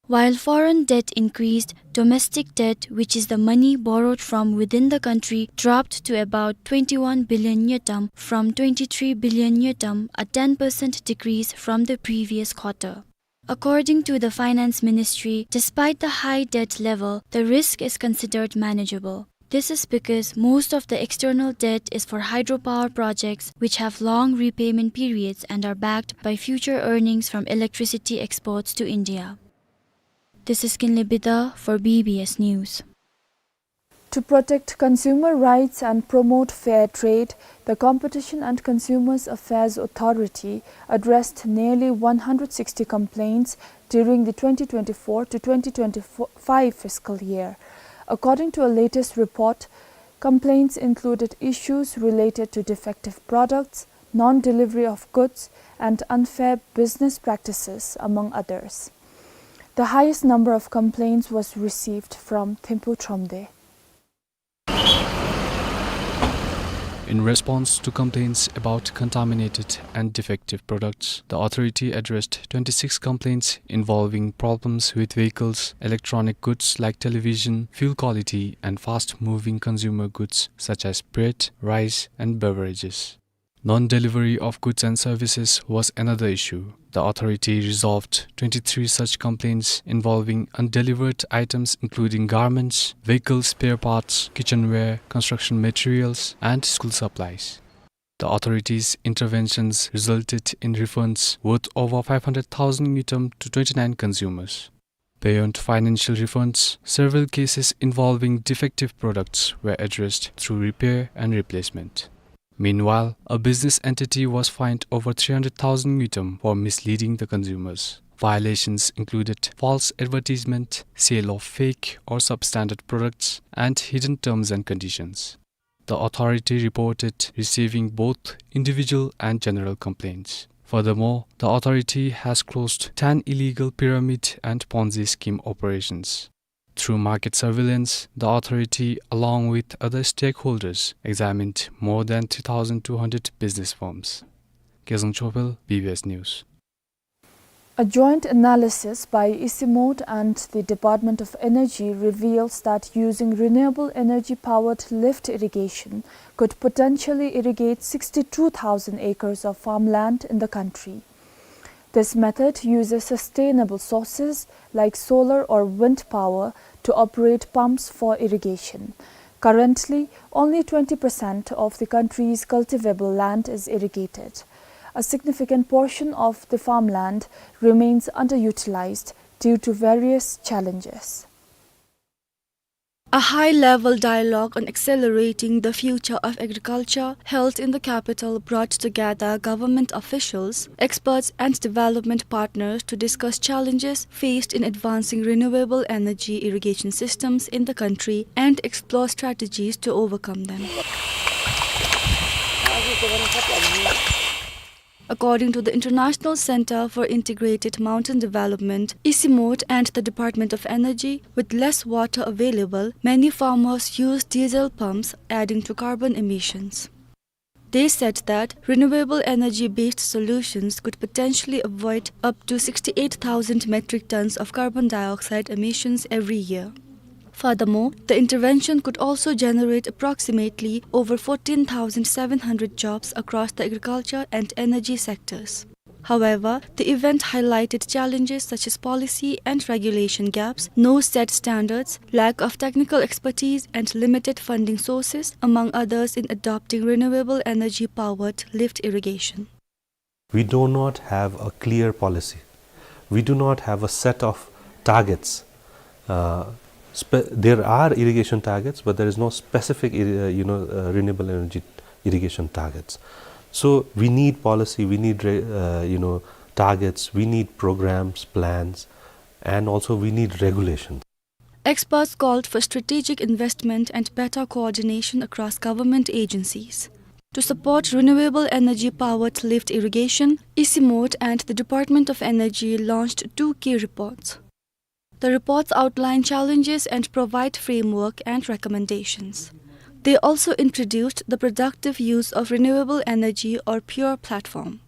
While foreign debt increased, domestic debt, which is the money borrowed from within the country, dropped to about twenty-one billion ngultrum from twenty-three billion ngultrum, a ten percent decrease from the previous quarter. According to the Finance Ministry, despite the high debt level, the risk is considered manageable. This is because most of the external debt is for hydropower projects, which have long repayment periods and are backed by future earnings from electricity exports to India. This is Kinley Bida for B B S News. To protect consumer rights and promote fair trade, the Competition and Consumers Affairs Authority addressed nearly one hundred sixty complaints during the twenty twenty-four to twenty twenty-five fiscal year. According to a latest report, complaints included issues related to defective products, non-delivery of goods, and unfair business practices, among others. The highest number of complaints was received from Thimphu Thromde. In response to complaints about contaminated and defective products, the authority addressed twenty-six complaints involving problems with vehicles, electronic goods like television, fuel quality, and fast-moving consumer goods such as bread, rice, and beverages. Non-delivery of goods and services was another issue. The authority resolved twenty-three such complaints involving undelivered items including garments, vehicle spare parts, kitchenware, construction materials, and school supplies. The authorities' interventions resulted in refunds worth over five hundred thousand ngultrum to twenty-nine consumers. Beyond financial refunds, several cases involving defective products were addressed through repair and replacement. Meanwhile, a business entity was fined over three hundred thousand ngultrum for misleading the consumers. Violations included false advertisement, sale of fake or substandard products, and hidden terms and conditions. The authority reported receiving both individual and general complaints. Furthermore, the authority has closed ten illegal pyramid and Ponzi scheme operations. Through market surveillance, the authority, along with other stakeholders, examined more than two thousand two hundred business firms. Gezang Chopel, B B S News. A joint analysis by ISIMOD and the Department of Energy reveals that using renewable energy-powered lift irrigation could potentially irrigate sixty-two thousand acres of farmland in the country. This method uses sustainable sources like solar or wind power to operate pumps for irrigation. Currently, only twenty percent of the country's cultivable land is irrigated. A significant portion of the farmland remains underutilized due to various challenges. A high-level dialogue on accelerating the future of agriculture held in the capital brought together government officials, experts, and development partners to discuss challenges faced in advancing renewable energy irrigation systems in the country and explore strategies to overcome them. According to the International Center for Integrated Mountain Development, ISIMOD, and the Department of Energy, with less water available, many farmers use diesel pumps, adding to carbon emissions. They said that renewable energy-based solutions could potentially avoid up to sixty-eight thousand metric tons of carbon dioxide emissions every year. Furthermore, the intervention could also generate approximately over fourteen thousand seven hundred jobs across the agriculture and energy sectors. However, the event highlighted challenges such as policy and regulation gaps, no set standards, lack of technical expertise, and limited funding sources, among others, in adopting renewable energy-powered lift irrigation. We do not have a clear policy. We do not have a set of targets. Uh, spe-, there are irrigation targets, but there is no specific, irri-, uh, you know, uh, renewable energy irrigation targets. So we need policy, we need re-, uh, you know, targets, we need programs, plans, and also we need regulation. Experts called for strategic investment and better coordination across government agencies. To support renewable energy-powered lift irrigation, ISIMOD and the Department of Energy launched two key reports. The reports outline challenges and provide framework and recommendations. They also introduced the productive use of renewable energy or pure platform.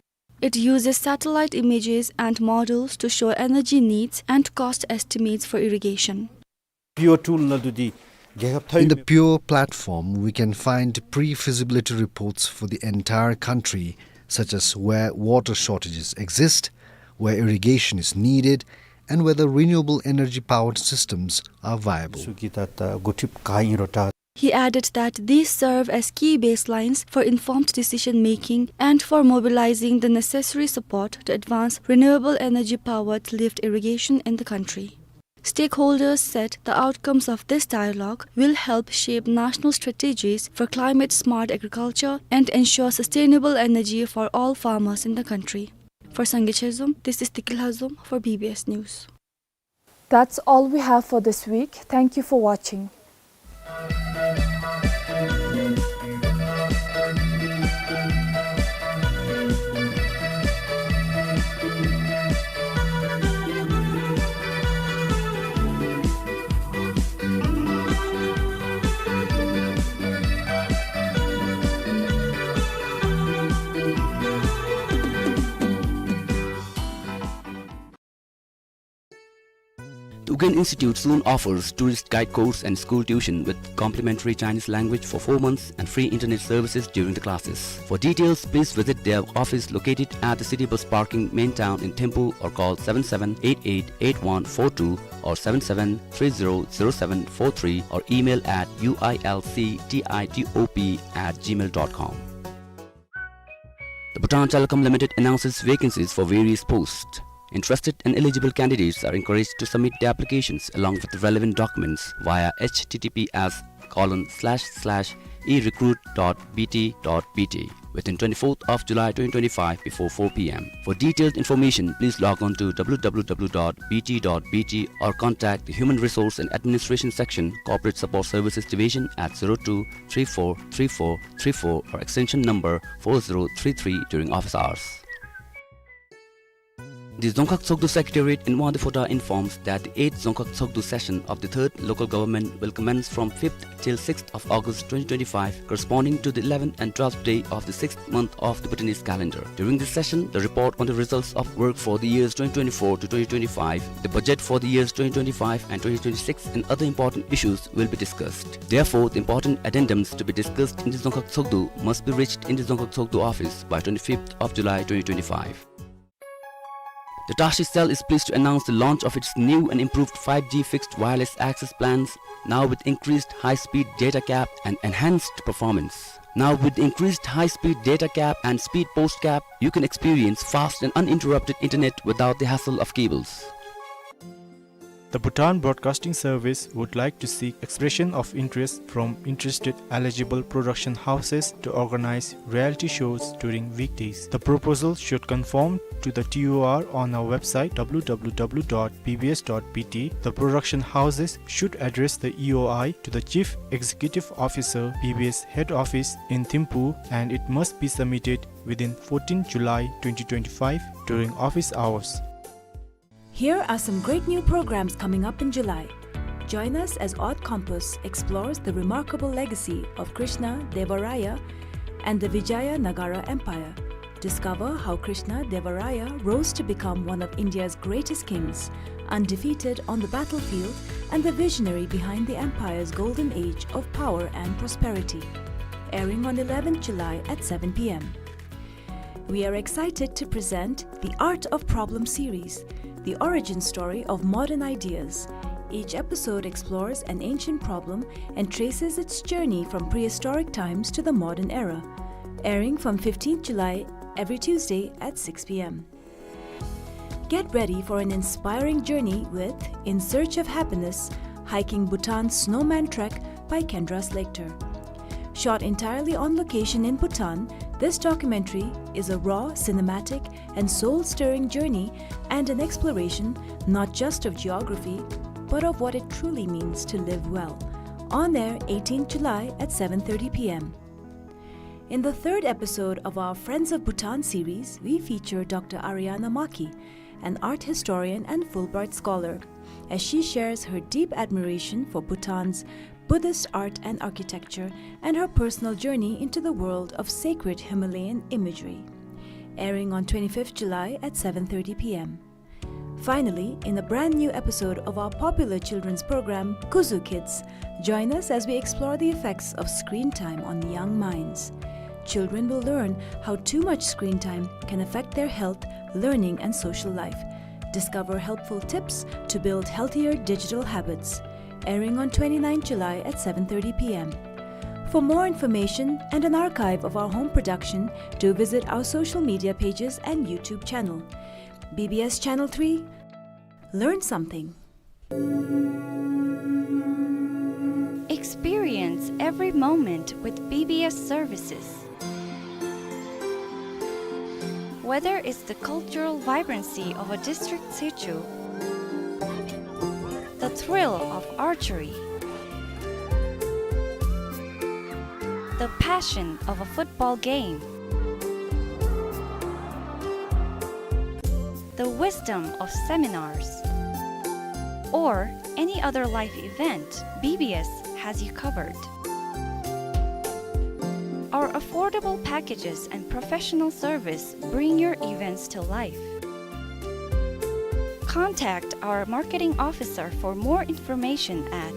It uses satellite images and models to show energy needs and cost estimates for irrigation. Pure tool ནང་དུ་འདི་རྒྱལ་ཁབ་མཐའ་དབུས། In the pure platform, we can find pre-feasibility reports for the entire country, such as where water shortages exist, where irrigation is needed, and whether renewable energy-powered systems are viable. སུ་གི་ད་ད་འགོ་ཁྲིདཔ་ག་ཨིན་རུང་ད། He added that these serve as key baselines for informed decision-making and for mobilizing the necessary support to advance renewable energy-powered lift irrigation in the country. Stakeholders said the outcomes of this dialogue will help shape national strategies for climate-smart agriculture and ensure sustainable energy for all farmers in the country. For Sangay Chezom, this is Tikil Hazom for B B S News. That's all we have for this week. Thank you for watching. Mugen Institute soon offers tourist guide course and school tuition with complimentary Chinese language for four months and free internet services during the classes. For details, please visit their office located at the city bus parking, main town in Thimphu, or call seven seven eight eight eight one four two or seven seven three zero zero seven four three, or email at U I L C T I T O P at gmail dot com. The Bhutan Telecom Limited announces vacancies for various posts. Interested and eligible candidates are encouraged to submit their applications along with the relevant documents via H T T P S colon slash slash e recruit dot B T dot B T within twenty-fourth of July twenty twenty-five before four P M. For detailed information, please log on to W W W dot B T dot B T or contact the Human Resource and Administration Section, Corporate Support Services Division at zero two three four three four three four or extension number four zero three three during office hours. The Dzongkhag Tshogdu Secretariat in Wangdue Phodrang informs that the eighth Dzongkhag Tshogdu session of the third local government will commence from fifth till sixth of August twenty twenty-five, corresponding to the eleventh and twelfth day of the sixth month of the Bhutanese calendar. During this session, the report on the results of work for the years twenty twenty-four to twenty twenty-five, the budget for the years twenty twenty-five and twenty twenty-six, and other important issues will be discussed. Therefore, the important addendums to be discussed in the Dzongkhag Tshogdu must be reached in the Dzongkhag Tshogdu office by twenty-fifth of July twenty twenty-five. The Tashi Cell is pleased to announce the launch of its new and improved five G fixed wireless access plans, now with increased high-speed data cap and enhanced performance. Now with increased high-speed data cap and speed post cap, you can experience fast and uninterrupted internet without the hassle of cables. The Bhutan Broadcasting Service would like to seek expression of interest from interested eligible production houses to organize reality shows during weekdays. The proposal should conform to the T O R on our website, W W W dot B B S dot B T. The production houses should address the E O I to the Chief Executive Officer, B B S Head Office in Thimphu, and it must be submitted within fourteenth July twenty twenty-five during office hours. Here are some great new programs coming up in July. Join us as Odd Compass explores the remarkable legacy of Krishna Deva Raya and the Vijayanagara Empire. Discover how Krishna Deva Raya rose to become one of India's greatest kings, undefeated on the battlefield and the visionary behind the empire's golden age of power and prosperity. Airing on eleventh July at seven P M. We are excited to present the Art of Problem series, the origin story of modern ideas. Each episode explores an ancient problem and traces its journey from prehistoric times to the modern era. Airing from fifteenth July every Tuesday at six P M. Get ready for an inspiring journey with In Search of Happiness, Hiking Bhutan's Snowman Trek by Kendra Slater. Shot entirely on location in Bhutan, this documentary is a raw, cinematic, and soul-stirring journey and an exploration not just of geography, but of what it truly means to live well. On air eighteenth July at seven thirty P M. In the third episode of our Friends of Bhutan series, we feature Doctor Ariana Maki, an art historian and Fulbright scholar, as she shares her deep admiration for Bhutan's Buddhist art and architecture and her personal journey into the world of sacred Himalayan imagery. Airing on twenty-fifth July at seven thirty P M. Finally, in a brand new episode of our popular children's program, Kuzu Kids, join us as we explore the effects of screen time on young minds. Children will learn how too much screen time can affect their health, learning, and social life. Discover helpful tips to build healthier digital habits. Airing on twenty-ninth July at seven thirty P M. For more information and an archive of our home production, do visit our social media pages and YouTube channel. B B S Channel three, learn something. Experience every moment with B B S services. Whether it's the cultural vibrancy of a district situ, the thrill of archery, the passion of a football game, the wisdom of seminars, or any other life event, B B S has you covered. Our affordable packages and professional service bring your events to life. Contact our marketing officer for more information at